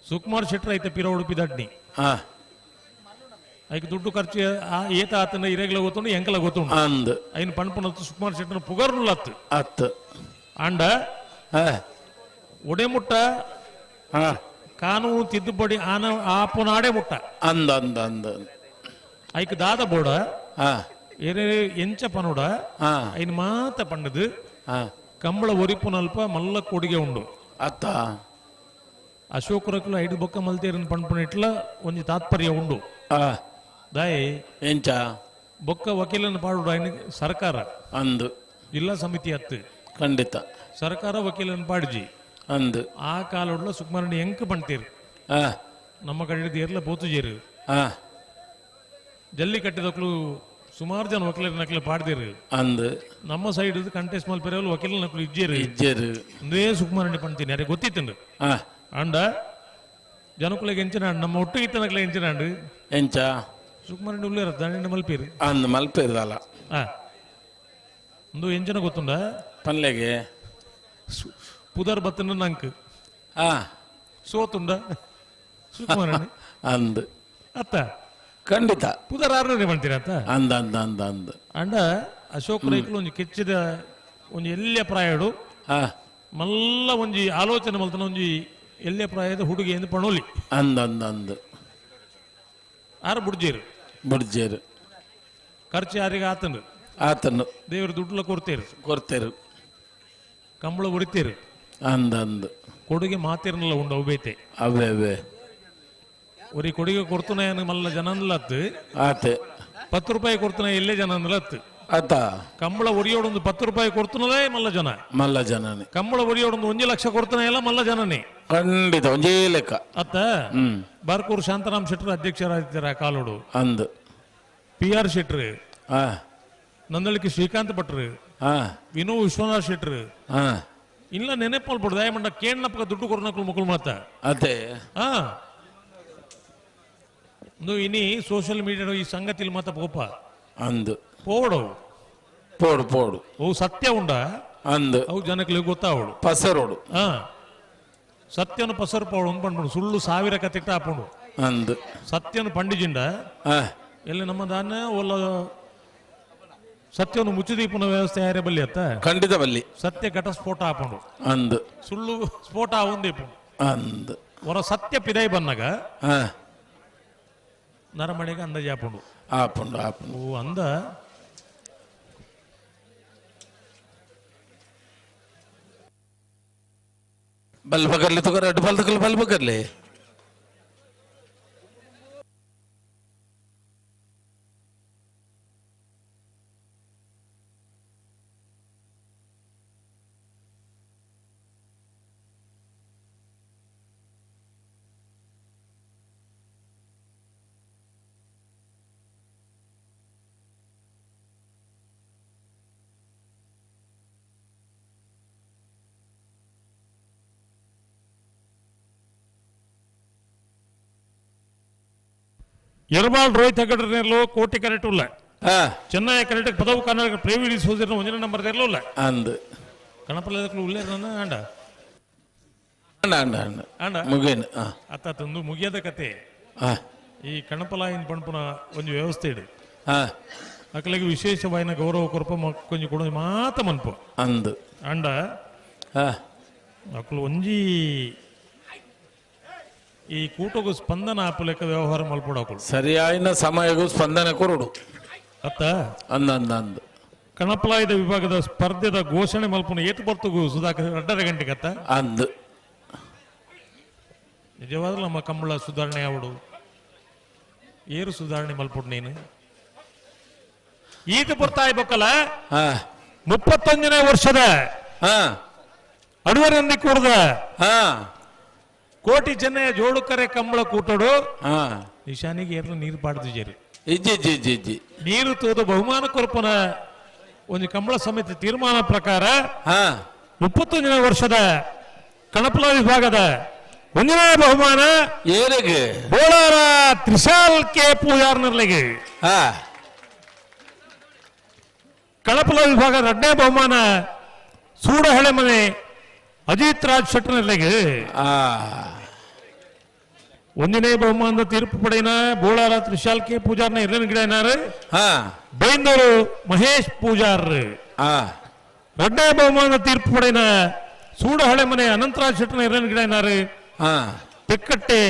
ಸುಕುಮಾರ್ ಶೆಟ್ಟರ್ ಐತೆ ಪಿರ ಉಡುಪಿ ದಡ್ನಿ ಐಕ್ ದುಡ್ಡು ಖರ್ಚು ಏತ ಆತನ ಇರೆಗ್ಲ ಗೊತ್ತುಂಡು ಎಂಕಲ ಗೊತ್ತುಂಡು
ಅಂದ್
ಐನ್ ಪಣ್ಪುನತ್ತು ಸುಕುಮಾರ್ ಶೆಟ್ಟರ್ ಪುಗರ್ನುಲ್ಲ ಅತ್ತು
ಅತ್ತು
ಅಂಡ ಒಡೆ ಮುಟ್ಟ ಕಾನೂನು ತಿದ್ದುಪಡಿ ಆನ ಆಪುನಾಡೆ ಮುಟ್ಟ
ಅಂದ ಅಂದ ಅಂದ
ಐಕ್ ದಾದ ಬೋಡ ಏರೇ ಎಂಚ ಪನುಡ ಐನ್ ಮಾತ ಪಂಡದು ಕಂಬಳ ಒರಿಪುನಲ್ಪ ಮಲ್ಲ ಕೊಡುಗೆ ಉಂಡು.
ಅತ್ತ
ಅಶೋಕ್ ರಕುಲು ಐದು ಬೊಕ್ಕ ಮಲ್ತೇರನ್ ಪನ್ಪುನಿಟ್ಲ ಒಂಜಿ ತಾತ್ಪರ್ಯ ಉಂಡು. ದಾಯಿ
ಎಂಚ
ಬೊಕ್ಕ ವಕೀಲನ ಪಾಡುಡ ಐನ್ ಸರ್ಕಾರ
ಅಂದು
ಜಿಲ್ಲಾ ಸಮಿತಿ ಅತ್ತು
ಖಂಡಿತ
ಸರ್ಕಾರ ವಕೀಲನ ಪಾಡ್ಜಿ
ಅಂದು
ಆ ಕಾಲೊಡ್ಲ ಸುಕುಮಾರಣ್ಣ ಎಂಕ್ ಪಣ್ತೀರು ನಮ್ಮ ಕಡೆ ಏರ್ಲ ಪೋತುಜೇರು ಜಲ್ಲಿಕಟ್ಟಿದಕ್ಲು ಸುಮಾರು ಜನ ವಕೀಲರ ನಕಲು ಪಾಡ್ದಿರು
ಅಂದು
ನಮ್ಮ ಸೈಡ್ ಕಂಟೆಸ್ಟ್ ಮಲ್ಪೆರವಲು ವಕೀಲರ ನಕಲು ಇಜ್ಜೇರು
ಇಜ್ಜೇರು
ಒಂದೇ ಸುಕುಮಾರಣ್ಣ ಪಣ್ತೀನಿ ಯಾರಿಗೆ ಗೊತ್ತಿತ್ತು. ಅಂಡ ಜನಕುಲೆಗೆ ಎಂಚಿನಾಂಡ್ ನಮ್ಮ ಒಟ್ಟು ಇತ್ತ ನಕಲೆ ಎಂಚಿನಾಂಡ್
ಎಂಚ
ಸುಕುಮಾರಣ್ಣ ಉಳ್ಳೇರ ದಂಡ ಮಲ್ಪೇರು
ಅಂದು ಮಲ್ಪೇರ್ದಲ್ಲ.
ಒಂದು ಎಂಚನ ಗೊತ್ತುಂಡ
ಪನ್ಲೆಗೆ
ಪುದರ್ ಬತ್ತನ ನಂಕ್ ಸೋತುಂಡ ಸುಕುಮಾರಣ್ಣ
ಅಂದು
ಅತ್ತ
ಖಂಡಿತ
ಪುದರ್ ಆರ್ನೂರೇ ಮಾಡ್ತೀರ ಅತ್ತ
ಅಂದ ಅಂದ ಅಂದ ಅಂದ.
ಅಂಡ ಅಶೋಕ್ ರೈಕುಲು ಒಂಜಿ ಕೆಚ್ಚಿದ ಒಂಜಿ ಎಲ್ಯ ಪ್ರಾಯಡು ಮಲ್ಲ ಒಂಜಿ ಆಲೋಚನೆ ಮಲ್ತನ ಒಂಜಿ ಎಲ್ಯ ಪ್ರಾಯದ ಹುಡುಗಿ ಎಂದು ಪಣೋಲಿ
ಅಂದ ಅಂದ ಅಂದ
ಆರು ಬುಡ್ಜೇರು
ಬುಡ್ಜೇರು
ಖರ್ಚು ಯಾರಿಗೆ ಆತನು
ಆತನು
ದೇವರು ದುಡ್ಡುಲ ಕೊಡ್ತೇರು
ಕೊಡ್ತೇರು
ಕಂಬಳ ಹೊಡಿತೇರು
ಅಂದ ಅಂದ
ಕೊಡುಗೆ ಮಾತಿರ್ನಲ್ಲ ಉಂಡು ಅವು ಬೇತೆ
ಅವೇ ಅವೇ
ಒರಿ ಕೊಡುಗೆ ಕೊಡ್ತನ ಮಲ್ಲ ಜನನ್ಲತ್ತು
ಆತೆ
10 ರೂಪಾಯಿ ಕೊಡ್ತನ ಎಲ್ಲೇ ಜನನ್ಲತ್ತು
ಆತ
ಕಂಬಳ ಒರಿಯೋಡೊಂದು 10 ರೂಪಾಯಿ ಕೊಡ್ತನಲೇ ಮಲ್ಲ ಜನ
ಮಲ್ಲ ಜನನೇ
ಕಂಬಳ ಒರಿಯೋಡೊಂದು 1 ಲಕ್ಷ ಕೊಡ್ತನ ಎಲ್ಲ ಮಲ್ಲ ಜನನೇ
ಖಂಡಿತ ಒಂಜೇ ಲೆಕ್ಕ
ಅತ್ತ. ಬಾರ್ಕೂರು ಶಾಂತರಾಮ್ ಶೆಟ್ಟರು ಅಧ್ಯಕ್ಷರಾಗಿದ್ದಾರೆ ಆ ಕಾಲೋಡು
ಅಂದು
ಪಿ ಆರ್ ಶೆಟ್ರು ನಂದಳಿಕೆ ಶ್ರೀಕಾಂತ್ ಭಟ್ರು ವಿನೋ ವಿಶ್ವನಾಥ್ ಶೆಟ್ರು ಇಲ್ಲ ನೆನಪಲ್ಪಡು ದಯಮಂಡ ಕೇಣ್ಣಪ್ಪಗ ದುಡ್ಡು ಕೊರ್ನಕ್ಲು ಮುಕುಲ್ ಮಾತ
ಅದೇ
ಇನಿ ಸೋಷಿಯಲ್ ಮೀಡಿಯಾ ಈ ಸಂಗತಿಲ್ ಮಾತ ಪೋಪ
ಅಂದು
ಪೋಡು
ಪೋಡು ಪೋಡು
ಅವು ಸತ್ಯ ಉಂಡ
ಅಂದು
ಅವು ಜನಕ್ಕೆ ಗೊತ್ತಾವಡು
ಪಸರೋಡು
ಸತ್ಯನು ಪಸರು ಪೋಡು ಅಂದ್ ಪಂಡ್ಪುಂಡು ಸುಳ್ಳು ಸಾವಿರ ಕತ್ತಿಟ್ಟ ಆಪುಂಡು
ಅಂದು
ಸತ್ಯನು ಪಂಡಿಜಿಂಡ ಎಲ್ಲಿ ನಮ್ಮ ದಾನ ಒಲ್ಲ ಸತ್ಯವನ್ನು ಮುಚ್ಚುದೀಪನ ವ್ಯವಸ್ಥೆ ಯಾರೇ ಬಲ್ಲಿ ಅತ್ತ
ಖಂಡಿತ ಬಲ್ಲಿ
ಸತ್ಯ ಘಟಸ್ಫೋಟ ಆಪುಂಡು
ಅಂದು
ಸುಳ್ಳು ಸ್ಫೋಟ ಆವಂದೀಪುಂಡು
ಅಂದು
ಹೊರ ಸತ್ಯ ಪಿದೈ ಬನ್ನಗ ನರಮಣಿಗೆ ಅಂದಾಜು ಆಪುಂಡು
ಆಪುಂಡು ಆಪುಂಡು
ಓ ಅಂದ
ಬಲ್ ಬಗರ್ಲಿ ತಗೋರ ಅಡ್ಡು ಬಲ್ ತಗಲ್ ಬಲ್ ಬಗರ್ಲಿ
ಎರ್ಮಾಳ್ ರೋಹಿತ್ ಹೆಗಡೆ ಕೋಟಿ ಕರೆಕ್ಟ್ ಉಲ್ಲ ಚೆನ್ನೈ ಕರೆಕ್ಟ್ ಪದವು ಕರ್ನಾಟಕ ಪ್ರೇಮಿಡಿ ಸೋದರ ಒಂದನೇ ನಂಬರ್ ತೆರಲುಲ್ಲ
ಅಂದು
ಕಣಪಲ್ಲ ಉಳ್ಳೇ ಅಂಡ
ಅಂಡ ಅಂಡ
ಅಂಡ
ಮುಗೇನು
ಅತ್ತ ತಂದು ಮುಗಿಯದ ಕತೆ. ಈ ಕಣಪಲಾಯಿನ ಪಣಪುನ ಒಂದು ವ್ಯವಸ್ಥೆ ಇಡು ಅಕಲಿಗೆ ವಿಶೇಷವಾಯಿನ ಗೌರವ ಕೊರಪ ಕೊಂಚ ಕೊಡ ಮಾತ ಮನ್ಪು
ಅಂದು
ಅಂಡ ಅಕಲು ಒಂಜಿ ಈ ಕೂಟಗೂ ಸ್ಪಂದನ ಆಪುಲೆಕ್ಕ ವ್ಯವಹಾರ ಮಲ್ಪಡಾಕುಲು
ಸರಿಯಾಯಿನ ಸಮಯಗೂ ಸ್ಪಂದನೆ ಕೊರಡು
ಅತ್ತ
ಅಂದ ಅಂದ ಅಂದ
ಕಣಪಲಾಯದ ವಿಭಾಗದ ಸ್ಪರ್ಧೆದ ಘೋಷಣೆ ಮಲ್ಪುನ ಏತು ಬರ್ತಗು ಸುಧಾಕರ್ 2.5 ಗಂಟೆಗತ್ತ
ಅಂದು
ನಿಜವಾದ ನಮ್ಮ ಕಂಬಳ ಸುಧಾರಣೆ ಆವಡು ಏರು ಸುಧಾರಣೆ ಮಲ್ಪುಡು ನೀನು ಈತ ಬರ್ತಾಯಿ ಬೊಕ್ಕಲ 31ನೇ ವರ್ಷದ ಅಡುವರಂದಿ ಕೂಡದ ಕೋಟಿ ಚೆನ್ನಯ್ಯ ಜೋಡುಕರೆ ಕಂಬಳ ಕೂಟಡು ನಿಶಾನಿಗೆ ಏರ್ಲ ನೀರು ಪಾಡ್ದು ಜೇರಿ
ಇಜ್ಜಿ ಇಜ್ಜಿ ಇಜ್ಜಿ ಇಜ್ಜಿ
ನೀರು ತೋದ ಬಹುಮಾನ ಕೊರಪನ ಒಂದು ಕಂಬಳ ಸಮಿತಿ ತೀರ್ಮಾನ ಪ್ರಕಾರ 31ನೇ ವರ್ಷದ ಕಣಪಲ ವಿಭಾಗದ ಒಂದನೇ ಬಹುಮಾನ
ಏರಿಗೆ
ಬೋಳಾರ ತ್ರಿಶಾಲ್ ಕೆ ಪೂಜಾರ್ನರ್ಲಿಗೆ. ಕಣಪಲ ವಿಭಾಗದ ಎರಡನೇ ಬಹುಮಾನ ಸೂಡಹಳೆ ಮನೆ ಅಜಿತ್ ರಾಜ್ ಶೆಟ್ಟರ್ನರ್ಲಿಗೆ. ಒಂದನೇ ಬಹುಮಾನದ ತೀರ್ಪು ಪಡೆಯನ ಬೋಳಾರ ತ್ರಿಶಾಲ್ ಕೆ ಪೂಜಾರ್ನ ಇರ್ಲಿನ ಗಿಡನಾರು ಬೈಂದೂರು ಮಹೇಶ್ ಪೂಜಾರ್. ಎರಡನೇ ಬಹುಮಾನದ ತೀರ್ಪು ಪಡೆಯನ ಸೂಡಹಳೆ ಮನೆ ಅನಂತರಾಜ್ ಶೆಟ್ಟರ್ನ ಇರ್ಲಿನ ಗಿಡನಾರು ತೆಕ್ಕಟ್ಟೆ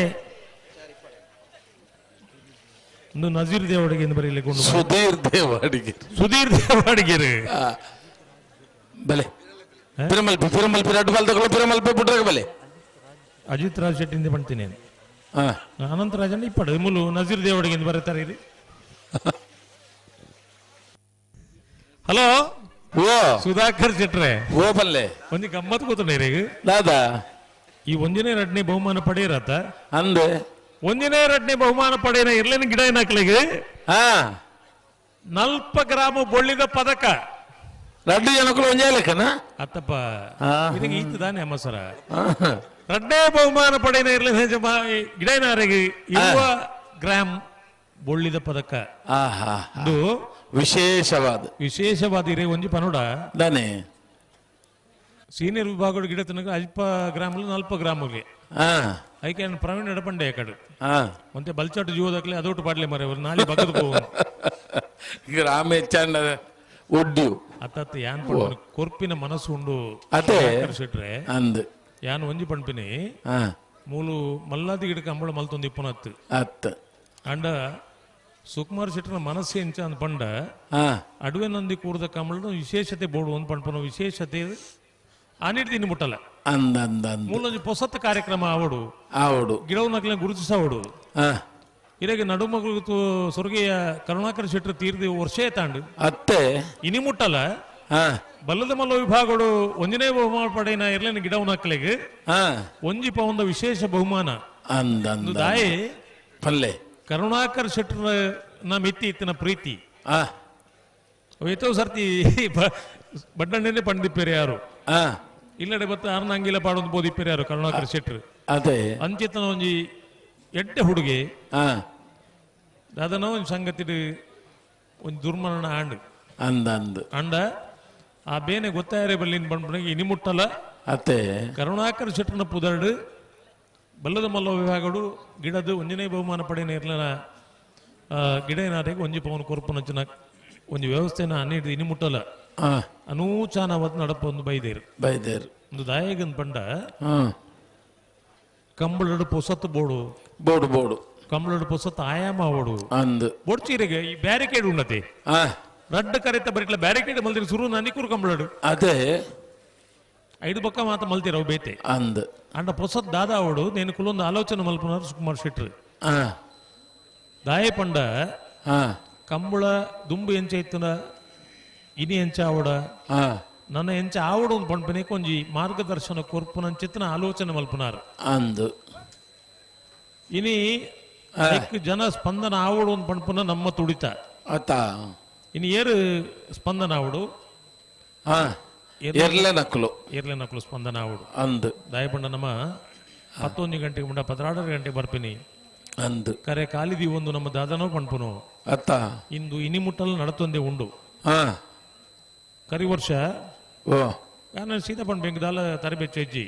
ಒಂದು ನಜೀರ್ ದೇವಡಿಗೆ ಎಂದು ಬರೀಲಿಕ್ಕೆ ಉಂಡು
ಸುಧೀರ್ ದೇವಾಡಿಗೆ
ಸುಧೀರ್ ದೇವಾಡಿಗೆರು
ಬಲೆ ಪಿರಮಲ್ಪಿ ಪಿರಮಲ್ಪಿ ರಡ್ಡು ಬಾಲ್ ತಗೊಳ್ಳೋ ಪಿರಮಲ್ಪಿ ಬುಡ್ರಗ ಬಲೆ
ಅಜಿತ್ ರಾಜ್ ಶೆಟ್ಟಿಂದ ಪಣ್ತೀನಿ ಅನಂತ ರಾಜನ್ ಇಪ್ಪಡು ಮುಲು ನಜೀರ್ ದೇವಡಿಗೆ ಎಂದು ಬರೀತಾರೆ ಇದು. ಹಲೋ
ಓ
ಸುಧಾಕರ್ ಶೆಟ್ರೆ
ಓ ಬಲ್ಲೆ
ಒಂಜಿ ಗಮ್ಮತ್ ಕೂತುಂಡೇರಿ
ದಾದಾ
ಈ ಒಂಜನೇ ಎರಡನೇ ಬಹುಮಾನ ಪಡೆಯರತ್ತ
ಅಂದೆ
ಒಂಜನೇ ಎರಡನೇ ಬಹುಮಾನ ಪಡೆಯನ ಇರ್ಲೇನು ಗಿಡ ಏನಾಕ್ಲಿಗೆ ನಲ್ಪ ಗ್ರಾಮ ಬೊಳ್ಳಿದ ಪದಕ
ರಡ್ಡು ಜನಕ್ಕೂ ಒಂಜೇ ಲೆಕ್ಕನ
ಅತ್ತಪ್ಪ ಇದಕ್ಕೆ ಈತ ತಾನೆ ಅಮ್ಮ ಸರ ರಡ್ಡೇ ಬಹುಮಾನ ಪಡೆಯನ ಇರ್ಲೇನು ಗಿಡ ಏನಾರಿಗೆ ಇರುವ ಗ್ರಾಮ್ ಬೊಳ್ಳಿದ ಪದಕ ಇದು
ವಿಶೇಷವಾದ
ವಿಶೇಷವಾದ ಇರೇ ಒಂಜಿ ಪನುಡ
ದಾನೆ
ಸೀನಿಯರ್ ವಿಭಾಗದ ಗಿಡ ತನಕ ಅಲ್ಪ ಗ್ರಾಮಲು ನಲ್ಪ ಗ್ರಾಮಗೆ ಐಕೆ ಪ್ರವೀಣ್ ಎಡಪಂಡೆ ಕಡೆ ಒಂತೆ ಬಲ್ಚಾಟು ಜೀವದಾಕ್ಲೆ ಅದೊಟ್ಟು ಪಾಡ್ಲೆ ಮರೆ ಅವ್ರು ನಾಳೆ ಬಗದು ಹೋಗು
ಗ್ರಾಮ ಹೆಚ್ಚಾಂಡ ಒಡ್ಡಿಯು
ಅತ್ತತ್ತ ಯಾನ್ ಪಣ್ಪಿನಿ ಕೊರ್ಪಿನ ಮನಸ್ಸು ಉಂಡು
ಅದೇ.
ಶೆಟ್ರೆ
ಅಂದ್
ಯಾನ್ ಒಂಜಿ ಪಣ್ಪಿನಿ ಮೂಲು ಮಲ್ಲಾದಿ ಗಿಡಕ್ಕೆ ಅಂಬಳ ಮಲ್ತೊಂದು ಇಪ್ಪನತ್ತು
ಅತ್ತ
ಅಂಡ ಸುಕುಮಾರ್ ಶೆಟ್ಟರ ಮನಸ್ಸು ಎಂಚ ಅಂದ್ ಪಂಡ ಅಡುವೆ ನಂದಿ ಕೂರ್ದ ಕಂಬಳದ ವಿಶೇಷತೆ ಬೋಡು ಒಂದು ಪಣ್ಪನ ವಿಶೇಷತೆ ಆನಿಟ್ ತಿನ್ನಿ ಮುಟ್ಟಲ್ಲ
ಅಂದ ಅಂದ ಅಂದ
ಮೂಲೊಂಜಿ ಪೊಸತ್ ಕಾರ್ಯಕ್ರಮ ಆವಡು
ಆವಡು
ಗಿಡವು ನಕ್ಲೆ ಗುರುತಿಸಾವಡು ಇರಗೆ ನಡುಮಗಳು ಸ್ವರ್ಗೀಯ ಕರುಣಾಕರ್ ಶೆಟ್ಟರು ತೀರ್ದಿ ವರ್ಷೇ ತಾಂಡು
ಅತ್ತೆ
ಇನಿ ಮುಟ್ಟಲ್ಲ ಬಲ್ಲದ ಮಲ್ಲ ವಿಭಾಗಡು ಒಂಜನೇ ಬಹುಮಾನ ಪಡೆಯಿನ ಇರ್ಲೇನ ಗಿಡವು ನಕ್ಲೆಗ್ ಒಂಜಿ ಪೌಂದ ವಿಶೇಷ ಬಹುಮಾನ
ಅಂದ ಅಂದ
ದಾಯಿ
ಪಲ್ಲೆ
ಕರುಣಾಕರ್ ಶೆಟ್ಟರ್ನ ಮಿತ್ತಿ ಇತ್ತಿನ ಪ್ರೀತಿ ಏತೋ ಸರ್ತಿ ಬಡ್ಡಣ್ಣನೇ ಪಂಡಿಪ್ಪೇರು ಯಾರು ಇಲ್ಲಡೆ ಬತ್ತ ಅರ್ನ ಅಂಗಿಲ ಪಾಡೊಂದು ಬೋದಿಪ್ಪೇರು ಯಾರು ಕರುಣಾಕರ್ ಶೆಟ್ರು
ಅದೇ
ಅಂಚಿತನ ಒಂಜಿ ಎಡ್ಡೆ ಹುಡುಗಿ ದಾದನ ಒಂಜಿ ಸಂಗತಿಡು ಒಂಜಿ ದುರ್ಮರಣ ಆಂಡ್
ಅಂದ ಅಂದ
ಅಂಡ ಆ ಬೇನೆ ಗೊತ್ತಾಯರೆ ಬಲ್ಲಿನ ಬಂಡ್ಬನಿಗೆ ಇನಿ ಮುಟ್ಟಲ್ಲ
ಅತ್ತೆ
ಕರುಣಾಕರ್ ಶೆಟ್ಟರ್ನ ಪುದರ್ಡು ಬಲ್ಲದ ಮಲ್ಲ ವಿಭಾಗಡು ಗಿಡದ ಒಂಜನೇ ಬಹುಮಾನ ಪಡೆಯನ ಇರ್ಲನ ಗಿಡ ಏನಾರಿಗೆ ಒಂಜಿ ಪವನ್ ಕೊರ್ಪುನಂಚಿನ ಒಂಜಿ ವ್ಯವಸ್ಥೆನ ಅನ್ನಿಡ್ದು ಇನಿ ಮುಟ್ಟಲ್ಲ ಅನೂಚಾನವತ್ ನಡಪ ಒಂದು ಬೈದೇರು
ಬೈದೇರು
ಒಂದು ದಾಯಗನ್ ಪಂಡ ಕಂಬಳಡು ಪೊಸತ್ತು ಬೋಡು
ಬೋಡು ಬೋಡು
ಕಂಬಳಡು ಪೊಸತ್ತು ಆಯಾಮ ಅವಡು
ಅಂದ್
ಬೊಡ್ಚೀರಿಗೆ ಈ ಬ್ಯಾರಿಕೇಡ್ ಉಣ್ಣತೆ ರಡ್ಡ ಕರೆತ ಬರಿಟ್ಲ ಬ್ಯಾರಿಕೇಡ್ ಮಲ್ದಿರಿ ಸುರು ನನಿಕೂರು ಕಂಬಳಡು
ಅದೇ
ಐದು ಪಕ್ಕ ಮಾತ ಮಲ್ತಿರವು ಬೇತೆ
ಅಂದ್
ಅಂಡ ಪೊಸತ್ ದಾದಾ ಅವಡು నేను ಕುಲೊಂದು ಆಲೋಚನೆ ಮಲ್ಪುನಾರು ಸುಕುಮಾರ್ ಶೆಟ್ರು ದಾಯೆ ಪಂಡ ಕಂಬಳ ದುಂಬು ಎಂಚ ಇತ್ತನ ಇನಿ ಎಂಚ ಆವಡ ನನ್ನ ಎಂಚ ಆವಡು ಒಂದು ಪಂಪನೆ ಕೊಂಜಿ ಮಾರ್ಗದರ್ಶನ ಕೊರ್ಪುನಂಚಿತ್ತನ ಆಲೋಚನೆ ಮಲ್ಪುನಾರು
ಅಂದ್
ಇನಿ ಐಕ್ ಜನ ಸ್ಪಂದನ ಆವಡು ಒಂದು ಪಂಪುನ ನಮ್ಮ ತುಡಿತ
ಅತ್ತ
ಇನಿ ಏರು ಸ್ಪಂದನ ಆವಡು
ಎರ್ಲೆ ನಕಲು
ಏರ್ಲೆ ನಕಲು ಸ್ಪಂದನ ಆವಡು
ಅಂದ್
ದಾಯಪಂಡ ನಮ್ಮ 11 ಗಂಟೆಗೆ ಮುಂಡ 16 ಗಂಟೆಗೆ ಬರ್ಪಿನಿ
ಅಂದ್
ಕರೆ ಕಾಲಿದಿ ಒಂದು ನಮ್ಮ ದಾದನೋ ಪಣ್ಪುನು
ಅತ್ತ
ಇಂದು ಇನಿ ಮುಟ್ಟಲು ನಡತೊಂದೆ ಉಂಡು ಕರಿ ವರ್ಷ
ಓ
ನಾನು ಸೀತಾ ಪಣ್ಪೆಂಗ್ ದಾಲ ತರಬೇತಿ ಹೆಜ್ಜಿ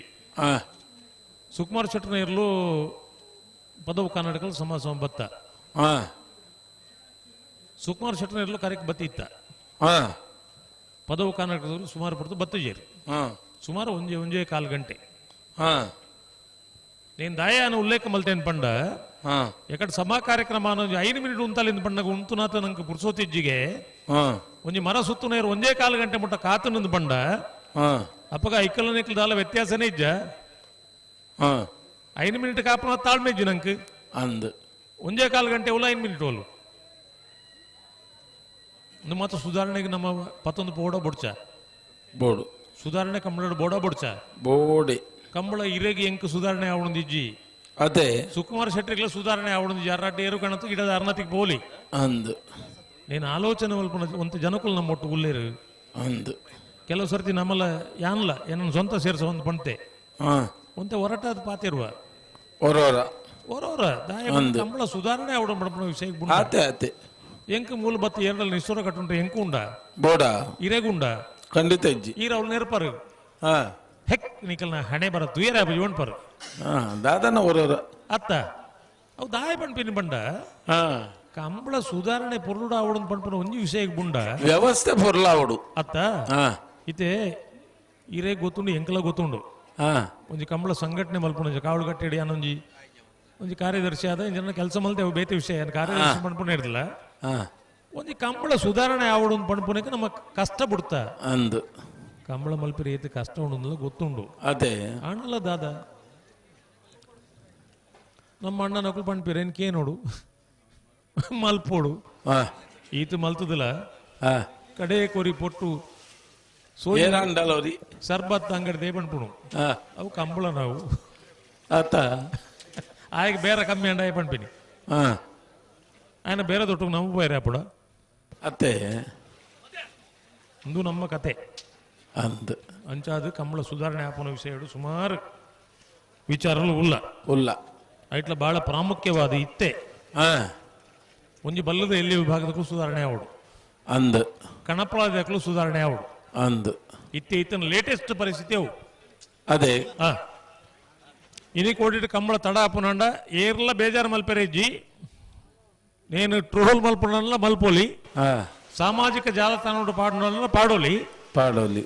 ಸುಕುಮಾರ್ ಶೆಟ್ಟರ್ನ ಇರಲು ಪದವು ಕರ್ನಾಟಕದಲ್ಲಿ ಸಮ ಸಮ ಬತ್ತ ಸುಕುಮಾರ್ ಶೆಟ್ಟರ್ನ ಇರಲು ಕರೆಕ್ ಬತ್ತಿ ಇತ್ತ ಪದವು ಕರ್ನಾಟಕದವರು ಸುಮಾರು ಪಡ್ತು ಬತ್ತ ಜೇರಿ ಸುಮಾರು ಒಂಜೆ ಒಂಜೆ ಕಾಲು ಗಂಟೆ నేను దాయాను ಉಲ್ಲೇಖ ಮಲ್ತೇನು ಪಂಡ ಎಕಡೆ ಸಭಾ ಕಾರ್ಯಕ್ರಮ ಅನ್ನೋ 5 ಮಿನಿಟ್ ಉಂತಲಿಂದ ಪಂಡಗ ಉಂತುನಾತ ನಂಗೆ ಪುರ್ಸೋತಿಜ್ಜಿಗೆ ಒಂಜಿ ಮರ ಸುತ್ತು ನೇರು ಒಂದೇ ಕಾಲು ಗಂಟೆ ಮುಟ್ಟ ಕಾತನಂದು ಪಂಡ ಅಪ್ಪಗ ಐಕಲ್ ನಿಕ್ಲ ದಾಲ ವ್ಯತ್ಯಾಸನೇ ಇಜ್ಜ 5 ಮಿನಿಟ್ ಕಾಪನ ತಾಳ್ಮೆ ಇಜ್ಜಿ ನಂಗೆ
ಅಂದ್
ಒಂದೇ ಕಾಲು ಗಂಟೆ ಉಲ್ಲ 5 ಮಿನಿಟ್ ಓಲು ಮಾತ್ರ ಸುಧಾರಣೆಗೆ ನಮ್ಮ ಪತ್ತೊಂದು ಬೋಡ ಬೊಡ್ಚ
ಬೋಡು
ಸುಧಾರಣೆ ಕಂಬಳ ಬೋಡ ಬೊಡ್ಚ
ಬೋಡಿ
ಕಂಬಳ ಇರೆಗೆ ಎಂಕ್ ಸುಧಾರಣೆ ಆವಣದಿಜ್ಜಿ
ಅದೇ
ಸುಕುಮಾರ್ ಶೆಟ್ಟರ್ಗಳ ಸುಧಾರಣೆ ಆವಣದಿಜ್ಜಿ ಅರ್ರಾಟ ಏರು ಕಾಣತ್ತು ಗಿಡದ ಅರ್ನತಿಗೆ ಪೋಲಿ
ಅಂದ್
నేను ಆಲೋಚನೆ ಮಲ್ಪುನ ಒಂತ ಜನಕುಲು ನಮ್ಮ ಒಟ್ಟು ಉಲ್ಲೇರು
ಅಂದ್
ಕೆಲವು ಸರ್ತಿ ನಮ್ಮಲ್ಲ ಯಾನ್ಲ ಏನನ್ನ ಸ್ವಂತ ಸೇರ್ಸ ಒಂದು ಪಂತೆ ಒಂತೆ ಹೊರಟಾದ ಪಾತಿರುವ
ಹೊರೋರ
ಹೊರೋರ ದಾಯ ಕಂಬಳ ಸುಧಾರಣೆ ಆವಡ ಮಡಪುನ ವಿಷಯ
ಆತೆ ಆತೆ
ಎಂಕ್ ಮೂಲ ಬತ್ತ ಎರಡಲ್ಲಿ ನಿಸ್ಸೋರ ಕಟ್ಟುಂಟ್ರೆ ಎಂಕು ಉಂಡ
ಬೋಡ
ಇರೆಗುಂಡ
ಖಂಡಿತ ಇಜ್ಜಿ
ಈರ ಅವ್ಳು ನೇರ್ಪಾರು ಹೆಕ್ ನಿಕಲ್ನ ಹಣೆ ಬರ ತುಯರ ಜೀವನ್ ಪರ್
ದಾದನ ಹೊರೋರ
ಅತ್ತ ಅವು ದಾಯ ಪಣ್ಪಿನ ಬಂಡ ಕಂಬಳ ಸುಧಾರಣೆ ಪೊರ್ಲುಡ ಆವಡನ್ ಪಣ್ಪುನ ಒಂಜಿ ವಿಷಯಕ್ಕೆ ಬುಂಡ
ವ್ಯವಸ್ಥೆ ಪೊರ್ಲಾವಡು
ಅತ್ತ ಇತ್ತೆ ಇರೇ ಗೊತ್ತುಂಡು ಎಂಕಲ ಗೊತ್ತುಂಡು ಒಂಜಿ ಕಂಬಳ ಸಂಘಟನೆ ಮಲ್ಪುನ ಕಾವಲು ಕಟ್ಟೆಡಿ ಅನ್ನೊಂಜಿ ಒಂಜಿ ಕಾರ್ಯದರ್ಶಿ ಆದ ಇಂಚಿನ ಕೆಲಸ ಮಲ್ತೆ ಅವು ಬೇತೆ ವಿಷಯ ಕಾರ್ಯದರ್ಶಿ ಪನ್ಪುನ ಇರ್ಲಿಲ್ಲ. ಒಂಜಿ ಕಂಬಳ ಸುಧಾರಣೆ ಆವಡು ಪನ್ಪುನಕ್ಕೆ ನಮ್ಮ ಕಷ್ಟ ಬಿಡ್ತ
ಅಂದು
ಕಂಬಳ ಮಲ್ಪಿರಿ ಏತ್ ಕಷ್ಟ ಉಂಡು ಗೊತ್ತುಂಡು.
ಅದೇ
ಆಣಲ್ಲ ದಾದ ನಮ್ಮ ಅಣ್ಣನಕ್ಕೂ ಪನ್ಪಿರ ಏನ್ಕೇ ನೋಡು ಮಲ್ಪೋಡು ಈತ ಮಲ್ತದಲ್ಲ ಕಡೆ ಕೊರಿ ಪೊಟ್ಟು
ಏನಾಂಡಲೋರಿ
ಸರ್ಬತ್ ಅಂಗಡಿ they ಪನ್ಪುಣು ಅವು ಕಂಬಳ ನಾವು
ಆತ
ಆಯ್ಕೆ ಬೇರೆ ಕಮ್ಮಿ ಅಂಡ ಪನ್ಪಿನಿ ఆయన ಬೇರೆ ದೊಡ್ಡ ನಮ್ಮ ಬೇರೆ ಅಪ್ಪಡ
ಅತ್ತೆ
ಒಂದು ನಮ್ಮ ಕತೆ
ಅಂದ್
ಅಂಚಾದ ಕಂಬಳ ಸುಧಾರಣೆ ಆಪನ ವಿಷಯ ಸುಮಾರು ವಿಚಾರలు ಉಲ್ಲ
ಉಲ್ಲ
ಐಟ್ಲ ಬಹಳ ಪ್ರಾಮುಖ್ಯವಾದ ಇತ್ತೆ ಒಂಜಿ ಬಲ್ಲದ ಎಲ್ಲಿ ವಿಭಾಗದಕ್ಕೂ ಸುಧಾರಣೆ ಆವಡು
ಅಂದ್
ಕಣಪಳದಕ್ಕೂ ಸುಧಾರಣೆ ಆವಡು
ಅಂದ್
ಇತ್ತೆ ಇತ್ತನ ಲೇಟೆಸ್ಟ್ ಪರಿಸ್ಥಿತಿ ಅವು.
ಅದೇ
ಇನಿ ಕೋಡಿಟ್ಟು ಕಂಬಳ ತಡ ಆಪುನಂಡ ಏರ್ಲ ಬೇಜಾರು ಮಲ್ಪೆರೆಜ್ಜಿ నేను ಟ್ರೋಲ್ ಮಲ್ಪುನಲ್ಲ ಮಲ್ಪೋಲಿ ಸಾಮಾಜಿಕ ಜಾಲತಾಣ ಪಾಡೋಲ್ಲ ಪಾಡೋಲಿ
ಪಾಡೋಲಿ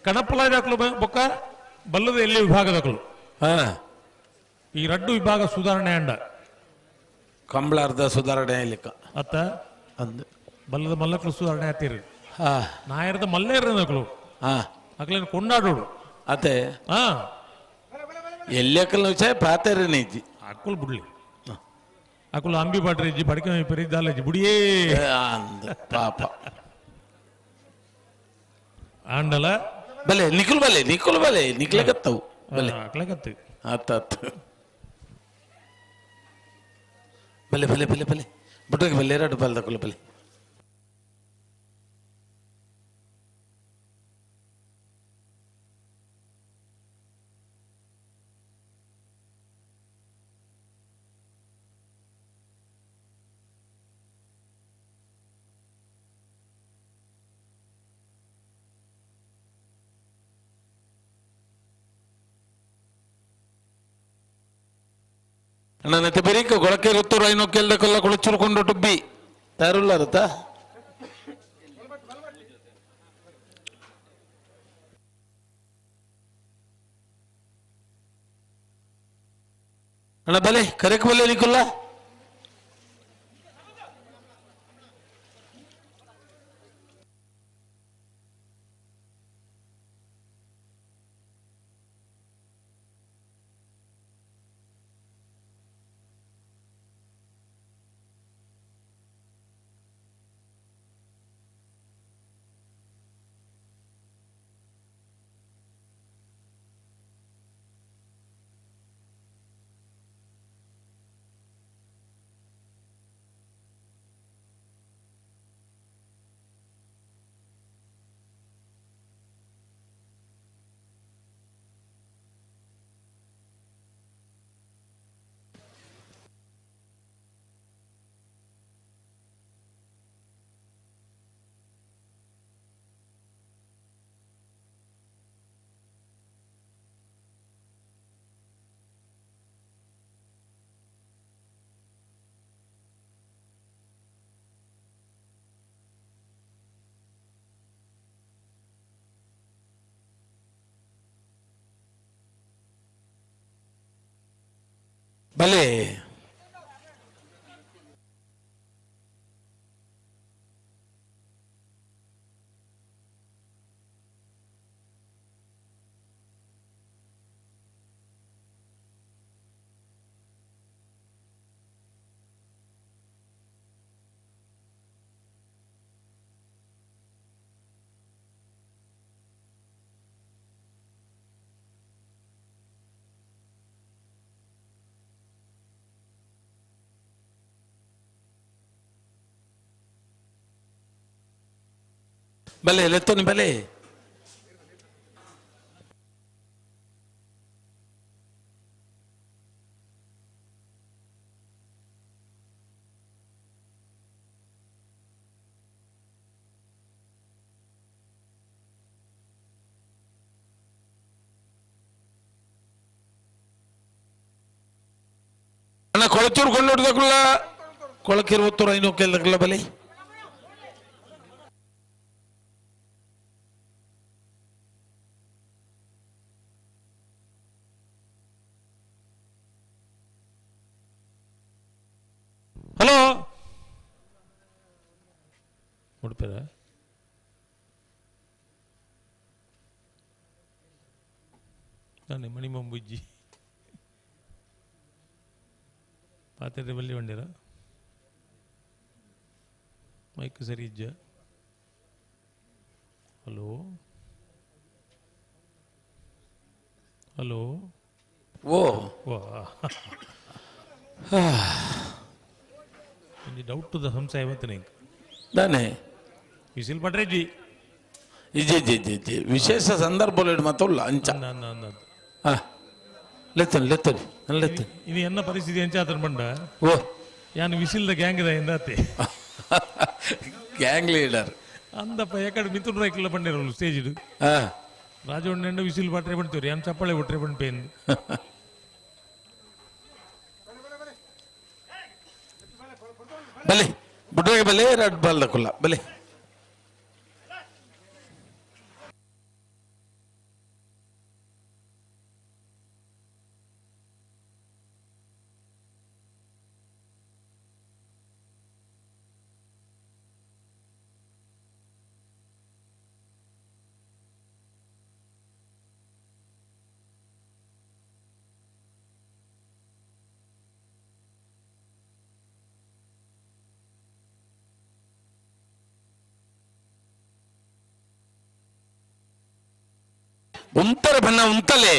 ಕಣಪಲಾದಕ್ಲು ಬೊಕ್ಕ ಬಲ್ಲದ ಎಲ್ಲಿ ವಿಭಾಗದಕ್ಲು ಈ ರಡ್ಡು ವಿಭಾಗ ಸುಧಾರಣೆ ಅಂಡ
ಕಂಬಳ ಅರ್ಧ ಸುಧಾರಣೆ ಇಲ್ಲಿಕ್ಕ
ಅತ್ತ
ಅಂದ್
ಬಲ್ಲದ ಮಲ್ಲಕ್ಲು ಸುಧಾರಣೆ ಆತೀರಿ ನಾಯರದ ಮಲ್ಲೇರ ನಕ್ಲು ಅಕ್ಲೇನು ಕೊಂಡಾಡೋಡು
ಅತ್ತೆ ಎಲ್ಲಿ ವಿಷಯ ಪಾತೇರನೇ ಇಜ್ಜಿ
ಅಕ್ಕುಲ್ ಬಿಡ್ಲಿ ಅಕುಲು ಅಂಬಿ ಪಾಟ್ರಿ ಬಡಕೆ ಪೆರಿದ್ದಾಲಜ್ಜಿ ಬುಡಿಯೇ
ಪಾಪ
ಆಂಡಲ
ಬಲೆ ನಿಖುಲ್ ಬಲೆ ನಿಖುಲ್ ಬಲೆ ನಿಕ್ಲೆಗತ್ತವು ಬಲೆ
ಅಕ್ಲೆಗತ್ತು
ಆತ ಆತ ಬಲೆ ಬಲೆ ಬಲೆ ಬಲೆ ಬುಟ್ಟಗೆ ಬಲೆ ಎರಡು ಬಲ್ದಕುಲು ಬಲೆ ನನ್ನ ಬೆರಿಕ ಗೊಳಕೆ ಗೊತ್ತು ರೈನೋ ಕೆಲ್ದ ಕೊಲ್ಲ ಕೊಳಚುರುಕೊಂಡು ಟುಬ್ಬಿ ತಯಾರುಲ್ಲಾರತ್ತ ಅಣ್ಣ ಬಲೆ ಕರೆಕ್ ಬಲೆ ನಿಕುಲ್ಲ ಬಲೆ ಬಲೆ ಲೆತ್ತೋನಿ ಬಲೆ ಅಣ್ಣ ಕೊಳಚೂರು ಕೊಂಡೋಡ್ದಕ್ಕಲ್ಲ ಕೊಳಕಿರುವತ್ತೂರು ಐನೂ ಕೇಳ್ದಕ್ಕಲ್ಲ ಬಲೆ
ಮುಡ್ಪೆರ ನಾನು ಮಣಿಮಂಬುಜ್ಜಿ ಪಾತ್ರೆ ಬಲ್ಲಿ ಬಂಡಿರ ಮೈಕ್ ಸರಿ ಇಜ್ಜ. ಹಲೋ ಹಲೋ
ಓ
ವಾ ಒಂಜಿ ಡೌಟ್ ದ ಸಂಶಯ ಬತ್ತನೆ
ದಾನೆ
ವಿಸಿಲ್ ಪಟ್ರೆ ಜಿ
ಇಜ್ಜಿ ಇಜ್ಜಿ ಇಜ್ಜಿ ಇಜ್ಜಿ ವಿಶೇಷ ಸಂದರ್ಭ ಮಾತ್ರ ಅಂಚ ಲೆತ್ತನ್ ಲೆತ್ತನ್ ಲೆತ್ತನ್
ಇದು ಎನ್ನ ಪರಿಸ್ಥಿತಿ ಅಂಚ ಆತನ ಬಂಡ
ಓ
ಯಾನು ವಿಸಿಲ್ದ ಗ್ಯಾಂಗ್ the ಎಂದಾತೆ
ಗ್ಯಾಂಗ್ ಲೀಡರ್
ಅಂದಪ್ಪ ಯಾಕಡೆ ಮಿಥುನ್ ರೈಕ್ಲ ಬಂಡಿರಲ್ಲ ಸ್ಟೇಜ್ ರಾಜವಣ್ಣ ವಿಸಿಲ್ ಪಾಟ್ರೆ ಬಂತೀವ್ರಿ ಯಾನ್ ಚಪ್ಪಾಳೆ ಬಿಟ್ರೆ ಬಂಡ್ಪೇನ್.
ಬಲೆ ಬುಡ್ರೆಗೆ ಬಲೆ ರಡ್ ಬಾಲ್ ದಕ್ಕುಲ್ಲ ಬಲೆ. ಉಂತರ ಬಣ್ಣ ಉಂತಲೇ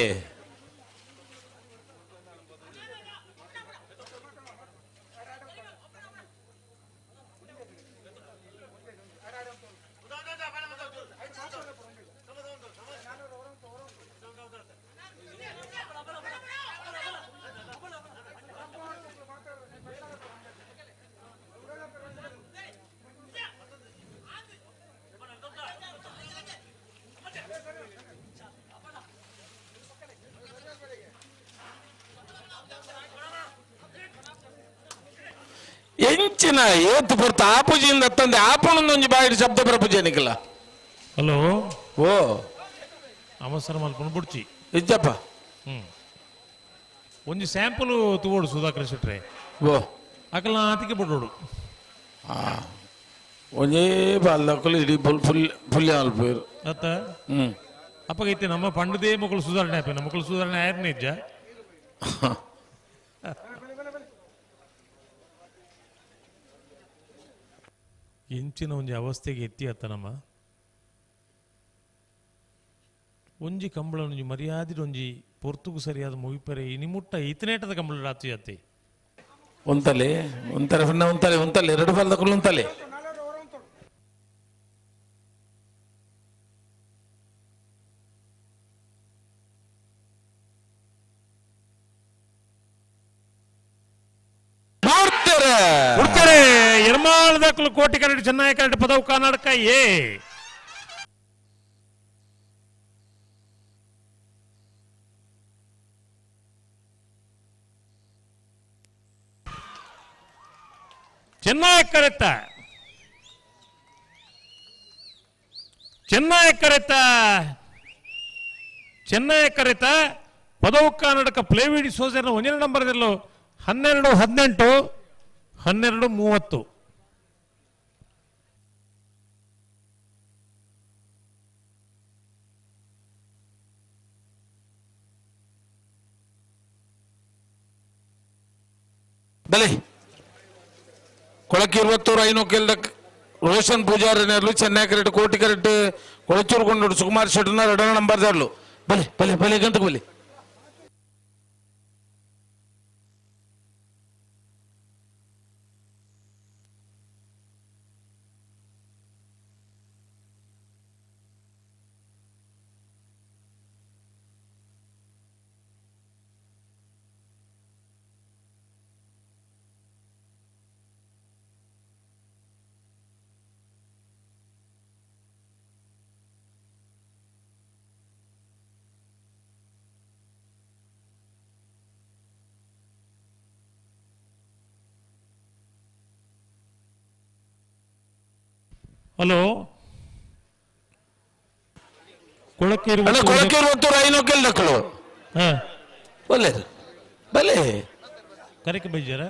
ಎಂಚಿನ ಏತು ಪೊರ್ತು ಆಪುಜಿಯಿಂದ ತಂದೆ ಆಪಣೊಂದೊಂಜಿ ಬಾಯಿಡ್ ಶಬ್ದ ಬರಪುಜೆ ನಿಕಲ.
ಹಲೋ
ಓ
ಅವಸರ ಮಲ್ಕೊಂಡು ಬುಡ್ಚಿ
ಇಜ್ಜಪ್ಪ.
ಒಂಜಿ ಸ್ಯಾಂಪಲ್ ತೂವೋಡು ಸುಧಾಕರ್ ಶೆಟ್ರೆ.
ಓ
ಅಕಲ ಆತಿಗೆ ಬಿಡೋಡು.
ಒಂಜೇ ಬಾಲ್ದಕ್ಕಲು ಇಡೀ ಫುಲ್ ಫುಲ್ ಫುಲ್ ಅಲ್ಪೇರು
ಅತ್ತ ಅಪ್ಪಗೈತೆ ನಮ್ಮ ಪಂಡದೇ ಮಕ್ಕಳು ಸುಧಾರಣೆ ಆಪೆ ನಮ್ಮ ಮಕ್ಕಳು ಸುಧಾರಣೆ ಆಯ್ತು ನಿಜ. ಎಂಚಿನ ಒಂಜಿ ಅವಸ್ಥೆಗೆ ಎತ್ತಿ ಅತ್ತ ನಮ್ಮ ಒಂಜಿ ಕಂಬಳ ಒಂಜಿ ಮರ್ಯಾದೆ ಒಂಜಿ ಪೊರ್ತುಗು ಸರಿಯಾದ ಮುಗಿಪರೆ ಇನಿಮುಟ್ಟ ಇತನೇಟದ ಕಂಬಳ ರಾತ್ರಿ ಅತ್ತೆ
ಒಂತಲೆ ಒಂತಲೆ ಒಂತಲೆ ಒಂತಲೆ ಎರಡು ಬಾಲ್ದಕ್ಕಲು ಒಂತಲೆ
ಎರ್ಮಾಳದಕ್ಕಲು ಕೋಟಿ ಕರಡಿ ಚೆನ್ನೈ ಕರಡಿ ಪದವು ಕರ್ನಾಟಕ ಎ ಚೆನ್ನೈ ಕರೆತ ಚೆನ್ನೈ ಕರೆತ ಚೆನ್ನೈ ಕರೆತ ಪದವು ಕರ್ನಾಟಕ ಪ್ಲೇವಿಡಿ ಸೋಜರ್ನ ಒಂದನೇ ನಂಬರ್ 12 18 12 30.
ಬಲೆ ಕೊಳಕ್ಕೆ ಇರುವತ್ತೂರು ಐನೋಕೆಲ್ದ ರೋಷನ್ ಪೂಜಾರಿ ನೇರ್ಲು ಚೆನ್ನೈ ಕರೆಕ್ಟ್ ಕೋಟಿ ಕರೆಕ್ಟ್ ಕೊಳಚೂರು ಕೊಂಡು ಸುಕುಮಾರ್ ಶೆಟ್ಟರ್ನ ಎರಡನೇ ನಂಬರ್ ದಾರ್ಲು. ಬಲೆ ಬಲೆ ಬಲೆ ಗಂಟೆ ಬಲೆ.
ಹಲೋ
ಕೊಳಕ್ಕೆ ಐನೋಕೆಲ್ ದಕ್ಕಲು ಬಲೆ ಬಲೆ
ಕರೆಕ್ ಬೈಜಾರ.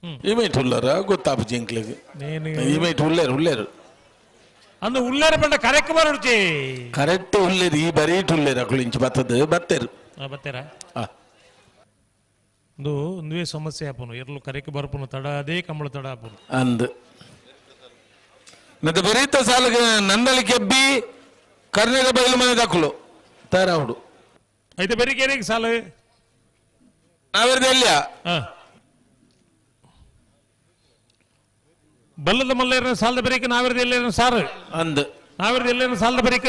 ಈ ಮೈಟ್ ಉಳ್ಳಾರ ಗೊತ್ತಾಪು ಜಿಂಕ್ಲಿಗೆ ಈ ಮೈಟ್ ಉಳ್ಳೇರು ಉಳ್ಳೇರು
ಅಂದು ಉಳ್ಳೇರು ಪಂಡ ಕರೆಕ್ಟ್ ಬರುಚಿ
ಕರೆಕ್ಟ್ ಉಳ್ಳೇರು ಈ ಬರೀ ಉಳ್ಳೇರು ಅಕುಲು ಇಂಚು ಬತ್ತದ ಬತ್ತೇರು
ಬತ್ತೇರ ಒಂದು ಒಂದುವೇ ಸಮಸ್ಯೆ ಆಪುನು ಎರ್ಲು ಕರೆಕ್ ಬರ್ಪುನು ತಡ ಅದೇ ಕಂಬಳ ತಡ ಆಪುನು
ಅಂದು ಮತ್ತೆ ಬರೀತ ಸಾಲಗ ನಂದಳಿ ಕೆಬ್ಬಿ ಕರ್ನಾಟಕ ಬಯಲು ಮನೆ ದಾಖಲು ತಯಾರಾవుಡು
అయితే బెరికేరికి సాలు
ನಾವೇರ್ದ ಎಲ್ಲಿಯ
ಬಲ್ಲದ ಮಲ್ಲೇರನ ಸಾಲದ ಬರೀಕ ನಾವೇರ್ದ ಎಲ್ಲೇನ ಸಾರು
ಅಂದ್
ನಾವೇರ್ದ ಎಲ್ಲೇನ ಸಾಲದ ಬರೀಕ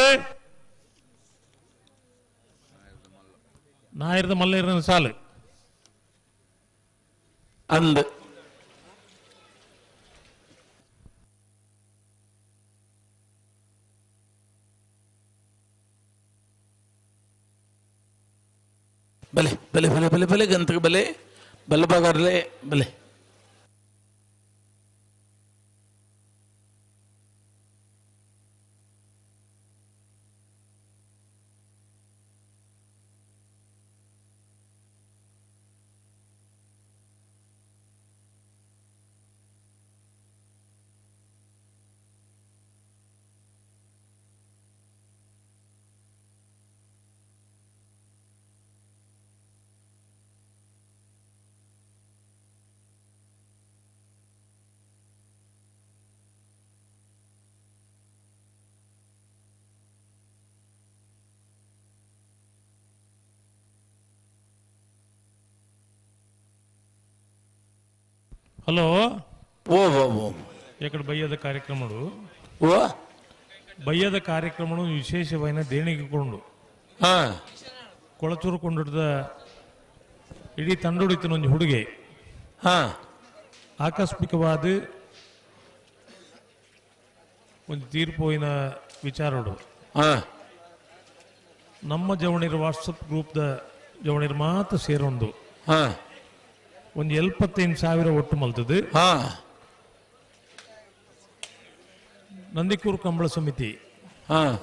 ನಾಯಿರದ ಮಲ್ಲೇರನ ಸಾಲು
ಅಂದ್ ಬಲೆ ಬಲೆ ಬಲೆ ಬಲೆ ಬಲೆ ಗಂತಕ್ಕೆ ಬಲೆ ಬಲ್ಲ ಬಗಾರ್ಲೆ ಬಲೆ
ಹಲೋ
ಓ ಓ ಓ
ఇక్కడ ಬಯ್ಯದ ಕಾರ್ಯಕ್ರಮಡು
ಓ
ಬಯ್ಯದ ಕಾರ್ಯಕ್ರಮಡು ವಿಶೇಷమైన ದೇಣಿಗೆ ಕೊಂಡು ಕೊಳಚೂರು ಕೊಂಡಿಡ್ದ ಇಡೀ ತಂಡೊಡಿತ್ತಿನ ಒಂಜಿ ಹುಡುಗೆ ಆಕಸ್ಮಿಕವಾದ ಒಂದು ತೀರ್ಪೋಯಿನ ವಿಚಾರಡು ನಮ್ಮ ಜವಣಿರ ವಾಟ್ಸಪ್ ಗ್ರೂಪ್ದ ಜವಣಿರ ಮಾತ್ರ ಸೇರೊಂದು ಒಂದು 75,000 ಒಟ್ಟು ಮಲ್ತದೆ. ನಂದಿಕೂರು ಕಂಬಳ ಸಮಿತಿ,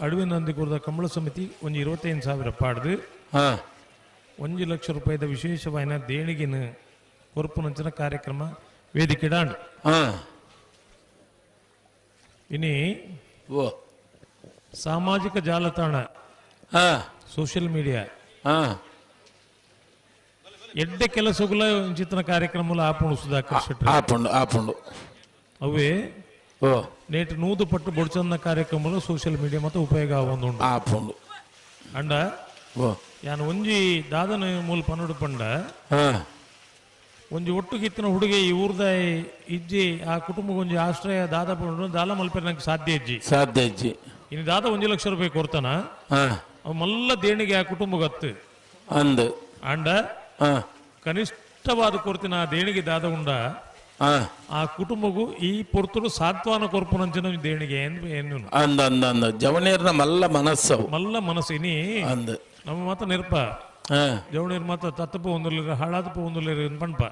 ಅಡವಿ ನಂದಿಕೂರದ ಕಂಬಳ ಸಮಿತಿ ಒಂದು 25,000 ಪಾಡ್ದು 1 ಲಕ್ಷ ರೂಪಾಯಿದ ವಿಶೇಷವಾದ ದೇಣಿಗೆನ ಕೊರಪುನಂಚಿನ ಕಾರ್ಯಕ್ರಮ ವೇದಿಕೆ ಡಾಂಡ್. ಇನಿ ಸಾಮಾಜಿಕ ಜಾಲತಾಣ, ಸೋಷಿಯಲ್ ಮೀಡಿಯಾ ಎಡ್ಡೆ ಕೆಲಸಗಳ ಚಿತ್ರಣ ಕಾರ್ಯಕ್ರಮ ಆಪುಂಡು ಸುಧಾಕರ್ ಶೆಟ್ಟಿ
ಆಪುಂಡು ಆಪುಂಡು
ಅವೇ ನೇಟ್ 100 ಪಟ್ಟು ಬೊಡ್ಚಂದ ಕಾರ್ಯಕ್ರಮ ಸೋಷಿಯಲ್ ಮೀಡಿಯಾ ಮತ್ತು ಉಪಯೋಗ ಆವೊಂದುಂಡು
ಆಪುಂಡು.
ಅಂಡ ಯಾನ್ ಒಂಜಿ ದಾದನ ಮೂಲ ಪನ್ನುಡು ಪಂಡ ಒಂಜಿ ಒಟ್ಟುಗಿತ್ತಿನ ಹುಡುಗೆ ಈ ಊರ್ದ ಇಜ್ಜಿ ಆ ಕುಟುಂಬ ಒಂಜಿ ಆಶ್ರಯ ದಾದ ಪಂಡು ದಾಲ ಮಲ್ಪೆರೆ ನಂಗೆ ಸಾಧ್ಯ ಇಜ್ಜಿ
ಸಾಧ್ಯ ಇಜ್ಜಿ.
ಇನ್ನು ದಾದ 1 ಲಕ್ಷ ರೂಪಾಯಿ ಕೊಡ್ತಾನ ಅವ್ ಮಲ್ಲ ದೇಣಿಗೆ ಆ ಕುಟುಂಬಗತ್ತು
ಅಂದ್
ಅಂಡ ಕನಿಷ್ಠವಾದ ಕೊರ್ತಿನ ಆ ದೇಣಿಗೆ ದಾದ ಉಂಡ ಆ ಕುಟುಂಬಗೂ ಈ ಪೊರ್ತುಡು ಸಾತ್ವಾನ ಕೊರ್ಪುನಂಚಿನ ದೇಣಿಗೆ ಏನು
ಅಂದ ಅಂದ ಅಂದ ಜವನೀರ್ನ ಮಲ್ಲ ಮನಸ್ಸು
ಮಲ್ಲ ಮನಸ್ಸು ಇನಿ
ಅಂದ
ನಮ್ಮ ಮಾತ ನಿರ್ಪ ಜವನೀರ್ ಮಾತ ತತ್ತಪ್ಪ ಒಂದುರ್ಲಿರ ಹಾಳಾದಪ್ಪ ಒಂದುರ್ಲಿರ ಪಣ್ಪ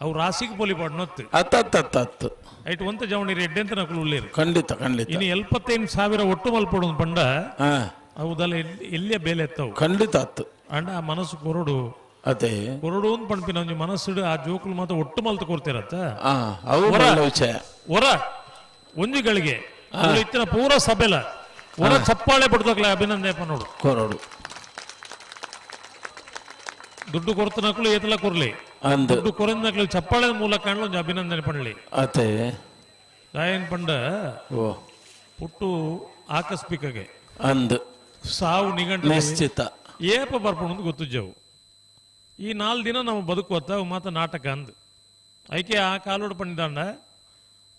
ಅವು ರಾಸಿಗೆ ಪೊಲಿ ಪಾಡ್ನೊತ್ತು
ಅತ್ತ
ಐಟ್ ಒಂತ ಜವನೀರ್ ಎಡ್ಡೆಂತ ನಕಲು ಉಳ್ಳೇರು
ಖಂಡಿತ ಖಂಡಿತ.
ಇನ್ನು 75,000 ಒಟ್ಟು ಮಲ್ಪಡು ಪಂಡ ಅವು ದಲ ಎಲ್ಲಿಯ ಬೇಲೆ ಎತ್ತವು
ಖಂಡಿತ ಅತ್ತು.
ಅಂಡ ಆ ಮನಸ್ಸು ಕೊರಡು
ಅದೇ
ಕೊರಡು ಅಂತ ಪಣ್ಪಿನ ಒಂಜಿ ಮನಸ್ಸು ಆ ಜೋಕುಲು ಮಾತ್ರ ಒಟ್ಟು ಮಲ್ತು ಕೊಡ್ತಿರತ್ತ ಹೊರ ಒಂಜಿ ಗಳಿಗೆ ಇತ್ತಿನ ಪೂರ ಸಭೆಲ ಹೊರ ಚಪ್ಪಾಳೆ ಪಡ್ದಕ್ಲ ಅಭಿನಂದನೆ ಪನ್ನೋಡು
ಕೊರಡು
ದುಡ್ಡು ಕೊರತನಕ್ಲು ಏತಲ ಕೊರ್ಲಿ ದುಡ್ಡು ಕೊರಂದಕ್ಲು ಚಪ್ಪಾಳೆ ಮೂಲಕ ಒಂಜಿ ಅಭಿನಂದನೆ ಪಣ್ಲಿ
ಅದೇ
ದಾಯನ್ ಪಂಡ ಪುಟ್ಟು ಆಕಸ್ಮಿಕಗೆ
ಅಂದ್
ಸಾವು ನಿಘಂಟು
ನಿಶ್ಚಿತ
ಏಪ ಬರ್ಪುಣಂದು ಗೊತ್ತಿದ್ದೆವು. ಈ 4 ದಿನ ನಮ್ಮ ಬದುಕುವತ್ತ ಅವು ಮಾತ್ರ ನಾಟಕ ಅಂದು ಐಕೆ ಆ ಕಾಲೋಡು ಪಂಡಿದಾಂಡ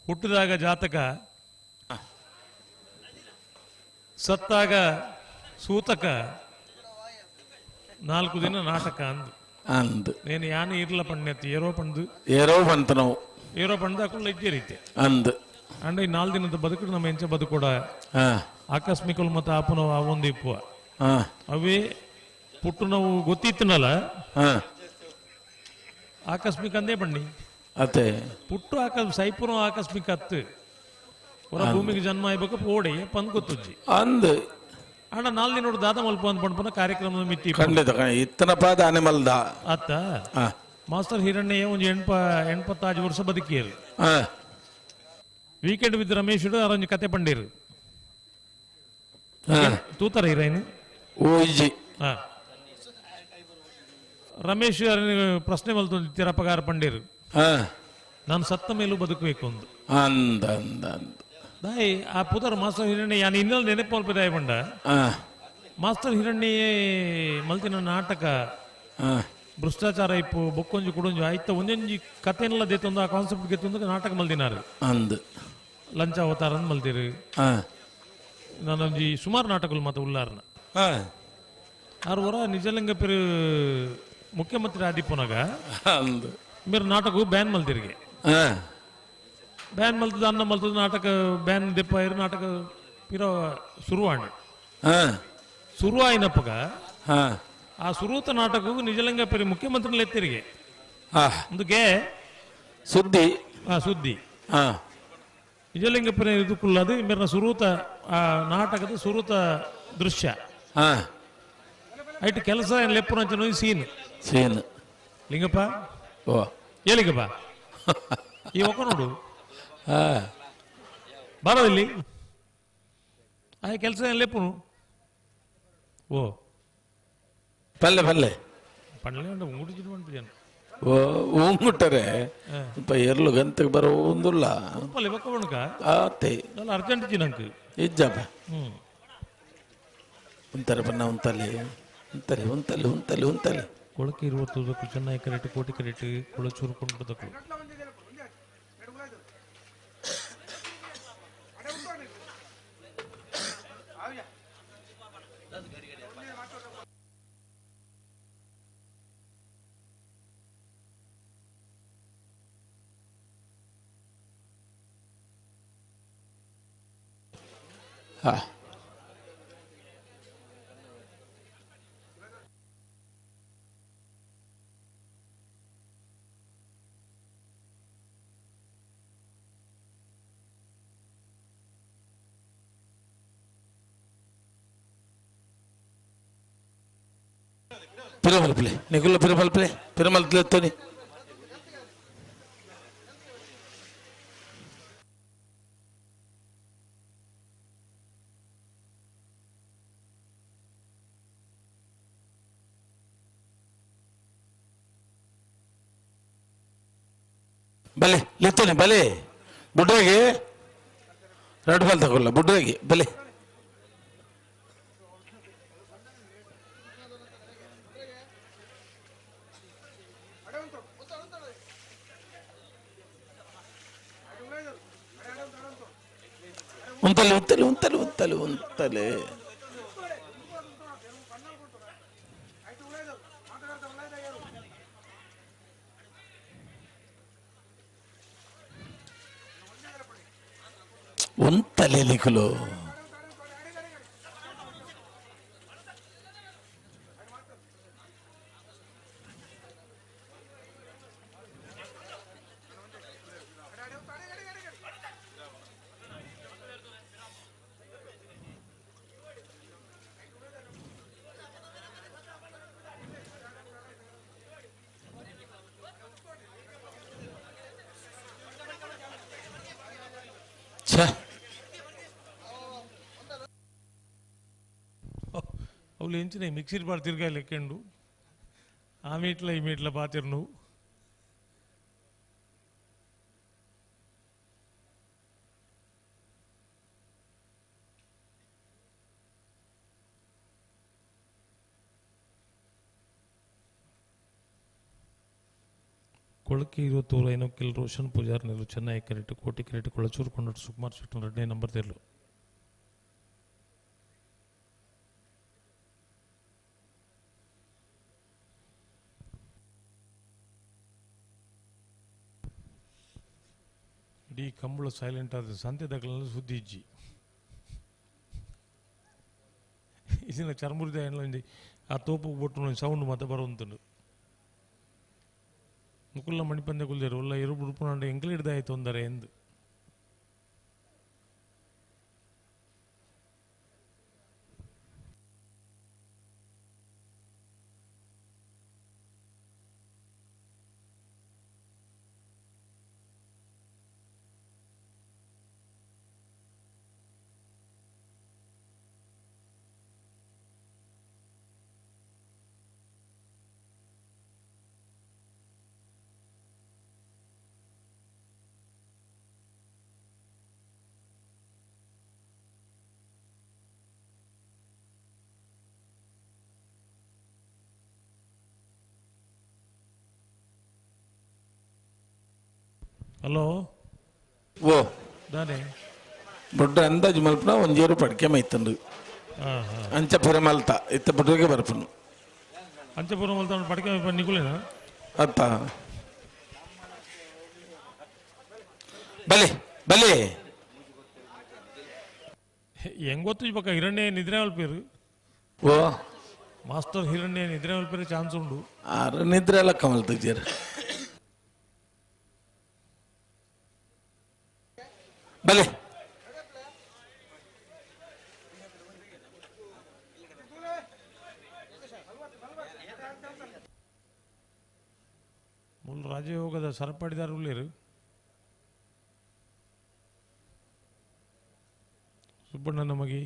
ಹುಟ್ಟಿದಾಗ ಜಾತಕ ಸತ್ತಾಗ ಸೂತಕ 4 ದಿನ ನಾಟಕ ಅಂದು
ಅಂದು
నేను ಯಾನು ಇರ್ಲ ಪಂಡ್ಯತ್ತು ಏರೋ ಪಂಡು
ಏರೋ ಬಂತ ನಾವು
ಏರೋ ಪಂಡು ಅಕ್ಕುള്ള ಇದ್ದೇ ರೀತಿ
ಅಂದು
ಅಂಡ ಈ 4 ದಿನದ ಬದುಕು ನಮ್ಮ ಎಂಚ ಬದುಕೋಡ ಆಕಸ್ಮಿಕಲು ಮತ್ತು ಆಪುನವು ಆ ಒಂದು ಇಪ್ಪುವ ಅವೇ ಪುಟ್ಟು ನಾವು ಗೊತ್ತಿತ್ತನಲ್ಲ ಆಕಸ್ಮಿಕ ಅಂದೇ ಬಣ್ಣಿ
ಅದೇ
ಪುಟ್ಟು ಸೈಪುರ ಆಕಸ್ಮಿಕ ಅತ್ತು ಹೊರ ಭೂಮಿಗೆ ಜನ್ಮ ಆಯ್ಬೇಕು ಓಡಿ ಪಂದ್ ಗೊತ್ತುಜ್ಜಿ
ಅಂದ್
ಅಣ್ಣ 4 ದಿನ ದಾದ ಮಲ್ಪ ಅಂದ್ ಪಂಡ್ಪನ ಕಾರ್ಯಕ್ರಮದ ಮಿತಿ
ಖಂಡಿತ ಇತ್ತನ ಪಾದ ಅನಿಮಲ್ದ
ಅತ್ತ ಮಾಸ್ಟರ್ ಹಿರಣ್ಣಯ್ಯ ಒಂಜಿ 85 ವರ್ಷ ಬದುಕಿಯರು. ವೀಕೆಂಡ್ ವಿತ್ ರಮೇಶ್ ಅರೊಂಜಿ ಕತೆ ಪಂಡೀರು. ತೂತರ ಹೀರೋಯಿನ್
ಓ ಇಜ್ಜಿ.
ರಮೇಶ್ ಪ್ರಶ್ನೆ ಮಲ್ತೊಂದು ಪಂಡೀರು, ನಾನು ಸತ್ತ ಮೇಲೂ ಬದುಕಬೇಕು ಅಂದು.
ಅಂದ ಅಂದ ಅಂದ
ದಾಯಿ ಆ ಪುದರ್ ಮಾಸ್ಟರ್ ಹಿರಣ್ಯ ಯಾನ್ ಇನ್ನೊಂದು ನೆನಪು ಅಲ್ಪ ದಾಯಿ ಪಂಡ. ಮಾಸ್ಟರ್ ಹಿರಣ್ಯ ಮಲ್ತಿನ ನಾಟಕ ಭ್ರಷ್ಟಾಚಾರ ಇಪ್ಪು ಬೊಕ್ಕೊಂಜಿ ಕುಡೊಂಜಿ ಆಯ್ತ ಒಂದೊಂಜಿ ಕಥೆನೆಲ್ಲ ದೇತೊಂದು ಆ ಕಾನ್ಸೆಪ್ಟ್ ಗೆತ್ತೊಂದು ನಾಟಕ ಮಲ್ದಿನಾರು.
ಅಂದ್
ಲಂಚ ಅವತಾರ ಮಲ್ತಿರು. ನಾನೊಂಜಿ ಸುಮಾರು ನಾಟಕಗಳು ಮಾತ ಉಲ್ಲಾರನ. ಆರು ವರ ನಿಜಲಿಂಗ ಪೆರು ಮುಖ್ಯಮಂತ್ರಿ ಆದಿಪ್ಪುನಗ ಮೇರು ನಾಟಕ ಬ್ಯಾನ್ ಮಲ್ತಿರಿಗೆ. ಬ್ಯಾನ್ ಮಲ್ತದ ಅನ್ನ ಮಲ್ತದ ನಾಟಕ ಬ್ಯಾನ್ ದೆಪ್ಪ ಇರು ನಾಟಕ ಪಿರೋ ಸುರುವಾಣ ಸುರುವಾಯಿನಪ್ಪಗ ಆ ಸುರೂತ ನಾಟಕಕ್ಕೂ ನಿಜಲಿಂಗ ಪೆರು ಮುಖ್ಯಮಂತ್ರಿ ಎತ್ತಿರಿಗೆ ಒಂದು ಗೆ
ಸುದ್ದಿ
ಸುದ್ದಿ ನಿಜಲಿಂಗಪ್ಪನ ಇದಕ್ಕುಳ್ಳದು ಮೇರಿನ ಸುರೂತ ಆ ನಾಟಕದ ಸುರೂತ ದೃಶ್ಯ. ಐಟ್ ಕೆಲಸ ಲೆಪ್ಪುನಂಚನ ಸೀನ್
ಸೀನ್
ಲಿಂಗಪ್ಪ ಓ ಏ ಲಿಂಗಪ್ಪ ಈ ಒಕ್ಕ ನೋಡು ಬಾರೋ ಇಲ್ಲಿ ಆ ಕೆಲಸ ಲೆಪ್ಪುನು ಓ
ಪಲ್ಲೆ ಪಲ್ಲೆ
ಪಲ್ಲೆ ಉಂಟು ಉಂಗುಟಿಚಿಟ್ಟು ಪನ್ಪಿಜಾನು.
ಓ ಉಂಗುಟ್ಟರೆ ಇಪ್ಪ ಎರ್ಲು ಗಂತಕ್ಕೆ ಬರೋ ಒಂದುಲ್ಲ
ಪಲ್ಲೆ ಬೊಕ್ಕ ಬಣಕ
ಆತೆ
ಅರ್ಜೆಂಟ್ ಜಿನಂಕ್
ಇಜ್ಜಪ್ಪ. ಉಂತಾರೆ ಬನ್ನ ಉಂತಲೆ ಉಂತಲೆ ಉಂತಲೆ ಉಂತಲೆ ಉಂತಲೆ
ಕೊಳಕೆ ಇರುವತ್ತು ಚೆನ್ನಾಗಿ ಕರೆಕ್ಟ್ ಕೋಟಿ ಕರೆಕ್ಟ್ ಕೊಳಚೂರು ಕೊಂಡು
ಹಾ ಪಿರಮಲ್ಪಲೆ ನಿಗುಲ್ಲ ಪಿರಮಲ್ಪಲೆ ಪಿರಮಲ್ಪಲೆ ಬಲೆ ಲೆತ್ತೋನಿ ಬಲೆ ಬುಡ್ರೆಗೆ ರೆಡ್ ಬಾಲ್ ತಗೊಲ್ಲ ಬುಡ್ರೆಗೆ ಬಲೆ ಉಂತಲೆ ಉಂತಲೆ ಉಂತಲೆ ಉಂತಲೆ ಉಂತಲೆ ಉಂತಲೆ ನಿಖಲು
ಅವ್ಳು ಎಂಚಿನ ಮಿಕ್ಸಿರ್ ಬಾರ್ ತಿರ್ಗಾ ಲೆಕ್ಕೆಂಡು ಆ ಮೀಟ್ಲ ಈ ಮೀಟ್ಲ ಪಾತಿರ್ నువ్వు. ಕೊಳಕೆ ಇರುವತ್ತೂರು ಐನೋಕಿಲ್ ರೋಷನ್ ಪೂಜಾರ್ ನೆಲ್ಲು ಚೆನ್ನೈ ಕರೆಕ್ಟ್ ಕೋಟಿ ಕರೆಕ್ಟ್ ಕೊಳಚೂರು ಕೊಂಡಟ್ಟು ಸುಕುಮಾರ್ ಶೆಟ್ಟಿ ಎರಡನೇ ನಂಬರ್ ತೆರಲು. ಇಡೀ ಕಂಬಳ ಸೈಲೆಂಟ್ ಆದ ಸಂತೆ ದಗಲ ಸುದ್ದಿ ಇಜ್ಜಿ ಇದನ್ನ ಚರ್ಮುರಿದ ಒಂದು ಆ ತೋಪು ಬೊಟ್ಟು ಸೌಂಡ್ ಮಾತ್ರ ಬರುವಂತಂಡು ಮುಕುಲ್ಲ ಮಣಿಪಂದೆ ಕುಲ್ದೇರು ಉಲ್ಲ ಇರು ಉಡುಪುನಾಂಡ ಎಂಕಲಿಡ್ದಾಯ ತೊಂದರೆ ಎಂದು. ಹಲೋ
ಓ
ದಾನೆ
ಬೊಡ್ಡ ಅಂದಾಜು ಮಲ್ಪನ ಒಂಜೇರು ಪಡಿಕೆ ಮೈತಂಡು ಅಂಚ ಪುರಮಲ್ತ ಇತ್ತ ಬುಡ್ರಿಗೆ ಬರ್ಪನು
ಅಂಚ ಪುರಮಲ್ತ ಪಡಿಕೆ ನಿಕುಲೇನಾ
ಅತ್ತ ಬಲೆ ಬಲೆ
ಹೆಂಗೊತ್ತು ಪಕ್ಕ ಹಿರಣ್ಯ ನಿದ್ರೆ ಮಲ್ಪೇರು
ಓ
ಮಾಸ್ಟರ್ ಹಿರಣ್ಯ ನಿದ್ರೆ ಮಲ್ಪೇರು ಚಾನ್ಸ್ ಉಂಡು
ಆರು ನಿದ್ರೆ ಎಲ್ಲ ಕಮಲ್ತ ಜೇರು ಬಲೆ
ಮುಲ್ ರಾಜಯೋಗದ ಸರಪಡಿದಾರ ಉಳ್ಳೇರು ಸುಬ್ಬಣ್ಣ ನಮಗೆ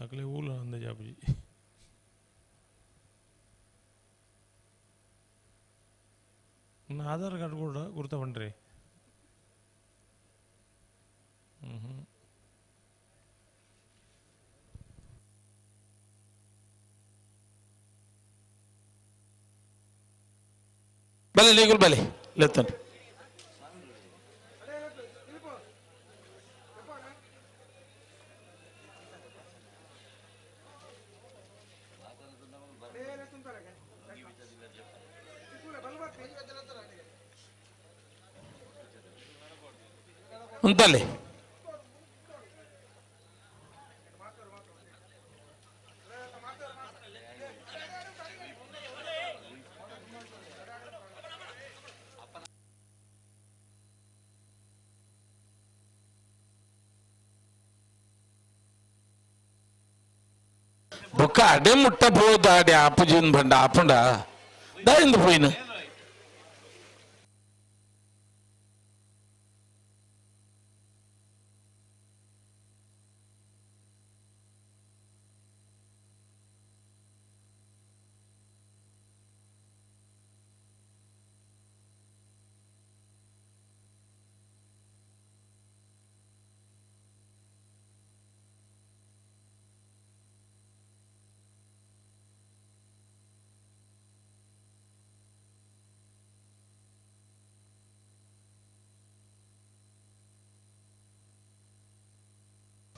ಅಕಲೆ ಊಲ ಅಂದ ಜಾಬುಜಿ ನನ್ನ ಆಧಾರ್ ಕಾರ್ಡ್ ಕೂಡ ಗುರ್ತ ಬಂಡ್ರಿ
ಬಲೆ ನೀಗುಲ್ ಬಲೆ ಲೆತ್ತನ್ ಉಂತಲ್ಲಿ ಬೊಕ್ಕ ಅಡೆ ಮುಟ್ಟ ಪೋದ ಅಡೆ ಆಪುಜಿನ್ ಬಂಡ ಆಪುಂಡ ದಾಯಿಂದ ಪೋಯಿನ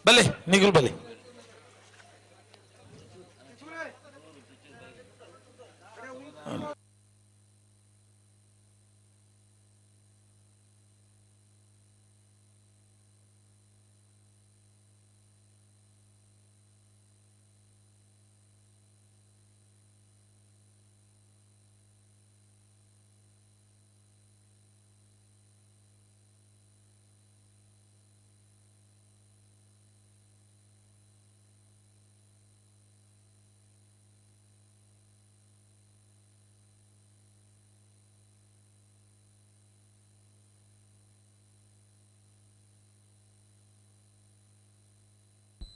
ಬಲೆ ನಿಗುಲ್ ಬಲೆ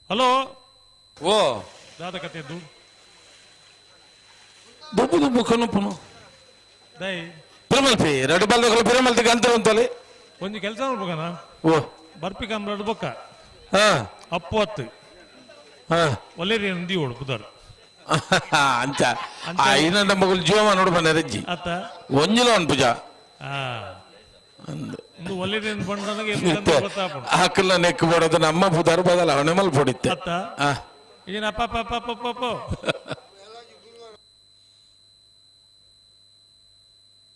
ಹಲೋ
ಓ
ದಾದ ಕತೆದ್ದು
ದುಬ್ಬು ದುಬ್ಬು ಕನುಪುನು
ದೈ
ಪಿರಮಲ್ಪಿ ಎರಡು ಬಲ್ದಗಳು ಪಿರಮಲ್ತಿ ಗಂತ ಅಂತಲೆ
ಒಂಜಿ ಕೆಲಸ ಮಾಡ್ಬೇಕನ
ಓ
ಬರ್ಪಿ ಕಂಬ್ರಡ್ ಬೊಕ್ಕ
ಹಾ
ಅಪ್ಪು ಅತ್ತು
ಹಾ
ಒಲ್ಲೇರಿ ನಂದಿ ಓಡು ಪುದರ್
ಅಂಚ ಐನ ಮಗಳು ಜೀವ ನೋಡು ಬಂದ ರಜ್ಜಿ
ಅತ್ತ
ಒಂಜಿಲ ಒಂದ್ ಪೂಜಾ
ಹಾ
ಅಂದ್
ಒಂದು ಒಲ್ಲೇರಿ ಬಂಡ ನನಗೆ ಗೊತ್ತಾಪುಂಡು
ಹಾಕಲ್ಲ ನೆಕ್ ಬಡೋದು ನಮ್ಮ ಪುದಾರು ಬದಲಾವಣೆ ಮಲ್ ಪೊಡಿತ್ತೆ
ಅತ್ತ
ಆ
ಏನು ಅಪ್ಪ ಅಪ್ಪ ಅಪ್ಪ ಅಪ್ಪ ಅಪ್ಪ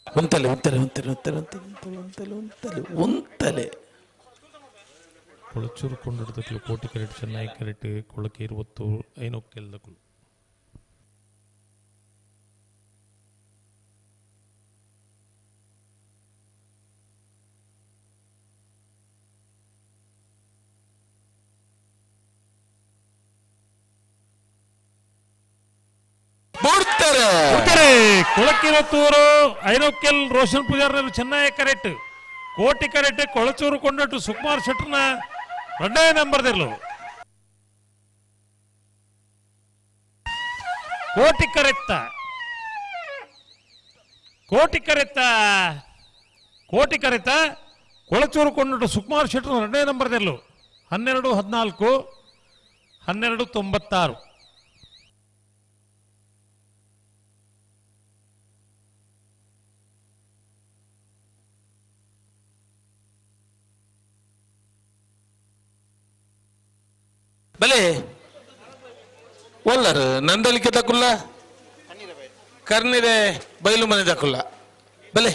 ಉಂತಲೆ ಉಂತಲೆ ಉಂತಲೆ ಉಂತಲೆ ಉಂತಲೆ ಉಂತಲೆ ಉಂತಲೆ ಉಂತಲೆ
ಕೊಳಚೂರು ಕೊಂಡಿಡ್ದಕ್ಲು ಕೋಟಿ ಕರೆಟ್ ಚೆನ್ನೈ ಕರೆಟ್ ಕೊಳಕೆ ಇರುವತ್ತು ಐನೊಕ್ಕೆಲ್ದಕ್ಲು
ಬಿಡ್ತಾರೆ
ಬಿಡ್ತಾರೆ ಕೊಳಕಿರತ್ತೂರು ಐನೊಕ್ಕೆಲ್ ರೋಷನ್ ಪೂಜಾರ್ನರು ಚೆನ್ನೈ ಕರೆಟ್ ಕೋಟಿ ಕರೆಟ್ ಕೊಳಚೂರು ಕೊಂಡಟ್ಟು ಸುಕುಮಾರ್ ಶೆಟ್ಟರ್ನ ಎರಡನೇ ನಂಬರ್ದಿರ್ಲು ಕೋಟಿ ಕರೆತ್ತ ಕೋಟಿ ಕರೆತ್ತ ಕೋಟಿ ಕರೆತ ಕೊಳಚೂರು ಕೊಂಡಟ್ಟು ಸುಕುಮಾರ್ ಶೆಟ್ಟರ್ನ ಎರಡನೇ ನಂಬರ್ದಿರ್ಲು 12 14 12 96.
ಬಲೆ ಒಲ್ಲರು ನಂದಲಿಕೆ ತಕುಲ್ಲ ಕರ್ನಿರೆ ಬೈಲು ಮನೆ ತಕುಲ್ಲ ಬಲೆ.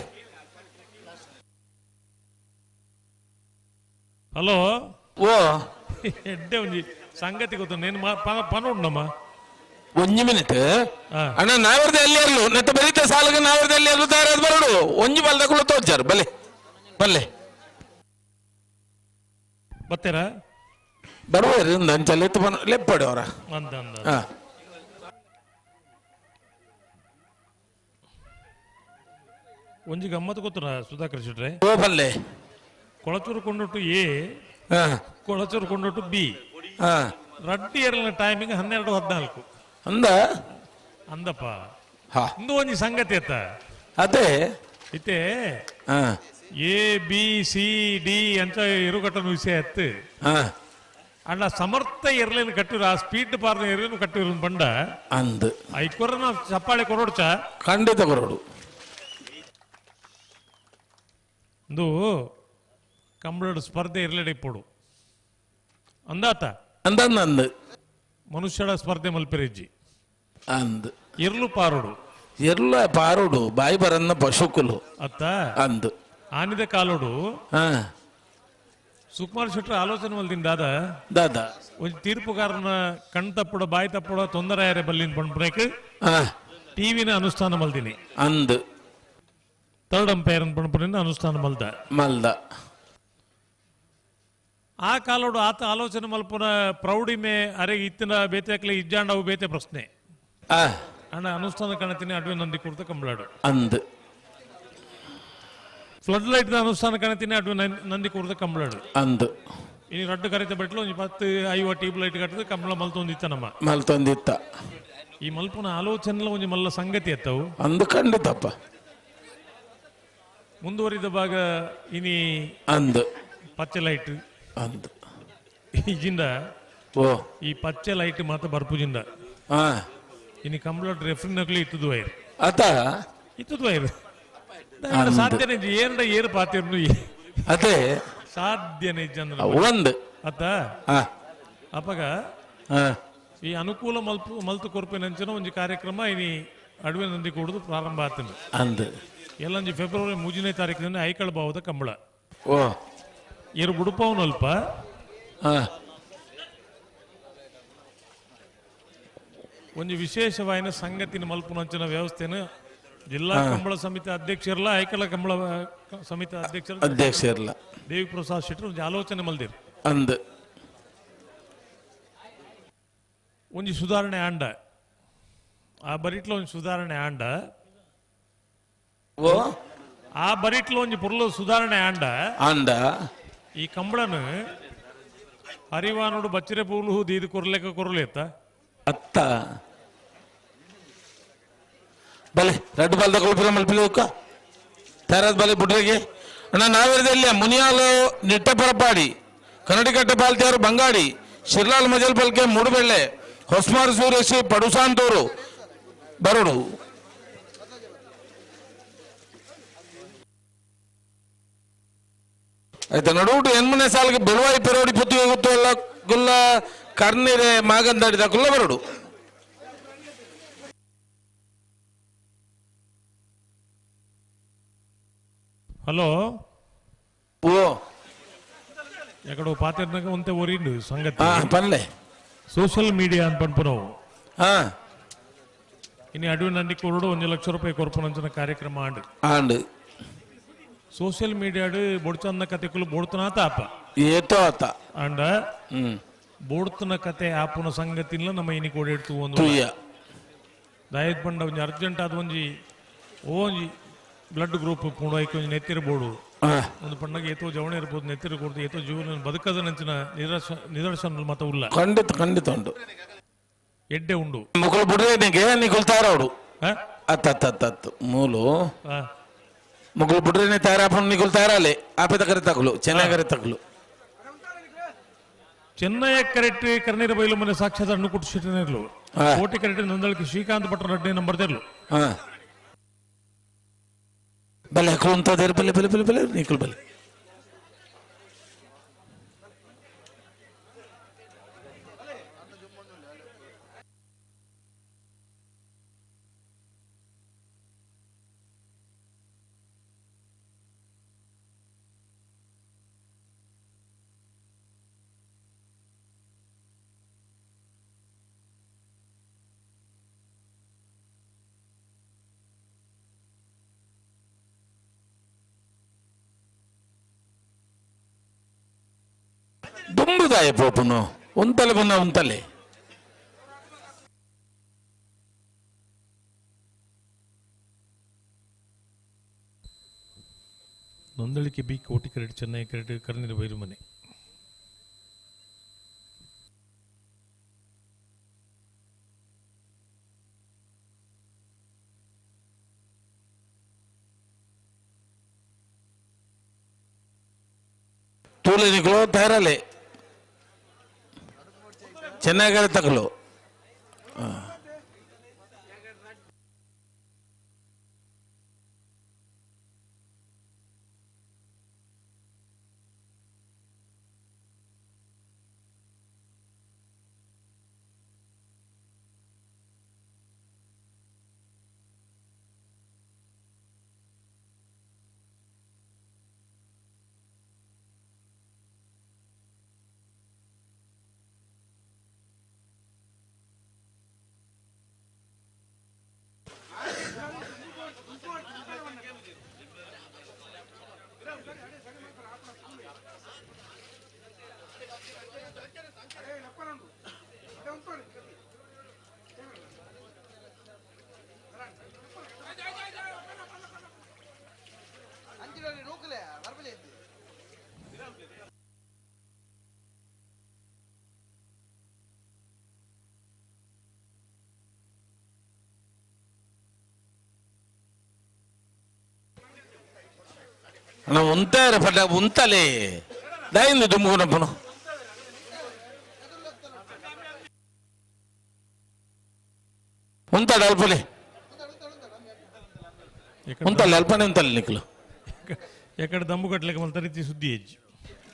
ಹಲೋ
ಓ
ಎಡ್ಡೆ ಒಂಜಿ ಸಂಗತಿ ಗೊತ್ತು ನೇನು ಪನೋಡ್ನಮ್ಮ.
ಒಂಜಿ ಮಿನಿಟ್ ಅಣ್ಣ, ನಾವರ್ದ ಎಲ್ಲಿ ಅರ್ಲು ನೆತ್ತ ಬರೀತ ಸಾಲಗ ನಾವರ್ದ ಎಲ್ಲಿ ಅರ್ಲು ತಯಾರಾದ ಬರೋಡು ಒಂಜಿ ಬಲ್ದ ಕುള്ള ತೋಚಾರು. ಬಲೆ ಬಲ್ಲೆ
ಬತ್ತೀರಾ?
ಬರುವಾರು ಅಂಚ ಲೆತ್ತು ಬನ ಲೆಪ್ಪಡು ಅವರ.
ಅಂದ ಅಂದ. ಒಂಜಿ ಗಮ್ಮತ್ತು ಗೊತ್ತುನ ಸುಧಾಕರ್ ಶೆಟ್ರೆ?
ಓ ಬಲ್ಲೆ.
ಕೊಳಚೂರು ಕೊಂಡೊಟ್ಟು ಎ, ಕೊಳಚೂರು ಕೊಂಡೊಟ್ಟು ಬಿ, ರಡ್ಡಿ ಎರಡನೇ ಟೈಮಿಂಗ್ 12:14
ಅಂದ
ಅಂದಪ್ಪ. ಇಂದು ಒಂಜಿ ಸಂಗತಿ ಅತ್ತ
ಅದೇ
ಇತ್ತೆ ಎ ಬಿ ಸಿ ಡಿ ಅಂತ ಇರುಗಟ್ಟನ ವಿಷಯ ಅತ್ತು. ಅಣ್ಣ ಸಮರ್ಥ ಎರ್ಲೇನು ಕಟ್ಟಿರು, ಆ ಸ್ಪೀಡ್ ಬಾರ್ದ ಎರ್ಲೇನು ಕಟ್ಟಿರು ಬಂಡ
ಅಂದ್
ಐಕೊರ ಚಪ್ಪಾಳೆ ಕೊರೋಡ್ಚ
ಖಂಡಿತ ಕೊರೋಡು.
ಇಂದು ಕಂಬಳದ ಸ್ಪರ್ಧೆ ಇರ್ಲೇಡೆ ಇಪ್ಪೋಡು ಅಂದಾತ
ಅಂದ ಅಂದ್
ಮನುಷ್ಯಳ ಸ್ಪರ್ಧೆ ಮಲ್ಪೆರೆಜ್ಜಿ
ಅಂದ್
ಎರ್ಲು ಪಾರೋಡು
ಎರ್ಲ ಪಾರೋಡು ಬಾಯಿ ಬರನ್ನ ಪಶುಕುಲು
ಅತ್ತ
ಅಂದ್
ಆನಿದ ಕಾಲೋಡು. ಸುಕುಮಾರ್ ಶೆಟ್ಟರ್ ಆಲೋಚನೆ ಮಲ್ದಿನ ದಾದ
ದಾದ
ಒಂಜಿ ತೀರ್ಪುಗಾರನ ಕಣ್ ತಪ್ಪುಡ ಬಾಯಿ ತಪ್ಪುಡ ತೊಂದರೆ ಆಯರೆ ಬಲ್ಲಿನ ಪಂಡ್ಬ್ರೇಕ್ ಟಿವಿನ ಅನುಷ್ಠಾನ ಮಲ್ದಿನಿ
ಅಂದ್
ಥರ್ಡ್ ಅಂಪೈರ್ ಪಂಡ್ಪುನಿಂದ ಅನುಷ್ಠಾನ ಮಲ್ದ
ಮಲ್ದ.
ಆ ಕಾಲೋಡು ಆತ ಆಲೋಚನೆ ಮಲ್ಪುನ ಪ್ರೌಢಿಮೆ ಅರೆ ಇತ್ತಿನ ಬೇತೆ ಇಜ್ಜಾಂಡವು ಬೇತೆ ಪ್ರಶ್ನೆ. ಅಣ್ಣ ಅನುಷ್ಠಾನ ಕಾಣತೀನಿ ಅಡ್ವೆ ನಂದಿ ಕುರ್ತ ಕಂಬಳಾಡು
ಅಂದ್
ಫ್ಲಡ್ ಲೈಟ್ ಅನುಷ್ಠಾನ ಕಾಣತೀನಿ ಅಡ್ವೆ ನಂದಿ ಕುರ್ತ ಕಂಬಳಾಡು
ಅಂದ್
ಇನ್ನು ರಡ್ಡು ಕರೆತ ಬಿಟ್ಲು ಒಂಜಿ ಪತ್ತು ಐವ ಟ್ಯೂಬ್ ಲೈಟ್ ಕಟ್ಟದ ಕಂಬಳ ಮಲ್ತೊಂದಿತ್ತ ನಮ್ಮ
ಮಲ್ತೊಂದಿತ್ತ.
ಈ ಮಲ್ಪುನ ಆಲೋಚನೆ ಒಂಜಿ ಮಲ್ಲ ಸಂಗತಿ ಎತ್ತವು
ಅಂದು ಖಂಡಿತಪ್ಪ.
ಮುಂದುವರಿದ ಭಾಗ ಇನಿ
ಅಂದ್
ಪಚ್ಚೆ ಲೈಟ್
ಅಂದ್
ಈಜಿಂದ
ಓ
ಈ ಪಚ್ಚೆ ಲೈಟ್ ಮಾತ್ರ ಬರ್ಪುಜಿಂದ ಇನಿ ಕಂಬಳ ರೆಫ್ರಿ ನಕಲಿ ಇತ್ತದು ವೈರ್
ಅತ
ಇತ್ತದು ವೈರ್ ಸಾಧ್ಯನೇ ಏನ್ರ ಏರು ಪಾತಿರ್ನು
ಅದೇ
ಸಾಧ್ಯನೇ ಇಜ್ಜಂದ್ರ
ಒಂದು
ಅತ್ತ ಅಪಗ ಈ ಅನುಕೂಲ ಮಲ್ಪು ಮಲ್ತು ಕೊರ್ಪಿನಂಚಿನ ಒಂಜಿ ಕಾರ್ಯಕ್ರಮ ಇನಿ ಅಡುವೆ ನಂದಿ ಕೂಡುದು ಪ್ರಾರಂಭ ಆತನ
ಅಂದ್
ಎಲ್ಲಂಜಿ ಫೆಬ್ರವರಿ 3ನೇ ತಾರೀಕಿನ ಐಕಳ ಬಾವದ ಕಂಬಳ
ಓ
ಏರು ಬುಡುಪವನು ಅಲ್ಪ ಒಂಜಿ ವಿಶೇಷವಾಯಿನ ಸಂಗತಿನ ಮಲ್ಪುನಂಚಿನ ವ್ಯವಸ್ಥೆನ ಜಿಲ್ಲಾ ಕಂಬಳ ಸಮಿತಿ ಅಧ್ಯಕ್ಷರಲ್ಲ ಐಕಳ ಕಂಬಳ ಸಮಿತಿ ಅಧ್ಯಕ್ಷರು
ಅಧ್ಯಕ್ಷರಲ್ಲ
ದೇವಿ ಪ್ರಸಾದ್ ಶೆಟ್ಟರು ಒಂಜಿ ಆಲೋಚನೆ ಮಲ್ದಿರು
ಅಂದ್
ಒಂಜಿ ಸುಧಾರಣೆ ಆಂಡ ಆ ಬರಿಟ್ಲ ಒಂಜಿ ಸುಧಾರಣೆ ಆಂಡ
ಓ
ಆ ಬರಿಟ್ಲ ಒಂಜಿ ಪುರ್ಲ ಸುಧಾರಣೆ ಆಂಡ
ಆಂಡ
ಈ ಕಂಬಳನು ಹರಿವಾನೋಡು ಬಚ್ಚಿರೆ ಪೂಲು ದೀದು ಕೊರ್ಲೆಕ ಕೊರ್ಲೆತ್ತ
ಅತ್ತ ಬಲೆ ರಡ್ಡು ಬಲ್ದ ಕೊಲ್ಪಿರ ಮಲ್ಪಿಲೋಕ ತರದ ಬಲೆ ಬುಡ್ರಿಗೆ ಅಣ್ಣ ನಾವಿರದಲ್ಲಿ ಮುನಿಯಾಲು ನಿಟ್ಟಪರಪಾಡಿ ಕನ್ನಡಿಕಟ್ಟೆ ಪಾಲ್ತಿಯವರು ಬಂಗಾಡಿ ಶಿರ್ಲಾಲ್ ಮಜಲ್ ಪಲ್ಕೆ ಮೂಡುಬೆಳ್ಳೆ ಹೊಸ್ಮಾರ್ ಸೂರೇಶಿ ಪಡುಸಾಂತೂರು ಬರಡು. ಆಯ್ತಾ ನಡುವಿಟ್ಟು ಎನ್ಮನೆ ಸಾಲಿಗೆ ಬೆಳುವಾಯಿ ಪೆರೋಡಿ ಪುತ್ತಿಗೆ ಗೊತ್ತು ಎಲ್ಲ ಗುಲ್ಲ ಕರ್ನಿರೆ ಮಾಗಂದಾಡಿದ ಕುಲ್ಲ ಬರಡು.
ಹಲೋ
ಓ
ಎಕಡೋ ಪಾತಿರ್ನಾಗ ಒಂತೆ ಒರಿಂಡು ಸಂಗತಿ
ಪನ್ಲೆ
ಸೋಷಿಯಲ್ ಮೀಡಿಯಾ ಅಂತ ಪನ್ಪುನವು ಇನ್ನು ಅಡುವೆ ನಂದಿ ಕೊರಡು 1 ಲಕ್ಷ ರೂಪಾಯಿ ಕೊರ್ಪುನಂಚಿನ ಕಾರ್ಯಕ್ರಮ ಆಂಡ್
ಆಂಡ್
ಸೋಷಿಯಲ್ ಮೀಡಿಯಾಡು ಬೊಡ್ಚನ್ನ ಕತೆಕುಲು ಬೋಡ್ತನ ಆಪ
ಏತೋ ಆತ
ಅಂಡ ಬೋಡ್ತನ ಕತೆ ಆಪುನ ಸಂಗತಿಲ್ಲ ನಮ್ಮ ಇನಿ ಕೋಡಿಡ್ತು ಒಂದು
ತುಯ್ಯ
ದಯದ್ ಪಂಡ ಒಂಜಿ ಅರ್ಜೆಂಟ್ ಆದ ಒಂಜಿ ಒಂಜಿ ಬ್ಲಡ್ ಗ್ರೂಪ್ ಪೂಂಡು ಐಕ್ ಒಂಜಿ ನೆತ್ತಿರ ಬೋಡು ಒಂದು ಪಣ್ಣಗೆ ಏತೋ ಜವಣ ಇರ್ಬೋದು ನೆತ್ತಿರ ಕೊಡ್ದು ಏತೋ ಜೀವನ ಬದುಕದ ನಂಚಿನ ನಿದರ್ಶನ ಮತ ಉಲ್ಲ
ಖಂಡಿತ ಖಂಡಿತ ಉಂಟು
ಎಡ್ಡೆ ಉಂಡು
ಮುಕುಲು ಬುಡ್ರೆ ನಿಕುಲ್ ತಾರವಡು ಅತ್ತ ಅತ್ತ ಅತ್ತ ಅತ್ತ ಮೂಲು ಮುಕುಲು ಬುಡ್ರೇನೆ ತಯಾರಾಪು ನಿಕುಲ್ ತಯಾರಾಲೆ ಆಪೆ ತಕರೆ ತಕಲು ಚೆನ್ನೈ ಕರೆ ತಕಲು
ಚೆನ್ನೈ ಕರೆಕ್ಟ್ ಕರ್ನೀರ ಬೈಲು ಮನೆ ಸಾಕ್ಷಾತ್ ಹಣ್ಣು ಕುಟ್ಟು ಶೆಟ್ಟಿನಿರ್ಲು ಕೋಟಿ ಕರೆಕ್ಟ್ ನಂದಳಿಕೆ ಶ್ರೀಕಾಂತ್ ಭಟ್ರ ರೆಡ್ಡಿ ನಂಬರ್ ತೆರ್ಲು
ಬಲೆ ಕುಂತದೇರು ಬಲೆ ಬಲೆ ಬಲೆ ಬಲೆ ನಿಕುಲ್ ಬಲೆ ದುಂಬುದಾಯ ಪೋಪುನು ಉಂತಲೆ ಬನ್ನ ಉಂತಲೆ
Nandalike B Kotikarete Chennai Karete Karnir Bairumane
ತೂಲೆ ನಿಕಲು ತಯಾರಲೆ ಚೆನ್ನೈ ಕರೆ ತಕಲು ನಾವು ಉಂತಾರೆ ಪಟ್ಟ ಉಂತಲೆ ದಯಿಂದ ದುಂಬುನಪ್ಪನು ಉಂತಾಡ ಅಲ್ಪಲೆ ಉಂತಲ್ಲ ಅಲ್ಪನೆ ಉಂತಲ್ಲ ನಿಕ್ಲು
ಎಕಡೆ ದಮ್ಮು ಕಟ್ಟಲಿಕ್ಕೆ ಮಲ್ತ ರೀತಿ ಸುದ್ದಿ ಹೆಜ್ಜೆ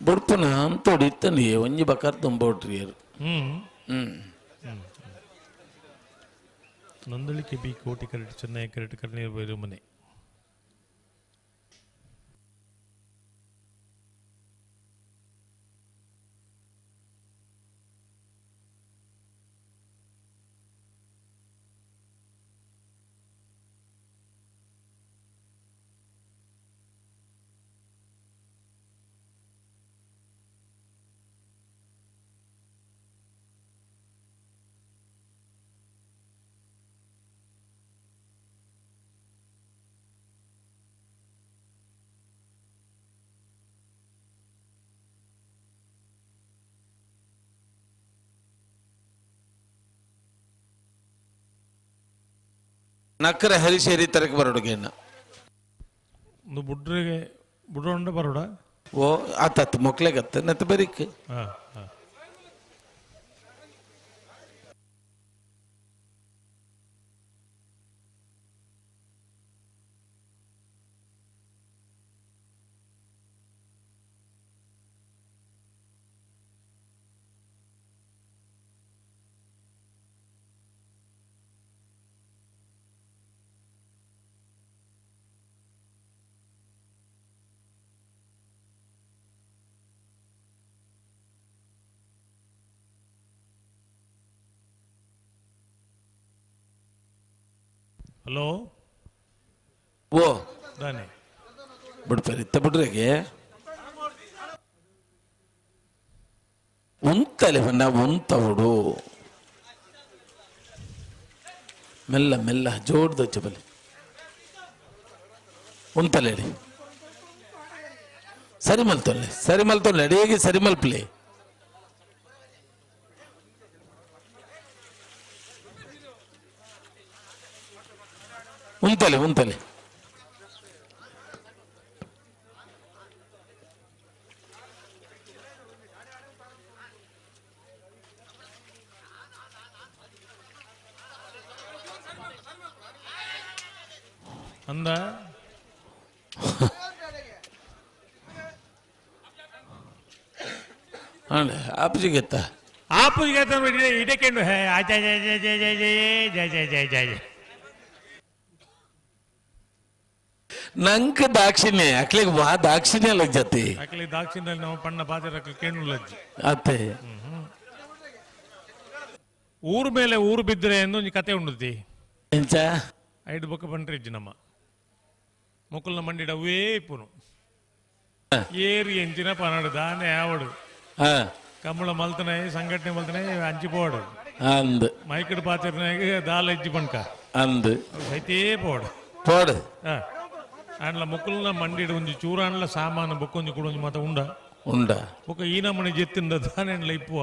ಬುಡ್ಪುನ ಅಂತೋಡಿ ಇತ್ತನಿ ಒಂಜಿ ಬಕಾರ್ ದುಂಬೋಟ್ರಿ
ಹ್ಮ್
ಹ್ಮ್
Nandalike B Kotikarete Chennai Karete Karnir Bairumane
Nakre ಹರಿಶೇರಿ ತರಕ್ಕೆ ಬರೋಡುಗೇನ
ಒಂದು ಬುಡ್ರಿಗೆ ಬುಡೋಂಡ ಬರೋಡ
ಓ ಆತಾತ್ ಮೊಕ್ಲೆಗತ್ತ ನತ್ತ ಬರಿಕ್
ಹಾಂ ಹಾಂ ಹಲೋ
ಓ
ದಾನೆ
ಬಿಡ್ಪೇರಿ ಇತ್ತ ಬಿಡ್ರಿಗೆ ಉಂತಲೆ ಬನ್ನ ಉಂತ ಬಿಡು ಮೆಲ್ಲ ಮೆಲ್ಲ ಜೋಡ್ದ ಬಲಿ ಉಂತಲೆ ಸರಿ ಮಲ್ತೊಲ್ಲೆ ಸರಿ ಮಲ್ತೊಲ್ಲೆ ಅಡಿಗೆ ಸರಿ ಮಲ್ಪಲೆ ಉಂತಲೆ ಉಂತಲೆ
ಅಂದ
ಆಪುಜಿಗೆತ್ತ
ಆಪುಜಿಗೆ ಇಡಕೆಂಡು ಹೇ ಆಜ ಜಯ ಜಯ ಜಯ ಜಯ ಜಯ ಜಯ ಜಯ ಜಯ ಜಯ
ನಂಗೆ ದಾಕ್ಷಿಣ್ಯ ಅಕ್ಲಿಗೆ ವಾ ದಾಕ್ಷಿಣ್ಯ ಲಜ್ಜತಿ
ಅಕ್ಲಿ ದಾಕ್ಷಿಣ್ಯ ನಾವು ಪಣ್ಣ ಪಾತಿರಕ್ಕೆ ಕೆಣ್ಣು ಲಜ್ಜಿ
ಅತ್ತೆ
ಊರು ಮೇಲೆ ಊರು ಬಿದ್ದರೆ ಎಂದು ಒಂಜಿ ಕತೆ ಉಂಡುತಿ
ಎಂಚ
ಐದು ಬೊಕ್ಕ ಬಂಟ್ರಿಜ್ಜಿ ನಮ್ಮ ಮೊಕ್ಕಲ್ನ ಮಂಡಿಡ ಅವೇ ಇಪ್ಪುನು ಏರಿ ಎಂಚಿನ ಪನಡು ದಾನೆ ಆವಡು ಕಂಬಳ ಮಲ್ತನೆ ಸಂಘಟನೆ ಮಲ್ತನೆ ಅಂಚಿ ಪೋಡು
ಅಂದ್
ಮೈಕಡ್ ಪಾತಿರ್ನಾಗ ದಾಲ ಇಜ್ಜಿ ಪಣ್ಕ
ಅಂದ್
ಸೈತೇ ಪೋಡು
ಪೋಡು
ಆಂಡ್ಲ ಮುಕ್ಕುಲ್ನ ಮಂಡಿಡ್ ಒಂಜಿ ಚೂರಾಂಡ್ಲ ಸಾಮಾನು ಬೊಕ್ಕೊಂಜಿ ಕುಡೊಂಜಿ ಮಾತ ಉಂಡ
ಉಂಡ
ಬೊಕ್ಕ ಈ ನಮೂನೆ ಜೆತ್ತಿಂದ ದಾನೆಂಡ್ಲ ಇಪ್ಪುವ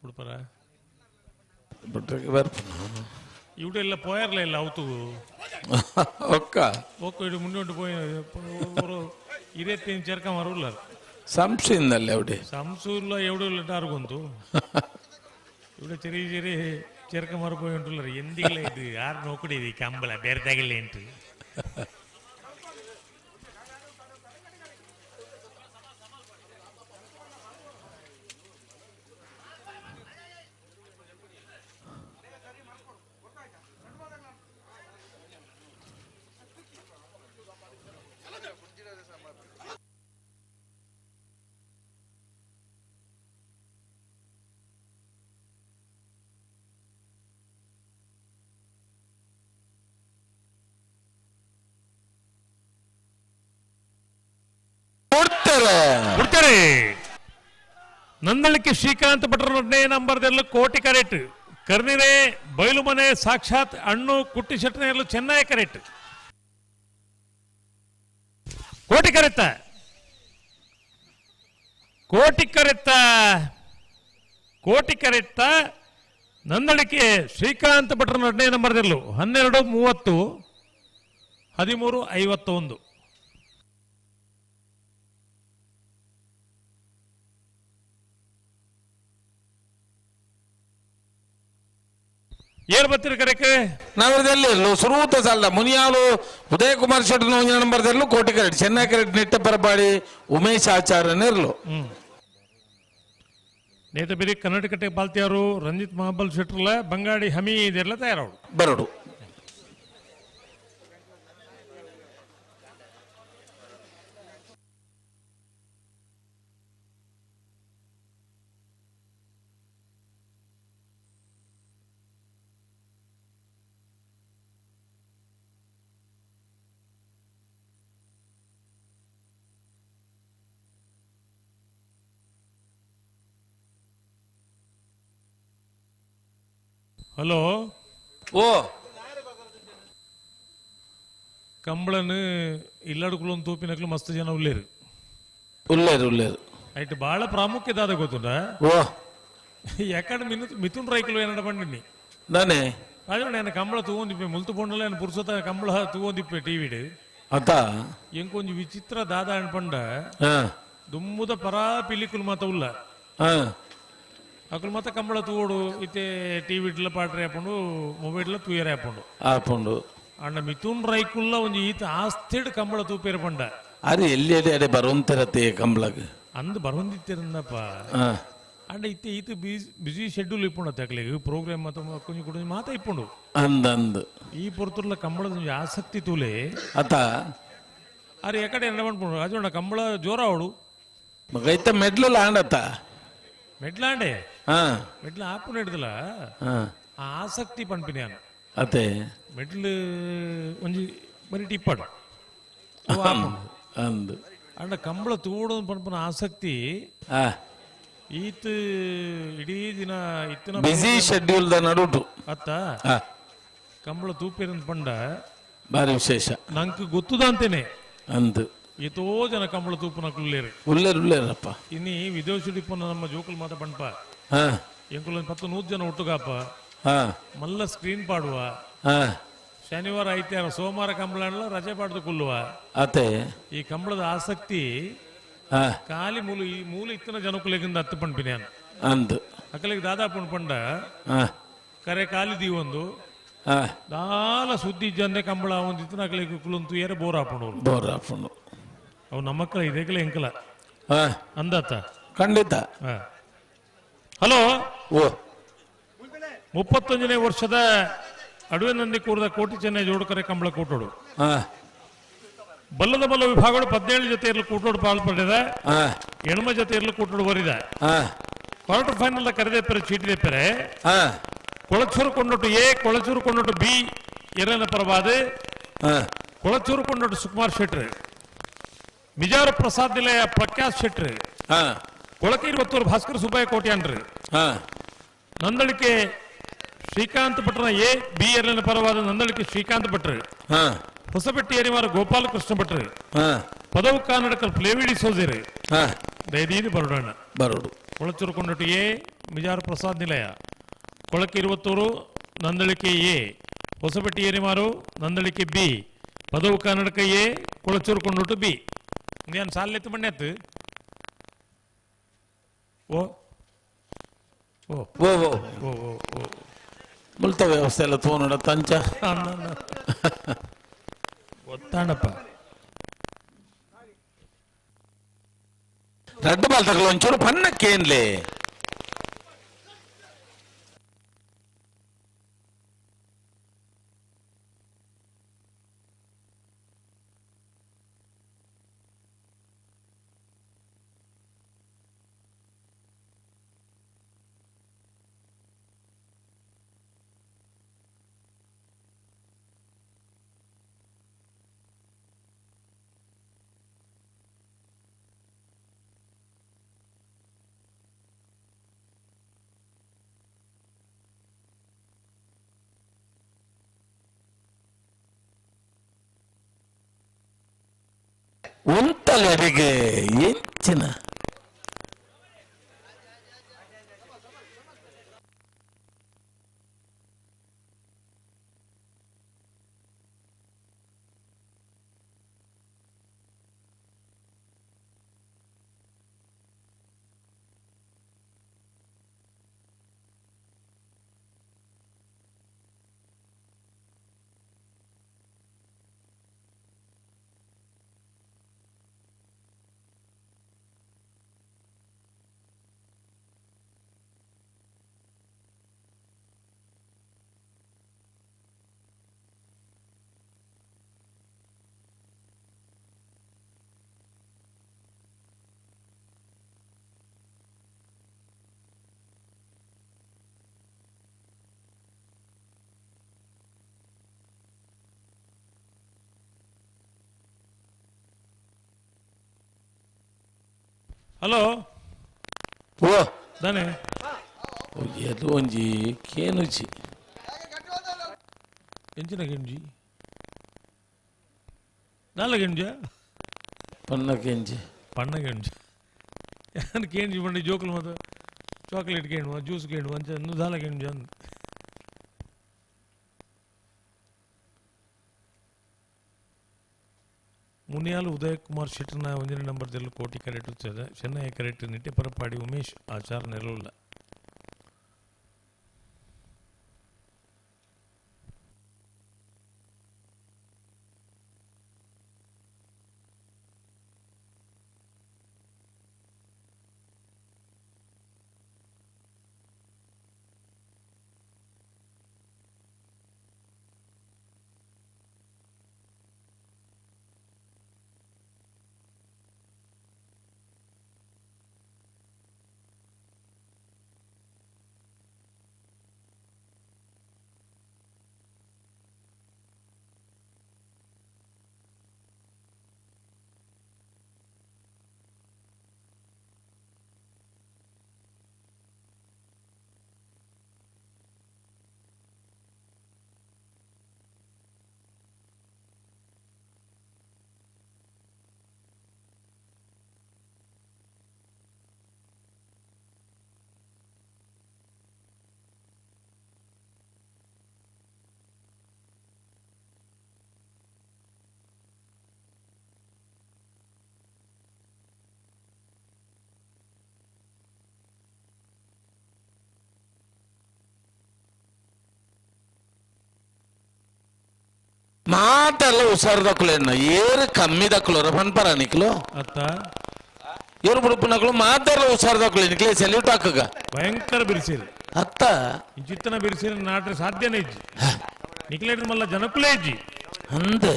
ಉಡುಪರ ಇವುಡೆಲ್ಲ ಪೋಯರ್ಲ ಇಲ್ಲ ಅವತು
ಒಕ್ಕ
ಒಕ್ಕ ಇಡು ಮುಂದೆ ಪೋಯ ಇರೇತಿನ ಚರ್ಕ ಮರುಲ್ಲ
ಸಂಸಿಂದಲ್ಲ ಎವಡೆ
ಸಂಸೂರ್ಲ ಎವಡೆ ಇಲ್ಲ ಟಾರ್ಗೊಂತು ഇവിടെ ചെറിയ ചെറിയ ചെറുക്കന്മാർ പോയി ഉണ്ടല്ലോ എന്തെങ്കിലും ഇത് ആರು നോക്കടി ഇത് ಕಂಬಳ ಬೇರೆ ತಗಲಿ ಎಂಟು ಕೊಡ್ತಾರೆ ನಂದಳಿಕೆ ಶ್ರೀಕಾಂತ್ ಭಟ್ರನೊಡನೆ ನಂಬರ್ದೆಲ್ಲ ಕೋಟಿ ಕರೆಕ್ಟ್ ಕರ್ನಿರೆ ಬಯಲುಮನೆ ಸಾಕ್ಷಾತ್ ಅಣ್ಣು ಕುಟ್ಟಿ ಶೆಟ್ಟನೆಯಲ್ಲೂ ಚೆನ್ನೈ ಕರೆಕ್ಟ್ ಕೋಟಿ ಕರೆತ್ತ ಕೋಟಿ ಕರೆತ್ತ ಕೋಟಿ ಕರೆತ್ತ ನಂದಳಿಕೆ ಶ್ರೀಕಾಂತ್ ಭಟ್ರನೊಡನೆ ನಂಬರ್ದೆಲ್ಲು 12 30 13 51. ಏರ್ ಬತ್ತಿರ ಕರೆಕ್
ನಾವಿರದಲ್ಲಿ ಸುರೂತ ಸಾಲ ಮುನಿಯಾಲು ಉದಯ ಕುಮಾರ್ ಶೆಟ್ಟಿ ನಂಬರ್ ದೆಲ್ಲು ಕೋಟಿ ಕರೆಕ್ಟ್ ಚೆನ್ನೈ ಕರೆಕ್ಟ್ ನೆಟ್ಟ ಪರಪಾಡಿ ಉಮೇಶ್ ಆಚಾರ್ಯನ ಇರ್ಲು
ನೇತ ಬೇರೆ ಕರ್ನಾಟಕ ಬಾಲ್ತಿಯಾರು ರಂಜಿತ್ ಮಹಾಬಲ್ ಶೆಟ್ಟರ್ಲ ಬಂಗಾಡಿ ಹಮೀದ್ ಎಲ್ಲ ತಯಾರವಳು
ಬರಡು
ಹಲೋ
ಓ
ಕಂಬಳನು ಇಲ್ಲಡುಕುಲೊಂದು ತೂಪಿನಕ್ಲು ಮಸ್ತ್ ಜನ ಉಲ್ಲೇರು
ಉಲ್ಲೇರು ಉಲ್ಲೇರು
ಐಟ್ ಬಾಳ ಪ್ರಾಮುಖ್ಯತೆ ಆದ ಗೊತ್ತುಂಡ
ಓ
ಯಾಕಂದ್ರೆ ಮಿಥುನ್ ರೈಕುಲು ಏನಡ ಪಂಡಿನಿ
ನಾನೇ
ಅದೇ ನಾನು ಕಂಬಳ ತೂಗೊಂದಿಪ್ಪೆ ಮುಲ್ತು ಪೊಂಡಲ ಏನು ಪುರುಸತ ಕಂಬಳ ತೂಗೊಂದಿಪ್ಪೆ ಟಿವಿಡ್
ಅತ
ಎಂಕೊಂಜಿ ವಿಚಿತ್ರ ದಾದಾ ಅನ್ಪಂಡ ದುಮ್ಮುದ ಪರಾ ಪಿಲಿಕುಲು ಮಾತ ಉಲ್ಲ ಅಕುಲು ಮಾತ ಕಂಬಳ ತೂಡು ಇತ್ತೆ ಟಿವಿ ಇಡ್ಲ ಪಾಟ್ರೆ ಹಾಕೊಂಡು ಮೊಬೈಲ್ ತೂಯರೆ ಹಾಕೊಂಡು
ಹಾಕೊಂಡು
ಅಣ್ಣ ಮಿಥುನ್ ರೈಕುಲ್ಲ ಒಂಜಿ ಈತ ಆಸ್ತಿಡ್ ಕಂಬಳ ತೂಪೇರ ಪಂಡ
ಅರೆ ಎಲ್ಲಿ ಅಡೆ ಅಡೆ ಬರೋಂತಿರತ್ತೆ ಕಂಬಳಗ್
ಅಂದ್ ಬರೋಂದಿತ್ತಿರಂದಪ್ಪ ಅಂಡ ಇತ್ತೆ ಈತ ಬಿಸಿ ಶೆಡ್ಯೂಲ್ ಇಪ್ಪುಂಡು ಅಕ್ಲಿಗೆ ಪ್ರೋಗ್ರಾಮ್ ಮಾತ ಕೊಂಚ ಕುಡೊಂಜಿ ಮಾತ ಇಪ್ಪುಂಡು
ಅಂದ್ ಅಂದ್
ಈ ಪೊರ್ತುರ್ಲ ಕಂಬಳದ ಒಂಜಿ ಆಸಕ್ತಿ ತೂಲೆ
ಅತ
ಅರೆ ಎಕಡೆ ಎನ್ನ ಪನ್ಪುಂಡು ಅಜೋಣ ಕಂಬಳ ಜೋರ ಅವಳು
ಮಗೈತ ಮೆಡ್ಲಲ್ಲ ಆಂಡತ್ತ
ಮೆಡ್ಲಾಂಡೆ ಮೆಡ್ಲ ಆಪುನ ಹಿಡ್ದಲ ಆಸಕ್ತಿ ಪನ್ಪಿನಿ ನಾನು
ಅತೆ
ಮೆಡ್ಲು ಒಂಜಿ ಬರೀ ಟಿಪ್ಪಾಡು
ಅಂದ್
ಅಂಡ ಕಂಬಳ ತೂಡು ಪನ್ಪುನ ಆಸಕ್ತಿ ಈತ ಇಡೀ ದಿನ ಇತ್ತಿನ
ಬಿಸಿ ಶೆಡ್ಯೂಲ್ the ನಡುಟು
ಅತ್ತ ಕಂಬಳ ತೂಪಿರಂತ ಪಂಡ
ಬಾರಿ ವಿಶೇಷ
ನಂಗೆ ಗೊತ್ತದ ಅಂತೇನೆ
ಅಂದ್
ಎತೋ ಜನ ಕಂಬಳ ತೂಪುನ ಕುಲ್ಲೇರು
ಉಲ್ಲೇರು ಉಲ್ಲೇರಪ್ಪ
ಇನ್ನಿ ವಿದೇಶಿಪ್ಪನ ನಮ್ಮ ಜೋಕುಲ್ ಮಾತ ಪಂಪ ಎಂಕುಲ 10-100 ಜನ ಒಟ್ಟುಗಾಪ ಮಲ್ಲ ಸ್ಕ್ರೀನ್ ಪಾಡುವ ಶನಿವಾರ ಐತಾರ ಸೋಮವಾರ ಕಂಬಳ ರಜೆ ಪಾಡ್ದು ಕುಲ್ಲುವ
ಅತೆ
ಈ ಕಂಬಳದ ಆಸಕ್ತಿ ಖಾಲಿ ಮೂಲು ಈ ಮೂಲ ಇತ್ತಿನ ಜನಕುಲೆಗಿಂದ ಹತ್ತು ಪಂಪಿನಿ ನಾನು
ಅಂದ್
ಅಕಲಿಗೆ ದಾದಾ ಪಂಡ ಕರೆ ಖಾಲಿ ದೀವೊಂದು ದಾಲ ಸುದ್ದಿ ಜಂದೆ ಕಂಬಳ ಒಂದಿತ್ತು ನಕಲಿಗೆ ಕುಲುಂತು ಏರ ಬೋರ್ ಹಾಕೊಂಡು
ಬೋರ್ ಹಾಕೊಂಡು
ಅವು ನಮ್ಮಕ್ಕಳ ಇದೆಗಲ ಎಂಕಲ ಅಂದಾತ
ಖಂಡಿತ.
ಹಲೋ, 31ನೇ ವರ್ಷದ ಅಡುವೆ ನಂದಿ ಕೂರದ ಕೋಟಿ ಚೆನ್ನೈ ಜೋಡುಕರೆ ಕಂಬಳ ಕೂಟೋಡು ಬಲ್ಲದ ಬಲ್ಲ ವಿಭಾಗಗಳು 17 ಜೊತೆ ಇರಲು ಕೂಟೋಡು ಪಾಲ್ಪಟ್ಟಿದೆ. ಎಣ್ಮ ಜೊತೆ ಇರಲು ಕೂಟೋಡು ಬರಿದೆ. ಕ್ವಾರ್ಟರ್ ಫೈನಲ್ ಕರೆದೇ ಚೀಟಿದೆ ಪೆರೆ ಕೊಳಚೂರು ಕೊಂಡೊಟ್ಟು ಎ, ಕೊಳಚೂರು ಕೊಂಡೊಟ್ಟು ಬಿ ಎರನ ಪರವಾದ ಕೊಳಚೂರು ಕೊಂಡೊಟ್ಟು ಸುಕುಮಾರ್ ಶೆಟ್ರು, ಮಿಜಾರು ಪ್ರಸಾದ್ ನಿಲಯ ಪ್ರಖ್ಯಾತ್ ಶೆಟ್ರು, ಕೊಳಕೀರ್ ಭಾಸ್ಕರ್ ಸುಬ್ಬಯ್ಯ ಕೋಟ್ಯಾನ್ರು, ನಂದಳಿಕೆ ಶ್ರೀಕಾಂತ್ ಭಟ್ರ ಎ ಬಿ ಎರನ ಪರವಾದ ನಂದಳಿಕೆ ಶ್ರೀಕಾಂತ್ ಭಟ್ರು, ಹೊಸಬೆಟ್ಟಿ ಎರಿವಾರ ಗೋಪಾಲಕೃಷ್ಣ ಭಟ್ರು, ಪದವು ಕನ್ನಡಕಲ್ ಪ್ಲೇವಿಡಿ ಸೋಜಿರು ದಯದೀದಿ ಬರೋಣ
ಬರೋಡು.
ಕೊಳಚೂರು ಕೊಂಡೊಟ್ಟು ಎ, ಮಿಜಾರು ಪ್ರಸಾದ್ ನಿಲಯ, ಕೊಳಕಿರುವತ್ತೂರು ನಂದಳಿಕೆ ಎ, ಹೊಸಬೆಟ್ಟಿ ಎರಿಮಾರು ನಂದಳಿಕೆ ಬಿ, ಪದವು ಕನ್ನಡಕ ಎ, ಕೊಳಚೂರು ಕೊಂಡೊಟ್ಟು ಬಿ. ನಾನು ಸಾಲೆತ್ತು ಮಣ್ಣೆತ್ತು. ಓ ಓ
ಓ ಓ
ಓ ಓ ಓ
ಮುಲ್ತ ವ್ಯವಸ್ಥೆ ಎಲ್ಲ ತೋನಡ ತಂಚ
ಗೊತ್ತಾಣಪ್ಪ.
ರಡ್ಡು ಬಾಲ್ ತಗಲ ಒಂಚೂರು ಪನ್ನಕ್ಕೇನ್ಲೇ. ಉಂತಲೆರಿಗೆ ಎಂಚಿನ
ಹಲೋ
ಓ
ದಾನೆ
ಎದು ಒಂಜಿ ಕೇನುಜಿ
ಎಂಚಿನ ಕೆಂಜಿ ದಾಲ ಕೆಂಜ
ಪನ್ನ ಕೆಂಜಿ
ಪಣ್ಣ ಕೆಂಜಿ ಯಾನ್ ಕೇಂಜಿ ಬಂಡಿ ಜೋಕುಲು ಮಾತ ಚಾಕ್ಲೇಟ್ ಕೇಣುವ ಜ್ಯೂಸ್ ಕೇಣುವ ಅಂಚ ನು ದಾಲ ಕೆಂಜಿ ಅಂದ್. ಮುನಿಯಾಲ್ ಉದಯ್ ಕುಮಾರ್ ಶೆಟ್ಟರ್ನ ಒಂದನೇ ನಂಬರ್ ದೆಲ್ಲು ಕೋಟಿ ಕರೆಕ್ಟ್ ಚೆನ್ನೈ ಕರೆಕ್ಟ್ ನಿಟ್ಟೆ ಪರಪಾಡಿ ಉಮೇಶ್ ಆಚಾರ್ ನೆರವುಲ್ಲ.
ಮಾತೆಲ್ಲ ಹುಷಾರು ದಕ್ಕುಲೇನ ಏರು ಕಮ್ಮಿ ದಕ್ಕುಲರ ಪನ್ಪರ ನಿಕ್ಲು
ಅತ್ತ
ಏರು ಬುಡುಪುನಕ್ಲು ಮಾತೆಲ್ಲ ಹುಷಾರು ದಕ್ಕುಲೆ ನಿಕ್ಲೆ ಸೆಲ್ಯೂಟ್ ಹಾಕಗ
ಭಯಂಕರ ಬಿರ್ಸಿರಿ
ಅತ್ತ
ಇಂಚಿತ್ತನ ಬಿರ್ಸಿರಿ ನಾಟ್ರೆ ಸಾಧ್ಯನೇ ಇಜ್ಜಿ ನಿಕ್ಲೇಟ್ ಮಲ್ಲ ಜನಕುಲೇ ಇಜ್ಜಿ
ಅಂದೆ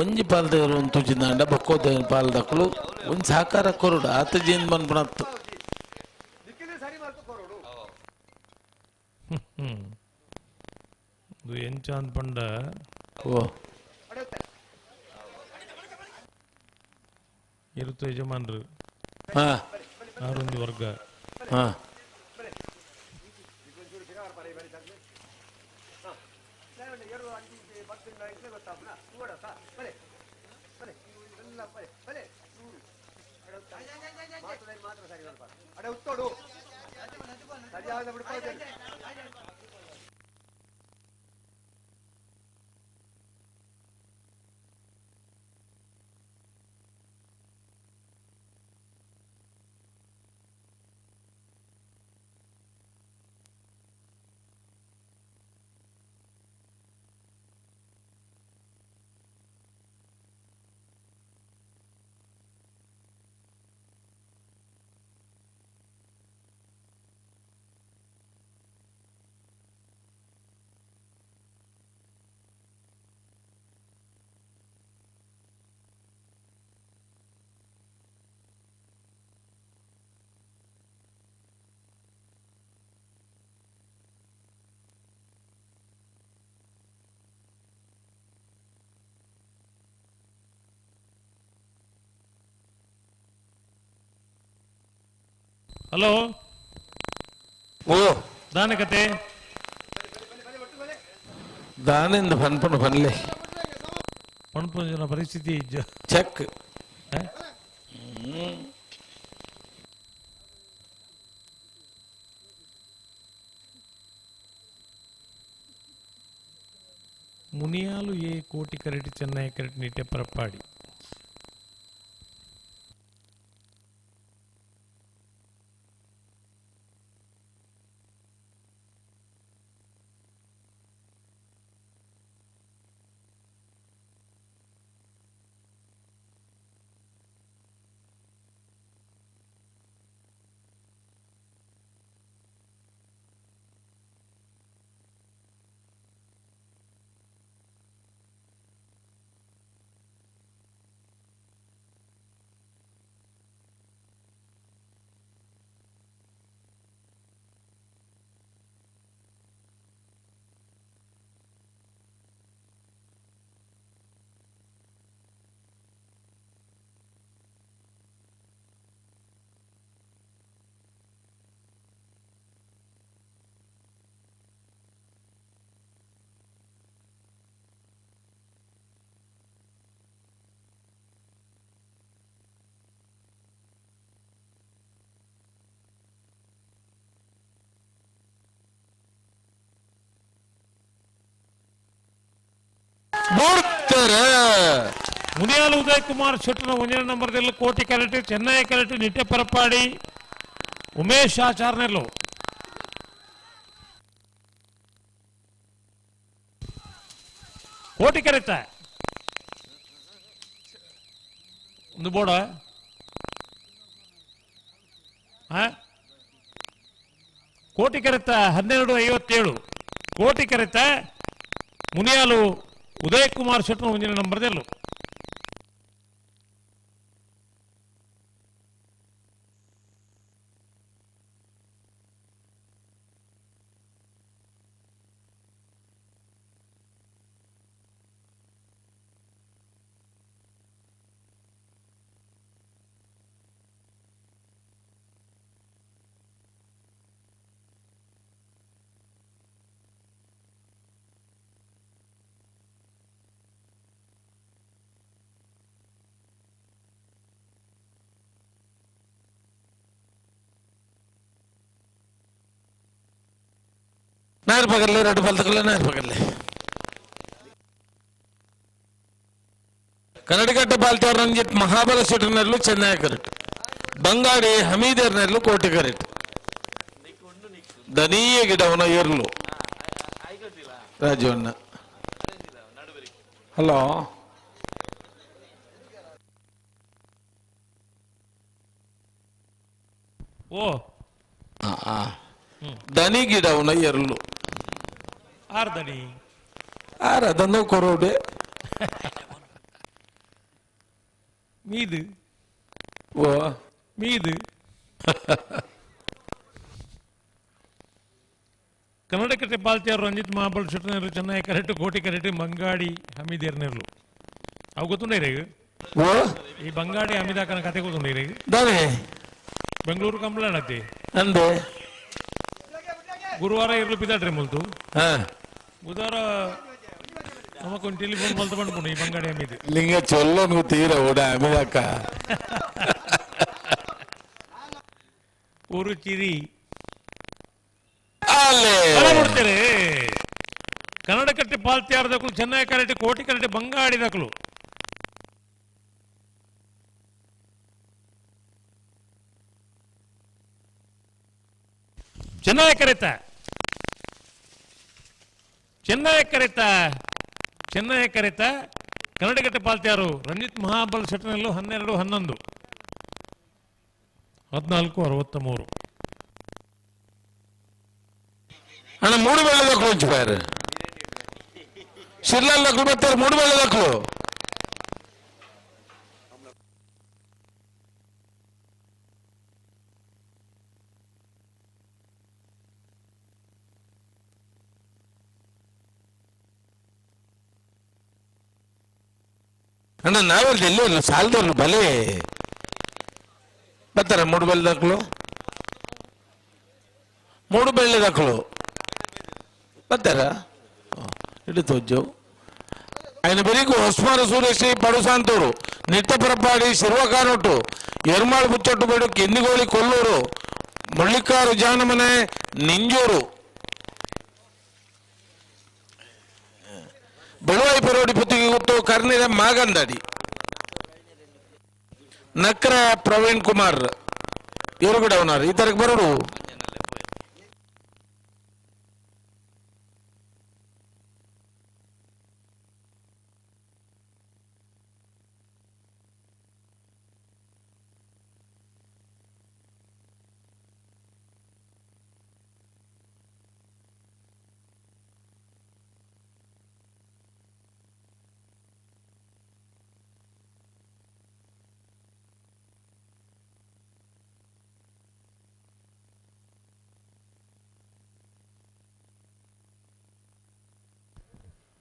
ಒಂಜಿ ಪಾಲ್ದೇವರು ಒಂದು ತುಜಿದಾಂಡ ಬಕ್ಕೋದ ಪಾಲ್ದಕ್ಕಲು ಒಂಜಿ ಸಹಕಾರ ಕೊರಡು ಆತ ಜೀನ್ ಬಂದ್ಬಿಡತ್ತು
ಇದು ಎಂಚ ಅಂದ್ ಪಂಡ
ಓ
ಇರುತ್ತ ಯಜಮಾನ್ರು
ಹಾ
ಆರೊಂದು ವರ್ಗ
ಹಾ
ಹಲೋ
ಓ
ದಾನ ಕತೆ
ದಾನಿಂದ ಪನ್ಪುನ ಪನ್ಲೆ
ಪಣಪುನ ಪರಿಸ್ಥಿತಿ ಇಜ್ಜ
ಚೆಕ್
ಮುನಿಯಾಲು ಎ ಕೋಟಿ ಕರೆಟ್ ಚೆನ್ನೈ ಕರೆಟ್ ನಿಟ್ಟೆ ಪರಪ್ಪಾಡಿ ಮುನಿಯಾಲು ಉದಯ್ ಕುಮಾರ್ ಶೆಟ್ಟನ ಒಂದನೇ ನಂಬರ್ದಲ್ಲಿ ಕೋಟಿ ಕರೆಟ್ ಚೆನ್ನೈ ಕರೆಟ್ ನಿಟ್ಟೆ ಪರಪ್ಪಾಡಿ ಉಮೇಶ್ ಆಚಾರ್ನೆಲ್ಲು ಕೋಟಿ ಕರೆತ ಒಂದು ಬೋರ್ಡ ಕೋಟಿ ಕರೆತ 12:57 ಕೋಟಿ ಕರೆತ ಮುನಿಯಾಲು ಉದಯ್ ಕುಮಾರ್ ಶೆಟ್ಟನ ಒಂದಿನ ನಂಬರ್ದೆಲ್ಲು
ನಾಯರ್ ಪಗರ್ಲೆ ಎರಡು ಬಲ್ತಕಲ್ಲ ನಾಯರ್ ಪಗರ್ಲೆ ಕನ್ನಡಿಗಟ್ಟ ಬಾಲ್ತಿಯವ್ರ ರಂಜಿತ್ ಮಹಾಬಲ ಶೆಟ್ಟರ್ನಲ್ಲೂ ಚೆನ್ನೈ ಕರೆಕ್ಟ್ ಬಂಗಾಡಿ ಹಮೀದರ್ನಲ್ಲೂ ಕೋಟಿ ಕರೆಕ್ಟ್ ದನೀಯ ಗಿಡವನ ಏರ್ಲು ರಾಜವನ್ನ ಹಲೋ
ಓ
ದನಿ ಗಿಡವನ ಎರಲು
ಆರ್ ದನಿ
ಆರ್ ಅದನ್ನು ಕೊರೋಡೆ
ಮೀದು
ಓ
ಮೀದು ಕನ್ನಡಕಟ್ಟೆ ಪಾಲ್ತಿಯವರು ರಂಜಿತ್ ಮಹಾಬಲ್ ಶೆಟ್ಟನೇರು ಚೆನ್ನೈ ಕರೆಕ್ಟ್ ಕೋಟಿ ಕರೆಕ್ಟ್ ಬಂಗಾಡಿ ಹಮೀದೇರ್ನೇರ್ಲು ಅವು ಗೊತ್ತುಂಡೈರೆ
ಓ
ಈ ಬಂಗಾಡಿ ಹಮೀದಾಕನ ಕತೆ ಗೊತ್ತುಂಡೈರೆ
ದಾನೆ
ಬೆಂಗಳೂರು ಕಂಪ್ಲೇಂಟ್ ಅತಿ
ಅಂದೆ
ಗುರುವಾರ ಇರ್ಲು ಪಿದಾಟ್ರಿ ಮುಲ್ತು
ಹಾ
ಬುಧವಾರ ನಮಕೊಂದು ಟೆಲಿಫೋನ್ ಮಲ್ತು ಬಂದ್ಕೊಂಡು ಈ ಬಂಗಾಡಿ ಹಮೀದ್
ಲಿಂಗ ಚೊಲ್ಲನು ತೀರ ಓಡ ಹಮೀದಾಕ
ಊರು ಚಿರಿ
ಅಲ್ಲೇ
ನೋಡ್ತಾರೆ ಕನ್ನಡ ಕಟ್ಟೆ ಪಾಲ್ತಿಯಾರದಕ್ಕಲು ಚೆನ್ನೈ ಕರೆಕ್ಟ್ ಕೋಟಿ ಕರೆಕ್ಟ್ ಬಂಗಾಡಿದಕ್ಕಲು ಚೆನ್ನೈ ಕರೆತ ಚೆನ್ನೈ ಕರೆತ ಚೆನ್ನೈ ಕರೆತ ಕನ್ನಡಗಟ್ಟೆ ಪಾಲ್ತಿಯಾರು ರಂಜಿತ್ ಮಹಾಬಲ್ ಶೆಟ್ಟನಲ್ಲೂ 12 11 14 63.
ಅಣ್ಣ ಮೂಡು ಬೆಳೆದಕ್ಕಲು ಒಂಚು ಬೇರೆ ಶಿರ್ಲಲ್ಲಕ್ಕಲು ಬರ್ತಾರೆ ಮೂಡು ಬೆಳೆದಕ್ಕಲು. ಅಣ್ಣ ನಾವೆಲ್ಲ ಎಲ್ಲೂ ಸಾಲದವ್ರು ಬಲೆ ಬರ್ತಾರ ಮೂಡು ಬೆಳೆದಕ್ಕಲು ಮೂಡು ಬೆಳೆದಕ್ಕಲು ಬರ್ತಾರ ಇಡು ತೋಜು ఆయన ಬೆರಿಕು ಹೊಸ್ಮಾರ ಸೂರೇಶಿ ಪಡುಸಾಂತೂರು ನಿಟ್ಟಪರಪಾಡಿ ಶಿರ್ವಕಾನೊಟ್ಟು ಎರ್ಮಾಳು ಬುಚ್ಚೊಟ್ಟು ಬೇಡು ಕೆನ್ನಿಗೋಳಿ ಕೊಲ್ಲೂರು ಮುಳ್ಳಿಕಾರು ಜಾನಮನೆ ನಿಂಜೂರು ಬೆಳುವಾಯಿ ಪರೋಡಿ ಪುತ್ತಿಗೆ ಗೊತ್ತು ಕರ್ನಿರ ಮಾಗಂದಡಿ ನಕ್ರ ಪ್ರವೀಣ್ ಕುಮಾರ್ ಇವರು ಕೂಡ ಅವನಾರು ಈ ತರಕ್ಕೆ ಬರೋಡು.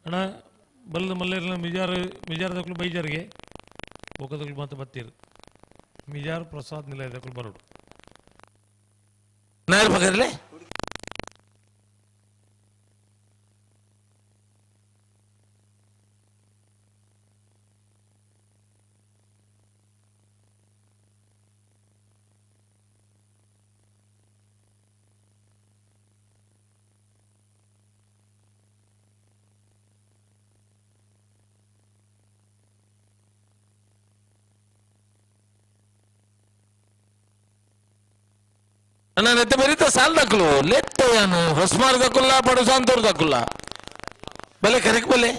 ಅಣ್ಣ ಬಲ್ಲದ ಮಲ್ಲೇರ್ನ ಮಿಜಾರು ಮಿಜಾರದಕ್ಕಲು ಬೈಜಾರಿಗೆ ಒಕ್ಕದಕ್ಕಲು ಮಾತ್ರ ಬತ್ತೀರು ಮಿಜಾರು ಪ್ರಸಾದ್ ನಿಲಯದಕ್ಕಲು ಬರೋಡು.
ನಾಯರ್ ಬಗರ್ಲೆ ಅಣ್ಣ ನೆತ್ತ ಬರೀತ ಸಾಲ್ ದಕ್ಕಲು ಲೆತ್ತ ಯಾನು ಹೊಸ್ಮಾರ್ ದಕ್ಕುಲ್ಲ ಪಡುಸಾಂತೂರ್ ದಕ್ಕುಲ್ಲ ಬಲೆ ಕರೆಕ್ ಬಲೆ.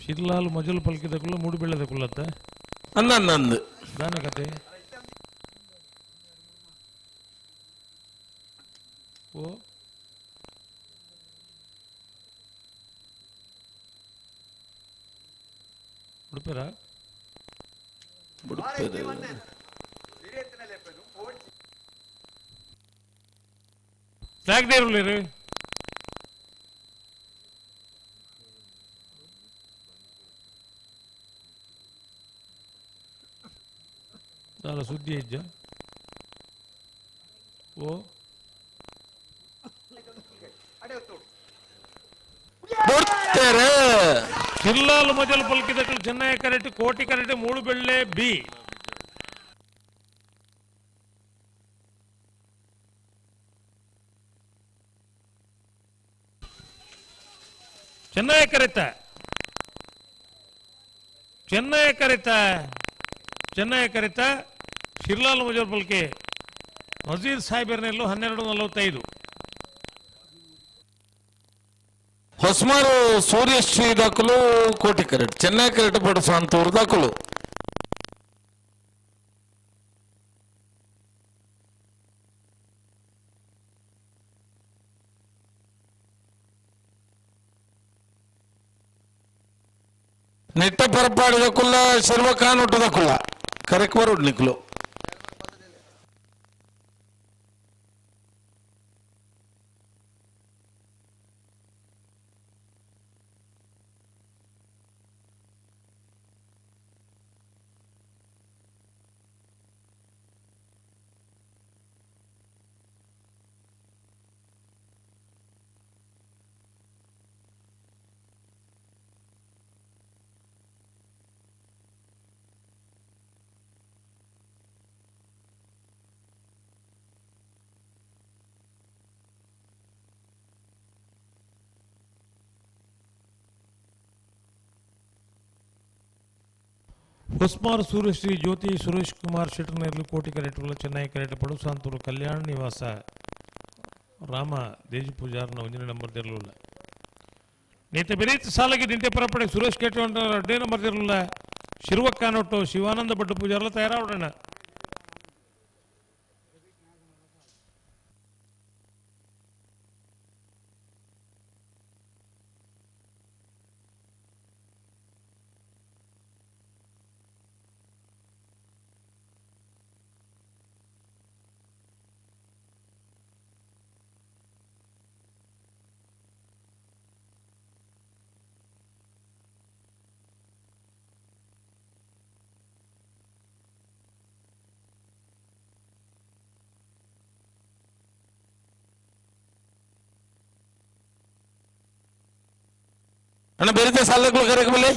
ಶಿರ್ಲಾಲ್ ಮಜಲ್ ಪಲ್ಕಿದಕುಲ್ಲ ಮೂಡುಬೆಳ್ಳೆದಕುಲ್ಲತ್ತ
ಅಂದ
ದಾನ ಕತೆ ಓ ಉಡುಪಿರ ಫ್ಲಾಗ್ ದೇರುಲೇರು ದಾಲ ಸುದ್ದಿ ಇಜ್ಜ ಓ ಜಿಲ್ಲಾಲು ಮಜಲ್ ಪಲ್ಕಿದಕಲು ಚೆನ್ನೈ ಕರೆಟ್ ಕೋಟಿ ಕರೆಟ್ ಮೂಡುಬೆಳ್ಳೆ ಬಿ ಚೆನ್ನೈ ಕರೆತ ಚೆನ್ನೈ ಕರೆತ ಚೆನ್ನೈ ಕರೆತ ಶಿರ್ಲಾಲ್ ಮಜಲ್ ಪಲ್ಕೆ ನಜೀರ್ ಸಾಹೇಬರ್ನೆಲ್ಲು 12:45.
ಹೊಸ್ಮಾರು ಸೂರ್ಯಶ್ರೀ ದಾಖಲು ಕೋಟಿ ಕರೆಟ್ ಚೆನ್ನೈ ಕರೆಟ್ ಪಡು ಸಾಂತೂರು ದಾಖಲು. ನೆಟ್ಟ ಪರಪಾಡಿದ ಕುಲ್ಲ ಶಿರ್ವಕಾನುಟ್ಟದ ಕುಲ್ಲ ಕರೆಕ್ ಬರುಡ್ ನಿಕ್ಲು.
ಹೊಸ್ಮಾರ್ ಸೂರ್ಯಶ್ರೀ ಜ್ಯೋತಿ ಸುರೇಶ್ ಕುಮಾರ್ ಶೆಟ್ಟರ್ನೇರ್ಲು ಕೋಟಿ ಕರೆಟುಗಳ ಚೆನ್ನೈ ಕರೆಟ ಪಡುಸಾಂತೂರು ಕಲ್ಯಾಣ ನಿವಾಸ ರಾಮ ದೇಜಿ ಪೂಜಾರ್ನ ಒಂದನೇ ನಂಬರ್ ತೆರಲಿಲ್ಲ. ನೇತ ಬೆರೀತ್ ಸಾಲಗಿ ನಿಂಟೆ ಪರಪಡೆ ಸುರೇಶ್ ಕೇಟವಂಡ ಎರಡನೇ ನಂಬರ್ ತೆರಲಿಲ್ಲ. ಶಿರ್ವಕ್ಕಾನೊಟ್ಟು ಶಿವಾನಂದ ಭಟ್ ಪೂಜಾರ್ಲ ತಯಾರಾವಡಣ.
ಅಣ್ಣ ಬೇರೆ ಸಾಲಗಳು ಕರೆಕ್ ಬಲ್ಲಿ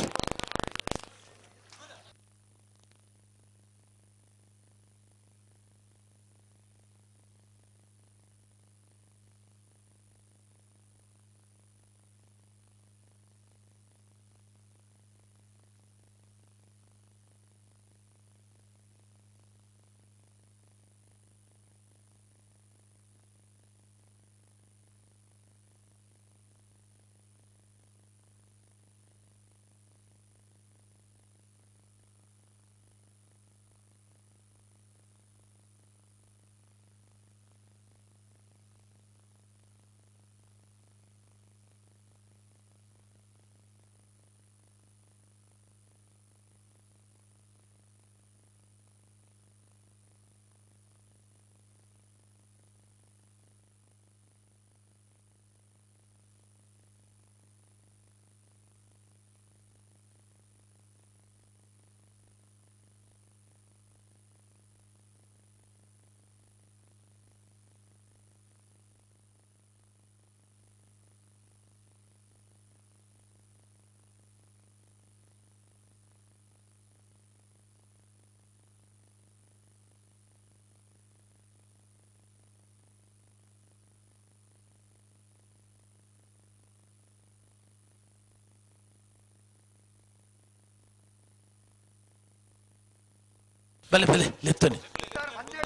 ಬಲೆ ಬಲೆ ಲೆತ್ತನೆ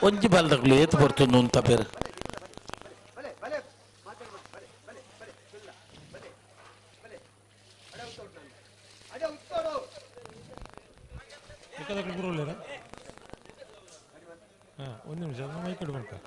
ಒಂಜಿ ಬಾಲ್ದಕ್ಲು ಏತು ಬರ್ತುಂದು ಅಂತ ಬೇರೆ
ಒಂದು ನಿಮಿಷ ನಮ್ಮ ಈ ಕಡೆ ಬರ್ತಾರೆ.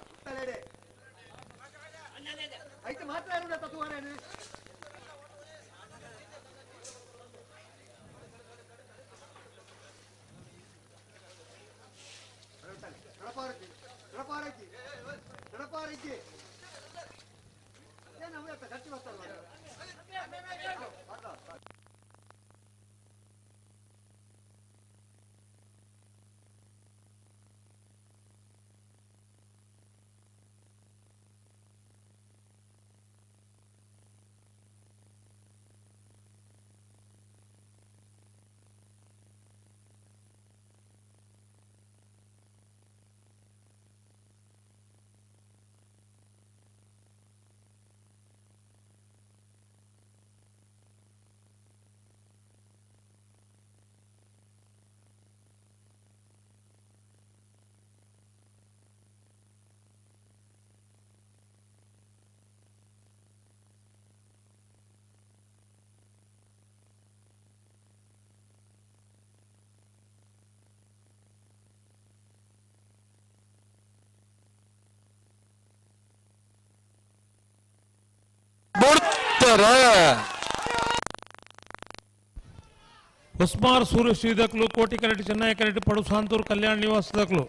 ಹೊಸ್ಮಾರ್ ಸೂರ್ಯ ಶ್ರೀದಕ್ಲು ಕೋಟಿ ಕರೆಟ್ ಚೆನ್ನೈ ಕರೆಟ್ ಪಡು ಸಾಂತೂರು ಕಲ್ಯಾಣ ನಿವಾಸದಕ್ಲು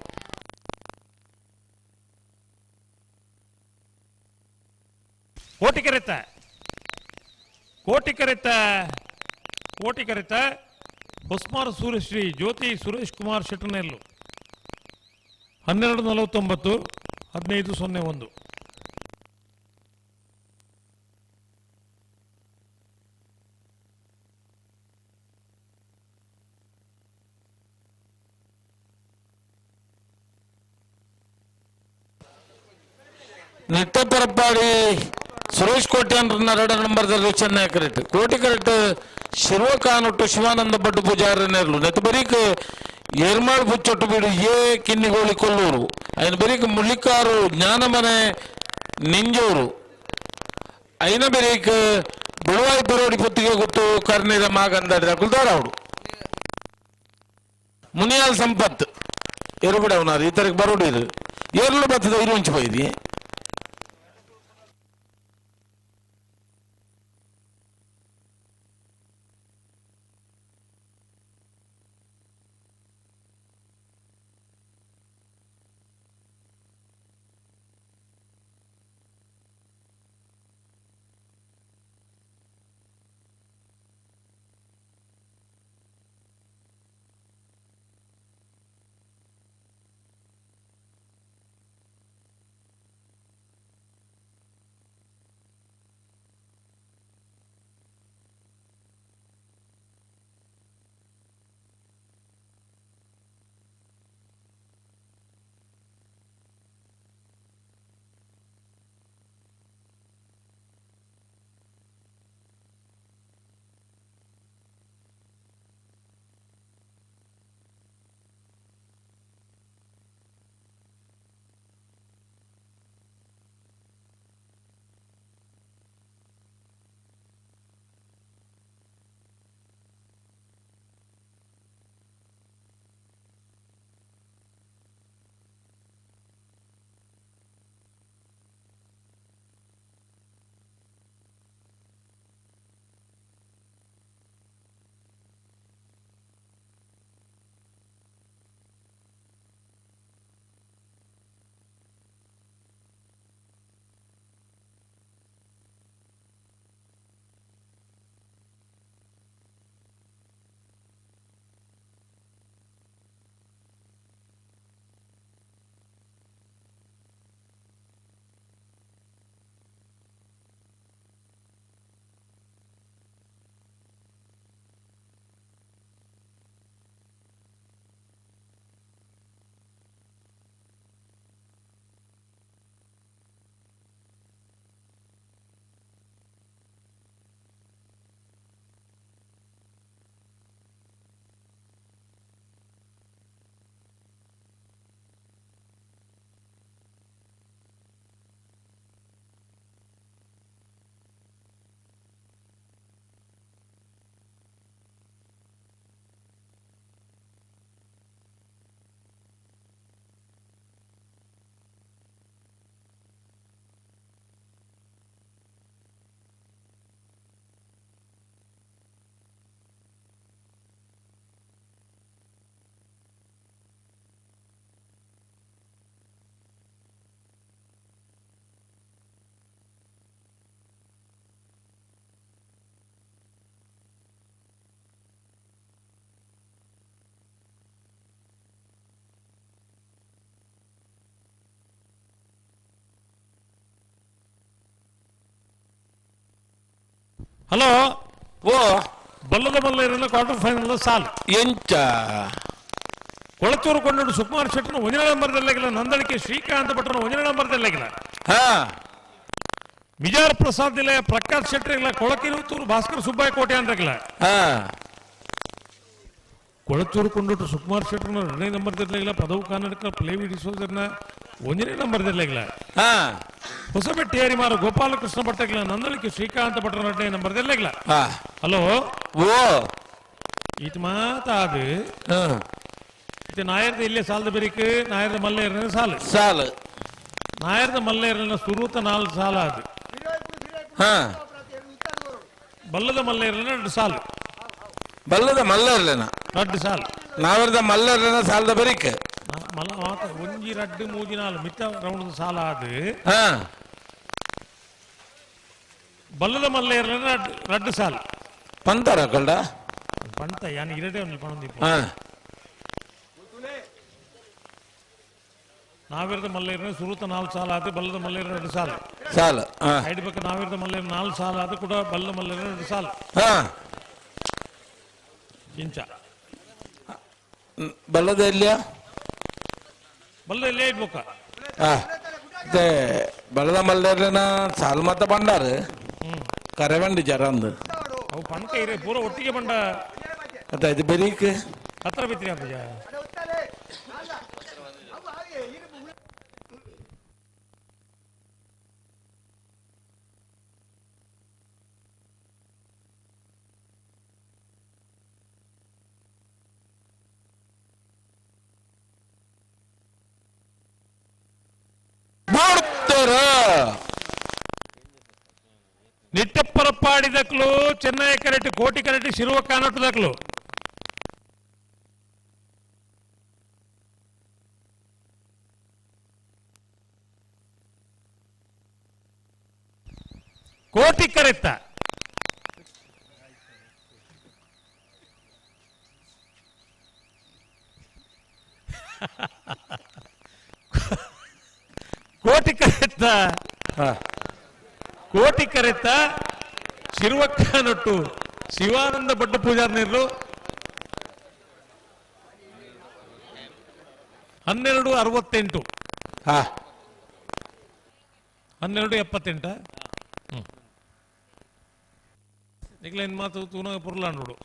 ಕೋಟಿ ಕರೆತ ಕೋಟಿ ಕರೆತ ಕೋಟಿ ಕರೆತ ಹೊಸ್ಮಾರ್ ಸೂರ್ಯಶ್ರೀ ಜ್ಯೋತಿ ಸುರೇಶ್ ಕುಮಾರ್ ಶೆಟ್ಟನೆಲ್ಲು 12:49 15:01.
ನಿಟ್ಟಪರಪ್ಪಾಡಿ ಸುರೇಶ್ ಕೋಟ್ಯಾನ್ ಎರಡು ನಂಬರ್ದಲ್ಲಿ ಚೆನ್ನೈ ಕರೆಕ್ಟ್ ಕೋಟಿ ಕರೆಕ್ಟ್ ಶಿರ್ವಕಾನೊಟ್ಟು ಶಿವಾನಂದ ಭಟ್ ಪೂಜಾರ ನೆರಳು ನೆತ್ತ ಬರೀಕ್ ಏರ್ಮಾಳ್ ಬುಚ್ಚೊಟ್ಟು ಬೀಡು ಎ ಕಿನ್ನಿಗೋಳಿ ಕೊಲ್ಲೂರು ಐನ ಬರೀಕ್ ಮುಳ್ಳಿಕಾರು ಜ್ಞಾನಮನೆ ನಿಂಜೂರು ಐನ ಬರೀಕ್ ಬಿಳುವಾಯಿ ಬರೋಡಿ ಪುತ್ತಿಗೆ ಗೊತ್ತು ಕರ್ನೀರ ಮಾಗಂದಾಡಿದ ಕುಲ್ದಾರ ಅವಡು ಮುನಿಯಾಲ್ ಸಂಪತ್ ಎರುಗುಡ ಅವನಾರು ಈ ತರಕ್ಕೆ ಬರೋಡಿರು ಏರ್ಲು ಬತ್ತದ ಇರುವಂಚು ಪೈದಿ
ಹಲೋ
ಓ
ಬಲ್ಲದ ಮಲ್ಲೇರನ ಕ್ವಾರ್ಟರ್ ಫೈನಲ್ ಸಾಲ್
ಎಂಚ
ಕೊಳಚೂರು ಕೊಂಡೋಡು ಸುಕುಮಾರ್ ಶೆಟ್ಟನ ಒಂದನೇ ನಂಬರ್ದಲ್ಲಾಗಿಲ್ಲ ನಂದಳಿಕೆ ಶ್ರೀಕಾಂತ್ ಭಟ್ರನ ಒಂದನೇ ನಂಬರ್ದಲ್ಲಾಗಿಲ್ಲ
ಹಾ
ಮಿಜಾರ್ ಪ್ರಸಾದ್ ಇಲ್ಲ ಪ್ರಕಾಶ್ ಶೆಟ್ಟರ್ ಕೊಳಕಿರುತ್ತೂರು ಭಾಸ್ಕರ್ ಸುಬ್ಬಯ್ಯ ಕೋಟೆ ಅಂದ್ರಗಿಲ್ಲ
ಹಾ
ಕೊಳಚೂರು ಕೊಂಡೋಟು ಸುಕುಮಾರ್ ಶೆಟ್ಟರ್ನ ಎರಡನೇ ನಂಬರ್ದಿರ್ಲಿಲ್ಲ ಪದವು ಕರ್ನಾಟಕ ಪ್ಲೇವಿ ಡಿಸೋಜರ್ನ ಒಂದನೇ ನಂಬರ್ದಿರ್ಲಿಲ್ಲ
ಹಾ
ಹೊಸಬೆಟ್ಟಿ ಹರಿಮಾರು ಗೋಪಾಲಕೃಷ್ಣ ಭಟ್ಟಗಿಲ್ಲ ನಂದಳಿಕೆ ಶ್ರೀಕಾಂತ ಭಟ್ರ ಎರಡನೇ ನಂಬರ್ದಿರ್ಲಿಲ್ಲ
ಹಾ
ಹಲೋ
ಓ
ಈತ ಮಾತಾದು ಇದು ನಾಯರ್ದ ಇಲ್ಲೇ ಸಾಲದ ಬೆರಿಕ್ ನಾಯರ್ದ ಮಲ್ಲೇರನ ಸಾಲು
ಸಾಲು
ನಾಯರ್ದ ಮಲ್ಲೇರನ ಸುರೂತ ನಾಲ್ ಸಾಲ ಅದು
ಹಾ
ಬಲ್ಲದ ಮಲ್ಲೇರನ ಎರಡು ಸಾಲು
ಬಲ್ಲದ ಮಲ್ಲರ್ಲೆನ
ರಡ್ಡು ಸಾಲು
ನಾವರ್ದ ಮಲ್ಲರ್ಲೆನ ಸಾಲದ ಬೆರಿಕ್
ಮಲ್ಲ ಮಾತ ಒಂಜಿ ರಡ್ಡು ಮೂಜಿ ನಾಲ್ ಮಿತ್ತ ರೌಂಡ್ ಸಾಲ ಅದು
ಹಾ
ಬಲ್ಲದ ಮಲ್ಲೇರನ ರಡ್ಡು ಸಾಲು
ಪಂತಾರ ಕಂಡ
ಪಂತ ಯಾನ್ ಇರಡೆ ಒಂದು ಪಣಂದಿ
ಹಾ
ನಾವಿರದ ಮಲ್ಲೇರನ ಸುರೂತ ನಾಲ್ ಸಾಲ ಆತು ಬಲ್ಲದ ಮಲ್ಲೇರನ ಎರಡು ಸಾಲು
ಸಾಲು ಹಾ
ಸೈಡ್ ಪಕ್ಕ ನಾವಿರದ ಮಲ್ಲೇರ ನಾಲ್ ಸಾಲ ಆತು ಕೂಡ ಬಲ್ಲ ಮಲ್ಲೇರನ ಎರಡು ಸಾಲು
ಹಾ
ಇಂಚ
ಬಲ್ಲದ ಎಲ್ಲಿಯ
ಬಲ್ಲ ಇಲ್ಲೇ ಇಡ್ಬೇಕ
ಹಾ ಮತ್ತೆ ಬಲ್ಲದ ಮಲ್ಲೇರನ ಸಾಲು ಮತ್ತ ಬಂಡಾರು ಕರೆವಂಡಿ ಜರ ಅಂದು
ಅವು ಪಣಕ ಇರೇ ಪೂರ ಒಟ್ಟಿಗೆ ಬಂಡ
ಮತ್ತೆ ಇದು ಬೆರೀಕ್
ಹತ್ರ ಬಿತ್ರಿ ಅಪ್ಪಜ
ನೋಡ್ತಾರ
ನಿಟ್ಟಪ್ಪರಪ್ಪಾಡಿ ದಕ್ಲು ಚೆನ್ನೈ ಕರೆಕ್ಟ್ ಕೋಟಿ ಕರೆಕ್ಟ್ ಶಿರುವ ಕಾನಟ್ಟು ದಕ್ಲು ಕೋಟಿ ಕರೆತ್ತ ಕೋಟಿ ಕರೆತ್ತ ಕೋಟಿ ಕರೆತ್ತ ಶಿರುವಕ್ಕನೊಟ್ಟು ಶಿವಾನಂದ ಭಟ್ಟ ಪೂಜಾರ್ನಿರ್ಲು 12:68
ಹಾ
12:78 ನಿಗ್ಲೇನ್ ಮಾತು ತೂನಾಗ ಪುರ್ಲ ನೋಡು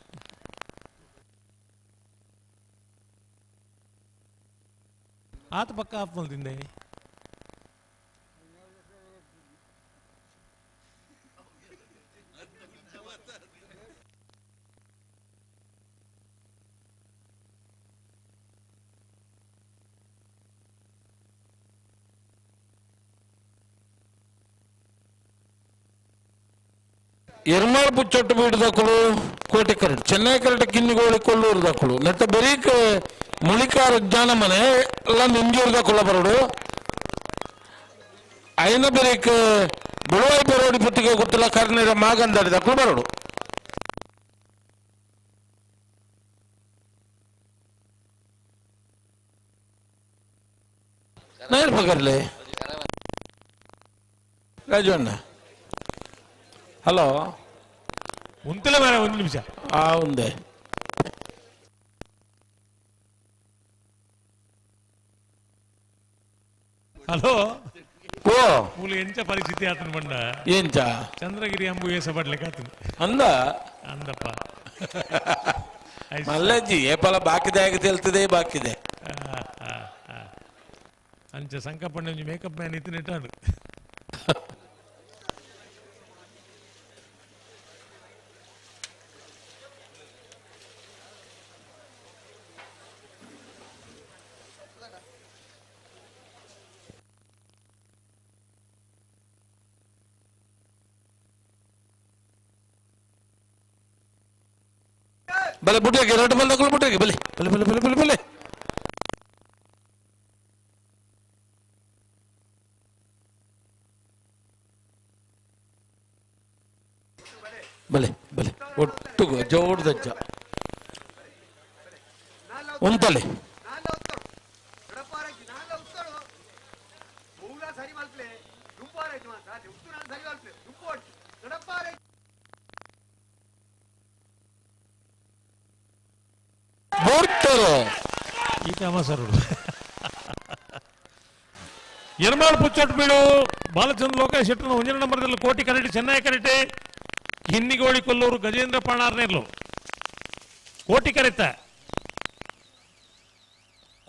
ಆತ ಪಕ್ಕ ಆಫ್ ಮಲ್ತಿಂದೆ
ಎರ್ಮಾಳ್ ಪುಚ್ಚೊಟ್ಟು ಬೀಡು ಕೋಟೆ ಕರಟ್ ಚೆನ್ನೈ ಕರಟ ಕಿನ್ನಿಗೋಳಿ ಕೊಲ್ಲೂರು ದಕ್ಕಳು ನೆತ್ತ ಬರೀಕ್ ಮುಳಿಕಾರ ಜ್ಞಾನ ಮನೆ ಎಲ್ಲ ನಿಂಜೂರು ದಕ್ಕುಳ ಬರೋಡು ಐನ ಬರೀಕ್ ಬುಳುವಾಯಿ ಬರೋಡಿ ಪುತ್ತಿಗೆ ಗೊತ್ತಿಲ್ಲ ಕರ್ನೀರ ಮಾಗಂದಾಡಿ ದಕ್ಕಳು ಬರೋಡು ನೈರ್ ಪಕರ್ಲೆ ರಾಜು ಅಣ್ಣ ಹಲೋ
ಉಂತಲೇ ಮಾರ್ರೆ ಒಂದು ನಿಮಿಷ
ಆ ಒಂದೇ
ಹಲೋ
ಓ
ಮೂಲ ಎಂಚ ಪರಿಸ್ಥಿತಿ ಆತನ ಬಂಡ
ಎಂಚ
ಚಂದ್ರಗಿರಿ ಅಂಬು ಏಸ ಬಡ್ಲಿಕ್ಕೆ ಆತನ
ಅಂದ
ಅಂದಪ್ಪ
ಮಲ್ಲಜ್ಜಿ ಏಪಲ ಬಾಕಿದೆ ಆಗಿ ತೆಲ್ತದೆ ಬಾಕಿದೆ
ಅಂಚ ಸಂಕಪ್ಪಣ್ಣ ಒಂಜಿ ಮೇಕಪ್ ಮ್ಯಾನ್ ಇತ್ತು ನೆಟ್ಟಾಡು
ಬಲೆ ಬುಟ್ಟಿಗೆ ಎರಡು ಬಲ್ ತಗೊಳ್ಳಿ ಬುಟ್ಟಿಗೆ ಬಲೆ ಬಲೆ ಬಲೆ ಬಲೆ ಬಲೆ ಬಲೆ ಬಲೆ ಬಲೆ ಒಟ್ಟು ಜೋಡ್ದಜ್ಜ ಉಂತಲೆ ಬೂಡ್ತಾರೆ.
ಈ ಸರ್ ಎರ್ಮಾಳ್ ಪುಚ್ಚೊಟ್ಟು ಬೀಡು ಬಾಲಚಂದ್ರ ಲೋಕೇಶ್ ಶೆಟ್ಟರ್ ಒಂಜನೇ ನಂಬರ್ದಲ್ಲಿ ಕೋಟಿ ಕರೆಟಿ ಚೆನ್ನೈ ಕರೆಟೆ ಹಿನ್ನಿಗೋಳಿ ಕೊಲ್ಲೂರು ಗಜೇಂದ್ರ ಪಾಣಾರ್ನೇರ್ಲು. ಕೋಟಿ ಕರೆತ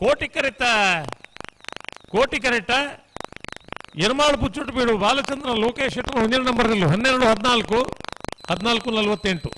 ಕೋಟಿ ಕರೆತ ಕೋಟಿ ಕರೆಟ ಎರ್ಮಾಳ್ ಪುಚ್ಚೊಟ್ಟು ಬೀಡು ಬಾಲಚಂದ್ರ ಲೋಕೇಶ್ ಶೆಟ್ಟರ್ ಒಂಜನೇ ನಂಬರ್ದಲ್ಲಿ 12 14 14 48.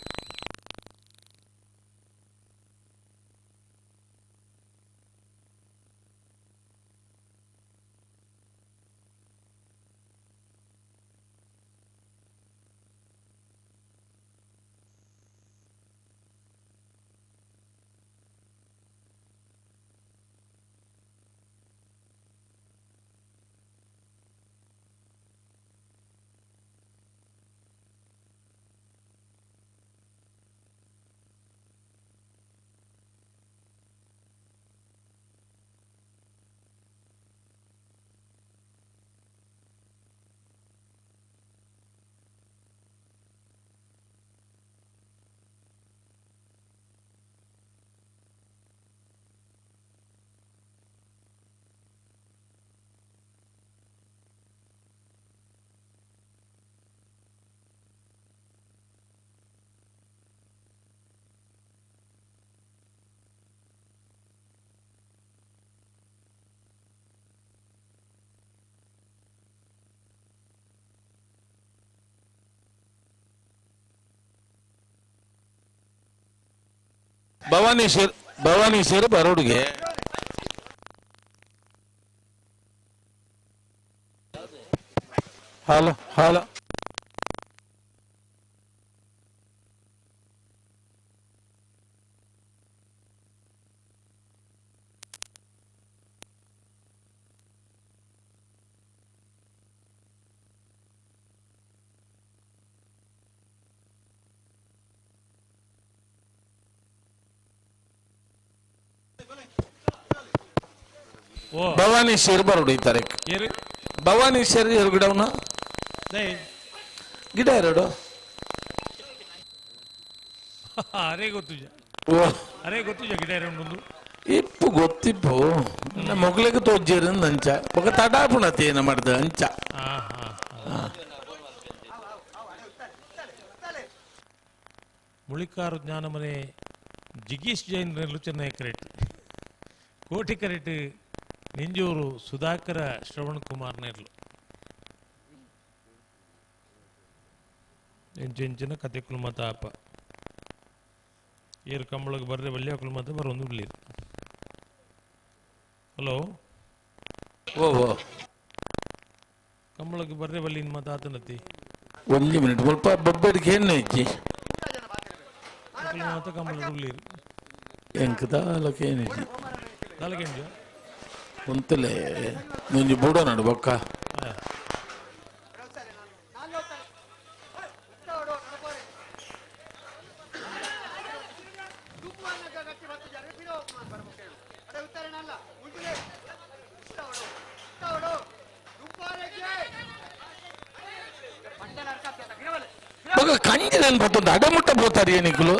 ಭವಾನಿ ಭವಾನಿ ಶೇರ್ ಬರೋಡುಗೆ. Hello hello. Bhavani share ಬರೋಡು ಈ ತಾರೀಕು. ಭವಾನಿ ಶೇರ್ ಎರಡು ಗಿಡವನ್ನ ಗಿಡ ಎರಡು.
ಅರೇ ಗೊತ್ತುಜ, ಅರೇ ಗೊತ್ತುಜ ಗಿಡ ಎರಡು
ಇಪ್ಪು ಗೊತ್ತಿಪ್ಪು ಮೊಗಲಿಗೆ ತೋಜ್ಜೇರು ಅಂಚ ಬೊಕ ತಡಾಪುಣತೆ ಏನ ಮಾಡ್ದ ಅಂಚ.
ಮುಳಿಕಾರು ಜ್ಞಾನಮನೆ ಜಿಗೀಶ್ ಜೈನ್ ಚೆನ್ನೈ ಕರೆಟ್ ಕೋಟಿ ಕರೆಟ್ ನಿಂಜೂರು ಸುಧಾಕರ ಶ್ರವಣ್ ಕುಮಾರ್ ನೇರ್ಲು. ಎಂಚೆಂಚಿನ ಕತೆ ಕುಲ್ಮತ ಅಪ್ಪ ಏರು ಕಂಬಳಗೆ ಬರ್ರೆ ಬಲ್ಯ ಕುಲ್ಮತ ಬರೋದು ಬಿಡ್ಲಿರು. ಹಲೋ
ಓ ಓ
ಕಂಬಳಗೆ ಬರ್ರೆ ಬಲ್ಲಿ ಮತ ಆತನತಿ.
ಒಂದು ಮಿನಿಟ್ ಸ್ವಲ್ಪ ಬೊಬ್ಬಡಿಗೆ ಏನು ಇಜ್ಜಿ
ಮತ ಕಂಬಳ ಬಿಡ್ಲಿರು.
ಎಂಕದ ಏನಿಜ್ಜಿ
ದಾಲಕೆಂಜ
ಉಂತಲೇ ಮುಂಜಿ ಬೂಡ ನಡು ಬೊಕ್ಕ. ಕಂಜಿನ ಬತ್ತೊಂದು ಅಡಮುಟ್ಟ ಬೋತಾರೆ ಏನಿಕ್ಕಲು.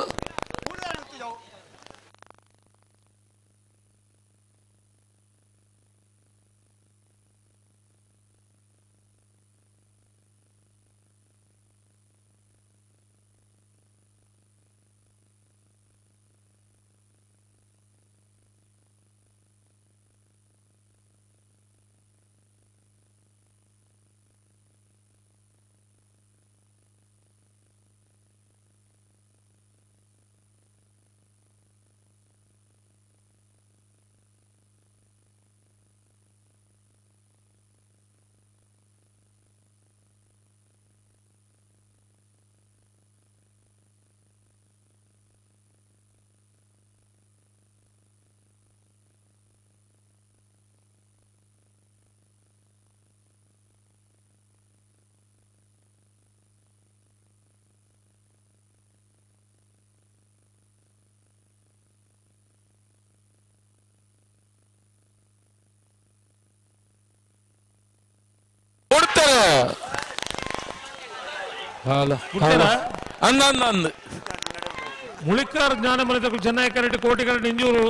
ಮುಳಿಕಾರ್ ಜ್ಞಾನಮನೆ ಚೆನ್ನೈ ಕರೆಟ್ ಕೋಟಿ ಕರೆಟ್ ಇಂಜೂರು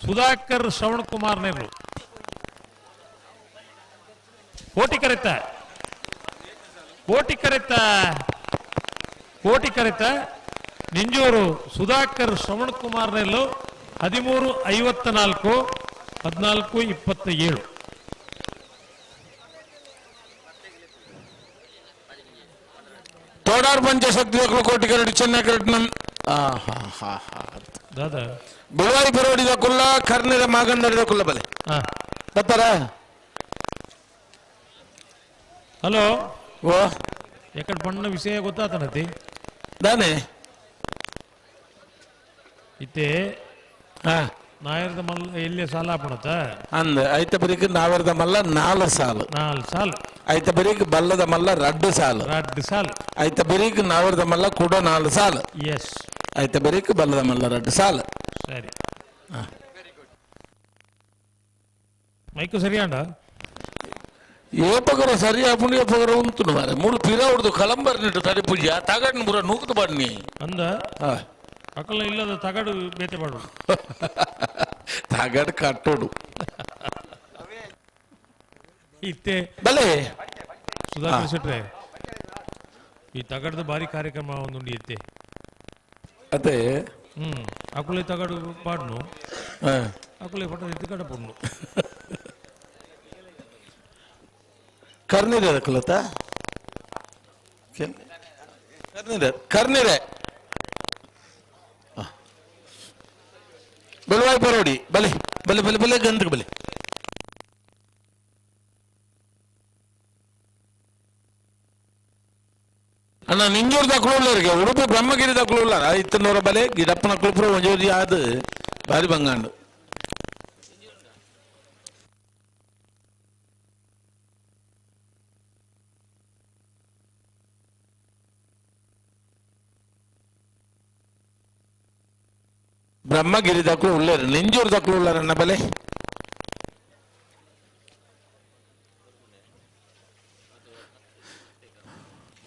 ಸುಧಾಕರ್ ಶ್ರವಣ್ ಕುಮಾರ್ ನೆಹರು ಕೋಟಿ ಕರೆತ ಕೋಟಿ ಕರೆತ ಕೋಟಿ ಕರೆತ ನಿಂಜೂರು ಸುಧಾಕರ್ ಶ್ರವಣ್ ಕುಮಾರ್ ನೆಲ್ಲು 13:54 14:27.
ತೋಡಾರ್ ಪಂಚಶಕ್ತಿ ಕೋಟಿ ಕರಡಿ ಚೆನ್ನೈ ಕರೆಟ್
ದಾದಾ
ಬುಳುವಾರಿ ಪರೋಡಿದ ಕುಲ್ಲ ಕರ್ನಿರ ಮಾಗಂದಡಿದ ಕುಲ್ಲ ಬಲೆ ಬರ್ತಾರ.
ಹಲೋ
ಓ
ಎಕಡೆ ಬಣ್ಣ ವಿಷಯ ಗೊತ್ತಾತನತಿ
ದಾನೆ
ಇತ್ತೆ ನಾಯರ್ದ ಮಲ್ಲ ಎಲ್ಲಿ ಸಾಲ ಹಾಪಣತ
ಅಂದ ಐತ ಬರೀಕ್ ನಾವರ್ದ ಮಲ್ಲ 4 ಸಾಲು
4 ಸಾಲು
ಐತ ಬರೀಕ್ ಬಲ್ಲದ ಮಲ್ಲ 2 ಸಾಲು
2 ಸಾಲು
ಐತ ಬರೀಕ್ ನಾವರ್ದ ಮಲ್ಲ ಕೂಡ 4 ಸಾಲು
ಎಸ್
ಐತ ಬರೀಕ್ ಬಲ್ಲದ ಮಲ್ಲ 2 ಸಾಲು.
ಸರಿ ಮೈಕು ಸರಿಯಾಂಡ
ಏಪಗರ ಸರಿ ಆಪುಂಡು ಏಪಗರ ಉಂಟು ಮಾರೆ ಮೂಳು ಪಿರ ಹೊಡ್ದು ಕಲಂಬರ್ ನಿಟ್ಟು ತಡಿ ಪೂಜೆ ತಗಡ್ನ ಪೂರ ನೂಕುದು ಬನ್ನಿ
ಅಂದ ಅಕಲ ಇಲ್ಲದ ತಗಡು ಬೇತೆ ಪಾಡು
ತಗಡು ಕಟ್ಟೋಡು
ಇತ್ತೆ
ಬಲೆ
ಸುಧಾಕರ್ ಶೆಟ್ರೆ ಈ ತಗಡ್ದ ಬಾರಿ ಕಾರ್ಯಕ್ರಮ ಒಂದುಂಡು ಇತ್ತೆ
ಅದೇ
ಅಕುಲೆ ತಗಡು ಪಾಡ್ನು ಅಕುಲೆ ಫೋಟೋ ಇತ್ತು ಕಡ ಪೊಣ್ಣು
ಕರ್ನಿರೆ ಕುಲತ ಕರ್ನಿರೆ ಕರ್ನಿರೆ ಬಲವಾಯಿ ಬರೋಡಿ ಬಲೆ ಬಲೆ ಬಲೆ ಬಲೆ ಗಂಧಕ್ಕೆ ಬಲೆ ಅಣ್ಣ ನಿಂಜೂರು ದಕ್ಕುಳ್ಳರಿಗೆ ಉಡುಪಿ ಬ್ರಹ್ಮಗಿರಿ ದಕ್ಕುಳ್ಳ ಇತ್ತನೂರ ಬಲೆ ಗಿಡಪ್ಪನ ಕುಳುಪುರ ಒಂಜೋರಿ ಅದು ಬಾರಿ ಬಂಗಾಂಡು ಬ್ರಹ್ಮಗಿರಿ ದಕ್ಕಲು ಉಳ್ಳೇರು ನಿಂಜೂರು ದಕ್ಕಲು ಉಳ್ಳಾರಣ್ಣ ಬಲೆ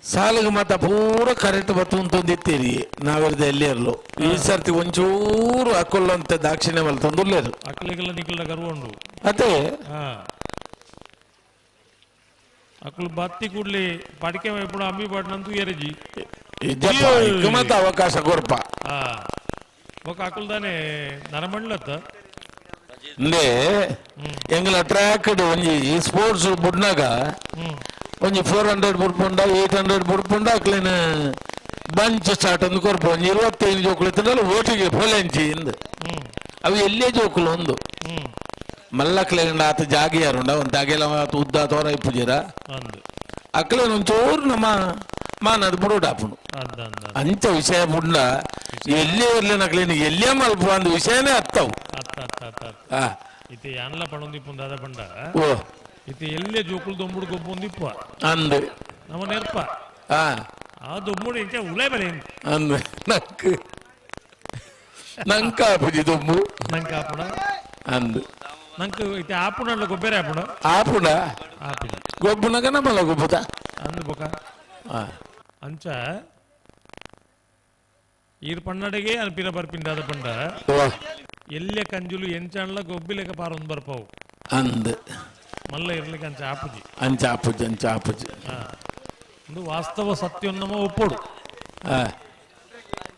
ಸಾಲಿಗೆ ಮಾತ ಪೂರ ಕರೆಕ್ಟ್ ಬತ್ತುಂತೊಂದಿತ್ತೀರಿ ನಾವೆರ್ದ ಎಲ್ಲಿ ಇರಲು ಈ ಸರ್ತಿ ಒಂಚೂರು ಅಕ್ಕೊಳ್ಳಂತ ದಾಕ್ಷಿಣ್ಯ ಮಲ್ತೊಂದುಲ್ಲೇರು
ಅಕ್ಕಲಿಗೆಲ್ಲ ನಿಕ್ಕಲ ಗರ್ವ ಉಂಡು
ಅದೇ
ಅಕ್ಕಲು ಬತ್ತಿ ಕೂಡ್ಲಿ ಪಡಿಕೆ ಪೂರ ಅಮ್ಮಿ ಪಾಡ್ನಂತೂ ಎರಜಿ
ಮತ್ತ ಅವಕಾಶ ಕೊರ್ಪ
ఒక ಅಕುಲ್ದಾನೆ ನರಮಂಡ್ಲತ್ತ
ಇಂದೇ ಎಂಗಲ ಟ್ರ್ಯಾಕ್ ಒಂಜಿ ಸ್ಪೋರ್ಟ್ಸ್ ಬುಡ್ನಾಗ ಒಂಜಿ 400 ಬುಡ್ಪುಂಡ 800 ಬುಡ್ಪುಂಡ ಅಕ್ಲೇನ ಬಂಚ್ ಸ್ಟಾರ್ಟ್ ಅಂದ್ ಕೊರ್ಪ ಒಂಜಿ 25 ಜೋಕುಲು ಇತ್ತಂಡಲ ಓಟಿಗೆ ಪೋಲೆಂಚಿ ಇಂದ್ ಅವು ಎಲ್ಲೇ ಜೋಕುಲು ಒಂದು ಮಲ್ಲಕ್ಲೇಂಡ ಆತ ಜಾಗಿಯಾರುಂಡ ಒಂದು ತಾಗೆಲ್ಲ ಆತ ಉದ್ದ ತೋರ ಇಪ್ಪುಜೀರ ಅಕ್ಲೇನ ಒಂಚೂರು ನಮ್ಮ ಮಾನದ ಬುಡುಡಾಪುಂಡು ಅಂಚ ವಿಷಯ ಬುಡ್ನ ಎಲ್ಲೇ ಇರ್ಲಿ ನಕ್ಲೇನು ಎಲ್ಲೇ ಮಲ್ಪ ಅಂದ್ ವಿಷಯನೇ ಅತ್ತವು.
ಇತ್ತೆ ಯಾನ್ಲ ಪಣೊಂದಿಪ್ಪು ದಾದ ಪಂಡ ಇತ್ತೆ ಎಲ್ಲೇ ಜೋಕುಲು ದೊಂಬುಡು ಗೊಬ್ಬೊಂದಿಪ್ಪ
ಅಂದ್
ನಮ್ಮ ನೆರ್ಪ ಆ ದೊಂಬುಡು ಇಂಚ ಉಲೇ ಬಲೆ
ಅಂದ್ ನಂಕ್ ನಂಕ ಆಪುಜಿ ದೊಂಬು
ನಂಕ ಆಪುಣ
ಅಂದ್
ನಂಕ್ ಇತ್ತೆ ಆಪುಣ ಗೊಬ್ಬೆರೆ ಆಪುಣ
ಆಪುಣ
ಆಪುಜಿ
ಗೊಬ್ಬುನಗ ನಮ್ಮಲ್ಲ ಗೊಬ್ಬುತ
ಅಂದ್ ಬೊಕ ಅಂಚ ಈರ್ ಪಣ್ಣಡಿಗೆ ಅನ್ಪಿನ ಬರ್ಪಿಂದಾದ ಪಂಡ ಎಲ್ಲೆ ಕಂಜುಲು ಎಂಚಾಣ್ಲ ಗೊಬ್ಬಿಲೆಕ ಪಾರೊಂದು ಬರ್ಪಾವು
ಅಂದ್
ಮಲ್ಲ ಇರ್ಲಿಕ್ಕೆ ಅಂಚ ಆಪುಜಿ
ಅಂಚ ಆಪುಜಿ ಅಂಚ ಆಪುಜಿ
ಒಂದು ವಾಸ್ತವ ಸತ್ಯೊನ್ನಮ ಒಪ್ಪೋಡು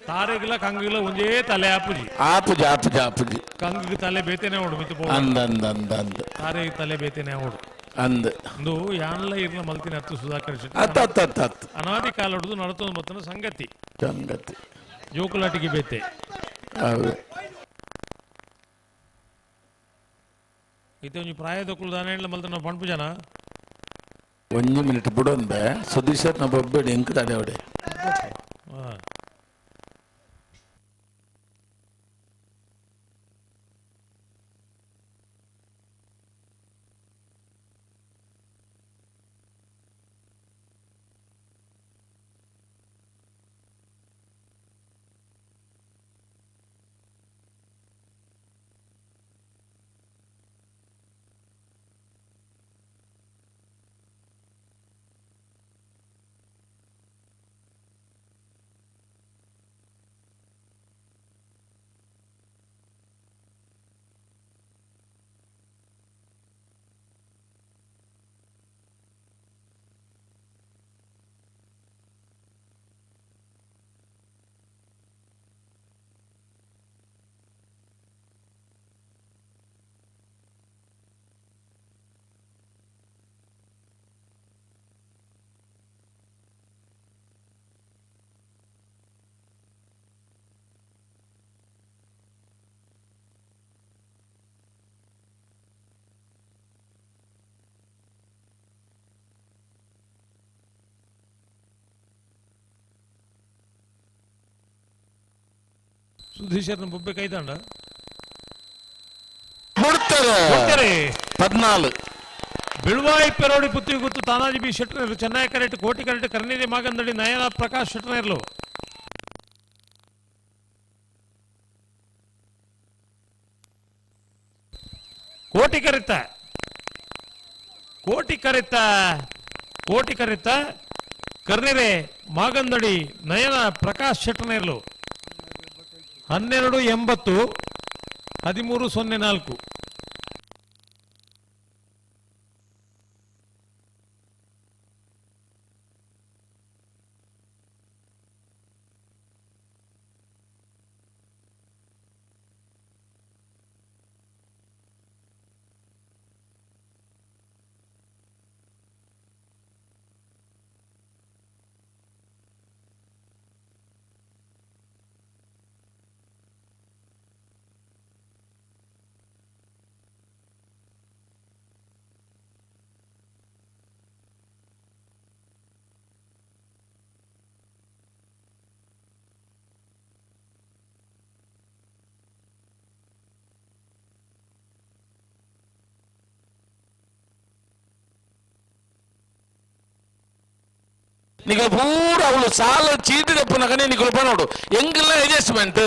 ತಾರೆಗಿಲ್ಲ ಕಂಗಿಲ್ಲ ಒಂದೇ ತಲೆ ಆಪುಜಿ
ಆಪುಜಿ ಆಪುಜಿ ಆಪುಜಿ
ಕಂಗಿಗೆ ತಲೆ ಬೇತೇನೆ ಓಡು ಮಿತ್ತು ಪೋ
ಅಂದ್ ಅಂದ್ ಅಂದ್ ಅಂದ್
ತಾರೆಗೆ ತಲೆ ಬೇತೇನೆ ಓಡು
ಅಂದ್
ಒಂದು ಯಾನ್ಲ ಇರ್ಲ ಮಲ್ತಿನ ಹತ್ತು ಸುಧಾಕರ್ ಶೆಟ್ಟಿ
ಅತ್ತ ಅತ್ತ ಅತ್ತ ಅತ್ತ
ಅನಾದಿ ಕಾಲ ಹಿಡಿದು ನಡತೊಂದು ಮತ್ತನ ಸಂಗತಿ
ಸಂಗತಿ
ಜೋಕುಲಾಟಿಗೆ ಬೇತೆ
ಹೌದು
ಇತ್ತೆ ಒಂಜಿ ಪ್ರಾಯದಕ್ಕುಲು ದಾನೆ ಮಲ್ತನ ಪಂಪು ಜನ
ಒಂಜಿ ಮಿನಿಟ್ ಬುಡೊಂದೆ ಸುದೀಶ್ ನ ಬೊಬ್ಬೆಡಿ ಎಂಕ್ ತಡೆವಡೆ
ಸುಧೀಶರ್ನ ಬೊಬ್ಬೆ ಕೈದಾಂಡ
ಬಿಡ್ತಾರೆ 14
ಬಿಳುವಾಯಿ ಪೆರೋಡಿ ಪುತ್ತಿ ಗುತ್ತು ತಾನಾಜಿ ಬಿ ಶೆಟ್ಟರ್ ಚೆನ್ನೈ ಕರೆಟ್ ಕೋಟಿ ಕರೆಟ್ ಕರ್ನಿದೆ ಮಾಗಂದಡಿ ನಯನ ಪ್ರಕಾಶ್ ಶೆಟ್ಟರ್ಲು ಕೋಟಿ ಕರಿತ ಕೋಟಿ ಕರಿತ ಕೋಟಿ ಕರಿತ ಕರ್ನಿರೆ ಮಾಗಂದಡಿ ನಯನ ಪ್ರಕಾಶ್ ಶೆಟ್ಟರ್ನೇರ್ಲು 12.80 13.04
ನಿಗ ಪೂರ ಅವಳು ಸಾಲ ಚೀಟಿ ತಪ್ಪುನಗನೆ ನಿಕಲು ಪನೋಡು ಎಂಗೆಲ್ಲ ಅಡ್ಜಸ್ಟ್ಮೆಂಟ್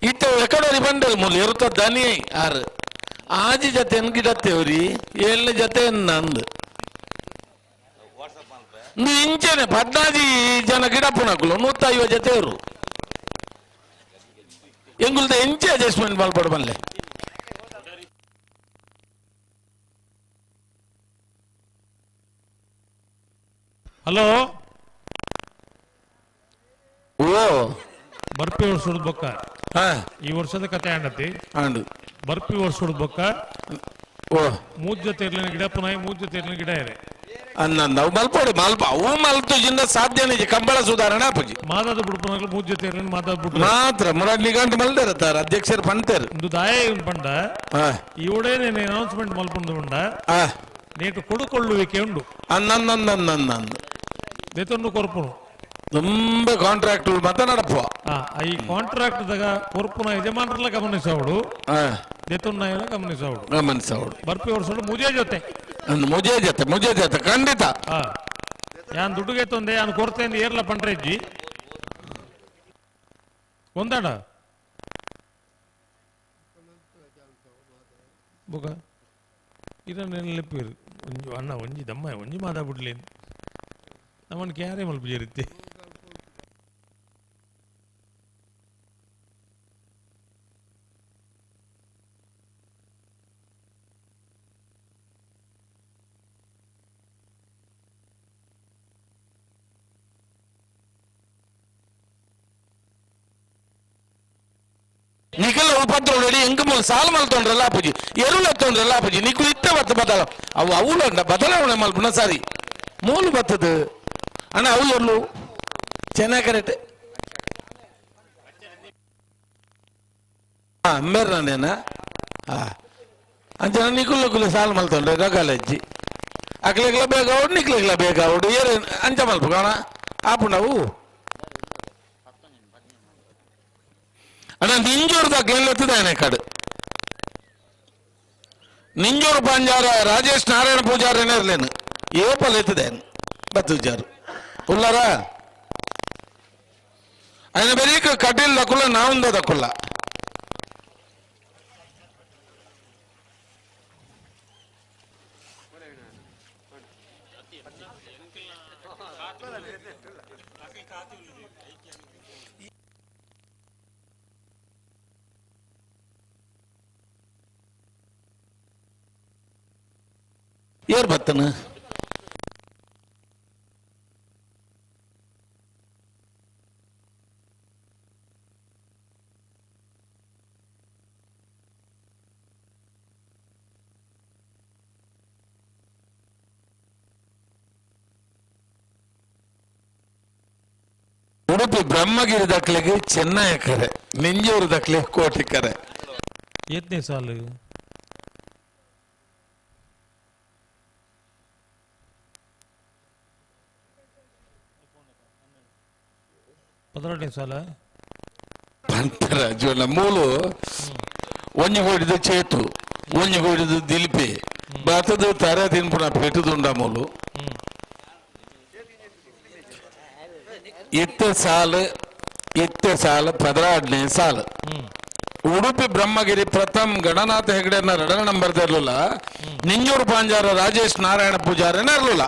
ಇತ್ತ ಎಕಡೋರಿ ಬಂಡಲ್ ಮೂಲ ಎರುತ್ತ ದನಿ ಆರು ಆಜಿ ಜೊತೆ ಎನ್ಗಿಡತ್ತೇವ್ರಿ ಏಳನೇ ಜೊತೆ ನಂದು ಇಂಚೆನೆ 14 ಜನ ಗಿಡಪ್ಪನಕುಲು 150 ಜೊತೆಯವರು ಎಂಗುಲ್ದ ಎಂಚೆ ಅಡ್ಜಸ್ಟ್ಮೆಂಟ್ ಮಲ್ಪಡು ಬಲ್ಲೆ
ಹಲೋ
ಓ
ಬರ್ಪಿ ವರ್ಷದ ಬೊಕ್ಕ ಈ ವರ್ಷದ ಕತೆ ಅಂಡತಿ
ಅಂಡು
ಬರ್ಪಿ ವರ್ಷದ ಬೊಕ್ಕ
ಓ
ಮೂಜ್ ಜೊತೆ ಇರ್ಲಿನ ಗಿಡ ಪುನಃ ಮೂಜ್ ಜೊತೆ ಇರ್ಲಿನ ಗಿಡ ಇದೆ
ಅನ್ನಂದ ಅವು ಮಲ್ಪೋಡು ಮಲ್ಪ ಅವು ಮಲ್ತು ಜಿಂದ ಸಾಧ್ಯ ನಿಜ ಕಂಬಳ ಸುಧಾರಣೆ ಅಪ್ಪಜಿ
ಮಾದಾದ ಬಿಡ್ಪುನಗಳು ಮೂಜ್ ಜೊತೆ ಇರ್ಲಿನ ಮಾದಾದ ಬಿಡ್ರು
ಮಾತ್ರ ಮುರಳಿ ಗಂಟು ಮಲ್ದಾರ ತಾರ ಅಧ್ಯಕ್ಷರು ಪಂತೇರು
ಒಂದು ದಾಯ ಪಂಡ ಇವಡೇ నేను ಅನೌನ್ಸ್ಮೆಂಟ್ ಮಲ್ಪುಂಡು ಪಂಡ ನೇಟು ಕೊಡುಕೊಳ್ಳುವಿಕೆ ಉಂಡು
ಅನ್ನನ್ನನ್ನನ್ನನ್ನಂದು
ದೇತೊಂದು ಕೊರ್ಪುನು
ತುಂಬ ಕಾಂಟ್ರಾಕ್ಟ್ ಮಾತ ನಡಪುವ
ಈ ಕಾಂಟ್ರಾಕ್ಟ್ ದಾಗ ಕೊರ್ಪುನ ಯಜಮಾನರೆಲ್ಲ ಗಮನಿಸವಡು ದೇತೊನ್ನ ಎಲ್ಲ ಗಮನಿಸವಡು
ಗಮನಿಸವಡು
ಬರ್ಪಿ ವರ್ಷಡು ಮುಜೆ ಜೊತೆ
ಮುಜೆ ಜೊತೆ ಮುಜೆ ಜೊತೆ ಖಂಡಿತ
ಯಾನ್ ದುಡ್ಡುಗೆ ತೊಂದೆ ಯಾನ್ ಕೊರತೆ ಏರ್ಲ ಪಂಡ್ರೆಜ್ಜಿ ಒಂದಾಡ ಬುಗ ಇದನ್ನೆಲ್ಲ ಒಂಜಿ ಅಣ್ಣ ಒಂಜಿ ದಮ್ಮ ಒಂಜಿ ಮಾತಾ ಬಿಡ್ಲಿ ನಮ್ಮನ್ನು ಕ್ಯಾರೆ ಮಲ್ಪ ಜೇರಿತ್ತೆ
ನಿಖಲ ಉಪದ್ರವ ಎಂಕ ಮೂಲ ಸಾಲ ಮಲ್ತೊಂಡ್ರಲ್ಲ ಅಪ್ಪುಜಿ ಎರುಳು ಎತ್ತೊಂಡ್ರಲ್ಲ ಅಪ್ಪುಜಿ ನಿಖಲು ಇತ್ತ ಬತ್ತ ಬದಲ ಅವು ಅವುಲು ಬದಲಾವಣೆ ಮಲ್ಪುನ ಸಾರಿ ಮೂಲು ಬತ್ತದ ಅಣ್ಣ ಅವು ಎರ್ಲು ಚೆನ್ನಾಗಿ ಕರೆಕ್ಟ್ ಹಾ ಮೇರ್ ನಾನೇನ ಹಾ ಅಂಚನ ನಿಕುಲ್ ಕುಲು ಸಾಲ ಮಲ್ತೊಂಡ್ರೆ ರಗಾಲಜ್ಜಿ ಅಕ್ಲೆಗ್ಲ ಬೇಗ ಅವಡು ನಿಕ್ಲೆಗ್ಲ ಬೇಗ ಅವಡು ಏರ್ ಅಂಚ ಮಲ್ಪ ಕಾಣ ಆಪುಂಡವು ಅಣ್ಣ ನಿಂಜೂರು ದಾಖಲೆ ಕಡು ನಿಂಜೂರು ಪಂಜಾರ ರಾಜೇಶ್ ನಾರಾಯಣ ಪೂಜಾರನೇ ಇರ್ಲೇನು ಏಪಲ್ ಎತ್ತದೇನು ಬತ್ತುಜಾರು ಉಲ್ಲಾರ ఆయన ಬರೀಕ ಕಟೀಲ್ ದಕ್ಕುಲ್ಲ ನಾವುಂದ ದಕ್ಕುಲ್ಲ ಏರ್ ಬತ್ತನ ಉಡುಪಿ ಬ್ರಹ್ಮಗಿರಿ ದಕ್ಲೆಗೆ ಚೆನ್ನೈ ಕರೆ ನಿಂಜೂರು ದಕ್ಲೆ ಕೋಟಿ ಕರೆ
ಎತ್ತನೇ ಸಾಲು ಪದರನೇ ಸಾಲ
ರಾಜವನ್ನ ಮೂಲು ಒಂಜಿ ಕೋಡಿದ ಚೇತು ಒಂಜಿ ಕೋಡಿದ ದಿಲಿಪೆ ಬಾತದ ತಾರೆ ತಿನ್ಪುಣ ಪೆಟ್ಟುದುಂಡ ಮೂಲು ಇತ್ತೆ ಸಾಲು ಇತ್ತೆ ಸಾಲು 16ನೇ ಸಾಲು ಉಡುಪಿ ಬ್ರಹ್ಮಗಿರಿ ಪ್ರಥಮ್ ಗಣನಾಥ ಹೆಗಡೆನ ಎರಡನೇ ನಂಬರ್ ಇರಲಿಲ್ಲ ನಿಂಜೂರು ಪಾಂಜಾರ ರಾಜೇಶ್ ನಾರಾಯಣ ಪೂಜಾರನ ಇರಲಿಲ್ಲ.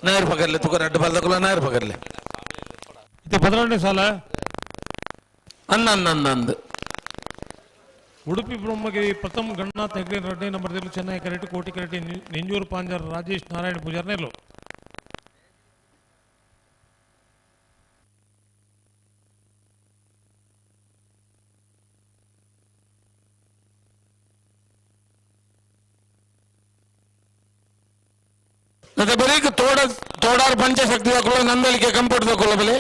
नायर पकड़ ले तुका रड्ड बाल दकुला नायर पकड़ ले
ಇದು 12ನೇ ಸಾಲ
ಅನ್ನ ಅನ್ನ ಅನ್ನ ಅಂದು
ಉಡುಪಿ ಬ್ರಹ್ಮಗಿರಿ ಪ್ರಥಮ ಗಣನಾಥ ಹೆಗ್ಡೆ ಎರಡನೇ ನಂಬರ್ ಚೆನ್ನೈ ಕರೆಕ್ಟ್ ಕೋಟಿ ಕರೆಕ್ಟ್ ನಿಂಜೂರು ಪಾಂಜಾರ್ ರಾಜೇಶ್ ನಾರಾಯಣ ಪೂಜಾರ್ನ ಇಲ್ಲೋ.
ಮತ್ತೆ ಬರೀಕ್ ತೋಡ ತೋಡಾರ್ ಪಂಚಶಕ್ತಿ ತಕೊಳ್ಳೋ ನಂದಲಿಕೆ ಕಂಪ್ಯೂಟರ್ ತಕೊಳ್ಳೋ ಬಲೆ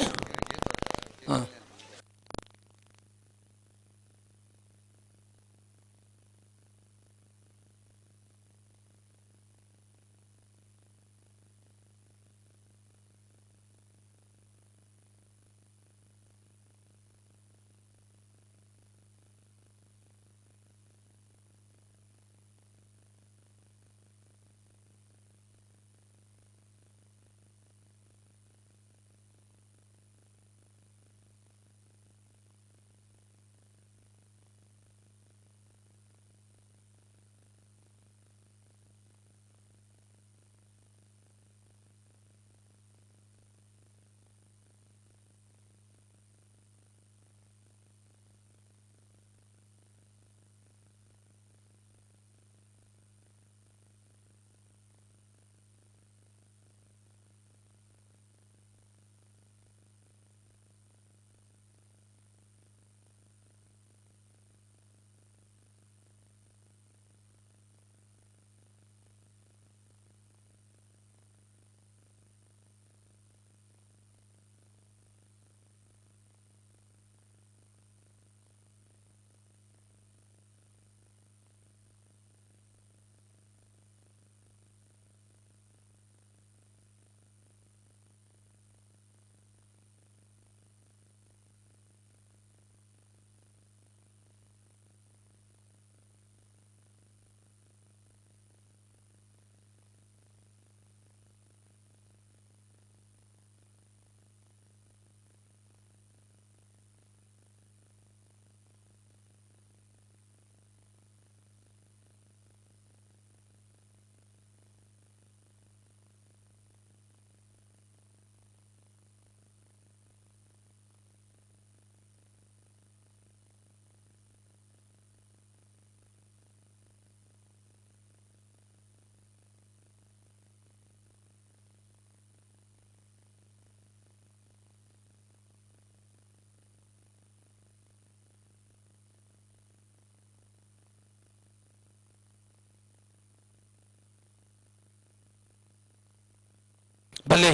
ಬಲೆ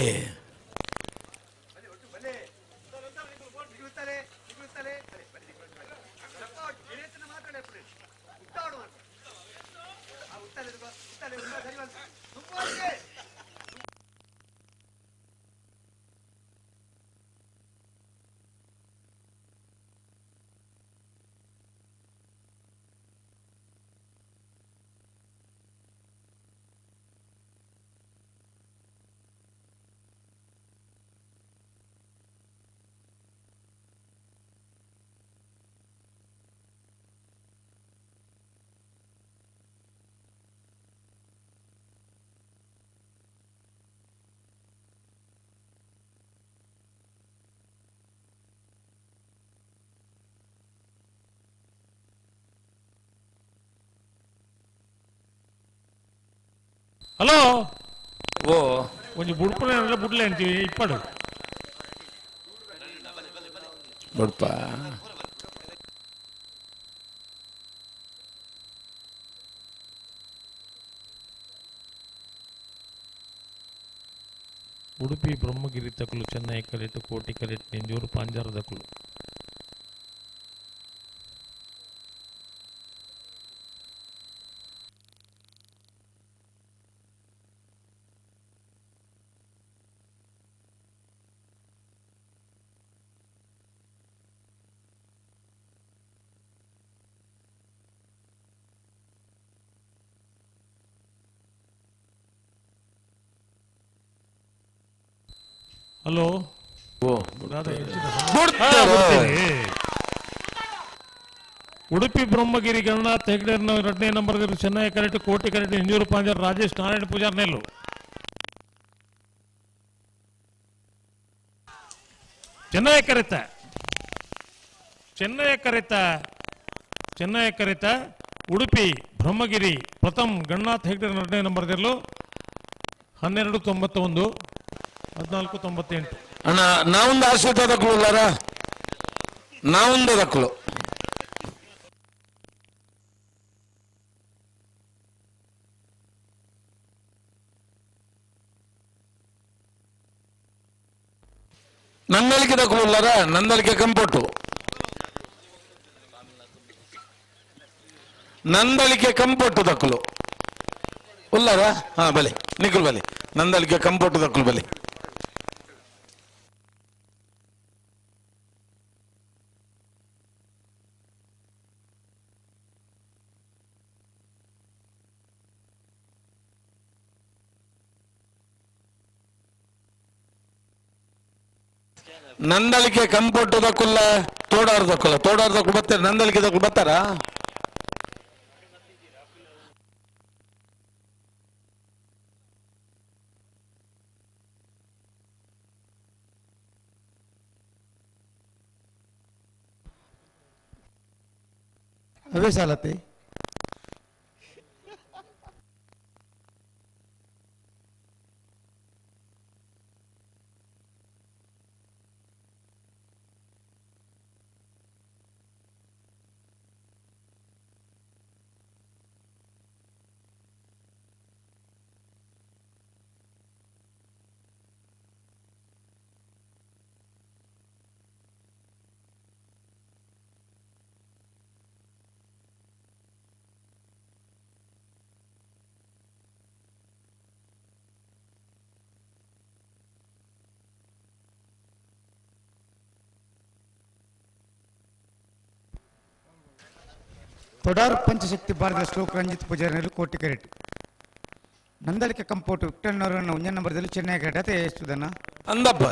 ಹಲೋ
ಓ
ಒಂಜಿ ಬುಡ್ಪುನೆ ಬುಡ್ಲೆ ಅಂತೀವಿ ಇಪ್ಪಡು
ಬುಡ್ಪ
ಉಡುಪಿ ಬ್ರಹ್ಮಗಿರಿ ತಕಲು ಚೆನ್ನೈ ಕರೆಟ್ ಕೋಟಿ ಕರೆಟ್ ನಿಂಜೂರು ಪಾಂಜಾರ ತಕಲು ಹಲೋ ಉಡುಪಿ ಬ್ರಹ್ಮಗಿರಿ ಗಣನಾಥ್ ಹೆಗ್ಡೆ ಎರಡನೇ ನಂಬರ್ ಚೆನ್ನೈ ಕರೆಕ್ಟ್ ಕೋಟಿ ಕರೆಕ್ಟ್ ಹಿಂಜೂರು ಪಾಂಜರ್ ರಾಜೇಶ್ ನಾರಾಯಣ ಪೂಜಾರ್ ನೆಲ್ಲು ಚೆನ್ನೈ ಕರೆತ ಚೆನ್ನೈ ಕರೆತ ಚೆನ್ನೈ ಕರೆತ ಉಡುಪಿ ಬ್ರಹ್ಮಗಿರಿ ಪ್ರಥಮ್ ಗಣನಾಥ್ ಹೆಗ್ಡೆ ಎರಡನೇ ನಂಬರ್ 12.91 14.98.
ಅಣ್ಣ ನಾವೊಂದು ಆಶ್ರಿತ ದಕ್ಕಲು ಉಲ್ಲಾರ ನಾವೊಂದು ದಕ್ಕಲು ನಂದಳಿಕೆ ದಕ್ಕಲು ಉಲ್ಲಾರ ನಂದಳಿಕೆ ಕಂಪೋಟು ನಂದಳಿಕೆ ಕಂಪೋಟು ದಕ್ಕಲು ಉಲ್ಲಾರ ಹಾ ಬಲೆ ನಿಖಲ್ ಬಲೆ ನಂದಳಿಕೆ ಕಂಪೋಟು ದಕ್ಕಲು ಬಲೆ ನಂದಳಿಕೆ ಕಂಪೋಟು ದಕ್ಕುಲ್ಲ ತೋಡಾರ್ ದಕ್ಕುಲ್ಲ ತೋಡಾರ್ ದಕ್ಕಲು ಬರ್ತಾರೆ ನಂದಳಿಕೆ ದಕ್ಕಲು ಬರ್ತಾರಾ
ಅವೇ ಸಾಲತ್ತೆ ತೊಡಾರ್ ಪಂಚಶಕ್ತಿ ಭಾರತ ಶ್ಲೋಕ ರಂಜಿತ್ ಪೂಜಾರಿನಲ್ಲಿ ಕೋಟಿ ಕರೆಟ್ ನಂದಳಿಕೆ ಕಂಪೋಟು ವಿಕ್ಟರ್ನವರನ್ನು ಒಂದೇ ನಂಬರ್ದಲ್ಲಿ ಚೆನ್ನೈ ಕರೆಟ್ ಅದೇ ಎಷ್ಟು
ಅಂದಪ್ಪ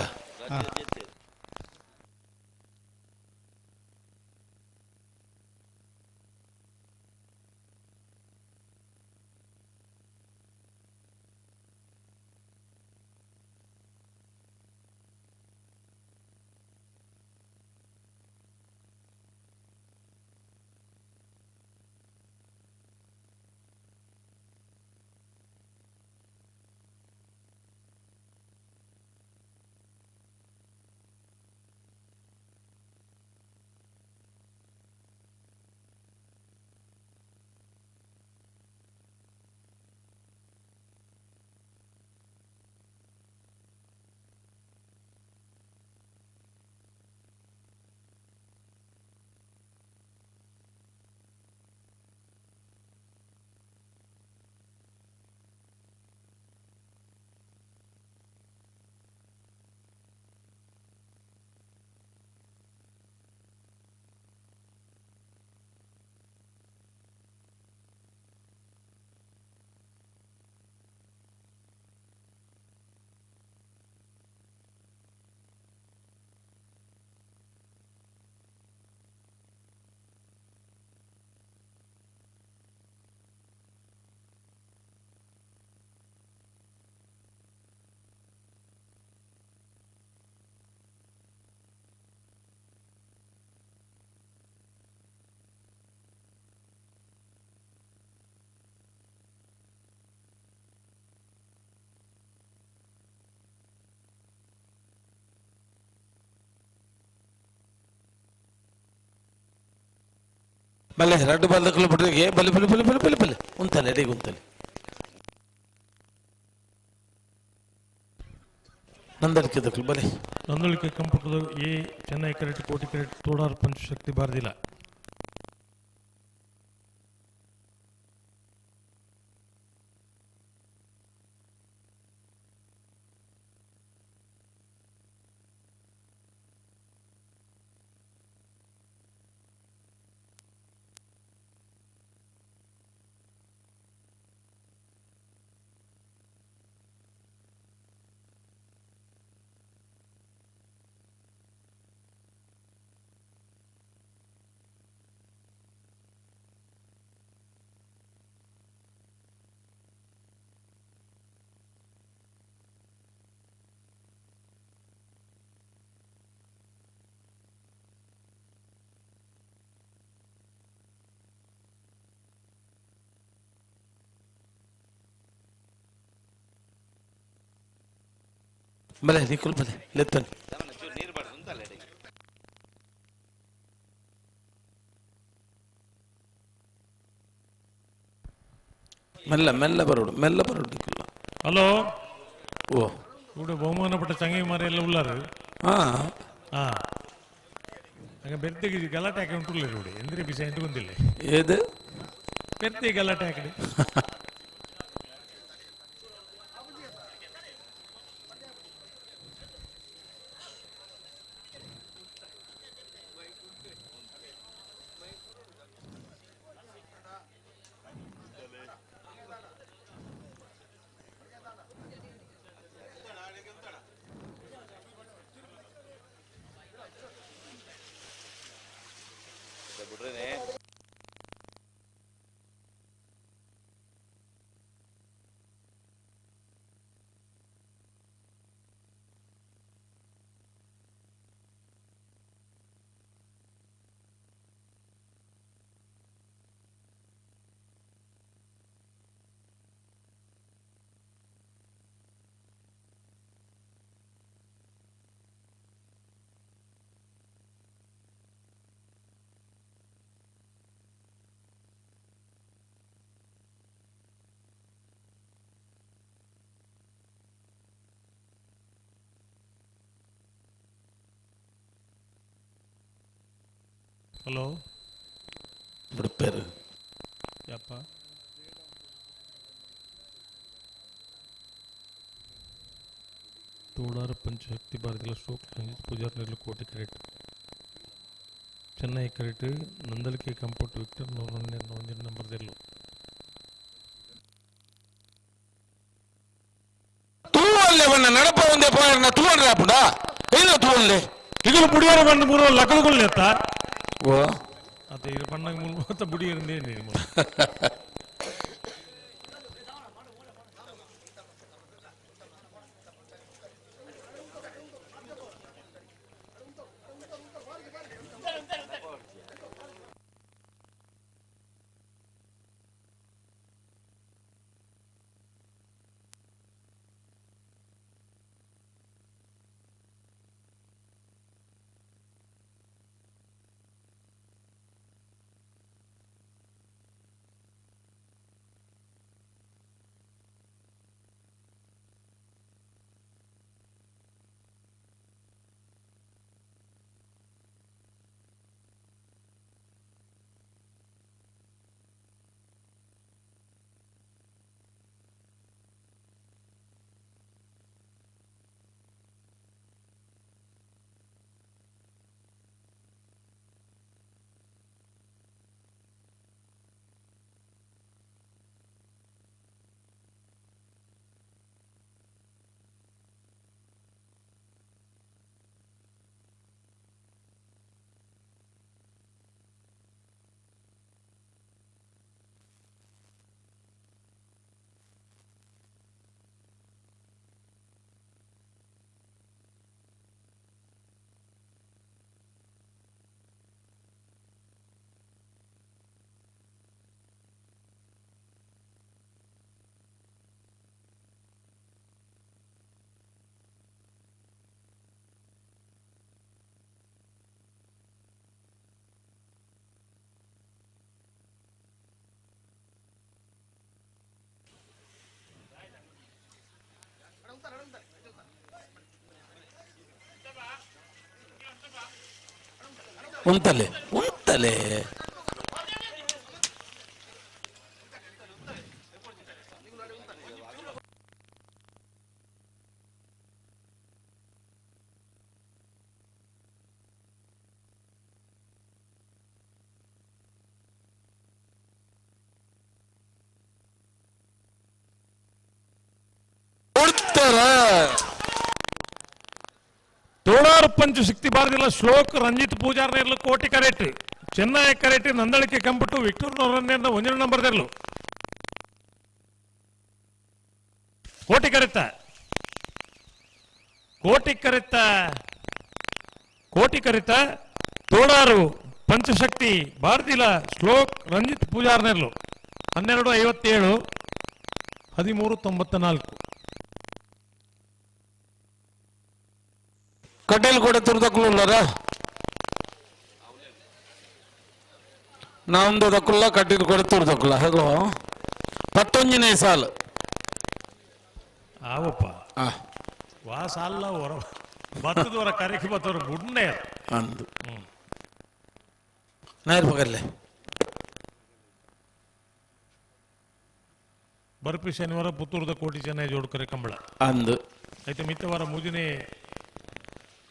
ಬಲ್ಲೆ ರಡ್ಡು ಬಲ್ದಕ್ಲು ಬಿಡ್ರಿಗೆ ಬಲೆ ಬಲೆ ಬಲೆ ಬಲೆ ಬಲೆ ಬಲೆ ಉಂತಲೆ ಎಡೆಗೆ ಉಂತಲೆ ನಂದಳಿಕೆ ದಕ್ಲು ಬಲೆ
ನಂದಳಿಕೆ ಕಂಪುಟದ ಎ ಚೆನ್ನೈ ಕರೆಟ್ ಕೋಟಿ ಕರೆಟ್ ತೋಡಾರ್ ಪಂಚಶಕ್ತಿ ಬಾರದಿಲ್ಲ.
ಬಲೆ ನಿಕುಲ್ ಬಲೆ ಲೆತ್ತನ್ ಮೆಲ್ಲ ಮೆಲ್ಲ ಬರೋಡು ಮೆಲ್ಲ ಬರೋಡು ನಿಕುಲ್.
ಹಲೋ
ಓ
ಕೂಡ ಬಹುಮಾನಪಟ್ಟ ಚಂಗಿ ಮಾರಿ ಎಲ್ಲ ಉಳ್ಳಾರು.
ಹಾ
ಹಾ ಹಂಗ ಬೆರ್ತಿಗೆ ಗಲಾಟೆ ಹಾಕಿ ಉಂಟು ನೋಡಿ ಎಂದ್ರೆ ಬಿಸಿ ಎಂಟು ಬಂದಿಲ್ಲ
ಏದು
ಬೆರ್ತಿ ಗಲಾಟೆ ಹಾಕಿ. ಹಲೋ
ಬಿಡ್ಪೇರು
ಯಪ್ಪ ತೋಡಾರ ಪಂಚಶಕ್ತಿ ಭಾರತಿಲ ಸ್ಟ್ರೋಕ್ ರಂಜಿತ್ ಪೂಜಾರ್ ನೆರಳು ಕೋಟಿ ಕರೆಟ್ ಚೆನ್ನೈ ಕರೆಟ್ ನಂದಳಿಕೆ ಕಂಪೌಂಡ್ ವಿಕ್ಟರ್ ಒಂದಿನ ನಂಬರ್ ದೆಲ್ಲು.
ತೂವಲ್ಲೆ ಬಣ್ಣ ನಡಪ ಒಂದೇ ಪೋಯರ್ನ ತೂವನ್ರೆ ಆಪುಂಡ ಏನು ತೂವಲ್ಲೆ
ಇಗಲು ಬುಡಿಯಾರ ಬಂದು ಮೂರು ಲಕ್ಕದುಗೊಳ್ಳೆತ್ತ
ಓ
ಅದೇ ಇದು ಬಣ್ಣಗೆ ಮೂರು ಬುಡಿಯರಂದೇ ನೀನು.
ಉಂತಲೆ ಉಂತಲೆ
ತೋಳಾರು ಪಂಚ ಶಕ್ತಿ ಭಾರತಿಲ್ಲ ಶ್ಲೋಕ್ ರಂಜಿತ್ ಪೂಜಾರ್ನೇರ್ಲು ಕೋಟಿ ಕರೆಟ್ ಚೆನ್ನೈ ಕರೆಟ್ ನಂದಳಿಕೆ ಕಂಬಿಟ್ಟು ವಿಕ್ಟೂರ್ ನವರನ್ನೇರ್ನ ಒಂದನೇ ನಂಬರ್ ದೇರ್ಲು ಕೋಟಿ ಕರೆತ್ತ ಕೋಟಿ ಕರೆತ್ತ ಕೋಟಿ ಕರೆತ ತೋಳಾರು ಪಂಚಶಕ್ತಿ ಭಾರತಿಲ ಶ್ಲೋಕ್ ರಂಜಿತ್ ಪೂಜಾರ್ನೇರ್ಲು 12:57 13:94
ಕಟೀಲ್ ಕೂಡ ತುರ್ದಕ್ಕಲ್ಲ ನಾವೊಂದು ದಕ್ಕುಲ್ಲ ಕಟೀಲ್ ಕೂಡ ತುರ್ದಕ್ಕಲ್ಲ. ಹಲೋ 19ನೇ ಸಾಲು
ಆವಪ್ಪ ವಾ ಸಾಲ ಹೊರ ಬತ್ತದವರ ಕರೆಗೆ ಬತ್ತವರು ಗುಡ್ನೆ
ಅಂದು ನಾಯರ್ ಪಗರ್ಲೆ
ಬರ್ಪಿ ಶನಿವಾರ ಪುತ್ತೂರದ ಕೋಟಿ ಚೆನ್ನೈ ಜೋಡ್ಕರೆ ಕಂಬಳ
ಅಂದು
ಆಯ್ತು ಮಿತ್ತವಾರ ಮೂಜನೇ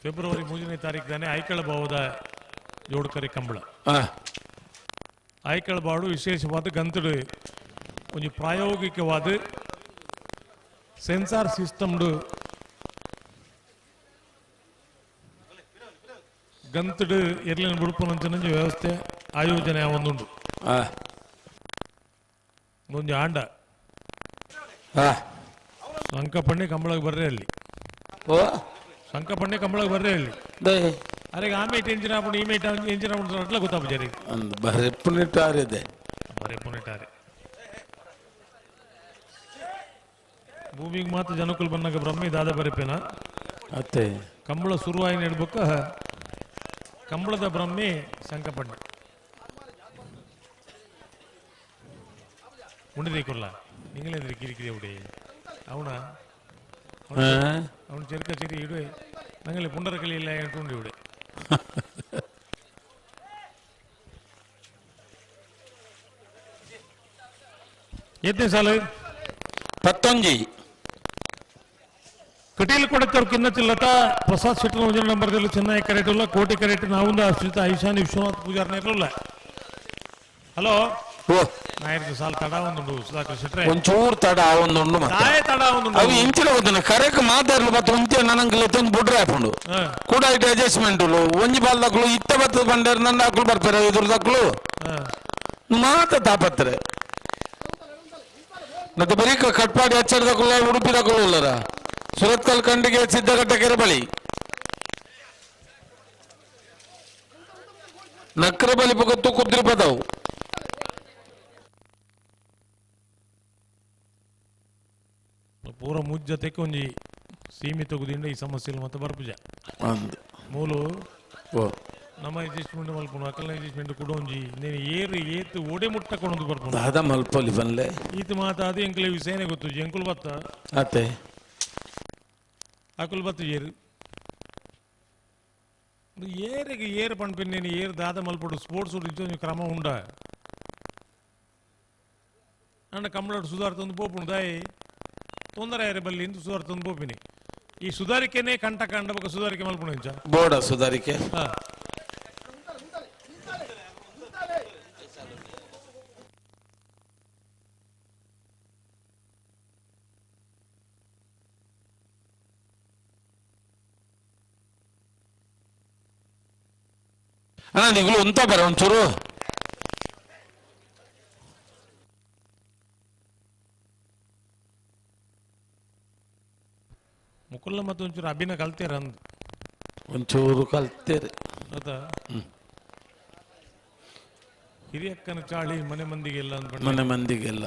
ಫೆಬ್ರವರಿ 3ನೇ ತಾರೀಕು ತಾನೆ ಐಕಳ ಭಾವದ ಜೋಡ್ಕರೆ ಕಂಬಳ. ಐಕಳ ಬಾಡು ವಿಶೇಷವಾದ ಗಂತಡು ಒಂಜಿ ಪ್ರಾಯೋಗಿಕವಾದ ಸೆನ್ಸಾರ್ ಸಿಸ್ಟಮ್ ಗಂತಡು ಎರ್ಲಿನ ಬುಡುಪುನಂಚಿನ ವ್ಯವಸ್ಥೆ ಆಯೋಜನೆ ಒಂದುಂಡು ಒಂಜಿ ಆಂಡ ಸಂಕಪಣ್ಣೆ ಕಂಬಳಕ್ಕೆ ಬರ್ರೆ ಅಲ್ಲಿ ಸಂಕಪಣ್ಣೆ ಕಂಬಳಕ್ಕೆ ಬರ್ರೆ ಅಲ್ಲಿ ಅರೆ ಆಮೆ ಟೆನ್ಷನ್ ಆಪುಂಡು ಈಮೆ ಟೆನ್ಷನ್ ಆಪುಂಡು ಅಟ್ಲ ಗೊತ್ತಾಪು ಜರಿ
ಅಂದು ಬರೆ ಪುನಿಟಾರಿದೆ
ಬರೆ ಪುನಿಟಾರೆ ಭೂಮಿಗೆ ಮಾತ್ರ ಜನಕುಲ್ ಬಂದಾಗ ಬ್ರಹ್ಮಿ ದಾದ ಬರೆಪೇನ
ಅತ್ತೆ
ಕಂಬಳ ಶುರುವಾಯಿ ನೆಡ್ಬೇಕ ಕಂಬಳದ ಬ್ರಹ್ಮಿ ಸಂಕಪಣ್ಣೆ ಉಂಡಿದೆ ಕೊರ್ಲ ನಿಂಗಲೇಂದ್ರಿ ಕಿರಿಕಿರಿ ಉಡಿ ಅವನ ಅವನು ಚೆರುಕ ಚೆರಿ ಇಡುವೆ ನಂಗಲ್ಲಿ ಪುಂಡರ ಕಲಿ ಇಲ್ಲ ಉಂಡು ಇಡುವೆ ಎತ್ತನೇ ಸಾಲು
19
ಕಟೀಲ್ ಕೊಡತ್ತವ್ರು ಕಿನ್ನ ಚಿಲ್ಲತ ಪ್ರಸಾದ್ ಶೆಟ್ಟರ್ ಒಂಜನ ನಂಬರ್ದಲ್ಲಿ ಚೆನ್ನೈ ಕರೆಟ್ ಕೋಟಿ ಕರೆಟ್ ನಾವುಂದ ಆಶ್ರಿತ ಐಶಾನಿ ವಿಶ್ವನಾಥ್ ಪೂಜಾರ್ನ ಇರಲ್ಲ. ಹಲೋ ನಾಯರ್ದು ಸಾಲ್ ತಡ ಒಂದುಂಡು ಸುಧಾಕರ್ ಶೆಟ್ರೆ
ಒಂಚೂರು ತಡ ಒಂದುಂಡು
ತಾಯೇ ತಡ ಒಂದುಂಡು
ಅವು ಇಂಚಿನ ಗೊತ್ತುಂಡು ಕರೆಕ್ ಮಾತಾಡ್ಲು ಬತ್ತ ಉಂಚೆ ನನಂಗ್ ತಂದು ಬುಡ್ರೆ ಹಾಪುಂಡು ಕೂಡ ಇಟ್ಟು ಅಡ್ಜಸ್ಟ್ಮೆಂಟ್ ಒಂಜಿ ಬಾಲ್ ದಕ್ಕಲು ಇತ್ತ ಬತ್ತದ ಬಂಡೇರ್ ನನ್ನ ಹಾಕಲು ಬರ್ತಾರೆ ಇದ್ರ ದಕ್ಕಲು ಮಾತ ತಾಪತ್ರೆ ಮತ್ತೆ ಬರೀ ಕಟ್ಪಾಡಿ ಹಚ್ಚರದಕ್ಕಲ್ಲ ಉಡುಪಿ ದಕ್ಕಲು ಉಲ್ಲರ ಸುರತ್ಕಲ್ ಖಂಡಿಗೆ ಸಿದ್ದಘಟ್ಟ ಕೆರೆ ಬಳಿ ನಕ್ರ ಬಲಿ ಪೊಗತ್ತು ಕುದ್ರಿ ಪದವು
ಪೂರ ಮುಜ್ಜತೆಗೆ ಒಂಜಿ ಸೀಮಿತ ಗುದಿಂದ ಈ ಸಮಸ್ಯೆ ಮತ್ತೆ ಬರ್ಪುಜ ಮೂಲು ನಮ್ಮ ಅಡ್ಜಸ್ಟ್ಮೆಂಟ್ ಮಲ್ಪುನು ಅಕಲ್ನ ಅಡ್ಜಸ್ಟ್ಮೆಂಟ್ ಕೂಡ ಒಂಜಿ ನೇನು ಏರು ಏತು ಓಡೆ ಮುಟ್ಟ ಕೊಡೊಂದು ಬರ್ಪುನು
ದಾದ ಮಲ್ಪೊಲಿ ಬನ್ಲೆ
ಈತ ಮಾತಾದು ಎಂಕ್ಲೆ ವಿಷಯನೇ ಗೊತ್ತು ಎಂಕುಲು ಬತ್ತ
ಅತ್ತೆ
ಅಕುಲು ಬತ್ತು ಏರು ಏರಿಗೆ ಏರು ಪಣ್ಪಿನ నేను ಏರು ದಾದ ಮಲ್ಪಡು ಸ್ಪೋರ್ಟ್ಸ್ ಒಂಜಿ ಕ್ರಮ ಉಂಡ ನನ್ನ ಕಂಬಳಡು ಸುಧಾರ್ತೊಂದು ಪೋಪುಂಡು ದಾಯಿ ತೊಂದರೆ ಆಯ್ರೆ ಬಲ್ಲಿ ಇಂದು ಸುಧಾರ್ತೊಂದು ಪೋಪಿನಿ ಈ ಸುಧಾರಿಕೆನೇ ಕಂಟ ಕಂಡ ಬೊಕ ಸುಧಾರಿಕೆ ಮಲ್ಪುಂಡು ಇಂಚ
ಬೋಡ ಸುಧಾರಿಕೆ ಅಣ್ಣ ನಿಗುಲು ಉಂತ ಬರ ಒಂಚೂರು
ಮುಕುಲ್ಲ ಮತ್ತು ಒಂಚೂರು ಅಭಿನ ಕಲ್ತೇರ ಅಂದು
ಒಂಚೂರು ಕಲ್ತೇರೆ
ಆತಾ ಹಿರಿಯಕ್ಕನ ಚಾಳಿ ಮನೆ ಮಂದಿಗೆಲ್ಲ ಅಂತ
ಮನೆ ಮಂದಿಗೆಲ್ಲ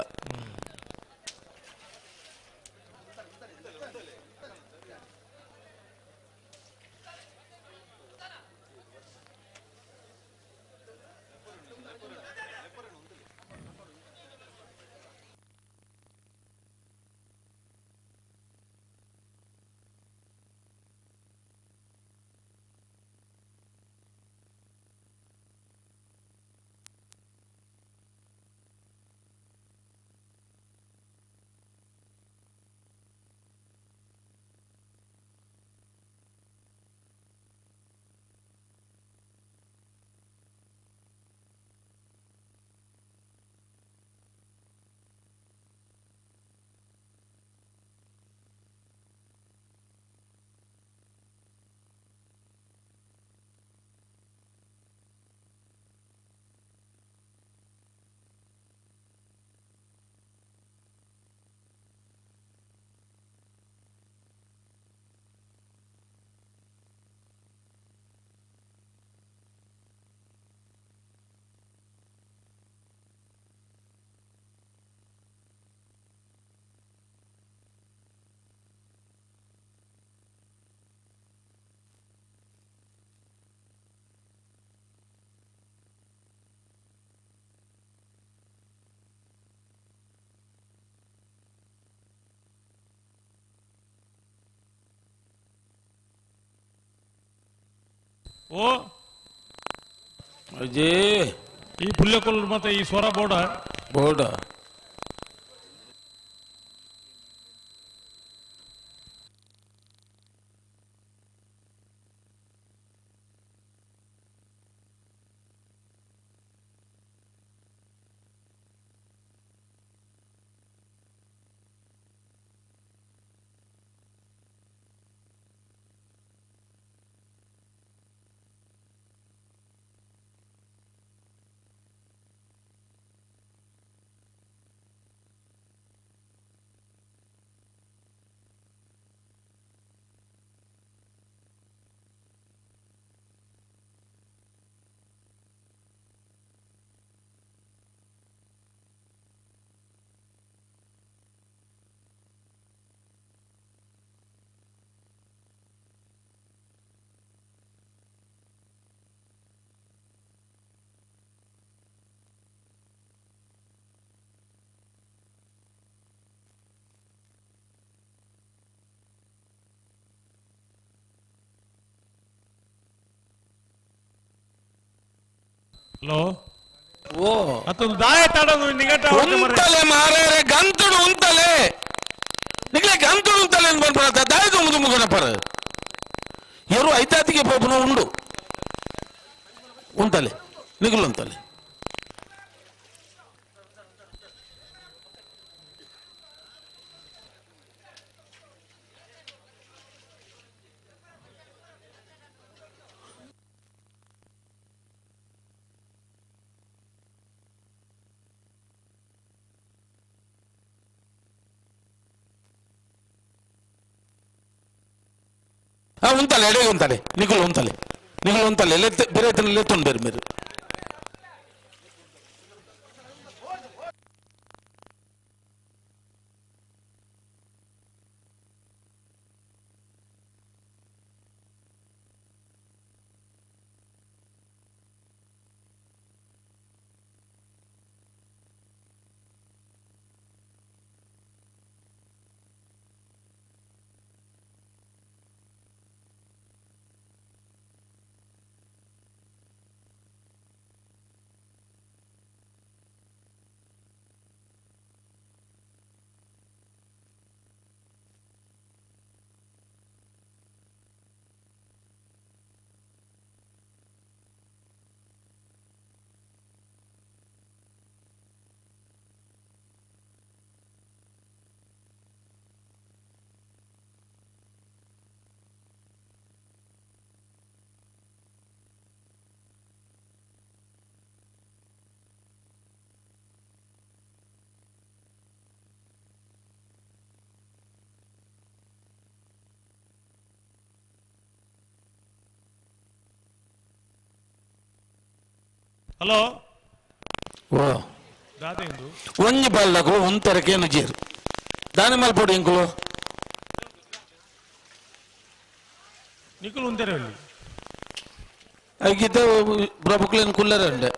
ಓ
ಅಜೇ
ಈ ಪುಲ್ಯಕೊಲ್ ಮತ್ತೆ ಈ ಸ್ವರ ಬೋಡ
ಬೋಡ
ಹಲೋ
ಓ
ಮತ್ತೊಂದು ದಾಯ ತಾಡೋದು ನಿಗಟ
ಉಂತಲೆ ಮಾರೇರೆ ಗಂತುಡು ಉಂತಲೆ ನಿಗ್ಲೆ ಗಂತುಡು ಉಂತಲೆ ಅಂತ ಬಂದ್ಬಿಡತ್ತ ದಾಯ ದುಂಬು ದುಂಬು ಗಣಪರ ಎರು ಐತಾತಿಗೆ ಪೋಪುನ ಉಂಡು ಉಂತಲೆ ನಿಗುಲು ಉಂತಲೆ ಉಂತಲೆ ಎಡೆ ಉಂತಲೆ ನಿಗುಲು ಉಂತಲೆ ನಿಗುಲು ಉಂತಲೆ ಲೆತ್ ಬೇರೆ ಲೆತ್ತೊಂಡು ಬೇರೆ
ಹಲೋ
ಓ
ದಾದೆಂದು
ಒಂಜಿ ಬಲ್ಲಕು ಒಂತರಕೇನು ಜೇರು ದಾನಿ ಮಲ್ಪೊಡು ಇಂಕುಲು
ನಿಕುಲು ಉಂತೆರೆ ಅಲ್ಲಿ
ಐಕಿತ ಪ್ರಭುಕ್ಲೇನು ಕುಲ್ಲರಂಡೆ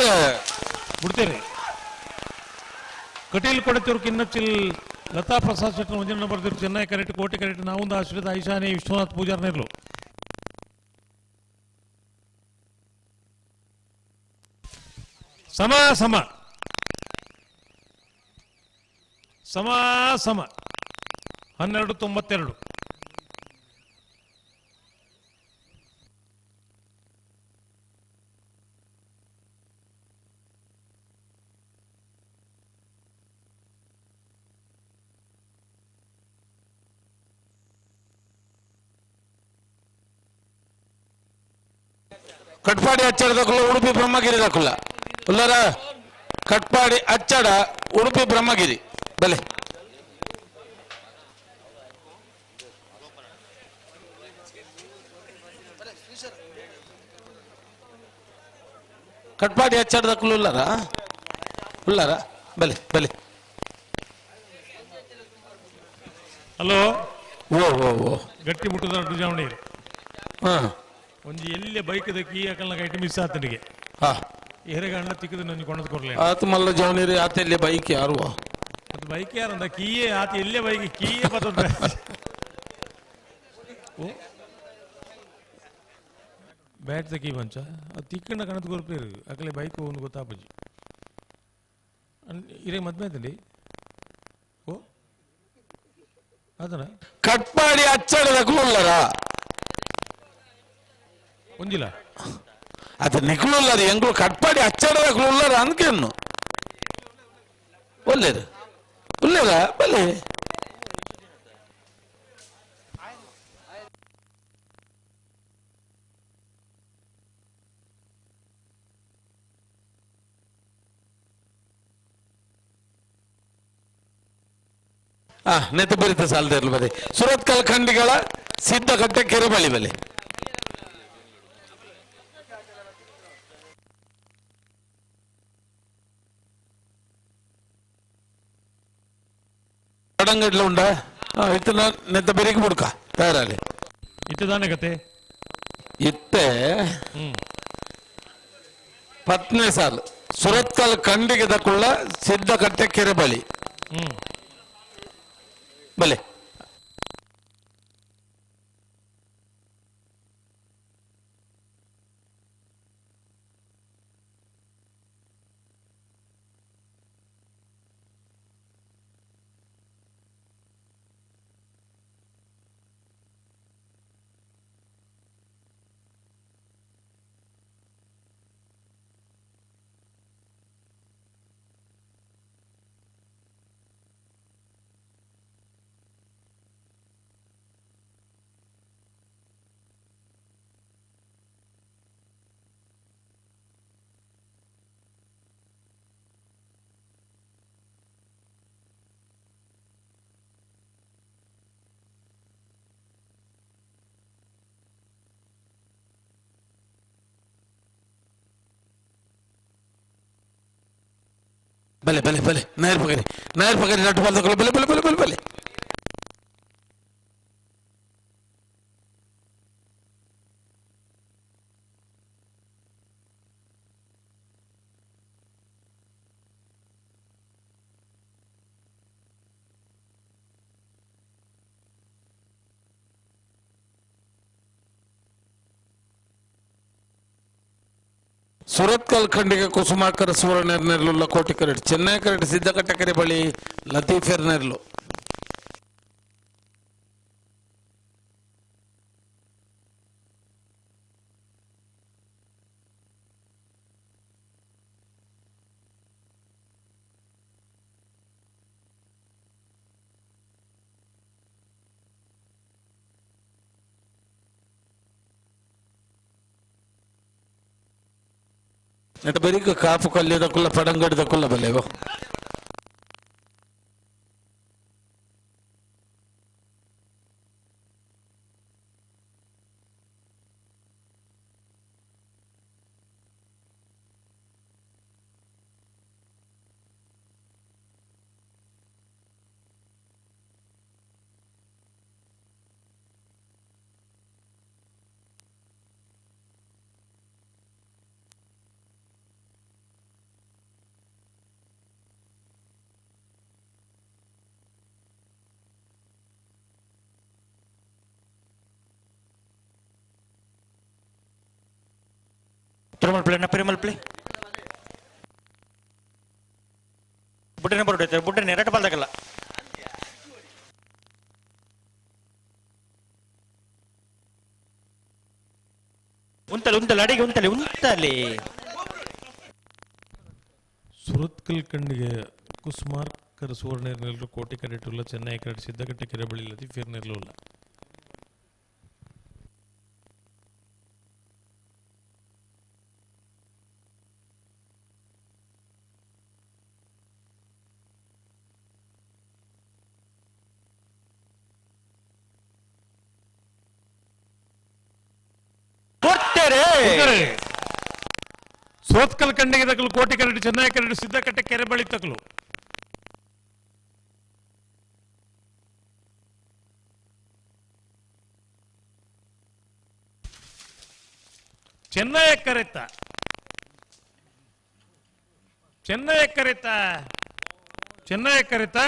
ಬುಡ್ತೇರು
ಬುಡ್ತೇರು ಕಟೀಲ್ ಕೊಡಚೂರು ಕಿನ್ನಚಿಲ್ ಲತಾ ಪ್ರಸಾದ್ ಶೆಟ್ಟರ್ ಒಂಜಿ ನಂಬರ್ ಚೆನ್ನೈ ಕರೆಕ್ಟ್ ಕೋಟೆ ಕರೆಕ್ಟ್ ನಾವೊಂದು ಆಶ್ರಿತ ಐಶಾನಿ ವಿಶ್ವನಾಥ್ ಪೂಜಾರ್ ನೆರ್ಲು. ಸಮ ಸಮ ಸಮ ಸಮ 12-92.
ಕಟ್ಪಾಡಿ ಅಚ್ಚಡದಕ್ಕುಲ್ಲ ಉಡುಪಿ ಬ್ರಹ್ಮಗಿರಿ ದಕ್ಕುಲ್ಲ ಉಲ್ಲರ ಕಟ್ಪಾಡಿ ಅಚ್ಚಡ ಉಡುಪಿ ಬ್ರಹ್ಮಗಿರಿ ಬಲೆ ಕಟ್ಪಾಡಿ ಅಚ್ಚಡದಕ್ಕುಲ್ಲ ಉಲ್ಲರ ಉಲ್ಲರ ಬಲೆ ಬಲೆ.
ಹಲೋ
ಓ ಓ ಓ
ಗಟ್ಟಿ ಮುಟ್ಟದ ಡುಜಾವಣಿ
ಹಾ
ಒಂಜಿ ಎಲ್ಲೆ ಬೈಕ್ the key ಹಾಕಲ್ನ ಐಟಮ್ ಮಿಸ್ ಆತನಿಗೆ.
ಹಾ
ಎರೆಗ ಅಣ್ಣ ತಿಕ್ಕದ ನಂಜಿ ಕೊಂಡದ್ ಕೊರ್ಲೆ
ಆತ ಮಲ್ಲ ಜವನಿರಿ ಆತ ಎಲ್ಲಿ ಬೈಕ್ ಯಾರು
ಅದು ಬೈಕ್ ಯಾರಂದ ಕೀಯೇ ಆತ ಎಲ್ಲೆ ಬೈಕ್ ಕೀಯೇ ಬತ್ತದ. ಓ ಬ್ಯಾಟ್ the key ಬಂಚ ಅದು ತಿಕ್ಕಂಡ ಕಣದ ಕೊರ್ಪೇರು ಅಕಲೆ ಬೈಕ್ ಒಂದು ಗೊತ್ತಾಪಜಿ ಇರೇ ಮದ್ವೆ ಆಯ್ತಂಡಿ. ಓ ಅದನ್ನ
ಕಟ್ಪಾಡಿ ಅಚ್ಚಡದ ಕುಲ್ಲರ
ಒಂಜಿಲ್ಲ
ಅದು ನಿಕ್ಲುಲ್ಲರ ಎಂಗ್ಳು ಕಟ್ಪಾಡಿ ಅಚ್ಚಡದ ಕುಲ್ಲರ ಅಂದ್ಕೆನ್ನು ಒಳ್ಳೇದು ಒಳ್ಳೇದ ಬಲೆ. ನೆತ್ತ ಬರಿತ ಸಾಲದ ಬರೆ ಸುರತ್ಕಲ್ ಖಂಡಿಗಳ ಸಿದ್ಧಕಟ್ಟೆ ಕೆರೆಬಳಿ ಬಲೆ. ಪಡಂಗಡ್ಲ ಉಂಡ ಇತ್ತನ ನೆತ್ತ ಬೆರಿಗೆ ಬುಡ್ಕ ತಯಾರಾಲಿ
ಇತ್ತದಾನೆ ಕತೆ
ಇತ್ತೆ ಪತ್ನೇ ಸಾಲು ಸುರತ್ಕಲ್ ಖಂಡಿಗೆ ದಕ್ಕುಳ್ಳ ಸಿದ್ಧಕಟ್ಟೆ ಕೆರೆಬಳಿ ಬಲೆ. ಬಲೆ ಬಲೆ ಬಲೆ ನಾಯರ್ ಪಗರಿ ನಾಯರ್ ಪಗರಿ ನಟ್ಟು ಬಾಲ್ ಬಲೆ ಬಲೆ ಬಲೆ ಬಲೆ ಬಲೆ. ಸುರತ್ಕಲ್ ಖಂಡಿಗೆ ಕುಸುಮಾಕರ ಸುವರ್ಣ ನೆರಳುಲ್ಲ ಕೋಟಿ ಕರೆಟ್ ಚೆನ್ನೈ ಕರೆಟ್ ಸಿದ್ದಕಟ್ಟೆಕೆರೆ ಬಳಿ ಲತೀಫೆರ್ ನೆರಳು. ನೆಟ ಬರೀಕ ಕಾಪು ಕಲ್ಯದಕ್ಕುಲ್ಲ ಪಡಂಗಡಿದಕ್ಕುಲ್ಲ ಬಲ್ಲೇವೋ.
ತಿರುಮಲ್ ಪ್ಲೇ ಪೆರುಮಲ್ ಪ್ಲೇ ಬುಡ್ಡನೆ ಬರೋಡು ಬುಡ್ಡನೆ ಎರಡು ಬಾಲ್ದಾಗಲ್ಲ ಉಂತಲೆ ಉಂತಲೆ ಅಡಿಗೆ ಉಂತಲೆ ಉಂತಲೆ
ಸುರತ್ಕಲ್ ಕಣ್ಣಿಗೆ ಕುಸ್ಮಾರ್ಕರ್ ಸುವರ್ಣ ಕೋಟಿ ಕರೆಟುಲ್ಲ ಚೆನ್ನೈ ಕರೆಟ್ ಸಿದ್ದಗಟ್ಟೆ ಕೆರೆ ಬಳಿಲತಿ ಫಿರ್ನಿರ್ಲುಲ್ಲ ಸುರತ್ಕಲ್ ಕಣ್ಣಿಗೆ ತಕಲು ಕೋಟಿ ಕರೆಟ್ ಚೆನ್ನೈ ಕರೆಟ್ ಸಿದ್ದಕಟ್ಟೆ ಕೆರೆ ಬಳಿ ತಕಲು ಚೆನ್ನೈ ಕರೆತ ಚೆನ್ನೈ ಕರೆತ ಚೆನ್ನೈ ಕರೆತ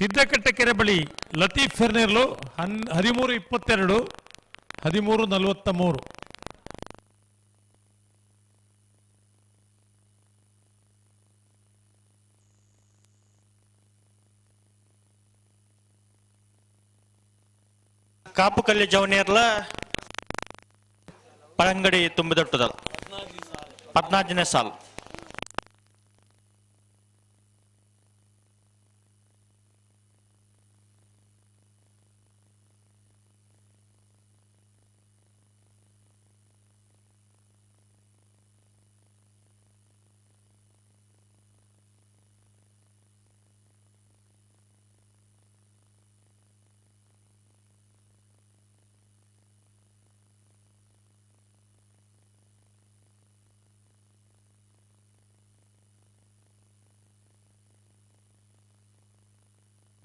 ಸಿದ್ದಕಟ್ಟೆ ಕೆರೆ ಬಳಿ ಲತೀಫ್ ಫೆರ್ನೇರ್ಲು 13:22 13:43.
ಕಾಪು ಕಲ್ಯ ಜವನೇರ್ಲ ಪಳಂಗಡಿ ತುಂಬಿದೊಟ್ಟದ 14ನೇ ಸಾಲು.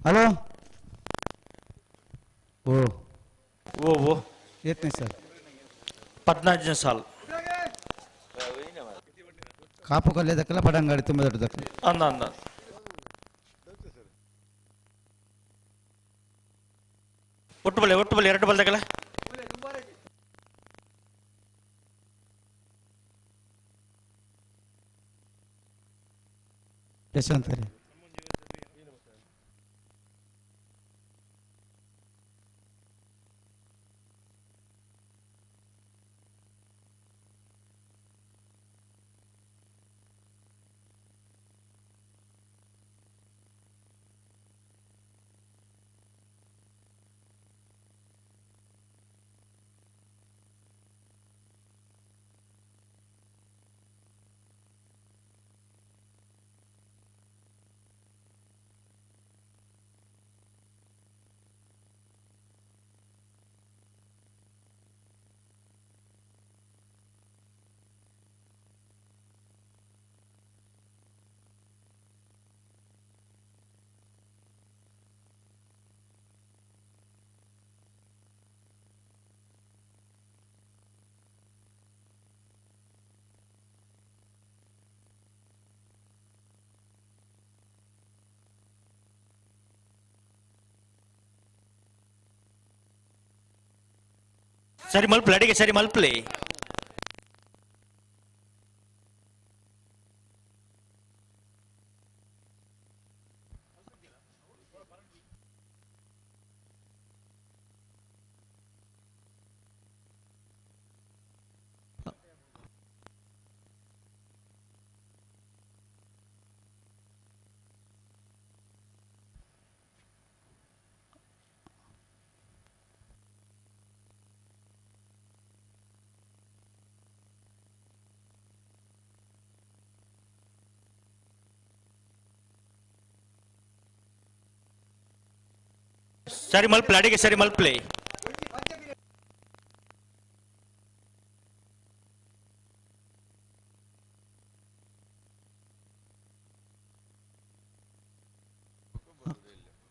ಹಲೋ ಓ
ಓ ಓ
ಎತ್ತನೇ ಸರ್
14ನೇ ಸಾಲು.
ಕಾಪು ಕಲ್ಯದಕ್ಕೆಲ್ಲ ಪಡಂಗಾಡಿ ತುಂಬ ದೊಡ್ಡದಕ್ಕೆ
ಅಂದ ಅಂದ ಒಟ್ಟು ಬಲೆ ಒಟ್ಟು ಬಲೆ ಎರಡು ಬಲ್ದಾಗಲ್ಲ
ಯಶವಂತ ರೀ.
ಸರಿ ಮಲ್ಪಲೆ ಅಡಿಗೆ ಸರಿ ಮಲ್ಪಲೆ. ಸರಿ ಮಲ್ಪಲೆ ಅಡಿಗೆ ಸರಿ ಮಲ್ಪಲೆ.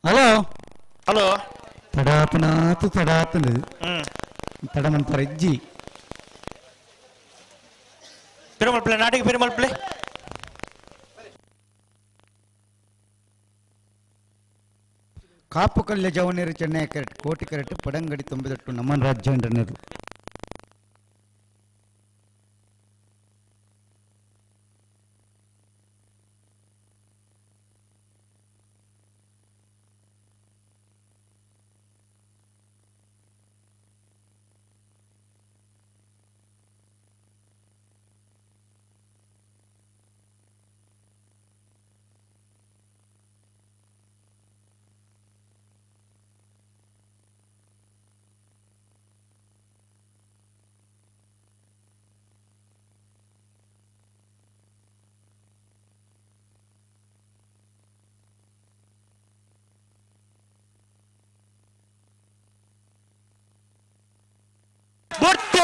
ಹಲೋ
ಹಲೋ
ತಡಾಪನಾತು ತಡಾತಂದು ತಡಮಂತರ ಇಜ್ಜಿ
ಪೆರುಮಲ್ಪಲೆ ನಾಟಿಗೆ ಪೆರುಮಲ್ಪಲೆ.
ಕಾಪು ಕಲ್ಯ ಜವನೇರು ಚೆನ್ನೈ ಕರೆಕ್ಟ್ ಕೋಟಿ ಕರೆಕ್ಟ್ ಪಡಂಗಡಿ ತುಂಬಿದಟ್ಟು ನಮ್ಮನ್ ರಾಜ್ಯ.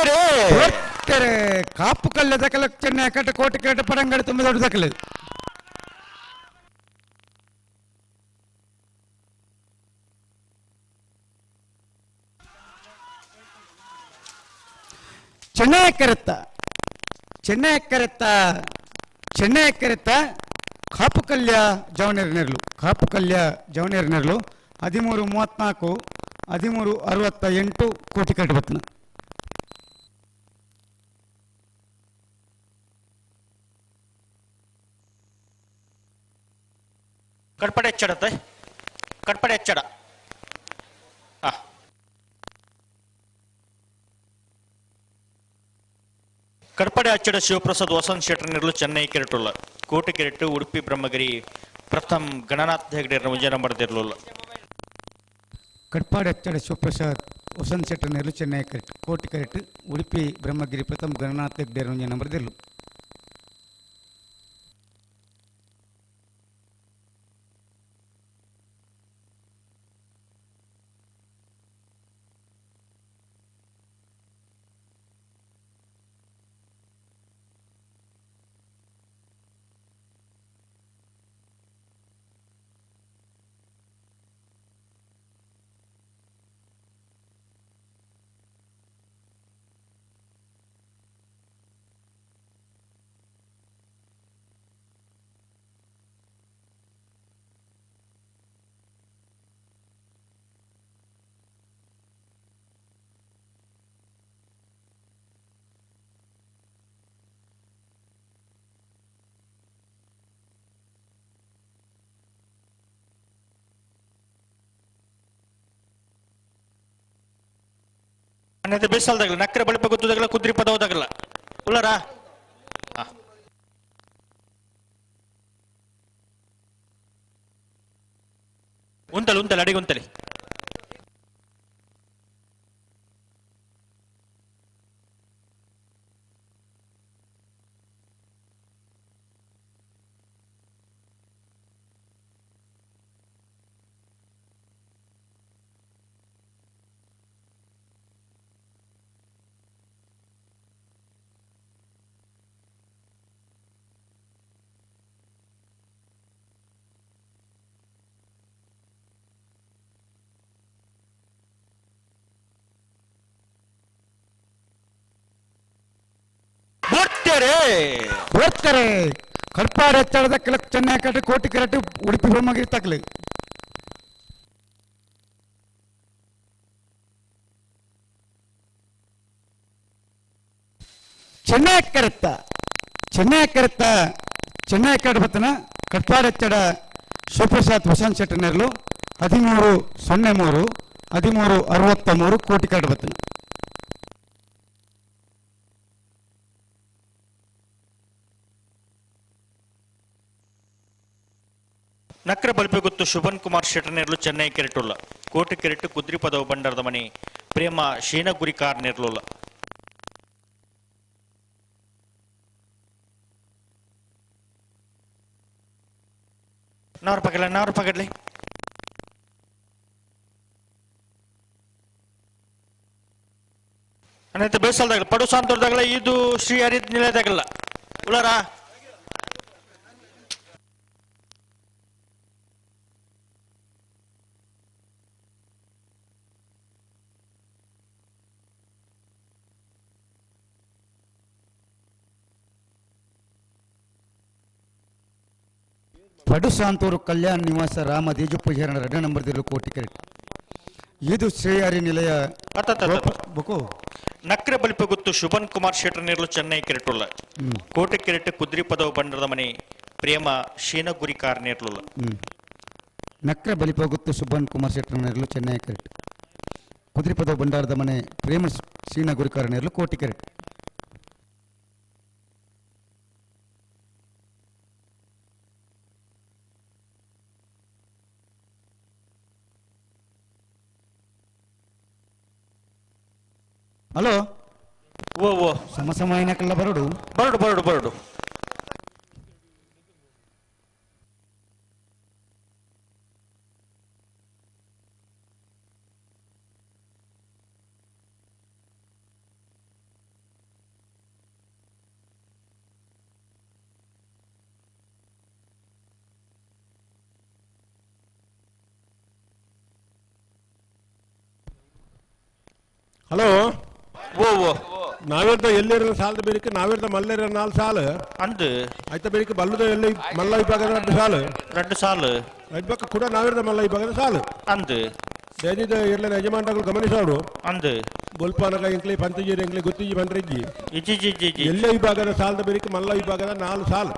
ಕೊರ್ತೆರೆ ಕಾಪು ಕಲ್ಲೆ ದಕಲ ಚೆನ್ನೈ ಕಟ್ಟ ಕೋಟಿ ಕಟ್ಟ ಪರಂಗಡ ತುಂಬ ದೊಡ್ಡ ದಕಲು ಚೆನ್ನೈ ಕರೆತ್ತ ಚೆನ್ನೈ ಕರೆತ್ತ ಚೆನ್ನೈ ಕರೆತ್ತ ಕಾಪು ಕಲ್ಯ ಜವನೇರ್ ನೆರಳು ಕಾಪು ಕಲ್ಯ ಜವನೇರ್ ನೆರಳು 13:34 13:68 ಕೋಟಿ ಕಟ್ಟ ಬತ್ತನ
ಕಟ್ಪಡೆ ಹೆಚ್ಚಡತ್ತೆ ಕಟ್ಪಡೆ ಹೆಚ್ಚಡ ಕಡ್ಪಡೆ ಅಚ್ಚಡ ಶಿವಪ್ರಸಾದ್ ವಸಂತ್ ಶೆಟ್ಟರ್ ನೆರಳು ಚೆನ್ನೈ ಕೆರೆಟುಲ್ಲ ಕೋಟೆ ಕೆರೆಟ್ಟು ಉಡುಪಿ ಬ್ರಹ್ಮಗಿರಿ ಪ್ರಥಮ್ ಗಣನಾಥ್ ಹೆಗಡೆ ವಿಜಯ ಮಾಡದಿರಲಿಲ್ಲ
ಕಟ್ಪಾಡಿ ಅಚ್ಚಡ ಶಿವಪ್ರಸಾದ್ ವಸಂತ್ ಶೆಟ್ಟರ್ ನೆರಳು ಚೆನ್ನೈ ಕೆರೆಟ್ ಕೋಟೆ ಕೆರೆಟ್ ಉಡುಪಿ ಬ್ರಹ್ಮಗಿರಿ ಪ್ರಥಮ್ ಗಣನಾಥ್ ಹೆಗಡೆ ವಿಜಯ ಬರೆದಿರಲು
ಅನ್ನದ ಬೇಸಲ್ದಾಗಲ್ಲ ನಕ್ಕರೆ ಬಳಿಪ ಗೊತ್ತದಾಗಲ್ಲ ಕುದ್ರಿ ಪದ ಹೋದಾಗಲ್ಲ ಉಳ್ಳಾರ ಉಂತಲಿ ಉಂತಲಿ ಅಡಿಗೆ ಉಂತಲಿ
ಬರ್ತಾರೆ ಕಡ್ಪಾಡ ಹೆಚ್ಚಳದ ಕೆಲಕ್ ಚೆನ್ನೈ ಕಟ್ಟ ಕೋಟಿ ಕರೆಕ್ಟ್ ಉಡುಪಿ ಬ್ರಹ್ಮಗಿರಿ ತಕ್ಲಿ ಚೆನ್ನೈ ಕರೆತ್ತ ಚೆನ್ನೈ ಕರೆತ್ತ ಚೆನ್ನೈ ಕಟ್ಟ ಬತ್ತನ ಕಟ್ಪಾಡ ಹೆಚ್ಚಡ ಶಿವಪ್ರಸಾದ್ ವಸಂತ್ ಶೆಟ್ಟರ್ ನೆರಳು 13:03 13:63 ಕೋಟಿ ಕಟ್ಟ ಬತ್ತನ
ನಕ್ರ ಬಲ್ಪೆ ಗೊತ್ತು ಶುಭನ್ ಕುಮಾರ್ ಶೆಟ್ಟರ್ ನೆರಳು ಚೆನ್ನೈ ಕೆರೆಟುಲ್ಲ ಕೋಟೆ ಕೆರೆಟ್ಟು ಕುದ್ರಿ ಪದವು ಬಂಡಾರದ ಮನೆ ಪ್ರೇಮ ಶೀನಗುರಿ ಕಾರ್ ನೆರಳುಲ್ಲ ನಾರು ಪಗಡ್ಲೆ ನಾರು ಪಗಡ್ಲೆ ಅನ್ನೈತೆ ಬೇಸಲ್ದಾಗಲ್ಲ ಪಡು ಸಾಂತೋರ್ದಾಗಲ್ಲ ಇದು ಶ್ರೀ ಹರಿತ್ ನಿಲಯದಾಗಲ್ಲ ಉಳ್ಳಾರ
ಪಡುಸಾಂತೂರು ಕಲ್ಯಾಣ್ ನಿವಾಸ ರಾಮ ದೇಜುಪ್ಪಜೇರಣ ಎರಡನೇ ನಂಬರ್ದಿರಲು ಕೋಟಿ ಕರೆಕ್ಟ್ ಇದು ಶ್ರೀಹರಿ ನಿಲಯ ಬುಕು
ನಕ್ರೆ ಬಲಿಪೆ ಗೊತ್ತು ಶುಭನ್ ಕುಮಾರ್ ಶೆಟ್ಟರ್ ನೆರಳು ಚೆನ್ನೈ ಕೆರೆಟುಲ್ಲ ಕೋಟೆ ಕೆರೆಟ್ಟು ಕುದ್ರಿ ಪದವು ಬಂಡರದ ಮನೆ ಪ್ರೇಮ ಶೀನಗುರಿ ಕಾರ್ ನೆರಳುಲ್ಲ
ನಕ್ರೆ ಬಲಿಪ ಗೊತ್ತು ಸುಬ್ಬನ್ ಕುಮಾರ್ ಶೆಟ್ಟರ್ ನೆರಳು ಚೆನ್ನೈ ಕರೆಕ್ಟ್ ಕುದ್ರಿ ಪದವು ಭಂಡಾರದ ಮನೆ ಪ್ರೇಮ ಶೀನ ಗುರಿಕಾರ ನೆರಳು ಕೋಟಿ ಕರೆಕ್ಟ್ ಹಲೋ
ಓ ಓ
ಸಮ ಸಮಯನಕ್ಕೆಲ್ಲ ಬರಡು
ಬರಡು ಬರಡು ಬರಡು
ಹಲೋ
ಓ ಓ
ನಾವೇರ್ದ ಎಲ್ಲಿರ ಸಾಲದ ಬೇರಿಕೆ ನಾವೇರ್ದ ಮಲ್ಲೇರ ನಾಲ್ ಸಾಲು
ಅಂದು
ಆಯ್ತ ಬೇರಿಕೆ ಬಲ್ಲದ ಎಲ್ಲಿ ಮಲ್ಲ ವಿಭಾಗದ ಎರಡು ಸಾಲು
ಎರಡು ಸಾಲು
ಐಬಕ್ಕ ಕೂಡ ನಾವೇರ್ದ ಮಲ್ಲ ವಿಭಾಗದ ಸಾಲು
ಅಂದು
ದಯದಿದ ಇರ್ಲಿನ ಯಜಮಾನಗಳು ಗಮನಿಸೋಡು
ಅಂದು
ಬೊಲ್ಪಾನಗ ಎಂಕ್ಲಿ ಪಂತಜೀರಿ ಎಂಕ್ಲಿ ಗುತ್ತಿಜಿ ಬಂದ್ರಿಜ್ಜಿ
ಇಜ್ಜಿ ಜಿ ಜಿ ಜಿ
ಎಲ್ಲ ವಿಭಾಗದ ಸಾಲದ ಬೇರಿಕೆ ಮಲ್ಲ ವಿಭಾಗದ ನಾಲ್ ಸಾಲು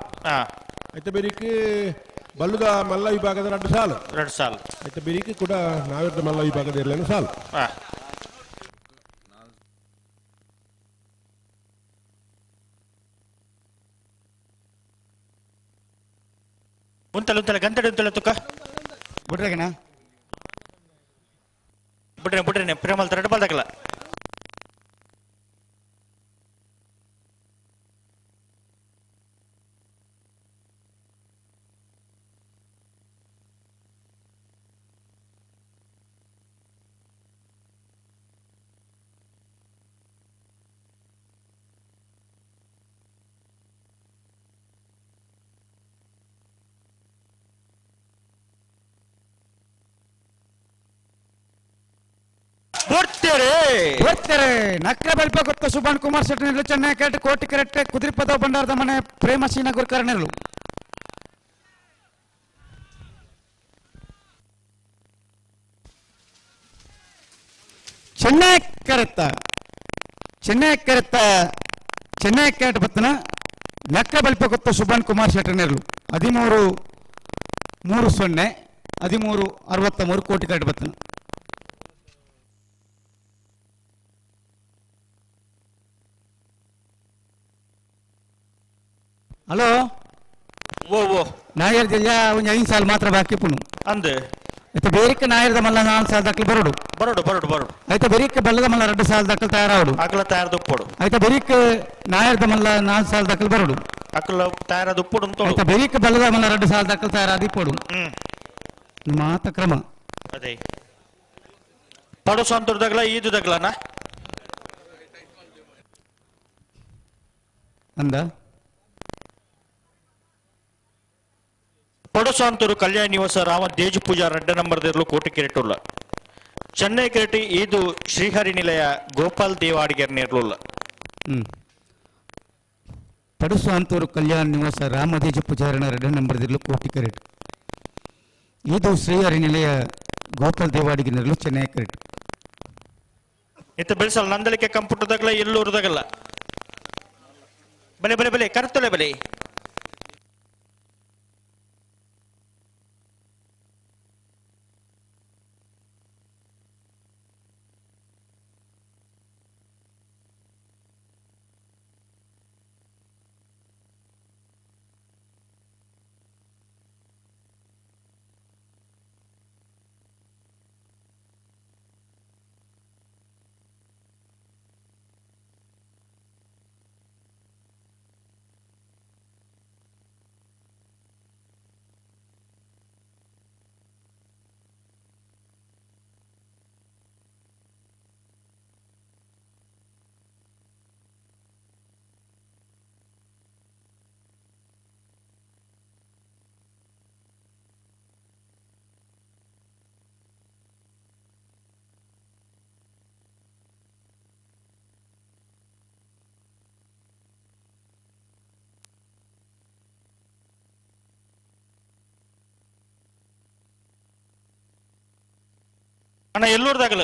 ಆಯ್ತ ಬೇರಿಕೆ ಬಲ್ಲುದ ಮಲ್ಲ ವಿಭಾಗದ ಎರಡು ಸಾಲು
ಎರಡು ಸಾಲು
ಆಯ್ತ ಬೇರಿಕೆ ಕೂಡ ನಾವೇರ್ದ ಮಲ್ಲ ವಿಭಾಗದ ಇರ್ಲಿನ ಸಾಲು
ಉಂತಲ ಉಂತಲ ಗಂತಡೆ ಉಂತಲ ತುಕ್ಕ
ಬಿಡ್ರಗಣ
ಬಿಡ್ರೆ ಬಿಡ್ರೆ ಪ್ರೇಮಲ್ ತರಡು ಬಲ್ದಕಲ
ಬರ್ತಾರೆ ನಕ್ರ ಬಲ್ಪ ಗೊತ್ತ ಸುಭಾನ್ ಕುಮಾರ್ ಶೆಟ್ಟಿ ಚೆನ್ನೈ ಕೆರೆಟ್ ಕೋಟಿ ಕೆರೆಟ್ ಕುದುರೆಪದ ಭಂಡಾರದ ಮನೆ ಪ್ರೇಮಸೀನ ಗುರುಕರ್ಣರು ಚೆನ್ನೈ ಕರೆತ್ತ ಚೆನ್ನೈ ಕರೆತ್ತ ಚೆನ್ನೈ ಕೆರೆಟ್ ಬತ್ತನ ನಕ್ರ ಬಲ್ಪ ಗೊತ್ತ ಸುಭಾನ್ ಕುಮಾರ್ ಶೆಟ್ಟನೆರ್ಲು 13 3 0 13 63 ಕೋಟಿ ಕೆರೆಟ್ ಬತ್ತನ. ಹಲೋ
ಓ ಓ
ನಾಯರ್ ಜಲ್ಯ ಒಂದು 5 ಸಾಲ ಮಾತ್ರ ಬಾಕಿ ಪುನು
ಅಂದು
ಆಯ್ತು ಬೇರಿಕ ನಾಯರ್ದ ಮಲ್ಲ 4 ಸಾಲ ದಾಖಲು ಬರೋಡು
ಬರೋಡು ಬರೋಡು ಬರೋಡು
ಆಯ್ತು ಬೇರಿಕ ಬಲ್ಲದ ಮಲ್ಲ 2 ಸಾಲ ದಾಖಲು ತಯಾರಾವಡು
ಅಕಲ ತಯಾರದುಪ್ಪೋಡು
ಆಯ್ತು ಬೇರಿಕ ನಾಯರ್ದ ಮಲ್ಲ 4 ಸಾಲ ದಾಖಲು ಬರೋಡು
ಅಕಲ ತಯಾರದುಪ್ಪೋಡು ಅಂತ
ಆಯ್ತು ಬೇರಿಕ ಬಲ್ಲದ ಮಲ್ಲ 2 ಸಾಲ ದಾಖಲು ತಯಾರಾದಿಪ್ಪೋಡು ಮಾತ ಕ್ರಮ
ಅದೇ ಪಡು ಸಂತುರ್ದಾಗಲ ಈದುದಾಗಲನ
ಅಂದ
ಪಡುಸಾಂತೂರು ಕಲ್ಯಾಣ ನಿವಾಸ ರಾಮ ದೇಜು ಪೂಜಾ ರೆಡ್ಡ ನಂಬರ್ದಿರಲು ಕೋಟಿ ಕಿರೆಟುಲ್ಲ ಚೆನ್ನೈ ಕಿರಟಿ ಈದು ಶ್ರೀಹರಿ ನಿಲಯ ಗೋಪಾಲ್ ದೇವಾಡಿಗೆರ್ ನೇರ್ಲುಲ್ಲ.
ಪಡುಸಾಂತೂರು ಕಲ್ಯಾಣ ನಿವಾಸ ರಾಮದೇಜು ಪೂಜಾರಣ ರೆಡ್ಡ ನಂಬರ್ದಿರಲು ಕೋಟಿ ಕೆರೆಟ್ ಈದು ಶ್ರೀಹರಿ ನಿಲಯ ಗೋಪಾಲ್ ದೇವಾಡಿಗೆ ನೆರಳು ಚೆನ್ನೈ ಕೆರೆಟ್.
ಇತ್ತ ಬೆಳೆಸಲ್ಲ ನಂದಲಿಕೆ ಕಂಪ್ಯೂಟರ್ದಾಗಲ ಎಲ್ಲೂರ್ದಾಗಲ್ಲ ಬಲೆ ಬಲೆ ಬಲೆ ಕರ್ತಲೆ ಬಲೆ ಅಣ್ಣ ಎಲ್ಲೂರ್ದಾಗಲ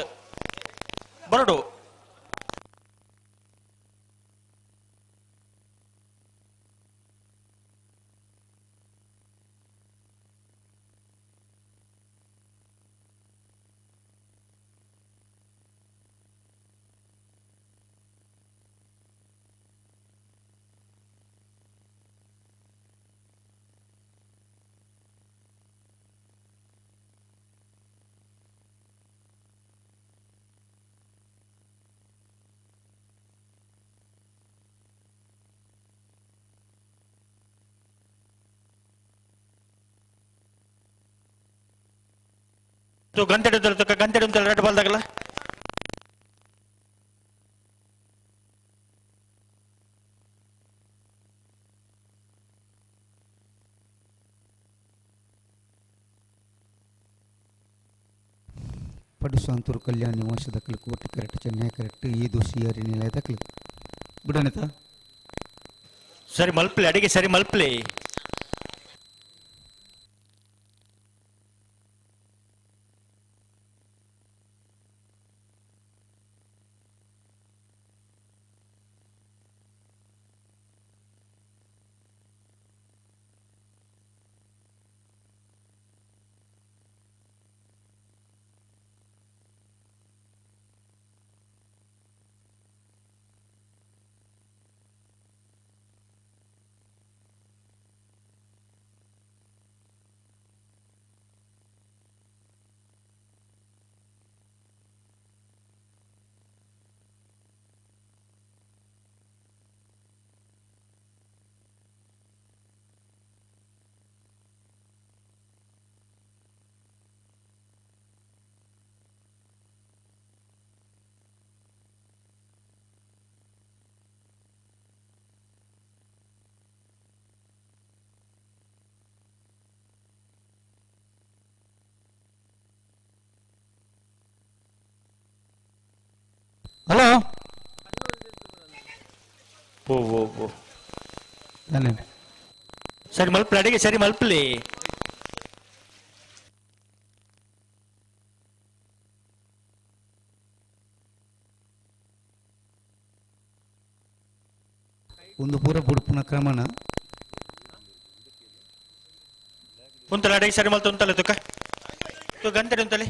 ಬರಡು ಗಂಟೆ ಗಂಟೆ ರೆಡ್ ಬಾಲ್ದಾಗಲ್ಲ
ಪಡುಸಾಂತೂರು ಕಲ್ಯಾಣ ನಿವಾಸ ದಕ್ಕಲು ಕೋಟಿ ಕರೆಕ್ಟ್ ಚೆನ್ನೈ ಕರೆಕ್ಟ್ ಈದು ಸಿಯರಿ ನಿಲಯ ದಕ್ಕಲು ಬಿಡಣಿತ
ಸರಿ ಮಲ್ಪ್ಲಿ ಅಡಿಗೆ ಸರಿ ಮಲ್ಪ್ಲಿ.
ಹಲೋ
ಪೋ ಪೋ ಪೋ ಸರಿ ಮಲ್ಪ್ಲಿ ಅಡಿಗೆ ಸರಿ ಮಲ್ಪ್ಲಿ.
ಒಂದು ಪೂರ ಬುಡುಪುನ ಕ್ರಮಣ
ಉಂತಲೆ ಅಡಿಗೆ ಸರಿ ಮಲ್ತು ಉಂತಲೆ ತುಕ ತು ಗಂಟೆ ಉಂತಲೆ.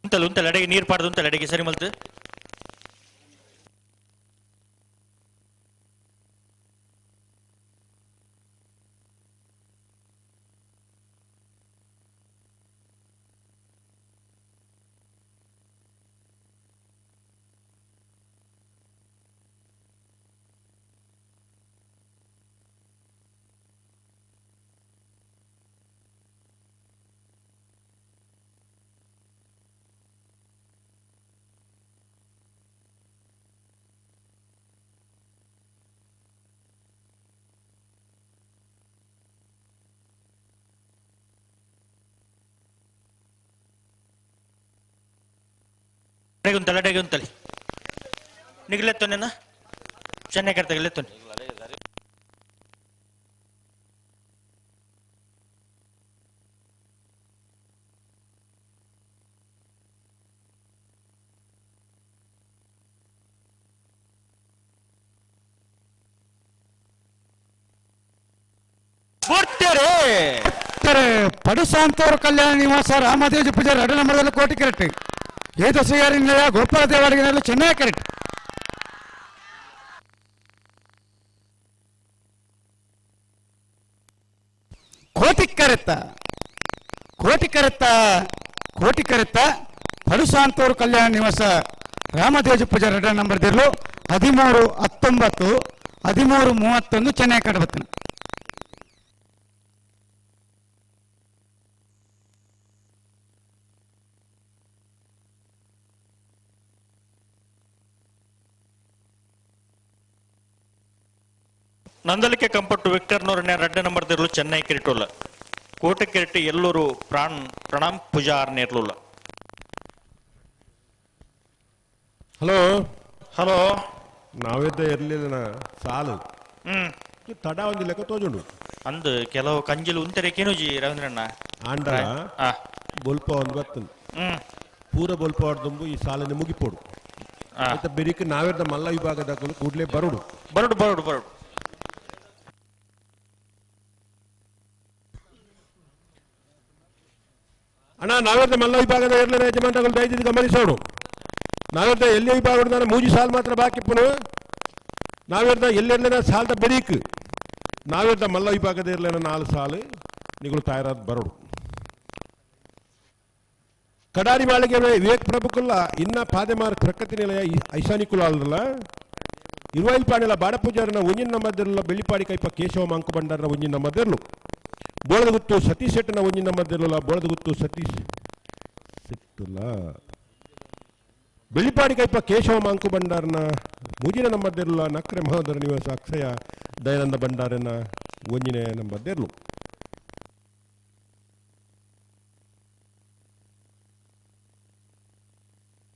ಉಂತಲೆ ಉಂತಲೆ ಅಡಿಗೆ ನೀರು ಪಾಡ್ದು ಉಂತಲೆ ಅಡಿಗೆ ಸರಿ ಮಲ್ತು. ಅಡಿಗೆ ಉಂತಲೆ ಅಡಿಗೆ ಉಂತಲೆ ನಿಗ್ಲೆತ್ತೊನ್ನೆನ ಚೆನ್ನೈ ಕರ್ತಗಲೆತ್ತೊನ್ನೆ.
ಪಡುಸಾಂತೂರು ಕಲ್ಯಾಣ ನಿವಾಸ ರಾಮದೇವ ಪೂಜಾರಿ ಎರಡು ನಂಬರ್ದಲ್ಲಿ ಕೋಟಿ ಕರೆಕ್ಟ್ ಏದಸೆಯಾರಿ ನಿಲಯ ಗೋಪಾಲ ದೇವಾಡಿಗೆ ಚೆನ್ನೈ ಕರೆಕ್ಟ್. ಕೋಟಿ ಕರೆತ್ತ ಕೋಟಿ ಕರೆತ್ತ ಕೋಟಿ ಕರೆತ್ತ ಪಡುಸಾಂತೂರು ಕಲ್ಯಾಣ ನಿವಾಸ ರಾಮದೇವ ಪೂಜಾರಿ ಎರಡು ನಂಬರ್ ದಿರ್ಲು 13 19 13 31 ಚೆನ್ನೈ ಕಡಬತ್ತನ.
ನಂದಲಿಕೆ ಕಂಪಟ್ಟು ವಿಕ್ಟರ್ ನೂರನೇ ರಡ್ಡ ನಂಬರ್ ದಿರ್ಲು ಚೆನ್ನೈ ಕಿರಿಟುಲ್ಲ ಕೋಟೆ ಕಿರಿಟಿ ಎಲ್ಲೂರು ಪ್ರಾಣ್ ಪ್ರಣಾಮ್ ಪೂಜಾರ್ ನೇರ್ಲುಲ್ಲ.
ಹಲೋ
ಹಲೋ
ನಾವಿದ್ದ ಇರ್ಲಿಲ್ಲ ಸಾಲು ತಡ ಒಂದು ಲೆಕ್ಕ ತೋಜುಂಡು
ಅಂದು ಕೆಲವು ಕಂಜಿಲು ಉಂತೆರೆ ಕೇನುಜಿ ರವೀಂದ್ರಣ್ಣ
ಆಂಡ ಬೊಲ್ಪ ಒಂದು ಬರ್ತದೆ ಪೂರ ಬೊಲ್ಪ ಹೊಡೆದುಂಬು ಈ ಸಾಲನೆ ಮುಗಿಪೋಡು. ಐತ ಬೆರಿಕ್ ನಾವೆರ್ದ ಮಲ್ಲ ವಿಭಾಗದ ಕೂಡ್ಲೆ ಬರುಡು
ಬರುಡು ಬರುಡು ಬರುಡು.
ಅಣ್ಣ ನಾವೆರ್ದ ಮಲ್ಲ ವಿಭಾಗದ ಎರಡನೇ ಯಜಮಾನಗಳು ದಯವಿಟ್ಟು ಗಮನಿಸೋಡು. ನಾವೆರ್ದ ಎಲ್ಲಿ ವಿಭಾಗ ಮೂಜಿ ಸಾಲ್ ಮಾತ್ರ ಬಾಕಿ ಪುನು. ನಾವೆರ್ದ ಎಲ್ಲೆರ್ಲೆನ ಸಾಲ್ದ ಬೆರೀಕ್ ನಾವೆರ್ದ ಮಲ್ಲ ವಿಭಾಗದ ಇರ್ಲೇನ 4 ಸಾಲು ನಿಗಳು ತಯಾರಾದ ಬರೋಡು. ಕಡಾರಿ ಮಾಳಿಗೆ ವಿವೇಕ್ ಪ್ರಭುಕುಲ್ಲ ಇನ್ನ ಪಾದೆಮಾರ್ ಪ್ರಕೃತಿ ನಿಲಯ ಐಶಾನಿ ಕುಲ ಅಲ್ಲಲ್ಲ ಇರುವೈಲ್ ಪಾಣಿಲ ಬಾಡಪೂಜಾರನ ಒಂಜಿನ ನಂಬದಿರಲ್ಲ ಬೆಳ್ಳಿಪಾಡಿ ಕೈಪ ಕೇಶವ ಮಾಂಕು ಭಂಡಾರನ ಒಂಜಿನ ನಂಬದಿರಲು ಬೋಳದಗುತ್ತು ಸತೀಶ್ ಶೆಟ್ಟನ ಒಂಜಿನ ನಂಬದಿರಲ್ಲ ಬೋಳದಗುತ್ತು ಸತೀಶ್ ಶೆಟ್ಟುಲ್ಲ ಬೆಳ್ಳಿಪಾಡಿ ಕೈಪ ಕೇಶವ ಮಾಂಕು ಭಂಡಾರನ ಮೂಜಿನ ನಂಬದಿರಲ್ಲ ನಕ್ರೆ ಮಹೋದರ ನಿವಾಸ ಅಕ್ಷಯ ದಯಾನಂದ ಭಂಡಾರನ ಒಂಜಿನ ನಂಬದಿರಲು.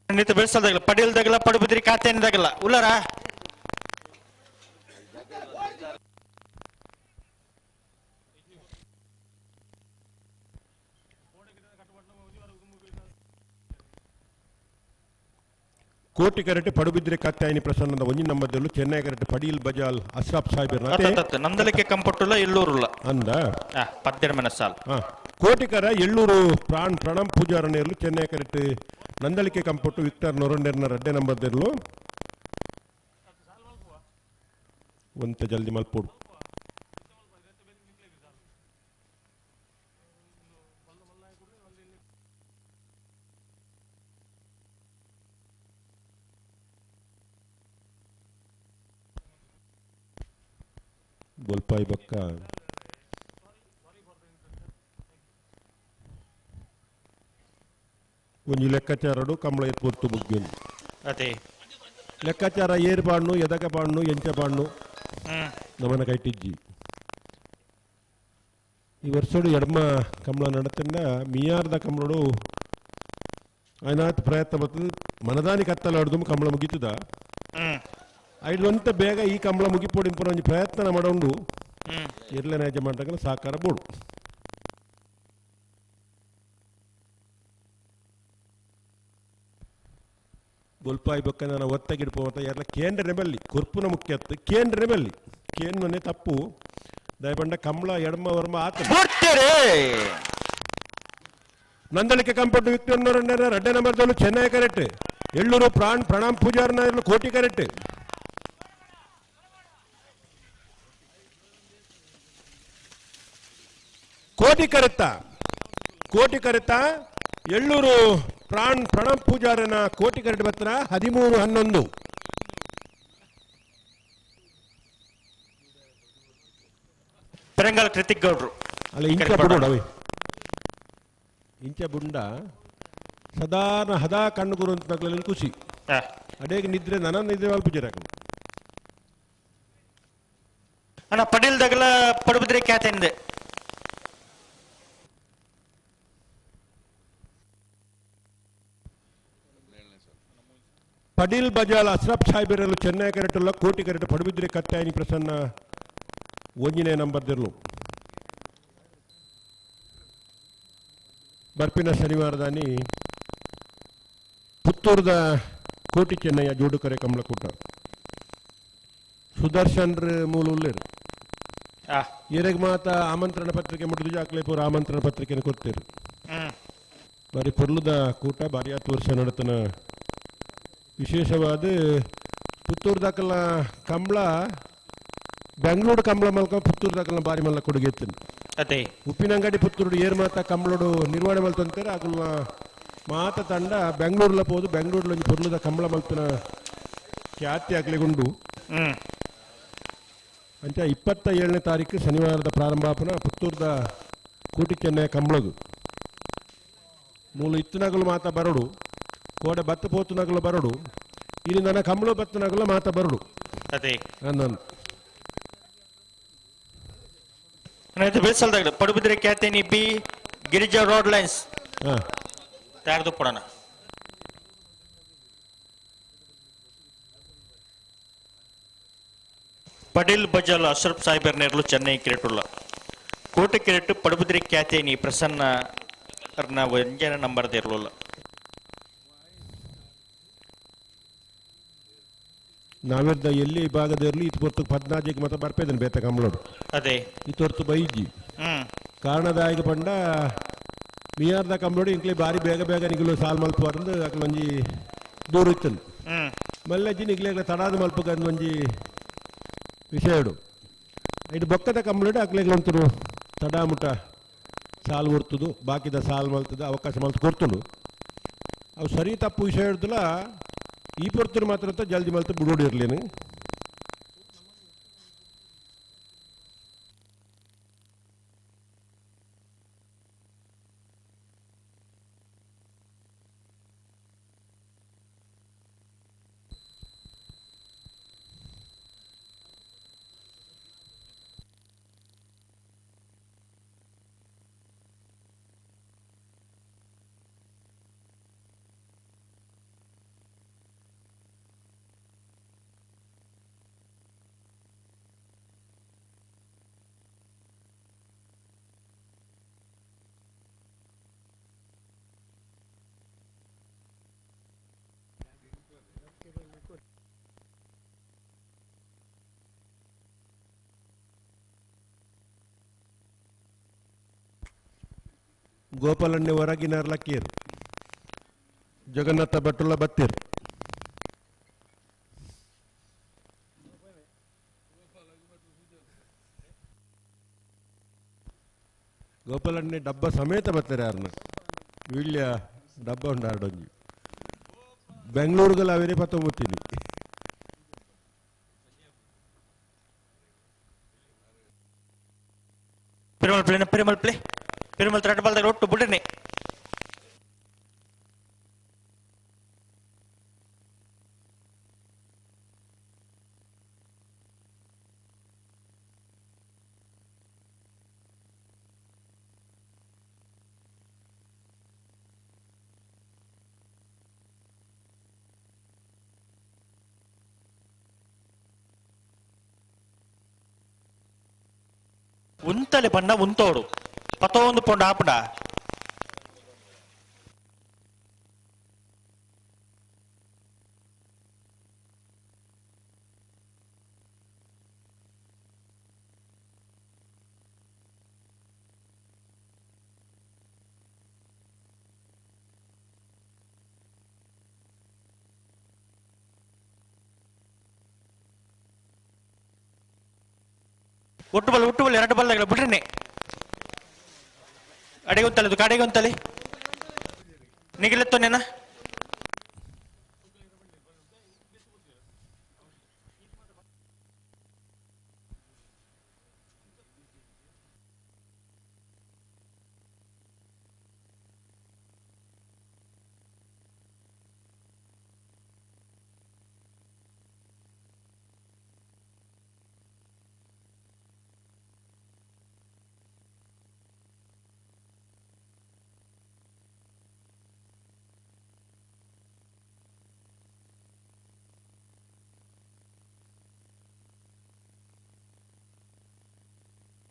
ನಿಂತು ಬೆಳೆಸಲ್ದಾಗಲ್ಲ ಪಡೆಯಲ್ದಾಗಲ್ಲ ಪಡುಬಿದ್ರಿ ಖಾತೆಯಿಂದಾಗಲ್ಲ ಉಲ್ಲರ
ಕೋಟಿ ಕರೆಟ್ ಪಡುಬಿದ್ರೆ ಕಾತ್ಯಾಯಿನಿ ಪ್ರಸನ್ನದ ಒಂಜಿನ ನಂಬರ್ದಲ್ಲೂ ಚೆನ್ನೈ ಕರೆಟ್ ಪಡೀಲ್ ಬಜಾಲ್ ಅಶ್ರಾಫ್ ಸಾಹೇಬ್
ನಂದಲಿಕೆ ಕಂಪಟ್ಟುಲ್ಲ ಎಲ್ಲೂರುಲ್ಲ
ಅಂದ
ಪತ್ತೆರಡು ಸಾಲ್
ಕೋಟಿಕರ ಎಳ್ಳೂರು ಪ್ರಾಣ್ ಪ್ರಣಮ್ ಪೂಜಾರನೇರ್ಲು ಚೆನ್ನೈ ಕರೆಟ್ ನಂದಳಿಕೆ ಕಂಪಟ್ಟು ವಿಕ್ಟರ್ ನೊರೊಂಡೇರ್ನ ರಡ್ಡೆ ನಂಬರ್ದಿರ್ಲು ಒಂತ ಜಲ್ದಿ ಮಲ್ಪೋಡು. ಗೋಲ್ಪಾಯಿ ಬಕ್ಕ ಒಂಜಿ ಲೆಕ್ಕಾಚಾರಡು ಕಮಲ ಎತ್ಪೊತ್ತು ಮುಗ್ಗಿಂದು
ಅದೇ
ಲೆಕ್ಕಾಚಾರ ಏರ್ ಬಾಣ್ಣು ಎದಕ ಬಾಣ್ಣು ಎಂಚ ಬಾಣ್ಣು ನಮನ ಕೈಟಿಜ್ಜಿ. ಈ ವರ್ಷಡು ಎಡ್ಮ ಕಮಲ ನಡತಂಡ ಮಿಯಾರ್ದ ಕಮಲಡು ಆಯ್ನಾತ್ ಪ್ರಯತ್ನ ಬರ್ತದೆ ಮನದಾನಿ ಕತ್ತಲಾಡ್ದು ಕಮಲ ಮುಗಿತದ ಐಡ್ಲೊಂತ ಬೇಗ ಈ ಕಮಲ ಮುಗಿಪೋಡಿ ಒಂಜಿ ಪ್ರಯತ್ನ ಮಾಡೋಂಡು ಇರ್ಲೆ ನೈಜ ಮಾಡ್ದಾಗ ಸಹಕಾರ ಬೋಡು. ಗೋಲ್ಪಾಯಿ ಬೊಕ್ಕ ನಾನು ಒತ್ತಗಿಡ್ಪೋ ಅಂತ ಎಲ್ಲ ಕೇಂದ್ರನೆ ಬಲ್ಲಿ ಕೊರ್ಪುನ ಮುಖ್ಯತ್ತು ಕೇಂದ್ರನೆ ಬಲ್ಲಿ ಕೇಂದ್ರನೆ ತಪ್ಪು ದಯಪಂಡ ಕಮಲ ಎಡಮ ವರ್ಮ ಆತ ನಂದಳಿಕೆ ಕಂಪಟ್ಟು ವಿಕ್ಟರ್ ರಡ್ಡೆ ನಂಬರ್ದಲ್ಲೂ ಚೆನ್ನೈ ಕರೆಕ್ಟ್ ಎಳ್ಳೂರು ಪ್ರಾಣ್ ಪ್ರಣಾಮ್ ಪೂಜಾರ್ನ ಕೋಟಿ ಕರೆಕ್ಟ್ ಕೋಟಿ ಕರೆತ್ತ ಕೋಟಿ ಕರೆತ್ತ ಎಳ್ಳೂರು ಪ್ರಾಣ್ ಪ್ರಣಾಮ್ ಪೂಜಾರನ ಕೋಟಿ ಕರೆಟ್ ಬತ್ರ 13-11.
ಪೆರಂಗಲ್ ಕೃತಿಕ್ ಗೌಡ್ರು
ಅಲ್ಲ ಇಂಚ ಬುಡ ಇಂಚ ಬುಂಡ ಸದಾನ ಹದಾ ಕಣ್ಣು ಗುರು ಅಂತ ಖುಷಿ ಅಡೇಗೆ ನಿದ್ರೆ ನನ್ನ ನಿದ್ರೆ ಪೂಜಾರ
ಅಣ್ಣ ಪಡೀಲ್ದಾಗಲ ಪಡುಬಿದ್ರೆ ಖ್ಯಾತೆಂದೆ
ಪಡೀಲ್ ಬಜಾಲ್ ಅಶ್ರಫ್ ಸಾಹೇಬರಲು ಚೆನ್ನೈ ಕರೆಟುಲ್ಲ ಕೋಟಿ ಕರೆಟ್ ಪಡುಬಿದ್ರೆ ಕತ್ತಾಯಿನಿ ಪ್ರಸನ್ನ ಒಂಜಿನೇ ನಂಬರ್ದಿರಲು ಬರ್ಪಿನ ಶನಿವಾರದಾನಿ ಪುತ್ತೂರ್ದ ಕೋಟಿ ಚೆನ್ನಯ್ಯ ಜೋಡುಕರೆ ಕಮಲಕೂಟ ಸುದರ್ಶನ್ ಮೂಲ ಉಲ್ಲೇರು ಏರೆಗ್ ಮಾತ ಆಮಂತ್ರಣ ಪತ್ರಿಕೆ ಮುಟ್ಟಿದು ಜಾಕ್ಲೇಪುರ ಆಮಂತ್ರಣ ಪತ್ರಿಕೆಯನ್ನು ಕೊಡ್ತೀರು. ಬಾರಿ ಪೊರ್ಲುದ ಕೂಟ ಬಾರಿ 10 ವರ್ಷ ನಡತನ ವಿಶೇಷವಾದ ಪುತ್ತೂರು ದಾಖಲ ಕಂಬಳ ಬೆಂಗಳೂರು ಕಂಬಳ ಮಲ್ಕ ಪುತ್ತೂರು ದಾಖಲ ಬಾರಿ ಮಲ್ಲ ಕೊಡುಗೆ ಎತ್ತಿನ
ಅದೇ
ಉಪ್ಪಿನಂಗಡಿ ಪುತ್ತೂರು ಏರ್ ಮಾತ ಕಂಬಳೋಡು ನಿರ್ವಹಣೆ ಮಲ್ತಂತಾರೆ ಅಗುಲ ಮಾತ ತಂಡ ಬೆಂಗಳೂರ್ಲ ಪೋದು ಬೆಂಗಳೂರಲ್ಲಿ ಒಂಜಿ ಪೊರ್ಲುದ ಕಂಬಳ ಮಲ್ತನ ಖ್ಯಾತಿ ಆಗ್ಲಿಗುಂಡು. ಅಂಚ 27ನೇ ತಾರೀಕು ಶನಿವಾರದ ಪ್ರಾರಂಭಾಪನ ಪುತ್ತೂರ್ದ ಕೋಟಿ ಚೆನ್ನೈ ಕಂಬಳಗು ಮೂಲ ಇತ್ತನಗಲು ಮಾತ ಬರಡು ಕೋಡೆ ಬತ್ತ ಪೋತುನಗಲು ಬರಡು ಇಲ್ಲಿ ನನ್ನ ಕಂಬಳು ಬತ್ತನಗಲು ಮಾತ ಬರಡು
ಅದೇ
ನಾನು
ಬೆಳೆಸಲ್ದಾಗಲ ಪಡುಬಿದ್ರೆ ಖ್ಯಾತೇನಿ ಬಿ ಗಿರಿಜಾ ರೋಡ್ ಲೈನ್ಸ್ ತಯಾರದು ಪಡೋಣ. ಪಡೀಲ್ ಬಜಾಲ್ ಅಶ್ರಫ್ ಸಾಹೇಬರ್ ನೇರ್ಲು ಚೆನ್ನೈ ಕ್ರಿಕೆಟುಲ್ಲ ಕೋಟೆ ಕ್ರಿಕೆಟ್ ಪಡುಬಿದ್ರೆ ಖ್ಯಾತೇನಿ ಪ್ರಸನ್ನ ವಂಜನ ನಂಬರ್ ಇರಲಿಲ್ಲ.
ನಾವೆರ್ದ ಎಲ್ಲಿ ಭಾಗದ ಇರಲಿ ಇತ್ತು ಪೊರ್ತು 14 ಮಾತ್ರ ಬರ್ಪೇದನ್ ಬೇತ ಕಂಬಳೋಡು
ಅದೇ
ಇತ್ತೊರ್ತು ಬೈಜಿ ಕಾರಣದಾಯಕ ಪಂಡ ಮಿಯಾರ್ದ ಕಂಬಳೋಡು ಇಂಕ್ಲಿ ಬಾರಿ ಬೇಗ ಬೇಗ ನಿಗಲು ಸಾಲ್ ಮಲ್ಪುವರಂದು ಅಕಲೊಂಜಿ ದೂರ ಇತ್ತನು ಮಲ್ಲಜ್ಜಿ ನಿಗ್ಲೆ ತಡಾದ ಮಲ್ಪುಗಂದು ಒಂಜಿ ವಿಷಯಡು ಇಡು ಬೊಕ್ಕದ ಕಂಬಳೋಡು ಅಕ್ಲೆಗ್ಲೊಂತರು ತಡಾಮುಟ ಸಾಲ್ ಕೊಡ್ತದು ಬಾಕಿದ ಸಾಲ್ ಮಲ್ತದ ಅವಕಾಶ ಮಲ್ತು ಕೊಡ್ತುಂಡು ಅವು ಸರಿ ತಪ್ಪು ವಿಷಯ ಹಿಡ್ದಲ್ಲ ಈ ಪೊರ್ತರು ಮಾತ್ರ ಅಂತ ಜಲ್ದಿ ಮಲ್ತು ಬಿಡೋಡಿರ್ಲೇನು. ಗೋಪಾಲಣ್ಣೆ ಹೊರಗಿನಾರ್ ಲಕ್ಕೀರ್ ಜಗನ್ನಾಥ ಭಟ್ಟುಲ ಬತ್ತೀರ್. ಗೋಪಾಲಣ್ಣೆ ಡಬ್ಬ ಸಮೇತ ಬರ್ತಾರೆ ಯಾರನ್ನ ವೀಳ್ಯ ಡಬ್ಬ ಉಂಡಾಡೊಂಜಿ ಬೆಂಗಳೂರುಗಳ ಅವೇರೆ ಪತ್ತೊಂಬತ್ತೀನಿ.
ಪೆರುಮಲ್ ಪ್ಲೇ ಪೆರುಮಲ್ ಪ್ಲೇ ಪೆರುಮಲ್ ತ್ರೆಡ್ ಬಾಲ್ದ ಒಟ್ಟು ಬುಡನೆ ಉಂತಲೆ ಬಣ್ಣ ಉಂತೋಡು ಪತ್ತೊಂದು ಪೊಂಡು ಆಪುಂಡ ಒಟ್ಟು ಬಲ್ ಒಟ್ಟು ಬಲ್ ಎರಡು ಬಲ್ ಬಿಡ್ರಿ ಅಡೆಗೊಂತಲೆ ಅದು ಕಡೆಗೊಂತಲೆ ನಿಗಿಲೆತ್ತೋ ನೆನ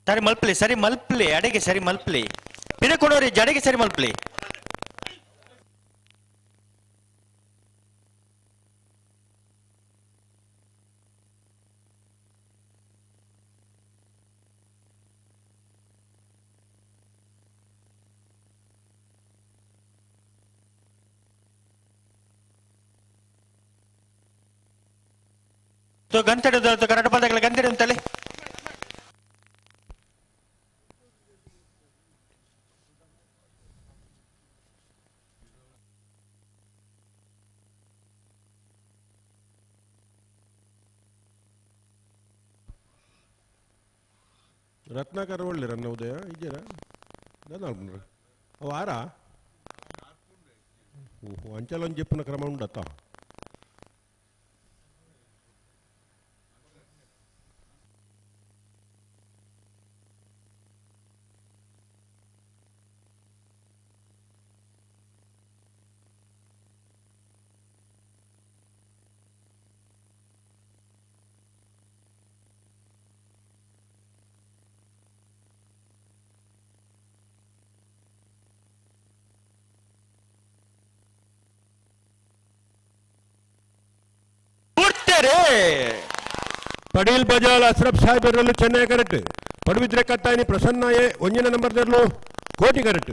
ಸರಿ ಮಲ್ಪ್ಲಿ ಸರಿ ಮಲ್ಪ್ಲಿ ಅಡೆಗೆ ಸರಿ ಮಲ್ಪ್ಲಿ ಪಿನ ಕೊಡೋರಿ ಜಡೆಗೆ ಸರಿ ಮಲ್ಪ್ಲಿ ಗಂತಡೆ ಕರೆಕ್ಟ್ ಬಂದಾಗಲ ಗಂತಡೆ ಅಂತಲೇ
ರತ್ನಾಕರ್ ಒಳ್ಳೆ ರನ್ನ ಉದಯ ಇದ್ದೀರಾ ನಾನು ಅವು ಆರಾ ಓಹೋ ಅಂಚಲೊಂದು ಜೆಪ್ಪುನ ಕ್ರಮ ಉಂಡತ್ತ.
ಬುಡ್ತೇರೆ.
ಪಡೀಲ್ ಬಜಾಲ್ ಅಶ್ರಫ್ ಸಾಹೇಬರಲ್ಲೂ ಚೆನ್ನೈ ಕರೆಕ್ಟ್. ಪಡುಬಿದ್ರೆ ಕತ್ತಾಯಿನಿ ಪ್ರಸನ್ನ ಎ ಒಂಜಿನ ನಂಬರ್ ದರ್ಲು ಕೋಟಿ ಕರೆಕ್ಟ್.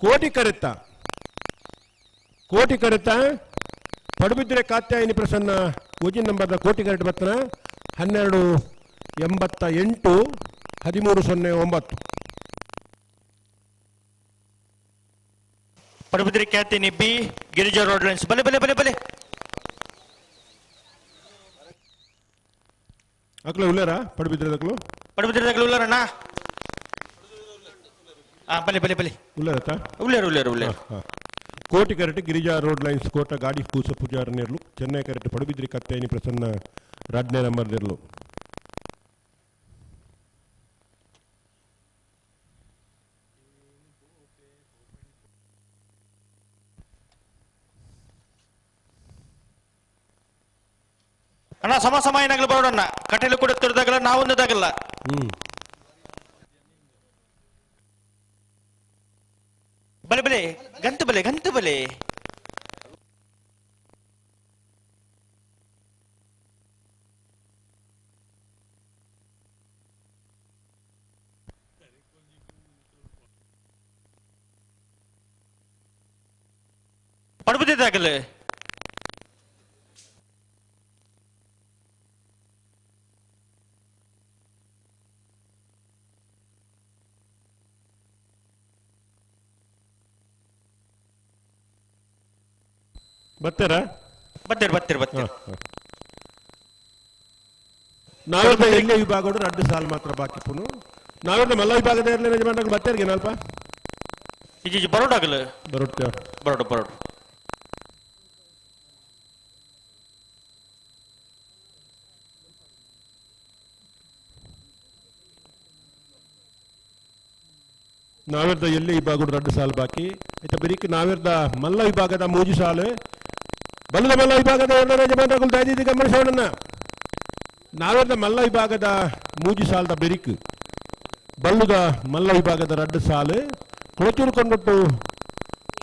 ಕೋಟಿ ಕರೆತ್ತ ಕೋಟಿ ಕರೆತ್ತ ಪಡುಬಿದ್ರೆ ಕಾತ್ಯಾಯಿನಿ ಪ್ರಸನ್ನ ಒಂಜಿನ ನಂಬರ್ದ ಕೋಟಿ ಕರೆಕ್ಟ್ ಬತ್ತನ 12.88 13.09.
ಪಡುಬಿದ್ರೆ ಖ್ಯಾತಿನಿ ಬಿ ಗಿರಿಜಾ ರೋಡ್ ಲೈನ್ಸ್ ಬಲೆ ಬಲೆ ಬಲೆ ಬಲೆ.
ಅಕ್ಲು ಉಲ್ಲೇರಾ ಪಡುಬಿದ್ರೆ ಅಕ್ಲು
ಪಡುಬಿದ್ರೆ ಉಲ್ಲಾರಣ್ಣ. ಬಲೆ ಬಲೆ ಬಲೆ
ಉಲ್ಲೇರತ್ತ
ಉಲ್ಲೇರು ಉಲ್ಲೇರು ಉಲ್ಲೇರು.
ಕೋಟಿ ಕರೆಕ್ಟ್ ಗಿರಿಜಾ ರೋಡ್ ಲೈನ್ಸ್ ಕೋಟ ಗಾಡಿ ಕೂಸ ಪೂಜಾರ ನೇರ್ಲು ಚೆನ್ನೈ ಕರೆಕ್ಟ್ ಪಡುಬಿದ್ರಿ ಕತ್ತೇನಿ ಪ್ರಸನ್ನ ರಡ್ನೇ ನಂಬರ್ ನೇರ್ಲು.
ಅಣ್ಣ ಸಮ ಸಮ ಏನಾಗಲಿ ಬರೋಣ ಕಟೀಲು ಕೂಡ ತುರಿದಾಗಲ್ಲ ನಾವೊಂದಾಗಲ್ಲ. ಬಲೆ ಬಲೆ ಗಂತು ಬಲೆ ಗಂತು ಬಲೆ. ಪಡುಬಿದ್ದಾಗಲೇ
ಬರ್ತಾರಾ?
ಬರ್ತೀರಿ ಬರ್ತೀರಿ ಬರ್ತೀರಿ.
ನಾವೆಲ್ಲ ಎಲ್ಲೇ ವಿಭಾಗ ರಡ್ಡು ಸಾಲು ಮಾತ್ರ ಬಾಕಿ ಪುನು. ನಾವೆಲ್ಲ ಮಲ್ಲ ವಿಭಾಗದ ಇರಲಿ ಯಜಮಾನರು ಬರ್ತಾರಿಗೆ ಅಲ್ಪ
ಈಜಿ ಬರೋಡಾಗಲ್ಲ
ಬರೋಡ್ತೇವೆ
ಬರೋಡು ಬರೋಡು.
ನಾವೆರ್ದ ಎಲ್ಲಿ ವಿಭಾಗ ರಡ್ಡು ಸಾಲು ಬಾಕಿ ಆಯ್ತಾ ಬರೀಕ್ ನಾವೆರ್ದ ಮಲ್ಲ ವಿಭಾಗದ ಮೂಜಿ ಸಾಲು ಬಲ್ಲದ ಮಲ್ಲ ವಿಭಾಗದ ಎರಡನೇ ಯಜಮಾನರು ದಯದೀದಿ ಗಮನಿಸೋಣ. ನಾವೆರ್ದ ಮಲ್ಲ ವಿಭಾಗದ ಮೂಜಿ ಸಾಲದ ಬೆರಿಕ್ ಬಲ್ಲುದ ಮಲ್ಲ ವಿಭಾಗದ ರಡ್ಡು ಸಾಲು ಕೊಳಚೂರು ಕೊಂಡೊಟ್ಟು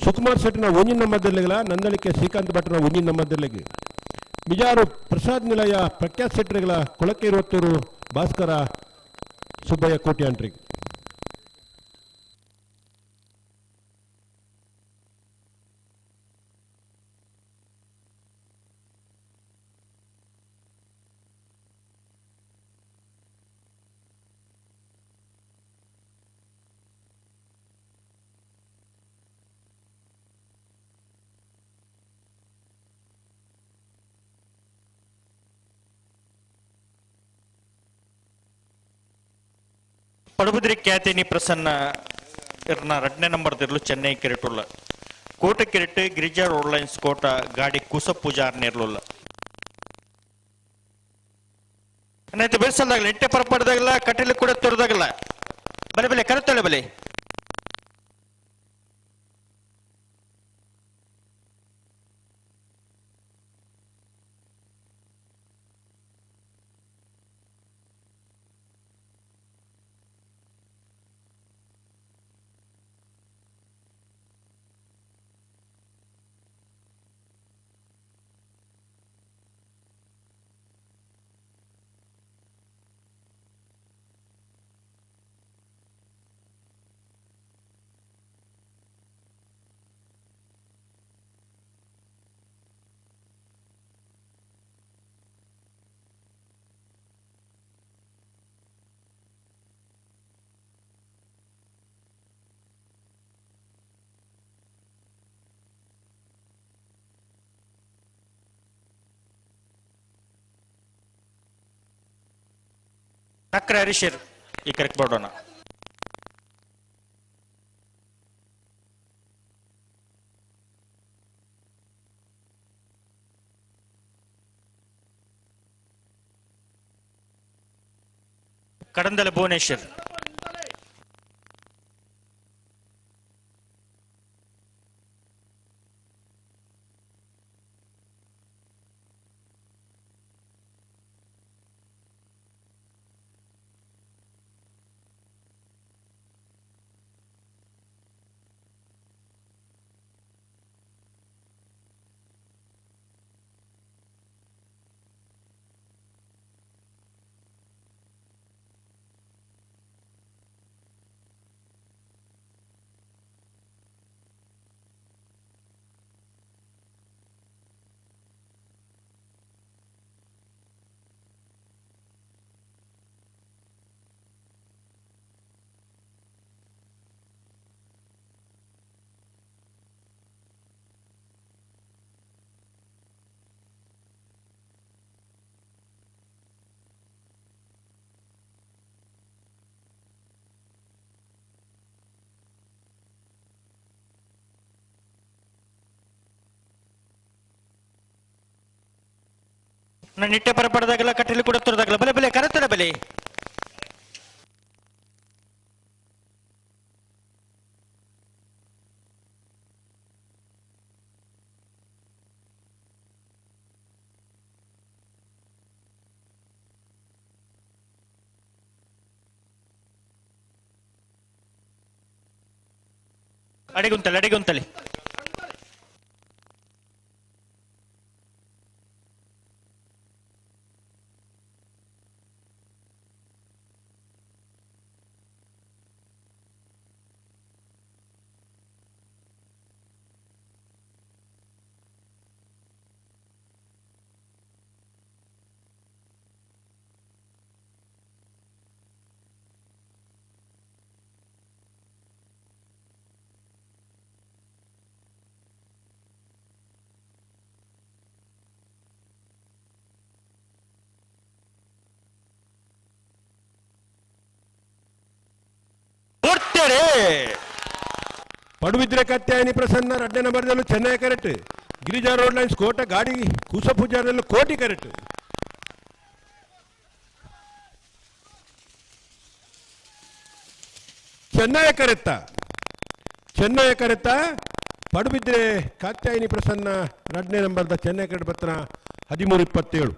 ಸುಕುಮಾರ್ ಶೆಟ್ಟಿನ ಒಂಜಿನ ಮಧ್ಯದಲ್ಲಿಗಲ ನಂದಳಿಕೆ ಶ್ರೀಕಾಂತ್ ಭಟ್ನ ಒಂಜಿನ ಮಧ್ಯದಲ್ಲಿಗೆ ಬಿಜಾರು ಪ್ರಸಾದ್ ನಿಲಯ ಪ್ರಖ್ಯಾತ್ ಶೆಟ್ಟರಿಗಳ ಕೊಳಕೆ ಇರುವತ್ತೂರು ಭಾಸ್ಕರ ಸುಬ್ಬಯ್ಯ ಕೋಟ್ಯಾಂಟ್ರಿಗೆ.
ಪಡುಬಿದ್ರಿ ಖ್ಯಾತಿನಿ ಪ್ರಸನ್ನ ಇರ್ನ ರಡ್ನೇ ನಂಬರ್ ತಿರ್ಲು ಚೆನ್ನೈ ಕಿರಿಟುಲ್ಲ ಕೋಟ ಕಿರಿಟ್ ಗಿರಿಜಾ ರೋಡ್ ಲೈನ್ಸ್ ಕೋಟ ಗಾಡಿ ಕುಸ ಪೂಜಾರ್ ನೇರ್ಲುಲ್ಲ. ಅನ್ನೈತೆ ಬೆಳೆಸಲ್ದಾಗಲ್ಲ ಎಟ್ಟೆ ಪರಪಡ್ದಾಗಲ್ಲ ಕಟೀಲು ಕೂಡ ತೊರೆದಾಗಲ್ಲ ಬಲೆ ಬಲೆ ಕರೆತೊಳೆ ಬಲೆ. ನಕ್ರ ಹರೀಶರ್ ಈ ಕರೆಕ್ಟ್ ಮಾಡೋಣ. ಕಡಂದಲ ಭುವನೇಶ್ವರ್ ನಿಟ್ಟೆ ಪರಪಡದಾಗಲ ಕಟ್ಟಲಿ ಕೂಡ ತುರದಾಗಲ ಬಲೆ ಬಲೆ ಕರೆತಲ ಬಲೆ ಅಡಿಗುಂತಲೆ ಅಡಿಗುಂತಲೆ
ಪಡುಬಿದ್ರೆ ಕತ್ಯಾಯನಿ ಪ್ರಸನ್ನ ರಡ್ಡೆ ನಂಬರ್ದಲ್ಲೂ Chennai correct. Girija road lines Kota ಗಾಡಿ ಕೂಸ ಪೂಜಾರದಲ್ಲೂ ಕೋಟಿ ಕರೆಕ್ಟ್. ಚೆನ್ನೈ ಕರೆತ್ತ ಚೆನ್ನೈ ಕರೆತ್ತ ಪಡುಬಿದ್ರೆ ಕಾತ್ಯಾಯಿನಿ ಪ್ರಸನ್ನ ರಡ್ನೇ ನಂಬರ್ದ ಚೆನ್ನೈ ಕರೆಕ್ಟ್ ಬತ್ತನ 13:27.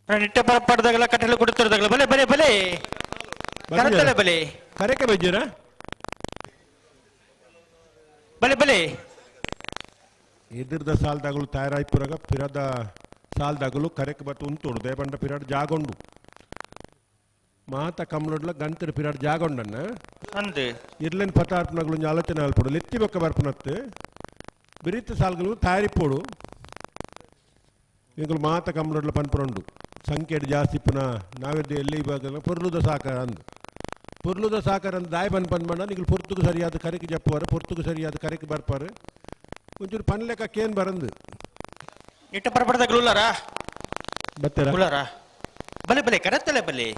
ನಿಟ್ಟೆ ಪರಪಡದಾಗಲ ಕಟ್ಟಲು ಕೊಡುತ್ತಿರದಾಗಲ ಬಲೆ ಬಲೆ ಬಲೆ ಕರೆತಲೆ ಬಲೆ
ಕರೆಕೆ ಬೈಜೀರಾ
ಬಲೆ ಬಲೆ
ಎದುರ್ದ ಸಾಲ್ದಾಗಲು ತಯಾರಾಯ್ಪುರಗ ಪಿರದ ಸಾಲ್ದಾಗಲು ಕರೆಕ್ ಬತ್ತು ಉಂತೋಡು ದೇಪಂಡ ಪಿರಾಡ್ ಜಾಗೊಂಡು ಮಾತ ಕಮ್ಲೊಡ್ಲ ಗಂತರು ಪಿರಾಡ್ ಜಾಗೊಂಡನ್ನ
ಅಂದೆ
ಇರ್ಲೇನ್ ಪತಾರ್ಪನಗಳು ಆಲೋಚನೆ ಆಲ್ಪಡು ಲೆತ್ತಿ ಬೊಕ್ಕ ಬರ್ಪನತ್ತು ಬಿರಿತ ಸಾಲ್ಗಳು ತಯಾರಿಪೋಡು ಇಂಗಳು ಮಾತ ಕಮ್ಲೊಡ್ಲ ಪನ್ಪುರಂಡು ಸಂಖ್ಯೆ ಜಾಸ್ತಿ ಪುನಃ ನಾವೆದ್ದು ಎಲ್ಲಿ ಇವಾಗ ಪೊರ್ಲುದ ಸಾಕಾರ ಅಂದು ಪೊರ್ಲುದ ಸಾಕಾರ ಅಂದು ದಾಯ ಬನ್ ಪನ್ ಬಂಡ ನೀವು ಪೊರ್ತುಗು ಸರಿಯಾದ ಕರೆಕ್ ಜಪ್ಪುವಾರು ಪೊರ್ತುಗು ಸರಿಯಾದ ಕರೆಕ್ ಬರ್ಪಾರು ಒಂಚೂರು ಪನ್ಲೆಕ್ಕ ಕೇನ್ ಬರಂದು
ಇಟ್ಟ ಪರಪಡದಾಗಲು ಉಲ್ಲಾರ
ಬತ್ತರ
ಉಲ್ಲಾರ ಬಲೆ ಬಲೆ ಕರೆತಲೆ ಬಲೆ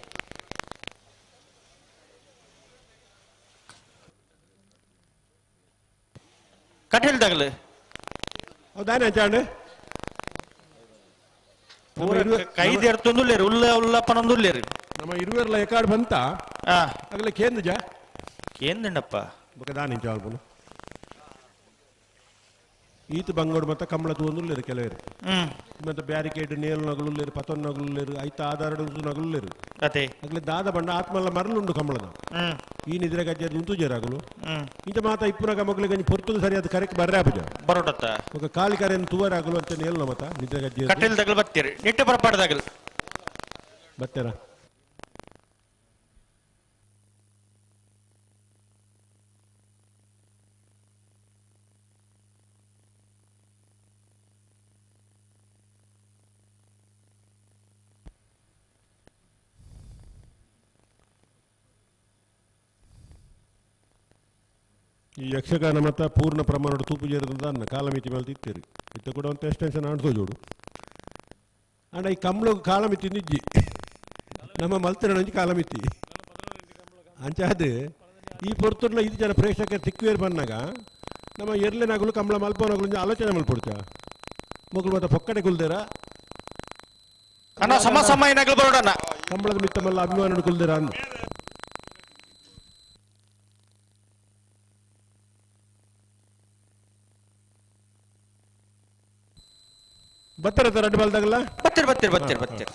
ಕಟ್ಟೆಲ್ದಾಗಲು
ಹೌದಾನೆ ಚಾಂಡ್
ಕೈದು ಎರ್ತೊಂದುಲ್ಲೇರು ಉಲ್ಲ ಉಲ್ಲಪ್ಪನೊಂದುಲ್ಲೇರು
ನಮ್ಮ ಇರುವೆರ್ಲ ಎಕಾಡ್ ಬಂತ ಆಗಲೇ ಕೇಂದ್ರ ಜಾ
ಕೇಂದ್ರಪ್ಪ
ಬೊಕ ದಾನಿ ಚಾಲ್ಪುನು ಈತ ಬಂಗೋಡು ಮತ್ತೆ ಕಮಲ ತೂಂದುಲ್ಲೇರು ಕೆಲವರು ಮತ್ತೆ ಬ್ಯಾರಿಕೇಡ್ ನೇಲು ನಗಲುಲ್ಲೇರು ಪತೊನ್ ನಗಲುಲ್ಲೇರು ಐತ ಆಧಾರ ನಗಲುಲ್ಲೇರು
ಅದೇ
ಆಗಲೇ ದಾದ ಬಂಡ ಆತ್ಮಲ್ಲ ಮರಳುಂಡು ಕಮಲದ ಈ ನಿದ್ರೆ ಗಜ್ಜೆ ಉಂತು ಜೇರಾಗಲು ಇಂಚ ಮಾತ ಇಪ್ಪುನಗ ಮಗಳಿಗೆ ಪೊರ್ತುಗು ಸರಿಯಾದ ಕರೆಕ್ ಬರ್ರೆ ಆಪುಜ
ಬರೋಟತ್ತ
ఒక ಕಾಲಿ ಕರೆಯನ್ನು ತುವರಾಗಲು ಅಂತ ನೇಲು ಮತ ನಿದ್ರೆ ಗಜ್ಜೆ
ಕಟ್ಟೆಲ್ದಾಗಲು ಬತ್ತೀರಿ ನಿಟ್ಟೆ ಪರಪಾಡದಾಗಲು
ಬತ್ತೀರ ಈ ಯಕ್ಷಗಾನ ಮತ್ತ ಪೂರ್ಣ ಪ್ರಮಾಣದ ತೂಪು ಜೇರದ ಕಾಲಮಿತಿ ಮೇಲೆ ತಿತ್ತೀರಿ ಇತ್ತ ಕೂಡ ಒಂದು ಎಕ್ಸ್ಟೆನ್ಷನ್ ಆಡ್ಸೋ ಜೋಡು ಅಂಡ ಈ ಕಮ್ಳು ಕಾಲಮಿತಿ ನಿಜ್ಜಿ ನಮ್ಮ ಮಲ್ತಿನ ಕಾಲಮಿತಿ ಅಂಚಾದ ಈ ಪೊರ್ತುರ್ಲ ಇದು ಜನ ಪ್ರೇಕ್ಷಕರು ತಿಕ್ಕುವೇರು ಬಂದಾಗ ನಮ್ಮ ಎರ್ಲೆನಾಗಲು ಕಮಲ ಮಲ್ಪೋನಾಗಲು ಆಲೋಚನೆ ಮಲ್ಪೊಡ್ತ ಮಗಳು ಮತ್ತೆ ಪೊಕ್ಕಡೆ ಕುಲ್ದೇರ
ಅಣ್ಣ ಸಮ ಸಮ ಏನಾಗಲು ಬರೋಣ
ಕಂಬಳದ ಮಿತ್ತಮಲ್ಲ ಅಭಿಮಾನ ಕುಲ್ದೇರ ಅಂದು ಬತ್ತರ ರೆಡ್ ಬಾಲ್ದಾಗಲ್ಲ
ಬತ್ತೀರಿ ಬತ್ತೀರಿ ಬತ್ತೀರಿ ಬತ್ತೀರಿ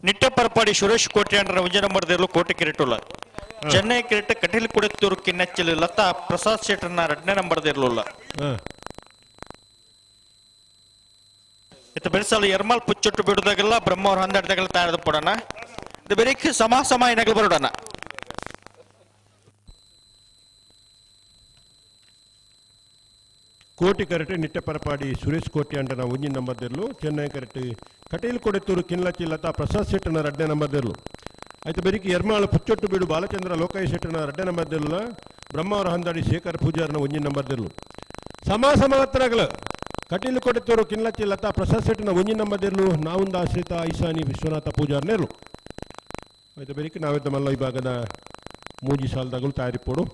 ನಿಟ್ಟೆ ಪರಪಾಡಿ ಸುರೇಶ್ ಕೋಟ್ಯಾಂಡ್ರ ಒಂಜಿ ನಂಬರ್ ದೇರ್ಲು ಕೋಟೆ ಕಿರೀಟುಲ್ಲ ಚೆನ್ನೈ ಕಿರೀಟ ಕಟೀಲ್ ಕುಡತ್ತೂರು ಕಿನ್ನಚ್ಚಲು ಲತಾ ಪ್ರಸಾದ್ ಶೆಟ್ಟರ್ನ ಎರಡನೇ ನಂಬರ್ ದೇರ್ಲುಲ್ಲ ಇತ್ತ ಬೆರೆಸಲು ಎರ್ಮಾಲ್ ಪುಚ್ಚೊಟ್ಟು ಬಿಡುದಾಗೆಲ್ಲ ಬ್ರಹ್ಮವ್ರ ಹಂದಡ್ದಾಗೆಲ್ಲ ತಯಾರದ ಪಡೋಣ ಇದು ಬೆರಿಕ್ ಸಮ ಸಮ ಏನಾಗಲು ಬರೋಣ
ಕೋಟಿ ಕರೆಟೆ ನಿಟ್ಟೆ ಪರಪಾಡಿ ಸುರೇಶ್ ಕೋಟಿ ಅಂಡನ ಒಂಜಿ ನಂಬರ್ ದೇರ್ಲು ಚೆನ್ನೈ ಕರೆಟೆ ಕಟೀಲ್ ಕೊಡೆತ್ತೂರು ಕಿನ್ಲಚಿ ಲತಾ ಪ್ರಸಾದ್ ಶೆಟ್ಟನ ರಡ್ಡೆ ನಂಬರ್ ದೇರ್ಲು ಆಯ್ತು ಬೆರಿಕಿ ಎರ್ಮಾಳು ಪುಚ್ಚೊಟ್ಟು ಬೀಡು ಬಾಲಚಂದ್ರ ಲೋಕಯ್ಯ ಶೆಟ್ಟನ ರಡ್ಡೆ ನಂಬರ್ ದೇರ್ಲ ಬ್ರಹ್ಮಾವರ ಹಂದಾಡಿ ಶೇಖರ್ ಪೂಜಾರನ ಒಂಜಿ ನಂಬರ್ ದೇರ್ಲು ಸಮ ಸಮ ಹತ್ರಗಳು ಕಟೀಲು ಕೊಡೆತ್ತೂರು ಕಿನ್ಲಚ್ಚಿ ಲತಾ ಪ್ರಸಾದ್ ಶೆಟ್ಟಿನ ಒಂಜಿ ನಂಬದಿರ್ಲು ನಾವುಂದ ಆಶ್ರಿತ ಐಸಾನಿ ವಿಶ್ವನಾಥ ಪೂಜಾರ್ ನೇರ್ಲು. ಆಯ್ತು ಬೆರಿಕೆ ನಾವೆದ್ದ ಮಲ್ಲ ವಿಭಾಗದ ಮೂಜಿ ಸಾಲದಾಗಲು ತಯಾರಿಪೋಡು.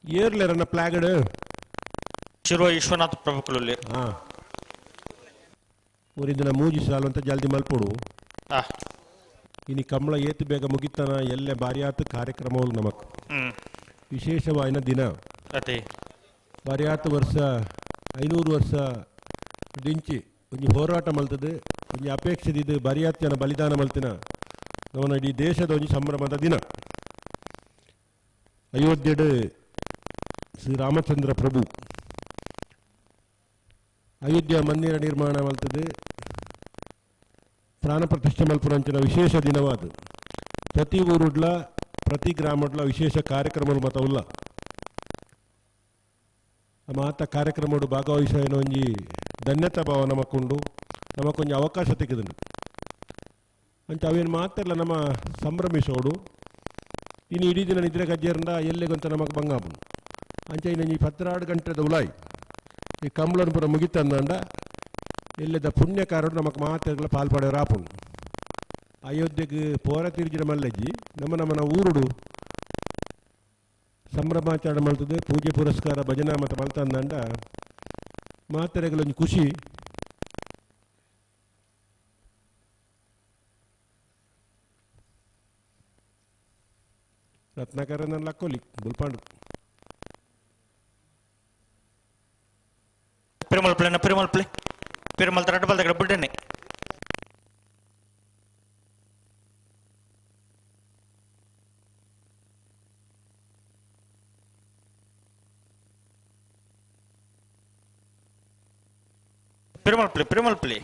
ಏರ್ಲೇರನ್ನ ಪ್ಲಾಗಡ್
ಶಿರುವ ವಿಶ್ವನಾಥ್ ಪ್ರಭುಕುಲಲ್ಲಿ
ಊರಿನ ಮೂಜಿ ಸಾಲು ಅಂತ ಜಲ್ದಿ ಮಲ್ಪೋಡು. ಇನಿ ಕಮಲ ಏತು ಬೇಗ ಮುಗಿತಾನ ಎಲ್ಲೆ ಬಾರಿಯಾತ ಕಾರ್ಯಕ್ರಮವು ನಮಕ್ ವಿಶೇಷವಾಯಿನ ದಿನ. ಬಾರಿಯಾತ ವರ್ಷ 500 ವರ್ಷ ದಿಂಚಿ ಒಂಜಿ ಹೋರಾಟ ಮಲ್ತದೆ, ಒಂಜಿ ಅಪೇಕ್ಷೆ ಬಾರಿಯಾತ ಜನ ಬಲಿದಾನ ಮಲ್ತಿನ ನಮ್ಮನ ಇಡೀ ದೇಶದ ಒಂಜಿ ಸಂಭ್ರಮದ ದಿನ. ಅಯೋಧ್ಯೆಡ್ ಶ್ರೀ ರಾಮಚಂದ್ರ ಪ್ರಭು ಅಯೋಧ್ಯ ಮಂದಿರ ನಿರ್ಮಾಣ ಮಲ್ತದೆ, ಪ್ರಾಣ ಪ್ರತಿಷ್ಠೆ ಮಲ್ಪುನಂಚಿನ ವಿಶೇಷ ದಿನವಾದ. ಪ್ರತಿ ಊರುಡ್ಲ ಪ್ರತಿ ಗ್ರಾಮಡ್ಲ ವಿಶೇಷ ಕಾರ್ಯಕ್ರಮಗಳು ಮತವುಲ್ಲ. ಮಾತ ಕಾರ್ಯಕ್ರಮಡು ಭಾಗವಹಿಸೋ ಒಂಜಿ ಧನ್ಯತಾ ಭಾವ ನಮಕ್ಕುಂಡು, ನಮಕ್ಕೊಂಜಿ ಅವಕಾಶ ತೆಗೆದುಂಡು ಅಂಚ ಅವೇನು ಮಾತೆಲ್ಲ ನಮ್ಮ ಸಂಭ್ರಮಿಸೋಡು. ಇನ್ನು ಇಡೀ ದಿನ ನಿದ್ರೆ ಗಜ್ಜೇರಂಡ ಎಲ್ಲೆಗೊಂತ ನಮಕ್ ಬಂಗಾಪುಂಡು. ಅಂಚ ಇನ್ನು ಈ 12 ಗಂಟೆದ ಉಲಾಯಿ ಈ ಕಂಬಳನ ಪೂರ ಮುಗಿತಂದಂಡ ಎಲ್ಲದ ಪುಣ್ಯಕಾರರು ನಮಕ್ ಮಾತೆಗಳ ಪಾಲ್ಪಡೆಯವರು ಆಪುಂಡು. ಅಯೋಧ್ಯೆಗೆ ಪೋರ ತಿರುಗಿನ ಮಲ್ಲಜ್ಜಿ ನಮ್ಮ ನಮ್ಮನ ಊರುಡು ಸಂಭ್ರಮಾಚರಣೆ ಮಾಡ್ತದೆ, ಪೂಜೆ ಪುರಸ್ಕಾರ ಭಜನಾ ಮತ್ತು ಮಲ್ತಂದಂಡ ಮಾತೆರೆಗಳೊಂದು ಖುಷಿ. ರತ್ನಾಕರ ನನ್ನ ಲಕ್ಕೋಲಿ ಬುಲ್ಪಾಂಡು
ಪೆರುಮಲ್ ಪ್ಲೇನ ಪೆರುಮಲ್ ಪ್ಲೇ ಪೆರುಮಲ್ ತರಟ ಬಲ್ದ ಬಿಡ್ಡನೆ ಪೆರುಮಲ್ ಪ್ಲೇ ಪೆರುಮಲ್ ಪ್ಲೇ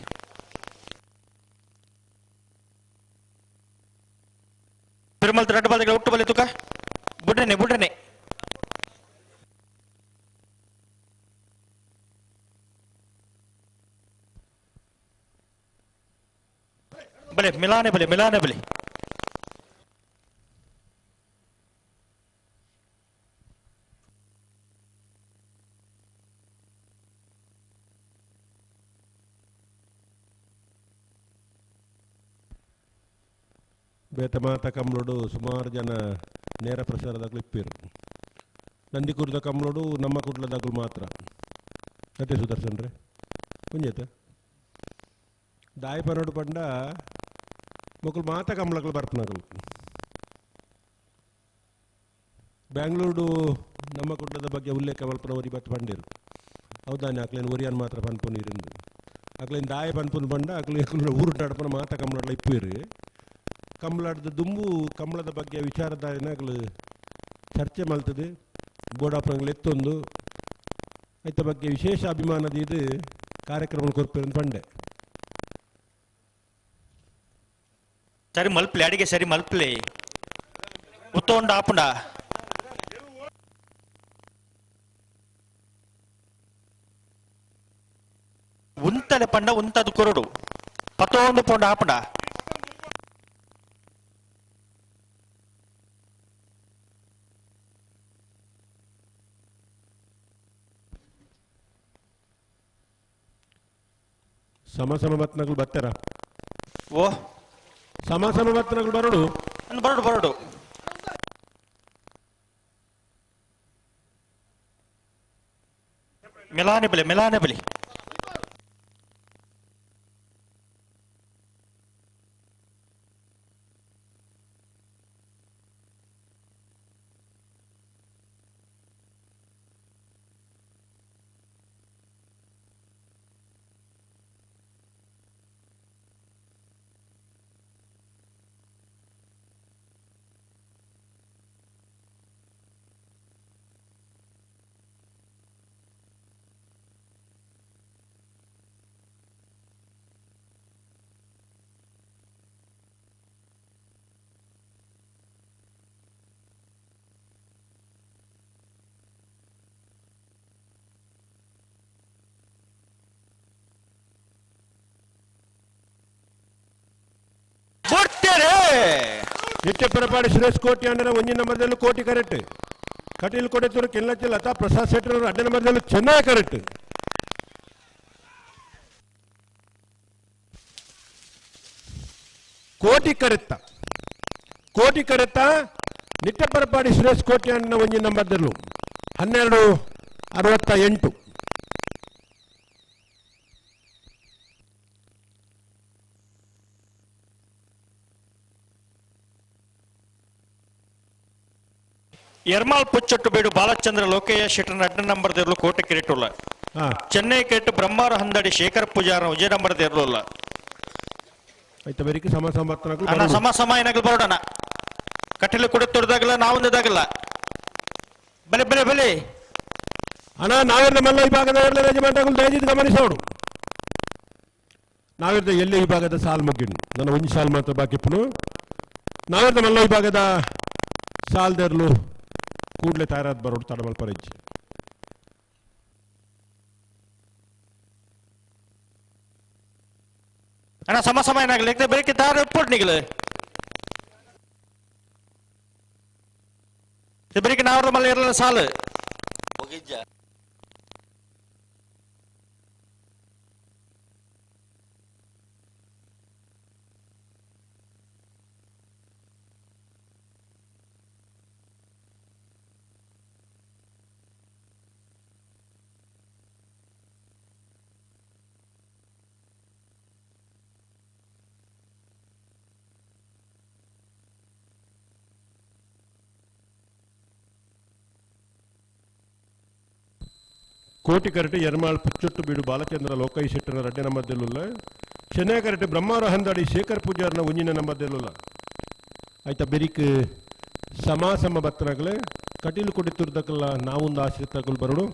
ಪೆರುಮಲ್ ತರಟ ಬಲ್ದ ಒಟ್ಟು ಬಲೆ ತುಕ ಬುಡ್ಡನೆ ಬುಡ್ಡನೆ ಬಲೆ ಮಿಲಾನೆ ಬಲೆ ಮಿಲಾನೆ ಬಲೆ
ಬೇತ ಮಾತ ಕಮ್ಲೋಡು ಸುಮಾರು ಜನ ನೇರ ಪ್ರಸಾರದಾಗಲು ಇಪ್ಪಿರು. ನಂದಿಕೂರ್ದ ಕಮ್ಲೋಡು ನಮ್ಮ ಕುಡ್ಲದಾಗಲು ಮಾತ್ರ. ಅದೇ ಸುದರ್ಶನ್ ರೇ ಒಂಜೇತ ದಾಯಿ ಪನೋಡು ಪಂಡ ಮೊಕಲು ಮಾತ ಕಮ್ಲಗಳು ಬರ್ಪನಗಲು. ಬ್ಯಾಂಗ್ಳೂರು ನಮ್ಮ ಕುಡ್ಲದ ಬಗ್ಗೆ ಉಲ್ಲೇಖ ಮಲ್ಪನ ಒರಿ ಬತ್ತು ಪಂಡೇರು. ಹೌದಾನೆ ಅಕ್ಲೇನು ಒರಿಯನ್ ಮಾತ್ರ ಪನ್ಪುನ್ ಇರಿಂದು ಅಕ್ಲೇನು ದಾಯ ಪನ್ಪುನ್ ಪಂಡ ಅಕ್ಲು ಊರು ನಡಪನ ಮಾತ ಕಮ್ಲಡ್ಲ ಇಪ್ಪಿರು. ಕಮ್ಲಾಡ್ದ ದುಂಬು ಕಮ್ಲದ ಬಗ್ಗೆ ವಿಚಾರಧಾರೆನಾಗಲು ಚರ್ಚೆ ಮಲ್ತದೆ, ಬೋಡಾಪನಗಳು ಎತ್ತೊಂದು ಐತ ಬಗ್ಗೆ ವಿಶೇಷ ಅಭಿಮಾನದ ಇದು ಕಾರ್ಯಕ್ರಮ ಕೊರ್ಪಿರ ಪಂಡೆ.
ಸರಿ ಮಲ್ಪ್ಲೆ ಅಡಿಗೆ ಸರಿ ಮಲ್ಪ್ಲೆ ಉತ್ತೊಂಡ ಆಪುಂಡ ಉಂತಲೆ ಪಂಡ ಉಂತದ ಕೊರಡು ಪತ್ತೊಂದು ಪೊಂಡ ಆಪುಂಡ.
ಸಮ ಸಮ ಬತ್ನಗಳು ಬತ್ತಾರ
ಓ
ಸಮ ಸಮ ಬತ್ನಗಳು ಬರೋಡು
ಬರೋಡು ಬರೋಡು. ಮೆಲಾನೆ ಬಲಿ ಮೆಲಾನೆ ಬಲಿ
ನಿತ್ಯ ಪರಪಾಡಿ ಸುರೇಶ್ ಕೋಟಿ ಅಂದ್ರೆ ಒಂಜಿನ ನಂಬರ್ದಲ್ಲೂ ಕೋಟಿ ಕರೆಕ್ಟ್. ಕಟೀಲ್ ಕೊಡೆತೂರು ಕೆಲ್ಲಚ್ಚಿ ಲತಾ ಪ್ರಸಾದ್ ಶೆಟ್ಟರ್ ಅವರು ಅಡ್ಡ ನಂಬರ್ದಲ್ಲೂ ಚೆನ್ನಾಗಿ ಕರೆಕ್ಟ್. ಕೋಟಿ ಕರೆತ್ತ ಕೋಟಿ ಕರೆತ್ತ ನಿತ್ಯ ಪರಪಾಡಿ ಸುರೇಶ್ ಕೋಟಿ ಅಣ್ಣ ಒಂಜಿನ ನಂಬರ್ದಲ್ಲೂ 12:68.
ಎರ್ಮಾಲ್ ಪುಚ್ಚೊಟ್ಟು ಬೀಡು ಬಾಲಚಂದ್ರ ಲೋಕಯ್ಯ ಶೆಟ್ಟರ್ ಅಡ್ಡ ನಂಬರ್ ದೇರ್ಲು ಕೋಟೆ ಕಿರೀಟುಲ್ಲ. ಚೆನ್ನೈ ಕೆಟ್ಟು ಬ್ರಹ್ಮಾರ ಹಂದಡಿ ಶೇಖರ್ ಪೂಜಾರ ವಿಜಯ ನಂಬರ್ ದೇರ್ಲುಲ್ಲ.
ಆಯ್ತು ಬೆರಿಕೆ ಸಮ
ಅಣ್ಣ ಸಮ ಸಮ ಏನಾಗಲು ಬರೋಣ. ಕಟೀಲು ಕೂಡ ತೊಡ್ದಾಗಲ್ಲ ನಾವೊಂದಾಗಲ್ಲ. ಬಲೆ ಬಲೆ ಬಲೆ
ಅಣ್ಣ ನಾವಿರ್ದ ಮಲ್ಲ ವಿಭಾಗದ ಯಜಮಾನಗಳು ದಯವಿಟ್ಟು ಗಮನಿಸೋಡು. ನಾವಿರ್ದ ಎಲ್ಲೇ ವಿಭಾಗದ ಸಾಲು ಮುಗಿನು ನನ್ನ ಒಂದು ಸಾಲು ಮಾತ್ರ ಬಾಕಿ ಇಪ್ಪನು. ನಾವಿರ್ದ ಮಲ್ಲ ವಿಭಾಗದ ಸಾಲ್ದರ್ಲು ಕೂಡಲೇ ತಯಾರಾದ ಬರೋಡು ತಡಮಲ್ ಪರಜ್ಜಿ.
ಅಣ್ಣ ಸಮ ಸಮ ಏನಾಗಲಿ ಬೆಳಿಗ್ಗೆ ತಯಾರು ಒಪ್ಪೋಟ್ ನಿಗಲು ಬೆಳಿಗ್ಗೆ ನಾವ್ರ ಮಲ್ಲ ಇರಲ್ಲ ಸಾಲು.
ಕೋಟಿ ಕರಟೆ ಎರ್ಮಾಳ್ ಪುಚ್ಚೊಟ್ಟು ಬೀಡು ಬಾಲಚಂದ್ರ ಲೋಕೈ ಶೆಟ್ಟನ ರಡ್ಡೆ ನಂಬರ್ದೆಲ್ಲುಲ್ಲ. ಚೆನ್ನೈ ಕರಟೆ ಬ್ರಹ್ಮಾರ ಹಂದಾಡಿ ಶೇಖರ್ ಪೂಜಾರನ ಒಂಜಿನ ನಂಬರ್ದೆಲ್ಲುಲ್ಲ. ಆಯ್ತಾ ಬೆರಿಕ್ ಸಮ ಸಮ ಬತ್ತನಾಗಲೇ ಕಟೀಲು ಕೊಡಿತಿರ್ದಕ್ಕಲ್ಲ ನಾವೊಂದು ಆಶ್ರಿತಗಳು ಬರೋಡು.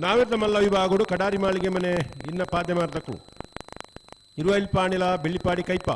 ನಾವೇ ಮಲ್ಲ ವಿಭಾಗಡು ಕಡಾರಿ ಮಾಳಿಗೆ ಮನೆ ಇನ್ನ ಪಾದೆ ಮಾರ್ತಕ್ಕಳು ಇರುವೈಲ್ ಪಾಣಿಲ ಬೆಳ್ಳಿಪಾಡಿ ಕೈಪ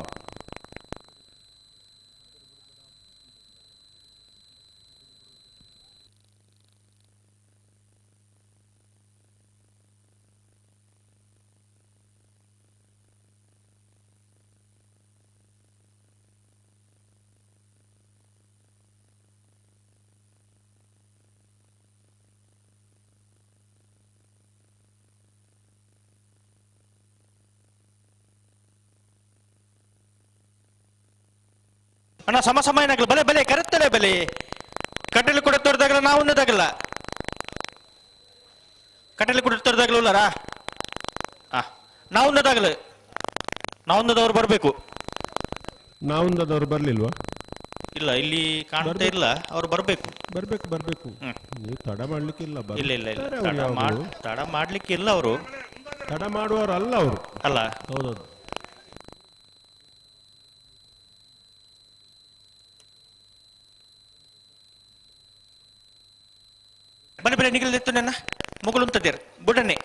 ಅಣ್ಣ ಸಮ ಸಮ ಏನಾಗಲ್ಲ ಬಲೆ ಬಲೆ ಕರೆತ್ತಲೆ ಬಲೆ ಕಟೀಲು ಕೂಡ ತೋರ್ದಾಗಲ್ಲ ನಾವೊಂದಾಗಲ್ಲ. ಕಟೀಲು ಕೂಡ ತೋರ್ದಾಗಲ್ಲ ಉಲ್ಲಾರಾ ನಾವೊಂದಾಗಲ್ಲ. ನಾವೊಂದದವ್ರು ಬರಬೇಕು.
ನಾವೊಂದದವ್ರು ಬರ್ಲಿಲ್ವಾ?
ಇಲ್ಲ ಇಲ್ಲಿ ಕಾಣ್ತಾ ಇಲ್ಲ, ಅವ್ರು ಬರಬೇಕು.
ಬರ್ಬೇಕು ಬರ್ಬೇಕು, ನೀವು ತಡ ಮಾಡ್ಲಿಕ್ಕಿಲ್ಲ.
ಇಲ್ಲ ಇಲ್ಲ ಇಲ್ಲ, ತಡ ಮಾಡ್ಲಿಕ್ಕಿಲ್ಲ ಅವರು,
ತಡ ಮಾಡುವವರು ಅಲ್ಲ ಅವರು.
ಅಲ್ಲ
ಹೌದೌದು.
ಬನ್ನಿ ಬನ್ನಿ ನಿಗಲಿತ್ತು ನನ್ನ ಮುಗುಳುಂತದಿರ್ ಬುಡನೆ.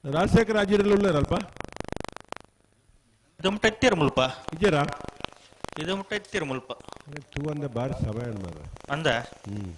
ರಾಜಶೇಖರ ಅಜಿರಲ್ಲಿ ಉಳ್ಳಾರಲ್ಪ
ಇದು ಮುಟ್ಟ ಎತ್ತೀರ ಮುಲ್ಪ
ಇದ್ದೀರಾ
ಇದು ಮುಟ್ಟ ಎತ್ತೀರ ಮುಲ್ಪ
ತೂ ಅಂದ ಬಾರಿ ಸಮಯ ಮಾರ
ಅಂದ
ಹ್ಮ್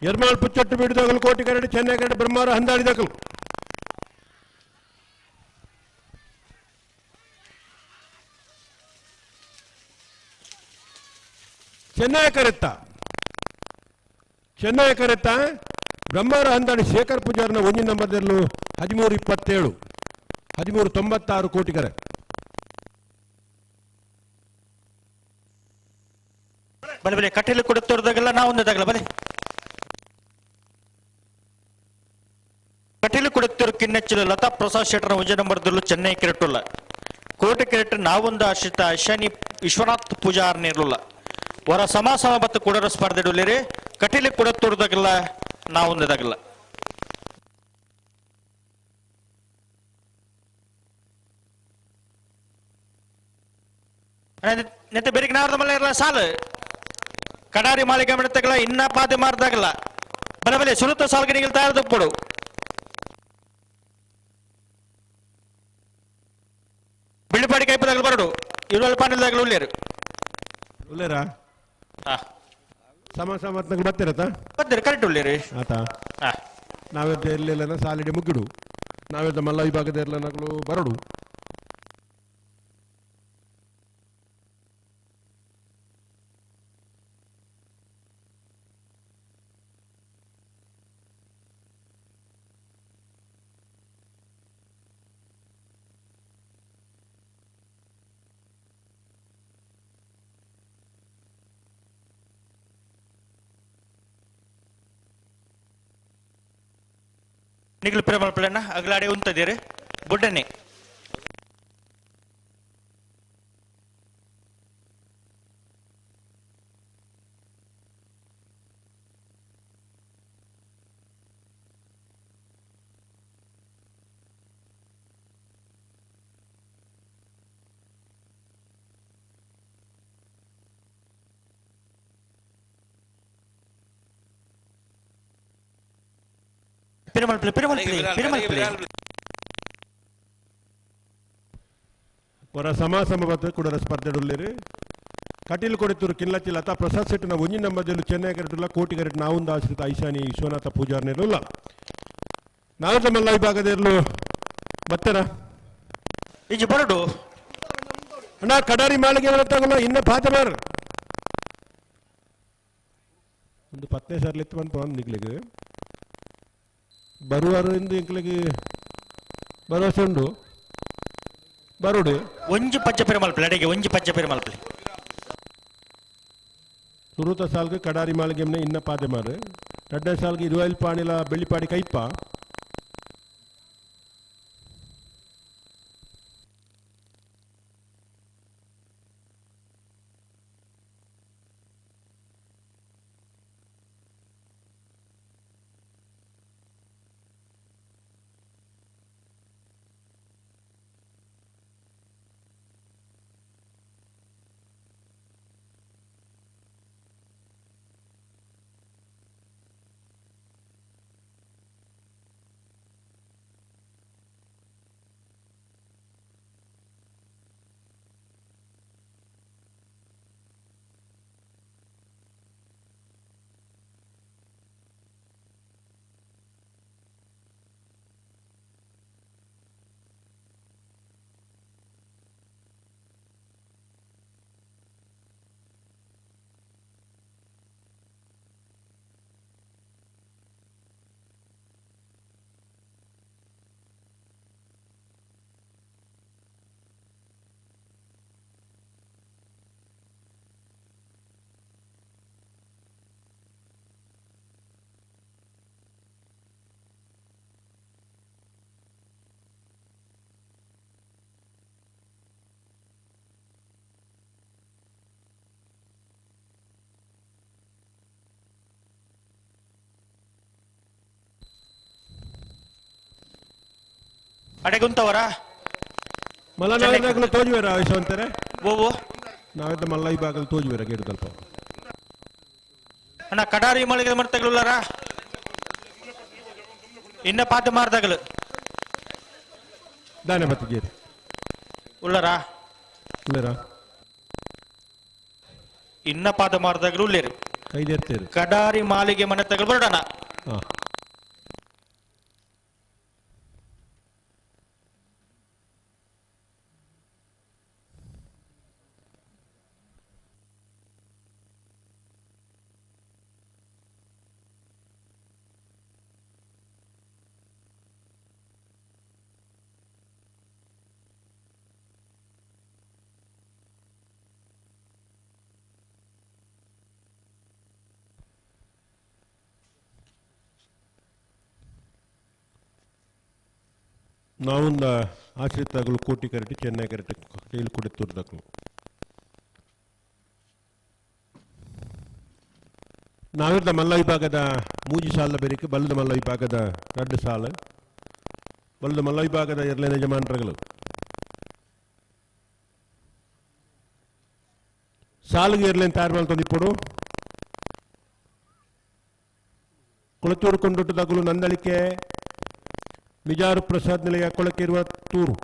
ಎರ್ಮಾಳ್ ಪುಚ್ಚೊಟ್ಟು ಬೀಡಿದಾಗಲು ಕೋಟಿ ಕರಡಿ ಚೆನ್ನೈ ಕರಡಿ ಬ್ರಹ್ಮಾರ ಹಂದಾಡಿದಾಗಲು ಚೆನ್ನೈ ಕರೆತ್ತ ಚೆನ್ನೈ ಕರೆತ್ತ ಬ್ರಹ್ಮಾರ ಹಂದಾಡಿ ಶೇಖರ್ ಪೂಜಾರನ ಒಂದಿನ ನಂಬರ್ದಲ್ಲೂ 13.27 13.96 ಕೋಟಿ ಕರೆ.
ಬಲೆ ಬಲೆ ಕಟೀಲು ಕೂಡ ತೋರಿದಾಗೆಲ್ಲ ನಾವು ದಾಗಲ ಬಲೆ ಕಟೀಲು ಕೊಡುತ್ತಿರು ಕಿನ್ನೆಚ್ಚಲು ಲತಾ ಪ್ರಸಾದ್ ಶೆಟ್ಟರ್ ಒಂಜೆ ನಂಬರ್ದಲ್ಲೂ ಚೆನ್ನೈ ಕೆರೆಟುಲ್ಲ ಕೋಟೆ ಕೆರೆಟ್ ನಾವೊಂದು ಆಶ್ರಿತ ಶನಿ ವಿಶ್ವನಾಥ್ ಪೂಜಾರ್ ನೀರ್ಲುಲ್ಲ ವರ ಸಮ ಸಮ ಬತ್ತು ಕೂಡರ ಸ್ಪರ್ಧೆ ಕಟೀಲು ಕೂಡ ತೋರಿದಾಗೆಲ್ಲ ನಾವೊಂದಾಗಲ್ಲ. ನೆತ್ತೆ ಬೆರಿಗ್ ನಾರ್ದ ಮಲ್ಲ ಇರಲ್ಲ ಸಾಲು ಕಡಾರಿ ಮಾಳಿಗೆ ಮಿಡತಗಲ ಇನ್ನ ಪಾದೆ ಮಾರ್ದಾಗಲ್ಲ ಬಲೆ ಬಲೆ ಸುರುತ ಸಾಲ್ಗನಿಗೆ ತಯಾರದಪ್ಪಡು ಬಿಳ್ಳಿಪಾಡಿ ಕೈಪದಾಗಲು ಬರಡು ಇರುವಲ್ಲಿ ಪಾನಿಲ್ದಾಗಲು ಉಳ್ಳೇರು
ಉಳ್ಳೇರಾ ಸಮ ಸಮ ಬರ್ತೀರತ
ಬರ್ತೀರಿ ಕರೆಕ್ಟ್ ಉಳ್ಳೇರಿ
ಆತ ನಾವೆದ್ದ ಇರ್ಲಿಲ್ಲ ಸಾಲಿಡಿ ಮುಗ್ಗಿಡು ನಾವೆದ್ದ ಮಲ್ಲ ವಿಭಾಗದ ಇರ್ಲನಗಳು ಬರಡು
ನಿಗಲು ಪ್ರೇಮ ಪ್ಲೇನ ಅಗಲಾಡಿ ಉಂತದಿರಿ ಬುಡ್ಡನೆ
ಹೊರ ಸಮ ಸಮ ಕೂಡ ಸ್ಪರ್ಧೆಡುಳ್ಳೇರಿ ಕಟೀಲ್ ಕೊಡಿತೂರು ಕಿಲ್ಲಚ್ಚಿ ಲತಾ ಪ್ರಸಾದ್ ಶೆಟ್ಟಿನ ಒಂಜಿ ನಂಬರ್ದಲ್ಲಿ ಚೆನ್ನೈ ಕರೆಟುಲ್ಲ ಕೋಟಿ ಕರೆಟ್ ನಾವೊಂದು ಆಶ್ರಿತ ಐಶಾನಿ ವಿಶ್ವನಾಥ ಪೂಜಾರ್ನಿರಲ್ಲ ನಾವದ ಮಲ್ಲ ವಿಭಾಗದ ಇರಲು ಬರ್ತಾರ
ಈಜಿ ಬರಡು
ಅಣ್ಣ ಕಡಾರಿ ಮಾಳಿಗೆ ತಗೊಳ್ಳ ಇನ್ನ ಪಾತಮಾರ್ ಒಂದು ಪತ್ತನೇ ಸರ್ಲಿತ್ತು ಬಂದು ಬಂದು ನಿಗ್ಲಿಗೆ ಬರುವಾರು ಎಂದು ಎಂಕ್ಲಿಗೆ ಭರವಸೆ ಉಂಡು ಬರುಡು
ಒಂಜಿ ಪಚ್ಚ ಪೆರುಮಲ್ಪಲೆ ಅಡಿಗೆ ಒಂಜಿ ಪಚ್ಚ ಪೆರುಮಲ್ಪಲೆ
ಸುರುತ ಸಾಲ್ಗೆ ಕಡಾರಿ ಮಾಳಿಗೆಮ್ನೆ ಇನ್ನ ಪಾದೆ ಮಾರು ರಡ್ಡನೇ ಸಾಲ್ಗೆ ಇರುವೈಲ್ ಪಾಣಿಲ ಬೆಳ್ಳಿಪಾಡಿ ಕೈಪ
ಅಡೆಗುಂತವರ
ಮಲ್ಲ ನಾವಿದಾಗಲೂ ತೋಜುವೆರ ಆಯುಷವಂತಾರೆ
ಓವು
ನಾವಿದ್ದ ಮಲ್ಲ ವಿಭಾಗದಲ್ಲಿ ತೋಜುವೆರ ಗೇಡುದಲ್ಪ
ಅಣ್ಣ ಕಡಾರಿ ಮಳಿಗೆ ಮರ್ತಗಲುಲ್ಲಾರ ಇನ್ನ ಪಾತ ಮಾರ್ದಾಗಲು
ದಾನೆ ಬತ್ತಿಗೇರಿ
ಉಳ್ಳಾರ
ಉಳ್ಳಾರ
ಇನ್ನ ಪಾದ ಮಾರ್ದಾಗಲು ಉಳ್ಳೇರು
ಕೈದೇರ್ತೇರು
ಕಡಾರಿ ಮಾಲಿಗೆ ಮನೆ ತಗಲು ಬರೋಣ
ಹಾ. ನಾವೊಂದು ಆಶ್ರಿತಾಗಲು ಕೋಟಿ ಕರೆಟ್ ಚೆನ್ನೈ ಕರೆಟ್ ಕೈಲಿ ಕೊಡಿ ತೋರ್ದಾಕಲು ನಾವಿರ್ದ ಮಲ್ಲ ವಿಭಾಗದ ಮೂಜಿ ಸಾಲದ ಬೆರಿಕೆ ಬಲ್ಲದ ಮಲ್ಲ ವಿಭಾಗದ ರಡ್ಡು ಸಾಲು ಬಲ್ಲದ ಮಲ್ಲ ವಿಭಾಗದ ಎರಡನೇ ಯಜಮಾನರುಗಳು ಸಾಲಿಗೆ ಎರಲೇನು ತಯಾರು ಮಾಡ್ತಂದಿಪ್ಪಡು ಕೊಳಚೂರು ಕೊಂಡೊಟ್ಟದಾಗಲು ನಂದಳಿಕೆ ಮಿಜಾರು ಪ್ರಸಾದ್ ನಿಲಯ ಕೊಳಕಿರುವ ತೂರು.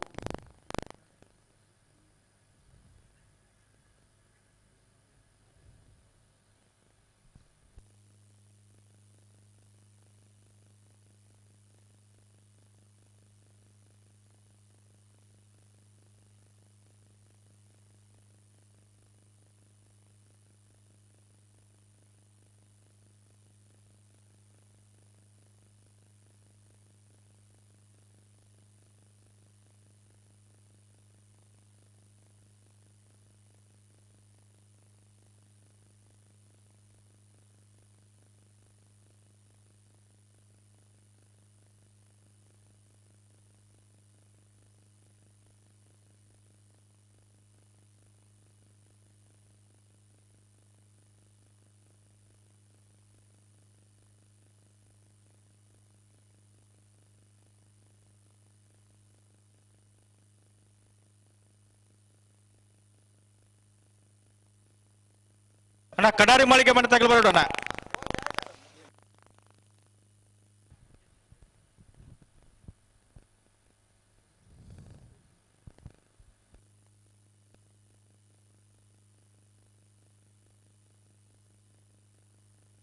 ಅಣ್ಣ ಕಡಾರಿ ಮಾಳಿಗೆ ಮನೆ ತಗಲು ಬರೋಣ.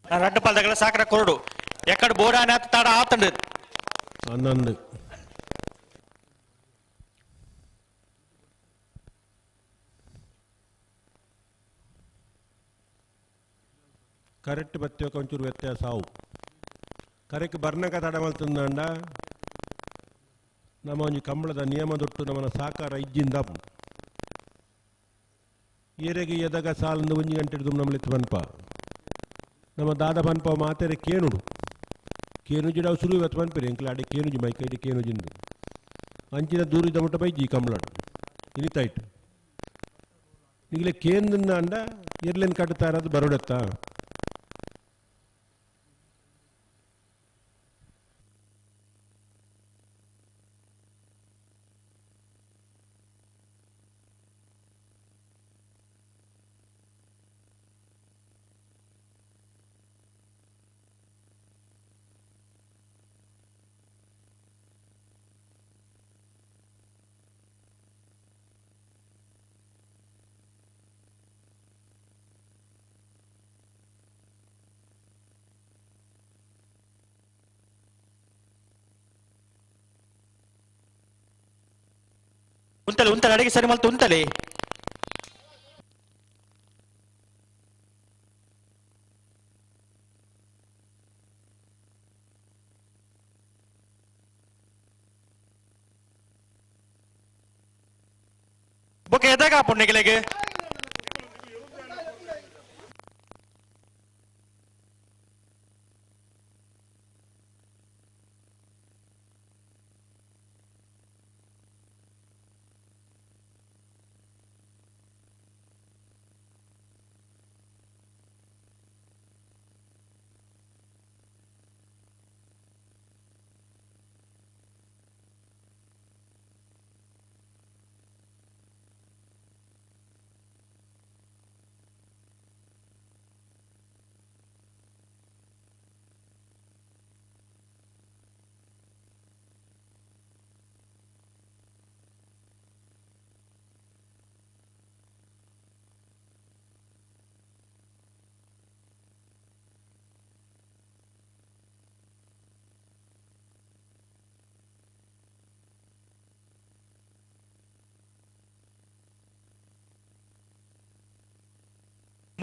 ರಡ್ಡು ಪಾಲ್ದಗಳ ಸಾಕರ ಕೊರಡು ಎಕ್ಕಡ ಬೋರಾನೆ ಆತ ತಾಡ ಆತಂಡು
11 ಕರೆಕ್ಟ್ ಬತ್ತಿಯೊಕ ಒಂಚೂರು ವ್ಯತ್ಯಾಸ ಅವು ಕರೆಕ್ಟ್ ಬರ್ನಕ ತಡ ಮಲ್ತಂದಾಂಡ ನಮ್ಮ ಒಂಜಿ ಕಂಬಳದ ನಿಯಮ ದೊಟ್ಟು ನಮ್ಮನ ಸಾಕಾರ ಇಜ್ಜಿಂದ ಏರೆಗೆ ಎದಗ ಸಾಲಂದು ಒಂಜಿ ಗಂಟೆ ಹಿಡಿದು ನಮ್ಮಲಿತ್ತು ಬನ್ಪ ನಮ್ಮ ದಾದ ಬನ್ಪ ಮಾತೆರೆ ಕೇನುಡು ಕೇನುಜಿಡ ಅವು ಸುರು ಇವತ್ತು ಬನ್ಪಿರಿ ಎಂಕ್ಲ ಅಡೆ ಕೇನುಜಿ ಮೈಕ ಇಡಿ ಕೇನುಜಿಂದು ಅಂಚಿನ ದೂರಿದ ಮುಟ್ಟ ಬೈಜಿ ಕಂಬಳಡು ಇನಿತಾಯ್ತು ಈಗಲೇ ಕೇಂದ್ರಿಂದ ಅಂಡ ಎರ್ಲೇನು ಕಟ್ಟುತ್ತಾ ಇರೋದು ಬರೋಡತ್ತಾ
ಉಂತಲೆ ಉಂತಲೆ ಅಡಿಗೆ ಸರಿ ಮಲ್ತು ಉಂತಲೆ ಬೊಕೆ ಎದಾಗ ಪುಣ್ಯಗಳಿಗೆ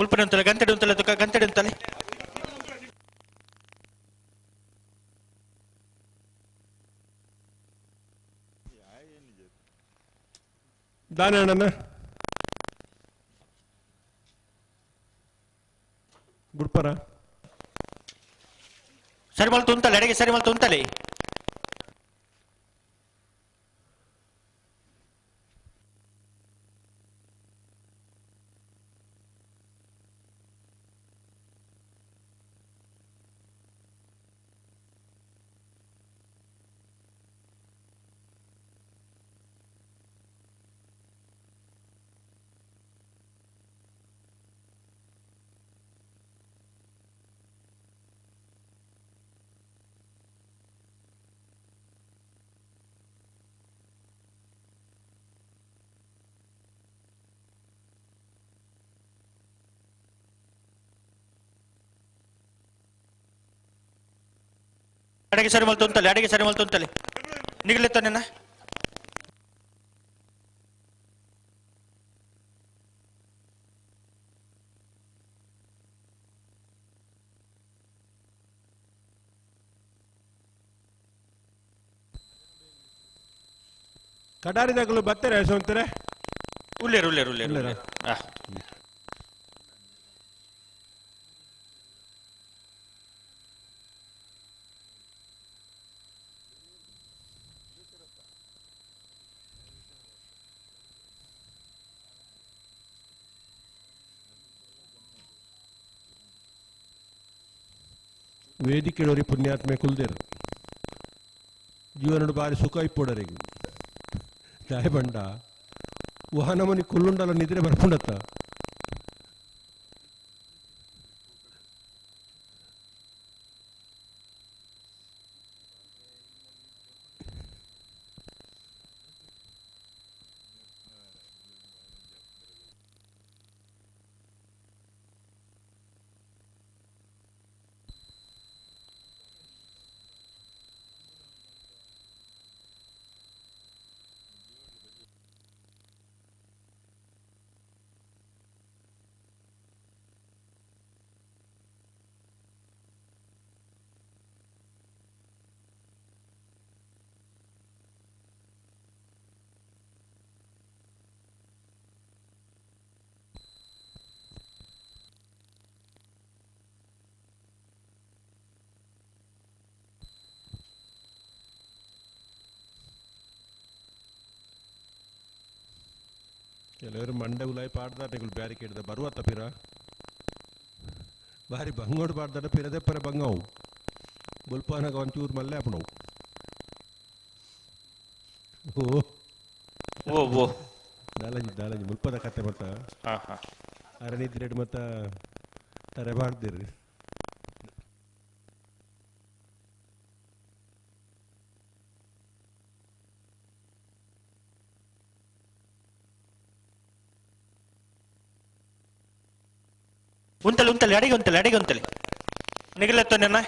ಮುಲ್ಪನೆ ಉಂತಲೆ ಗಂಟೆಡ್ ಉಂತಲೆ ತುಕ ಗಂಟೆಡ್ ಉಂತಲೆ
ದಾನೆ ಅಣ್ಣನ ಬುಡ್ಪರ
ಸರಿ ಮಲ್ತು ಉಂತಲೆ ಅಡಿಗೆ ಸರಿ ಮಲ್ತು ಉಂತಲೆ ಅಡಿಗೆ ಸರಿ ಮಲ್ತು ಉಂತಲೆ ಅಡಿಗೆ ಸರಿ ಮಲ್ತು ಉಂತಲೆ ನಿಗಲೆತ್ತ ನಿನ್ನ
ಕಡಾರಿದಾಗಲು ಬತ್ತಾರೆ ಸೋಂತಾರೆ
ಉಲ್ಲೇರು ಉಲ್ಲೇರು ಉಲ್ಲೇರು ಉಲ್ಲೇರು. ಆ.
ವೇದಿಕೆಡೋರಿ ಪುಣ್ಯಾತ್ಮೆ ಕುಲ್ದೇರು ಜೀವನಡು ಬಾರಿ ಸುಖ ಇಪ್ಪೋಡರಿಗೆ ದಾಯ ಬಂಡ ವಾಹನಮನಿ ಕುಲ್ಲುಂಡಲ ನಿದ್ರೆ ಬರ್ಪುಂಡತ್ತ ಕೆಲವರು ಮಂಡೆ ಉಲಾಯಿ ಪಾಡ್ದಾರೆ ಬ್ಯಾರಿಕೇಡ್ ಬರುವತ್ತ ಪಿರ ಬಾರಿ ಬಂಗೋಡು ಪಾಡ್ದಾರ ಪಿರದೆಪ್ಪರ ಬಂಗವು ಬುಲ್ಪಾನಾಗ ಒಂಚೂರು ಮಲ್ಲೆ ಅಪ್ಪಣವು ಓ
ಓ ಓ
ದಾಲಂಜಿ ದಾಲಂಜಿ ಮುಲ್ಪದ ಕತೆ ಮತ್ತ
ಹಾ ಹಾ
ಅರನಿದ್ರೆಡ್ ಮತ್ತ ತರೆ ಬಾಡ್ದಿರಿ
ಉಂತಲೆ ಉಂತಲೆ ಅಡಿಗೆ ಉಂತಲೆ ಅಡಿಗೆ ಉಂತಲೆ ನಿಗಲೆತ್ತ ನಿನ್ನ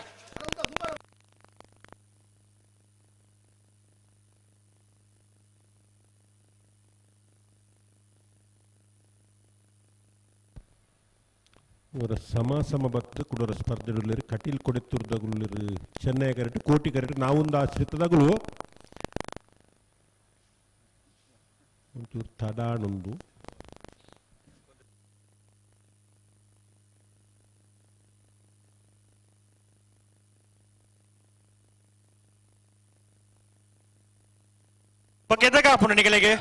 ಅವರ ಸಮ ಸಮ ಭಕ್ತ ಕುಡೋರ ಸ್ಪರ್ಧೆಡುಳ್ಳೇರು ಕಟೀಲ್ ಕೊಡೆತ್ತೂರ್ದಗುಳ್ಳೇರು ಚೆನ್ನೈ ಕರೆಕ್ಟ್ ಕೋಟಿ ಕರೆಕ್ಟ್ ನಾವೊಂದು ಆಶ್ರಿತದಗುಳು ಒಂಚೂರು ತಡಾಣೊಂದು
ಪಕ್ಕೆದಾಗ ಆಪುಂಡು ನಿಗಲೆಗೆ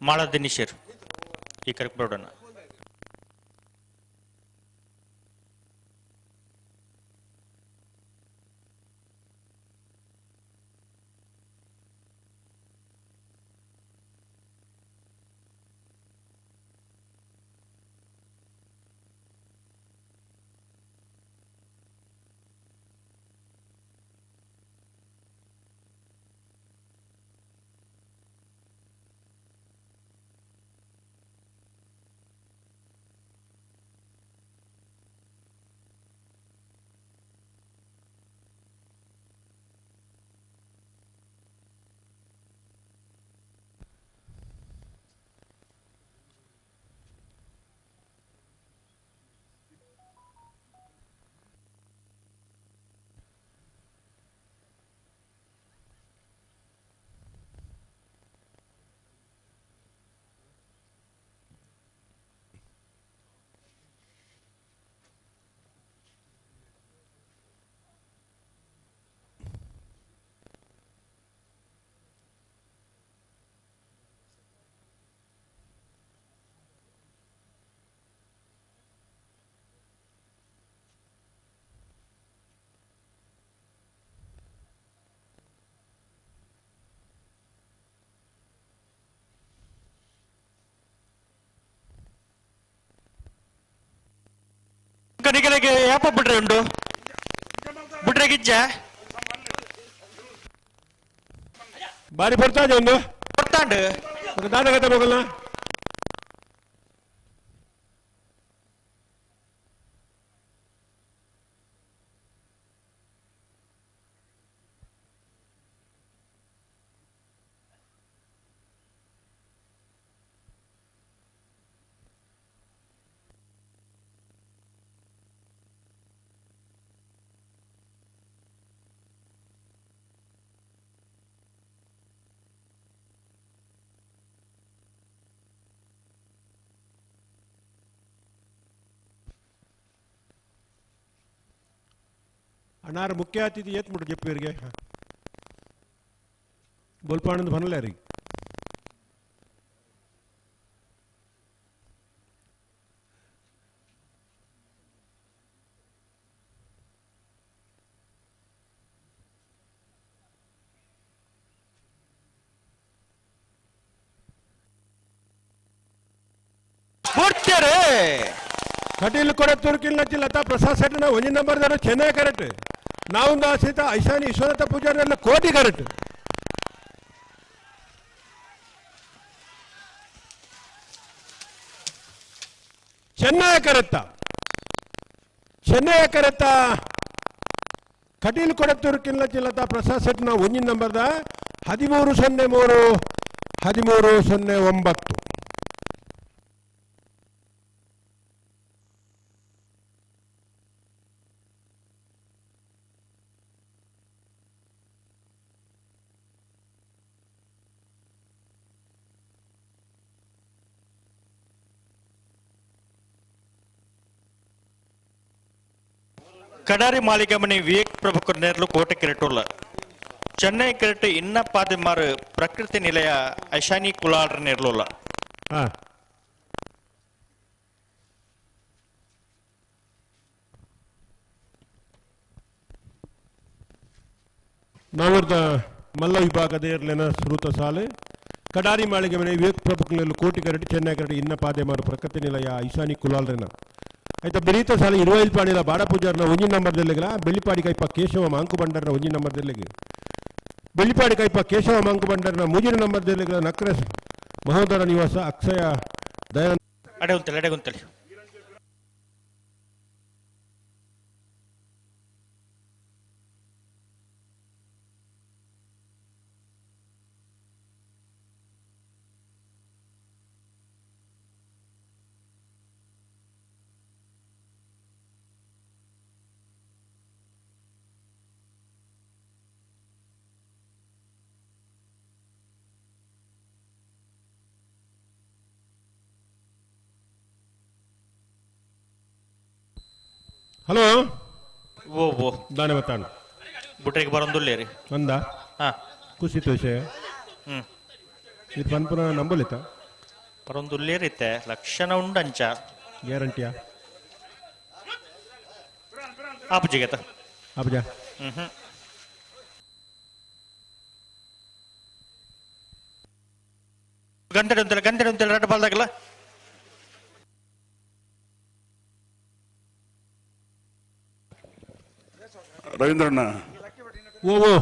ಮಾಳ ದಿನಿಶೇರ್ ಈ ಕರೆಕ್ಟ್ ಬಿಡೋಣ ಬೊಕ್ಕ ನಿಗಲಿಗೆ ಯಾಪ ಬಿಡ್ರೆ ಉಂಡು ಬಿಡ್ರೆ ಗಿಜ್ಜ
ಬಾರಿ ಬರ್ತಾದೆ ಒಂದು
ಬರ್ತಾಂಡು
ದಾದಗತೆ ಹೋಗಲ್ಲ ಅಣ್ಣಾರ ಮುಖ್ಯ ಅತಿಥಿ ಏತ್ ಮುಟ್ಟು ಜಪ್ಪಿವರಿಗೆ ಬೋಲ್ಪಾಣಂದು ಬನ್ನಲ್ಲ ರೀ ಕಟೀಲ್ ಕೊಡತ್ತೂರು ಲತಾ ಪ್ರಸಾದ್ ಸೆಟ್ನ ಒಂಜಿ ನಂಬರ್ ಚೆನ್ನೈ ಕರೆಕ್ಟ್ ನಾವು ಆಶ್ರಿತ ಐಶಾನಿ ವಿಶ್ವನಾಥ ಪೂಜಾರಿ ಕೋಟಿ ಕರೆಕ್ಟ್ ಚೆನ್ನೈ ಕರೆತ್ತ ಚೆನ್ನೈ ಕರೆತ್ತ ಕಟೀಲ್ ಕೊಡತ್ತೂರು ಕಿಲ್ಲಚಿ ಲತಾ ಪ್ರಸಾದ್ ಸೆಟ್ನ ಒಂಜಿ ನಂಬರ್ದ 1303 1309.
ಕಡಾರಿ ಮಾಲಿಗಮನಿ ವಿವೇಕ್ ಪ್ರಭುಕರ್ ನೇರ್ಲು ಕೋಟೆ ಕಿರಟುಲ್ಲ ಚೆನ್ನೈ ಕಿರಟು ಇನ್ನ ಪಾದಿಮಾರು ಪ್ರಕೃತಿ ನಿಲಯ ಐಶಾನಿ ಕುಲಾಡ್ರ ನೇರ್ಲುಲ್ಲ.
ನಾವರ್ದ ಮಲ್ಲ ವಿಭಾಗದ ಏರ್ಲೆನ ಶ್ರುತ ಸಾಲೆ ಕಡಾರಿ ಮಾಳಿಗೆ ಮನೆ ವಿವೇಕ್ ಪ್ರಭುಕರ್ ಕೋಟಿ ಕರಟಿ ಚೆನ್ನೈ ಕರಟಿ ಇನ್ನ ಪಾದೆಮಾರು ಪ್ರಕೃತಿ ನಿಲಯ ಐಶಾನಿ ಕುಲಾಲ್ರೆನ ಆಯ್ತಾ ಬೆರೀತ ಸಾಲ 25 ಪಾಣಿಲ ಬಾಡ ಪೂಜಾರ್ನ ಒಂಜಿ ನಂಬರ್ ದೆಲ್ಲಿಗಲ ಬೆಳ್ಳಿಪಾಡಿ ಕೈಪ ಕೇಶವ ಮಾಂಕು ಬಂಡರ್ನ ಒಂಜಿ number ದೆಲ್ಲಿಗೆ Bellipadi Kaipa Keshava Monk ಬಂಡರ್ನ ಮೂಜಿನ number ದೆಲ್ಲಿಗಲ ನಕ್ರ Mahodara Nivasa Akshaya Dayananda
ಅಡೆ ಅಡೆಗುಂತಲಿ
ಹಲೋ
ಓ ಓ
ದಾನೆ ಬತ್ತಾಣ
ಬುಟ್ರಿಗೆ ಬರೋಂದುಲ್ಲೇರಿ
ಅಂದ
ಹಾ
ಖುಷಿ ವಿಷಯ ಇದು ಪನ್ಪುನ ನಂಬಲಿತ
ಬರೋಂದುಲ್ಲೇರಿತ್ತೆ ಲಕ್ಷಣ ಉಂಡಂಚ
ಗ್ಯಾರಂಟಿಯಾ
ಆಪುಜಿಗೆತ
ಆಪುಜ
ಹ್ಮ್ ಗಂಟೆ ಉಂತಲ್ಲ ಗಂಟೆ ಉಂತಲ್ಲ ರಡ್ಡು ಬಾಲ್ದಾಗಲ್ಲ
ರವೀಂದ್ರಣ್ಣ
ಓ ಓ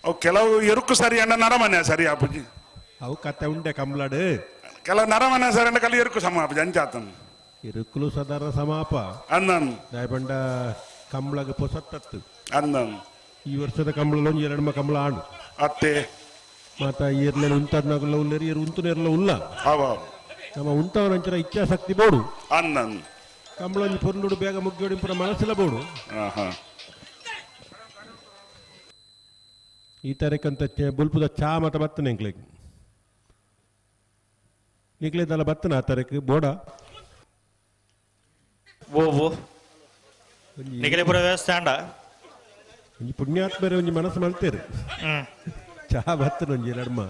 ಅವು ಕೆಲವು ಎರುಕು ಸರಿ ಅಣ್ಣ ನರಮನೆ ಸರಿ ಅಪ್ಪುಜಿ
ಅವು ಕತ್ತೆ ಉಂಡೆ ಕಂಬ್ಲಾಡು
ಕೆಲವು ನರಮನೆ ಸರಿ ಅಣ್ಣ ಕಲಿ ಎರುಕು ಸಮ ಅಪ್ಪುಜಿ ಅಂಚಾತನ್
ಎರುಕುಲು ಸದಾರ ಸಮಾಪ
ಅಂದನ್
ದಾಯಬಂಡ ಕಂಬ್ಳಗ ಪೊಸತ್ತತ್ತು
ಅಂದನ್
ಈ ವರ್ಷದ ಕಂಬಳ ಒಂಜಿ ಎರಡ್ಮ ಕಂಬಳ ಆಂಡು
ಅತ್ತೆ
ಮಾತ ಏರ್ಲೆನ್ ಉಂತದ್ನಾಗುಲ್ಲ ಉಲ್ಲೇರಿ ಏರು ಉಂತುನೇರ್ಲ ಉಲ್ಲ
ಅವ
ನಮ್ಮ ಉಂತವನಂಚರ ಇಚ್ಛಾಶಕ್ತಿ ಬೋಡು
ಅಂದನ್
ಕಂಬಳ ಒಂಜಿ ಪೊರ್ಲುಡು ಬೇಗ ಮುಗ್ಗೋಡಿ ಪುರ ಮನಸ್ಸಿಲ ಬೋಡು
ಆಹಾ
ಈ ತಾರೀಕಂತ ಬುಲ್ಪುದ ಚಾ ಮತ ಬತ್ತನೆ ಎಂಕ್ಲೆಗ್ ನಿಕ್ಲೇದಲ್ಲ ಬತ್ತನ ಆ ತಾರೀಕು ಬೋಡ
ಓ ಓ ನಿಗಲಿಪುರ ವ್ಯವಸ್ಥೆ ಅಂಡ
ಒಂಜಿ ಪುಣ್ಯಾತ್ಮರೆ ಒಂಜಿ ಮನಸ್ಸು ಮಲ್ತೇರು ಚಾ ಬತ್ತನ ಒಂಜಿ ಎರಡ್ಮ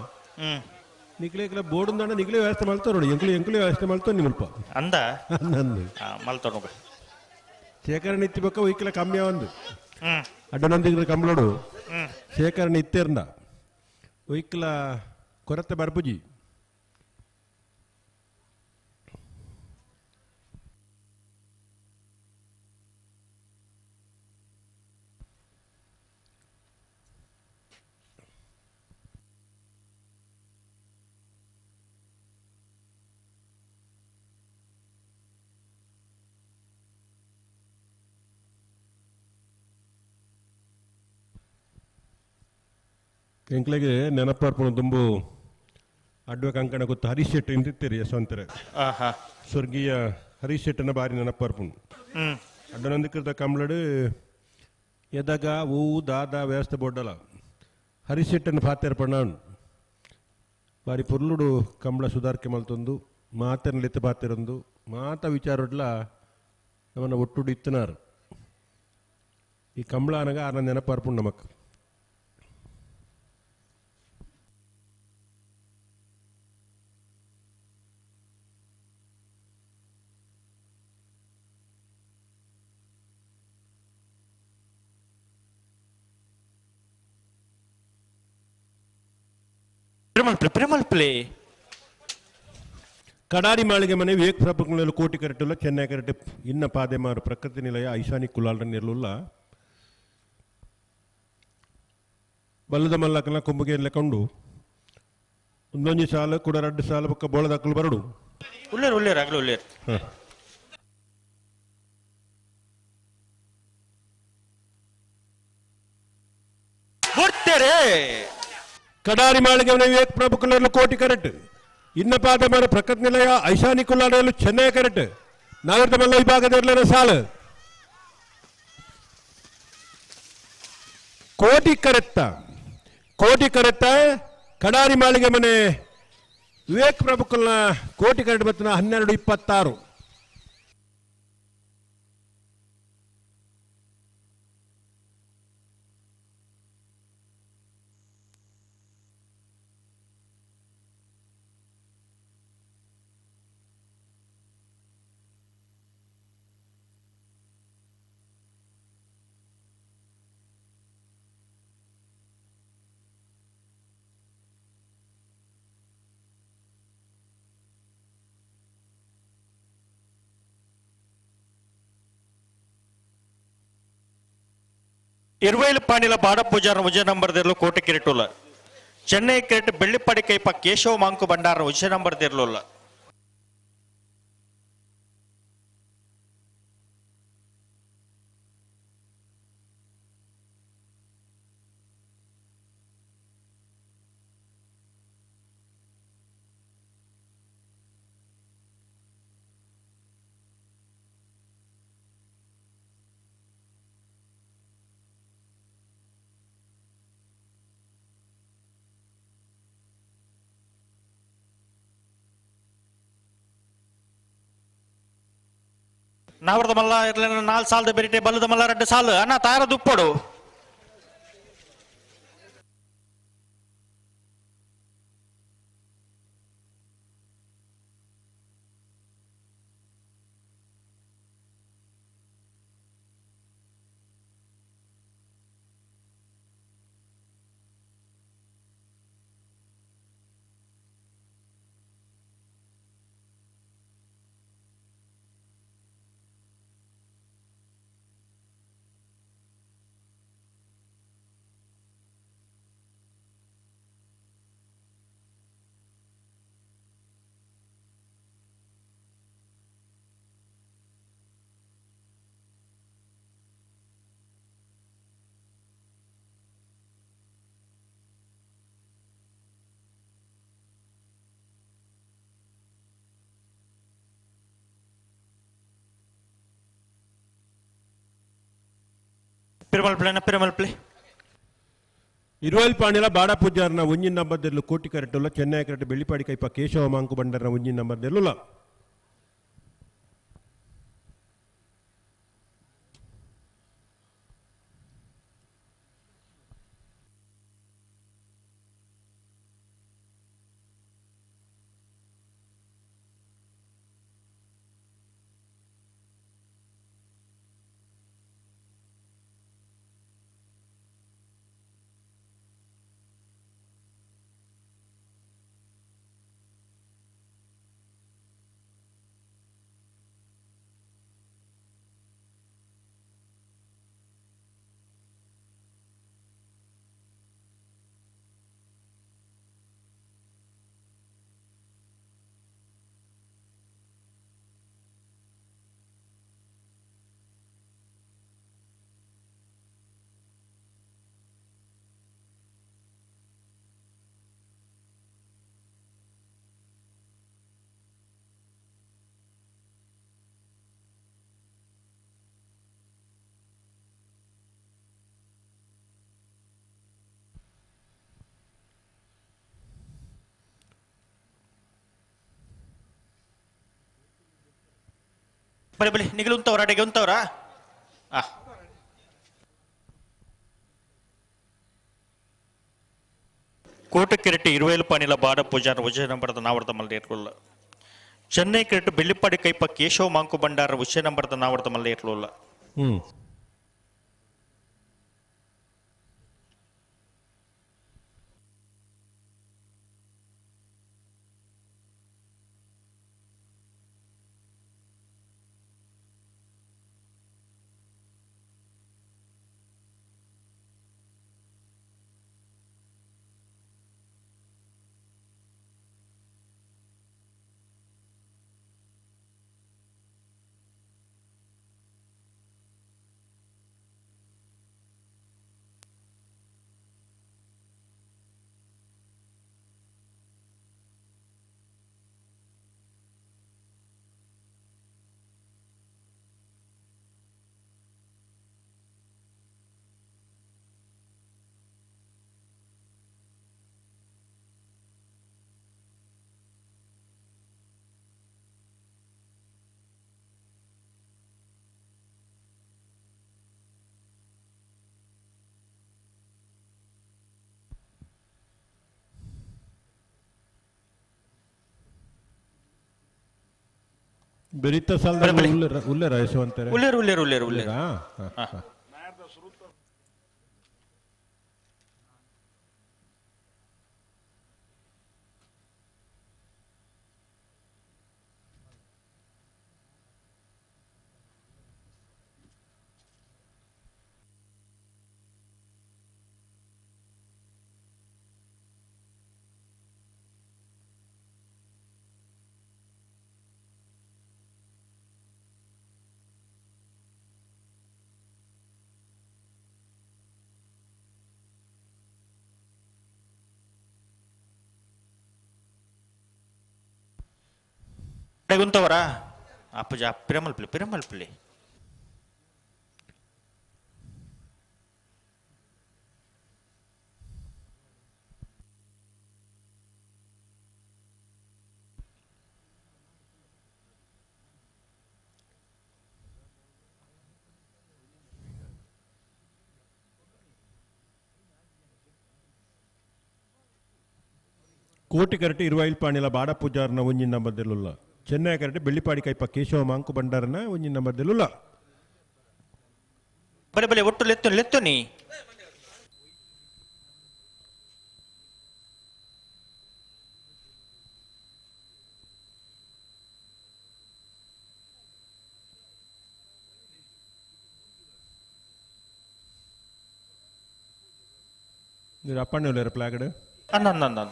ನಿಕ್ಲೇಕ್ಲ ಬೋಡುಂದಾಣ ನಿಕ್ಲೆ ವ್ಯವಸ್ಥೆ ಮಲ್ತೋ ನೋಡಿ ಎಂಕ್ಲು ಎಂಕ್ಲು ವ್ಯವಸ್ಥೆ ಮಲ್ತೋ ನಿಮ್ಮಲ್ಪ
ಅಂದ
ಅಂದಂದು
ಮಲ್ತೋ ನೋಡು
ಶೇಖರಣೆ ಇತ್ತಿ ಬೊಕ್ಕ ಒಯ್ಕಲ ಕಮ್ಮಿ ಒಂದು ಅಡ್ಡನಂದಿಗ್ರ ಕಂಬ್ಳೋಡು ಶೇಖರಣೆ ಇತ್ತೇರ್ಂದ ಒಯ್ಕಲ ಕೊರತೆ ಬರ್ಪುಜಿ ಎಂಕ್ಲೆಗೆ ನೆನಪಾರ್ಪಣ ದುಂಬು ಅಡ್ವ ಕಂಕಣ ಗೊತ್ತು ಹರೀಶ್ ಶೆಟ್ಟಿ ಇಂತಿತ್ತೀರಿ ಯಶವಂತರ. ಸ್ವರ್ಗೀಯ ಹರೀಶ್ ಶೆಟ್ಟನ ಬಾರಿ ನೆನಪಾರ್ಪುಂಡು. ಅಡ್ಡನಂದಿಕೃತ ಕಂಬಳಡು ಎದಗ ಊ ದಾದ ವ್ಯವಸ್ಥೆ ಬೋಡ್ಡಲ ಹರೀಶ್ ಶೆಟ್ಟನ ಫಾತೇರ್ ಪಣ್ಣಾನು ಬಾರಿ ಪೊರ್ಲುಡು ಕಂಬಳ ಸುಧಾರ್ಕೆ ಮಲ್ತೊಂದು ಮಾತನ ಲಿತ್ತ ಪಾತಿರೊಂದು ಮಾತ ವಿಚಾರಡ್ಲ ನಮ್ಮನ್ನ ಒಟ್ಟುಡು ಇತ್ತನಾರು. ಈ ಕಂಬಳ ಅನಗ ಆರ್ನ ನೆನಪಾರ್ಪುಂಡು ನಮಕ್.
ಪ್ರಿಮಲ್ ಪ್ಲೇ
ಕಡಾರಿ ಮಾಳಿಗೆ ಮನೆ ವಿವೇಕ್ ಪ್ರಭುಗಳಲ್ಲಿ ಕೋಟಿ ಕರೆಟುಲ್ಲ ಚೆನ್ನೈ ಕರೆಟು ಇನ್ನ ಪಾದೆಮಾರು ಪ್ರಕೃತಿ ನಿಲಯ ಐಶಾನಿ ಕುಲಾಲ್ರ ನಿರ್ಲುಲ್ಲ ಬಲ್ಲದ ಮಲ್ಲಕನ ಕೊಂಬುಗೆ ಕೊಂಡು ಒಂದೊಂದು ಸಾಲು ಕೂಡ ರಡ್ಡು ಸಾಲು ಪಕ್ಕ ಬೋಳದಾಕಲು ಬರಡು.
ಉಳ್ಳೇರು ಉಳ್ಳೇರು ಆಗಲು ಉಳ್ಳೇರು. ಬರ್ತಾರೆ
ಕಡಾರಿ ಮಾಳಿಗೆ ಮನೆ ವಿವೇಕ್ ಪ್ರಭುಕುಲರ್ಲು ಕೋಟಿ ಕರೆಟ್ ಇನ್ನ ಪಾದಮಾರ ಪ್ರಕೃತಿ ನಿಲಯ ಐಶಾನಿ ಕುಲಾಡಲು ಚೆನ್ನೈ ಕರೆಟ್ ನಾಗರದ ಮಲ್ಲ ವಿಭಾಗದ ಇರಲಿಲ್ಲ ಸಾಲು ಕೋಟಿ ಕರೆತ್ತ ಕೋಟಿ ಕರೆತ್ತ ಕಡಾರಿ ಮಾಳಿಗೆ ಮನೆ ವಿವೇಕ್ ಪ್ರಭುಕುಲ್ನ ಕೋಟಿ ಕರೆಟ್ ಬತ್ತಿನ 12:26.
ಇರುವೈಲು ಪಾಣಿಲ ಬಾಡ ಪೂಜಾರ ವಿಜಯ ನಂಬರ್ ದೇರ್ಲು ಕೋಟೆ ಕಿರಿಟುಲ್ಲ ಚೆನ್ನೈ ಕಿರಿಟ್ ಬೆಳ್ಳಿಪ್ಪಾಡಿ ಕೈಪ ಕೇಶವ ಮಾಂಕು ಭಂಡಾರ ವಿಜಯ ನಂಬರ್ ದೇರ್ಲುಲ್ಲ. ನಾವರದ ಮಲ್ಲ ಇರ್ಲಿಲ್ಲ ನಾಲ್ ಸಾಲದ ಬೆರಿಟೆ ಬಲ್ಲದ ಮಲ್ಲ ರಡ್ಡು ಸಾಲು ಅಣ್ಣ ತಾರ ದುಪ್ಪಡು. ಪಿರಮಲ್ ಪ್ಲೇನ ಪಿರಮಲ್ ಪ್ಲೇ
ಇರುವಲ್ ಪಾಣಿಲ ಬಾಡ ಪೂಜಾರ್ನ ಒಂಜಿನ ನಂಬರ್ ದೆರ್ಲು ಕೋಟಿ ಕರೆಟುಲ್ಲ ಚೆನ್ನೈ ಕರೆಟ್ ಬೆಳ್ಳಿಪಾಡಿ ಕೈಪ ಕೇಶವ ಮಾಂಕು ಬಂಡರ್ನ ಒಂಜಿನ ನಂಬರ್ ದೆರ್ಲುಲ್ಲ.
ಬಲೆ ಬಲೆ ನಿಗಲು ಉಂತವ್ರ ಅಡೆಗೆ ಉಂತವ್ರ. ಕೋಟೆ ಕಿರಟಿ ಇರುವೇಲು ಪಾನಿಲ ಬಾಡ ಪೂಜಾರ ವಿಜಯ ನಂಬರದ ನಾವರ್ದ ಮಲ್ಲೇಟ್ಲುಲ್ಲ. ಚೆನ್ನೈ ಕಿರಟು ಬೆಳ್ಳಿಪ್ಪಾಡಿ ಕೈಪ ಕೇಶವ ಮಾಂಕು ಭಂಡಾರ ವಿಜಯ ನಂಬರದ ನಾವರ್ದ ಮಲ್ಲೇಟ್ಲುಲ್ಲ.
ಬೆರಿತ ಸಾಲದ ಉಲ್ಲೇರ ಯಶವಂತರೆ?
ಉಲ್ಲೇರು ಉಲ್ಲೇರು ಉಲ್ಲೇರು ಉಲ್ಲೇರು. ಉಂತವರಾ ಅಪ್ಪಜ ಪಿರಮಲ್ಪಲ್ಲಿ ಪಿರಮಲ್ಪಲ್ಲಿ.
ಕೋಟಿ ಕರಟಿ ಇರುವೈಲ್ ಪಾಣಿಲ ಬಾಡ ಪೂಜಾರನ ಒಂಜಿನ ನಂಬರ್ದೆಲ್ಲುಲ್ಲ. ಚೆನ್ನೈ ಕರಟಿ ಬೆಳ್ಳಿಪಾಡಿ ಕೈಪ ಕೇಶವ ಮಾಂಕು ಭಂಡಾರನ ಒಂಜಿನ ನಂಬರ್ದೆಲ್ಲುಲ್ಲ.
ಬಲೆ ಬಲೆ ಒಟ್ಟು ಲೆತ್ತು ಲೆತ್ತು ನೀ.
ಅಪ್ಪಣ್ಣ ಉಲ್ಲೇರ ಪ್ಲಾಗಡ್?
ಅನ್ನ ಅನ್ನ.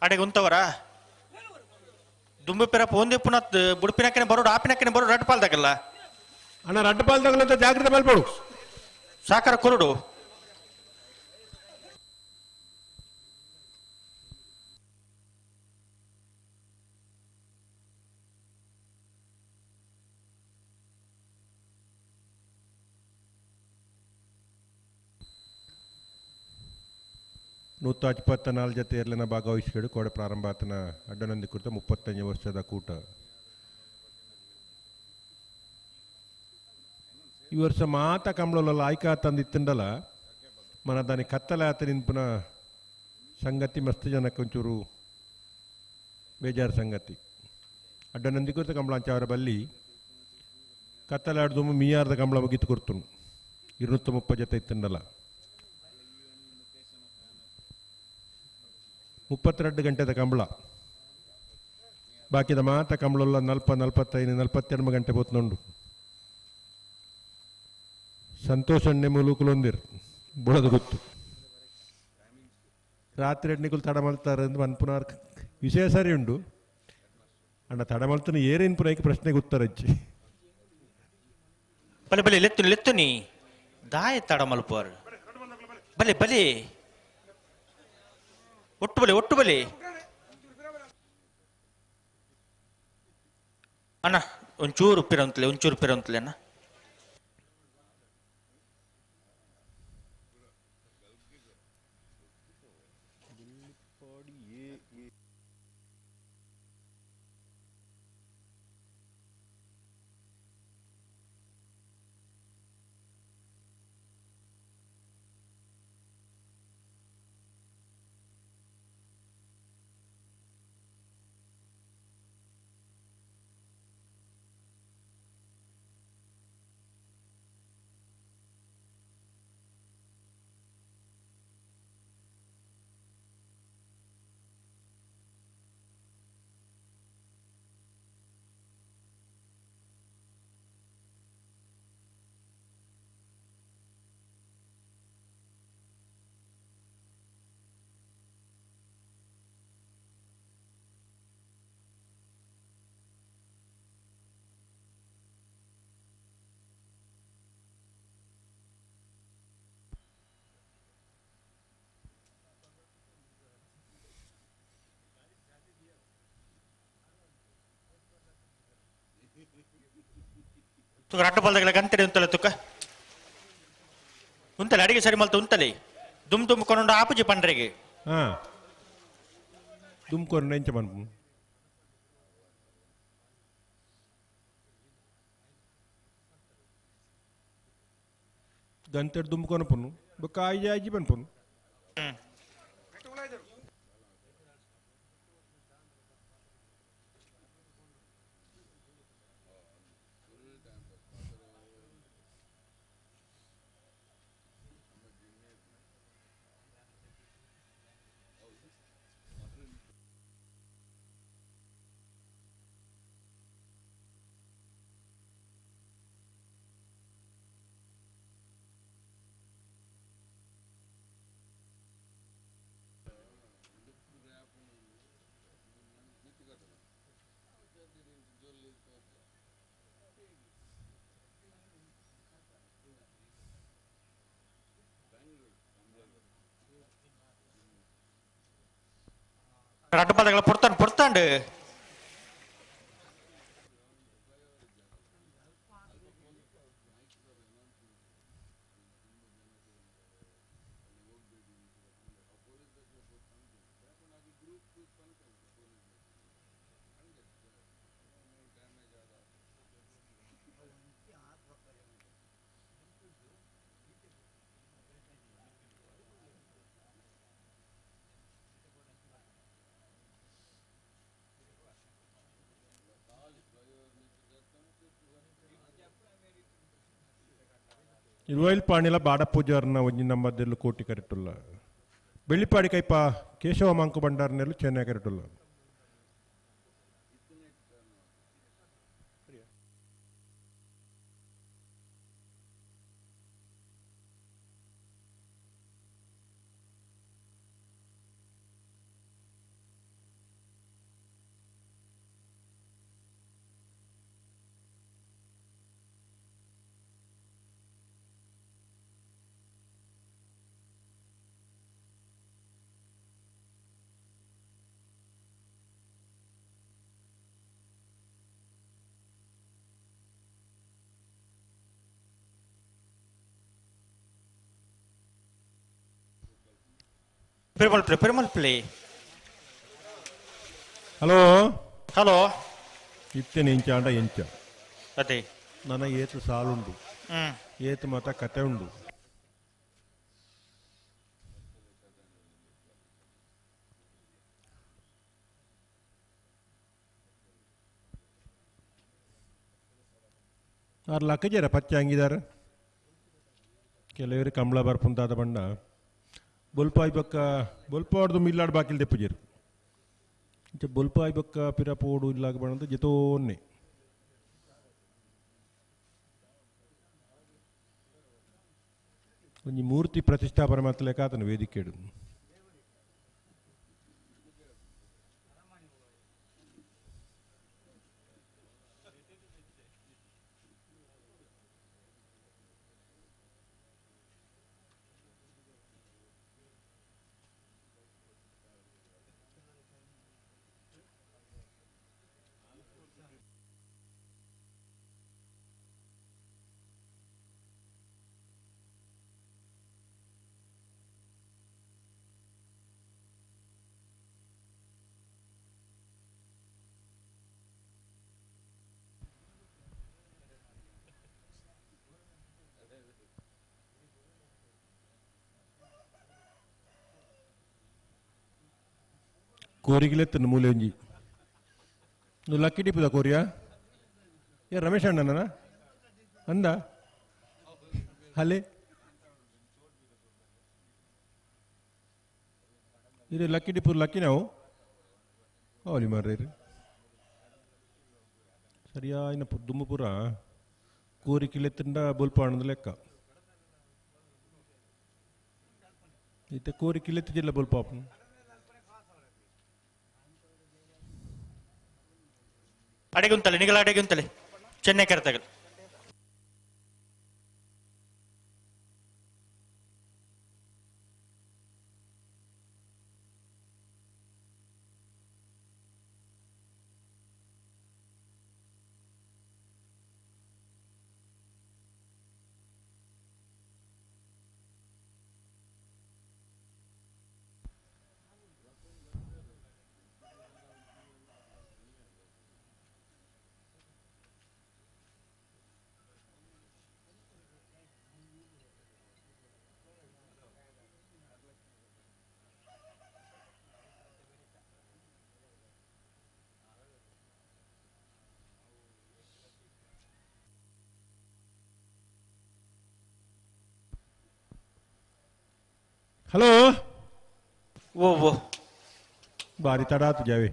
ಅಡೆಗೆ ಉಂತವರ ದುಂಬಿ ಪೆರಪ್ಪ ಒಂದೇ ಪುನಃ ಬುಡುಪಿನಕ್ಕನೆ ಬರೋಡು ಆಪಿನಕ್ಕನೆ ಬರೋಡು ರಡ್ಡು ಪಾಲ್ದಾಗಲ್ಲ
ಅಣ್ಣ, ರಡ್ಡು ಪಾಲ್ದಾಗಲ್ಲ ಅಂತ ಜಾಗ್ರತೆ ಮಲ್ಪಡು,
ಸಾಕಾರ ಕೊರಡು.
ನೂತ 24 ಜೊತೆ ಎರಲಿನ ಭಾಗವಹಿಸಿಕೊಂಡು ಕೋಡೆ ಪ್ರಾರಂಭ ಆತನ ಅಡ್ಡನಂದಿ ಕುರಿತ 35 ವರ್ಷದ ಕೂಟ. ಈ ವರ್ಷ ಮಾತ ಕಂಬಳಲ್ಲ ಆಯ್ಕ ತಂದಿತ್ತಂಡಲ್ಲ ಮನ ದಾನಿ ಕತ್ತಲೆ ಆತ ನಿಂಪುನ ಸಂಗತಿ ಮಸ್ತ್ ಜನಕ್ಕೆ ಒಂಚೂರು ಬೇಜಾರು ಸಂಗತಿ. ಅಡ್ಡನಂದಿ ಕುರಿತ ಕಂಬಳ ಅಂಚಾವರ ಬಲ್ಲಿ ಕತ್ತಲೆ ಆಡ್ದು ಮೀಯಾರ್ದ ಕಂಬಳ ಮುಗಿತು ಕೊಡ್ತುನು 230 ಜೊತೆ ಇತ್ತಂಡಲ್ಲ. 32 ಗಂಟೆದ ಕಂಬಳ ಬಾಕಿದ ಮಾತ ಕಂಬಳಲ್ಲ 40 45 42 ಗಂಟೆ ಪೋತ್ನುಂಡು. ಸಂತೋಷಣ್ಣೆ ಮುಲುಕುಲೊಂದಿರ್ ಬುಳದ ಗೊತ್ತು ರಾತ್ರಿ ಎಡ್ನಿಕುಲು ತಡ ಮಲ್ತಾರೆ ಅಂದ್ ಮನ್ಪುನಾರ್ ವಿಶೇಷ ಸರಿ ಉಂಡು ಅಣ್ಣ ತಡ ಮಲ್ತನ ಏರೇನ್ ಪುನೈಕ್ ಪ್ರಶ್ನೆಗೆ ಉತ್ತರ ಹಚ್ಚಿ.
ಬಲೆ ಬಲೆ ಲೆತ್ತು ಲೆತ್ತುನಿ ದಾಯ ತಡ ಮಲ್ಪುವರು ಬಲೆ ಬಲೆ ಒಟ್ಟು ಬಲೆ ಒಟ್ಟು ಬಲೆ ಅಣ್ಣ ಒಂಚೂರು ಪಿರಂತಲೆ ಒಂಚೂರು ಪಿರಂತಲೆ ಅಣ್ಣ. ತುಕ ರಡ್ಡು ಬಲ್ದಗಳ ಗಂತಡೆ ಉಂತಲೆ ತುಕ ಉಂತಲೆ ಅಡಿಗೆ ಸರಿ ಮಲ್ತ ಉಂತಲೆ ದುಮ್ ದುಮ್ ಕೊಂಡು ಆಪುಜಿ ಪಂಡ್ರೆಗೆ
ಹಾ ದುಮ್ ಕೊರಂಡ ಎಂಚ ಪನ್ಪು ಗಂತೆಡ್ ದುಮ್ ಕೊನಪುನು ಬೊಕ್ಕ ಆಯ್ಜಿ ಆಯ್ಜಿ ಪನ್ಪುನು.
ರಡ್ಡು ಬಲ್ದಗಳ ಪೊರ್ತಾಂಡ್ ಪೊರ್ತಾಂಡ್
ಇರುವೈಲ್ ಪಾಣಿಲ ಬಾಡ ಪೂಜಾರ್ನ ಒಂಜಿ ನಂಬರ್ದೆಲ್ಲು ಕೋಟಿ ಕರೆಟುಲ್ಲ ಬೆಳ್ಳಿಪಾಡಿ ಕೈಪ ಕೇಶವ ಮಂಕು ಭಂಡಾರನೆಲ್ಲು Chennai ಕರೆಟುಲ್ಲ.
Perumal play Perumal play.
Hello
hello
ಇತ್ತೇನೆ ಎಂಚ ಅಂಡ ಎಂಚ
ಅದೇ
ನನ್ನ ಏತು ಸಾಲುಂಡು ಏತು ಮಾತ ಕತೆ ಉಂಡು. ಆರು ಲಕ್ಕ ಜರ ಪಚ್ಚೆ ಹಂಗಿದ್ದಾರೆ ಕೆಲವರು ಕಂಬಳ ಬರ್ಪುಂತಾದ ಬಣ್ಣ ಬೊಲ್ಪಾಯ್ ಬೊಕ್ಕ ಬೊಲ್ಪಾಡ್ದು ಮಿಲ್ಲಾಡ್ ಬಾಕಿಲ್ ದೆಪ್ಪುಜೆರು ಇಂಚ ಬೊಲ್ಪಾಯ್ ಬೊಕ್ಕ ಪಿರಪೋಡು ಇಲ್ಲಾಗ ಬಣ್ಣದ ಜೊತೋನ್ನೆ ಒಂಜಿ ಮೂರ್ತಿ ಪ್ರತಿಷ್ಠಾಪನೆ ಮಾತ್ರ ವೇದಿಕೆಡು. ಕೋರಿಗಿಲೆತ್ತನ್ನು ಮೂಲೆ ಒಂಜಿ ನು ಲಕ್ಕಿ ಟಿಪ್ಪುದ ಕೋರಿಯಾ ಏ ರಮೇಶ್ ಅಣ್ಣನ ಅಂದ ಹಲೆ ಇದು ಲಕ್ಕಿ ಟಿಪ್ಪು ಲಕ್ಕಿ ನಾವು ಅವಲಿ ಮಾರ್ರಿ ಸರಿಯಾಯಿನ ದುಮ್ಮು ಪೂರ ಕೋರಿ ಕಿಲೆತ್ತಂಡ ಬೊಲ್ಪಾಣದ ಲೆಕ್ಕ ಇತ್ತೆ ಕೋರಿ ಕಿಲೆತ್ತಿಜಿಲ್ಲ ಬೊಲ್ಪಾಪು
ಅಡೆಗುಂತಲೆ ನಿಗಲ ಅಡೆಗುಂತಲೆ ಚೆನ್ನೈ ಕರೆತಗಲ್
ಹಲೋ
ಓ ಓ
ಬಾರಿ ತಡ ಆತು ಜಾವೆ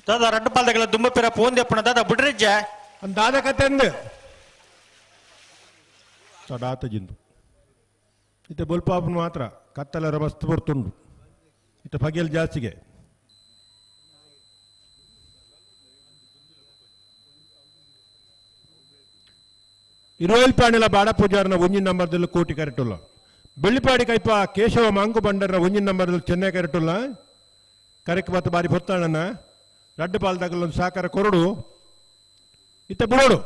ದಾದಾ ರಡ್ಡು ಪಾಲ್ದಗಳ ದುಂಬ ಪಿರ ಪೋಂದೆ ಅಪ್ಪಣ ದಾದಾ ಬುಡ್ರಿಜ್ಜ
ದಾದ ಕತೆ ಅಂದೆ ತಡಾತ ಜಿಂದು ಇತ್ತೆ ಬೊಲ್ಪಾಪನ ಮಾತ್ರ ಕತ್ತಲರ ಮಸ್ತ್ ಬರ್ತುಂಡು ಇತ್ತೆ ಪಗೆಲ್ ಜಾಸ್ತಿಗೆ ಇರೋಲ್ ಪಾಣಿಲ ಬಾಡ ಪೂಜಾರನ ಒಂಜಿನ ನಂಬರ್ದಲ್ಲಿ ಕೋಟಿ ಕರೆಟುಲ್ಲ ಬೆಳ್ಳಿಪಾಡಿ ಕೈಪ ಕೇಶವ ಮಾಂಕು ಬಂಡರ್ನ ಒಂಜಿನ ನಂಬರ್ದಲ್ಲಿ ಚೆನ್ನೈ ಕರೆಟುಲ್ಲ ಕರೆಕ್ ಮತ್ತು ಬಾರಿ ಹೊತ್ತಾಳನ್ನ ರಡ್ಡು ಪಾಲ್ದಾಗಲೊಂದು ಸಾಕಾರ ಕೊರಡು ಇತ್ತ ಬಿಡೋಡು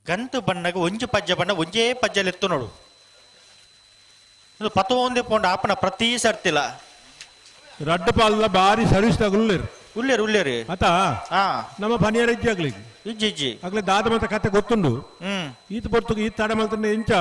ಗಂತು ಬಣ್ಣಗ ಒಂಜಿ ಪಜ್ಜ ಬಣ್ಣ ಒಂಜೇ ಪಜ್ಜಲೆತ್ತು ನೋಡು ಇದು ಪತೋಂದೆ ಪೋಂಡ ಆಪನ ಪ್ರತಿ ಸರ್ತಿಲ
ರಡ್ಡು ಪಾಲ್ದ ಬಾರಿ ಸರ್ವಿಸ್ ತಗೊಳ್ಳಿರು
ಉಲ್ಲೇರು ಉಲ್ಲೇರು
ಆತ ನಮ್ಮ ಪನಿಯರ ಇಜ್ಜಿ ಆಗ್ಲಿ
ಇಜ್ಜಿ ಇಜ್ಜಿ
ಆಗ್ಲಿ ದಾದ ಮತ್ತೆ ಕತೆ ಗೊತ್ತುಂಡು
ಹ್ಮ್
ಈತ ಪೊರ್ತುಗು ಈತ ತಡ ಮಲ್ತಂಡೆ ಇಂಚ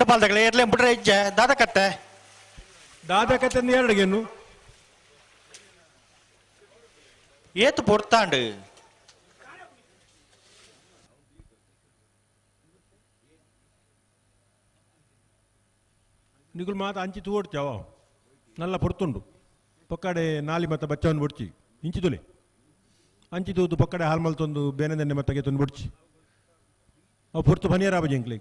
ಬಾಲ್ದಗಲೆ ಎರ್ಲೆ ಬಿಟ್ರೆ ಇಜ್ಜೆ ದಾದ ಕತ್ತೆ
ದಾದ ಕತ್ತೆ ಎರಡಿಗೇನು
ಏತು ಪೊರ್ತಾಂಡು
ನಿಗುಲ್ ಮಾತ ಅಂಚಿ ತೂಡ್ಚಾವ ನಲ್ಲ ಪೊರ್ತುಂಡು ಪೊಕ್ಕಡೆ ನಾಲಿ ಮತ್ತ ಬಚ್ಚವನ್ನು ಬುಡ್ಚಿ ಇಂಚಿ ತುಲೆ ಅಂಚಿ ತೂದು ಪೊಕ್ಕಡೆ ಹಾಲ್ಮಲ್ ತಂದು ಬೇನೆದನ್ನೆ ಮತ್ತಗೆ ತಂದು ಬುಡ್ಚಿ ಅವು ಪೊರ್ತು ಬನಿಯರಾಬ ಜಿಂಕ್ಲಿ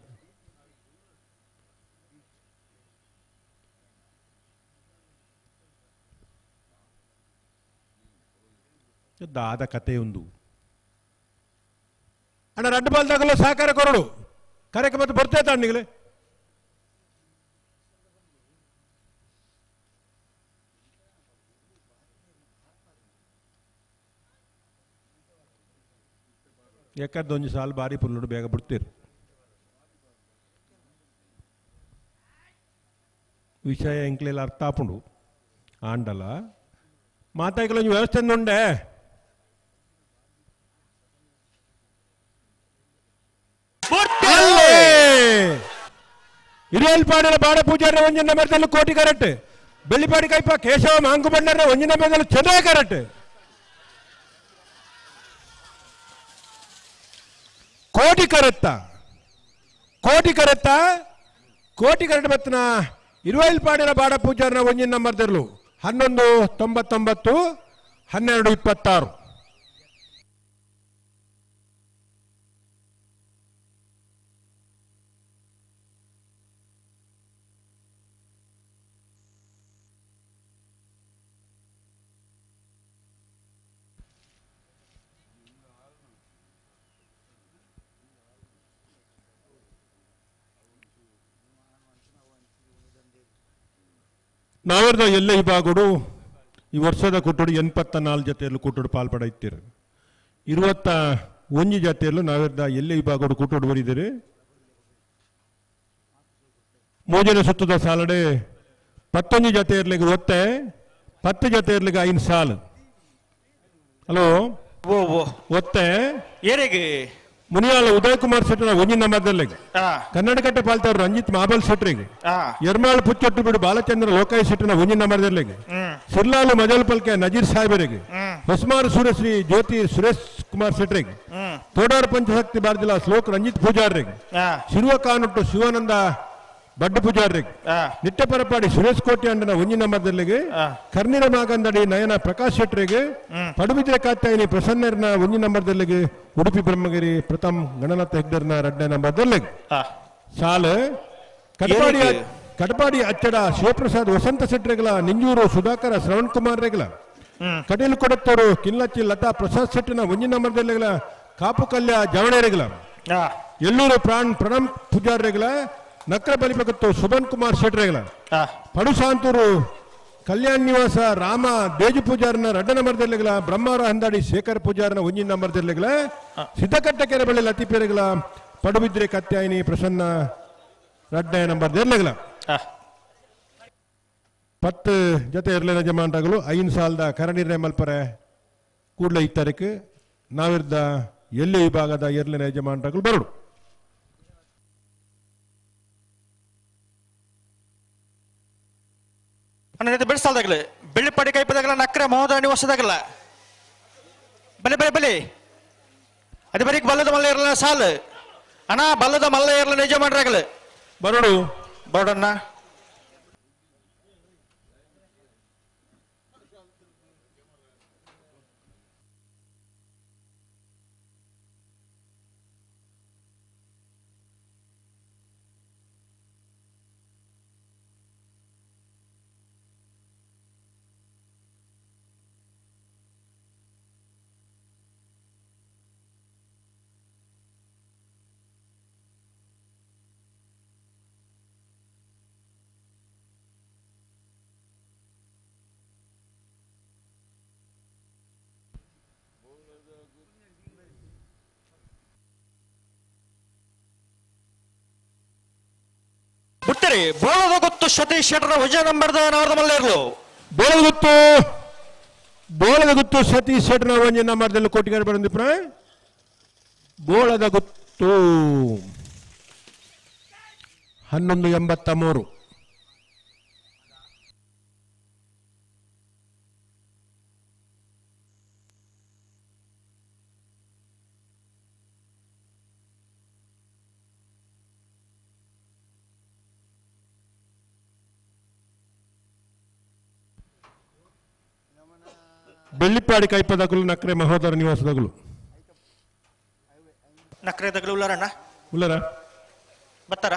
ದಾದ ಕಥೆಯೊಂದು ಅಣ್ಣ ರಡ್ಡು ಬಾಲ್ದಾಗಲೂ ಸಹಕಾರ ಕೊರಡು ಕರೆಕ್ ಮತ್ತೆ ಬರ್ತೇ ಅಣ್ಣಿಗಲೇ ಎಕ್ಕದ್ದೊಂದು ಸಾಲು ಬಾರಿ ಪುಲ್ಲುಡು ಬೇಗ ಬಿಡ್ತೀರಿ ವಿಷಯ ಎಂಕ್ಲೆಲ್ಲ ಅರ್ಥ ಆಪುಂಡು ಆಂಡಲ ಮಾತಾಯ್ಕಲೊಂದು ವ್ಯವಸ್ಥೆ ಉಂಡೆ ಇರಿಯಲ್ಪಾಡಿನ ಬಾಡ ಪೂಜಾರ ಒಂಜಿನ ಮರದಲ್ಲಿ ಕೋಟಿ ಕರೆಕ್ಟ್ ಬೆಳ್ಳಿಪಾಡಿ ಕೈಪ ಕೇಶವ ಮಾಂಗು ಬಂಡರ ಒಂಜಿನ ಮರದಲ್ಲಿ ಚೆನ್ನಾಗಿ ಕರೆಕ್ಟ್ ಕೋಟಿ ಕರೆತ್ತ ಕೋಟಿ ಕರೆತ್ತ ಕೋಟಿ ಕರೆಕ್ಟ್ ಬತ್ತನ ಇರುವೈಲ್ಪಾಡಿನ ಬಾಡ ಪೂಜಾರನ ಒಂಜಿನ ನಂಬರ್ 11 99 12 26. ನಾವರ್ದ ಎಲ್ಲ ವಿಭಾಗಡು ಈ ವರ್ಷದ ಕೊಟ್ಟುಡು 84 ಜೊತೆಯಲ್ಲೂ ಕೂಟುಡು ಪಾಲ್ಪಡ ಇತ್ತೀರು. 21 ಜೊತೆಯಲ್ಲೂ ನಾವಿರ್ದ ಎಲ್ಲ ವಿಭಾಗಡು ಕೂಟುಡು ಬರಿದಿರಿ. ಮೂಜನ ಸುತ್ತದ ಸಾಲಡೆ 11 ಜೊತೆ ಇರ್ಲಿಕ್ಕೆ ಒತ್ತೆ 10 ಜೊತೆ ಇರ್ಲಿಕ್ಕೆ 5 ಸಾಲು. ಹಲೋ ಒತ್ತೆ
ಏರಿಗೆ
ಮುನಿಯಾಲ ಉದಯ್ ಕುಮಾರ್ ಶೆಟ್ಟರ್ ಒಂಜಿನ ನಂಬರ್ದಲ್ಲಿ ಕನ್ನಡಕಟ್ಟೆ ಪಾಲ್ತಾರು ರಂಜಿತ್ ಮಾಬಲ್ ಶೆಟ್ಟರಿಗೆ ಎರ್ಮಾಳು ಪುಚ್ಚೊಟ್ಟು ಬಿಡು ಬಾಲಚಂದ್ರ ಲೋಕಾಯ ಶೆಟ್ಟರ್ನ ಒಂಜಿನ ನಂಬರ್ದಲ್ಲಿ ಸಿರ್ಲಾಲು ಮಜಲ್ ಪಲ್ಕೆ ನಜೀರ್ ಸಾಹೇಬರಿಗೆ ಹೊಸ್ಮಾರು ಸೂರ್ಯಶ್ರೀ ಜ್ಯೋತಿ ಸುರೇಶ್ ಕುಮಾರ್ ಶೆಟ್ಟರಿಗೆ ತೋಡಾರ ಪಂಚಶಕ್ತಿ ಬಾರ್ದಿಲ ಶ್ಲೋಕ್ ರಂಜಿತ್ ಪೂಜಾರಿಗೆ ಶಿರುವ ಕಾನುಟ್ಟು ಶಿವಾನಂದ ಬಡ್ಡು ಪೂಜಾರಿಗೆ ನಿಟ್ಟಪರಪಾಡಿ ಸುರೇಶ್ ಕೋಟಿ ಅಂಡನ ಒಂಜಿನ ನಂಬರ್ದಲ್ಲಿ ಕರ್ನಿರ ಮಾಗಂದಡಿ ನಯನ ಪ್ರಕಾಶ್ ಶೆಟ್ಟರಿಗೆ ಪಡುಬಿದ್ರೆ ಕಾತ್ಯಾಯಿನಿ ಪ್ರಸನ್ನರ್ನ ಒಂಜಿನ ನಂಬರ್ದಲ್ಲಿ ಉಡುಪಿ ಬ್ರಹ್ಮಗಿರಿ ಪ್ರಥಮ್ ಗಣನಾಥ ಹೆಗ್ಡರ್ನ ಎರಡನೇ ನಂಬರ್ದಲ್ಲಿ ಸಾಲು ಕಟಪಾಡಿ ಕಟಪಾಡಿ ಅಚ್ಚಡ ಶಿವಪ್ರಸಾದ್ ವಸಂತ ಶೆಟ್ಟರಿಗಳ ನಿಂಜೂರು ಸುಧಾಕರ ಶ್ರವಣ್ ಕುಮಾರ್ ರೆಗಳ ಕಟೀಲು ಕೊಡತ್ತೂರು ಕಿಲ್ಲಚ್ಚಿ ಲತಾ ಪ್ರಸಾದ್ ಶೆಟ್ಟಿನ ಒಂಜಿನ ನಂಬರ್ದಲ್ಲಿ ಕಾಪು ಕಲ್ಯ ಜವಣೇರಿಗಳ ಎಲ್ಲೂರು ಪ್ರಾಣ್ ಪ್ರಣಮ್ ಪೂಜಾರಿಗಳ ನಕ್ರ ಬಲಿಪಕತ್ತು ಸುಬನ್ ಕುಮಾರ್ ಶೆಟ್ಟರಿಗಳ ಪಡುಸಾಂತೂರು ಕಲ್ಯಾಣ್ ನಿವಾಸ ರಾಮ ದೇಜು ಪೂಜಾರನ ರಡ್ಡ ನಂಬರ್ದಲ್ಲಿಗಳ ಬ್ರಹ್ಮಾರ ಹಂದಾಡಿ ಶೇಖರ್ ಪೂಜಾರನ ಒಂಜಿನ ನಂಬರ್ದಲ್ಲಿಗಳ ಸಿದ್ದಕಟ್ಟ ಕೆರೆ ಬಳ್ಳಿ ಲತಿಪೇರೆಗಳ ಪಡುಬಿದ್ರೆ ಕತ್ಯಾಯಿನಿ ಪ್ರಸನ್ನ ರಡ್ಡ ನಂಬರ್ದಲ್ಲಿಗಳ 10 ಜೊತೆ ಇರಲಿಲ್ಲ ಜಮಾಂಟಗಳು 5 ಸಾಲದ ಕರಣಿರ್ಣಯ ಮಲ್ಪರೆ ಕೂಡಲೇ 5 ತಾರೀಕು ನಾವಿರ್ದ ಎಲ್ಲಿ ವಿಭಾಗದ ಎರಡನೇ ಯಜಮಾನಗಳು ಬರಡು.
ಬೆಳೆಸಾಲ್ದಾಗಲಿ ಬೆಳ್ಳಿಪಾಡಿ ಕೈಪದಾಗಲ ನಕ್ರೆ ಮಹೋದಯ ನಿವಾಸದಾಗಲ್ಲ ಬಲೆ ಬಲೆ ಬಲೆ ಅದೇ ಬರೀ ಬಲ್ಲದ ಮಲ್ಲ ಇರಲ್ಲ ಸಾಲು ಅಣ್ಣ ಬಲ್ಲದ ಮಲ್ಲ ಇರಲ್ಲ ನಿಜ ಮಾಡ್ರಾಗಲಿ
ಬರೋಡು
ಬರೋಡಣ್ಣ. ಬಿಡ್ತೀರಿ ಬೋಳದ ಗೊತ್ತು ಸತೀಶ್ ಶೆಟ್ಟರ ಹೊಜ ನಂಬರ್ದ ನವರದ ಮಲ್ಲೇರ್ಲು
ಬೋಳದ ಗೊತ್ತು ಬೋಳದ ಗೊತ್ತು ಸತೀಶ್ ಶೆಟ್ಟರ ಒಂಜಿ ನಂಬರ್ದಲ್ಲಿ ಕೋಟಿಗಾರ ಬಂದಿಪ್ರ ಬೋಳದ ಗೊತ್ತು 11.83. Bellippadi ಕೈಪದಗುಲು ನಕ್ರೆ ಮಹೋದರ ನಿವಾಸದಗುಲು
ನಕ್ರೆ ದಗಲು ಉಲ್ಲರಣ್ಣ
ಉಲ್ಲರ
ಬತ್ತಾರ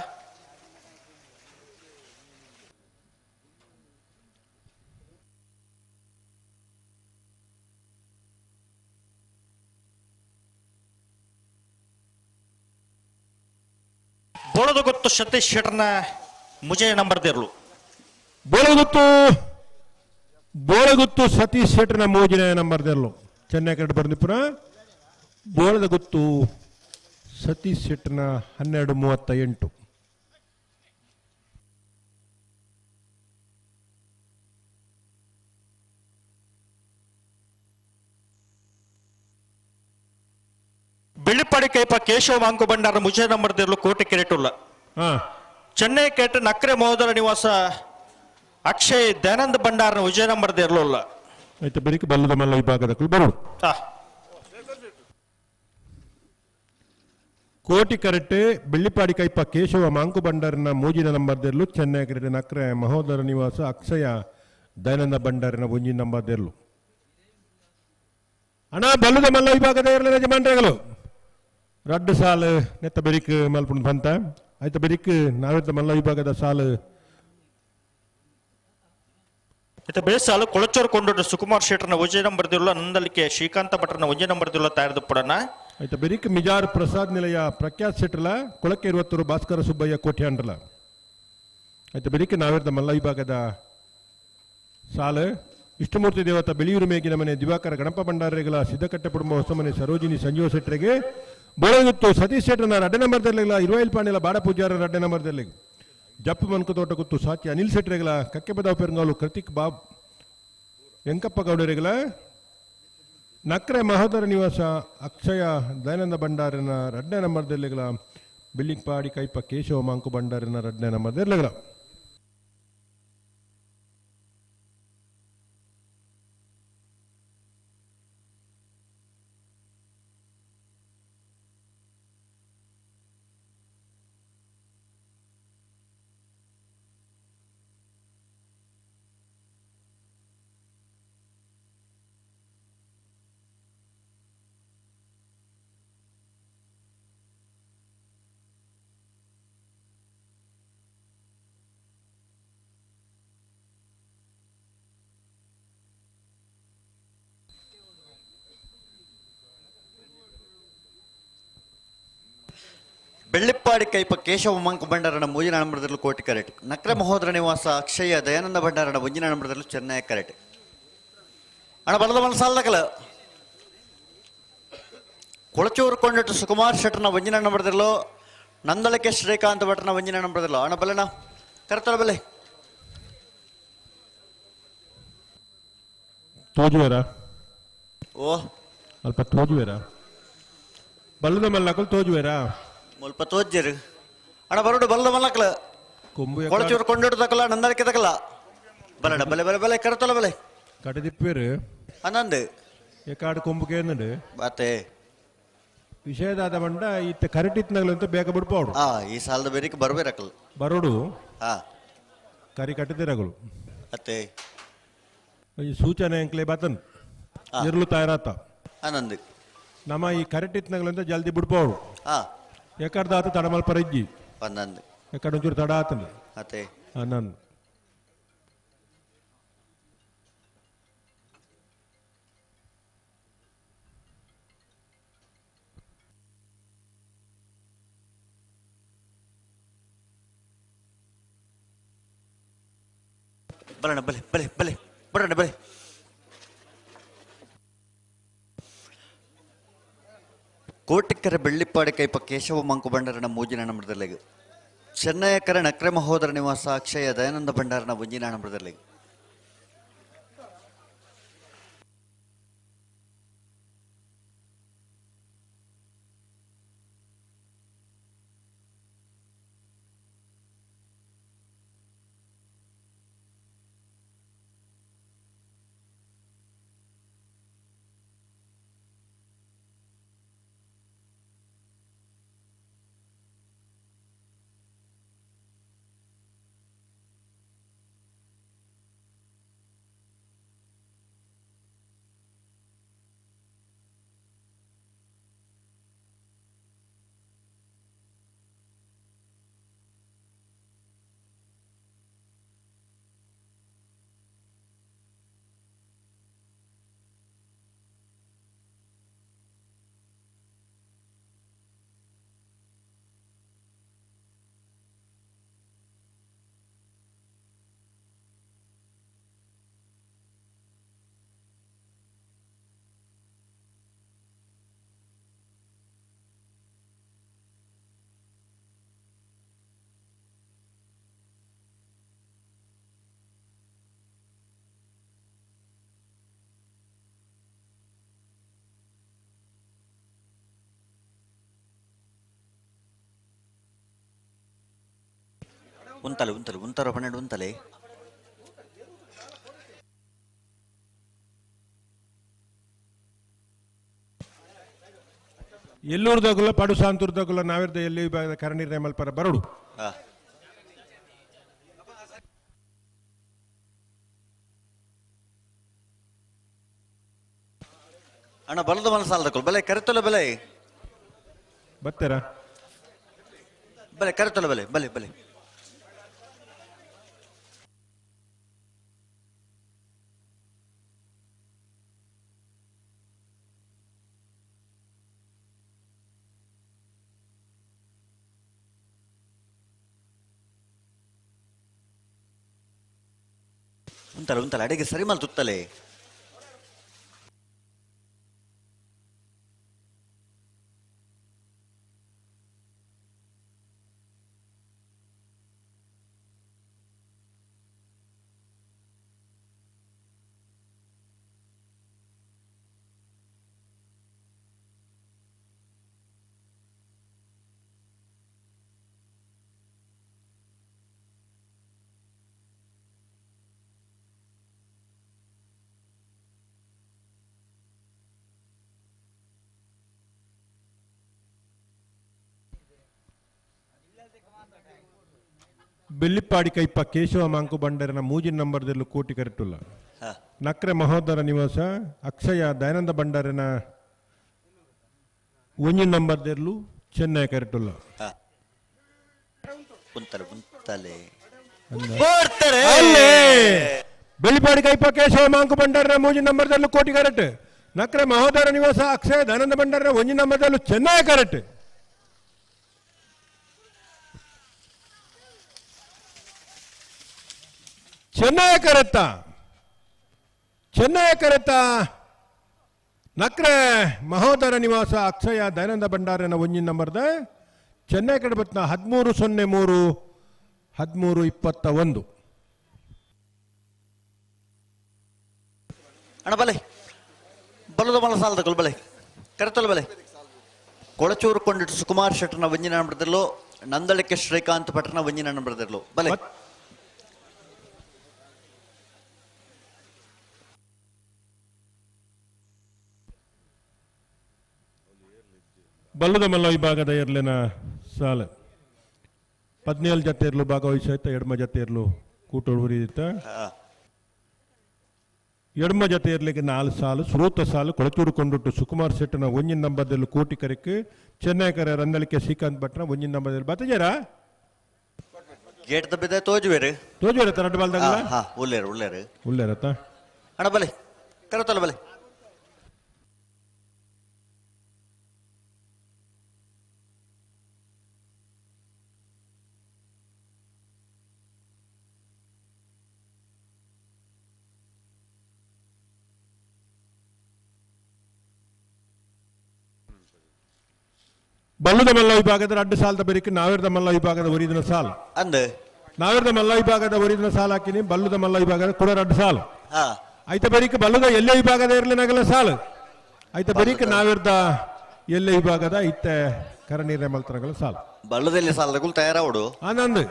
ಬೋಳದ ಗೊತ್ತು ಸತೀಶ್ ಶೆಟ್ಟರ್ನ ಮುಜೆ ನಂಬರ್ ದೇರ್ಲು.
ಬೋಳಗುತ್ತು ಸತೀಶ್ ಶೆಟ್ಟರ್ನ ಮೂಜಿನ ನಂಬರ್ ದೇರ್ಲು. ಚೆನ್ನೈ ಕರೆಕ್ಟ್ ಬಂದಿಪುರ ಬೋಳದಗುತ್ತು ಸತೀಶ್ ಶೆಟ್ಟರ್ನ 12.38.
ಬೆಳ್ಳಿಪಾಡಿ ಕೈಪ ಕೇಶವ ಮಾಂಕು ಭಂಡಾರ ಮುಜೆ ನಂಬರ್ ದೇರ್ಲು ಕೋಟೆ ಕೆರೆಟುಲ್ಲ. ಚೆನ್ನೈ ಕೇಟ ನಕ್ರೆ ಮಹೋದರ ನಿವಾಸ ಅಕ್ಷಯ್ ದಯಾನಂದ ಭಂಡಾರನ ವಿಜಯ ನಂಬರ್ ದೇರ್ಲುಲ್ಲ.
ಆಯ್ತು ಬೆರಿಕೆ ಬಲ್ಲದ ಮಲ್ಲ ವಿಭಾಗದ ಬರೋಡು. ಕೋಟಿ ಕರೆಟೆ ಬೆಳ್ಳಿಪಾಡಿ ಕೈಪ ಕೇಶವ ಮಾಂಕು ಭಂಡಾರನ ಮೂಜಿನ ನಂಬರ್ ದೇರ್ಲು. ಚೆನ್ನೈ ಕರೆಟೆ ನಕ್ರೆ ಮಹೋದರ ನಿವಾಸ ಅಕ್ಷಯ ದಯಾನಂದ ಭಂಡಾರನ ಒಂಜಿನ ನಂಬರ್ ದೇರ್ಲು. ಅಣ್ಣ ಬಲ್ಲದ ಮಲ್ಲ ವಿಭಾಗದ ಇರಲಿ ಯಜಮಾನ್ರೆಗಳು ರಡ್ಡು ಸಾಲು ನೆತ್ತ ಬೆರಿಕ್ ಮಲ್ಪುಂಡು ಬಂತ ಆಯ್ತು ಬೆರಿಕ್ ನಾವೆತ್ತ ಮಲ್ಲ ವಿಭಾಗದ ಸಾಲು
ಇತ ಬೇಸಾಲು ಕೊಳಚೂರು ಕೊಂಡೊಡ್ಡ ಸುಕುಮಾರ್ ಶೆಟ್ಟರ್ನ ವಿಜಯ ನಂಬರ್ ದಿಲ್ಲ ನಂದಲಿಕೆ ಶ್ರೀಕಾಂತ ಭಟ್ರನ ವಿಜಯ ನಂಬರ್ ದಿಲ್ಲ ತಯಾರಿದು ಪುಡನ.
ಆಯ್ತು ಬೆರಿಕ್ ಮಿಜಾರ್ ಪ್ರಸಾದ್ ನಿಲಯ ಪ್ರಖ್ಯಾತ್ ಶೆಟ್ಟರ್ಲ ಕೊಳಕೆ ಇರುವತ್ತೂರು ಭಾಸ್ಕರ ಸುಬ್ಬಯ್ಯ ಕೋಟ್ಯಾಂಡ್ರಲ. ಆಯ್ತು ಬೆರಿಕ್ ನಾವೆತ್ತ ಮಲ್ಲ ವಿಭಾಗದ ಸಾಲು ಇಷ್ಟಮೂರ್ತಿ ದೇವತ ಬೆಳಿಯೂರು ಮೇಗಿನ ಮನೆ ದಿವಾಕರ ಗಣಪ ಭಂಡಾರಿಗಳ ಸಿದ್ದಕಟ್ಟೆ ಕುಟುಂಬ ಹೊಸಮನೆ ಸರೋಜಿನಿ ಸಂಜೀವ ಶೆಟ್ಟರಿಗೆ ಬೋಳಗುತ್ತು ಸತೀಶ್ ಶೆಟ್ಟರ್ನ ರಡ್ಡೆ ನಂಬರ್ದಲ್ಲಿಲ್ಲ ಇರುವೈಲ್ ಪಾಣಿಲ ಬಾಡ ಪೂಜಾರ ರಡ್ಡೆ ನಂಬರ್ದಲ್ಲಿ ಜಪ್ಪು ಮನ್ಕು ತೋಟ ಗುತ್ತು ಸಾಚಿ ಅನಿಲ್ ಶೆಟ್ಟರಿಗಳ ಕಕ್ಕೆಬದಾವ್ ಪೆರಂಗಾಲು ಕೃತಿಕ್ ಬಾಬ್ ವೆಂಕಪ್ಪ ಗೌಡರಿಗಳ ನಕ್ರೆ ಮಹೋದರ ನಿವಾಸ ಅಕ್ಷಯ ದಯಾನಂದ ಭಂಡಾರನ ರಡ್ಡೆ ನಂಬರ್ದಲ್ಲಿಗಳ ಬಿಲ್ಲಿಂಗ್ಪಾಡಿ ಕೈಪ ಕೇಶವ ಮಾಂಕು ಭಂಡಾರನ ರಡ್ಡೆ ನಂಬರ್ದಲ್ಲಿಗಳ.
ಬೆಳ್ಳಿಪ್ಪಾಡಿ ಕೈಪ ಕೇಶವ ಮಂಕು ಭಂಡಾರನ ಮೂಜಿನ ನಂಬರದಲ್ಲೂ ಕೋಟಿ ಕರೆಟ್. ನಕ್ರೆ ಮಹೋದರ ನಿವಾಸ ಅಕ್ಷಯ ದಯಾನಂದ ಭಂಡಾರನ ಒಂಜಿನ ನಂಬರದಲ್ಲೂ ಚೆನ್ನೈ ಕರೆಟ್. ಅಣ್ಣ ಬಲದ ಮನ ಸಾಲದಕಲ ಕೊಳಚೂರು ಕೊಂಡಿಟ್ಟು ಸುಕುಮಾರ್ ಶೆಟ್ಟರ್ನ ಒಂಜಿನ ನಂಬರದಲ್ಲೋ ನಂದಳಕೆ ಶ್ರೀಕಾಂತ ಭಟ್ರನ ಒಂಜಿನ ನಂಬರದಲ್ಲೋ. ಅಣ್ಣ ಬಲನ ಕರೆತಳ ಬಲೆ
ತೋಜುವೇರ
ಓ
ಅಲ್ಪ ತೋಜುವೇರ ಬಲ್ಲದ ಮಲ್ಲಕಲ್ ತೋಜುವೇರಾ
ಮುಲ್ಪ ತೋಜ್ಜರು ಅಣ್ಣ ಬರೋಡು ಬಲ್ಲ ಮಲ್ಲಕಲ ಕೊಳಚೂರು ಕೊಂಡಿಟ್ಟು ತಕಲ ನಂದಳಕೆ ತಕಲ ಬಲಡ ಬಲೆ ಬಲೆ ಬಲೆ ಕರೆತಲ ಬಲೆ
ಕಟದಿಪ್ಪೇರು
ಅನ್ನಂದು
ಎಕಾಡು ಕೊಂಬು ಕೇಂದ್ರ
ಬಾತೆ
ವಿಷಯದಾದ ಬಂಡ ಇತ್ತ ಕರೆಟಿತ್ನಗಲಂತ ಬೇಗ ಬಿಡ್ಪಾಡು.
ಈ ಸಾಲದ ಬೇರಿಕೆ ಬರಬೇಕಲ್ಲ
ಬರೋಡು ಕರಿ ಕಟ್ಟದಿರಗಳು
ಅತ್ತೆ
ಈ ಸೂಚನೆ ಅಂಕ್ಲೆ ಬಾತನ್ ಇರ್ಲು ತಯಾರಾತ
ಆನಂದ್
ನಮ್ಮ ಈ ಕರೆಟಿತ್ನಗಲಂತ ಜಲ್ದಿ ಬಿಡ್ಪಾಡು. ಎಕಡ್ದಾತ ತಡಮಲ್ ಪರಜ್ಜಿ
ಪನ್ನಂದು
ಎಕಡ ಒಂಚೂರು ತಡ ಆತನ
ಅತ್ತೆ
ನಾನು
ಬರೋಣ ಬಲೆ ಬಲೆ ಬಲೆ ಬರೋಣ ಬಲೆ. ಕೋಟಿಕ್ಕರ ಬೆಳ್ಳಿಪ್ಪಾಡಿ ಕೈಪ ಕೇಶವ ಮಂಕು ಭಂಡಾರನ ಮೂಜಿನ ನಂಬರದಲ್ಲಿಗೆ ಚೆನ್ನಯಕರ ನಕ್ರೆ ಮಹೋದರ ನಿವಾಸ ಅಕ್ಷಯ ದಯಾನಂದ ಭಂಡಾರನ ಒಂಜಿನ ನಂಬರದಲ್ಲಿಗೆ. ಉಂತಲೆ ಉಂತಲೆ ಉಂತರ 12 ಉಂತಲೆ.
ಎಲ್ಲೂರ್ದಾಗುಲ ಪಡು ಸಾಂತೂರ್ದಾಗುಲ ನಾವಿರ್ದ ಎಲ್ಲಿ ವಿಭಾಗದ ಕರನೀರ್ ಮಲ್ಪರ ಬರಡು.
ಅಣ್ಣ ಬಲದ ಮನಸಾಲದಕ್ಕಲ್ ಬಲೆ ಕರೆತೊಲ ಬಲೆ
ಬತ್ತೆರಾ
ಬಲೆ ಕರೆತೊಲ ಬಲೆ ಬಲೆ ಬಲೆ. ಉಂತಲೆ ಉಂತಲೆ ಅಡಿಗೆ ಸರಿ ಮಲ್ ತುತ್ತಲೆ.
ಬೆಳ್ಳಿಪ್ಪಾಡಿ ಕೈಪ ಕೇಶವ ಮಾಂಕು ಬಂಡರನ ಮೂಜಿನ ನಂಬರ್ದಲ್ಲೂ ಕೋಟಿ ಕರೆಟುಲ್ಲ. ನಕ್ರೆ ಮಹೋದರ ನಿವಾಸ ಅಕ್ಷಯ ದಯಾನಂದ ಬಂಡರನ ಒಂಜಿನ ನಂಬರ್ದಲ್ಲೂ ಚೆನ್ನೈ ಕರೆಟುಲ್ಲ. ಬೆಳ್ಳಿಪಾಡಿ ಕೈಪ ಕೇಶವ ಮಾಂಕು ಬಂಡರನ ಮೂಜಿನ ನಂಬರ್ದಲ್ಲೂ ಕೋಟಿ ಕರೆಟ್. ನಕ್ರೆ ಮಹೋದರ ನಿವಾಸ ಅಕ್ಷಯ ದಯಾನಂದ ಬಂಡರನ ಒಂಜಿನ ನಂಬರ್ದಲ್ಲೂ ಚೆನ್ನೈ ಕರೆಟ್. ಚೆನ್ನೈ ಕರೆತ್ತ ಚೆನ್ನೈ ಕರೆತ್ತ ನಕ್ರೆ ಮಹೋದರ ನಿವಾಸ ಅಕ್ಷಯ ದಯಾನಂದ ಭಂಡಾರನ ಒಂಜಿನ ನಂಬರ್ದ ಚೆನ್ನೈ ಕಡೆ ಬತ್ನ 13:03 13:21.
ಅಣ್ಣ ಬಲೆ ಬಲದ ಮಲ ಸಾಲದ ಬಲೆ ಕರೆತೊಲ ಬಲೆ. ಕೊಳಚೂರು ಕೊಂಡಿಟ್ಟು ಸುಕುಮಾರ್ ಶೆಟ್ಟರ್ನ ಒಂಜಿನ ನಂಬರ್ದಲ್ಲೋ ನಂದಳಿಕೆ ಶ್ರೀಕಾಂತ್ ಭಟ್ರನ ಒಂಜಿನ ನಂಬರ್ದಲ್ಲೋ ಬಲೆ.
ಬಲ್ಲದ ಮಲ್ಲ ವಿಭಾಗದ ಎರ್ಲಿನ ಸಾಲ 17 ಜತೆ ಇರ್ಲು ಭಾಗವಹಿಸಾಯ್ತ ಎಡ್ಮ ಜತೆ ಇರ್ಲು ಕೂಟೋಡು ಉರಿದಿತ್ತ. ಎಡ್ಮ ಜತೆ ಇರ್ಲಿಕ್ಕೆ 4 ಸಾಲು ಸ್ರೋತ ಸಾಲು ಕೊಳಚೂರು ಕೊಂಡಿಟ್ಟು ಸುಕುಮಾರ್ ಶೆಟ್ಟನ ಒಂಜಿನ ನಂಬರ್ದಲ್ಲಿ ಕೋಟಿ ಕರೆಕ್ ಚೆನ್ನೈ ಕರೆ ರಂದಳಿಕೆ ಶ್ರೀಕಾಂತ್ ಭಟ್ನ ಒಂಜಿನ ನಂಬರ್ದಲ್ಲಿ ಬತ್ತಜಾರ
ಗೇಟ್ ದಬ್ಬಿದೆ ತೋಜುವೇರು
ತೋಜುವೇರ ತರಡು ಬಾಲ್ದಾಗಲ್ಲ
ಹಾ ಉಲ್ಲೇರು ಉಲ್ಲೇರು
ಉಲ್ಲೇರತ್ತ.
ಅಣ್ಣ ಬಲೆ ಕರೆತೊಲ ಬಲೆ.
ಬಲ್ಲದ ಮಲ್ಲ ವಿಭಾಗದ ಅಡ್ಡ ಸಾಲದ ಬರಿಕೆ ನಾವಿರದ ಮಲ್ಲ ವಿಭಾಗದ ಒರಿದಿನ ಸಾಲ
ಅಂದ
ನಾವಿರದ ಮಲ್ಲ ವಿಭಾಗದ ಒರಿದಿನ ಸಾಲ ಹಾಕಿನಿ ಬಲ್ಲದ ಮಲ್ಲ ವಿಭಾಗದ ಕುಡರ ಅಡ್ಡ ಸಾಲ ಐತ ಬರಿಕೆ ಬಲ್ಲದ ಎಲ್ಲೇ ವಿಭಾಗದ ಇರಲಿ ನಗಲ ಸಾಲ ಐತ ಬರಿಕೆ ನಾವಿರದ ಎಲ್ಲೇ ವಿಭಾಗದ ಇತ್ತೆ ಕರನೀರ ಮಲ್ತನಗಲ ಸಾಲ
ಬಲ್ಲದಲ್ಲಿ ಸಾಲಗಳು ತಯಾರಾವಡು
ಆನಂದ್.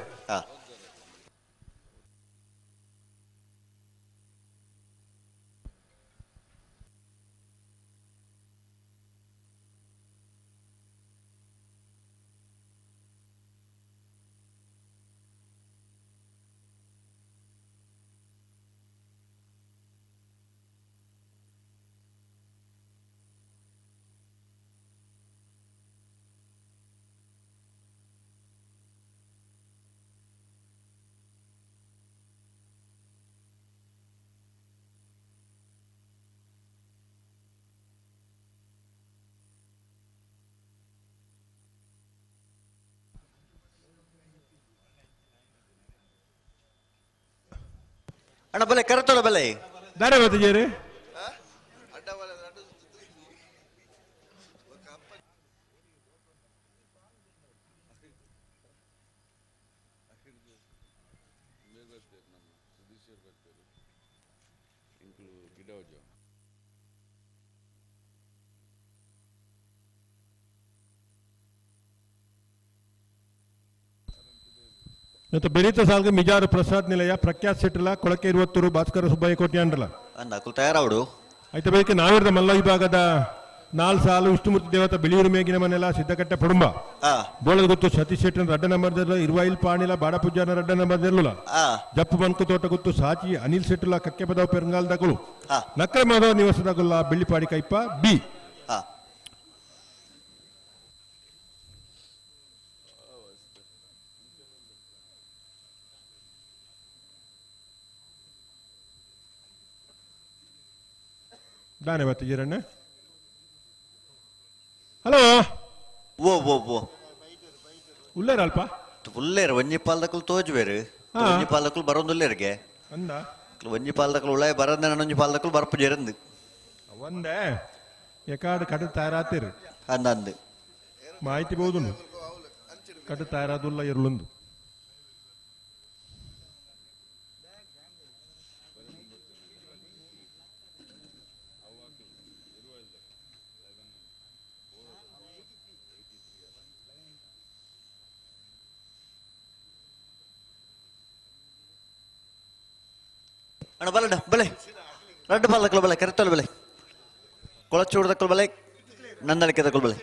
ಅಣ್ಣ ಬಲೆ ಕರೆತೊಳ ಬಲೆ
ದಾರೆ ಬತ್ತಿಜೇರಿ ಮತ್ತು ಬೆರೀತ ಸಾಲ್ಗೆ ಮಿಜಾರು ಪ್ರಸಾದ್ ನಿಲಯ ಪ್ರಖ್ಯಾತ್ ಶೆಟ್ಟಲ ಕೊಳಕೆ ಇರುವತ್ತೂರು ಭಾಸ್ಕರ ಸುಬ್ಬಯ್ಯ ಕೋಟ್ಯಾಂಡ್ರಲ
ಅಂದ ಅಕುಲು ತಯಾರಾವಡು.
ಆಯ್ತು ಬೇಕೆ ನಾವಿರದ ಮಲ್ಲ ವಿಭಾಗದ 4 ಸಾಲು ವಿಷ್ಣುಮೂರ್ತಿ ದೇವತ ಬಿಳಿಯೂರು ಮೇಗಿನ ಮನೆಲ ಸಿದ್ದಕಟ್ಟೆ ಪಡುಂಬ ಬೋಳದ ಗೊತ್ತು ಸತೀಶ್ ಶೆಟ್ಟನ ರಡ್ಡ ನಂಬರ್ದಿರಲ್ಲ ಇರುವಾಯಿಲ್ ಪಾಣಿಲ ಬಾಡಪೂಜಾನ ರಡ್ಡ ನಂಬರ್ದಿರಲ್ಲ ಜಪ್ಪು ಬಂಕು ತೋಟ ಗೊತ್ತು ಸಾಚಿ ಅನಿಲ್ ಶೆಟ್ಟಲ ಕಕ್ಕೆ ಪದವ ಪೆರಂಗಾಲ್ದಗಳು ನಕ್ರೆ ಮಾಧವ ನಿವಾಸದಾಗುಲ್ಲ ಬೆಳ್ಳಿಪಾಡಿ ಕೈಪ ಬಿ. ದಾನೆ ಬತ್ತಿದ್ದೀರಣ್ಣ. ಹಲೋ
ಓ ಓ ಓ
ಉಲ್ಲೇರ ಅಲ್ಪ
ಉಲ್ಲೇರು ಒಂಜಿ ಪಾಲ್ದಕುಲು ತೋಜುವೇರು ಒಂಜಿ ಪಾಲ್ದಕುಲು ಬರೋಂದುಲ್ಲೇರಿಗೆ
ಅಂದ
ಒಂಜಿ ಪಾಲ್ದಕುಲು ಉಳ್ಳಾಯ ಬರಂದೆ ಒಂಜಿ ಪಾಲ್ದಕುಲು ಬರ್ಪು ಜೇರಂದು
ಒಂದೇ ಎಕಾಡು ಕಡು ತಯಾರಾತಿರು
ಅಂದ ಅಂದು
ಮಾಹಿತಿ ಬಹುದು ಕಡು ತಯಾರಾದುಲ್ಲ ಇರ್ಲೊಂದು.
ಅಣ್ಣ ಬಲಡ ಬಲೆ ರಡ್ಡು ಪಾಲ್ದಕ್ಕಲು ಬಲೆ ಕರೆತಲು ಬಲೆ ಕೊಳಚೂಡ್ದಕ್ಕಲು ಬಲೆ ನಂದಳಿಕೆದಕ್ಕಲು ಬಲೆ.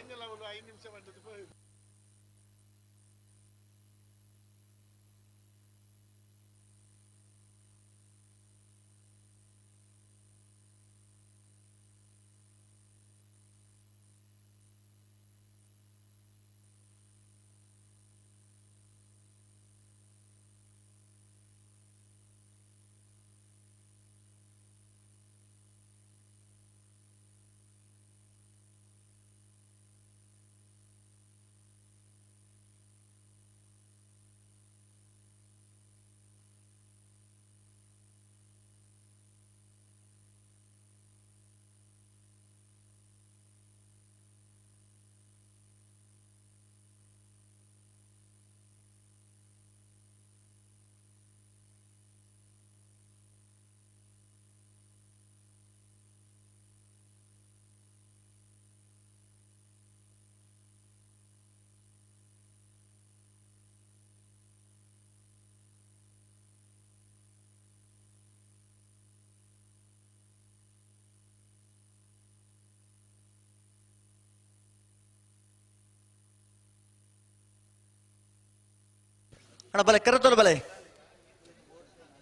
ಅಣ್ಣ ಬಲೆ ಕರೆತಲು ಬಲೆ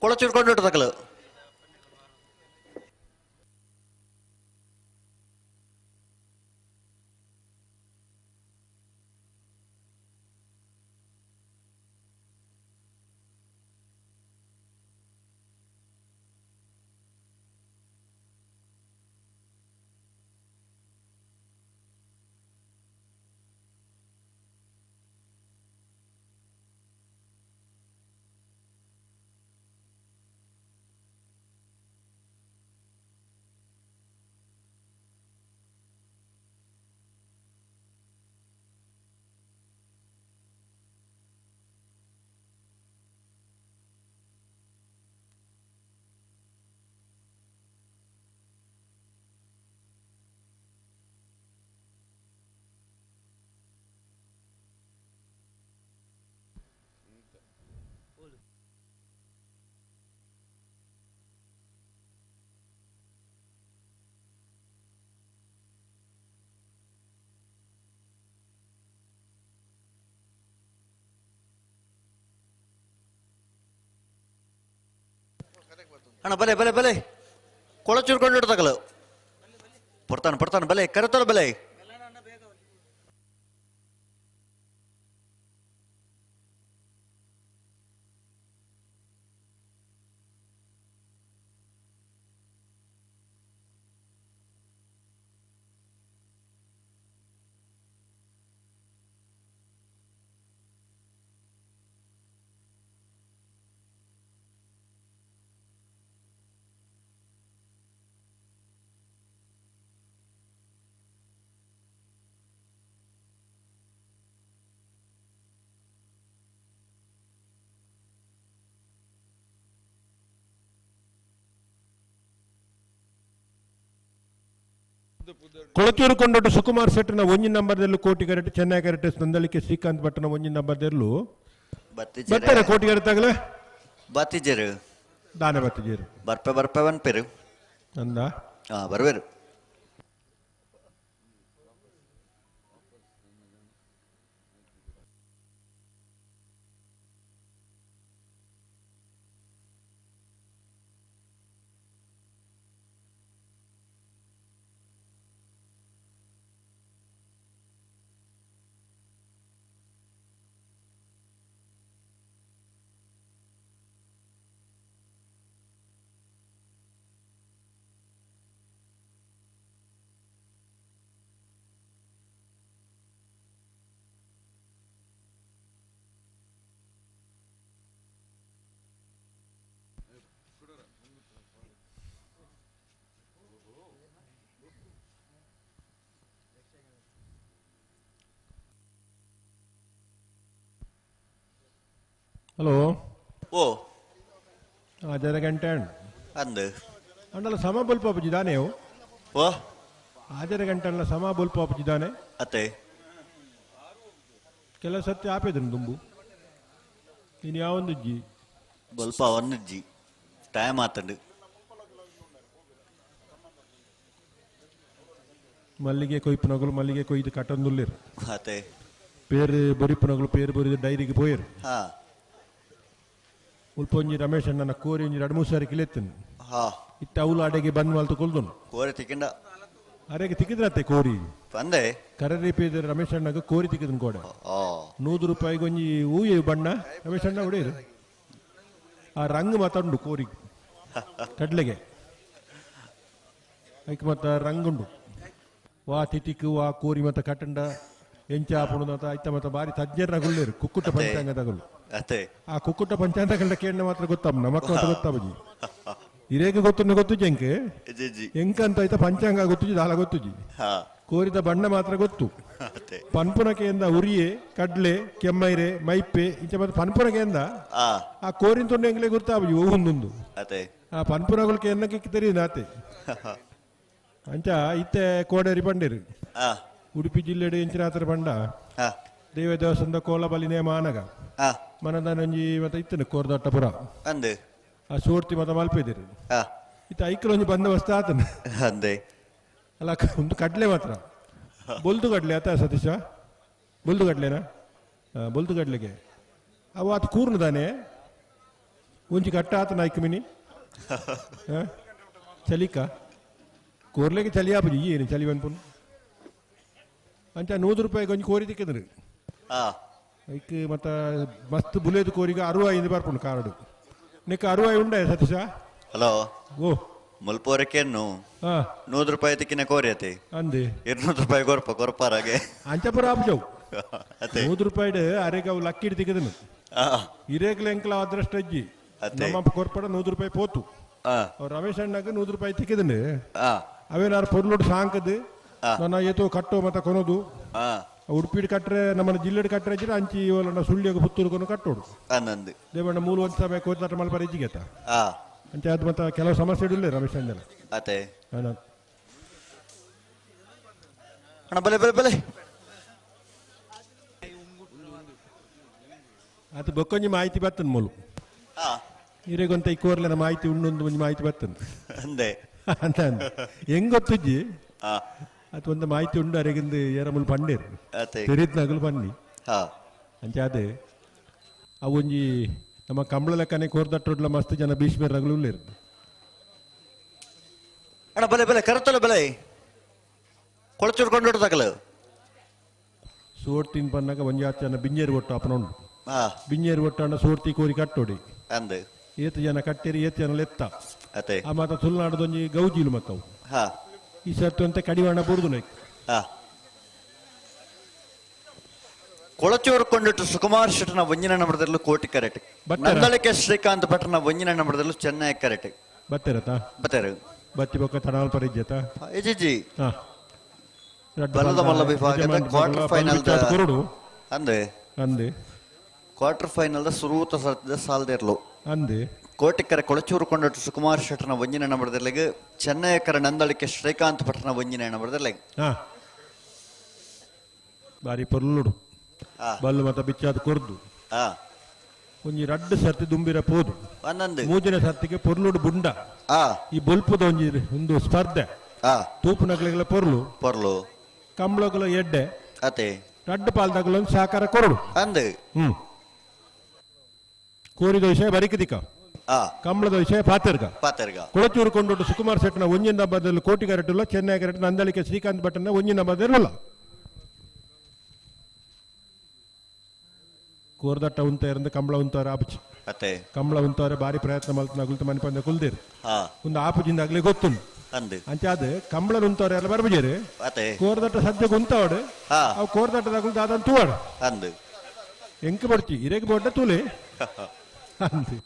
ಕೊಳಚೂರು ಕೊಂಡು ತಕಲು. ಅಣ್ಣ ಬಲೆ ಬಲೆ ಬಲೆ ಕೊಳಚೂರು ಕೊಂಡು ತಗಲು ಪಡ್ತಾನೆ ಪಡ್ತಾನೆ ಬಲೆ ಕರೆತಲು ಬಲೆ.
ಕೊಳಚೂರು ಕೊಂಡೊಟ್ಟು ಸುಕುಮಾರ್ ಶೆಟ್ಟರ್ನ ಒಂಜಿ ನಂಬರ್ದಲ್ಲೂ ಕೋಟಿ ಕರೆಟ್ ಚೆನ್ನೈ ಕರೆಟ್ ನಂದಳಿಕೆ ಶ್ರೀಕಾಂತ್ ಭಟ್ಟನ ಒಂಜಿ ನಂಬರ್ದಲ್ಲೂ ಬತ್ತಾರೆ ಕೋಟಿಗರ ತಗಲೆ
ಬತ್ತಿಜೇರು
ದಾನೆ ಬತ್ತಿಜೇರು
ಬರ್ಪೆ ಬರ್ಪೆ ವನ್ಪೇರು
ಅಂದ
ಹಾ ಬರ್ವೇರು.
ಹಲೋ
ಓ
ಆಜರ ಗಂಟೆ
ಅಂದು
ಅಂಡಲ ಸಮ ಬೊಲ್ಪ ದಾನೆ
ಓ
ಆಜರ ಗಂಟೆ ಅಲ್ಲ ಸಮ ಬೊಲ್ಪ ದಾನೆ
ಅತ್ತೆ
ಕೆಲ ಸತ್ಯ ಆಪೇದನು ದುಂಬು ನೀನು ಯಾವೊಂದು ಜಿ
ಬೊಲ್ಪ ಒಂದು ಜಿ ಟೈಮ್ ಆತಂಡು.
ಮಲ್ಲಿಗೆ ಕೊಯ್ಪುನಗಳು ಮಲ್ಲಿಗೆ ಕೊಯ್ದು ಕಟ್ಟೊಂದುಲ್ಲೇರು
ಅತ್ತೆ
ಪೇರು ಬೊರಿಪುನಗಳು ಪೇರು ಬೊರಿದು ಡೈರಿಗೆ ಪೋಯರು.
ಹಾ
ಉಲ್ಪೊಂಜಿ ರಮೇಶ್ ಅಣ್ಣನ ಕೋರಿ ಒಂಜಿ ಎರಡು ಮೂರು ಸಾರಿ ಕಿಲೆತ್ತನು.
ಹಾ
ಇತ್ತ ಅವಳು ಅಡೆಗೆ ಬಂದ್ ಮಾಲ್ತು ಕೊಲ್ದನು
ಕೋರಿ ತಿಕ್ಕಿಂಡ
ಅರೆಗೆ ತಿಕ್ಕಿದ್ರತ್ತೆ ಕೋರಿ
ಬಂದೆ
ಕರರಿ ಪೇದ ರಮೇಶ್ ಅಣ್ಣಗ ಕೋರಿ ತಿಕ್ಕಿದನು ಕೋಡೆ 100 ರೂಪಾಯಿಗೆ ಒಂಜಿ ಹೂಯೆ ಬಣ್ಣ ರಮೇಶ್ ಅಣ್ಣ ಹೊಡೆಯರು ಆ ರಂಗ್ ಮಾತಾಡುಂಡು ಕೋರಿ ಕಡ್ಲೆಗೆ ಐಕ್ ಮತ್ತ ರಂಗುಂಡು ವಾ ತಿತಿಕ್ಕು ವಾ ಕೋರಿ ಮತ್ತ ಕಟ್ಟಂಡ ಎಂಚ ಆಪುಣು ಐತ ಮತ್ತ ಬಾರಿ ತಜ್ಜರ ಗುಳ್ಳೇರು ಕುಕ್ಕುಟ ಪಂಚಾಂಗದಗಳು. ಆ ಕುಕ್ಕುಟ ಪಂಚಾಂಗಗಳ ಕೇಳನೆ ಮಾತ್ರ ಗೊತ್ತಮ್ಮ ನಮಕ್ಕ ಮಾತ್ರ ಗೊತ್ತಾಬಜಿ ಇರೇಗ ಗೊತ್ತು ಗೊತ್ತು ಜಂಕ್ ಎಂಕ ಅಂತ ಆಯ್ತಾ ಪಂಚಾಂಗ ಗೊತ್ತುಜಿ ದಾಲ ಗೊತ್ತುಜಿ ಕೋರಿದ ಬಣ್ಣ ಮಾತ್ರ ಗೊತ್ತು. ಪನ್ಪುನಕೆಯಿಂದ ಉರಿಯೆ ಕಡ್ಲೆ ಕೆಮ್ಮೈರೆ ಮೈಪೆ ಇಂಚ ಮತ್ತೆ ಪನ್ಪುನಕೆಯಿಂದ ಆ ಕೋರಿನ ತೊಂಡೆ ಎಂಗ್ಲೇ ಗೊತ್ತಾಬಜಿ ಒಂದೊಂದು ಆ ಪನ್ಪುನಗಳಿಗೆ ಎನ್ನಕ್ಕೆ ತೆರೀದ ಆತೆ ಅಂಚ ಇತ್ತೆ ಕೋಡೇರಿ ಬಂಡೇರು ಉಡುಪಿ ಜಿಲ್ಲೆಡು ಎಂಚಿನಾತರ ಬಂಡ ದೇವ ದೇವಸ್ಥಾನದ ಕೋಲ ಬಲಿ ನೇಮ ಆನಗ ಮನದಾನಂಜಿ ಮತ್ತೆ ಇತ್ತನು ಕೋರ್ದಟ್ಟಪುರ
ಅಂದೆ
ಆ ಸೋರ್ತಿ ಮತ ಮಲ್ಪೆದಿರು ಇತ್ತ ಐಕಲೊಂಜಿ ಬಂದೋಬಸ್ತ್ ಆತನ
ಅಂದೆ
ಅಲ್ಲ ಒಂದು ಕಡ್ಲೆ ಮಾತ್ರ ಬೊಲ್ದು ಕಡ್ಲೆ ಆತ ಸತೀಶ ಬೊಲ್ದು ಕಡ್ಲೆನಾ ಬೊಲ್ದು ಕಡ್ಲೆಗೆ ಅವು ಆತ ಕೂರ್ನು ತಾನೆ ಒಂಜಿ ಕಟ್ಟ ಆತನ ಐಕ್ ಮಿನಿ ಚಲಿಕ ಕೋರ್ಲೆಗೆ ಚಲಿ ಆಪುಜಿ ಏನು ಚಲಿ ಬಂದ್ಪುನ್ ಅಂಚ 100 ರೂಪಾಯಿಗೆ ಒಂಜಿ ಕೋರಿ ತಿಕ್ಕಿದ್ರು ಐಕ್ ಮತ್ತ ಮಸ್ತ್ ಬುಲೇದು ಕೋರಿಗೆ 65 ಬರ್ಪುಂಡು ಕಾರ್ಡು ನಿಕ್ಕ 60 ಉಂಡೆ ಸತೀಶ.
ಹಲೋ
ಓ
ಮುಲ್ಪೋರಕ್ಕೆನ್ನು 100 ರೂಪಾಯಿ ತಿಕ್ಕಿನ ಕೋರಿ ಅತೆ
ಅಂದೆ
200 ರೂಪಾಯಿ ಕೊರ್ಪ ಕೊರ್ಪಾರಾಗೆ
ಅಂಚಪುರ ಆಪುಜವು 100 ರೂಪಾಯಿ ಅರೆಗೆ ಅವು ಲಕ್ಕಿಡ್ ತಿಕ್ಕಿದನು ಇರೇಗ್ಲ ಎಂಕಲ ಅದೃಷ್ಟ ಅಜ್ಜಿ ನಮ್ಮ ಕೊರ್ಪಡ 100 ರೂಪಾಯಿ ಪೋತು ಅವ್ರು ರಮೇಶ್ ಅಣ್ಣಗೆ 100 ರೂಪಾಯಿ ತಿಕ್ಕಿದನು ಅವೇನಾರು ಪೊರ್ಲೋಡು ಸಾಂಕದು ನನ್ನ ಏತೋ ಕಟ್ಟೋ ಮತ್ತ ಕೊನೋದು ಉಡುಪಿಡ್ ಕಟ್ರೆ ನಮ್ಮನ್ನ ಜಿಲ್ಲೆಡ್ ಕಟ್ರೆ ಇದ್ರೆ ಅಂಚಿ ಓಲಣ್ಣ ಸುಳ್ಳಿಯಾಗ ಪುತ್ತೂರುಕೊನು ಕಟ್ಟೋಡು ದೇವಣ್ಣ ಮೂಲ ಒಂದು ಸಮಯ ಕೋತಾಟ ಮಲ್ಪರ ಇಜ್ಜಿಗೆತ ಅಂಚೆ ಅದು ಮತ್ತೆ ಕೆಲವು ಸಮಸ್ಯೆ ಇಡಲ್ಲ ರಮೇಶ್ ಅಣ್ಣನ
ಅತೆ ಅಣ್ಣ ಬಲೆ ಬಲೆ ಬಲೆ
ಅದು ಬೊಕ್ಕೊಂಜಿ ಮಾಹಿತಿ ಬತ್ತನ್ ಮೂಲು ಇರೆಗೊಂತ ಈ ಕೋರ್ಲೆನ ಮಾಹಿತಿ ಉಂಡೊಂದು ಒಂಜಿ ಮಾಹಿತಿ ಬತ್ತನ್
ಅಂದೆ
ಅಂತ ಹೆಂಗ್ ಗೊತ್ತುಜ್ಜಿ ಅದು ಒಂದು ಮಾಹಿತಿ ಉಂಡು ಅರೆಗಿಂದು ಏರಮುಲ್ ಪಂಡೇರು ತೆರಿದ್ನಾಗಲು ಬನ್ನಿ ಅಂಚೆ ಅದೇ ಅವೊಂಜಿ ನಮ್ಮ ಕಂಬಳ ಲೆಕ್ಕನೆ ಕೋರ್ದಟ್ಟೊಡ್ಲ ಮಸ್ತ್ ಜನ ಭೀಷ್ಮರಗಳು ಉಳ್ಳೇರು.
ಅಣ್ಣ ಬಲೆ ಬಲೆ ಕರತಲ್ಲ ಬಲೆ ಕೊಳಚೂರು ಕೊಂಡು ತಗಲು
ಸೋರ್ತಿನ್ ಪನ್ನಾಗ ಒಂಜಿ ಆತು ಜನ ಬಿಂಜೇರು ಒಟ್ಟು ಅಪನೊಂಡು ಬಿಂಜೇರು ಒಟ್ಟು ಅಣ್ಣ ಸೋರ್ತಿ ಕೋರಿ ಕಟ್ಟೋಡಿ
ಅಂದು
ಏತು ಜನ ಕಟ್ಟೇರಿ ಏತು ಜನ ಲೆತ್ತ ಆ ಮಾತ ತುಳುನಾಡದೊಂಜಿ ಗೌಜಿಲು ಮತ್ತವು ಈ ಸರ್ತಿ ಅಂತ ಕಡಿವಾಣ ಬುರುದು ನೈಕ್.
ಕೊಳಚೂರು ಕೊಂಡಿಟ್ಟು ಸುಕುಮಾರ್ ಶೆಟ್ಟನ ಒಂಜಿನ ನಂಬರದಲ್ಲೂ ಕೋಟಿ ಕರೆಕ್ಟ್, ನಂದಳಿಕೆ ಶ್ರೀಕಾಂತ್ ಭಟ್ರನ ಒಂಜಿನ ನಂಬರದಲ್ಲೂ ಚೆನ್ನೈ ಕರೆಕ್ಟ್.
ಬತ್ತೆರತಾ
ಬತ್ತೆರು
ಬತ್ತಿ ಬೊಕ್ಕ ತಡಾಲ್ ಪರಿಜ್ಜತ
ಎಜಿಜಿ ಬಲದ ಮಲ್ಲ ವಿಭಾಗದ ಕ್ವಾರ್ಟರ್ ಫೈನಲ್ ಅಂದೆ
ಅಂದೆ
ಕ್ವಾರ್ಟರ್ ಫೈನಲ್ ಸುರೂತ ಸರ್ತಿದ ಸಾಲ್ದೇರ್ಲು
ಅಂದೆ
ಕೋಟಿಕ್ಕರ ಕೊಳಚೂರು ಕೊಂಡಿಟ್ಟು ಸುಕುಮಾರ್ ಶೆಟ್ಟನ ಒಂಜಿನ ನಂಬರದಲ್ಲಿಗೆ ಚೆನ್ನೈಕರ ನಂದಳಿಕೆ ಶ್ರೀಕಾಂತ್ ಭಟ್ರನ ಒಂಜಿನ ನಂಬರದಲ್ಲಿಗೆ
ಬಾರಿ ಪೊರ್ಲುಡು ಬಲ್ಲು ಮತ ಬಿಚ್ಚಾದ ಕೊರ್ದು. ಒಂಜಿ ರಡ್ಡ್ ಸರ್ತಿ ದುಂಬಿರ ಪೋದು
ಒಂದೊಂದು
ಮೂಜಿನ ಸರ್ತಿಗೆ ಪೊರ್ಲುಡು ಬುಂಡ ಈ ಬೊಲ್ಪುದ ಒಂಜಿ ಒಂದು ಸ್ಪರ್ಧೆ ತೂಪುನಕ್ಲೆಗಳ ಪೊರ್ಲು
ಪೊರ್ಲು
ಕಂಬಳಗಳ ಎಡ್ಡೆ
ಅತೆ
ರಡ್ಡ್ ಪಾಲ್ದಾಗಲ ಒಂದು ಸಹಕಾರ ಕೊರಡು
ಅಂದು
ಕೋರಿದ ವಿಷಯ ಬರಿಕದಿಕ ಕಂಬಳದ ವಿಷಯ ಪಾತೆರ್ಗ
ಪಾತೆರ್ಗ
ಕೊಳಚೂರು ಕೊಂಡೊಟ್ಟು ಸುಕುಮಾರ್ ಶೆಟ್ಟನ ಒಂಜಿನ ಬದಲು ಕೋಟಿ ಕರೆಟುಲ್ಲ ಚೆನ್ನೈ ಕರೆಟ್ ನಂದಳಿಕೆ ಶ್ರೀಕಾಂತ್ ಭಟ್ಟನ ಒಂಜಿನ ಬದಲು ಕೋರ್ದಟ್ಟ ಉಂತ ಕಂಬಳ ಉಂತವ್ರೆ ಆಪುಚಿ
ಅತ್ತೆ
ಕಂಬಳ ಉಂತವ್ರೆ ಬಾರಿ ಪ್ರಯತ್ನ ಮಲ್ತನಾಗುಲ್ತ ಮನಿಪಂದ ಕುಲ್ದಿರ್ ಒಂದು ಆಪುಜಿಂದಾಗ್ಲಿ ಗೊತ್ತುಂಡು
ಅಂದು
ಅಂಚೆ ಅದು ಕಂಬಳ ಉಂತವ್ರೆ ಎಲ್ಲ ಬರ್ಬಜೇರು
ಅತ್ತೆ
ಕೋರ್ದಟ್ಟ ಸದ್ಯಕ್ಕೆ ಉಂತವಡು ಅವು ಕೋರ್ದಟ್ಟದಾಗುಲ್ ದಾದನ್ ತೂವಾಡು
ಅಂದು
ಎಂಕ್ ಬರ್ಚಿ ಇರೇಗ್ ಬೋಡ್ಡ ತೂಲೆ ಅಂದು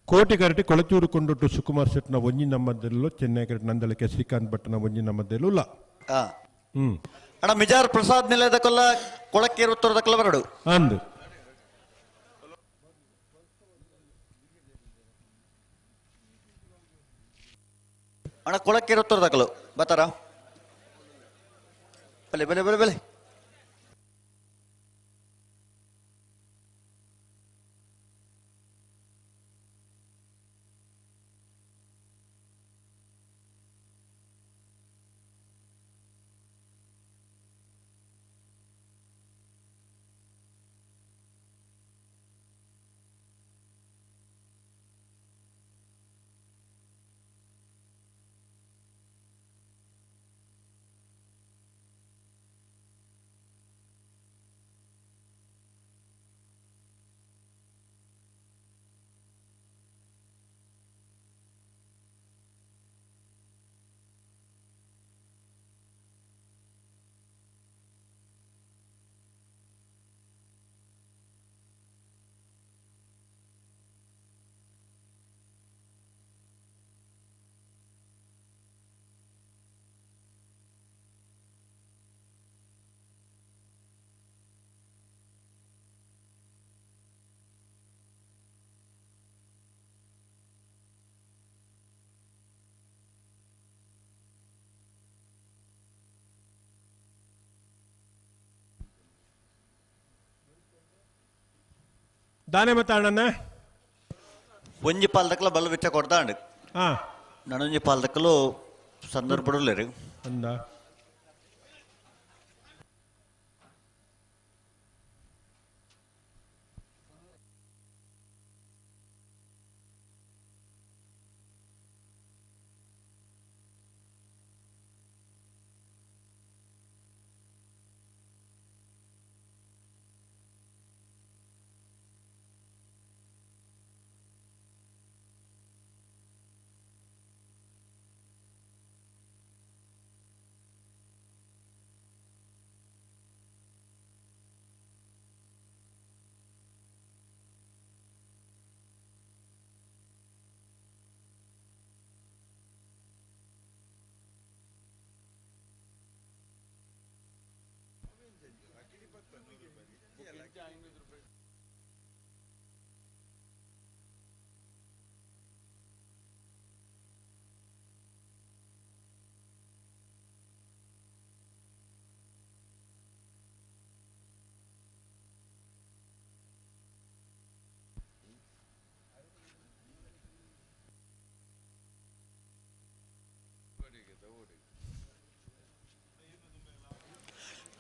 ಕೋಟಿ ಕರಟಿ ಕೊಳಚೂರು ಕೊಂಡೊಟ್ಟು ಸುಕುಮಾರ್ ಶೆಟ್ನ ಒಂಜಿ ನಮ್ಮದಲ್ಲೂ ಚೆನ್ನೈ ಕರಟಿ ನಂದಳಿಕೆ ಶ್ರೀಕಾಂತ್ ಭಟ್ಟನ ಒಂಜಿ ನಮ್ಮದಲ್ಲೂ ಇಲ್ಲ
ಅಣ್ಣ ಮಿಜಾರ್ ಪ್ರಸಾದ್ ನಿಲಯದ ಕೊಲ್ಲ ಕೊಳಕ್ಕೇರು ಉತ್ತರದ ಕೊಲ್ಲ
ಅಂದು
ಅಣ್ಣ ಕೊಳಕ್ಕೇರು ಉತ್ತರದ ಕಲ್ಲು ಬತ್ತಾರ ಬಲೆ ಬಲೆ ಬಲೆ ಬಲೆ
ದಾನೆ ಮತ್ತೆ ಅಣ್ಣನ
ಒಂಜಿ ಪಾಲ್ದಕ್ಕಲ ಬಲ್ಲ ಬಿಚ್ಚ ಕೊಡ್ತಾಂಡು ನಾನೊಂಜಿ ಪಾಲ್ದಕ್ಕಲು ಸಂದರ್ಭ
ಅಂದ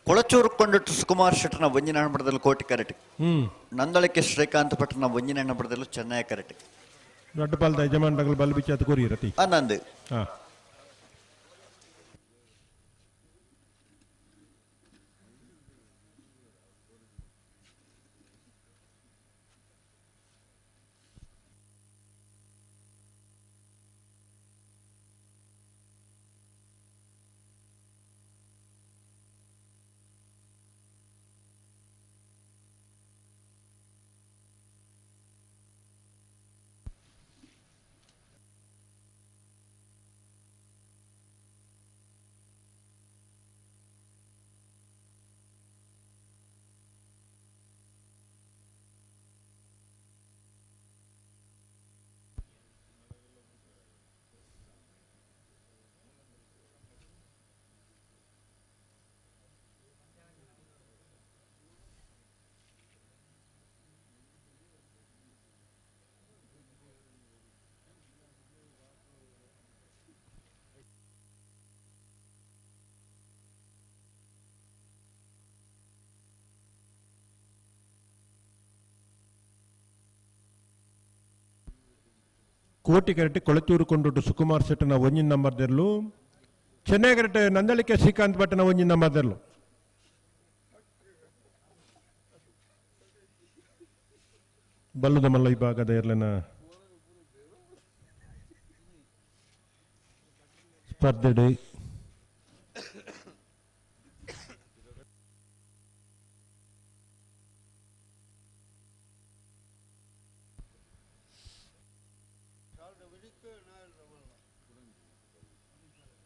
ಕೊಳಚೂರು ಕೊಂಡಿಟ್ಟು ಸುಕುಮಾರ್ ಶೆಟ್ಟನ ಒಂಜಿನ ಹಣಬಡದಲ್ಲಿ ಕೋಟಿ ಕರೆಟ್. ನಂದಳಿಕೆ ಶ್ರೀಕಾಂತ್ ಭಟ್ನ ಒಂಜಿನ ಹಣಬಡದಲ್ಲೂ ಚೆನ್ನೈ ಕರೆಟ್.
ದೊಡ್ಡಪಾಲದ ಯಜಮಾನರಗಳು ಬಲ್ ಬಿಚ್ಚಾತ ಕೋರಿ ರತಿ.
ನಂದು.
ಕೋಟಿ ಕರೆಟ್ ಕೊಳಚೂರು ಕೊಂಡುಟ್ಟು ಸುಕುಮಾರ್ ಶೆಟ್ಟನ ಒಂಜಿನ ನಂಬರ್ ದೆರ್ಲು, ಚೆನ್ನೈ ಕರೆಟ್ ನಂದಳಿಕೆ ಶ್ರೀಕಾಂತ್ ಭಟ್ಟನ ಒಂಜಿನ ನಂಬರ್ ದೆರ್ಲು. ಬಲ್ಲುದ ಮಲ್ಲ ವಿಭಾಗದ ಎರ್ಲೆನ ಸ್ಪರ್ಧೆಡೆ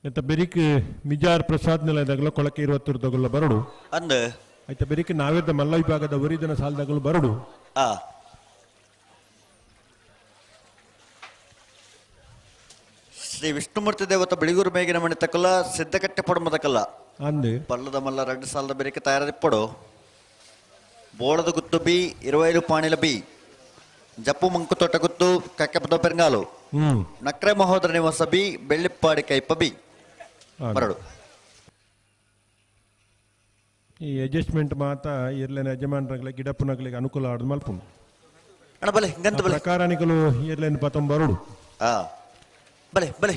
ಎಂತ ಬೆರಿಕ್ ಮಿಜಾರ್ ಪ್ರಸಾದ್ ನಿಲಯದಾಗಲ ಕೊಳಕೆ ಇರುವತ್ತೂರು ಬರಡು
ಅಂದ
ಆಯ್ತಾ. ಬೆರಿಕ್ ನಾವೇದ ಮಲ್ಲ ವಿಭಾಗದ ವರಿದನ ಸಾಲದಾಗಲು ಬರಡು.
ಶ್ರೀ ವಿಷ್ಣುಮೂರ್ತಿ ದೇವತ ಬಿಳಿಗೂರು ಮೇಗಿನ ಮಣಿ ತಕಲ ಸಿದ್ಧಕಟ್ಟೆ ಪೊಡಮದಕಲ್ಲ
ಅಂದು
ಪಲ್ಲದ ಮಲ್ಲ 2 ಸಾಲದ ಬೆರಿಕೆ ತಯಾರಿಪ್ಪಡು. ಬೋಳದ ಗುತ್ತು ಬಿ 25 ಪಾಣಿಲ ಬಿ ಜಪ್ಪು ಮಂಕು ತೋಟ ಗುತ್ತು ಕಕ್ಕೆಪದ ಪೆರಂಗಾಲು ನಕ್ರೆ ಮಹೋದರ ನಿವಾಸ ಬಿ ಬೆಳ್ಳಿಪ್ಪಾಡಿ ಕೈಪ ಬಿ ಬರಡು.
ಈ ಅಡ್ಜಸ್ಟ್ಮೆಂಟ್ ಮಾತ ಇರ್ಲೇನ ಯಜಮಾನರಾಗಲಿ ಗಿಡಪ್ಪನಾಗಲಿ ಅನುಕೂಲ ಆಡ್ ಮಲ್ಪುಂಡು
ಅಣ್ಣ. ಬಲೆ ಗಂತ ಬಲೆ
ಪ್ರಕಾರನಿಕಲು ಇರ್ಲೇನ ಪತಂ ಬರಡು.
ಬಲೆ ಬಲೆ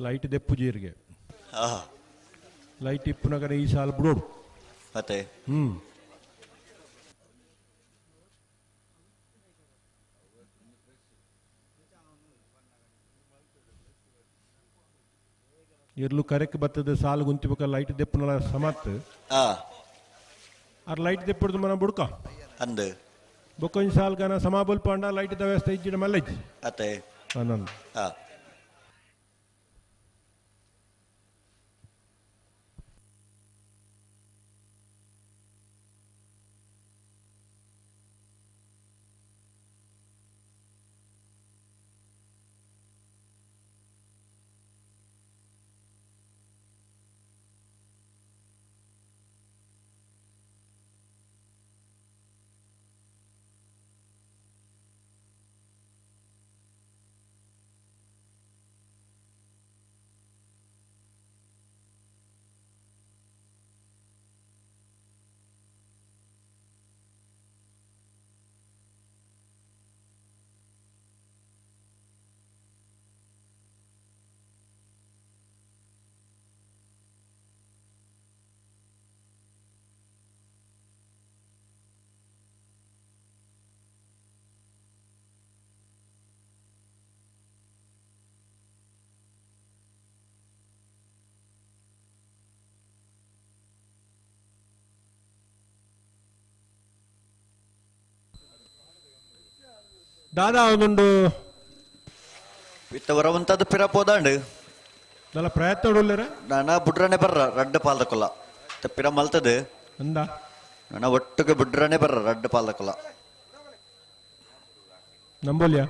ಲೈಟ್ ದೆಪ್ಪು ಜೀರಿಗೆ ಲೈಟ್ ಇಪ್ಪುನಗರ ಈ ಸಾಲ ಬಿಡೋಡು
ಮತ್ತೆ
ಇರ್ಲು ಕರೆಕ್ ಬತ್ತದ ಸಾಲು ಗುಂತಿಬೇಕ ಲೈಟ್ ದೆಪ್ಪುನಲ ಸಮತ್ ಆರ್ ಲೈಟ್ ದೆಪ್ಪುಡ್ದು ಮನ ಬುಡ್ಕ
ಅಂದು
ಬೊಕ್ಕೊಂಜಿ ಸಾಲ್ ಗಾನ ಸಮಾ ಬಲ್ಪಾಂಡ ಲೈಟ್ the ವ್ಯವಸ್ಥೆ ಇಜ್ಜಿಡ ಮಲ್ಲೈಜ್
ಅತ್ತೆ
ಆನಂದ್. ದಾದಾ ಒಂದೊಂದು
ಇತ್ತ ಬರುವಂತದ್ದು ಪಿರ ಪೋದಾಂಡು
ನಲ್ಲ ಪ್ರಯತ್ನ ಉಳ್ಳೇರ
ನಾನ ಬುಡ್ರನೆ ಬರ್ರ ರಡ್ಡ ಪಾಲ್ದಕೊಲ್ಲ ಪಿರ ಮಲ್ತದು
ಅಂದ
ನನ್ನ ಒಟ್ಟಿಗೆ ಬುಡ್ರನೆ ಬರ್ರ ರಡ್ಡ ಪಾಲ್ದಕೊಲ್ಲ
ನಂಬೋಲ್ಯ.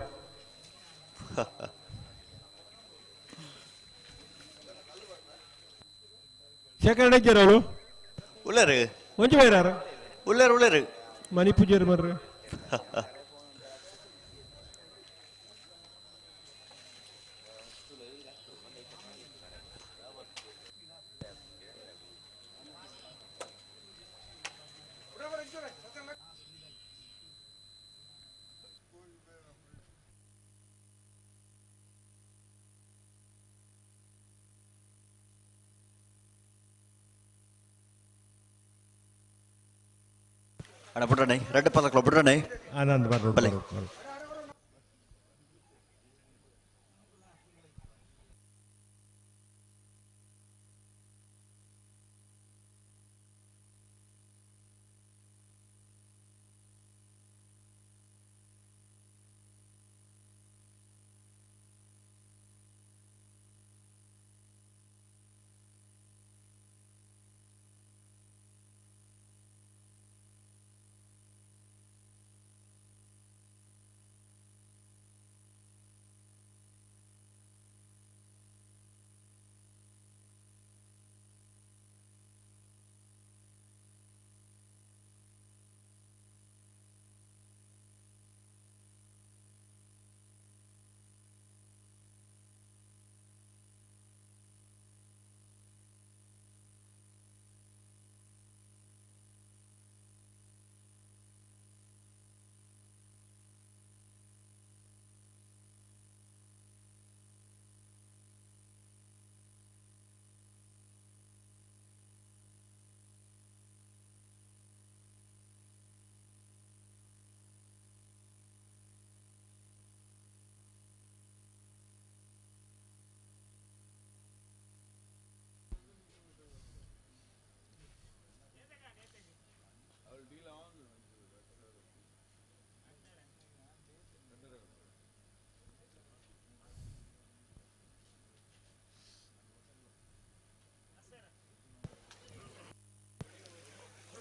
ಶೇಖರಣೆ ಇಜ್ಜಾರವಳು
ಉಳ್ಳೇರು
ಒಂಜಿ ಬೇರಾರ
ಉಳ್ಳೇರು ಉಳ್ಳೇರು
ಮನಿ ಪೂಜಾರಿ ಮರ್ರೆ
ಅಣ್ಣ ಬಿಡ್ರಣೆ ರೆಡ್ ಪದಕ್ಲ ಬಿಡ್ರಣೆ
ಆನಂದ್ ಬರ್ರು
ಬಲೆ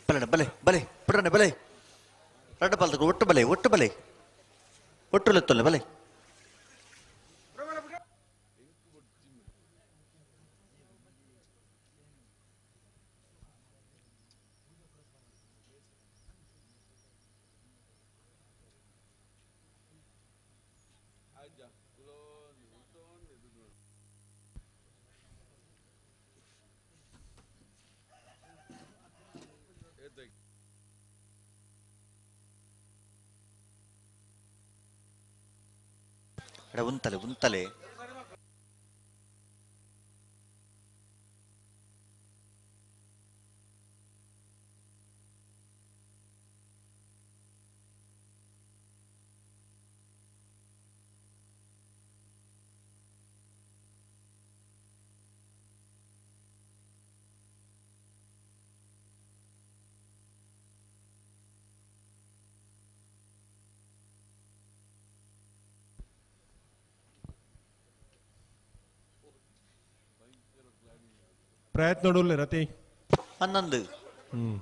ಬಲೆ ಬಲೆ ಬಲೆ ಬಿಡ್ರಣೆ ಬಲೆ ರಡ್ಡ ಪಾಲ್ದಕ್ಕೆ ಒಟ್ಟು ಬಲೆ ಒಟ್ಟು ಬಲೆ ಒಟ್ಟು ಲೆತ್ತೊಲ್ಲೆ ಬಲೆ ಎಡ ಉಂತಲೆ ಉಂತಲೆ
ಪ್ರಯತ್ನ ನೋಡಲ್ಲ ರತಿ
11
ಹ್ಮ್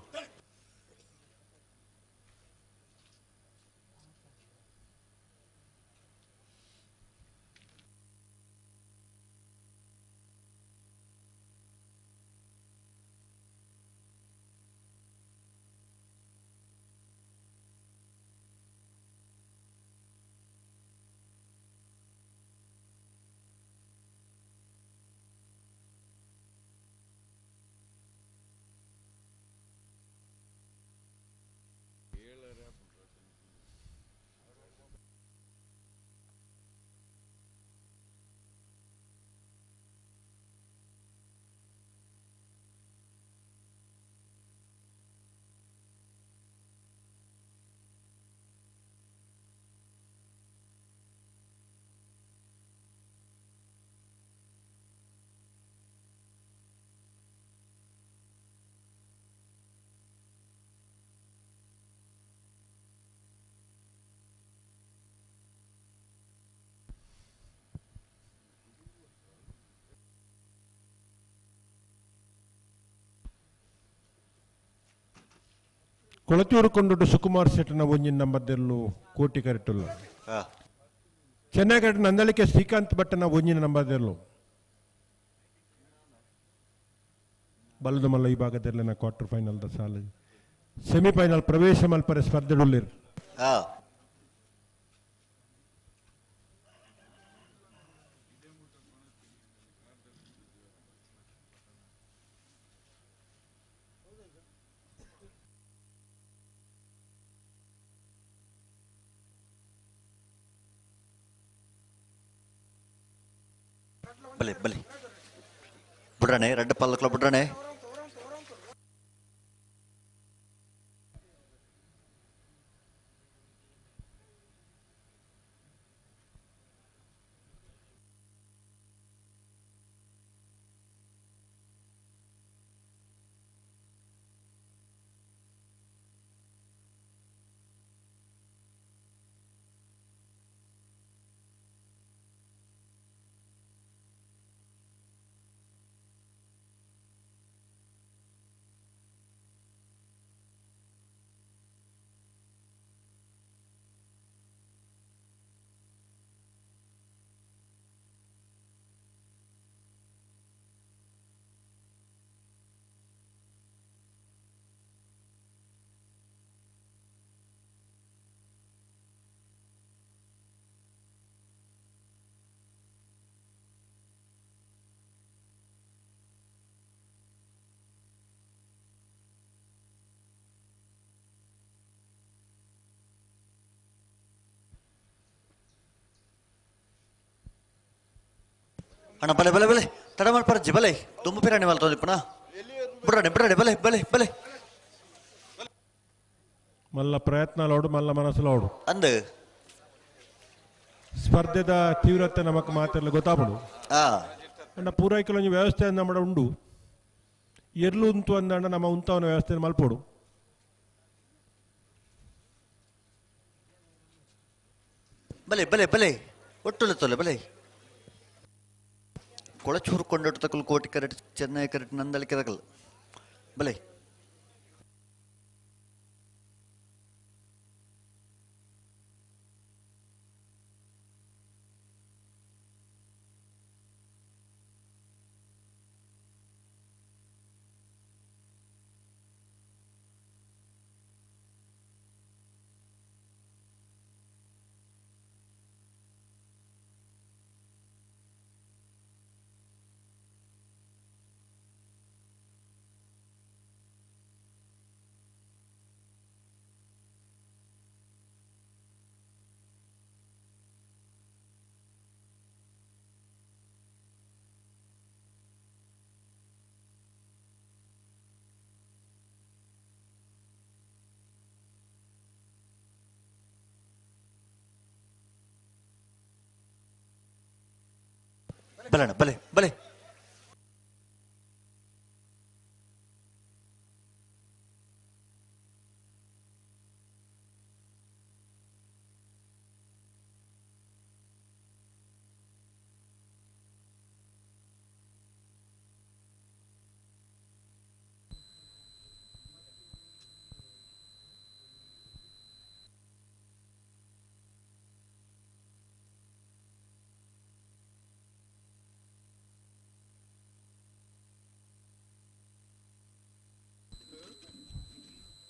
ಕೊಳಚೂರು ಕೊಂಡುಟ್ಟು ಸುಕುಮಾರ್ ಶೆಟ್ಟನ ಒಂಜಿನ ನಂಬರ್ದೆಲ್ಲು ಕೋಟಿ ಕರೆಟುಲ್ಲ ಚೆನ್ನೈ ಕರೆಟ್ ನಂದಳಿಕೆ ಶ್ರೀಕಾಂತ್ ಭಟ್ಟನ ಒಂಜಿನ ನಂಬರ್ದೆಲ್ಲು. ಬಲದ ಮಲ್ಲ ಈ ಭಾಗದಲ್ಲಿನ ಕ್ವಾರ್ಟರ್ ಫೈನಲ್ the ಸಾಲ ಸೆಮಿಫೈನಲ್ ಪ್ರವೇಶ ಮಲ್ಪರೆ ಸ್ಪರ್ಧೆಡುಲ್ಲೇರು.
ಬಲೆ ಬಲೆ ಬುಡ್ರಣೆ ರಡ್ಡ ಪಲ್ಲಕ್ಲ ಬುಡ್ರಣೆ. ಅಣ್ಣ ಬಲೆ ಬಲೆ ಬಲೆ ತಡ ಮಾಡ್ಪಾರಜ್ಜಿ ಬಲೆ ದುಂಬು ಪಿರಾಣಿ ಮಲ್ತೊಂದು ಪುನಃ ಬಿಡ್ರಣೆ ಬಿಡ್ರಣೆ ಬಲೆ ಬಲೆ ಬಲೆ
ಮಲ್ಲ ಪ್ರಯತ್ನ ಲೋಡು ಮಲ್ಲ ಮನಸ್ಸು ಲೋಡು
ಅಂದು
ಸ್ಪರ್ಧೆದ ತೀವ್ರತೆ ನಮಕ್ ಮಾತೆಲ್ಲ ಗೊತ್ತಾಪಡು. ಅಣ್ಣ ಪೂರೈಕೆಲ ಒಂಜಿ ವ್ಯವಸ್ಥೆ ನಮ್ಮ ಉಂಡು ಎರ್ಲು ಉಂತು ಅಂದಂಡ ನಮ್ಮ ಉಂತವನ ವ್ಯವಸ್ಥೆ ಮಲ್ಪೋಡು.
ಬಲೆ ಬಲೆ ಬಲೆ ಒಟ್ಟು ತೊಲೆ ಬಲೆ ಕೊಳಚೂರು ಕೊಂಡೊಟ್ಟು ತಕಲ್ ಕೋಟಿ ಕರೆಟ್ ಚೆನ್ನೈ ಕರೆಟ್ ನಂದಳಿಕೆ ತಕಲ್ ಬಲೆ ಬಲಣ್ಣ ಬಲೆ ಬಲೆ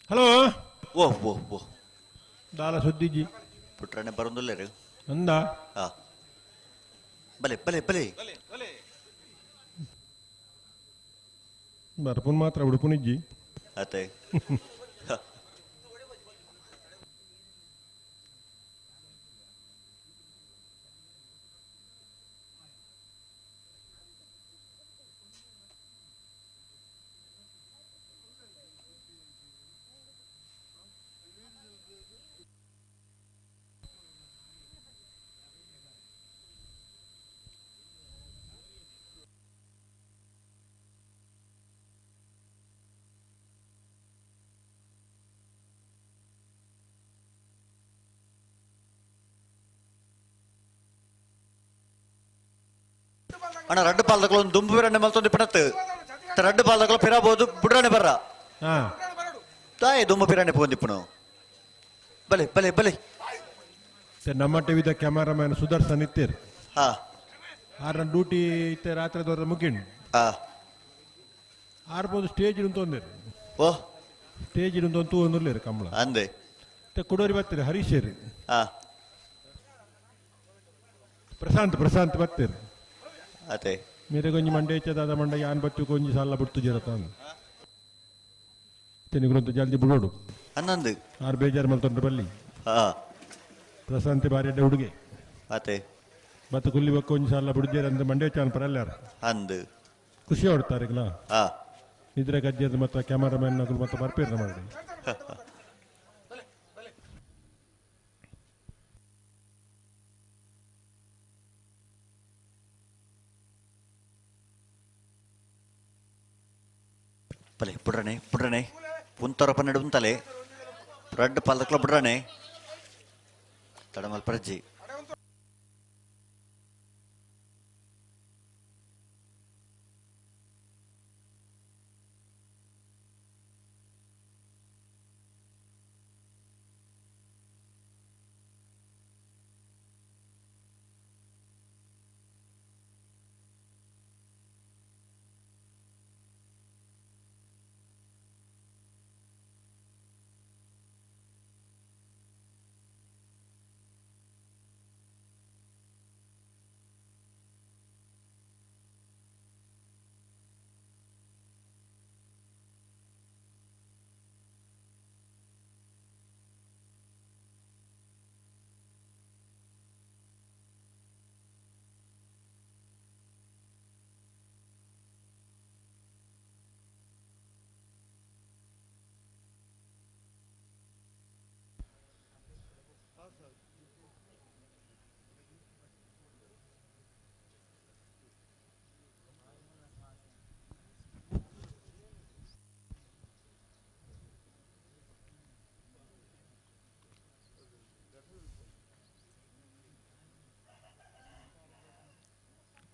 ಹಲೋ
ಓ ಓ ಓ
ದಾಲ ಸುದ್ದಿಜಿ
ಪುಟ್ರನೆ ಬರೋದಿಲ್ಲ
ಅಂದ
ಹಾ ಬಲೆ ಬಲೆ ಬಲೆ
ಬರ್ಪುನ್ ಮಾತ್ರ ಉಡುಪುನಿಜ್ಜಿ
ಅತ್ತೆ ಅಣ್ಣ ರಡ್ಡು ಪಾಲ್ದಕ್ಲು ಒಂದು ದುಂಬು ಬಿರಣ್ಣೆ ಮಲ್ತೊಂದು ಪಣತ್ತು ರಡ್ಡು ಪಾಲ್ದಕ್ಲು ಪಿರಬಹುದು ಬುಡ್ರಾಣೆ ಬರ್ರ ತಾಯಿ ದುಂಬು ಪಿರಾಣೆ ಪೋಂದಿಪ್ಪುನು ಬಲೆ ಬಲೆ ಬಲೆ
ನಮ್ಮ ಟಿವಿದ ಕ್ಯಾಮರಾಮ್ಯಾನ್ ಸುದರ್ಶನ್ ಇತ್ತೀರ್
ಹಾ
ಆರ್ನ ಡ್ಯೂಟಿ ಇತ್ತೆ ರಾತ್ರಿ ದೊರ ಮುಗಿಂಡು. ಆರ್ಬೋದು ಸ್ಟೇಜ್ ಉಂತೊಂದಿರು.
ಓ
ಸ್ಟೇಜ್ ಉಂತೊಂದು ತೂವೊಂದುಲ್ಲೇರು ಕಂಬಳ.
ಅಂದೆ
ಕುಡೋರಿ ಬರ್ತೀರಿ ಹರೀಶೇರಿ.
ಆ
ಪ್ರಶಾಂತ್ ಪ್ರಶಾಂತ್ ಬರ್ತೀರಿ.
ಅದೇ
ಮೇರೆ ಗೊಂಜಿ ಮಂಡೆ ದಾದ ಮಂಡ ಯಾನ್ ಬತ್ತು ಗೊಂಜಿ ಸಾಲ ಬಿಡ್ತು ಜರತ ತೆನಿಗುರಂತ ಜಲ್ದಿ ಬಿಡೋಡು.
ಹನ್ನೊಂದು
ಆರು ಬೇಜಾರು ಮಲ್ತೊಂಡ್ರೆ ಬಲ್ಲಿ. ಪ್ರಶಾಂತಿ ಬಾರಿ ಅಡ್ಡೆ ಹುಡುಗೆ.
ಅದೇ
ಬತ್ತು ಕುಲ್ಲಿ ಬಕ್ಕ ಒಂಜಿ ಸಾಲ ಬಿಡ್ಜೇರ ಅಂದ್ರೆ ಮಂಡೆ ಚಾನ್ ಪರಲ್ಲಾರ.
ಅಂದು
ಖುಷಿ ಹೊಡ್ತಾರಿಗ್ಲಾ. ನಿದ್ರೆ ಗಜ್ಜೆದ ಮತ್ತೆ ಕ್ಯಾಮರಾಮನ್ ನಗಲು ಮತ್ತೆ ಬರ್ಪೇರ್ ಮಾಡಿ.
ಬಲೆ ಬುಡ್ರಣೆ ಬುಡ್ರಣೆ ಪುಂತರ ಪನ್ನೆರಡು ಉಂತಲೆ ರಡ್ಡು ಪಾಲಕ್ಲ ಬುಡ್ರಣೆ ತಡಮಲ್ ಪ್ರಜ್ಜಿ.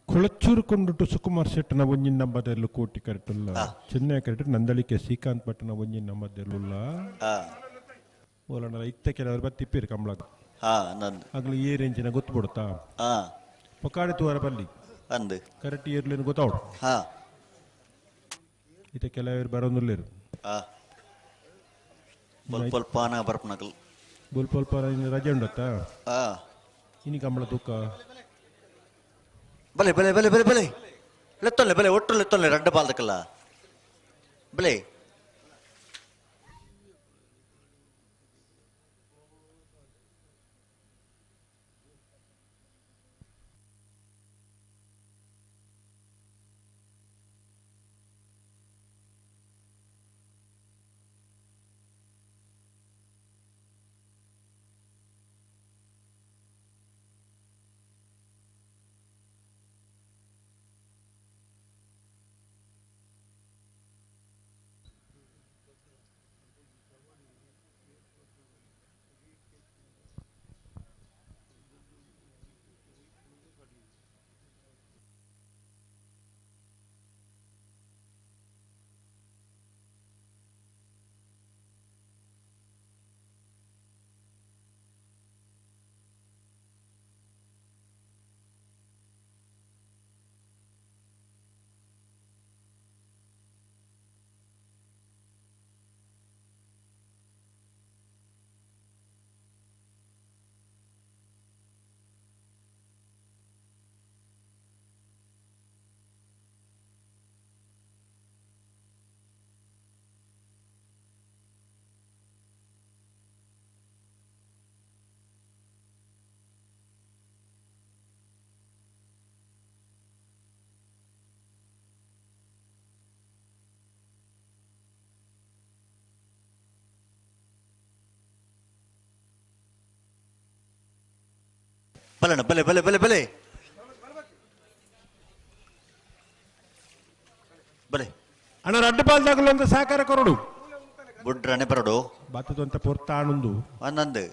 ಕೊಳಚೂರು ಕೊಂಡುಟು ಸುಕುಮಾರ್ ಶೆಟ್ಟನ ಒಂಜಿನ ನಂಬದೆಲ್ಲು ಕೋಟಿ ಕರೆಟುಲ್ಲ ಚೆನ್ನೈ ಕರೆಟು ನಂದಳಿಕೆ ಶ್ರೀಕಾಂತ್ ಭಟ್ಟನ ಒಂಜಿನ ನಂಬದೆಲ್ಲುಲ್ಲ ಓಲಣ್ಣ ಇತ್ತೆ ಕೆಲವರು ಬತ್ತಿಪ್ಪಿರು ಕಂಬಳಗ ಆಗಲಿ ಏ ರೇಂಜಿನ ಗೊತ್ತು ಬಿಡುತ್ತಾ ಪೊಕಾಡಿ ತೂವರ ಬಲ್ಲಿ
ಅಂದು
ಕರೆಕ್ಟ್ ಏರ್ಲೇನು ಗೊತ್ತಾವಡು ಇತ್ತೆ ಕೆಲವರು ಬರೋದಿಲ್ಲೇರು
ಬೊಲ್ಪೊಲ್ಪಾನ ಬರ್ಪನಗಲ್
ಬೊಲ್ಪೊಲ್ಪಾನ ರಜೆ ಉಂಡತ್ತಾ ಇನಿ ಕಂಬಳ ತೂಕ
ಬಲೆ ಬಲೆ ಬಲೆ ಬಲೆ ಬಲೆ ಲೆತ್ತೊಲ್ಲೆ ಬಲೆ ಒಟ್ಟು ಲೆತ್ತೊಲ್ಲೆ ರಡ್ಡ ಬಾಲ್ದಕ್ಕಲ್ಲ ಬಲೆ ಬಲಣ ಬಲೆ ಬಲೆ ಬಲೆ ಬಲೆ ಬಲೆ
ಅಣ್ಣ ರಡ್ಡು ಬಾಲ್ದಾಗಲು ಅಂತ ಸಹಕಾರ ಕೊರಡು
ಬುಡ್ರನೆ ಬರಡು
ಬತ್ತದಂತ ಪೊರ್ತಾಣುಂದು
ಒಂದೊಂದು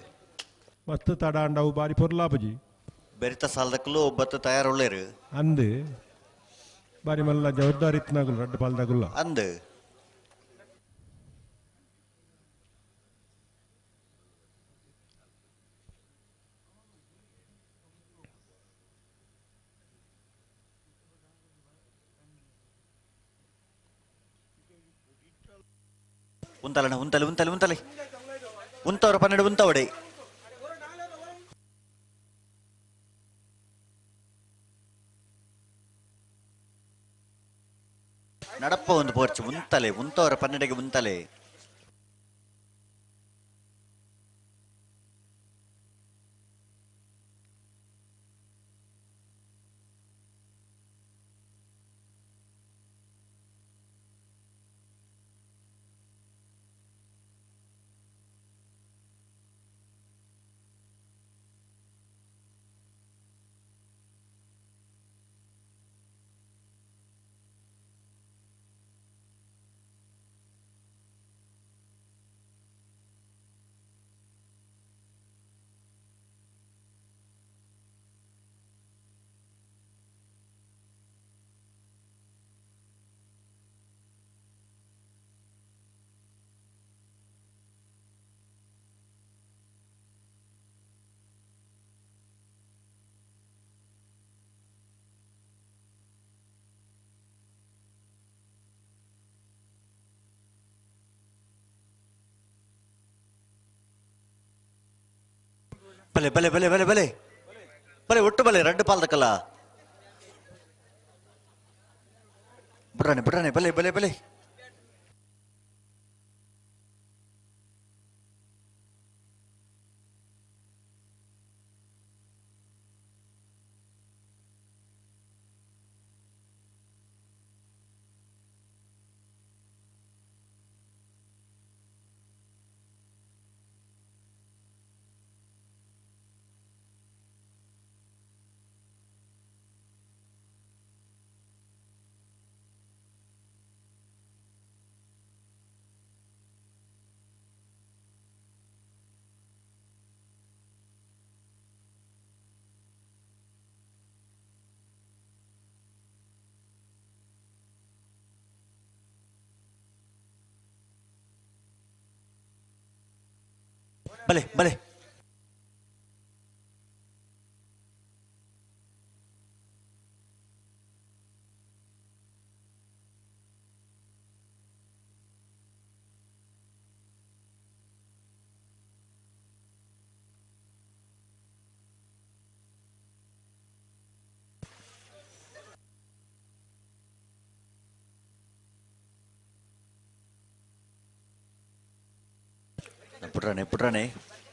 ಮಸ್ತ್ ತಡ ಅಂಡವು ಬಾರಿ ಪೊರ್ಲಾಪಜಿ
ಬೆರಿತ ಸಾಲದಕ್ಕಲು ಬತ್ತ ತಯಾರುಳ್ಳೇರು
ಅಂದು ಬಾರಿ ಮಲ್ಲ ಜವಾಬ್ದಾರಿ ಇತ್ತನಾಗಲು ರಡ್ಡು ಬಾಲ್ದಾಗುಲ್ಲ
ಅಂದು ಉಂತಲಣ್ಣ ಉಂತಲೆ ಉಂತಲೆ ಉಂತಲೆ ಉಂತವ್ರ 12 ಉಂತವಡೆ ನಡಪ್ಪ ಒಂದು ಪೋರ್ಚು ಉಂತಲೆ ಉಂತವರ 12ಗೆ ಉಂತಲೆ ಬಲೆ ಬಲೆ ಬಲೆ ಬಲೆ ಬಲೆ ಬಲೆ ಒಟ್ಟು ಬಲೆ ರಡ್ಡು ಪಾಲ್ದಕ್ಕಲ್ಲ ಬಿಡ್ರಾಣೆ ಬಿಡ್ರಾಣೆ ಬಲೆ ಬಲೆ ಬಲೆ ಬಲೆ ಬಲೆ ಬಿಡ್ರಾಣೆ ಬಿಡ್ರಾಣೆ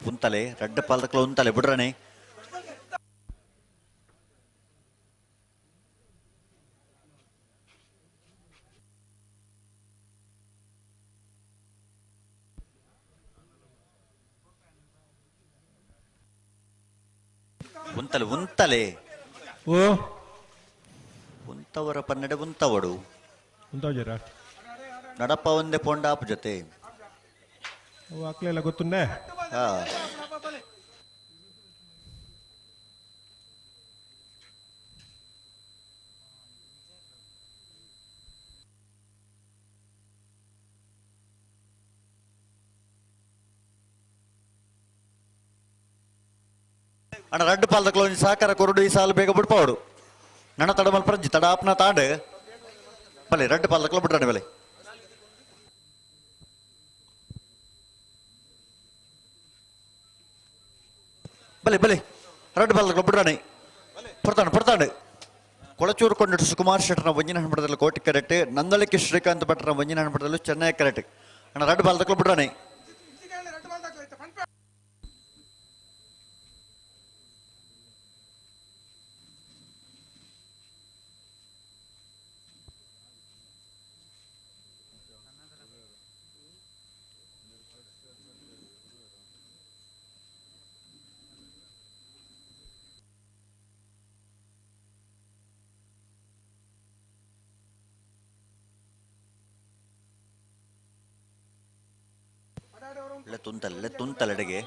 ಉಂತಲೆ ರಡ್ಡ ಪಾಲ್ದಕ್ಲ ಉಂತಲೆ ಬಿಡ್ರಾಣೆ ಉಂತಲೆ ಉಂತಲೆ
ಓ
ಉಂತವರ 12 ಉಂತವಡು
ಉಂತವಜರ
ನಡಪ್ಪ ಒಂದೇ ಪೋಂಡಾಪ್ ಜೊತೆ
ಅಕ್ಲೆಲ್ಲ ಗೊತ್ತುಂಡೆ
ಹಾ ಅಣ್ಣ ರಡ್ಡು ಪಾಲ್ದಕ್ಲ ಒಂಜಿ ಸಹಕಾರ ಕೊರಡು ಈ ಸಾಲು ಬೇಗ ಬಿಡ್ಪಾವಡು ನನ್ನ ತಡ ಮಲ್ಪರಂಜಿ ತಡ ಆಪ್ನ ತಾಂಡು ಬಲೆ ರಡ್ಡು ಪಾಲ್ದಕ್ಲ ಬಿಡ್ರಾಣೆ ಬಲೆ ಬಲೆ ಬಲೆ ರಡ್ಡು ಪಾಲ್ದಕ್ಲ ಬಿಡ್ರಾಣೆ ಪಡ್ತಾಂಡು ಪಡ್ತಾಂಡು ಕೊಳಚೂರು ಕೊಂಡಿಟ್ಟು ಸುಕುಮಾರ್ ಶೆಟ್ಟರ್ನ ಒಂಜಿನ ಹಣ್ಪಡದಲ್ಲಿ ಕೋಟಿ ಕರೆಕ್ಟ್ ನಂದಳಿಕೆ ಶ್ರೀಕಾಂತ್ ಭಟ್ರನ ಒಂಜಿನ ಹಣ್ಪಡದಲ್ಲೂ ಚೆನ್ನೈ ಕರೆಕ್ಟ್ ಅಣ್ಣ ರಡ್ಡು ಪಾಲ್ದಕ್ಲ ಬಿಡ್ರಾಣೆ ತುಂತಲೆ ತುಂತಲೆಡೆಗೆ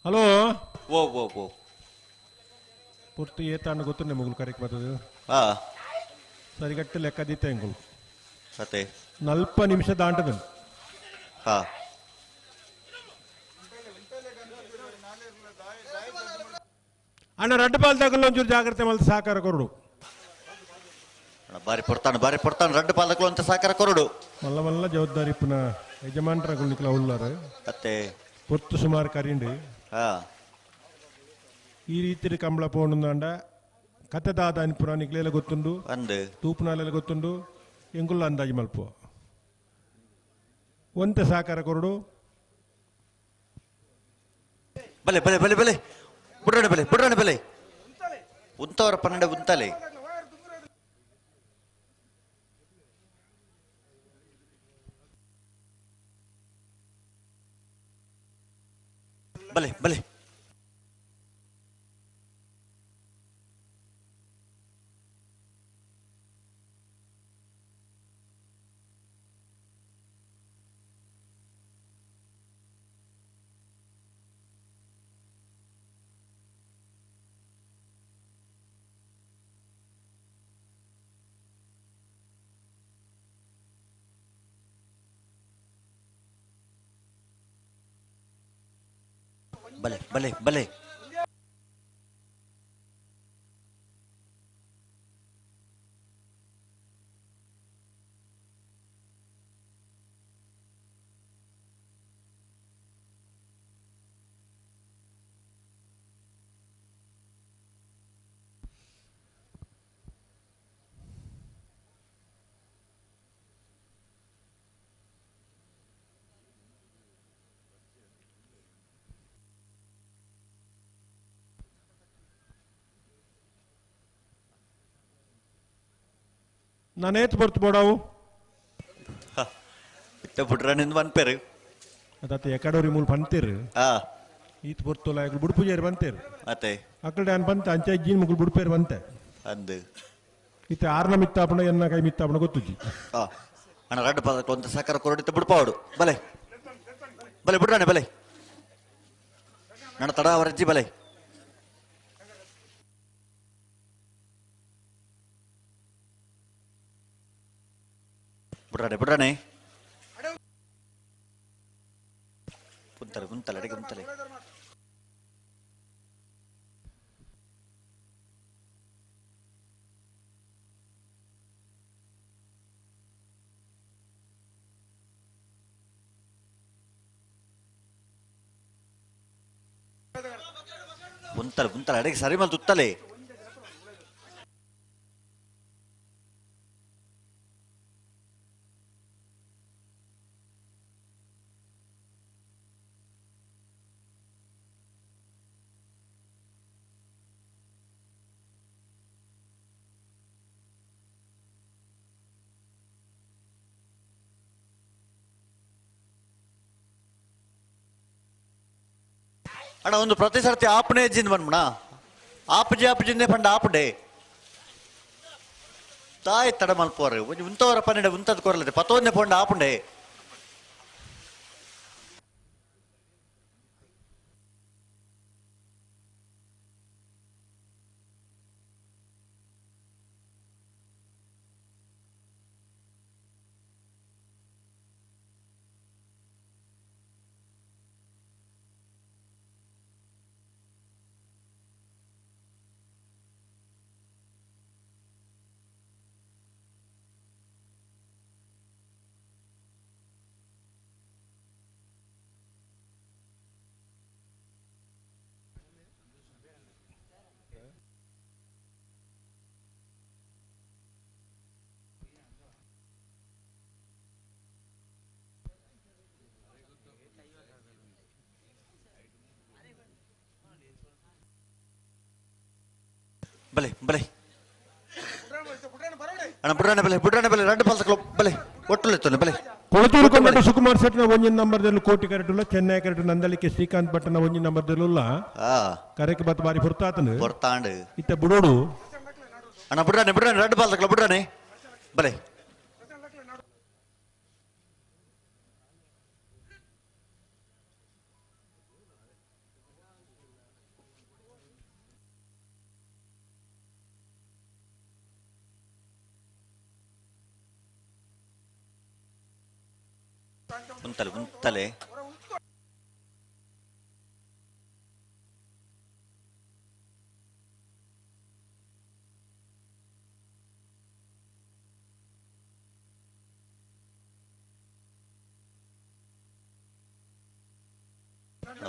ಹಲೋ
ಓ ಓ ಓ
ಪೂರ್ತಿ ಏತಾಂಡ ಗೊತ್ತುಂಡೆ ಮುಗುಲು ಕರೆಕ್ಟ್ ಬರ್ತದೆ. ಸರಿಗಟ್ಟು ಲೆಕ್ಕ ದೀತೆ ಎಂಗುಲು.
ಅತೆ
ನಲ್ಪ ನಿಮಿಷ ದಾಂಟದ. ಅಣ್ಣ ರಡ್ಡು ಪಾಲ್ ತಗಲು ಒಂಚೂರು ಜಾಗ್ರತೆ ಮಲ್ತು ಸಾಕಾರ ಕೊರಡು.
ಬಾರಿ ಪೊರ್ತಾನು ಬಾರಿ ಪೊರ್ತಾನು ರಡ್ಡು ಪಾಲ್ ತಗಲು ಅಂತ ಸಾಕಾರ ಕೊರಡು.
ಮಲ್ಲ ಮಲ್ಲ ಜವಾಬ್ದಾರಿ ಪುನಃ ಯಜಮಾನ್ರ ನಿಕ್ಲ ಉಲ್ಲಾರು.
ಅತ್ತೆ
ಪೊರ್ತು ಸುಮಾರು ಕರಿಂಡು. ಈ ರೀತಿ ಕಂಬಳ ಪೋಣಂದಾಂಡ ಕತೆ ದಾದ ಅನ್ಪುರ ನಿಕ್ಲೆಲ್ಲ ಗೊತ್ತುಂಡು, ತೂಪುನಾಲೆಲ್ಲ ಗೊತ್ತುಂಡು, ಎಂಗುಲ್ಲ ಅಂದಾಜು ಮಲ್ಪ ಒಂತೆ ಸಾಕಾರ ಕೊರಡು.
ಬಲೆ ಬಲೆ ಬಲೆ ಬಲೆ ಬುಡ್ರಣ ಬಲೆ ಬುಡ್ರಣ ಬಲೆ ಉಂತವರ 12 ಉಂತಲೆ. ಬಲೆ ಬಲೆ ಬಲೆ ಬಲೆ ಬಲೆ
ನಾನೇತ್ ಬರ್ತು ಬೋಡಾವು
ಬುಡ್ರನಿಂದ ಪನ್ಪೇರು
ಅದಾತ ಎಕಡೋರಿ ಮೂಲ ಪಂತೇರು ಈತ್ ಬರ್ತೋಲ ಅಕಲ್ ಬುಡ್ ಪೂಜಾರಿ ಬಂತೇರು
ಅತೆ
ಅಕಲ್ ಡ್ಯಾನ್ ಬಂತ ಅಂಚೆ ಜೀನ್ ಮುಗುಲ್ ಬುಡ್ಪೇರು ಬಂತೆ
ಅಂದು
ಇತ್ತೆ ಆರ್ನ ಮಿತ್ತಾಪಣ ಎನ್ನ ಕೈ ಮಿತ್ತಾಪಣ ಗೊತ್ತುಜಿ
ಅಣ್ಣ ರಡ್ಡು ಪದಕ್ಕೆ ಒಂದು ಸಕ್ಕರ ಕೊರಡಿತ ಬುಡ್ಪಾವಡು ಬಲೆ ಬಲೆ ಬುಡ್ರಾಣೆ ಬಲೆ ನನ್ನ ತಡ ಅವರಜ್ಜಿ ಬಲೆ ಬುಡ್ರಾಣೆ ಬುಡ್ರಾಣೆ ಕುಂತಲೆ ಕುಂತಲೆ ಅಡಿಗೆ ಕುಂತಲೆ ಉಂತಲೆ ಉಂತಲೆ ಅಡಿಗೆ ಸರಿ ಮಲ್ ತುತ್ತಲೆ ಅಣ್ಣ ಒಂದು ಪ್ರತಿ ಸರ್ತಿ ಆಪನೇ ಜಿಂದ ಬಂದ್ಮಣ ಆಪಜಿ ಆಪಜಿಂದೆ ಪಂಡ ಆಪಡೆ ತಾಯಿ ತಡ ಮಲ್ಪೋರು ಒಂಜಿ ಉಂತವರ ಪನ್ನೆಡೆ ಉಂತದ್ ಕೊರಲದೆ ಪತ್ತೊಂದೆ ಪೊಂಡ ಆಪುಂಡೆ ಬಲೆ ಬಲೆ ಅಣ್ಣ ಬುಡ್ರಾಣೆ ಬಲೆ ಬುಡ್ರಾಣೆ ಬಲೆ రెండు ಪಲ್ಸಕ್ಲು ಬಲೆ ಒಟ್ಟುಲೆತ್ತೊಂದು ಬಲೆ
ಕೊಳತೂರು ಕೊಂಡ ಸುಕುಮಾರ್ ಶೆಟ್ಟಿನ ಒಂಜಿನ ನಂಬರ್ದಲ್ಲೂ ಕೋಟಿ ಕರೆಟುಲ್ಲ ಚೆನ್ನೈ ಕರೆಟು ನಂದಳಿಕೆ ಶ್ರೀಕಾಂತ್ ಭಟ್ಟನ ಒಂಜಿನ ನಂಬರ್ದಲ್ಲುಲ್ಲ ಕರೆಕ್ ಬತ್ ಬಾರಿ ಪೊರ್ತಾತನು
ಪೊರ್ತಾಂಡು
ಇತ್ತ ಬುಡೋಡು
ಅಣ್ಣ ಬುಡ್ರಾಣೆ ಬುಡ್ರಾಣೆ రెండు ಪಲ್ಸಕ್ಲು ಬುಡ್ರಾಣೆ ಬಲೆ ಉಂತಲೆ ಉಂತಲೆ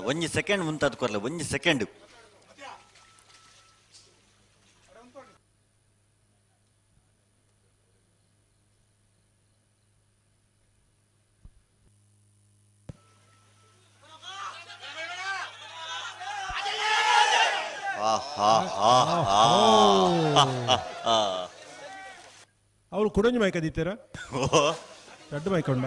ಒಂಜಿ ಸೆಕೆಂಡ್ ಮುಂತಾದ ಕೊರ್ಲೆ ಒಂಜಿ ಸೆಕೆಂಡ್
ಅವಳು ಕುಡಂಜಿ ಮೈಕ ದೀತೀರ ದೊಡ್ಡ ಮೈಕೊಂಡ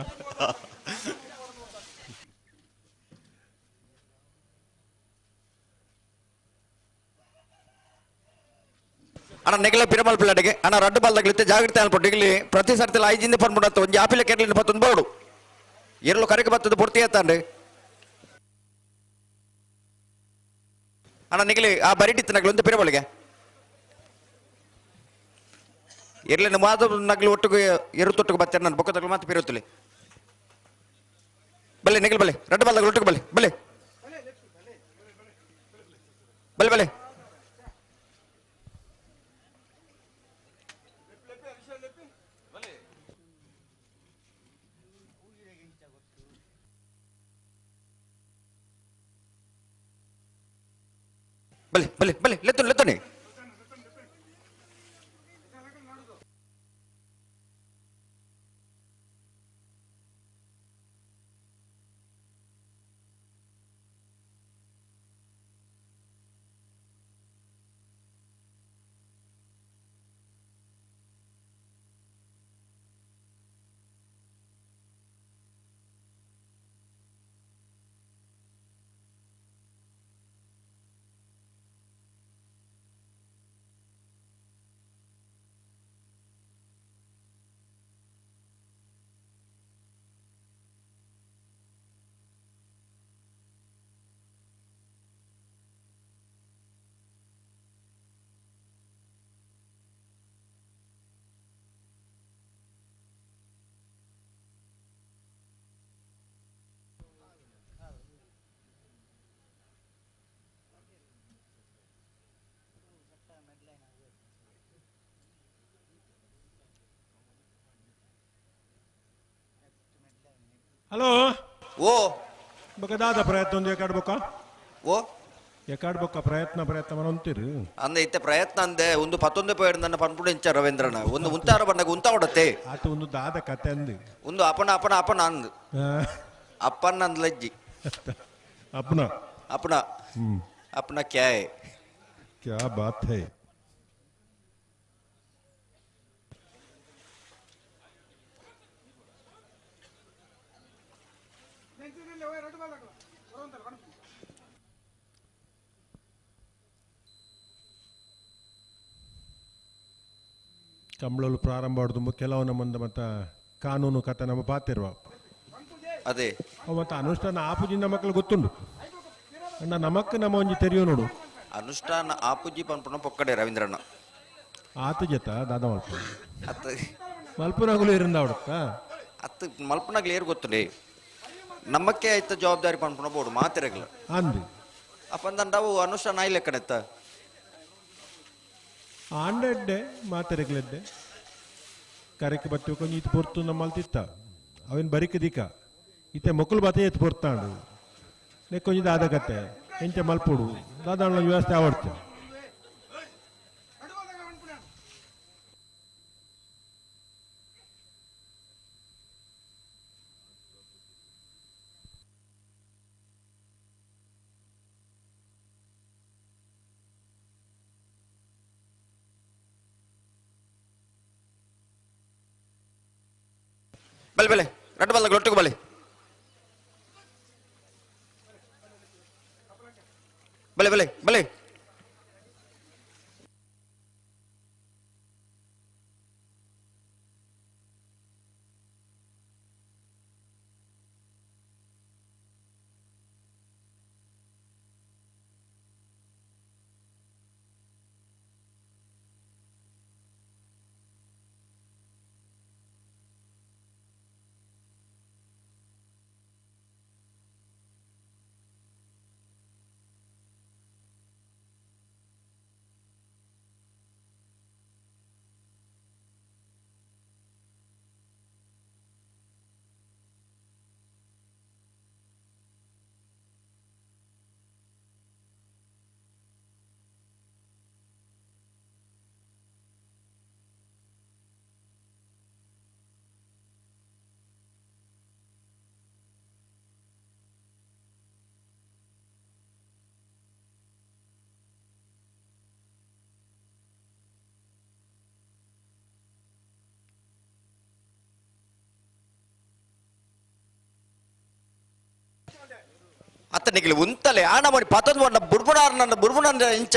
ಅಣ್ಣ ನೆಗಲ ಪಿರಮಲ್ ಪಿಲ್ಲಡಿಗೆ ಅಣ್ಣ ರಡ್ಡು ಬಾಲ್ದಾಗಲಿತ್ತೆ ಜಾಗ್ರತೆ ಅನ್ಪಟ್ಟು ಇಲ್ಲಿ ಪ್ರತಿ ಸರ್ತಿ ಐಜಿಂದ ಪನ್ಪುಂಡತ್ತು ಒಂಜಿ ಆಪಿಲ ಕೆರಳಿನ ಪತ್ತೊಂದು ಬೋಡು ಎರಳು ಕರೆಗೆ ಬತ್ತದ ಪೂರ್ತಿ ಆತಾಂಡು ಅಣ್ಣ ನಿಗಲಿ ಆ ಬರಿಟಿತ್ತು ನಗಲು ಒಂದು ಪಿರಮಳಿಗೆ ಇರ್ಲಿ ಮಾತು ನಗಲು ಒಟ್ಟಿಗೆ ಎರು ತೊಟ್ಟಿಗೆ ಬತ್ತಾರೆ ನನ್ನ ಬೊಕ್ಕ ತಗಲು ಮಾತು ಪಿರುತ್ತಲಿ ಬಲ್ಲೆ ನೆಗಲು ಬಲ್ಲೆ ರಡ್ಡು ಬಾಲ್ದಾಗಲು ಒಟ್ಟಿಗೆ ಬಲ್ಲೆ ಬಲ್ಲೆ ಬಲ್ಲೆ ಬಲ್ಲೆ ಬಲ್ಲೆ ಬಲ್ಲೆ ಬಲ್ಲೆ ಲೆತ್ತೋನಿ ಲೆತ್ತೋನಿ
ಹಲೋ
ಓ
ಬೊಕ ದಾದ ಪ್ರಯತ್ನ ಒಂದು ಎಕಾಡ್ ಬೊಕ್ಕ
ಓ
ಎಕಾಡ್ ಬೊಕ್ಕ ಪ್ರಯತ್ನ ಪ್ರಯತ್ನ ಮನೊಂತಿರು
ಅಂದೆ ಇತ್ತೆ ಪ್ರಯತ್ನ ಅಂದೆ ಒಂದು ಪತ್ತೊಂದು ಪೇಡ್ ನನ್ನ ಪನ್ಪುಡು ಇಂಚ ರವೀಂದ್ರನ ಒಂದು ಉಂತಾರ ಬಣ್ಣಗ ಉಂತ ಹೊಡತ್ತೆ
ಆತ ಒಂದು ದಾದ ಕತೆ ಅಂದು
ಒಂದು ಅಪನ ಅಪನ ಅಪನ ಅಂದ್ ಅಪ್ಪನ ಅಂದ್ ಲಜ್ಜಿ
ಅಪ್ನ
ಅಪನ ಅಪನ ಕ್ಯಾ ಹೈ
ಕ್ಯಾ ಬಾತ್ ಹೈ ಕಂಬಳಲು ಪ್ರಾರಂಭ ಆಡುದು ಕೆಲವು ನಮ್ಮಂದ ಮತ್ತ ಕಾನೂನು ಕಥೆ ನಮ್ಮ ಪಾತಿರುವ
ಅದೇ
ಅವ ಮತ್ತೆ ಅನುಷ್ಠಾನ ಆಪುಜಿಂದ ಮಕ್ಕಳು ಗೊತ್ತುಂಡು ಅಣ್ಣ ನಮಕ್ ನಮ್ಮ ಒಂಜಿ ತೆರಿಯು ನೋಡು
ಅನುಷ್ಠಾನ ಆಪುಜಿ ಪನ್ಪುನ ಪೊಕ್ಕಡೆ ರವೀಂದ್ರನ
ಆತ ಜತ ದಾದ ಮಲ್ಪ
ಅತ್ತ
ಮಲ್ಪುನಗುಲು ಇರಂದ ಅವಡತ್ತ
ಅತ್ತ ಮಲ್ಪನಾಗ್ಲಿ ಏರ್ ಗೊತ್ತುಂಡೆ ನಮ್ಮಕ್ಕೆ ಆಯ್ತ ಜವಾಬ್ದಾರಿ ಪನ್ಪುನ ಬೋಡು ಮಾತಿರಗ್ಲ
ಅಂದು
ಅಪ್ಪಂದಂಡವು ಅನುಷ್ಠಾನ ಆಯ್ಲೆಕ್ಕಡೆತ್ತ
ಆಂಡೆಡ್ಡೆ ಮಾತೆರೆಗ್ಲೆಡ್ಡೆ ಕರೆಕ್ ಬತ್ತಿ ಕೊಂಚ ಇತ್ತು ಪೊರ್ತು ನಮ್ಮಲ್ಲಿ ತಿತ್ತ ಅವಿನ ಬರಿಕ ದಿಕ್ಕ ಇತ್ತೆ ಮೊಕ್ಕಲು ಬಾತೆ ಎತ್ತು ಪೊರ್ತಾಂಡು ಕೊಂಚ ದಾದ ಕತೆ ಎಂಚ ಮಲ್ಪುಡು ದಾದಾಣ ವ್ಯವಸ್ಥೆ ಆವಡ್ತ
ಬಲೆ ಬಲೆ ರಡ್ಡು ಬಲ್ಲ ಒಟ್ಟಿಗೆ ಬಲೆ ಬಲೆ ಬಲೆ ಬಲೆ ಅತ್ತ ನಿಗಿಲು ಉಂತಲೆ ಆಣ ಮಾಡಿ ಪತೊಂದು ಬಂಡ ಬುಡ್ಬುಡಾರ್ ನನ್ನ ಬುಡ್ಬುಡ ಇಂಚ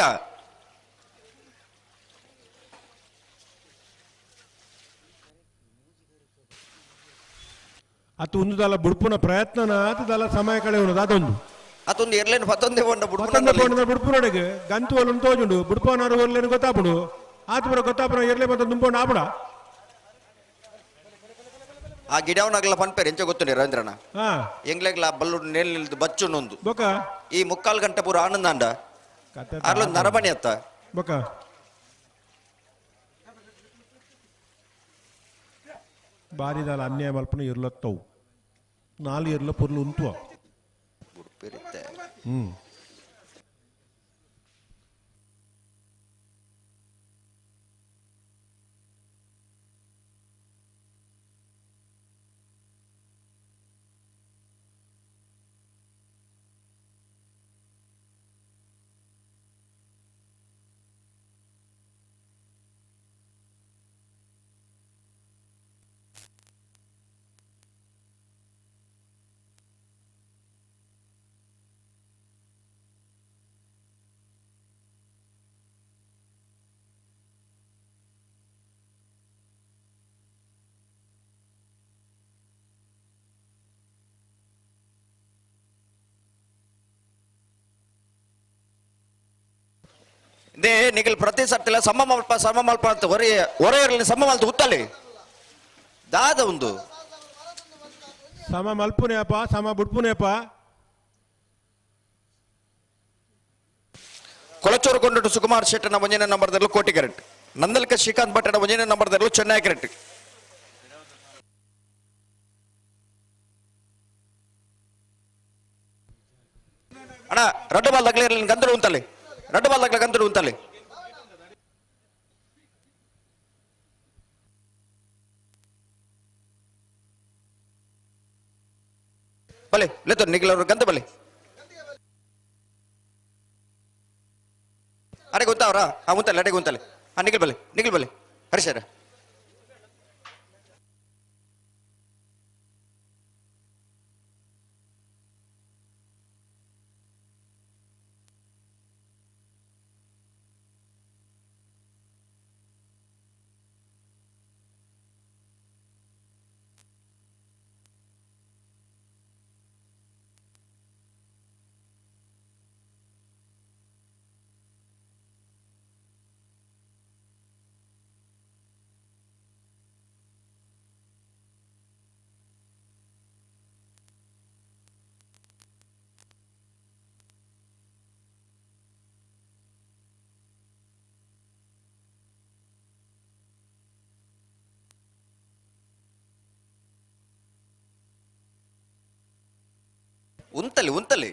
ಅತ್ತು ಉಂದುದಲ್ಲ ಬುಡ್ಪುನ ಪ್ರಯತ್ನನ ಆತದಲ್ಲ ಸಮಯ ಕಳೆಯುವುದು ಅದೊಂದು
ಅತ್ತೊಂದು ಎರ್ಲೇನು ಪತ್ತೊಂದೇ ಬಂಡ
ಪತ್ತೊಂದು
ಬುಡ್ಬುಡ
ಪೋಂಡ ಬುಡ್ಪುನೊಡೆಗೆ ಗಂತು ಒಲ್ಲೊಂದು ತೋಜುಂಡು ಬುಡ್ಪುನವರು ಒಲ್ಲೇನು ಗೊತ್ತಾಪುಡು ಆತ ಬರ ಗೊತ್ತಾಪುನ ಎರ್ಲೆ ಮತ್ತೆ ದುಂಪೊಂಡು ಆಪುಡ
ಆ ಗಿಡವನಾಗಲ ಪನ್ಪೇರು ಎಂಚ ಗೊತ್ತುಂಡೆ ರವೀಂದ್ರನ
ಹಾ
ಎಂಗ್ಲೆಗ್ಲ ಬಲ್ಲು ನೇಲ್ ನಿಲ್ದು ಬಚ್ಚು ನೊಂದು
ಬೊಕ
ಈ ಮುಕ್ಕಾಲ್ ಗಂಟೆ ಪೂರ ಆನಂದಾಂಡ ಅರ್ಲೊಂದು ನರಮಣಿ ಅತ್ತ
ಬೊಕ ಬಾರಿದಾಲ ಅನ್ಯಾಯ ಮಲ್ಪನ ಇರ್ಲತ್ತವು ನಾಲ್ ಇರ್ಲ ಪೊರ್ಲು ಉಂತುವ
ಬುಡ್ಪಿರುತ್ತೆ
ಹ್ಮ್
they ನಿಗಲ್ ಪ್ರತಿ ಸರ್ತಿಲ ಸಮ ಮಲ್ಪ ಸಮ ಮಲ್ಪ ಅಂತ ಒರೆ ಒರೆ ಇರಲಿ ಸಮ ಮಲ್ತ ಉತ್ತಲಿ ದಾದ ಒಂದು
ಸಮ ಮಲ್ಪುನೇಪ ಸಮ ಬುಡ್ಪುನೇಪ
ಕೊಳಚೂರು ಕೊಂಡಟ್ಟು ಸುಕುಮಾರ್ ಶೆಟ್ಟನ ಒಂಜನೇ ನಂಬರ್ದಲ್ಲೂ ಕೋಟಿ ಕರೆಕ್ಟ್ ನಂದಲ್ಕ ಶ್ರೀಕಾಂತ್ ಭಟ್ಟನ ಒಂಜನೇ ನಂಬರ್ದಲ್ಲೂ ಚೆನ್ನೈ ಕರೆಕ್ಟ್ ಅಣ್ಣ ರಡ್ಡು ಬಾಲ್ ತಗ್ಲಿ ಇರಲಿ ಗಂಧರು ಉಂತಲ್ಲಿ ರಡ್ಡು ಬಾಲ್ ತಗ್ಲ ಗಂಧರು ಉಂತಲ್ಲಿ ಬಲೆ ಲೆತ್ತೋ ನಿಗ್ಲವರು ಗಂಧ ಬಲೆ ಅರೆ ಗೊತ್ತಾವ್ರಾ ಹಾ ಉಂತಲ್ಲ ಅಡೆಗೆ ಉಂತಲೆ ಹಾ ನಿಗಲ್ ಬಲೆ ನಿಗಲ್ ಬಲೆ ಹರಿಶರ ಉಂತಲಿ ಉಂತಲಿ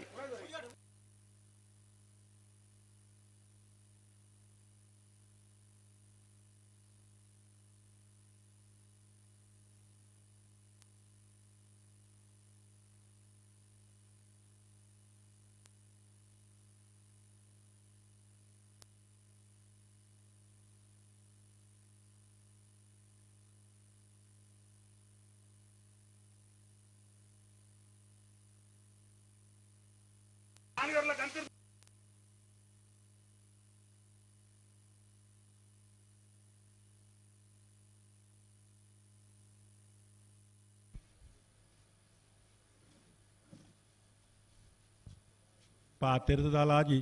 ಪಾತಿರ್ದಲ್ಲ ಆಜಿ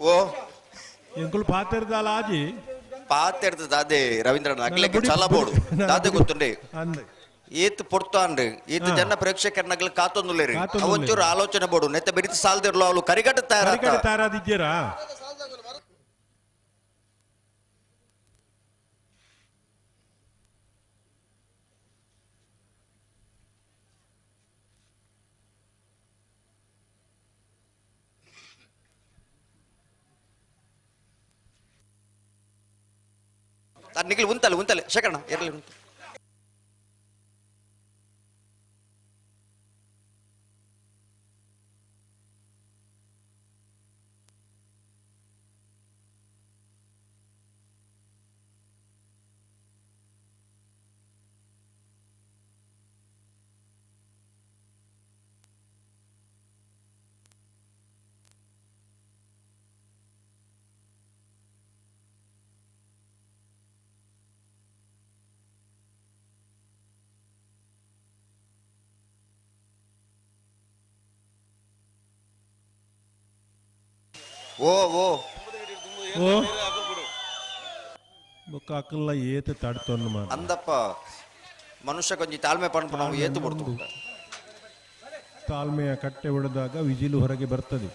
ಓ
ಎಂಕುಲು ಪಾತಿರ್ದಲ್ಲ ಆಜಿ
ಪಾತೆಡ್ದು ದಾದೆ ರವೀಂದ್ರನ ಅಗ್ಲಕ್ಕೆ ಚಲ ಬೋಡು ದಾದೆ ಗೊತ್ತುಂಡೆ
ಅಂದ್
ಏತ್ ಪೊರ್ತಾಂಡ್ ಏತ್ ಜನ ಪ್ರೇಕ್ಷಕರ ನಗಲು ಕಾತೊಂದುಲ್ಲೇರಿ
ಕಾತೊಂದುಲ್ಲೇರು.
ಅವೊಂಚೂರು ಆಲೋಚನೆ ಬೋಡು ನೆತ್ತ ಬಿರಿತು ಸಾಲ್ದಿರ್ಲು ಅವಳು ಕರಿಗಟ್ಟ
ಕರಿಗಟ್ಟ
ತಯಾರ
ತಯಾರಾದಿದ್ದೀರಾ
ನಿಗಲ್ ಉಂತಲೆ ಉಂತಲೆ ಶೇಖರಣ ಇರಲಿ ಉಂತ ಓ ಓ
ಓ ಬೊಕ್ಕ ಅಕಲ್ಲ ಏತ ತಡ್ತೊಂದು ಮಾರ
ಅಂದಪ್ಪ ಮನುಷ್ಯ ಕೊಂಚ ತಾಳ್ಮೆ ಪಣ್ಪು ನಾವು ಏತು ಬಿಡ್ತು
ತಾಳ್ಮೆಯ ಕಟ್ಟೆ ಒಡೆದಾಗ ವಿಜಿಲು ಹೊರಗೆ ಬರ್ತದೆ.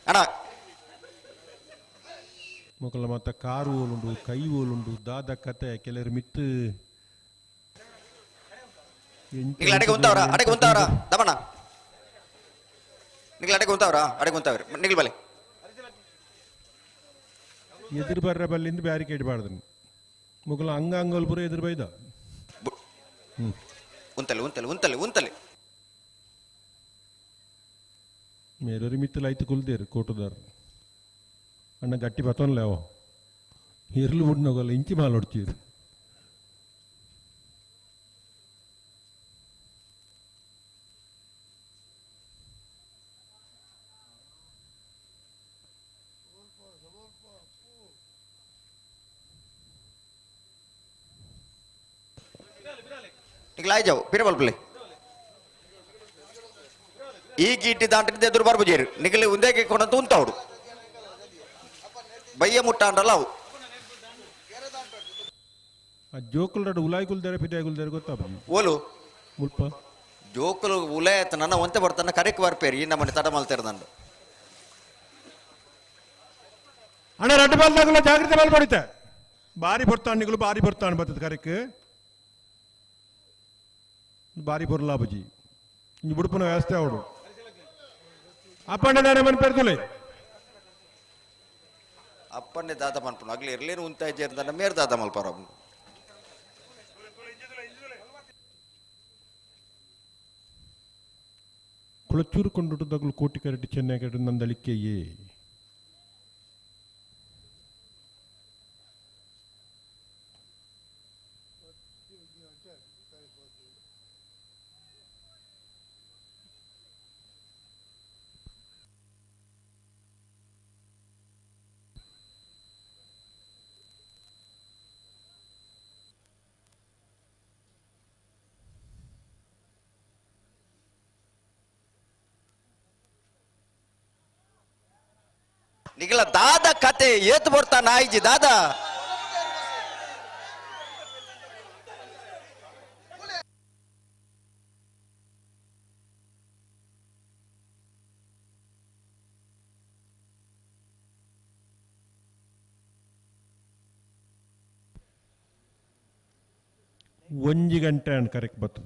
ಅಣ್ಣ
ಮೊಕಲ ಮತ್ತ ಕಾರು ಓಲುಂಡು ಕೈ ಓಲುಂಡು ದಾದ ಕತೆ ಕೆಲವರು ಮಿತ್ತು
ನಿಗ್ಲ ಅಡೆಗೆ ಉಂತಾವ್ರ ಅಡೆಗೆ ಉಂತಾವ್ರ ದಮಣ ನಿಗ್ಲ ಅಡೆಗೆ ಉಂತಾವ್ರ ಅಡೆಗೆ ಉಂತಾವ್ರಿ ನಿಗ್ಲ ಬಲೆ
ಎದುರು ಬರ್ರ ಬಲ್ಲಿಂದ ಬ್ಯಾರಿಕೇಡ್ ಬಾರ್ದು ಮುಗಲ ಅಂಗ ಅಂಗಲ್ ಪೂರ ಎದುರು ಬೈದ.
ಉಂತಲೆ ಉಂತಲೆ ಉಂತಲೆ ಉಂತಲೆ
ಮೇರೊರಿ ಮಿತ್ತಲ ಐತು ಕುಲ್ದೇರು ಕೋಟುದಾರ್ ಅಣ್ಣ ಗಟ್ಟಿ ಬತ್ತೊನ್ಲೇವೋ ಇರ್ಲು ಬುಡ್ನೋಗಲ್ಲ ಇಂಚಿ ಮಾಲೊಡ್ತೀರು.
ನಿಗ್ಲ ಆಯ್ಜಾವು ಪಿರಬಲ್ ಪಿಳ್ಳೆ ಈ ಗೀಟಿ ದಾಂಟಿದ ಎದುರು ಬರ್ಬುಜೇರು ನಿಗಲಿ ಉಂದೇಗೆ ಕೊಡಂತ ಉಂತಾవుಡು ಬಯ್ಯ ಮುಟ್ಟ ಅಂಡಲ್ಲ ಅವು.
ಆ ಜೋಕುಲ್ ಉಲಾಯ್ ಕುಲ್ದಾರೆ ಪಿದಾಯ್ ಕುಲ್ದಾರೆ ಗೊತ್ತಾಪ
ಓಲು
ಮುಲ್ಪ
ಜೋಕುಲು ಉಲಾಯ್ ಆಯ್ತು ನನ್ನ ಒಂತೆ ಬರ್ತಾನ ಕರೆಕ್ ಬರ್ಪೇರಿ ಈ ನಮ್ಮನೆ ತಡ ಮಲ್ತೇರ ನಂದು.
ಅಣ್ಣ ರಡ್ಡು ಬಾಲ್ ದಾಗಲ ಜಾಗ್ರತೆ ಬಾಲ್ ಬಡಿತೆ ಬಾರಿ ಬರ್ತಾನ ನಿಗಲು ಬಾರಿ ಬರ್ತಾನ ಬರ್ತದೆ ಕರೆಕ್ ಬಾರಿ ಬೊರ್ಲಾ ಬಜಿ ಇಂಜಿ ಬುಡುಪುನ ವ್ಯವಸ್ಥೆ ಅವಡು ಅಪ್ಪಣ್ಣ ದಾನೆ ಮನ್ ಪೆರ್ದುಲೆ
ಅಪ್ಪಣ್ಣೆ ದಾದ ಮನ್ಪುನು ಅಗ್ಲಿ ಇರ್ಲೇನು ಉಂತಾಯ್ ಜೇರ್ದನ್ನ ಮೇರ್ ದಾದ ಮಲ್ಪಾರ
ಕುಳಚೂರು ಕೊಂಡುಟದಗ್ಲು ಕೋಟಿ ಕರೆಟ್ ಚೆನ್ನೈ ಕರೆಟ್ ನಂದಳಿಕೆಯೇ
ನಿಗಲ ದಾದ ಕತೆ ಏತ್ ಬರ್ತಾ ನಾಯಿಜಿ ದಾದಾ.
ಒಂಜಿ ಗಂಟೆ ಅಂಡ್ ಕರೆಕ್ಟ್ ಬತ್ತು.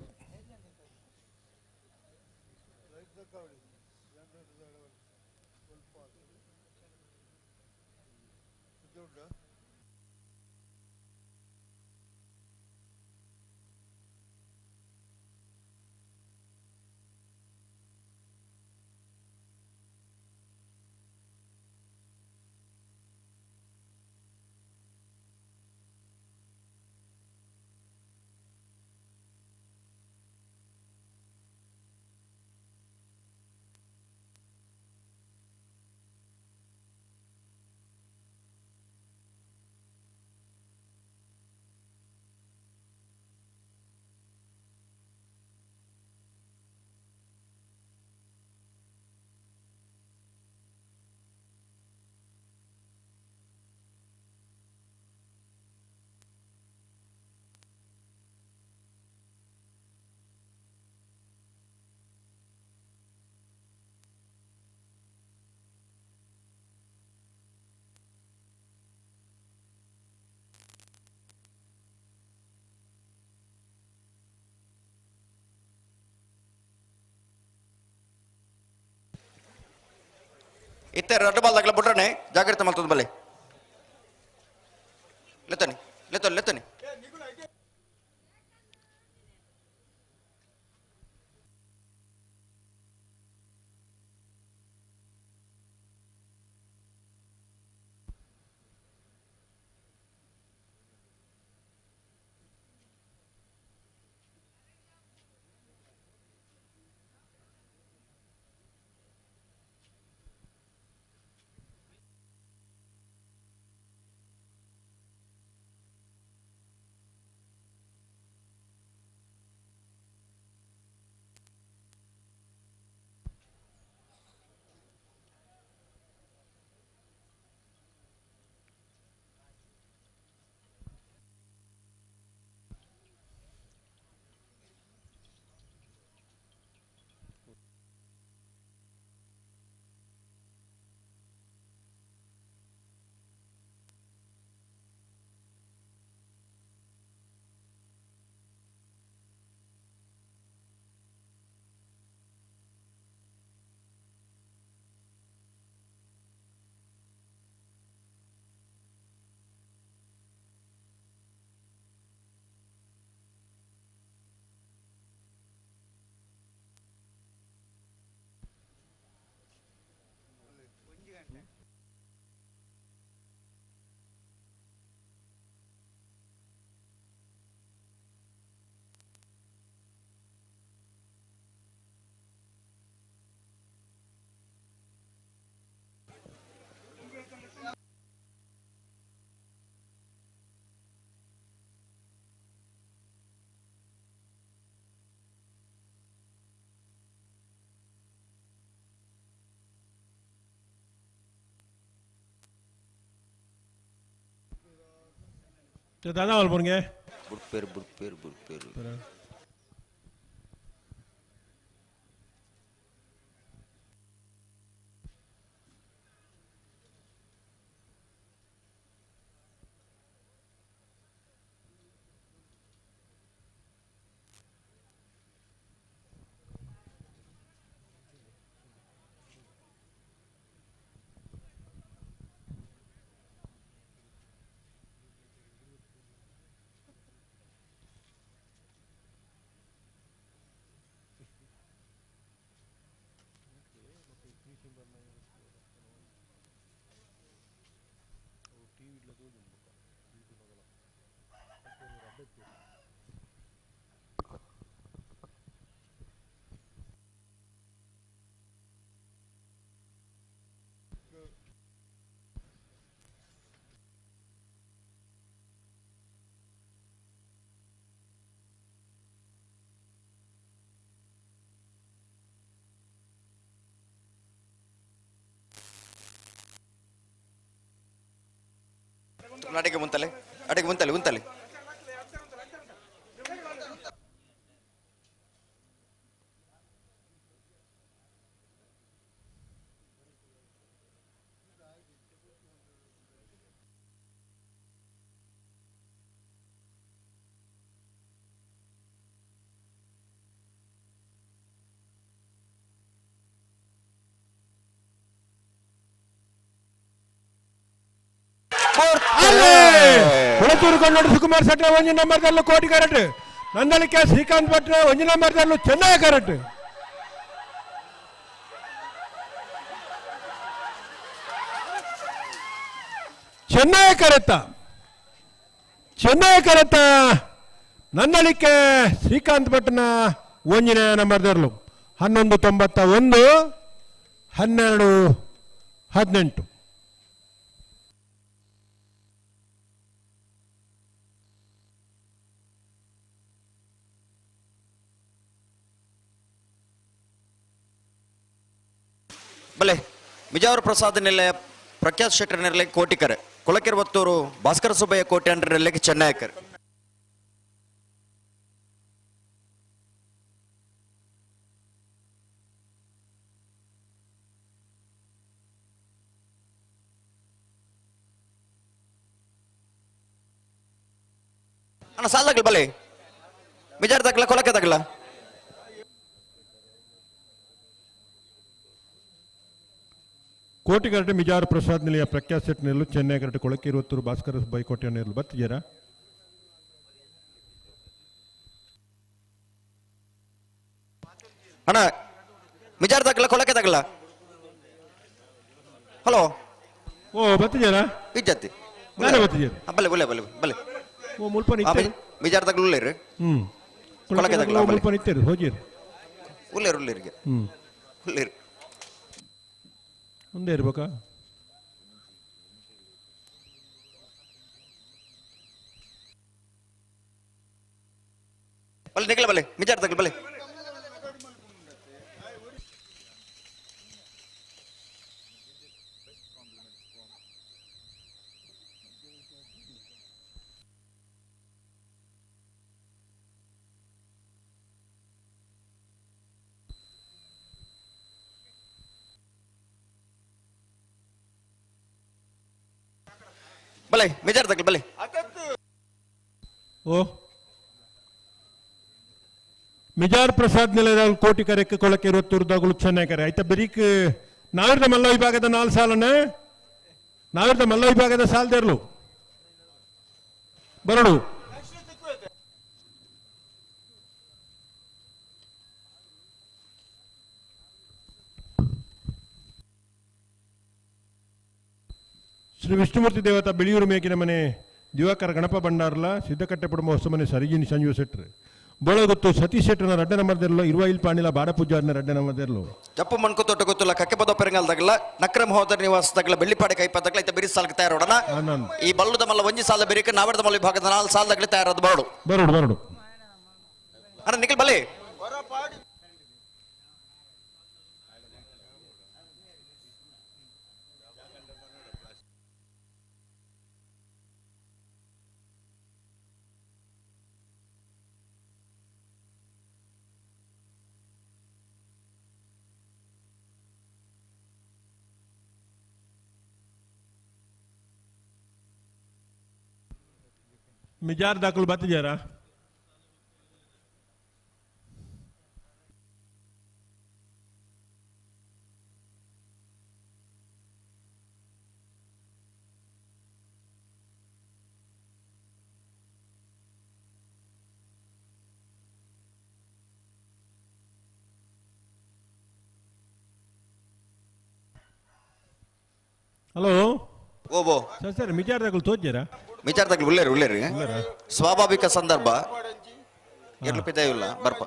ಇತ್ತೆ ರಡ್ಡು ಬಾಲ್ ದಾಗಲ ಬುಡ್ರನೆ ಜಾಗ್ರತೆ ಮಲ್ತದ ಬಲೆ ಲೆತ್ತನಿ ಲೆತ್ತನಿ ಲೆತ್ತನಿ
ದಾದಾ ಮಲ್ಪುನ್ಗೆ
ಬುಡ್ಪೇರು ಬುಡ್ಪೇರು ಬುಡ್ಪೇರು ಅಡಿಗೆ ಮುಂತಲೆ ಅಡಿಗೆ ಮುಂತಲೆ ಉಂತಲೆ
ಕೊಳಚೂರು ಕನ್ನಡ ಸುಕುಮಾರ್ ಸೆಟ್ಟ ಒಂಜಿ ನಂಬರ್ ದಲ್ಲു ಕೋಟಿ ಕರೆಕ್ಟ್ ನಂದಳಿಕೆ ಶ್ರೀಕಾಂತ್ ಭಟ್ರೆ ಒಂಜಿ ನಂಬರ್ ದಲ್ಲು ಚೆನ್ನೈ ಕರೆಕ್ಟ್ ಚೆನ್ನೈ ಕರೆತ್ತ ಚೆನ್ನೈ ಕರೆತ್ತ ನಂದಳಿಕೆ ಶ್ರೀಕಾಂತ್ ಭಟ್ನ ಒಂಜಿನ ನಂಬರ್ ದರ್ಲು 11:91 12:18.
ಬಲೆ ಬಿಜಾವರ ಪ್ರಸಾದ್ ನಿಲಯ ಪ್ರಖ್ಯಾತ್ ಶೆಟ್ಟರ್ ನೆರಳೆ ಕೋಟಿಕರೆ ಕೊಳಕೆರವತ್ತೂರು ಭಾಸ್ಕರ ಸುಬ್ಬಯ್ಯ ಕೋಟೆ ಅಂಡ್ರ ಚೆನ್ನಯಕರ್. ಅಣ್ಣ ಸಾಲದಾಗಲಿ ಬಲೆ ಬಿಜಾರ್ ತಗ್ಲ ಕೊಳಕೆ ತಗ್ಲ
ಕೋಟಿಗರಟೆ ಮಿಜಾರ್ ಪ್ರಸಾದ್ ನಿಲಯ ಪ್ರಖ್ಯಾತ್ ಸೆಟ್ ನೆರಳು ಚೆನ್ನೈ ಕರಟೆ ಕೊಳಕಿರುವತ್ತೂರು ಭಾಸ್ಕರ ಬೈಕೋಟೆ ನೆರಳು ಬತ್ತಿದ್ದೀರಾ?
ಅಣ್ಣ ಮಿಜಾರ್ ತಗ್ಲ ಕೊಳಕೆ ತಗ್ಲ ಹಲೋ
ಓ ಬತ್ತಿದ್ದೀರಾ?
ಇಜ್ಜತ್ತಿ
ನಾನೇ ಬತ್ತಿದ್ದೀರಾ?
ಬಲೆ ಬಲೆ ಬಲೆ ಬಲೆ
ಓ ಮುಲ್ಪ ನಿತ್ತೇರು
ಮಿಜಾರ್ ತಗ್ಲ ಉಳ್ಳೇರು ಕೊಳಕೆ ತಗ್ಲ
ಮುಲ್ಪ ನಿತ್ತೇರು ಹೋಜಿರು
ಉಳ್ಳೇರು ಉಳ್ಳೇರಿಗೆ ಉಳ್ಳೇರು
ಒಂದೇ ಇರ್ಬೇಕಾ?
ಬಲೆ ನಿಗಲ ಬಲೆ ಮಿಜಾರ್ ತಗ್ಲ ಬಲೆ ಬಲೆ ಮಿಜಾರ್ ತಗ್ಲ ಬಲೆ
ಓ ಮಿಜಾರ್ ಪ್ರಸಾದ್ ನಿಲಯದ ಕೋಟಿ ಕರೆಕ್ಕೆ ಕೊಳಕೆ ಇರುವತ್ತೂರುದಾಗಲು ಚೆನ್ನೈ ಕರೆ ಆಯ್ತಾ ಬರೀಕ್ ನಾವಿರ್ದ ಮಲ್ಲ ವಿಭಾಗದ 4 ಸಾಲನೆ ನಾವಿರ್ದ ಮಲ್ಲ ವಿಭಾಗದ ಸಾಲದೇರ್ಲು ಬರಡು ಶ್ರೀ ವಿಷ್ಣುಮೂರ್ತಿ ದೇವತಾ ಬಿಳಿಯೂರು ಮೇಕಿನ ಮನೆ ದಿವಾಕರ ಗಣಪ ಭಂಡಾರ್ಲ ಸಿದ್ದಕಟ್ಟೆ ಕುಟುಂಬ ಹೊಸಮನೆ ಸರಿಜಿನಿ ಸಂಜೀವ ಶೆಟ್ರು ಬೋಳಗುತ್ತು ಸತೀಶ್ ಶೆಟ್ಟರ್ನ ರಡ್ಡ ನಂಬರ್ದಿರಲು ಇರುವ ಇಲ್ ಪಾಣಿಲ ಬಾಡ ಪೂಜಾರ್ನ ರಡ್ಡ ನಂಬರ್ದಿರಲು
ಜಪ್ಪು ಮಣ್ಕು ತೋಟ ಗೊತ್ತಿಲ್ಲ ಕಕ್ಕೆಪದ ಪೆರಂಗಲ್ ತಗಲ ನಕ್ರಮ ಹೋದರ್ ನಿವಾಸ ತಗಲ ಬೆಳ್ಳಿಪಾಡೆ ಕೈಪ ತಗಲ ಇತ್ತ ಬಿರಿ ಸಾಲಕ್ಕೆ ತಯಾರೋಡಣ ಈ ಬಲ್ಲುದ ಮಲ್ಲ ಒಂಜಿ ಸಾಲ ಬೆರಿಕ ನಾವರ್ದ ಮಲ್ಲ ವಿಭಾಗದ 4 ಸಾಲ ತಗಲಿ ತಯಾರದ ಬರಡು
ಬರಡು ಬರಡು
ಅಣ್ಣ ನಿಖಿಲ್ ಬಲೆ
ಮಿಜಾರ್ ದಾಖಲು ಬತ್ತಿಜಾರಾ? ಹಲೋ
ಓಬೋ
ಸರ್ ಸರ್ ಮಿಜಾರ್ ದಾಖಲು ತೋಜ್ಜಾರಾ?
ಮಿಜಾರ್ ದಾಖಲು ಉಳ್ಳೇರು ಉಳ್ಳೇರು ಸ್ವಾಭಾವಿಕ ಸಂದರ್ಭ ಎರ್ಲು ಪಿದಾಯಿಲ್ಲ ಬರ್ಪ.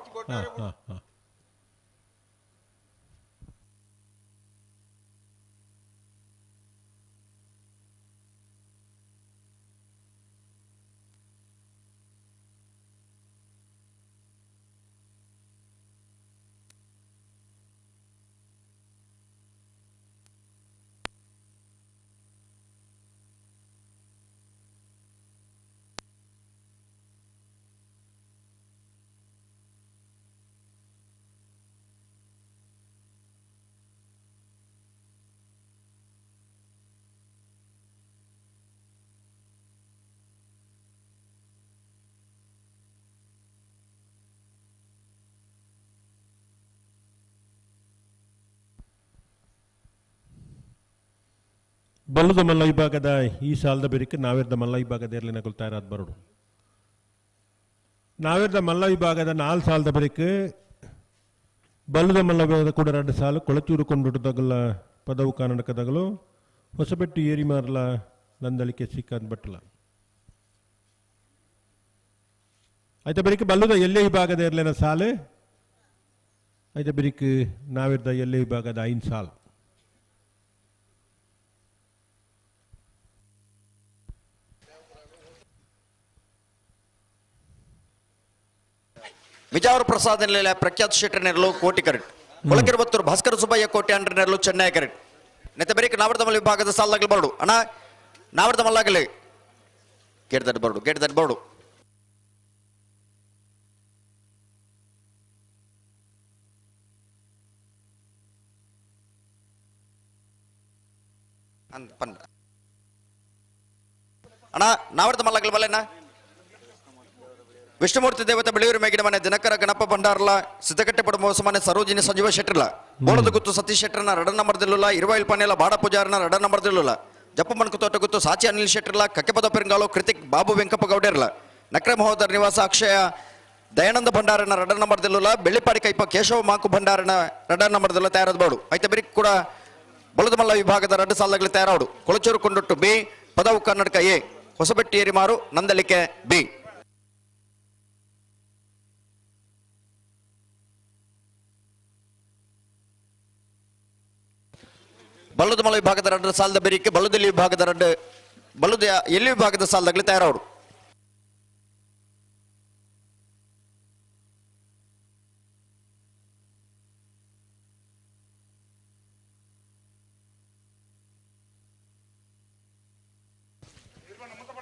ಬಲ್ಲದ ಮಲ್ಲ ವಿಭಾಗದ ಈ ಸಾಲದ ಬೆರಿಕೆ ನಾವಿರ್ದ ಮಲ್ಲ ವಿಭಾಗದ ಎರಲಿನ ತಯಾರಾದ ಬರೋಡು. ನಾವಿರ್ದ ಮಲ್ಲ ವಿಭಾಗದ 4 ಸಾಲದ ಬೆರಿಕೆ ಬಲ್ಲದ ಮಲ್ಲ ವಿಭಾಗದ ಕೂಡ 2 ಸಾಲು ಕೊಳಚೂರು ಕೊಂಡುಟದಗಲ ಪದವು ಕರ್ನಾಟಕದಗಲು ಹೊಸಬೆಟ್ಟು ಏರಿಮಾರಲ ನಂದಳಿಕೆ ಸಿಕ್ಕಂದ್ ಬಟ್ಟಲ. ಆಯ್ತಾ ಬೆರಿಕೆ ಬಲ್ಲದ ಎಲ್ಲೇ ವಿಭಾಗದ ಎರಲಿನ ಸಾಲು ಆಯ್ತಾ ಬೆರಿಕೆ ನಾವಿರ್ದ ಎಲ್ಲೇ ವಿಭಾಗದ 5 ಸಾಲು.
ವಿಜಾವರ ಪ್ರಸಾದ್ ನೆಲೆ ಪ್ರಖ್ಯಾತ ಶೆಟ್ಟರ್ ನೆರಳು ಕೋಟಿ ಕರೆಟ್ ಕೊಳಕಿರುವತ್ತೂರು ಭಾಸ್ಕರ ಸುಬ್ಬಯ್ಯ ಕೋಟಿ ಅಂಡ್ರ ನೆರಳು ಚೆನ್ನೈ ಕರೆಟ್ ನೆತ್ತ ಬರೀಕ್ ನಾವರ್ದಮಲ್ ವಿಭಾಗದ ಸಾಲಾಗಲಿ ಬರಡು ಅಣ್ಣ ನಾವರ್ದಮಲ್ಲಾಗಲಿ ಗೇಟ್ that ಬರಡು ಗೇಟ್ that ಬರಡು. ಅಣ್ಣ ನಾವರ್ದಮಲ್ಲಾಗಲಿ ಬಲ್ಲೆಣ್ಣ. ವಿಷ್ಣುಮೂರ್ತಿ ದೇವತೆ ಬೆಳೆಯೂರು ಮೇಗಿನ ಮನೆ ದಿನಕರ ಗಣಪ ಭಂಡಾರಲ ಸಿದ್ದಕಟ್ಟೆ ಪಡಮೋಸ ಮನೆ ಸರೋಜಿನಿ ಸಂಜೀವ ಶೆಟ್ಟರ್ಲ ಬೋಳದ ಗುತ್ತು ಸತೀಶ್ ಶೆಟ್ಟರ್ನ ರಡ ನಂಬರ್ ದಿಲ್ಲುಲ್ಲ ಇರುವೈಲ್ ಪನೇಲ ಬಾಡ ಪೂಜಾರನ ರಡ ನಂಬರ್ ದಿಲ್ಲುಲ್ಲ ಜಪ್ಪು ಮಣಕು ತೋಟ ಗುತ್ತು Sachi Anil ಶೆಟ್ಟರ್ಲ ಕಕ್ಕೆಪದ ಪೆರಂಗಾಲು Krithik Babu Venkappa ಗೌಡರ್ಲ ನಕ್ರೆ Mahodara Nivasa Akshaya Dayananda ಭಂಡಾರನ ರಡ number ದಿಲ್ಲುಲ್ಲ Bellipadi Kaipa Keshava mock ಭಂಡಾರನ ರಡ number ದಿಲ್ಲ ತಯಾರಾದ ಬೋಡು ಐತೆ ಬರೀ ಕೂಡ ಬೊಳದಮಲ್ಲ ವಿಭಾಗದ 2 ಸಾಲಗಳು ತಯಾರಾಡು ಕೊಳಚೂರು ಕೊಂಡೊಟ್ಟು ಬಿ ಪದವು ಕರ್ನಾಟಕ ಎ ಹೊಸಬೆಟ್ಟಿ ಏರಿಮಾರು ನಂದಲಿಕೆ ಬಿ. ಬಲ್ಲದಮಲ ವಿಭಾಗದ 2 ಸಾಲದ ಬೆರಿಕೆ ಬಲ್ಲದಲ್ಲಿ ವಿಭಾಗದ 2 ಬಲ್ಲದ ಎಲ್ಲಿ ವಿಭಾಗದ ಸಾಲದಾಗಲಿ ತಯಾರವರು.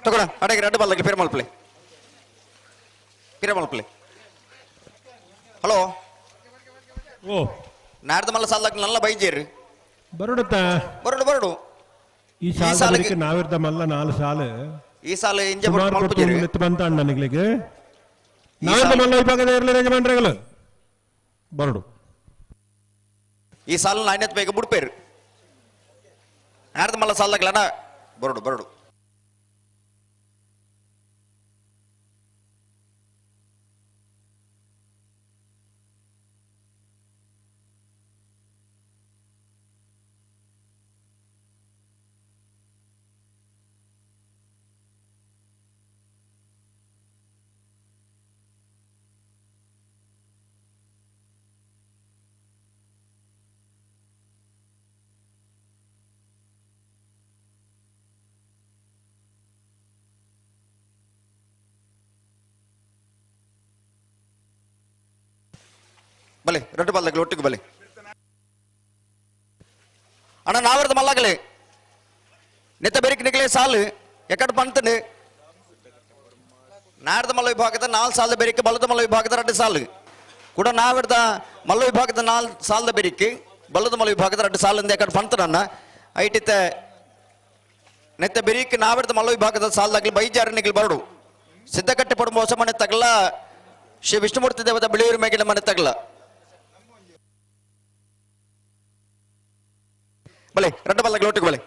ತಗೋಣ ಅಡಗೆ 2 ಬಾಲ್ದಾಗಲಿ ಪಿರಮಲ್ಪಲೆ ಪಿರಮಲ್ಪಲೆ. ಹಲೋ
ಓ
ನಾಡ್ದ ಮಲ್ಲ ಸಾಲದಾಗ ನಲ್ಲ ಬೈಜೇರಿ
ಬರಡುತ್ತಾ
ಬರಡು ಬರಡು.
ಈ ಸಾಲಕ್ಕೆ ನಾವಿರ್ದ ಮಲ್ಲ 4 ಸಾಲು
ಈ ಸಾಲು ಇಂಜೆ ಮಲ್ಪುಜೇರಿ
ಬಂತ ಅಣ್ಣ ನಿಗಳಿಗೆ ನಾವಿರ್ದ ಮಲ್ಲ ವಿಭಾಗದ ಇರಲಿ ಯಜಮಾನ್ರೆಗಳು ಬರಡು.
ಈ ಸಾಲು ನಾಯ್ನತ್ ಬೇಗ ಬುಡ್ಪೇರು ನಾಡ್ದ ಮಲ್ಲ ಸಾಲದಾಗಲಣ್ಣ ಬರಡು ಬರಡು. ಬಲೆ 2 ಬಾಲ್ದಾಗಲಿ ಒಟ್ಟಿಗೆ ಬಲೆ ಅಣ್ಣ ನಾವರ್ದ ಮಲ್ಲಾಗಲಿ ನೆತ್ತ ಬೆರಿಕ್ ನಿಗಲೇ ಸಾಲು ಎಕಡೆ ಪಂತನು ನಾಡ್ದ ಮಲ್ಲ ವಿಭಾಗದ 4 ಸಾಲದ ಬೆರಿಕೆ ಬಲದ ಮಲ್ಲ ವಿಭಾಗದ 2 ಸಾಲು ಕೂಡ ನಾವರ್ದ ಮಲ್ಲ ವಿಭಾಗದ 4 ಸಾಲದ ಬೆರಿಕೆ ಬಲದ ಮಲ್ಲ ವಿಭಾಗದ 2 ಸಾಲಿಂದ ಎಕಡೆ ಪಂತನನ್ನ ಐಟಿತ್ತೆ ನೆತ್ತ ಬೆರಿಕ್ ನಾವರ್ದ ಮಲ್ಲ ವಿಭಾಗದ ಸಾಲದಾಗಲಿ ಬೈಜಾರ ನಿಗಲ್ ಬರಡು. ಸಿದ್ದಕಟ್ಟೆ ಪಡುಂಬ ಹೊಸಮನೆ ತಗಲ ಶ್ರೀ ವಿಷ್ಣುಮೂರ್ತಿ ದೇವದ ಬಿಳಿಯೂರು ಮೇಗಿನ ಮನೆ ತಗಲ ಬಲೆ ರಡ್ಡ ಬಲ್ಲ ಲೋಟಿಗೆ ಬಲೆ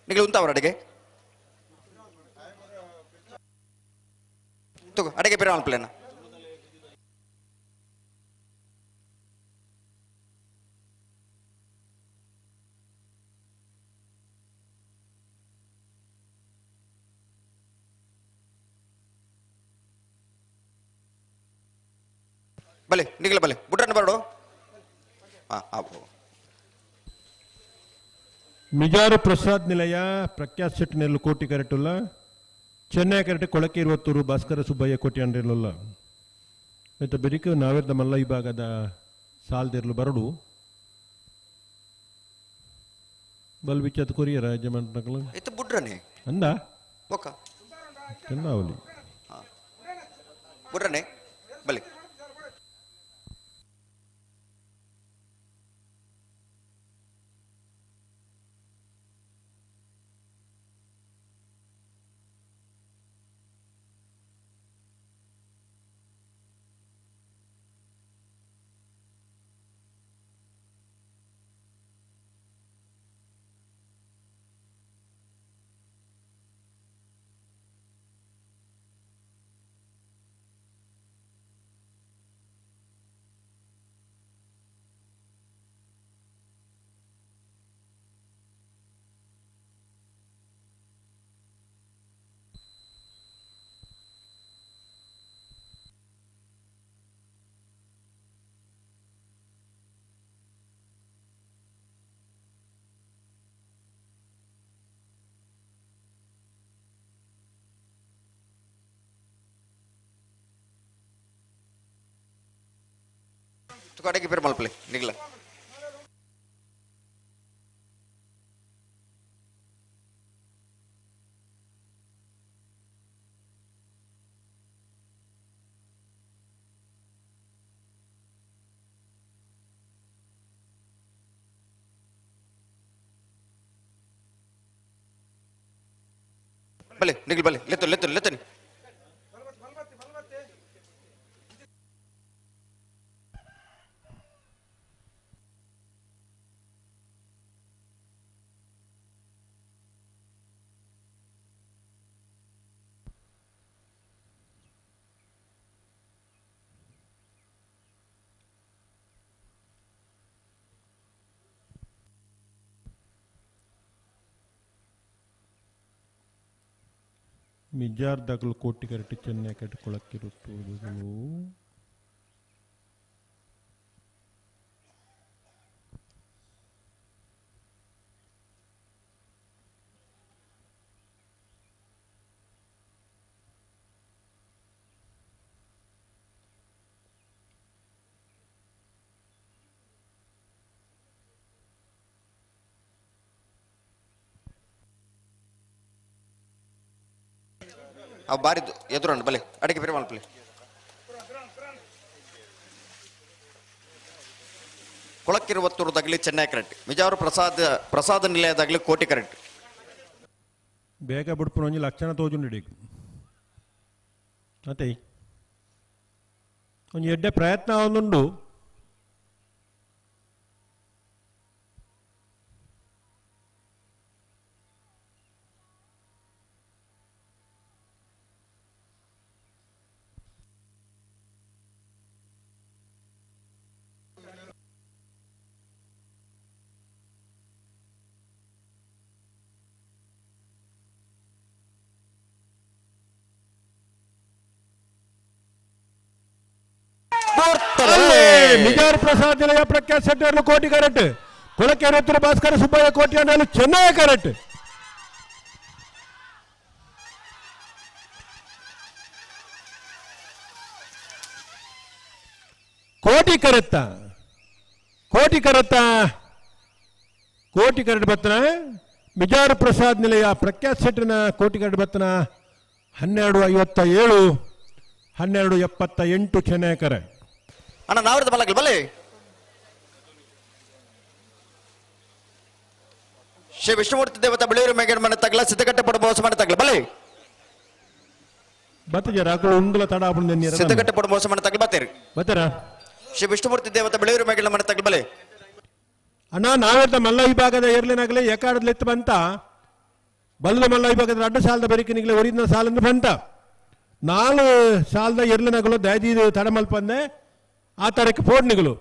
ನಿಗಲು ಉಂತಾವ್ರ ಅಡಿಗೆ ತಗೋ ಅಡಿಗೆ ಬೇರೆ ಪ್ಲೇನ ಬಲೆ ನಿಗಲ ಬಲೆ ಬುಡ್ರನ್ನ ಬರಡು ಹಾಂ
ಮಿಜಾರು ಪ್ರಸಾದ್ ನಿಲಯ ಪ್ರಖ್ಯಾತ್ ಶೆಟ್ ನೆಲ್ಲು ಕೋಟಿ ಕರೆಟುಲ್ಲ ಚೆನ್ನೈ ಕರೆಟು ಕೊಳಕೆ ಇರುವತ್ತೂರು ಭಾಸ್ಕರ ಸುಬ್ಬಯ್ಯ ಕೋಟಿ ಅಂಡಿರಲಿಲ್ಲ ಮತ್ತು ಬೆರಿಕು ನಾವೆರ್ದ ಮಲ್ಲ ವಿಭಾಗದ ಸಾಲ್ದಿರ್ಲು ಬರಡು ಬಲ್ ಬಿಚ್ಚತ್ ಕೊರಿಯರ ಯಜಮಾನ್ರಗಳು
ಇತ್ತು ಬುಡ್ರನೆ
ಅಂದ
ಬೊಕ್ಕ
ಚೆಂದಾವಲಿ
ಬುಡ್ರನೆ ಬಲೆ ಅಡಿಗೆ ಬೇರೆ ಮಲ್ಪಲೆ ನಿಗಲ ಬಲೆ ನಿಗಲ್ ಬಲೆ ಲೆತ್ತು ಲೆತ್ತು ಲೆತ್ತನಿ
ಮಿಜಾರ್ ದಗಲು ಕೋಟಿ ಕರೆಟು ಚೆನ್ನೈ ಕರೆಟು ಕೊಳಕ್ಕಿರುತ್ತುಗಳು
ಅವು ಬಾರಿ ಎದುರಂಡು ಬಲೆ ಅಡಿಗೆ ಬೇರೆ ಮಲ್ಪಲೆ ಕೊಳಕ್ಕಿರುವತ್ತೂರುದಾಗಲಿ ಚೆನ್ನೈ ಕರೆಂಟ್ ಮಿಜಾರು ಪ್ರಸಾದ್ ಪ್ರಸಾದ ನಿಲಯದಾಗಲಿ ಕೋಟಿ ಕರೆಂಟ್
ಬೇಗ ಬಿಡ್ಪುನ ಒಂಜಿ ಲಕ್ಷಣ ತೋಜುಂಡು ಅತೆ ಒಂಜಿ ಎಡ್ಡೆ ಪ್ರಯತ್ನ ಒಂದುಂಡು ಮಿಜಾರ್ ಪ್ರಸಾದ್ ನಿಲಯ ಪ್ರಖ್ಯಾತ್ ಶೆಟ್ಟರ್ಲು ಕೋಟಿ ಕರೆಕ್ಟ್ ಕೊಳಕೆರೆ ಭಾಸ್ಕರ ಸುಬ್ಬಯ್ಯ ಕೋಟಿ ಅನ್ನಲು ಚೆನ್ನೈ ಕರೆಕ್ಟ್ ಕೋಟಿ ಕರೆತ್ತ ಕೋಟಿ ಕರೆತ್ತ ಕೋಟಿ ಕರಡು ಬತ್ತನ ಮಿಜಾರು ಪ್ರಸಾದ್ ನಿಲಯ ಪ್ರಖ್ಯಾತ್ ಶೆಟ್ಟರ್ನ ಕೋಟಿ ಕರಡು ಬತ್ತನ 12:57 12:78 ಚೆನ್ನೈ ಕರೆ
ಅಣ್ಣ ನಾವ್ರದ ಬಲಗಲ್ ಬಲೆ ಶ್ರೀ ವಿಷ್ಣುಮೂರ್ತಿ ದೇವತಾ ಬಿಳಿಯೂರು ಮೇಗನ್ ಮನೆ ತಗಲ ಸಿದ್ದಕಟ್ಟೆ ಪಡ ಬೋಸ ಮನೆ ತಗಲ ಬಲೆ.
ಬತ್ತಜರ ಅಕುಲು ಉಂದುಲ ತಡ ಆಪುಂಡು.
ಸಿದ್ದಕಟ್ಟೆ ಪೊಡು ಮೋಸ ಮನೆ ತಗಲ್ ಬತ್ತೇರು.
ಬತ್ತರ
ಶ್ರೀ ವಿಷ್ಣುಮೂರ್ತಿ ದೇವತೆ ಬೆಳೆಯೂರು ಮೇಗಿನ ಮನೆ ತಗಲ್ ಬಲೆ.
ಅಣ್ಣ ನಾವೆತ್ತ ಮಲ್ಲ ವಿಭಾಗದ ಏರ್ಲಿನಾಗಲೇ ಏಕಾಡದಲೆತ್ತು ಬಂತ ಬಲ್ಲದ ಮಲ್ಲ ವಿಭಾಗದ ಅಡ್ಡ ಸಾಲದ ಬರಿಕಿನಿಗಲೇ ಒರಿನ ಸಾಲಂದು ಬಂತ ನಾಲು ಸಾಲದ ಎರ್ಲಿನಗಲು ದಯದೀದು ತಡಮಲ್ಪಂದೆ ಆ ತರಕ್ಕೆ ಫೋಡ್ನಿಗಳು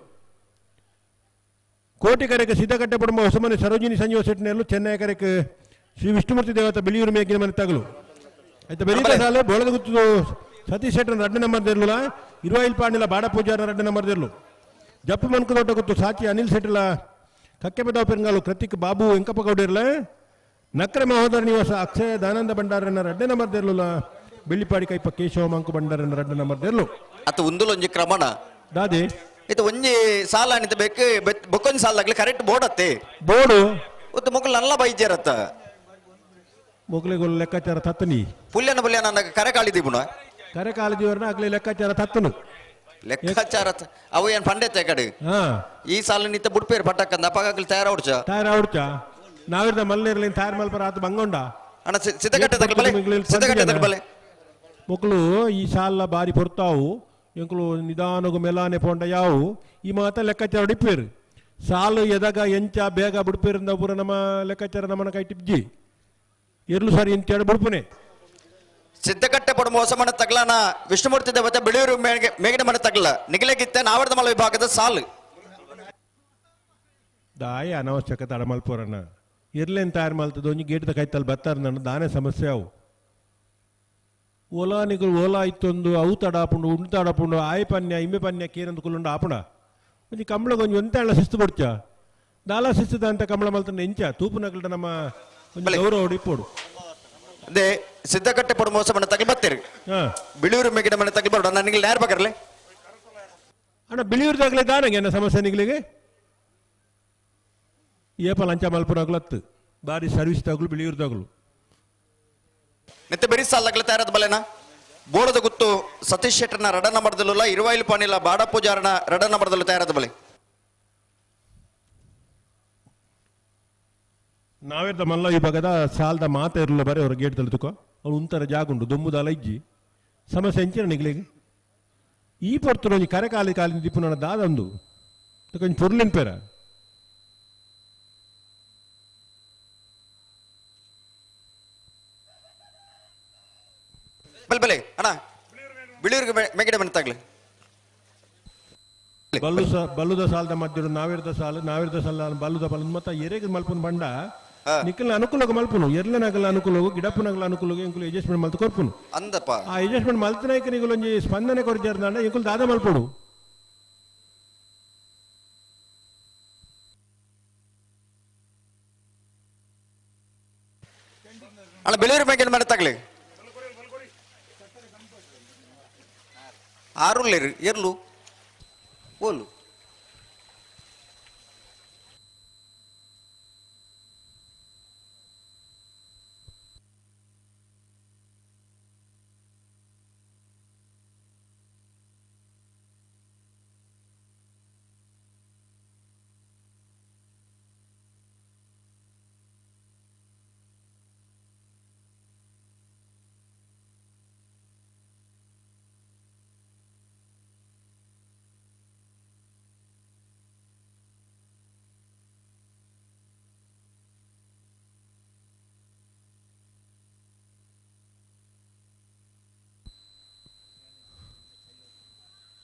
ಕೋಟಿ ಕರೆಗೆ ಸಿದ್ದಕಟ್ಟೆ ಪಡುವ ಹೊಸಮನೆ ಸರೋಜಿನಿ ಸಂಜೀವ ಶೆಟ್ಟಿನೆಲ್ಲೂ ಚೆನ್ನೈ ಕರೆಗೆ ಶ್ರೀ ವಿಷ್ಣುಮೂರ್ತಿ ದೇವತ ಬಿಳಿಯೂರು ಮೇಗಿನ ಮನೆ ತಗಲು ಆಯ್ತು. ಬೆರೀತ ಸಾಲೆ ಬೋಳದ ಗುತ್ತು ಸತೀಶ್ ಶೆಟ್ಟನ ರಡ್ಡ ನಂಬರ್ ದೇರ್ಲುಲ ಇರುವಾಯಿಲ್ ಪಾಂಡಿಲ ಬಾಡ ಪೂಜಾರ ರಡ್ಡ ನಂಬರ್ ದೇರ್ಲು ಜಪ್ಪು ಮನ್ಕದೊಟ್ಟ ಗುತ್ತು ಸಾಚಿ ಅನಿಲ್ ಶೆಟ್ಟಿಲ ಕಕ್ಕೆಪದಾವ್ ಪೆರಂಗಾಲು ಕೃತಿಕ್ ಬಾಬು ವೆಂಕಪ್ಪ ಗೌಡಿರ್ಲ ನಕ್ರೆ ಮಹೋದರ ನಿವಾಸ ಅಕ್ಷಯ ದಾನಂದ ಭಂಡಾರನ ರಡ್ಡ ನಂಬರ್ ದೇರ್ಲುಲ ಬೆಳ್ಳಿಪಾಡಿ ಕೈಪ ಕೇಶವ ಮಂಕು ಭಂಡಾರನ ರಡ್ಡ ನಂಬರ್ ದೇರ್ಲು.
ಅತ ಉಂದುಲೊಂಜಿ ಕ್ರಮಣ
ದಾದಿ
ಇದು ಒಂಜಿ ಸಾಲ ಅನಿತ ಬೇಕು ಬೊಕ್ಕೊಂಜಿ ಸಾಲ ಆಗಲಿ ಕರೆಕ್ಟ್ ಬೋರ್ಡ್ ಅತ್ತೆ
ಬೋರ್ಡು
ಉತ್ತು ಮೊಕ್ಕಲು ನಲ್ಲ ಬೈಜೇರತ್ತ
ಮೊಕ್ಕಲಿಗೆ ಲೆಕ್ಕಾಚಾರ ತತ್ತನಿ
ಪುಲ್ಯನ ಪುಲ್ಯನ ಕರೆ ಕಾಳಿದೀಪುನ
ಕರೆ ಕಾಳಿದೀವರನ್ನ ಆಗ್ಲಿ ಲೆಕ್ಕಾಚಾರ ತತ್ತನು
ಲೆಕ್ಕಾಚಾರ ಅವು ಏನ್ ಪಂಡೆತ್ತೆ ಕಡೆ ಈ ಸಾಲ ನಿತ್ತ ಬುಡ್ಪೇರು ಪಟ್ಟಕ್ಕಂದ ಅಪ್ಪಾಗಲಿ ತಯಾರ ಉಡ್ಚ
ತಯಾರ ಉಡ್ಚ ನಾವಿರ್ದ ಮಲ್ಲೇರ್ಲಿ ತಯಾರು ಮಲ್ಪರ ಆತ ಬಂಗೊಂಡ
ಅಣ್ಣ ಸಿದ್ದಕಟ್ಟೆ ತಗಲ್ಬಲೆ ಸಿದ್ದಕಟ್ಟೆ ತಗಲ್ಬಲೆ
ಮೊಕ್ಕಲು ಈ ಸಾಲ ಬಾರಿ ಪೊರ್ತಾವು ಎಂಕುಲು ನಿಧಾನಗು ಮೆಲಾನೆ ಪೋಂಡ ಯಾವು ಈ ಮಾತ ಲೆಕ್ಕಾಚಾರ ಡಿಪ್ಪೇರು ಸಾಲು ಎದಾಗ ಎಂಚ ಬೇಗ ಬುಡ್ಪೇರಿಂದ ಪೂರ ನಮ್ಮ ಲೆಕ್ಕಾಚಾರ ನಮ್ಮನ ಕೈ ಟಿಪ್ಜಿ ಎರ್ಲು ಸಾರಿ ಇಂಚ ಬುಡ್ಪುನೆ
ಸಿದ್ದಕಟ್ಟೆ ಪಡ ಮೋಸ ಮನೆ ತಗಲನ ವಿಷ್ಣುಮೂರ್ತಿ ದೇವತೆ ಬಿಳಿಯೂರು ಮೇಗಿನ ಮನೆ ತಗಲ ನಿಗಲೆಗಿತ್ತ ನಾವರ್ದ ಮಲ ವಿಭಾಗದ ಸಾಲು
ದಾಯ ಅನವಶ್ಯಕ ತಡ ಮಲ್ಪೋರಣ್ಣ ಎರ್ಲೇನು ತಯಾರು ಮಲ್ತದ ಒಂಜಿ ಗೇಟ್ದ ಕೈತಲ್ಲಿ ಬತ್ತಾರ ನನ್ನ ದಾನೆ ಸಮಸ್ಯೆ ಅವು ಓಲಾ ನಿಗುಲು ಓಲಾ ಇತ್ತೊಂದು ಅವು ತಡ ಆಪುಂಡು ಉಂಡು ತಡಪುಂಡು ಆಯ್ ಪನ್ಯ ಇಂಬೆ ಪನ್ಯ ಕೇರಂದು ಕುಲ್ಲುಂಡು ಆಪುಣ ಒಂಜಿ ಕಂಬಳಗೆ ಒಂಜಿ ಒಂತೆ ಶಿಸ್ತು ಬಡ್ಚ ದಾಲ ಶಿಸ್ತದ ಅಂತ ಕಂಬಳ ಮಲ್ತಂಡ ಎಂಚ ತೂಪುನಗಲ್ಡ ನಮ್ಮ ಒಂಜಿ ಗೌರವ ಇಪ್ಪೋಡು.
ಅದೇ ಸಿದ್ದಕಟ್ಟೆ ಪಡು ಮೋಸ ಮನೆ ತಗಲ್ ಬತ್ತೀರಿ ಬಿಳಿಯೂರು ಮೇಗಿನ ಮನೆ ತಗಲ್ ಬರೋಣ ನನಗೆ ಯಾರು ಬಕರ್ಲೆ
ಅಣ್ಣ ಬಿಳಿಯೂರು ತಗಲೆ ದಾನಗೆ ಏನ ಸಮಸ್ಯೆ ನಿಗಲಿಗೆ ಏಪ ಲಂಚ ಮಲ್ಪುನಾಗ್ಲತ್ತು ಬಾರಿ ಸರ್ವಿಸ್ ತಗಲು ಬಿಳಿಯೂರು ತಗಲು
ನಿತ್ಯ ಬೆರಿ ಸಾಲಗ್ಲ ತಯಾರದ ಬಲೆನ ಬೋಳದ ಗುತ್ತು ಸತೀಶ್ ಶೆಟ್ಟರ್ನ ರಡ ನಂಬರ್ದಲ್ಲ ಇರುವಾಯಿಲ್ ಪಾಣಿಲ ಬಾಡ ಪೂಜಾರನ ರಡ ನಂಬರ್ದಲ್ಲೂ ತಯಾರದ ಬಲೆ.
ನಾವೇರ್ದ ಮಲ್ಲ ವಿಭಾಗದ ಸಾಲದ ಮಾತ ಇರಲ್ಲ ಬರೀ ಅವ್ರ ಗೇಟ್ ತಲುತುಕೋ ಅವ್ರು ಉಂತರ ಜಾಗುಂಡು ದೊಂಬುದಾಲ ಇಜ್ಜಿ ಸಮಸ್ಯೆ ಎಂಚಿನ ನಿಗಲಿಗೆ ಈ ಪೊರ್ತುಡು ಒಂಜಿ ಕರೆ ಕಾಲಿ ಕಾಲಿನ ದಿಪ್ಪುನ ದಾದಂದು కొంచెం పొర్లిన్ పేರ
ಬಲೆ ಬಲೆ ಅಣ್ಣ ಬಿಳಿಯೂರಿಗೆ ಮೇಗಿಡ ಮನೆ ತಗಲಿ
ಬಲ್ಲು ಬಲ್ಲುದ ಸಾಲದ ಮಧ್ಯಡು ನಾವಿರ್ದ ಸಾಲು ನಾವಿರ್ದ ಸಾಲ ಬಲ್ಲುದ ಬಲ್ಲ ಮತ್ತ ಎರೆಗೆ ಮಲ್ಪುನ ಬಂಡ ನಿಕ್ಕಲ್ನ ಅನುಕೂಲಕ್ಕೆ ಮಲ್ಪುನು ಎರ್ಲನಗಲ ಅನುಕೂಲ ಗಿಡಪ್ಪನಗಲ ಅನುಕೂಲ ಎಂಕುಲು ಅಡ್ಜಸ್ಟ್ಮೆಂಟ್ ಮಲ್ತು ಕೊರ್ಪುನು
ಅಂದಪ್ಪ
ಆ ಅಡ್ಜಸ್ಟ್ಮೆಂಟ್ ಮಲ್ತನಾಯ್ಕ ನಿಗುಲು ಒಂಜಿ ಸ್ಪಂದನೆ ಕೊರ್ಜಾರ್ದಾಂಡ ಎಂಕುಲು ದಾದ ಮಲ್ಪೊಡು.
ಅಣ್ಣ ಬಿಳಿಯೂರು ಮೇಗಿನ ಮನೆ ತಗಲಿ ಆರುಲ್ಲೇರು ಎರ್ಲು ಓಲು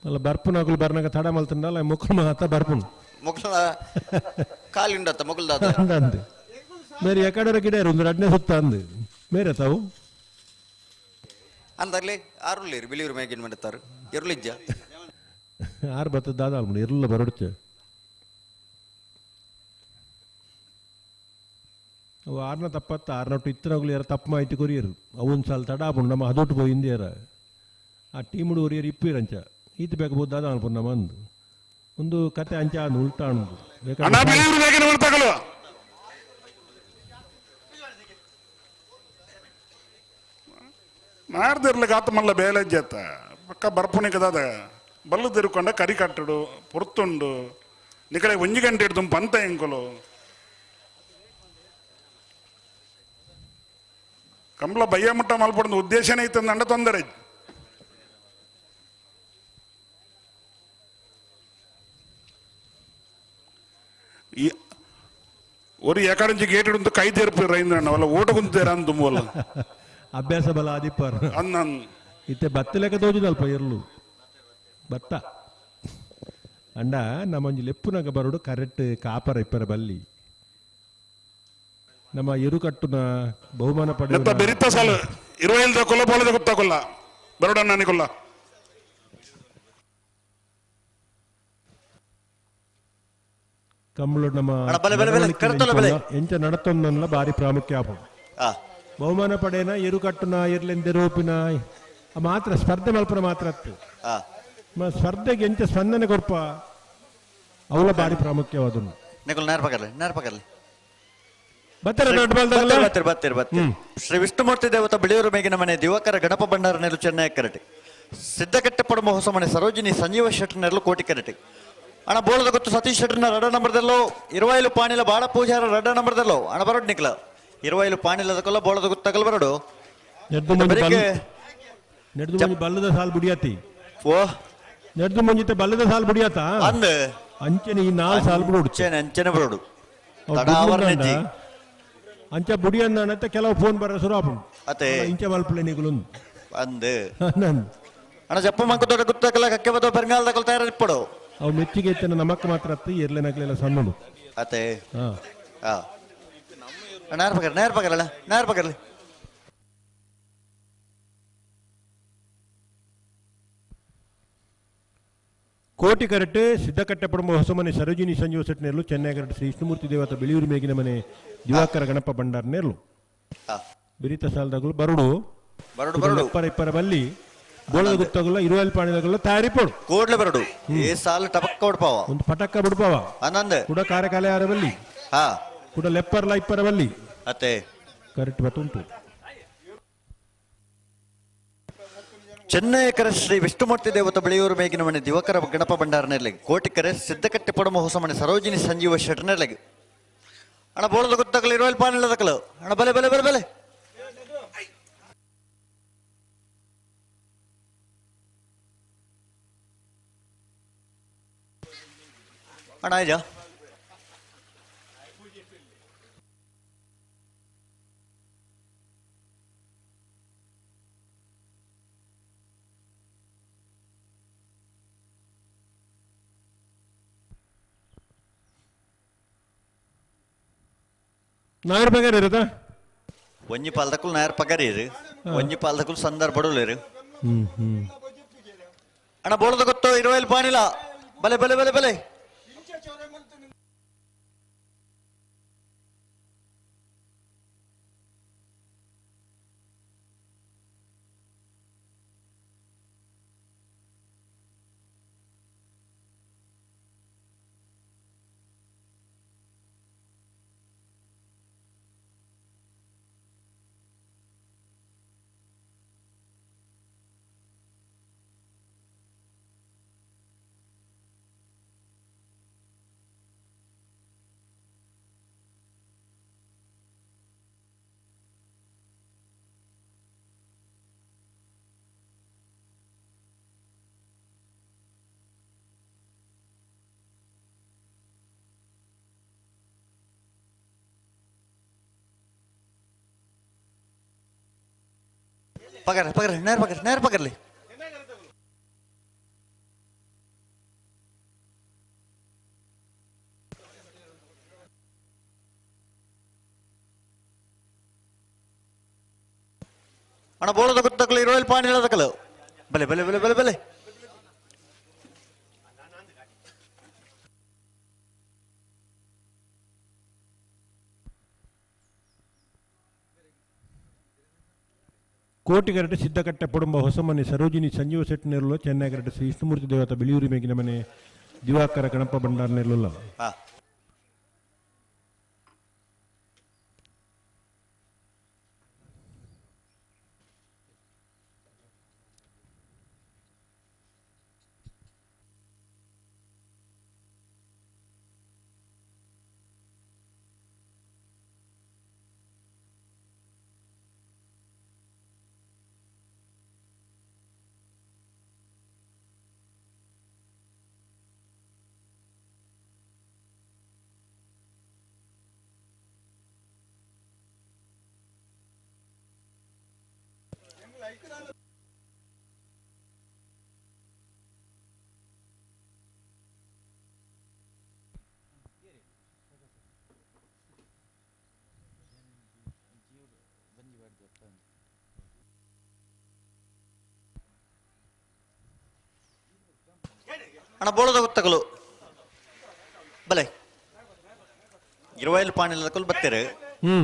ಅಲ್ಲ ಬರ್ಪುನಾಗುಲು ಬರ್ನಾಗ ತಡ ಮಲ್ತಂಡಲ್ಲ ಮುಕ್ಕಲು ಮಾತ ಬರ್ಪುನು
ಮೊಗಲ ಕಾಲಿಂಡತ್ತ ಮೊಗಲ್ದಾದ
ಅಂದೆ ಬೇರೆ ಎಕಡರ ಗಿಡ ಒಂದು ರಡ್ನೆ ಸುತ್ತ ಅಂದು ಬೇರೆ ತಾವು
ಅಂದರ್ಲಿ ಆರುಲ್ಲೇರು ಬಿಳಿಯೂರು ಮೇಗಿನ ಮಾಡ್ತಾರೆ ಎರ್ಲಿಜ್ಜ
ಆರು ಬತ್ತದ ದಾದ ಅಲ್ಮುಂಡು ಎರ್ಲ ಬರೊಡ್ಚೆ ಅವು ಆರ್ನ ತಪ್ಪತ್ತ ಆರ್ನೊಟ್ಟು ಇತ್ತನಗುಲು ಯಾರ ತಪ್ಪು ಮಾಹಿತಿ ಕೊರಿಯರು ಅವು ಒಂದು ಸಾಲ ತಡ ಆಪುಂಡು ನಮ್ಮ ಅದೊಟ್ಟು ಪೋಯಿಂದಿಯರ ಆ ಟೀಮುಡು ಒರಿಯರು ಇಪ್ಪಿರಂಚ ಈತ ಬೇಕು ದಾದ ಅನ್ಪುಂಡು ನಮ್ಮ ಅಂದು ಒಂದು ಕತೆ ಅಂಚ ಅಂದು ಉಲ್ಟಾ ಅಂದು
ಅಣ್ಣ ಬಿಳಿಯೂರು ಮೇಗಿನ ಮನೆ ತಗಲು ನಾರ್ದಿರ್ಲಿಕ್ಕೆ ಆತ ಮಲ್ಲ ಬೇಲೆಜ್ಜತ್ತ ಪಕ್ಕ ಬರ್ಪುನಿಕ ದಾದ ಬಲ್ಲು ತಿರುಕೊಂಡ ಕರಿ ಕಟ್ಟಡು ಪೊರ್ತುಂಡು ನಿಕಡೆ ಒಂಜಿ ಗಂಟೆ ಹಿಡ್ದು ಪಂತ ಎಂಕುಲು ಕಂಬಳ ಬಯ್ಯ ಮುಟ್ಟ ಮಲ್ಪಡೋದು ಉದ್ದೇಶನೇ ಇತ್ತಂದಂಡ ತೊಂದರೆ. ഒരു ಏಕಾರಂಜಿ ಗೇಟ್ ಉಂಟು ಕೈ ತೇರ್ಪು ರೈಂದ್ರಣ್ಣ ಅವಲ್ಲ ಓಟ ಕುಂತೇರ ಅಂತ ತುಂಬಲ್ಲ
ಅಭ್ಯಾಸ ಬಲ ಆದಿಪ್ಪರ್
ಅನ್ನ
ಇತ್ತೆ ಬತ್ತ ಲೆಕ್ಕ ತೋಜುದಲ್ಪ ಇರ್ಲು ಬತ್ತ ಅಂಡ ನಮ್ಮೊಂಜಿ ಲೆಪ್ಪುನಗ ಬರೋಡು ಕರೆಕ್ಟ್ ಕಾಪರ ಇಪ್ಪರ ಬಲ್ಲಿ ನಮ್ಮ ಎರುಕಟ್ಟುನ ಬಹುಮಾನ
ನೆತ್ತ
ಪಡೆಯುವ
ಬೆರಿತ ಸಾಲು ಇರುವೈಲ್ದ ಕೊಲ್ಲ ಬೋಲದ ಗೊತ್ತಾಕೊಲ್ಲ ಬರೋಡಣ್ಣ ನಿಕೊಲ್ಲ
ಕಮ್ಮಳು ನಮ್ಮ
ಅಣ್ಣ, ಬಲೆ, ಬಲೆ, ಬಲೆ, ಕರೆತೊಲ್ಲ ಬಲೆ.
ಎಂಚ ನಡತೊಂದಲ್ಲ ಬಾರಿ ಪ್ರಾಮುಖ್ಯ ಆಪುಂಡು ಬಹುಮಾನ ಪಡೆಯನ ಎರುಕಟ್ಟುನ ಎರ್ಲೆಂದೆರೋಪಿನ ಆ ಮಾತ್ರ ಸ್ಪರ್ಧೆ ಮಲ್ಪನ ಮಾತ್ರ ಅತ್ತು ಸ್ಪರ್ಧೆಗೆ ಎಂಚ ಸ್ಪಂದನೆ ಕೊರ್ಪ ಅವಳ ಬಾರಿ ಪ್ರಾಮುಖ್ಯವಾದನು
ನಿಕುಲ್ ನೇರ ಪಕರ್ಲಿ ನೇರ ಪಕರ್ಲಿ
ಬತ್ತರ ದೊಡ್ಡ ಬಾಲ್ದಾಗಲ್ಲ?
ಬತ್ತೀರ್ ಬತ್ತೀರ್ ಬತ್ತೀರ್ ಶ್ರೀ ವಿಷ್ಣುಮೂರ್ತಿ ದೇವತ ಬಿಳಿಯೂರು ಮೇಗಿನ ಮನೆ ದಿವಾಕರ ಗಣಪ ಭಂಡಾರ ನೆಲು ಚೆನ್ನೈ ಕರಟೆ ಸಿದ್ದಕಟ್ಟೆ ಪಡಮ ಹೊಸ ಮನೆ ಸರೋಜಿನಿ ಸಂಜೀವ ಶೆಟ್ಟರ್ ನೆರಳು ಕೋಟಿ ಕರಟೆ ಅಣ್ಣ ಬೋಳದ ಗೊತ್ತು ಸತೀಶ್ ಶೆಟ್ಟರ್ನ ರಡ ನಂಬರ್ದಲ್ಲೋ ಇರುವೈಲು ಪಾಣಿಲ ಬಾಡ ಪೂಜಾರ ರಡ ನಂಬರ್ದಲ್ಲೋ ಅಣ್ಣ ಬರೋಡ್ ನಿಕ್ಲ ಇರುವೈಲು ಪಾಣಿಲದಕ್ಕೊಲ್ಲ ಬೋಳದ ಗೊತ್ತಗಲ್ ಬರೋಡು
ನೆಡ್ದು ಮಂಜಿ
ಬೆಳಿಗ್ಗೆ
ನೆಡ್ದು ಮಂಜಿ ಬಲ್ಲದ ಸಾಲ್ ಬುಡಿಯಾತಿ
ಓ
ನೆಡ್ದು ಮಂಜಿತೆ ಬಲ್ಲದ ಸಾಲ್ ಬುಡಿಯಾತ
ಅಂದ್
ಅಂಚನೆ ಈ ನಾಲ್ ಸಾಲ್ ಬುಡೋಡು
ಅಂಚನೆ ಅಂಚನೆ ಬರೋಡು
ಅವ್
ತಡಾವರ್ನೆ
ಬುಡ್ಲುಂಡ ಅಂಚ ಬುಡಿಯನ್ನ ಕೆಲವು ಫೋನ್ ಬರ ಶುರು ಆಪುಂಡು
ಅತೆ
ಇಂಚ ಮಲ್ಪಲೆ ನಿಗುಲೊಂದು
ಅಂದ್
ನನ್
ಅಣ್ಣ ಜಪ್ಪ ಮಂಕು ದೊಡ್ಡ ಗುತ್ತಕಲ ಕಕ್ಕೆ ಬತ್ತೋ ಪೆರಂಗಾಲದಕಲ್ ತಯಾರಿಪ್ಪಡು
ಅವು ಮೆಚ್ಚಿಗೆ ಎತ್ತಿನ ನಮಕ್ ಮಾತ್ರ ಅತ್ತು ಎರ್ಲೆನಗ್ಲೆಲ್ಲ ಸಣ್ಣಡು
ಅತೆ
ಹಾ
ಆ ನೇರ ಪಕರ್ ನೇರ ಪಕರಲ್ಲ ನೇರ ಪಕರ್ಲಿ
ಕೋಟಿ ಕರಟೆ ಸಿದ್ದಕಟ್ಟೆ ಪಡಂಬ ಹೊಸಮನೆ ಸರೋಜಿನಿ ಸಂಜೀವ ಸೆಟ್ ನೆರಳು ಚೆನ್ನೈ ಕರಟೆ ಶ್ರೀ ವಿಷ್ಣುಮೂರ್ತಿ ದೇವತ ಬಿಳಿಯೂರು ಮೇಗಿನ ಮನೆ ದಿವಾಕರ ಗಣಪ ಭಂಡಾರ ನೆರಳು ಬಿರಿತ ಸಾಲದಾಗಲು ಬರಡು
ಬರಡು, ಬರಡು.
ಇಪ್ಪರ ಇಪ್ಪರ ಬಲ್ಲಿ ಬೋಳದ ಗುತ್ತಗುಲ ಇರುವಲ್ ಪಾಣಿದಾಗಲ ತಯಾರಿ ಪೋಡು
ಕೂಡ್ಲೆ ಬರಡು ಈ ಸಾಲು ಟಪಕ್ಕ ಹೊಡ್ಪಾವ
ಒಂದು ಪಟಕ್ಕ ಬಿಡ್ಪಾವ
ಆನಂದ್
ಕುಡ ಕಾರ್ಯಕಾಲ ಯಾರ ಬಲ್ಲಿ
ಹಾ
ಕುಡ ಲೆಪ್ಪರ್ಲ ಇಪ್ಪರ ಬಲ್ಲಿ
ಅತೆ
ಕರೆಕ್ಟ್ ಬತ್ತುಂಟು
ಚೆನ್ನೈಕರ ಶ್ರೀ ವಿಷ್ಣುಮೂರ್ತಿ ದೇವತ ಬಿಳಿಯೂರು ಮೇಗಿನ ಮನೆ ದಿವಾಕರ ಗಣಪ ಭಂಡಾರ ನೆರಳಿಗೆ ಕೋಟಿಕರೆ ಸಿದ್ದಕಟ್ಟೆ ಪಡಮ ಹೊಸಮನೆ ಸರೋಜಿನಿ ಸಂಜೀವ ಶೆಟ್ಟರ್ ನೆರಳಿಗೆ ಅಣ್ಣ ಬೋಳದ ಗೊತ್ತಕಲು ಇರುವಲ್ ಪಾನಿಲ್ಲದಕಲು ಅಣ್ಣ ಬಲೆ ಬಲೆ ಬಲೆ ಬಲೆ ಅಣ್ಣ ಆಯ್ತಾ
ನಾಯರ್ ಬಗಾರ ಇರುತ್ತಾ
ಒಂಜಿ ಪಾಲ್ದಕ್ಕೂ ನಾಯರ್ ಪಗರೀರು ಒಂಜಿ ಪಾಲ್ದಕ್ಕೂ ಸಂದರ್ಭ
ಹ್ಮ್ ಹ್ಮ್
ಅಣ್ಣ ಬೋಳದ ಗೊತ್ತು ಇರುವಲ್ ಪಾನಿಲ್ಲ ಬಲೆ ಬಲೆ ಬಲೆ ಬಲೆ ಪಗರ್ ಪಗರ್ ನೇರ ಪಗರ್ ನೇರ ಪಗರ್ಲಿ ಅಣ್ಣ ಬೋಳದ ಗೊತ್ತಕಲು ಇರುವಲ್ ಪಾಣಿಲ್ಲದಕಲು ಬಲೆ ಬಲೆ ಬಲೆ ಬಲೆ ಬಲೆ
ಕೋಟಿಗರಟೆ ಸಿದ್ದಕಟ್ಟೆ ಪಡುಂಬ ಹೊಸಮನೆ ಸರೋಜಿನಿ ಸಂಜೀವ ಸೆಟ್ ನೆರಳು ಚೆನ್ನೈ ಕರಟೆ ಶ್ರೀ ವಿಷ್ಣುಮೂರ್ತಿ ದೇವತ ಬಿಳಿಯೂರಿ ಮೇಗಿನ ಮನೆ ದಿವಾಕರ ಗಣಪ ಭಂಡಾರ ನೆರಳುಲ್ಲ
ಹಾ
ಅಣ್ಣ ಬೋಳದ ಗೊತ್ತಗಲು ಬಲೆ ಇರುವೈಲ್ ಪಾಣಿಲಕುಲ್ ಬತ್ತೀರು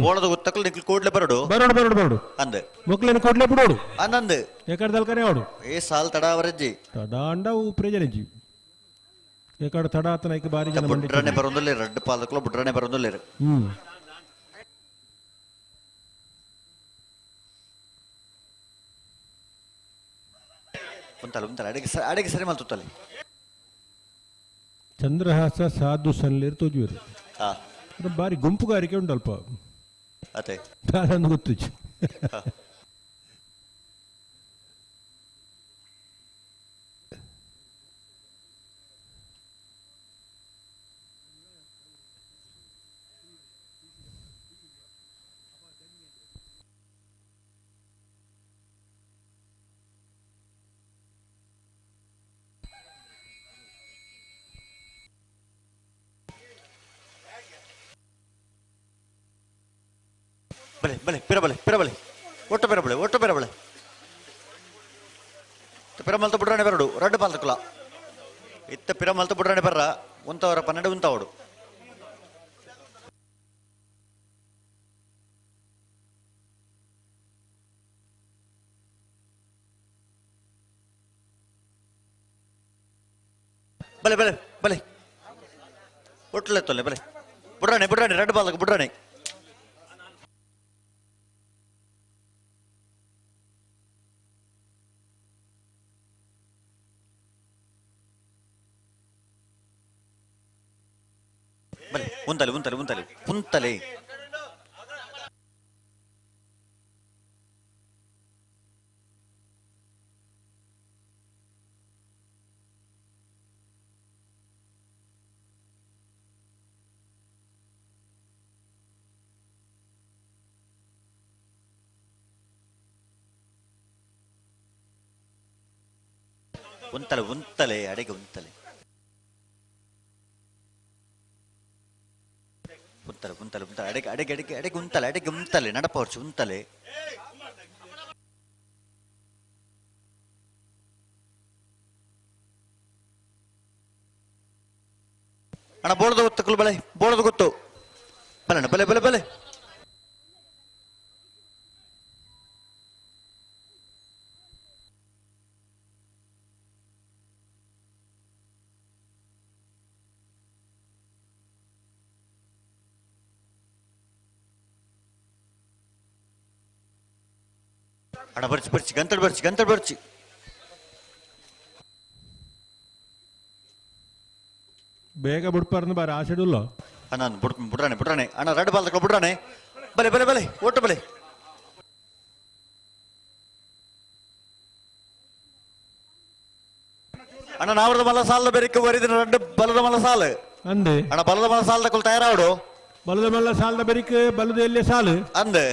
ಬೋಳದ ಗೊತ್ತಕಲು ನಿಕ್ಲು ಕೂಡ್ಲೆ ಬರಡು
ಬರೋಡು ಬರೋಡು ಬರೋಡು
ಅಂದ್
ಮೊಕ್ಲೇನ ಕೂಡ್ಲೆ ಬಿಡೋಡು
ಅಂದಂದು
ಎಕಡ್ದಲ್ಕನೆ ಅವಡು
ಏ ಸಾಲ್ ತಡಾವರಜ್ಜಿ
ತಡಾಂಡ ಉಪ್ರೇಜನಜ್ಜಿ ಎಕಡ ತಡ ಆತನ ಐಕ ಬಾರಿ ಜನ ಮಂಡಿ
ಬುಡ್ರನೆ ಬರೋದಿಲ್ಲ ರಡ್ಡು ಪಾದಕಲು ಬುಡ್ರನೆ ಬರೋದಿಲ್ಲ ಉಂತಲ್ಲ ಉಂತಲ್ಲ ಅಡಿಗೆ ಸರಿ ಅಡಿಗೆ ಸರಿ ಮಲ್ತುತ್ತಲ್ಲಿ
ಚಂದ್ರಹಾಸ ಸಾಧು ಸನ್ಲೇರು ತೋಜುವರು ಬಾರಿ ಗುಂಪುಗಾರಿಕೆ ಉಂಟಲ್ಪ
ಅದೇ
ದಾದನ್ನು ಗೊತ್ತುಜಿ
ಬಲೆ ಬಲೆ ಪಿರಬಲೆ ಪಿರಬಲೆ ಒಟ್ಟು ಪಿರಬಳೆ ಒಟ್ಟು ಪಿರಬಳೆ ಪಿರಮಲ್ತ ಬುಡ್ರಾಣೆ ಬರಡು ರಡ್ಡು ಪಾಲ್ತಕುಲ ಇತ್ತ ಪಿರಮಲ್ತ ಬುಡ್ರಾಣೆ ಬರ್ರ ಉಂತವರ ಪನ್ನೆರಡು ಉಂತವಡು ಬಲೆ ಬಲೆ ಬಲೆ ಒಟ್ಟಲೆ ತೊಲೆ ಬಲೆ ಬುಡ್ರಾಣೆ ಬುಡ್ರಾಣೆ ರಡ್ಡು ಪಾಲ್ತಕ ಬುಡ್ರಾಣೆ ಬಲೆ ಉಂತಲೆ ಉಂತಲೆ ಉಂತಲೆ ಉಂತಲೆ ಉಂತಲೆ ಉಂತಲೆ ಅಡಿಗೆ ಉಂತಲೆ ಉಂತಲೆ ಉಂತಲೆ ಉಂತಲೆ ಅಡಿಗೆ ಅಡಿಗೆ ಅಡಿಗೆ ಅಡಿಗೆ ಉಂತಲೆ ಅಡಿಗೆ ಉಂತಲೆ ನಡಪವರ್ಚು ಉಂತಲೆ ಅಣ್ಣ ಬೋಳದ ಗೊತ್ತಕ್ಕಲು ಬಲೆ ಬೋಳದ ಗೊತ್ತು ಬಲೆ ಅಣ್ಣ ಬಲೆ ಬಲೆ ಬಲೆ ಅಣ್ಣ ಬರ್ಚಿ ಬರ್ಚಿ ಗಂತಡ್ ಬರ್ಚಿ ಗಂತಡ್ ಬರ್ಚಿ
ಬೇಗ ಬಿಡ್ಪಾರ್ನ ಬಾರಿ ಆಸೆಡುಲ್ಲ
ಅಣ್ಣ ಬುಡ್ ಬುಡ್ರಾಣೆ ಬುಡ್ರಾಣೆ ಅಣ್ಣ ರಡ್ಡು ಬಾಲ್ ತಕೊ ಬುಡ್ರಾಣೆ ಬಲೆ ಬಲೆ ಬಲೆ ಒಟ್ಟು ಬಲೆ ಅಣ್ಣ ನಾವರದ ಮಲ್ಲ ಸಾಲ ಬೆರಿಕೆ ವರಿದಿನ ರಡ್ಡು ಬಲದ ಮಲ್ಲ ಸಾಲು
ಅಂದೆ
ಅಣ್ಣ ಬಲದ ಮಲ್ಲ ಸಾಲ ತಕೊಲ್ ತಯಾರಾವಡು
ಬಲದ ಮಲ್ಲ ಸಾಲದ ಬೆರಿಕೆ ಬಲದ ಎಲ್ಲೇ ಸಾಲು
ಅಂದೆ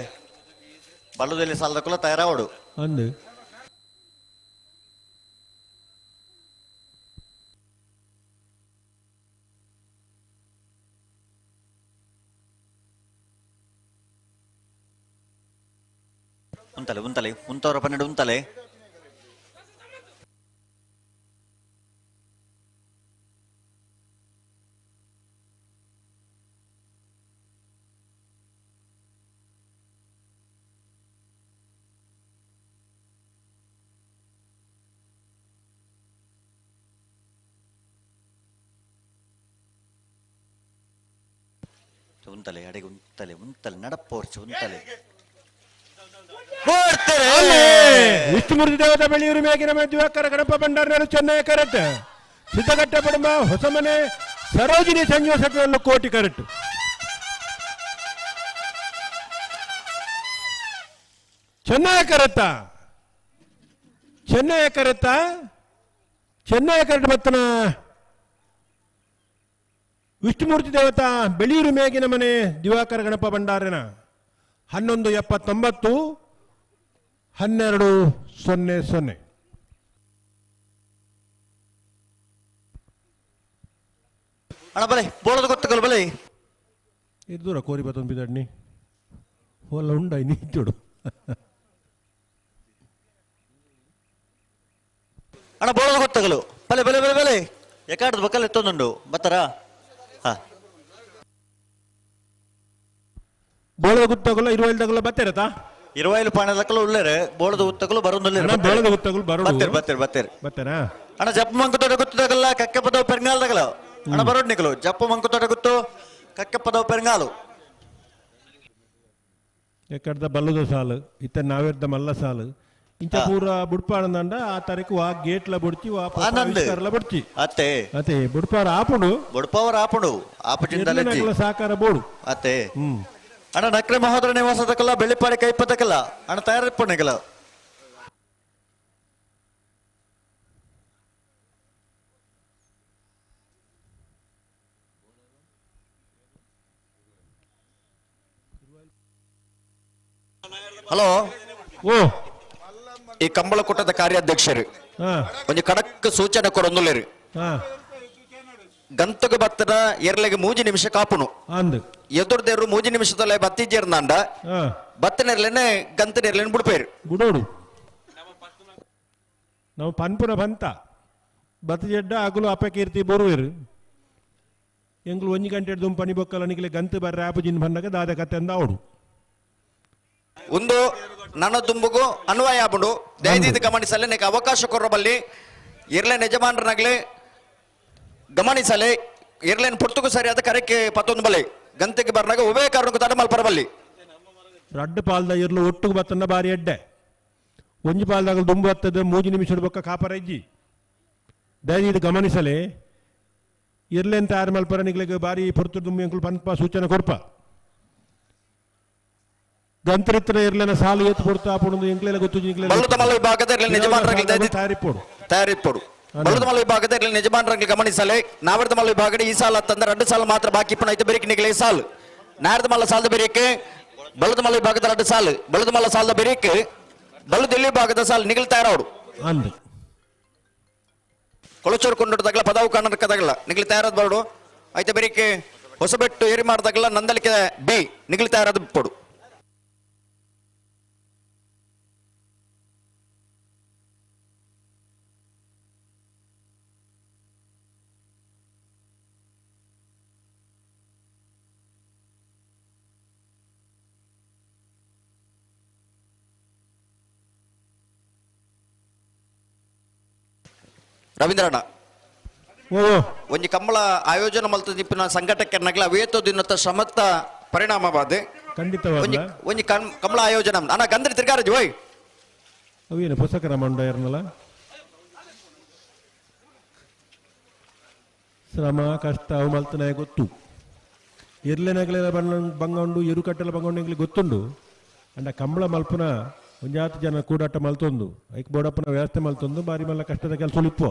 ಬಲದ ಎಲ್ಲಿ ಸಾಲ ತಕೊಲ್ಲ ತಯಾರಾವಡು
ಅಂದೆ
ಉಂತಲೆ ಉಂತಲೆ ಉಂತವರ ಪನ್ನೆರಡು ಉಂತಲೆ ಉಂತಲೆ ಅಡಿಗೆ ಉಂತಲೆ ಉಂತಲೆ ನಡಪೋರ್ಚು ಉಂತಲೆ
ವಿಷ್ಣುಮೂರ್ತಿ ದೇವತಾ ಬೆಳೆಯೂರು ಮೇಗಿನ ದಿವಾಕರ ಗಣಪ ಭಂಡಾರನರು ಚೆನ್ನೈ ಕರೆಕ್ಟ್ ಸಿದ್ದಘಟ್ಟ ಪಡಮ ಹೊಸಮನೆ ಸರೋಜಿನಿ ಸಂಜೀವ ಸೆಟ್ಟರಲ್ಲೂ ಕೋಟಿ ಕರೆಕ್ಟ್ ಚೆನ್ನೈ ಕರೆತ್ತ ಚೆನ್ನೈ ಕರೆತ್ತ ಚೆನ್ನೈ ಕರೆಕ್ಟ್ ಮತ್ತನ ವಿಷ್ಣುಮೂರ್ತಿ ದೇವತಾ ಬೆಳೆಯೂರು ಮೇಗಿನ ಮನೆ ದಿವಾಕರ ಗಣಪ ಭಂಡಾರನ 11:79 12-0-0.
ಅಣ್ಣ ಬಲೆ ಬೋಳದ ಗೊತ್ತುಕಲ್ ಬಲೆ
ಇದು ದೂರ ಕೋರಿ ಬತ್ತೊಂದು ಬಿದಡ್ನಿ ಹೊಲ ಉಂಡ ನಿಂತುಡು.
ಅಣ್ಣ ಬೋಳದ ಗೊತ್ತಗಲು ಬಲೆ ಬಲೆ ಬಲೆ ಬಲೆ ಎಕಾಡದ ಬಕ್ಕಲ್ ಎತ್ತೊಂದುಂಡು ಬತ್ತಾರ. ಹಾ
ಬೋಳದ ಗುತ್ತಗಲು ಇರುವೈಲ್ ತಗಲ ಬತ್ತೇರತಾ
ಇರುವೈಲು ಪಾಣದಕ್ಕಲು ಉಳ್ಳೇರೆ ಬೋಳದ ಗುತ್ತಗಲು ಬರೋದಿಲ್ಲ.
ಬೋಳದ ಗುತ್ತಗಲು ಬರೋದು
ಬತ್ತೇರು ಬತ್ತೇರು ಬತ್ತೇರು
ಬತ್ತೇರಾ.
ಅಣ್ಣ ಜಪ್ಪ ಮಂಕುತೋಟ ಗುತ್ತದಗಲ್ಲ ಕಕ್ಕೆಪದವು ಪೆರ್ಗಾಲ್ದಗಲ ಅಣ್ಣ ಬರೋಡ್ ನಿಕಲು ಜಪ್ಪ ಮಂಕುತೋಟ ಗುತ್ತು ಕಕ್ಕೆಪದವು ಪೆರ್ಗಾಲು.
ಎಕ್ಕಡ್ದ ಬಲ್ಲದ ಸಾಲು ಇತ್ತ ನಾವೇರ್ದ ಮಲ್ಲ ಸಾಲು ಇಂಚ ಪೂರ ಬುಡ್ಪಾಡಂದ ಆ ತಾರೀಕು ಆ ಗೇಟ್ಲ ಬುಡ್ಚಿ ಆ ಆವಿಷ್ಕಾರಲ ಬುಡ್ಚಿ
ಅತ್ತೆ
ಅತ್ತೆ ಬುಡ್ಪಾರ ಆಪುಂಡು
ಬುಡ್ಪವರ ಆಪುಂಡು ಆಪುಜಿಂದಲಜ್ಜಿ
ಸಹಕಾರ ಬೋಡು
ಅತ್ತೆ. ಅಣ್ಣ ನಕ್ರೆ ಮಹೋದರ ನಿವಾಸದಕ್ಕಲ್ಲ ಬೆಳ್ಳಿಪಾಡಿ ಕೈಪದಕ್ಕಲ್ಲ ಅಣ್ಣ ತಯಾರಿಪ್ಪಣಿಗಲ.
ಹಲೋ
ಓ
ಈ ಕಂಬಳಕೂಟದ ಕಾರ್ಯಾಧ್ಯಕ್ಷರು ಒಂಜಿ ಕಡಕ್ ಸೂಚನೆ ಕೊರೊಂದುಲ್ಲೇರು. ಗಂತಗ ಬತ್ತದ ಎರ್ಲೆಗೆ 3 ನಿಮಿಷ ಕಾಪುನು ಎದುರ್ದೇರು 3 ನಿಮಿಷದಲ್ಲೇ ಬತ್ತಿಜೇರ್ನಾಂಡ ಬತ್ತನೆರ್ಲೆನೆ ಗಂತನೆರ್ಲೆನೆ ಬುಡ್ಪೇರು
ಬುಡೋಡು. ನಾವು ಪನ್ಪುನ ಬಂತ ಬತ್ತ ಜಡ್ಡ ಅಗುಲು ಅಪಕೀರ್ತಿ ಬೋರುವೇರು ಎಂಗ್ಲು 1 ಗಂಟೆ ದುಂಪನಿ ಪನಿ ಬೊಕ್ಕಲ ನಿಕ್ಲೆ ಗಂತು ಬರ್ರೆ ಆಪುಜಿನ್ ಬಂದಾಗ ದಾದ ಕತ್ತೆ ಅಂದ ಅವಡು.
ಒಂದು ನನ್ನ ದುಂಬುಗು ಅನ್ವಯ ಆಪುಂಡು ದಯದೀದ ಗಮನಿಸಲೆ ನೆಕ್ ಅವಕಾಶ ಕೊರಬಲ್ಲಿ ಇರ್ಲೆ ಯಜಮಾನರನಾಗ್ಲಿ ಗಮನಿಸಲೆ ಇರ್ಲೇನ್ ಪುರ್ತುಗು ಸರಿಯಾದ ಕರೆಕ್ಕೆ ಪತ್ತೊಂದು ಬಲೆ ಗಂತೆಗೆ ಬರ್ನಾಗ ಉಭಯ ಕಾರಣಕ್ಕೂ ತಡ ಮಲ್ಪರಬಲ್ಲಿ.
ರಡ್ಡು ಪಾಲ್ದ ಇರ್ಲು ಒಟ್ಟುಗು ಬತ್ತನ್ನ ಬಾರಿ ಎಡ್ಡೆ ಒಂಜಿ ಪಾಲ್ದಾಗ ದುಂಬು ಬತ್ತದ 3 ನಿಮಿಷದ ಬೊಕ್ಕ ಕಾಪರ ಇಜ್ಜಿ ದಯದೀದ ಗಮನಿಸಲೆ ಇರ್ಲೇನ್ ತಯಾರು ಮಲ್ಪರ ನಿಗ್ಲಿಗೆ ಬಾರಿ ಪುರ್ತು ದುಂಬು ಎಂಕುಲು ಪನ್ಪ ಸೂಚನೆ ಕೊರ್ಪ ಗಂತರಿತ್ತನ ಇರ್ಲೇನ ಸಾಲು ಏತು ಪೊರ್ತು ಆಪುಂಡು ಎಂಕ್ಲೆಲ ಗೊತ್ತು
ಬಲ್ಲುತಮಲ್ಲ ವಿಭಾಗದ ಇರ್ಲೇನ್ ಯಜಮಾನರಾಗ್ಲಿ
ತಯಾರಿಪ್ಪೋಡು
ತಯಾರಿಪ್ಪೋಡು. ಬಲ್ಲುತಮಲ್ಲ ವಿಭಾಗದ ಇರ್ಲೇನ್ ಯಜಮಾನರಾಗ್ಲಿ ಗಮನಿಸಲೆ ನಾವರ್ದಮಲ್ಲ ವಿಭಾಗದ ಈ ಸಾಲ ತಂದ್ರೆ 2 ಸಾಲು ಮಾತ್ರ ಬಾಕಿ ಇಪ್ಪಣ ಐತೆ ಬೆರಿಕೆ ನಿಗಲೆ ಈ ಸಾಲು ನಾರ್ದಮಲ್ಲ ಸಾಲದ ಬೆರಿಕೆ ಬಲ್ಲುತಮಲ್ಲ ವಿಭಾಗದ 2 ಸಾಲು ಬಲ್ಲುತಮಲ್ಲ ಸಾಲದ ಬೆರಿಕೆ ಬಲ್ಲುದೆಲ್ಲಿ ವಿಭಾಗದ ಸಾಲು ನಿಗಲ್ ತಯಾರವಡು
ಅಂದು
ಕೊಳಚೂರು ಕೊಂಡೋಟದಾಗಲ ಪದವು ಕನ್ನಡಕದಾಗಲ ನಿಗಲಿ ತಯಾರಾದ ಬರಡು ಐತೆ ಬೆರಿಕೆ ಹೊಸಬೆಟ್ಟು ಏರಿ ಮಾಡ್ದಾಗಲ ನಂದಲಿಕೆ ಬಿ ನಿಗಲಿ ತಯಾರಾದ ಪೊಡು. ರವೀಂದ್ರಣ್ಣ ಒಂಜಿ ಕಂಬಳ ಆಯೋಜನೆ ಮಲ್ತ ದಿಪ್ಪಿನ ಸಂಘಟಕರ್ನಗ್ಲ ಅವೇತೋ ದಿನತ ಶ್ರಮತ್ತ ಪರಿಣಾಮವಾದ
ಖಂಡಿತವಾದ
ಒಂಜಿ ಕಂಬಳ ಆಯೋಜನೆ ಅಣ್ಣ ಗಂದ್ರಿ ತಿರ್ಗಾರಜಿ ಓಯ್
ಅವೇನು ಪುಸ್ತಕರ ಮಂಡ ಇರ್ನಲ್ಲ ಶ್ರಮ ಕಷ್ಟ ಅವು ಮಲ್ತನಾಯ ಗೊತ್ತು ಇರ್ಲೆನಗಲೆಲ್ಲ ಬಂಗಂಡು ಎರು ಕಟ್ಟೆಲ್ಲ ಬಂಗಂಡು ಎಂಗ್ಲಿ ಗೊತ್ತುಂಡು ಅಂಡ ಕಂಬಳ ಮಲ್ಪನ ಒಂಜಾತು ಜನ ಕೂಡಾಟ ಮಲ್ತೊಂದು ಐಕ್ ಬೋಡಪ್ಪನ ವ್ಯವಸ್ಥೆ ಮಲ್ತೊಂದು ಬಾರಿ ಮಲ್ಲ ಕಷ್ಟದ ಕೆಲಸ ಉಳಿಪು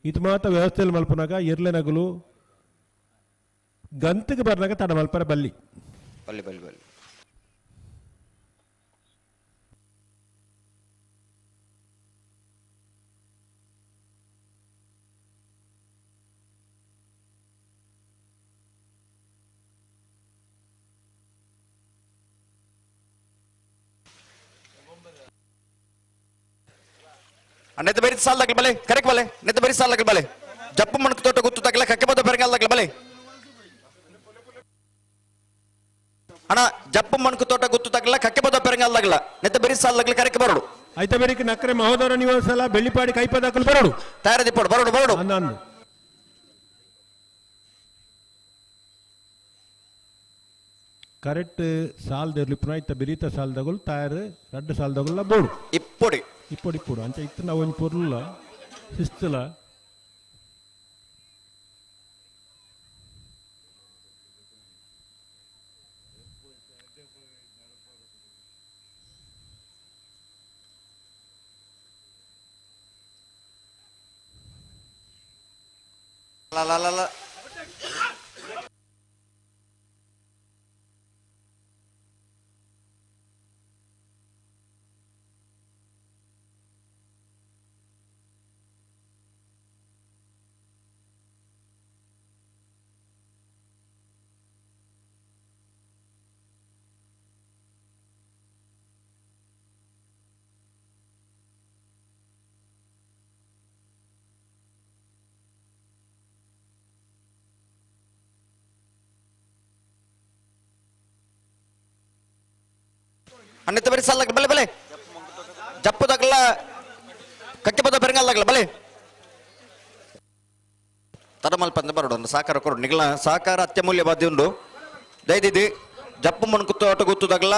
ಇದು ಮಾತ್ರ ವ್ಯವಸ್ಥೆಯಲ್ಲಿ ಮಲ್ಪನಾಗ ಎರ್ಲೆನಗಲು ಗಂತಿಗೆ ಬರ್ನಾಗ ತಡ ಮಲ್ಪರ ಬಲ್ಲಿ
ಬಲ್ಲಿ ಬಲ್ಲಿ ಬಲ್ಲಿ ನೆತ್ತ ಬೇರೆ ಸಾಲ ತಗಲ ಬಲೆ ಕರೆಕ್ಟ್ ಬಲೆ ನೆತ್ತ ಬೇರೆ ಸಾಲ ತಗಲ ಬಲೆ ಜಪ್ಪು ಮಣಕ್ ತೋಟ ಗುತ್ತು ತಗಲ ಕಕ್ಕೆ ಬದ ಬೆರಗಾಲ ತಗಲ ಬಲೆ ಅಣ್ಣ ಜಪ್ಪು ಮಣಕು ತೋಟ ಗುತ್ತು ತಗಲ ಕಕ್ಕೆ ಬದ ಬೆರಗಾಲ ತಗಲ ನೆತ್ತ ಬೇರೆ ಸಾಲ ತಗಲ ಕರೆಕ್ಟ್ ಬರೋಡು
ಐತ ಬೇರೆ ನಕ್ರೆ ಮಹೋದರ ನಿವಾಸಲ ಬೆಳ್ಳಿಪಾಡಿ ಕೈಪದಾಕಲು ಬರೋಡು
ತಯಾರದಿಪ್ಪಡು ಬರೋಡು ಬರೋಡು
ಅಂದ ಕರೆಕ್ಟ್ ಸಾಲದ ಇತ್ತ ಬಿರಿತ ಸಾಲದಗಳು ತಯಾರು ರಡ್ಡು ಸಾಲದಗುಲ್ಲ ಬೋಡು
ಇಪ್ಪೊಡಿ
ಇಪ್ಪೊಡಿ ಇಪ್ಪೊಡು ಅಂಚ ಇತ್ತು ನಾವು ಒಂಜಿ ಪೊರ್ಲ ಶಿಸ್ತುಲ
ಲ ಲ ಲ ಲ ಅನ್ನಿತ್ತ ಬರಿ ಸಾಲ ಬಲೆ ಬಲೆ ಜಪ್ಪು ತಗಲ ಕಕ್ಕೆ ಪದ ಪೆರಂಗಾಲ್ ಬಲೆ ತಡಮಲ್ ಪಂದ ಬರೋಡು ಸಹಕಾರ ಕೊಡು ನಿಗಲ ಸಹಕಾರ ಅತ್ಯಮೂಲ್ಯ ಬಾಧ್ಯ ಉಂಡು ದಯದಿದ್ದು ಜಪ್ಪು ಮಣ್ಕುತ್ತು ಆಟ ಗುತ್ತು ತಗಲ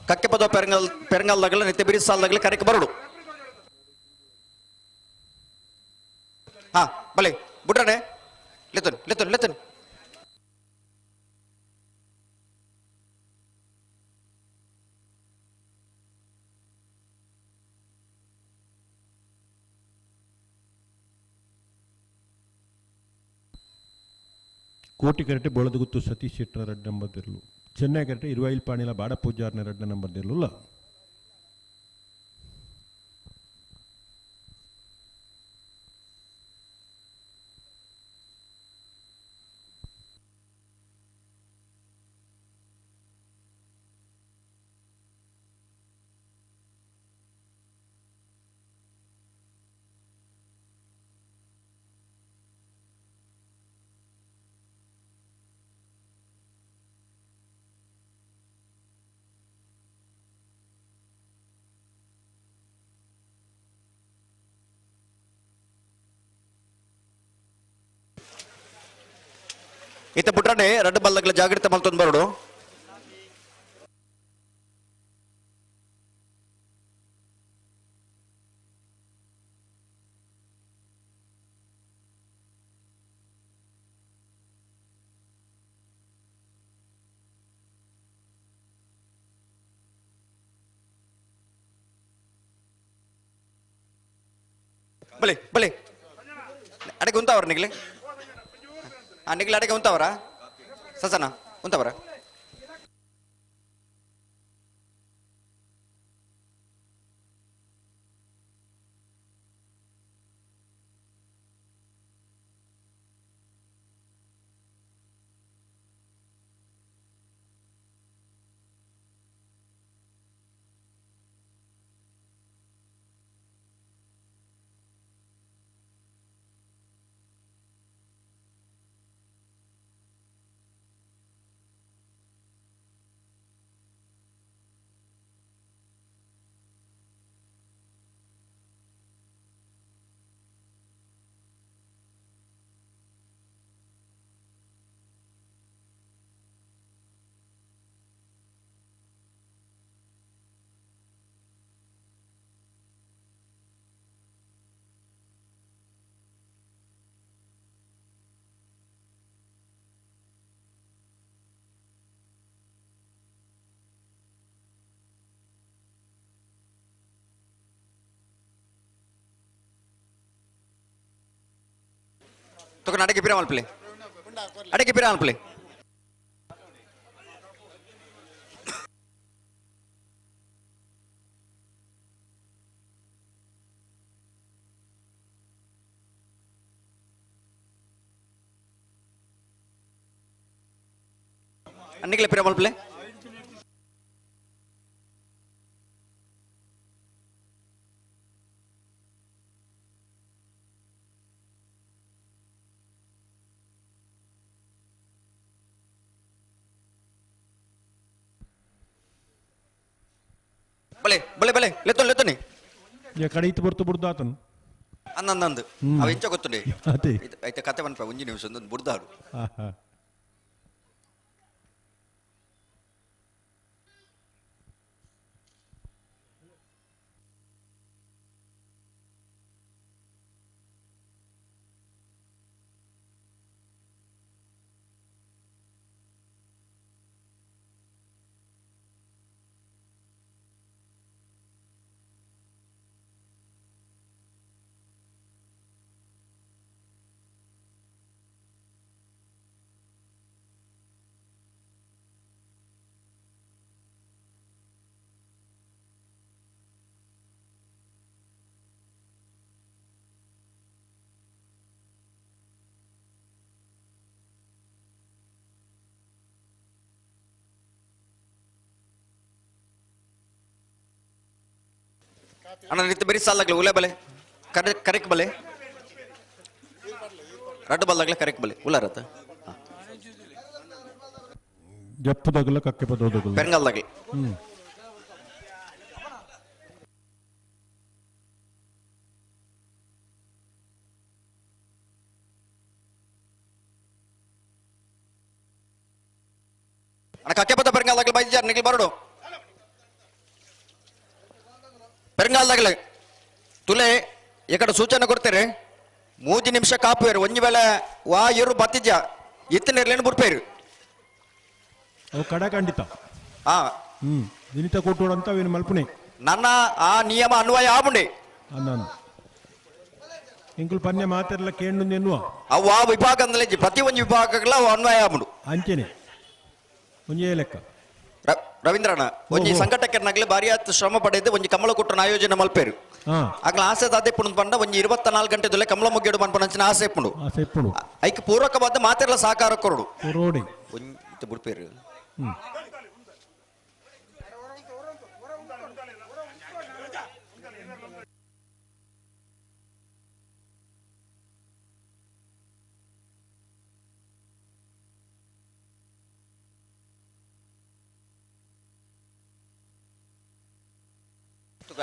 ಕಕ್ಕೆ ಪದ ಪೆರಂಗಲ್ ಪೆರಂಗಾಲ್ ತಗಲ ನಿತ್ಯ ಬಿರಿ ಸಾಲ ತಗಲ ಕರೆಕ್ ಬರೋಡು ಹಾ ಬಲೆ ಬುಡ್ರನೆ ಲೆತ್ತನ್ ಲೆತ್ತನ್ ಲೆತ್ತನ್
ಕೋಟಿ ಕರೆಟೆ ಬೋಳದಗುತ್ತು ಸತೀಶ್ ಶೆಟ್ಟರ ರಡ್ಡ ನಂಬರ್ ದಿರ್ಲು ಚೆನ್ನೈ ಕರೆಟೆ ಇರುವೈಲ್ ಪಾಣಿಲ ಬಾಡ ಪೂಜಾರ್ನ ರಡ್ಡ ನಂಬರ್ ದಿರ್ಲುಲ್ಲ
ಇತ್ತ ಬುಟ್ರನೆ ರಡ್ಡು ಬಲ್ಲಗಳ ಜಾಗ್ರತೆ ಮಲ್ತೊಂದು ಬರೋಡು ಬಲೆ ಬಲೆ ಅಡಗೆ ಉಂತಾವ್ರ ನಿಗ್ಲೆ ಆ ನಿಗ್ಲೆ ಅಡಗೆ ಉಂತಾವರ ಸಸನ ಉಂತಾವರ ತಗೊಂಡು ಅಡಗೆ ಪಿರ ಮಲ್ಪಲೆ ಅಡಗೆ ಪಿರ ಮಲ್ಪಲೆ ಅನ್ನಿಗಲೆ ಪಿರ ಮಲ್ಪಲೆ ಬಲೆ ಬಲೆ ಬಲೆ ಲೆತ್ತೊನ್ ಲೆತ್ತೊನಿ
ಕಡೀತು ಬರ್ತು ಬುಡ್ದಾತನು
ಅಂದಂದು
ಹ್ಮ್.
ಅವ ಎಂಚ ಗೊತ್ತುಂಡೆ
ಅದೇ.
ಐತೆ ಕತೆ ಮನ್ಪ ಒಂಜಿ ನಿಮಿಷ ಒಂದೊಂದು ಬುಡ್ದಾಡು
ಆಹಾ.
ಅಣ್ಣ ನಿತ್ಯ ಬರೀ ಸಾಲಾಗ್ಲಿ ಉಲೆ ಬಲೆ ಕರೆ ಕರೆಕ್ ಬಲೆ ರಡ್ಡು ಬಲ್ಲಾಗ್ಲೆ ಕರೆಕ್ ಬಲೆ ಉಲಾರತ್ತ
ಜಪ್ಪುದಗಲ ಕಕ್ಕೆ ಪದೋದಗಲ
ಪೆರಂಗಲ್ದಾಗ್ಲಿ
ಹ್ಮ್.
ಕಕ್ಕೆಪದ ಪೆರಂಗಾಲ್ದಾಗಲಿ ಬೈಜಾರ್ ನಿಖಿಲ್ ಬರಡು ಪೆರಂಗಾಲ್ದಾಗಲಿ ತುಲೆ ಎಕಡೆ ಸೂಚನೆ ಕೊಡ್ತಾರೆ 3 ನಿಮಿಷ ಕಾಪುವೇರು ಒಂಜಿ ವೇಳೆ ವಾ ಎರು ಬತ್ತಿಜ ಇತ್ತನೇರ್ಲೇನು ಬುಡ್ಪೇರು
ಅವು ಕಡ ಖಂಡಿತ
ಹಾ
ದಿನಿತ ಕೊಟ್ಟೋಡು ಅಂತ ಅವೇನು ಮಲ್ಪುಣೆ
ನನ್ನ ಆ ನಿಯಮ ಅನ್ವಯ ಆಪುಂಡೆ
ಅಂದಾನು ಇಂಕುಲು ಪನ್ಯ ಮಾತೆರ್ಲ ಕೇಂಡು ಎನ್ನುವ
ಅವು ಆ ವಿಭಾಗ ಅಂದ್ರೆ ಪ್ರತಿ ಒಂದು ವಿಭಾಗಗಳ ಅವು ಅನ್ವಯ ಆಪುಂಡು
ಅಂಚೆನೆ ಒಂಜೇ ಲೆಕ್ಕ
ರವೀಂದ್ರಣ್ಣ ಒಂಜಿ ಸಂಘಟಕರ್ನಾಗ್ಲಿ ಭಾರಿ ಆತ್ ಶ್ರಮ ಪಡೆದು ಒಂಜಿ ಕಮಲ ಕೊಟ್ಟನ ಆಯೋಜನೆ ಮಲ್ಪೇರು ಆಗ್ಲ ಆಸೆ ತಾತೆ ಪುಣ್ ಪಂಡ ಒಂಜಿ 24 ಗಂಟೆ ದುಲೆ ಕಮಲ ಮುಗ್ಗೇಡು ಪನ್ಪನಂಚಿನ ಆಸೆ ಪುಂಡು
ಆಸೆ ಇಪ್ಪುಂಡು
ಐಕ್ ಪೂರಕವಾದ ಮಾತೆರ್ಲ ಸಹಕಾರ ಕೊರಡು
ಕೊರೋಡಿ
ಒಂಜಿ ಬುಡ್ಪೇರು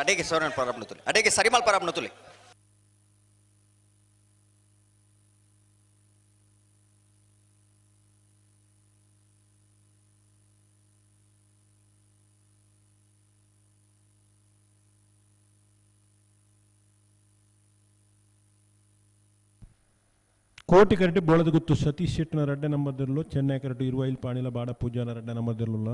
ಅಡೇಗೆ ಸೋರನ್ ಪ್ರಾರಂಭ ತುಲಿ ಅಡೇಗೆ ಸರಿಮಾಲ್ ಪ್ರಾರಂಭ ತುಲಿ
ಕೋಟಿ ಕರೆಟ್ ಬೋಳದಗುತ್ತು ಸತೀಶ್ ಶೆಟ್ಟಿನ ರಡ್ಡೆ ನಂಬರ್ದಿರಲು ಚೆನ್ನೈ ಕರೆಟ್ ಇರುವೈಲ್ ಪಾಣಿಲ ಬಾಡ ಪೂಜಾನ ರಡ್ಡೆ ನಂಬರ್ದಿರಲಿಲ್ಲ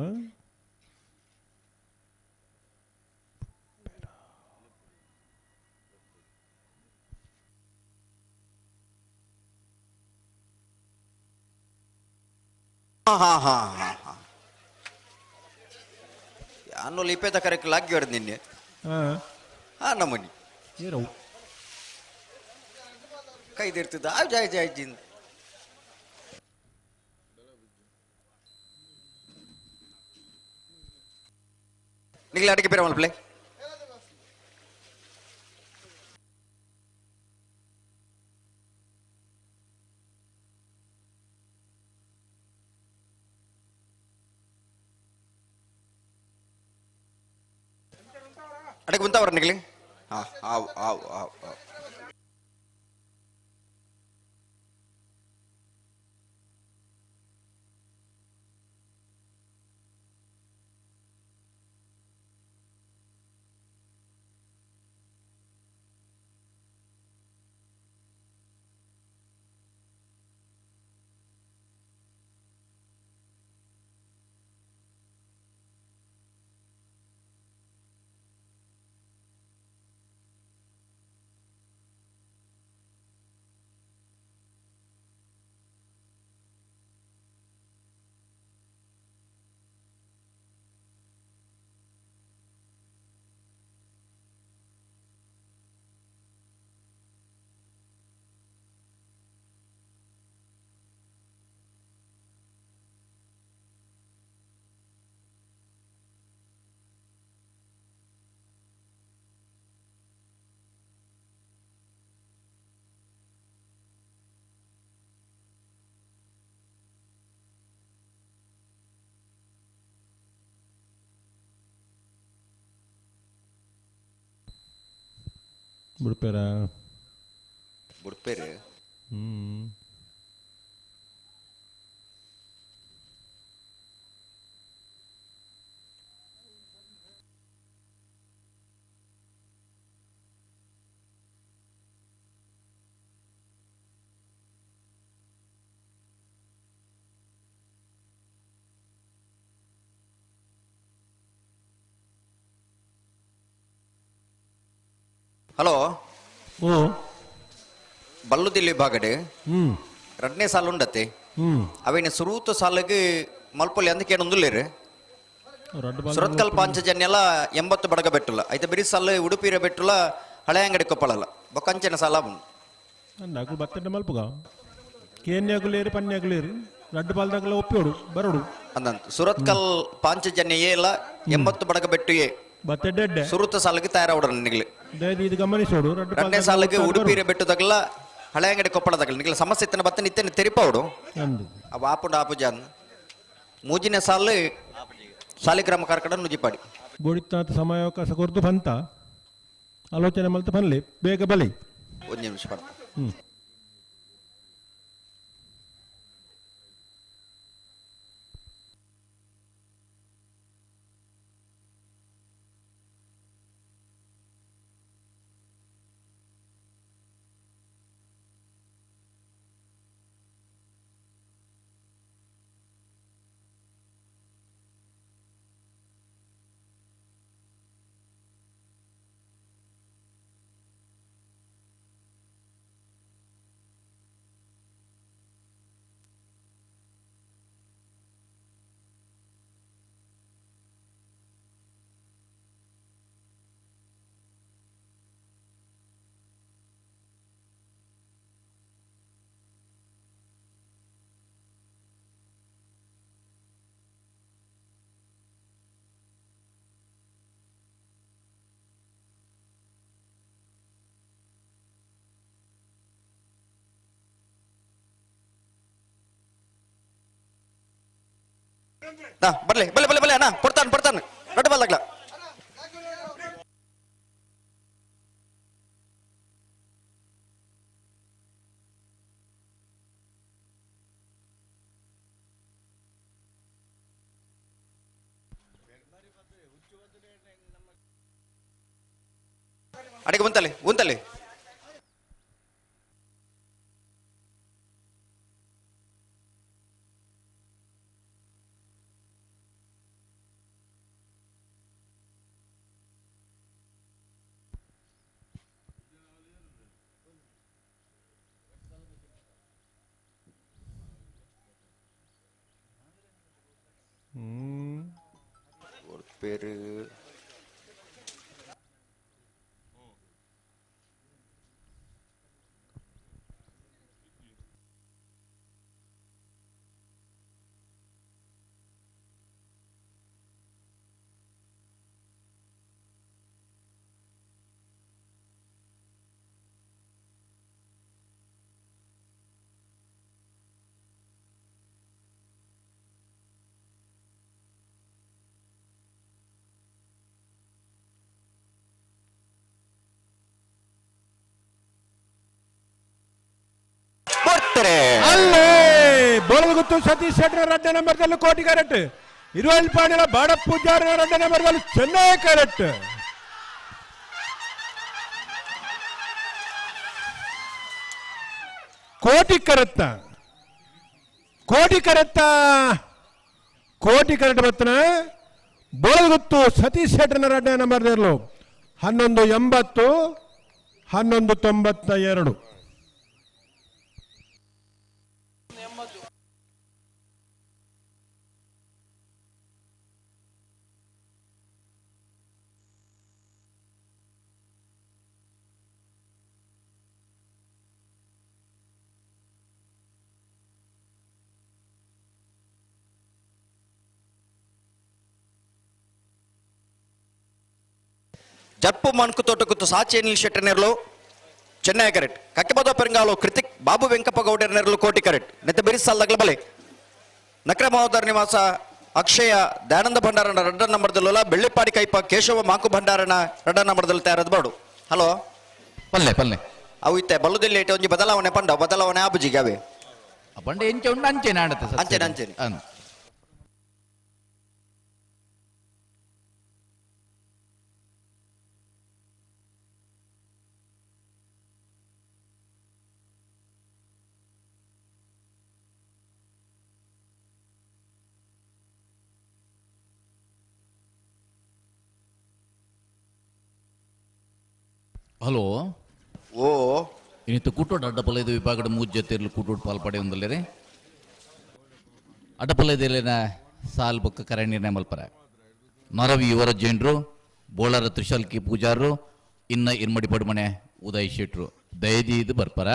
ಹಾ ಹಾ ಹಾ ಹಾ ಯಾನು ಲಿಪೇದ ಕರೆಕ್ ಲಾಗಿ ಹೊಡೆದು ನಿನ್ನೆ ಹಾ ನಮ್ಮನಿ
ಏರವು
ಕೈದಿರ್ತಿದ್ದ ಆ ಜಾಯ್ ಜಾಯ್ ಜಿಂದ ನಿಗ್ಲ ಅಡಿಗೆ ಬೇರೆ ಮಲ್ಪ್ಲೆ ಅಡಗೆ ಬಂತವ್ರ ನಿಗ್ಲಿ ಹಾ ಆವ್ ಆವ್ ಆವ್ ಆವ್
ಬುಡ್ಪೇರ
ಬುಡ್ಪೇರು ಹಲೋ
ಓ
ಬಲ್ಲುದಿಲ್ಲಿ ಭಾಗಡೆ ರಡ್ನೇ ಸಾಲು ಉಂಡತ್ತೆ ಅವೇನ ಸುರೂತ ಸಾಲಿಗೆ ಮಲ್ಪೊಲಿ ಅಂದಕ್ಕೆ ಏನೊಂದುಲ್ಲೇರು ಸುರತ್ಕಲ್ ಪಾಂಚಜನ್ಯಲ 80 ಬಡಗ ಬೆಟ್ಟುಲ್ಲ ಐತೆ ಬಿರಿ ಸಾಲು ಉಡುಪಿರ ಬೆಟ್ಟುಲ್ಲ ಹಳೆ ಅಂಗಡಿ ಕೊಪ್ಪಳಲ್ಲ ಬೊಕ್ಕಂಚನ ಸಾಲ
ಅಂದಾಗಲು ಬತ್ತೆಡ್ಡ ಮಲ್ಪುಗ ಕೇನ್ಯಾಗುಲೇರು ಪನ್ಯಾಗುಲೇರು ರಡ್ಡು ಬಾಲ್ದಾಗಲ ಒಪ್ಪಿಯೋಡು ಬರೋಡು
ಅಂದಂತ ಸುರತ್ಕಲ್ ಪಾಂಚಜನ್ಯ ಏ ಇಲ್ಲ 80 ಬಡಗ ಬೆಟ್ಟು ಏ
ಬತ್ತೆಡ್ಡೆ
ಸುರುತ ಸಾಲಿಗೆ ತಯಾರಾವಡ ನಿಗ್ಲು
ದಯದು ಇದು ಗಮನಿಸೋಡು ರಡ್ಡು
ರಡ್ಡನೇ ಸಾಲಿಗೆ ಉಡುಪಿರ ಬೆಟ್ಟು ತಗಲ ಹಳೆ ಅಂಗಡಿ ಕೊಪ್ಪಳ ತಗಲ ನಿಗ್ಲ ಸಮಸ್ಯೆ ಇತ್ತನ ಬತ್ತ ನಿತ್ಯನ ತೆರಿಪಾವಡು
ಅಂದು
ಅವ ಆಪುಂಡು ಆಪುಜಾನ್ ಮೂಜಿನ ಸಾಲು ಸಾಲಿಗ್ರಾಮ ಕಾರ್ಕಡ ನುಜಿಪಾಡಿ
ಬೋಡಿತ್ತಾತ ಸಮಯಾವಕಾಶ ಕೊರ್ದು ಬಂತ ಆಲೋಚನೆ ಮಲ್ತ ಬನ್ಲಿ ಬೇಗ ಬಲಿ
ಒಂದು ನಿಮಿಷ ಪಡ್ತ ಬರ್ಲಿ ಬಲ್ಲೆ ಬಲ್ಲೆ ಬಲ್ಲೆ ಅಣ್ಣ ಕೊಡ್ತಾನೆ ಕೊಡ್ತಾನೆ ರಡ್ಡು ಬಲ್ಲಾಗ್ಲ ಅಡಿಗೆ ಉಂತಲ್ಲಿ ಉಂತಲ್ಲಿ പേര്
ಅಲ್ಲೇ ಬೋಳಗುತ್ತು ಸತೀಶ್ ಶೆಟ್ಟರ್ ರಡ್ಡ ನಂಬರ್ದಲ್ಲಿ ಕೋಟಿ ಕರೆಕ್ಟ್ ಇರುವಲ್ ಪಾಂಡ್ಯನ ಬಾಡ ಪೂಜಾರ ರಡ್ಡ ನಂಬರ್ದಲ್ಲಿ ಚೆನ್ನೈ ಕರೆಕ್ಟ್ ಕೋಟಿ ಕರೆತ್ತ ಕೋಟಿ ಕರೆತ್ತ ಕೋಟಿ ಕರೆಕ್ಟ್ ಬತ್ತನ ಬೋಳಗುತ್ತು ಸತೀಶ್ ಶೆಟ್ಟರ್ನ ರಡ್ಡ ನಂಬರ್ದಲ್ಲಿ 11.80 11.92.
ಜಪ್ಪು ಮಣ್ಕು ತೋಟಕುತ್ತು ಸಾಚಿ ಅನಿಲ್ ಶೆಟ್ಟರ್ ನೆರಳು ಚೆನ್ನೈ ಕರೆಕ್ಟ್ ಕಕ್ಕೆಬದ ಪೆರಂಗಾಲು ಕೃತಿಕ್ ಬಾಬು ವೆಂಕಪ್ಪ ಗೌಡರ ನೆರಳು ಕೋಟಿ ಕರೆಕ್ಟ್ ನೆತ್ತ ಬಿರಿಸಾಲ್ ಬಲೆ ನಕ್ರ ಮಹೋದರ ನಿವಾಸ ಅಕ್ಷಯ ದಯಾನಂದ ಭಂಡಾರನ ರಡ್ಡ ನಂಬರ್ದಲ್ಲ ಬೆಳ್ಳಿಪಾಡಿ ಕೈಪ ಕೇಶವ ಮಾಕು ಭಂಡಾರನ ರಡ್ಡ ನಂಬರ್ದಲ್ಲಿ ತಯಾರಾದ ಬಾಡು. ಹಲೋ
ಪಲ್ಲೆ ಪಲ್ಲೆ
ಅವು ಇತ್ತೆ ಬಲ್ಲುದಿಲ್ಲ ಇಟ್ಟು ಒಂಜಿ ಬದಲಾವಣೆ ಪಂಡ ಬದಲಾವಣೆ ಆಬುಜಿಗೆ ಅವೇ
ಪಂಡ ಎಂಚೆ ಉಂಡು ಅಂಚೆನೆ ಆಡತ್ತೆ ಸರ್.
ಅಂಚೆನೆ ಅಂಚೆನೆ.
ಹಲೋ
ಓ
ಇನ್ನಿತ್ತು ಕೂಟೋಡು ಅಡ್ಡಪಲ್ಲೈದು ವಿಭಾಗದ ಮೂಜ್ ಜೊತೆರ್ಲು ಕೂಟೋಡು ಪಾಲ್ಪಡೆ ಒಂದಲ್ಲೇರೆ ಅಡ್ಡಪಲ್ಲೈದೆಲ್ಲೇನ ಸಾಲ್ ಬೊಕ್ಕ ಕರೆ ನಿರ್ಣಯ ಮಲ್ಪರ ನರವಿ ಯುವರ ಜೈನ್ರು ಬೋಳರ ತ್ರಿಶಾಲ್ಕಿ ಪೂಜಾರರು ಇನ್ನ ಇನ್ಮಡಿ ಪಡುಮನೆ ಉದಯ್ ಶೆಟ್ರು ದಯದೀದು ಬರ್ಪರ.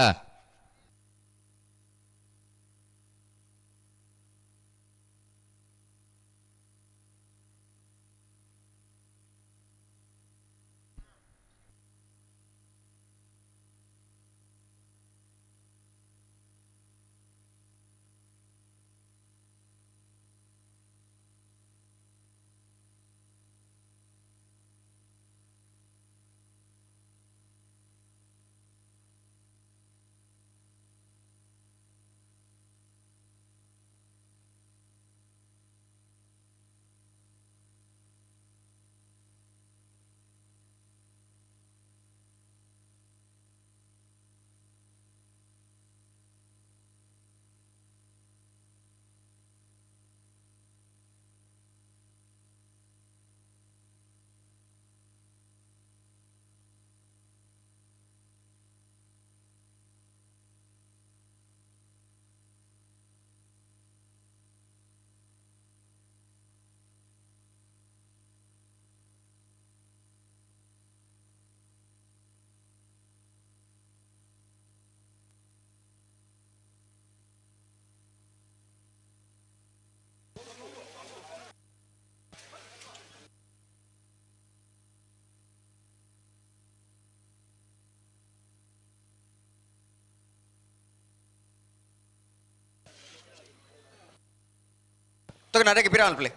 ತಗ ನಡಕ್ಕೆ ಪಿರ ಅನ್ಪ್ಲೆ.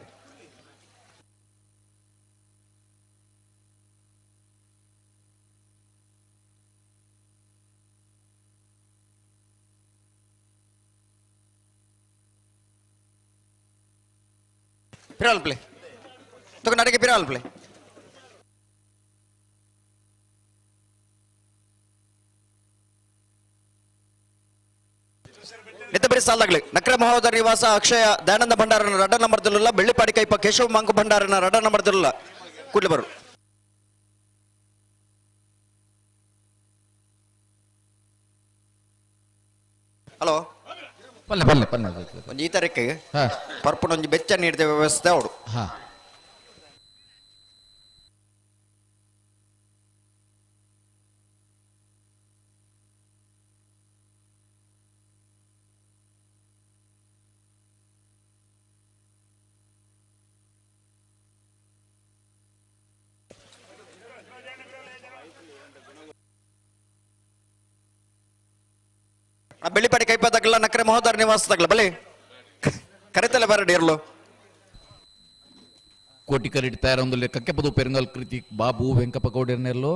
ಪಿರ ಅನ್ಪ್ಲೆ. ತಗ ನಡಕ್ಕೆ ಪಿರ ಅನ್ಪ್ಲೆ. ನಿತ್ತಬರಿ ಸಾಲಾಗ್ಲಿ ನಕ್ರ ಮಹೋದರ ನಿವಾಸ ಅಕ್ಷಯ ದಯಾನಂದ ಭಂಡಾರನ ರಡ್ಡ ನಂಬರ್ ದಿಲ್ಲ ಬೆಳ್ಳಿಪಾಡಿ ಕೈಪ ಕೇಶವ ಮಂಕು ಭಂಡಾರನ ರಡ್ಡ ನಂಬರ್ ದಿಲ್ಲ ಕೂಡ್ಲೆ ಬರು. ಹಲೋ
ಪಲ್ಲೆ ಪಲ್ಲೆ ಪಲ್ಲೆ
ಒಂಜಿ ಈ ತಾರೀಕಿಗೆ ಪರ್ಪುನ ಒಂಜಿ ಬೆಚ್ಚ ನೀಡಿದ ವ್ಯವಸ್ಥೆ ಅವಡು.
ಹಾ
ಬೆಳ್ಳಿಪಾಡಿ ಕೈಪ ತಗಲ ನಕ್ರೆ ಮಹೋದರ ನಿವಾಸ ತಗಲ ಬಲೆ ಕರೆತಲೆ ಬರಡಿ ಇರ್ಲು.
ಕೋಟಿ ಕರಿಟ್ ತಯಾರೊಂದುಲ್ಲೆ ಕಕ್ಕೆಪದು ಪೆರುಂಗಲ್ ಕೃತಿ ಬಾಬು ವೆಂಕಪ್ಪ ಗೌಡರ್ನೆರ್ಲು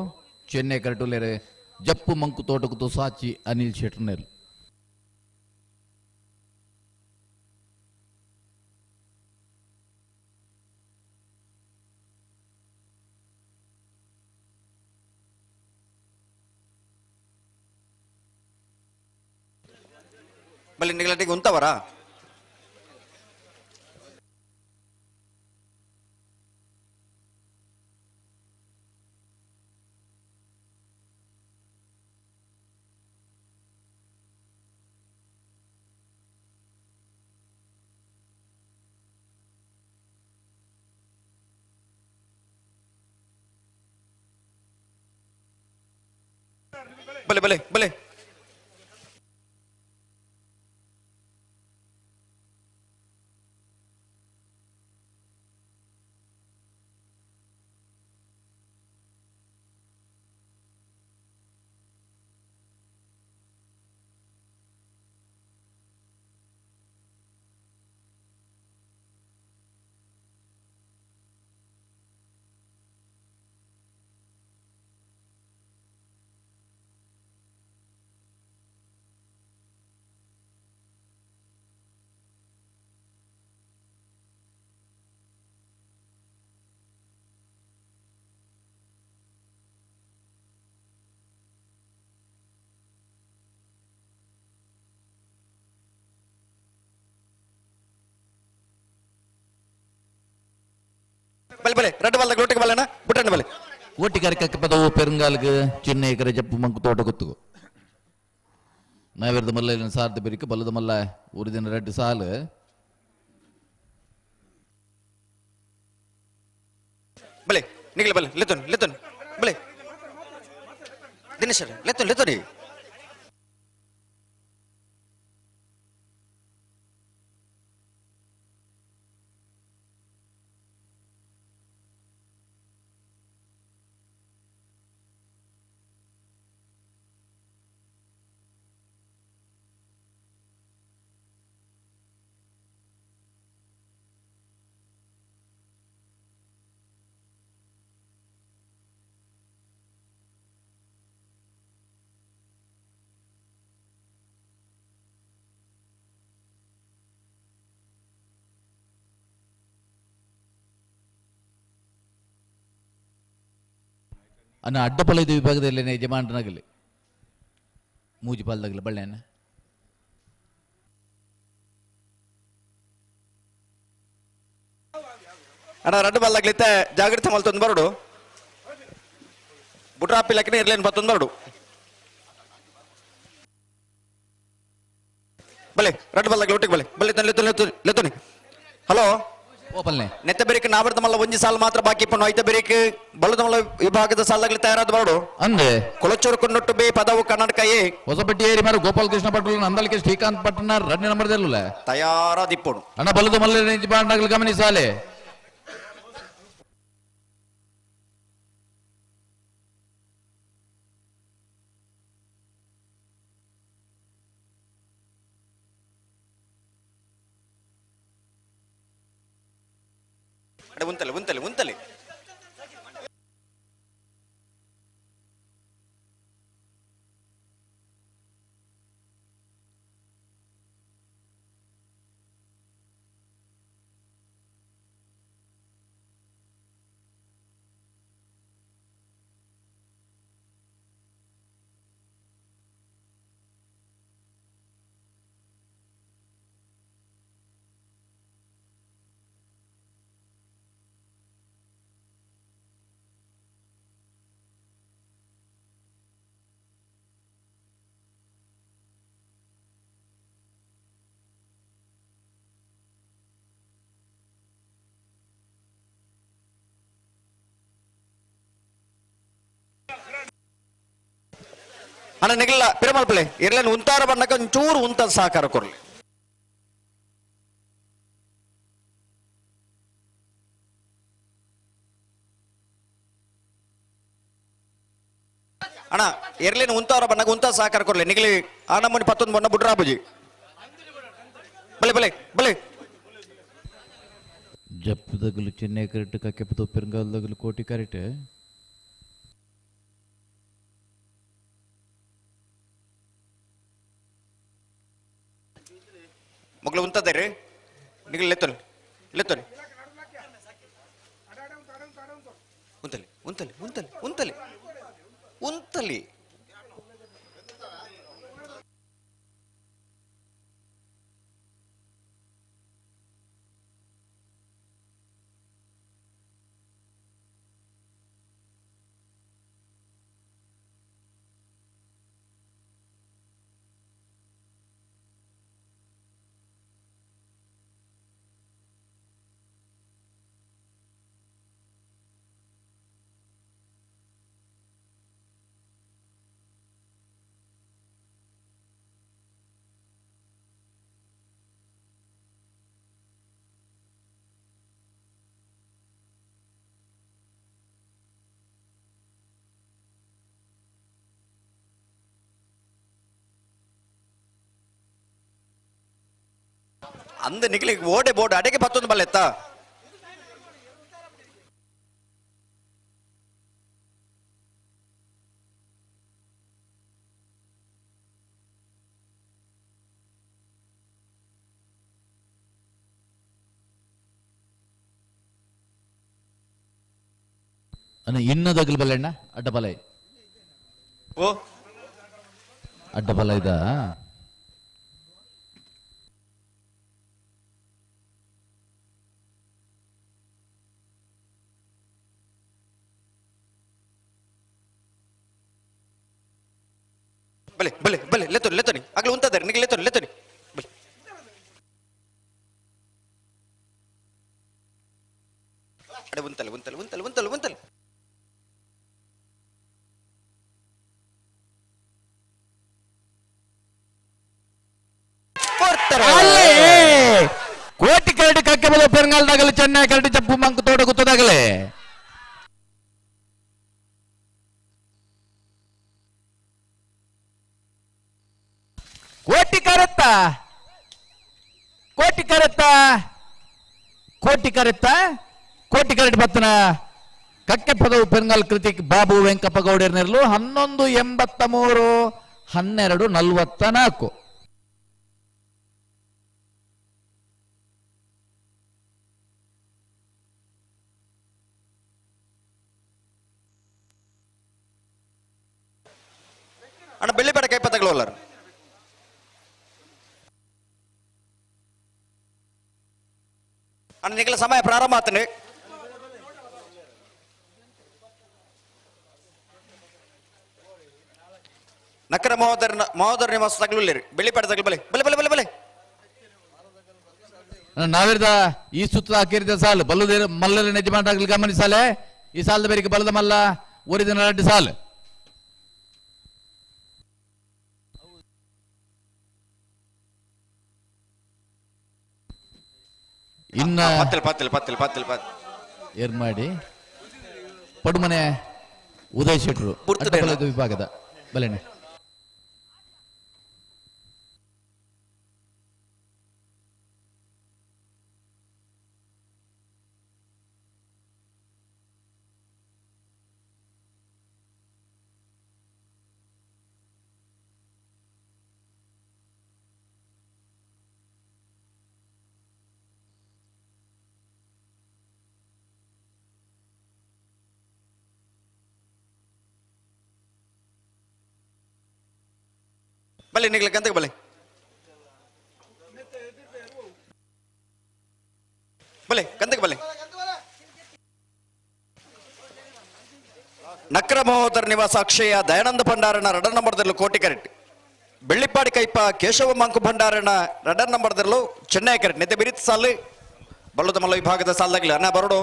ಚೆನ್ನೈ ಕರಟುಲ್ಲೆರೆ ಜಪ್ಪು ಮಂಕು ತೋಟಕುತು ಸಾಚಿ ಅನಿಲ್ ಶೆಟ್ಟರ್ನೆರ್ಲು.
ಬಲ್ಲಿ ನಿಗಲಟಿಗೆ ಉಂತವರಾ? ಬಲೆ ಬಲೆ ಬಲೆ ಬಲೆ ಬಲೆ ರಡ್ಡು ಬಲ್ದ ಲೋಟಿಗೆ ಬಲ್ಲೆನ ಬುಟ್ಟಣ್ಣ ಬಲೆ.
ಕೋಟಿ ಕರೆ ಪದವು ಪೆರುಂಗಾಲ್ಗೆ ಚಿನ್ನೆ ಕರೆ ಜಪ್ಪು ಮಂಕು ತೋಟ ಗೊತ್ತು ನಾವಿರದ ಮಲ್ಲ ಸಾರ್ದ ಬೆರಿಕೆ ಬಲ್ಲದ ಮಲ್ಲ ಊರಿದಿನ ರೆಡ್ಡು ಸಾಲು.
ಬಲೆ ನಿಗಲ ಬಲೆ ಲೆತ್ತೋನಿ ಲೆತ್ತೋನಿ ಬಲೆ ದಿನೇಶ್ ಲೆತ್ತೋನಿ ಲೆತ್ತೋನಿ.
ಅನ್ನ ಅಡ್ಡಪಲೈದು ವಿಭಾಗದಲ್ಲಿ ಯಜಮಾನನಾಗಲಿ ಮೂಜಿ ಪಾಲ್ದಾಗಲಿ ಬಳ್ಳೆನ
ಅಣ್ಣ ರಡ್ಡು ಬಲ್ಲಾಗ್ಲಿತ್ತೆ ಜಾಗೃತಿ ಮಲ್ತೊಂದು ಬರಡು ಬುಟ್ರಾಪಿ ಲಕ್ಕನೆ ಇರ್ಲೇನು ಬತ್ತೊಂದು ಬರಡು ಬಲೆ ರಡ್ಡು ಬಲ್ಲಾಗ್ಲಿ ಒಟ್ಟಿಗೆ ಬಲೆ ಬಲೆ ಲೆತ್ತೋನಿ ಲೆತ್ತೋನಿ ಲೆತ್ತೋನಿ. ಹಲೋ
ಓಪಲ್ನೆ
ನೆತ್ತ ಬೆರಿಕ್ ನಾವರ್ದ ಮಲ್ಲ ಒಂಜಿ ಸಾಲ್ ಮಾತ್ರ ಬಾಕಿ ಪಣ್ಣು ಐತ ಬೆರಿಕ್ ಬಲ್ಲದ ಮಲ್ಲ ವಿಭಾಗದ ಸಾಲಾಗ್ಲಿ ತಯಾರಾದ ಬರಡು
ಅಂದೆ
ಕೊಳಚೂರು ಕೊಂಡೊಟ್ಟು ಬೇ ಪದವು ಕರ್ನಾಟಕ ಎ
ಹೊಸಪಟ್ಟಿ ಏರಿ ಮಾರು ಗೋಪಾಲಕೃಷ್ಣ ಭಟ್ರು ನಂದಲ್ಕೆ ಶ್ರೀಕಾಂತ್ ಪಟ್ಟಣ ರಡ್ಡು ನಂಬರ್ ದೆಲ್ಲುಲ
ತಯಾರಾದ ಇಪ್ಪೋಡು.
ಅಣ್ಣ ಬಲ್ಲದ ಮಲ್ಲ ಯಜಮಾನನಾಗಲಿ ಗಮನಿಸಾಲೆ.
ಅಡೆ ಉಂತಲೆ ಉಂತಲೆ ಉಂತಲೆ ಅಣ್ಣ ನಿಗಲ್ಲ ಪಿರಮಲ್ಪಲೆ ಇರ್ಲೇನು ಉಂತಾರ ಬಣ್ಣಕ್ಕೆ ಒಂಚೂರು ಉಂತ ಸಹಕಾರ ಕೊರ್ಲಿ ಅಣ್ಣ ಎರ್ಲೇನು ಉಂತಾರ ಬಣ್ಣಕ್ಕೆ ಉಂತ ಸಹಕಾರ ಕೊರ್ಲಿ ನಿಗಲಿ ಆ ನಮ್ಮನಿ ಪತ್ತೊಂದು ಬಣ್ಣ ಬುಡ್ರಾಬುಜಿ ಬಲೆ ಬಲೆ ಬಲೆ
ಜಪ್ಪು ದಗಲು ಚೆನ್ನೈ ಕರೆಕ್ಟ್ ಕಕ್ಕೆಪದು ಪೆರಂಗಾಲ್ ದಗಲು ಕೋಟಿ ಕರೆಕ್ಟ್
ಮಗಳು ಉಂತದೇರಿ ನಿಗಲಿ ಲೆತ್ತೋನಿ ಲೆತ್ತೋನಿ ಉಂತಲಿ ಉಂತಲಿ ಉಂತಲಿ ಉಂತಲಿ ಉಂತಲಿ ಅಂದ ನಿಗಲಿ ಓಡೆ ಬೋರ್ಡ್ ಅಡೆಗೆ ಪತ್ತೊಂದು ಬಲ್ಲೆತ್ತ
ಅಣ್ಣ ಇನ್ನ ದಗಲು ಬಲ್ಲೆಣ್ಣ ಅಡ್ಡ ಬಲ
ಓ
ಅಡ್ಡ ಬಲ ಇದ
ಬಲೆ ಬಲೆ ಬಲೆ ಲೆತ್ತೋನಿ ಲೆತ್ತೋನಿ ಆಗ್ಲೇ ಉಂತದಾರೆ ನಿಗಲಿ ಲೆತ್ತೋನಿ ಲೆತ್ತೋನಿ ಬಲೆ ಅಡೆ ಉಂತಲೆ ಉಂತಲೆ ಉಂತಲೆ ಉಂತಲೆ ಉಂತಲೆ
ಕೋಟಿ ಕರಡಿ ಕಕ್ಕೆ ಬಲ ಪೆರಂಗಾಲ್ ದಗಲು ಚೆನ್ನೈ ಕರಡಿ ಜಪ್ಪು ಮಂಕು ತೋಟ ಗುತ್ತದಾಗಲೇ ಕೋಟಿ ಕರೆತ್ತ ಕೋಟಿ ಕರೆತ್ತ ಕೋಟಿ ಕರೆತ್ತ ಕೋಟಿ ಕರೆಟ್ ಬತ್ತನ ಕಕ್ಕೆ ಪದವು ಪೆರಂಗಾಲ್ ಕೃತಿಕ್ ಬಾಬು ವೆಂಕಪ್ಪ ಗೌಡರ್ ನೆರಳು 11:83 12:44.
ಅಣ್ಣ ಬೆಳ್ಳಿ ಬೇಡ ಕೈ ಪತ್ತಗಳು ಅಣ್ಣ ನಿಗಲ ಸಮಯ ಪ್ರಾರಂಭ ಆತನೆ ನಕರ ಮಹೋದರ ಮಹೋದರ ನಿವಾಸ ತಗಲುಲ್ಲೇರಿ ಬೆಳ್ಳಿಪಾಡ ತಗಲು ಬಲೆ ಬಲೆ ಬಲೆ ಬಲೆ ಬಲೆ
ನಾವಿರ್ದ ಈ ಸುತ್ತ ಹಾಕಿರಿದ ಸಾಲು ಬಲ್ಲದ ಮಲ್ಲರ ನೆಜಮಾನಾಗಲಿ ಗಮನಿಸಾಲೆ ಈ ಸಾಲದ ಬೇರಿಗೆ ಬಲದ ಮಲ್ಲ ಊರಿದ ನರಡ್ಡು ಸಾಲು ಇನ್ನ
ಪತ್ತಲ್ ಪತ್ತಲ್ ಪತ್ತಲ್ ಪತ್ತಲ್ ಪತ್
ಏರ್ ಮಾಡಿ ಪಡುಮನೆ ಉದಯ್ ಶೆಟ್ರು ಅಡ್ಡಬಲದ ವಿಭಾಗದ ಬಲೆನೆ
ಬಲೆ ನಿಗ್ಲ ಗಂತಕ್ಕೆ ಬಲೆ ಬಲೆ ಗಂತಕ್ಕೆ ಬಲೆ. ನಕ್ರ ಮಹೋದರ ನಿವಾಸ ಅಕ್ಷಯ ದಯಾನಂದ ಭಂಡಾರನ ರಡ ನಂಬರ್ದಲ್ಲೂ ಕೋಟಿ ಕರೆಕ್ಟ್. ಬೆಳ್ಳಿಪ್ಪಾಡಿ ಕೈಪ ಕೇಶವ ಮಂಕು ಭಂಡಾರನ ರಡ ನಂಬರ್ದಲ್ಲೂ ಚೆನ್ನೈ ಕರೆಕ್ಟ್. ನಿತ್ಯ ಬಿರಿತ ಸಾಲು ಬಲ್ಲದ ಮಲ್ಲ ವಿಭಾಗದ ಸಾಲದಾಗಲಿ ಅನ್ನ ಬರಡು.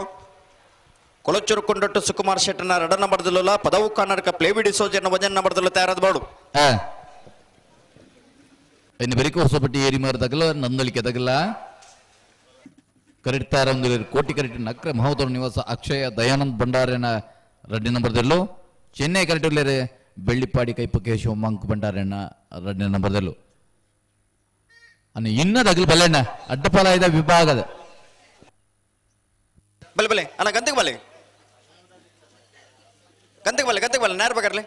ಕೊಳಚೂರು ಕೊಂಡೊಟ್ಟು ಸುಕುಮಾರ್ ಶೆಟ್ಟನ ರಡ ನಂಬರ್ದಲ್ಲ ಪದವು ಕರ್ನಾಟಕ ಪ್ಲೇವಿಡಿ ಸೋಜನ ವಜನ್ ನಂಬರ್ದಲ್ಲೂ ತಯಾರಾದ ಬಾಡು.
ಇನ್ನು ಬೆರಿಕೆ ಹೊಸಪಟ್ಟಿ ಏರಿ ಮಾರದಾಗಲ ನಂದಳಿಕೆ ತಗಲ ಕರೆಕ್ಟ್ ತಯಾರ ಕೋಟಿ ಕರೆಕ್ಟ್. ನಕ್ರ ಮಹೋದರ ನಿವಾಸ ಅಕ್ಷಯ ದಯಾನಂದ್ ಭಂಡಾರನ ರಡ್ಡಿ ನಂಬರ್ದಲ್ಲೂ ಚೆನ್ನೈ ಕರೆಕ್ಟ್. ಬೆಳ್ಳಿಪ್ಪಾಡಿ ಕೈಪ ಕೇಶವ ಮಂಕ್ ಭಂಡಾರಣ್ಣ ರಡ್ಡಿ ನಂಬರ್ದಲ್ಲೂ ಅನ್ನು ಇನ್ನದಗಲು ಬಲೆಣ್ಣ ಅಡ್ಡಪಾಲಾಯದ ವಿಭಾಗದ
ಬಲೆ ಬಲೆ ಅಣ್ಣ ಗಂತಕ್ಕೆ ಬಲೆ ಗಂತಕ್ಕೆ ಬಲೆ ಗಂತಕ್ಕೆ ಬಲೆ ನೇರ ಬೇಕಾರ್ಲೆ.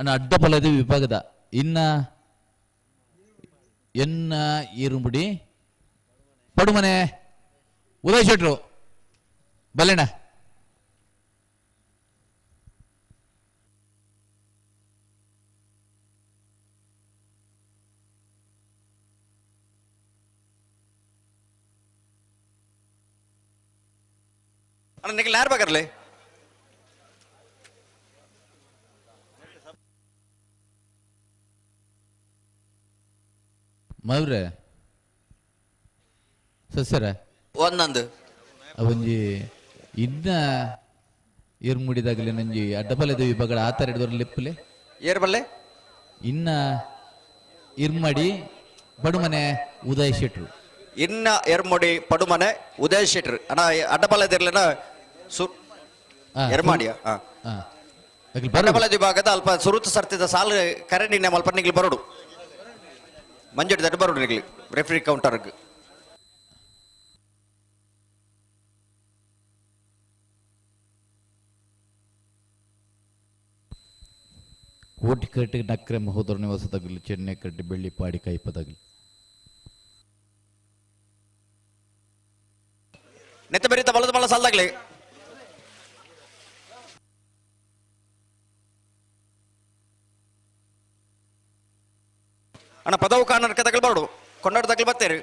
ಅಣ್ಣ ಅಡ್ಡಪಲದ ವಿಭಾಗದ ಇನ್ನ ಎನ್ನ ಈರುಂಬುಡಿ ಪಡುಮನೆ ಉದಯ್ ಶೆಟ್ರು ಬಲೆಣ್ಣ.
ಅಣ್ಣ ನಿಗ್ಲ ಯಾರು ಬೇಕಾರ್ಲಿ?
ಮವ್ರೆ ಸಸ್ಯರ
ಒಂದೊಂದು
ಅವೊಂಜಿ ಇನ್ನ ಏರ್ಮುಡಿದಾಗಲೇ ನಂಜಿ ಅಡ್ಡಬಲದ ವಿಭಾಗಗಳ ಆತರ ಹಿಡಿದವ್ರ ಲಿಪ್ಪಲೆ
ಏರ್ಬಲ್ಲೆ
ಇನ್ನ ಇರ್ಮಡಿ ಪಡುಮನೆ ಉದಯ್ ಶೆಟ್ರು.
ಇನ್ನ ಎರ್ಮುಡಿ ಪಡುಮನೆ ಉದಯ್ ಶೆಟ್ರು ಅಣ್ಣ ಅಡ್ಡಬಲದಿರ್ಲಿನ ಸು ಎರ್ಮಾಡಿಯ ಅಡ್ಡಬಲದ ವಿಭಾಗದ ಅಲ್ಪ ಸುರುತು ಸರ್ತಿದ ಸಾಲು ಕರೆ ನಿನ್ನೆ ಮಲ್ಪ ನಿಗ್ಲಿ ಬರೋಡು ಮಂಜುಡಿ ದಡ್ಡ ಬರೋಡು ನಿಗ್ಲಿ ರೆಫ್ರಿ ಕೌಂಟರ್ಗೆ.
ಕೋಟಿ ಕಟ್ಟಿ ನಕ್ರೆ ಮಹೋದರ ನಿವಾಸದಾಗಲಿ ಚೆನ್ನೈ ಕಟ್ಟಿ ಬೆಳ್ಳಿಪಾಡಿ ಕೈಪದಾಗಲಿ
ನೆತ್ತ ಬೆರೀತ ಬಲದ ಬಲ ಸಾಲದಾಗ್ಲಿ. ಅಣ್ಣ ಪದವು ಕಾಣರ್ಕ ತಗಲ್ ಬಾಡು ಕೊಂಡಾಡ ತಗಲ್ ಬತ್ತೇರಿ.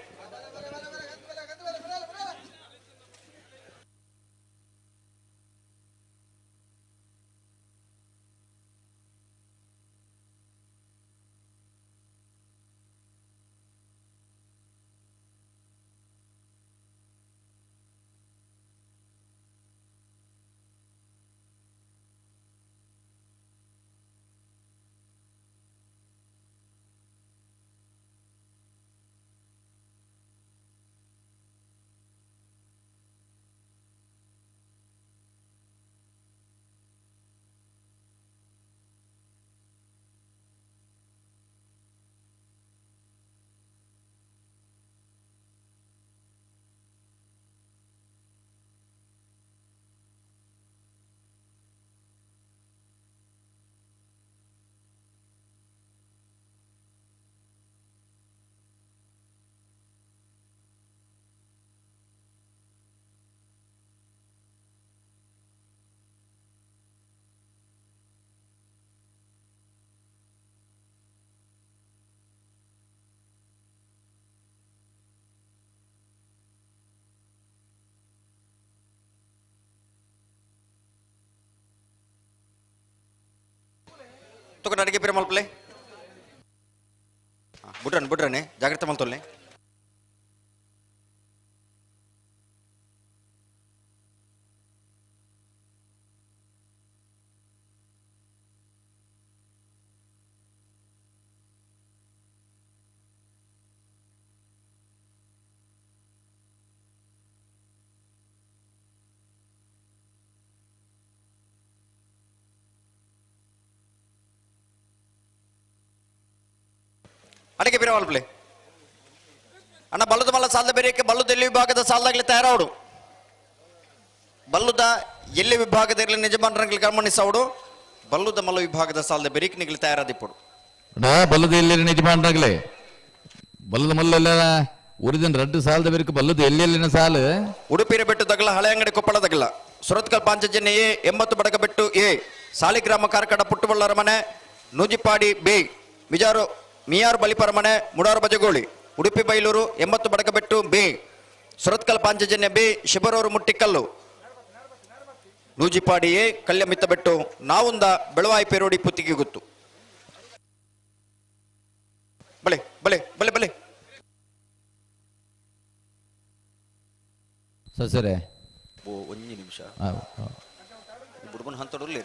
ತುಕಟ ಅಡಿಗೆ ಪಿರ ಮಲ್ಪಲೆ ಬುಡ್ರನ್ ಬುಡ್ರನೆ ಜಾಗ್ರತೆ ಮಲ್ತೊಲ್ಲೆ ಅಡಿಗೆ ಪಿರ ಮಲ್ಪಲೆ ಅಣ್ಣ ಬಲ್ಲದ ಮಲ್ಲ ಸಾಲದ ಬೇರೆ ಬಲ್ಲದ ಎಲ್ಲಿ ವಿಭಾಗದ ಸಾಲದಾಗಲಿ ತಯಾರಾವಡು ಬಲ್ಲುದ ಎಲ್ಲಿ ವಿಭಾಗದ ಇರಲಿ ನಿಜಮಾನರಂಗಲಿ ಗಮನಿಸವಡು ಬಲ್ಲುದ ಮಲ್ಲ ವಿಭಾಗದ ಸಾಲದ ಬೆರಿಕ್ ನಿಗಲಿ ತಯಾರಾದಿಪ್ಪಡು
ಬಲ್ಲದ ಎಲ್ಲಿ ನಿಜಮಾನರಾಗಲಿ ಬಲ್ಲದ ಮಲ್ಲ ಉರಿದಿನ ರಡ್ಡು ಸಾಲದ ಬೇರೆ ಬಲ್ಲದ ಎಲ್ಲೆಲ್ಲಿನ ಸಾಲು
ಉಡುಪಿರ ಬೆಟ್ಟು ದಗಲ ಹಳೆ ಅಂಗಡಿ ಕೊಪ್ಪಳ ದಗಲ ಸುರತ್ಕಲ್ ಪಾಂಚಜನ್ಯ ಎ 80 ಬಡಗಬೆಟ್ಟು ಎ ಸಾಲಿಗ್ರಾಮ ಕಾರ್ಕಡ ಪುಟ್ಟಬಳ್ಳರ ಮನೆ ನೂಜಿಪಾಡಿ ಬಿ ಮಿಜಾರು ಮಿಯಾರು ಬಲಿಪರ ಮನೆ ಮುಡಾರು ಬಜಗೋಳಿ ಉಡುಪಿ ಬೈಲೂರು 80 ಬಡಗಬೆಟ್ಟು ಬಿ ಸುರತ್ಕಲ್ ಪಾಂಚಜನ್ಯ ಬಿ ಶಿಬರೂರು ಮುಟ್ಟಿಕಲ್ಲು ನೂಜಿಪಾಡಿ ಎ ಕಲ್ಯಮಿತ್ತಬೆಟ್ಟು ನಾವುಂದ ಬೆಳವಾಯಿ ಪೇರೋಡಿ ಪುತ್ತಿಗೆ ಗೊತ್ತು ಬಲೆ ಬಲೆ ಬಲೆ ಬಲೆ
ಸರಿ
ಓ ಒಂದು ನಿಮಿಷ ಬುಡ್ಬನ್ ಹಂತಡಲ್ಲಿ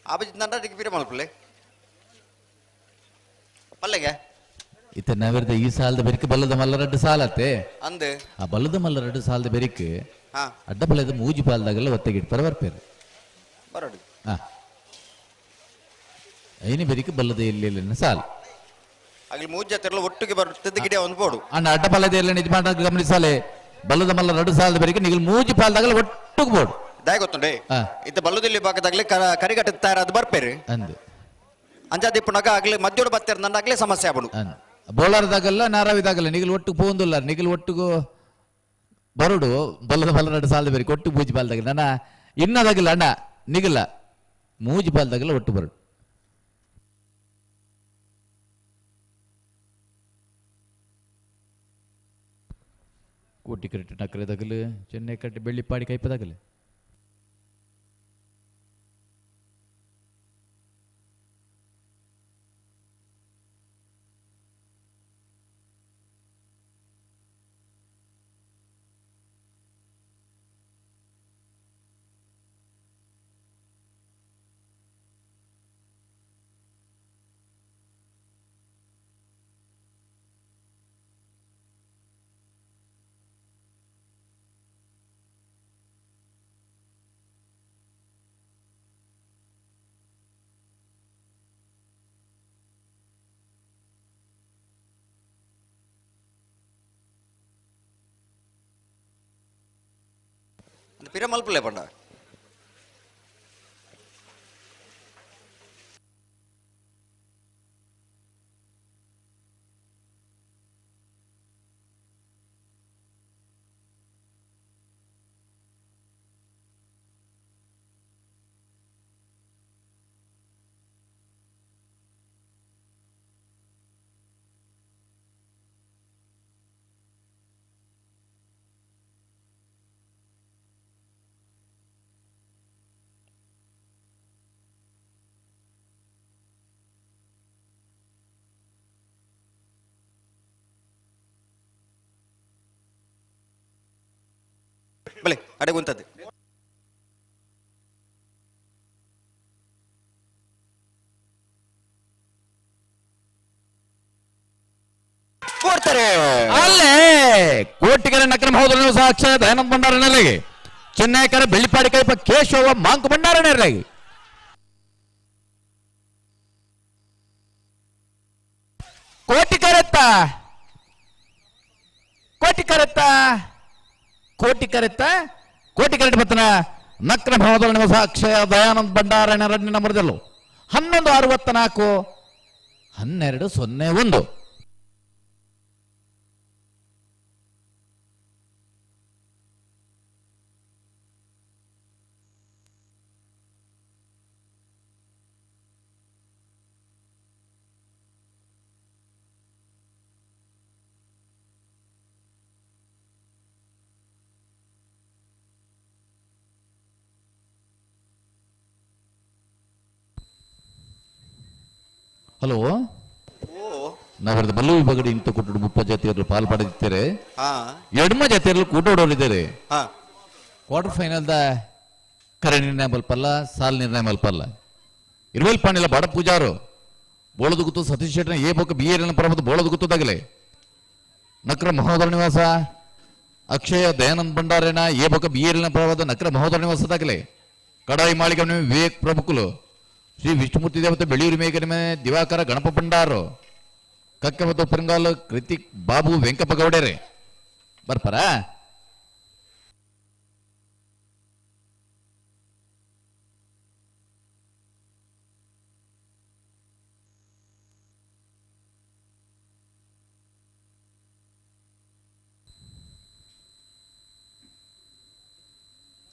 ಆಬಜಿ ನಂಡ ಪಿರ ಮಲ್ಪಲೆ ಪಲ್ಲೆಗೆ
ಇತ್ತ ನಾವಿರ್ದ ಈ ಸಾಲದ ಬೆರಿಕ್ ಬಲ್ಲದ ಮಲ್ಲರಡ್ಡು ಸಾಲತ್ತೆ
ಅಂದೆ
ಆ ಬಲ್ಲದ ಮಲ್ಲರಡ್ಡು ಸಾಲದ ಬೆರಿಕ್ ಅಡ್ಡ ಬಲ್ಲದ ಮೂಜಿ ಪಾಲ್ದಾಗೆಲ್ಲ ಒತ್ತೆಗಿಟ್ಟು ಪರ ಬರ್ಪೇರು
ಬರಡು
ಐನಿ ಬೆರಿಕ್ ಬಲ್ಲದ ಎಲ್ಲಿ ಸಾಲ
ಆಗಲಿ ಮೂಜ ತೆರಳು ಒಟ್ಟಿಗೆ ಬರುತ್ತಿದ್ದ ಗಿಡ ಒಂದು ಬೋಡು
ಅಣ್ಣ ಅಡ್ಡ ಬಲ್ಲದ ಎಲ್ಲ ನಿಜ ಮಾಡ ಗಮನಿಸಾಲೆ ಬಲ್ಲದ ಮಲ್ಲ ರಡ್ಡು ಸಾಲದ ಬೆರಿಕ್ ನಿಗಲ್ ಮೂಜಿ ಪಾಲ್ದಾಗಲ್ಲ ಒಟ್ಟಿಗೆ ಬೋಡು
ದಾಯ ಗೊತ್ತುಂಡೆ ಇತ್ತ ಬಲ್ಲದಲ್ಲಿ ಭಾಗದಾಗ್ಲಿ ಕರಿಗಟ್ಟ ತಯಾರಾದ ಬರ್ಪೇರು
ಅಂದು
ಅಂಜಾದಿಪ್ಪುನಾಗ ಆಗ್ಲಿ ಮಧ್ಯೋಡು ಬತ್ತೇರ್ ನಂದಾಗ್ಲೇ ಸಮಸ್ಯೆ ಆಬಡು
ಬೋಳಾರದಾಗಲ್ಲ ನಾರಾವಿದಾಗಲ್ಲ ನಿಗಲ್ ಒಟ್ಟು ಪೋಂದುಲ್ಲ ನಿಗಲ್ ಒಟ್ಟಿಗೂ ಬರುಡು ಬಲ್ಲದ ಬಲ್ಲ ಸಾಲದ ಬೇರೆ ಕೊಟ್ಟು ಮೂಜಿ ಪಾಲ್ದಾಗಲ್ಲ ನನ್ನ ಇನ್ನದಾಗಲ್ಲ ಅಣ್ಣ ನಿಗಲ್ಲ ಮೂಜಿ ಪಾಲ್ದಾಗಲ್ಲ ಒಟ್ಟು ಬರುಡು ಕೋಟಿ ಕರೆಕ್ಟ್ ನಕರೆದಾಗಲು ಚೆನ್ನೈ ಕಟ್ಟಿ ಬೆಳ್ಳಿಪಾಡಿ ಕೈಪದಾಗಲು
ಪಿರ ಮಲ್ಪಲೆ ಪಂಡ ಬಲೆ ಅಡೆಗುಂತದ್ದು ಕೊಡ್ತಾರೆ
ಅಲ್ಲೇ ಕೋಟಿಗರ ನಕ್ರಮ ಹೋದನು ಸಾಕ್ಷಾತ್ ದಯಾನಂದ ಭಂಡಾರನಲ್ಲಿಗೆ ಚೆನ್ನೈಕರ ಬೆಳ್ಳಿಪಾಡಿ ಕೈಪ ಕೇಶವ ಮಾಂಕು ಭಂಡಾರನಲ್ಲಿಗೆ ಕೋಟಿಕರತ್ತ ಕೋಟಿಕರತ್ತ ಕೋಟಿಕರತ್ತ ಕೋಟಿ ಕರೆಟ್ ಬತ್ತನ ನಕ್ರ ಭವದ ನಿವಾಸ ಅಕ್ಷಯ ದಯಾನಂದ್ ಭಂಡಾರಣ ಎರಡನೇ ನಂಬರ್ದಲ್ಲೂ 11:64 12:01. ಹಲೋ, ನಾವರದ ಬಲ್ಲು ವಿಭಾಗದ ಇಂತ ಕೊಟ್ಟು 30 ಜಾತಿಯವರು ಪಾಲ್ ಪಡೆದಿದ್ದಾರೆ. ಎಡ್ಮ ಜಾತಿಯವರು ಕೂಟೋಡೋರಿದ್ದಾರೆ. ಕ್ವಾರ್ಟರ್ ಫೈನಲ್ the ಕರೆ ನಿರ್ಣಯ ಮಲ್ಪಲ್ಲ, ಸಾಲ್ ನಿರ್ಣಯ ಮಲ್ಪಲ್ಲ. ಇರುವಲ್ ಪಾಣಿಲ ಬಾಡ ಪೂಜಾರು ಬೋಳದ ಗುತ್ತು ಸತೀಶ್ ಶೆಟ್ಟನ ಎ ಬೊಕ್ಕ ಬಿ ಎಲ್ ಪರ್ವತ ಬೋಳದ ಗುತ್ತದಾಗಲೇ ನಕ್ರ ಮಹೋದರ ನಿವಾಸ ಅಕ್ಷಯ ದಯಾನಂದ್ ಭಂಡಾರೇನ ಎ ಬೊಕ್ಕ ಬಿ ಎಲ್ ಪರ್ವತ ನಕ್ರ ಮಹೋದರ ನಿವಾಸದಾಗಲೇ ಕಡಾಯಿ ಮಾಳಿಗೆ ವಿವೇಕ್ ಪ್ರಮುಖುಲು ಶ್ರೀ ವಿಷ್ಣುಮೂರ್ತಿ ದೇವತೆ ಬೆಳಿಯೂರು ಮೇಘನೆ ದಿವಾಕರ ಗಣಪ ಭಂಡಾರು ಕಕ್ಕವತ ಪೆರಂಗಾಲ್ ಕೃತಿಕ್ ಬಾಬು ವೆಂಕಪ್ಪ ಗೌಡರೆ ಬರ್ಪಾರ.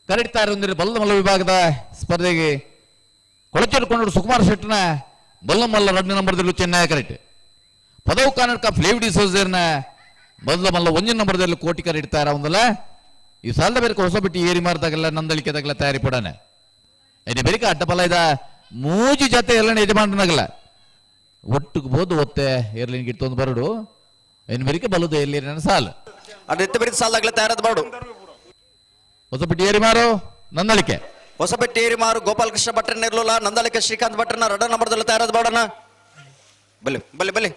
ಕರೆಡ್ತಾರೆ ಒಂದಿರು ಬಲ್ಲಮಲ್ಲ ವಿಭಾಗದ ಸ್ಪರ್ಧೆಗೆ ಕೊಳಚೇರು ಸುಕುಮಾರ್ ಶೆಟ್ಟನ ಬಲ್ಲಮಲ್ಲ 2 ನಂಬರ್ದಲ್ಲಿ ಚೆನ್ನೈ ಕರೆಕ್ಟ್ ಪದವು ಕರ್ನಾಟಕ ಫ್ಲೇವ್ ಡಿಸೋಜರ್ನ ಬಲ್ಲಮಲ್ಲ 1 ನಂಬರ್ದಲ್ಲಿ ಕೋಟಿ ಕರೆ ಇಡ್ತಾರ ಒಂದಲ್ಲ. ಈ ಸಾಲದ ಬೇರೆ ಹೊಸ ಬಿಟ್ಟು ಏರಿ ಮಾರ್ದಾಗಲ್ಲ ನಂದಳಿಕೆ ದಾಗಲ್ಲ ತಯಾರಿ ಪಡಾನೆ ಎಣ್ಣೆ ಬೇರೆ ಅಡ್ಡ ಬಲ ಇದ ಮೂಜಿ ಜೊತೆ ಎಲ್ಲ ಯಜಮಾನನಾಗಲ್ಲ ಒಟ್ಟಿಗೆ ಬೋದು ಒತ್ತೆ ಏರ್ಲಿನ್ ಗಿಟ್ಟು ಒಂದು ಬರಡು ಎಣ್ಣೆ ಬೇರೆ ಬಲದ ಎಲ್ಲಿ ನನ್ನ ಸಾಲ
ಅದ್ ಬೇರೆ ಸಾಲದಾಗಲೇ ತಯಾರಾದ ಬಾಡು.
ಹೊಸ ಬಿಟ್ಟು ಏರಿ ಮಾರು ನಂದಳಿಕೆ
ಹೊಸಬೆಟ್ಟೇರಿ ಮಾರು ಗೋಪಾಲಕೃಷ್ಣ ಭಟ್ರನ್ನ ಇರ್ಲಿಲ್ಲ ನಂದಳಿಕೆ ಶ್ರೀಕಾಂತ್ ಭಟ್ರನ್ನ 2 ನಂಬರ್ದಲ್ಲಿ ತಯಾರಾದ ಬಾಡೋಣ. ಬಲೆ ಬಲೆ ಬಲೆ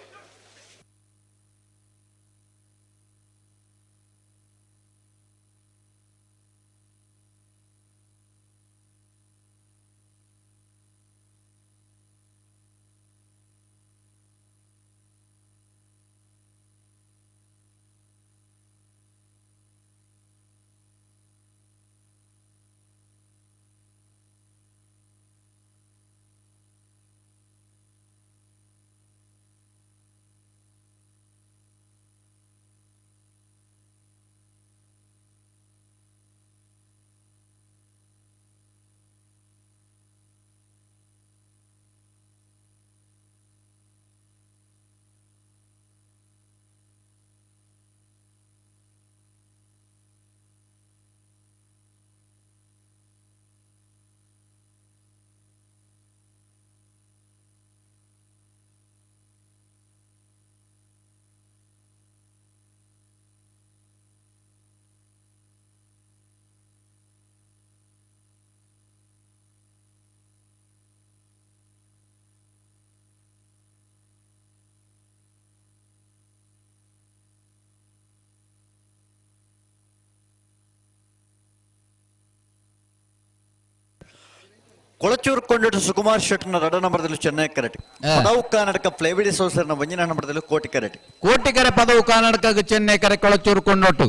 ಕೊಳಚೂರು ಕೊಂಡಿಟ್ಟು ಸುಕುಮಾರ್ ಶೆಟ್ಟನ 2 ನಂಬರ್ದಲ್ಲಿ ಚೆನ್ನೈ ಕರೆಟ್ ಪದವು ಕರ್ನಾಟಕ ಫ್ಲೇವಿಡಿ ಸೋಸರ್ನ 1 ನಂಬರ್ದಲ್ಲಿ ಕೋಟಿ ಕರೆಟ್
ಕೋಟಿಕರೆ ಪದವು ಕರ್ನಾಟಕ ಚೆನ್ನೈ ಕರೆ ಕೊಳಚೂರು ಕೊಂಡೊಟ್ಟು.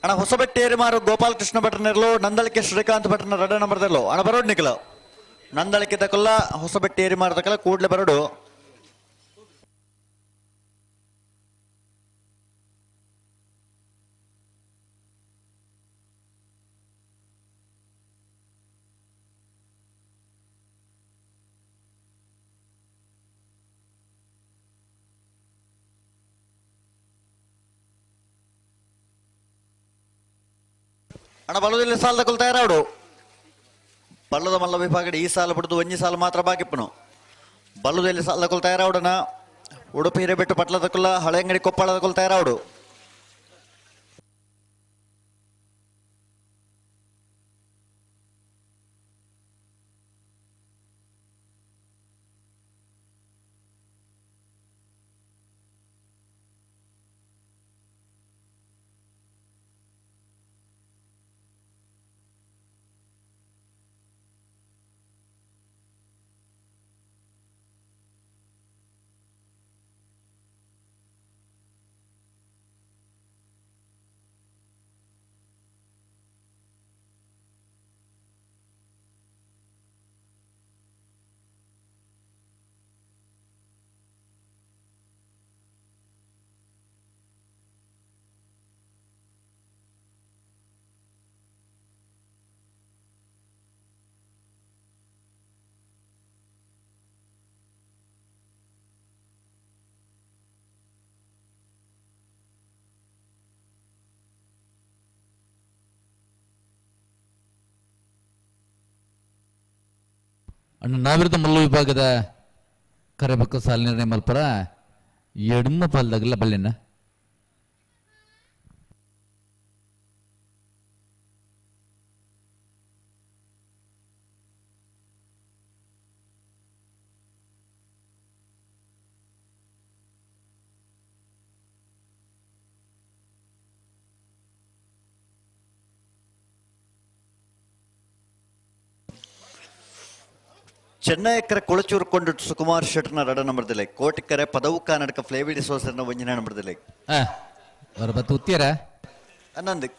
ಅಣ್ಣ ಹೊಸಬೆಟ್ಟೇರಿ ಮಾರು ಗೋಪಾಲಕೃಷ್ಣ ಭಟ್ರನಿರ್ಲು ನಂದಳಿಕೆ ಶ್ರೀಕಾಂತ್ ಭಟ್ರನ 2 ನಂಬರ್ದಲ್ಲೋ ಅಣ್ಣ ಬರೋಡ್ ನಿಖಲ ನಂದಳಿಕೆ ತಕೊಲ್ಲ ಹೊಸಬೆಟ್ಟೇರಿ ಮಾರು ತಕಲ್ಲ ಕೂಡ್ಲೆ ಬರೋಡು. ಅಣ್ಣ ಬಲ್ಲದಲ್ಲಿ ಸಾಲದ ಕೊಲ್ ತಯಾರಾಡು. ಬಲ್ಲದ ಮಲ್ಲ ವಿಭಾಗಡೆ ಈ ಸಾಲ ಬಿಡ್ದು ಒಂಜಿ ಸಾಲ ಮಾತ್ರ ಬಾಕಿಪ್ಪನು. ಬಲ್ಲದಲ್ಲಿ ಸಾಲದ ಕೊಲ್ ತಯಾರಾವಡನ ಉಡುಪಿ ಹಿರೇಬೆಟ್ಟು ಪಟ್ಲದ ಕುಲ್ಲ ಹಳೆಂಗಡಿ ಕೊಪ್ಪಳದ ಕೊಲ್ ತಯಾರಾವಡು.
ಅಣ್ಣ ನಾವಿರದ ಮಲ್ಲು ವಿಭಾಗದ ಕರೆಬಕ್ಕ ಸಾಲ ನಿರ್ಣಯ ಮಲ್ಪರ ಎಡ್ಮ ಪಾಲ್ದಾಗಲ್ಲ ಬಲ್ಲೆಣ್ಣ.
ಚೆನ್ನೈಕರ ಕೊಳಚೂರು ಕೊಂಡು ಸುಕುಮಾರ್ ಶೆಟ್ಟರ್ನ ರಡ ನಂಬರ್ದಿಲ್ಲ ಕೋಟಿಕರೆ ಪದವು ಕರ್ನಾಟಕ ಫ್ಲೇವಿಡಿ ಸೋಸರ್ನ ಒಂಜಿನ ನಂಬರ್ದಿಲ್ಲ.
ಅವರ ಬತ್ತು ಉತ್ತೀರ
ಅನ್ನಂದು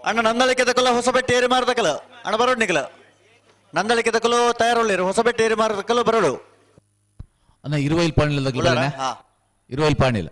ಅಣ್ಣ ನಂದಳಿಕೆ ತಕಲ ಹೊಸಬೆಟ್ಟಿ ಏರಿ ಮಾರದಕಲ ಅಣ್ಣ ಬರೋಡು ನಿಕಲ ನಂದಳಿಕೆ ತಕಲು ತಯಾರುಳ್ಳಿರು ಹೊಸಬೆಟ್ಟಿ ಏರಿ ಮಾರದಕಲು ಬರೋಡು.
ಅಣ್ಣ ಇರುವೈಲ್ ಪಾಣಿಲ್ಲ, ಇರುವೈಲ್ ಪಾಣಿಲ್ಲ.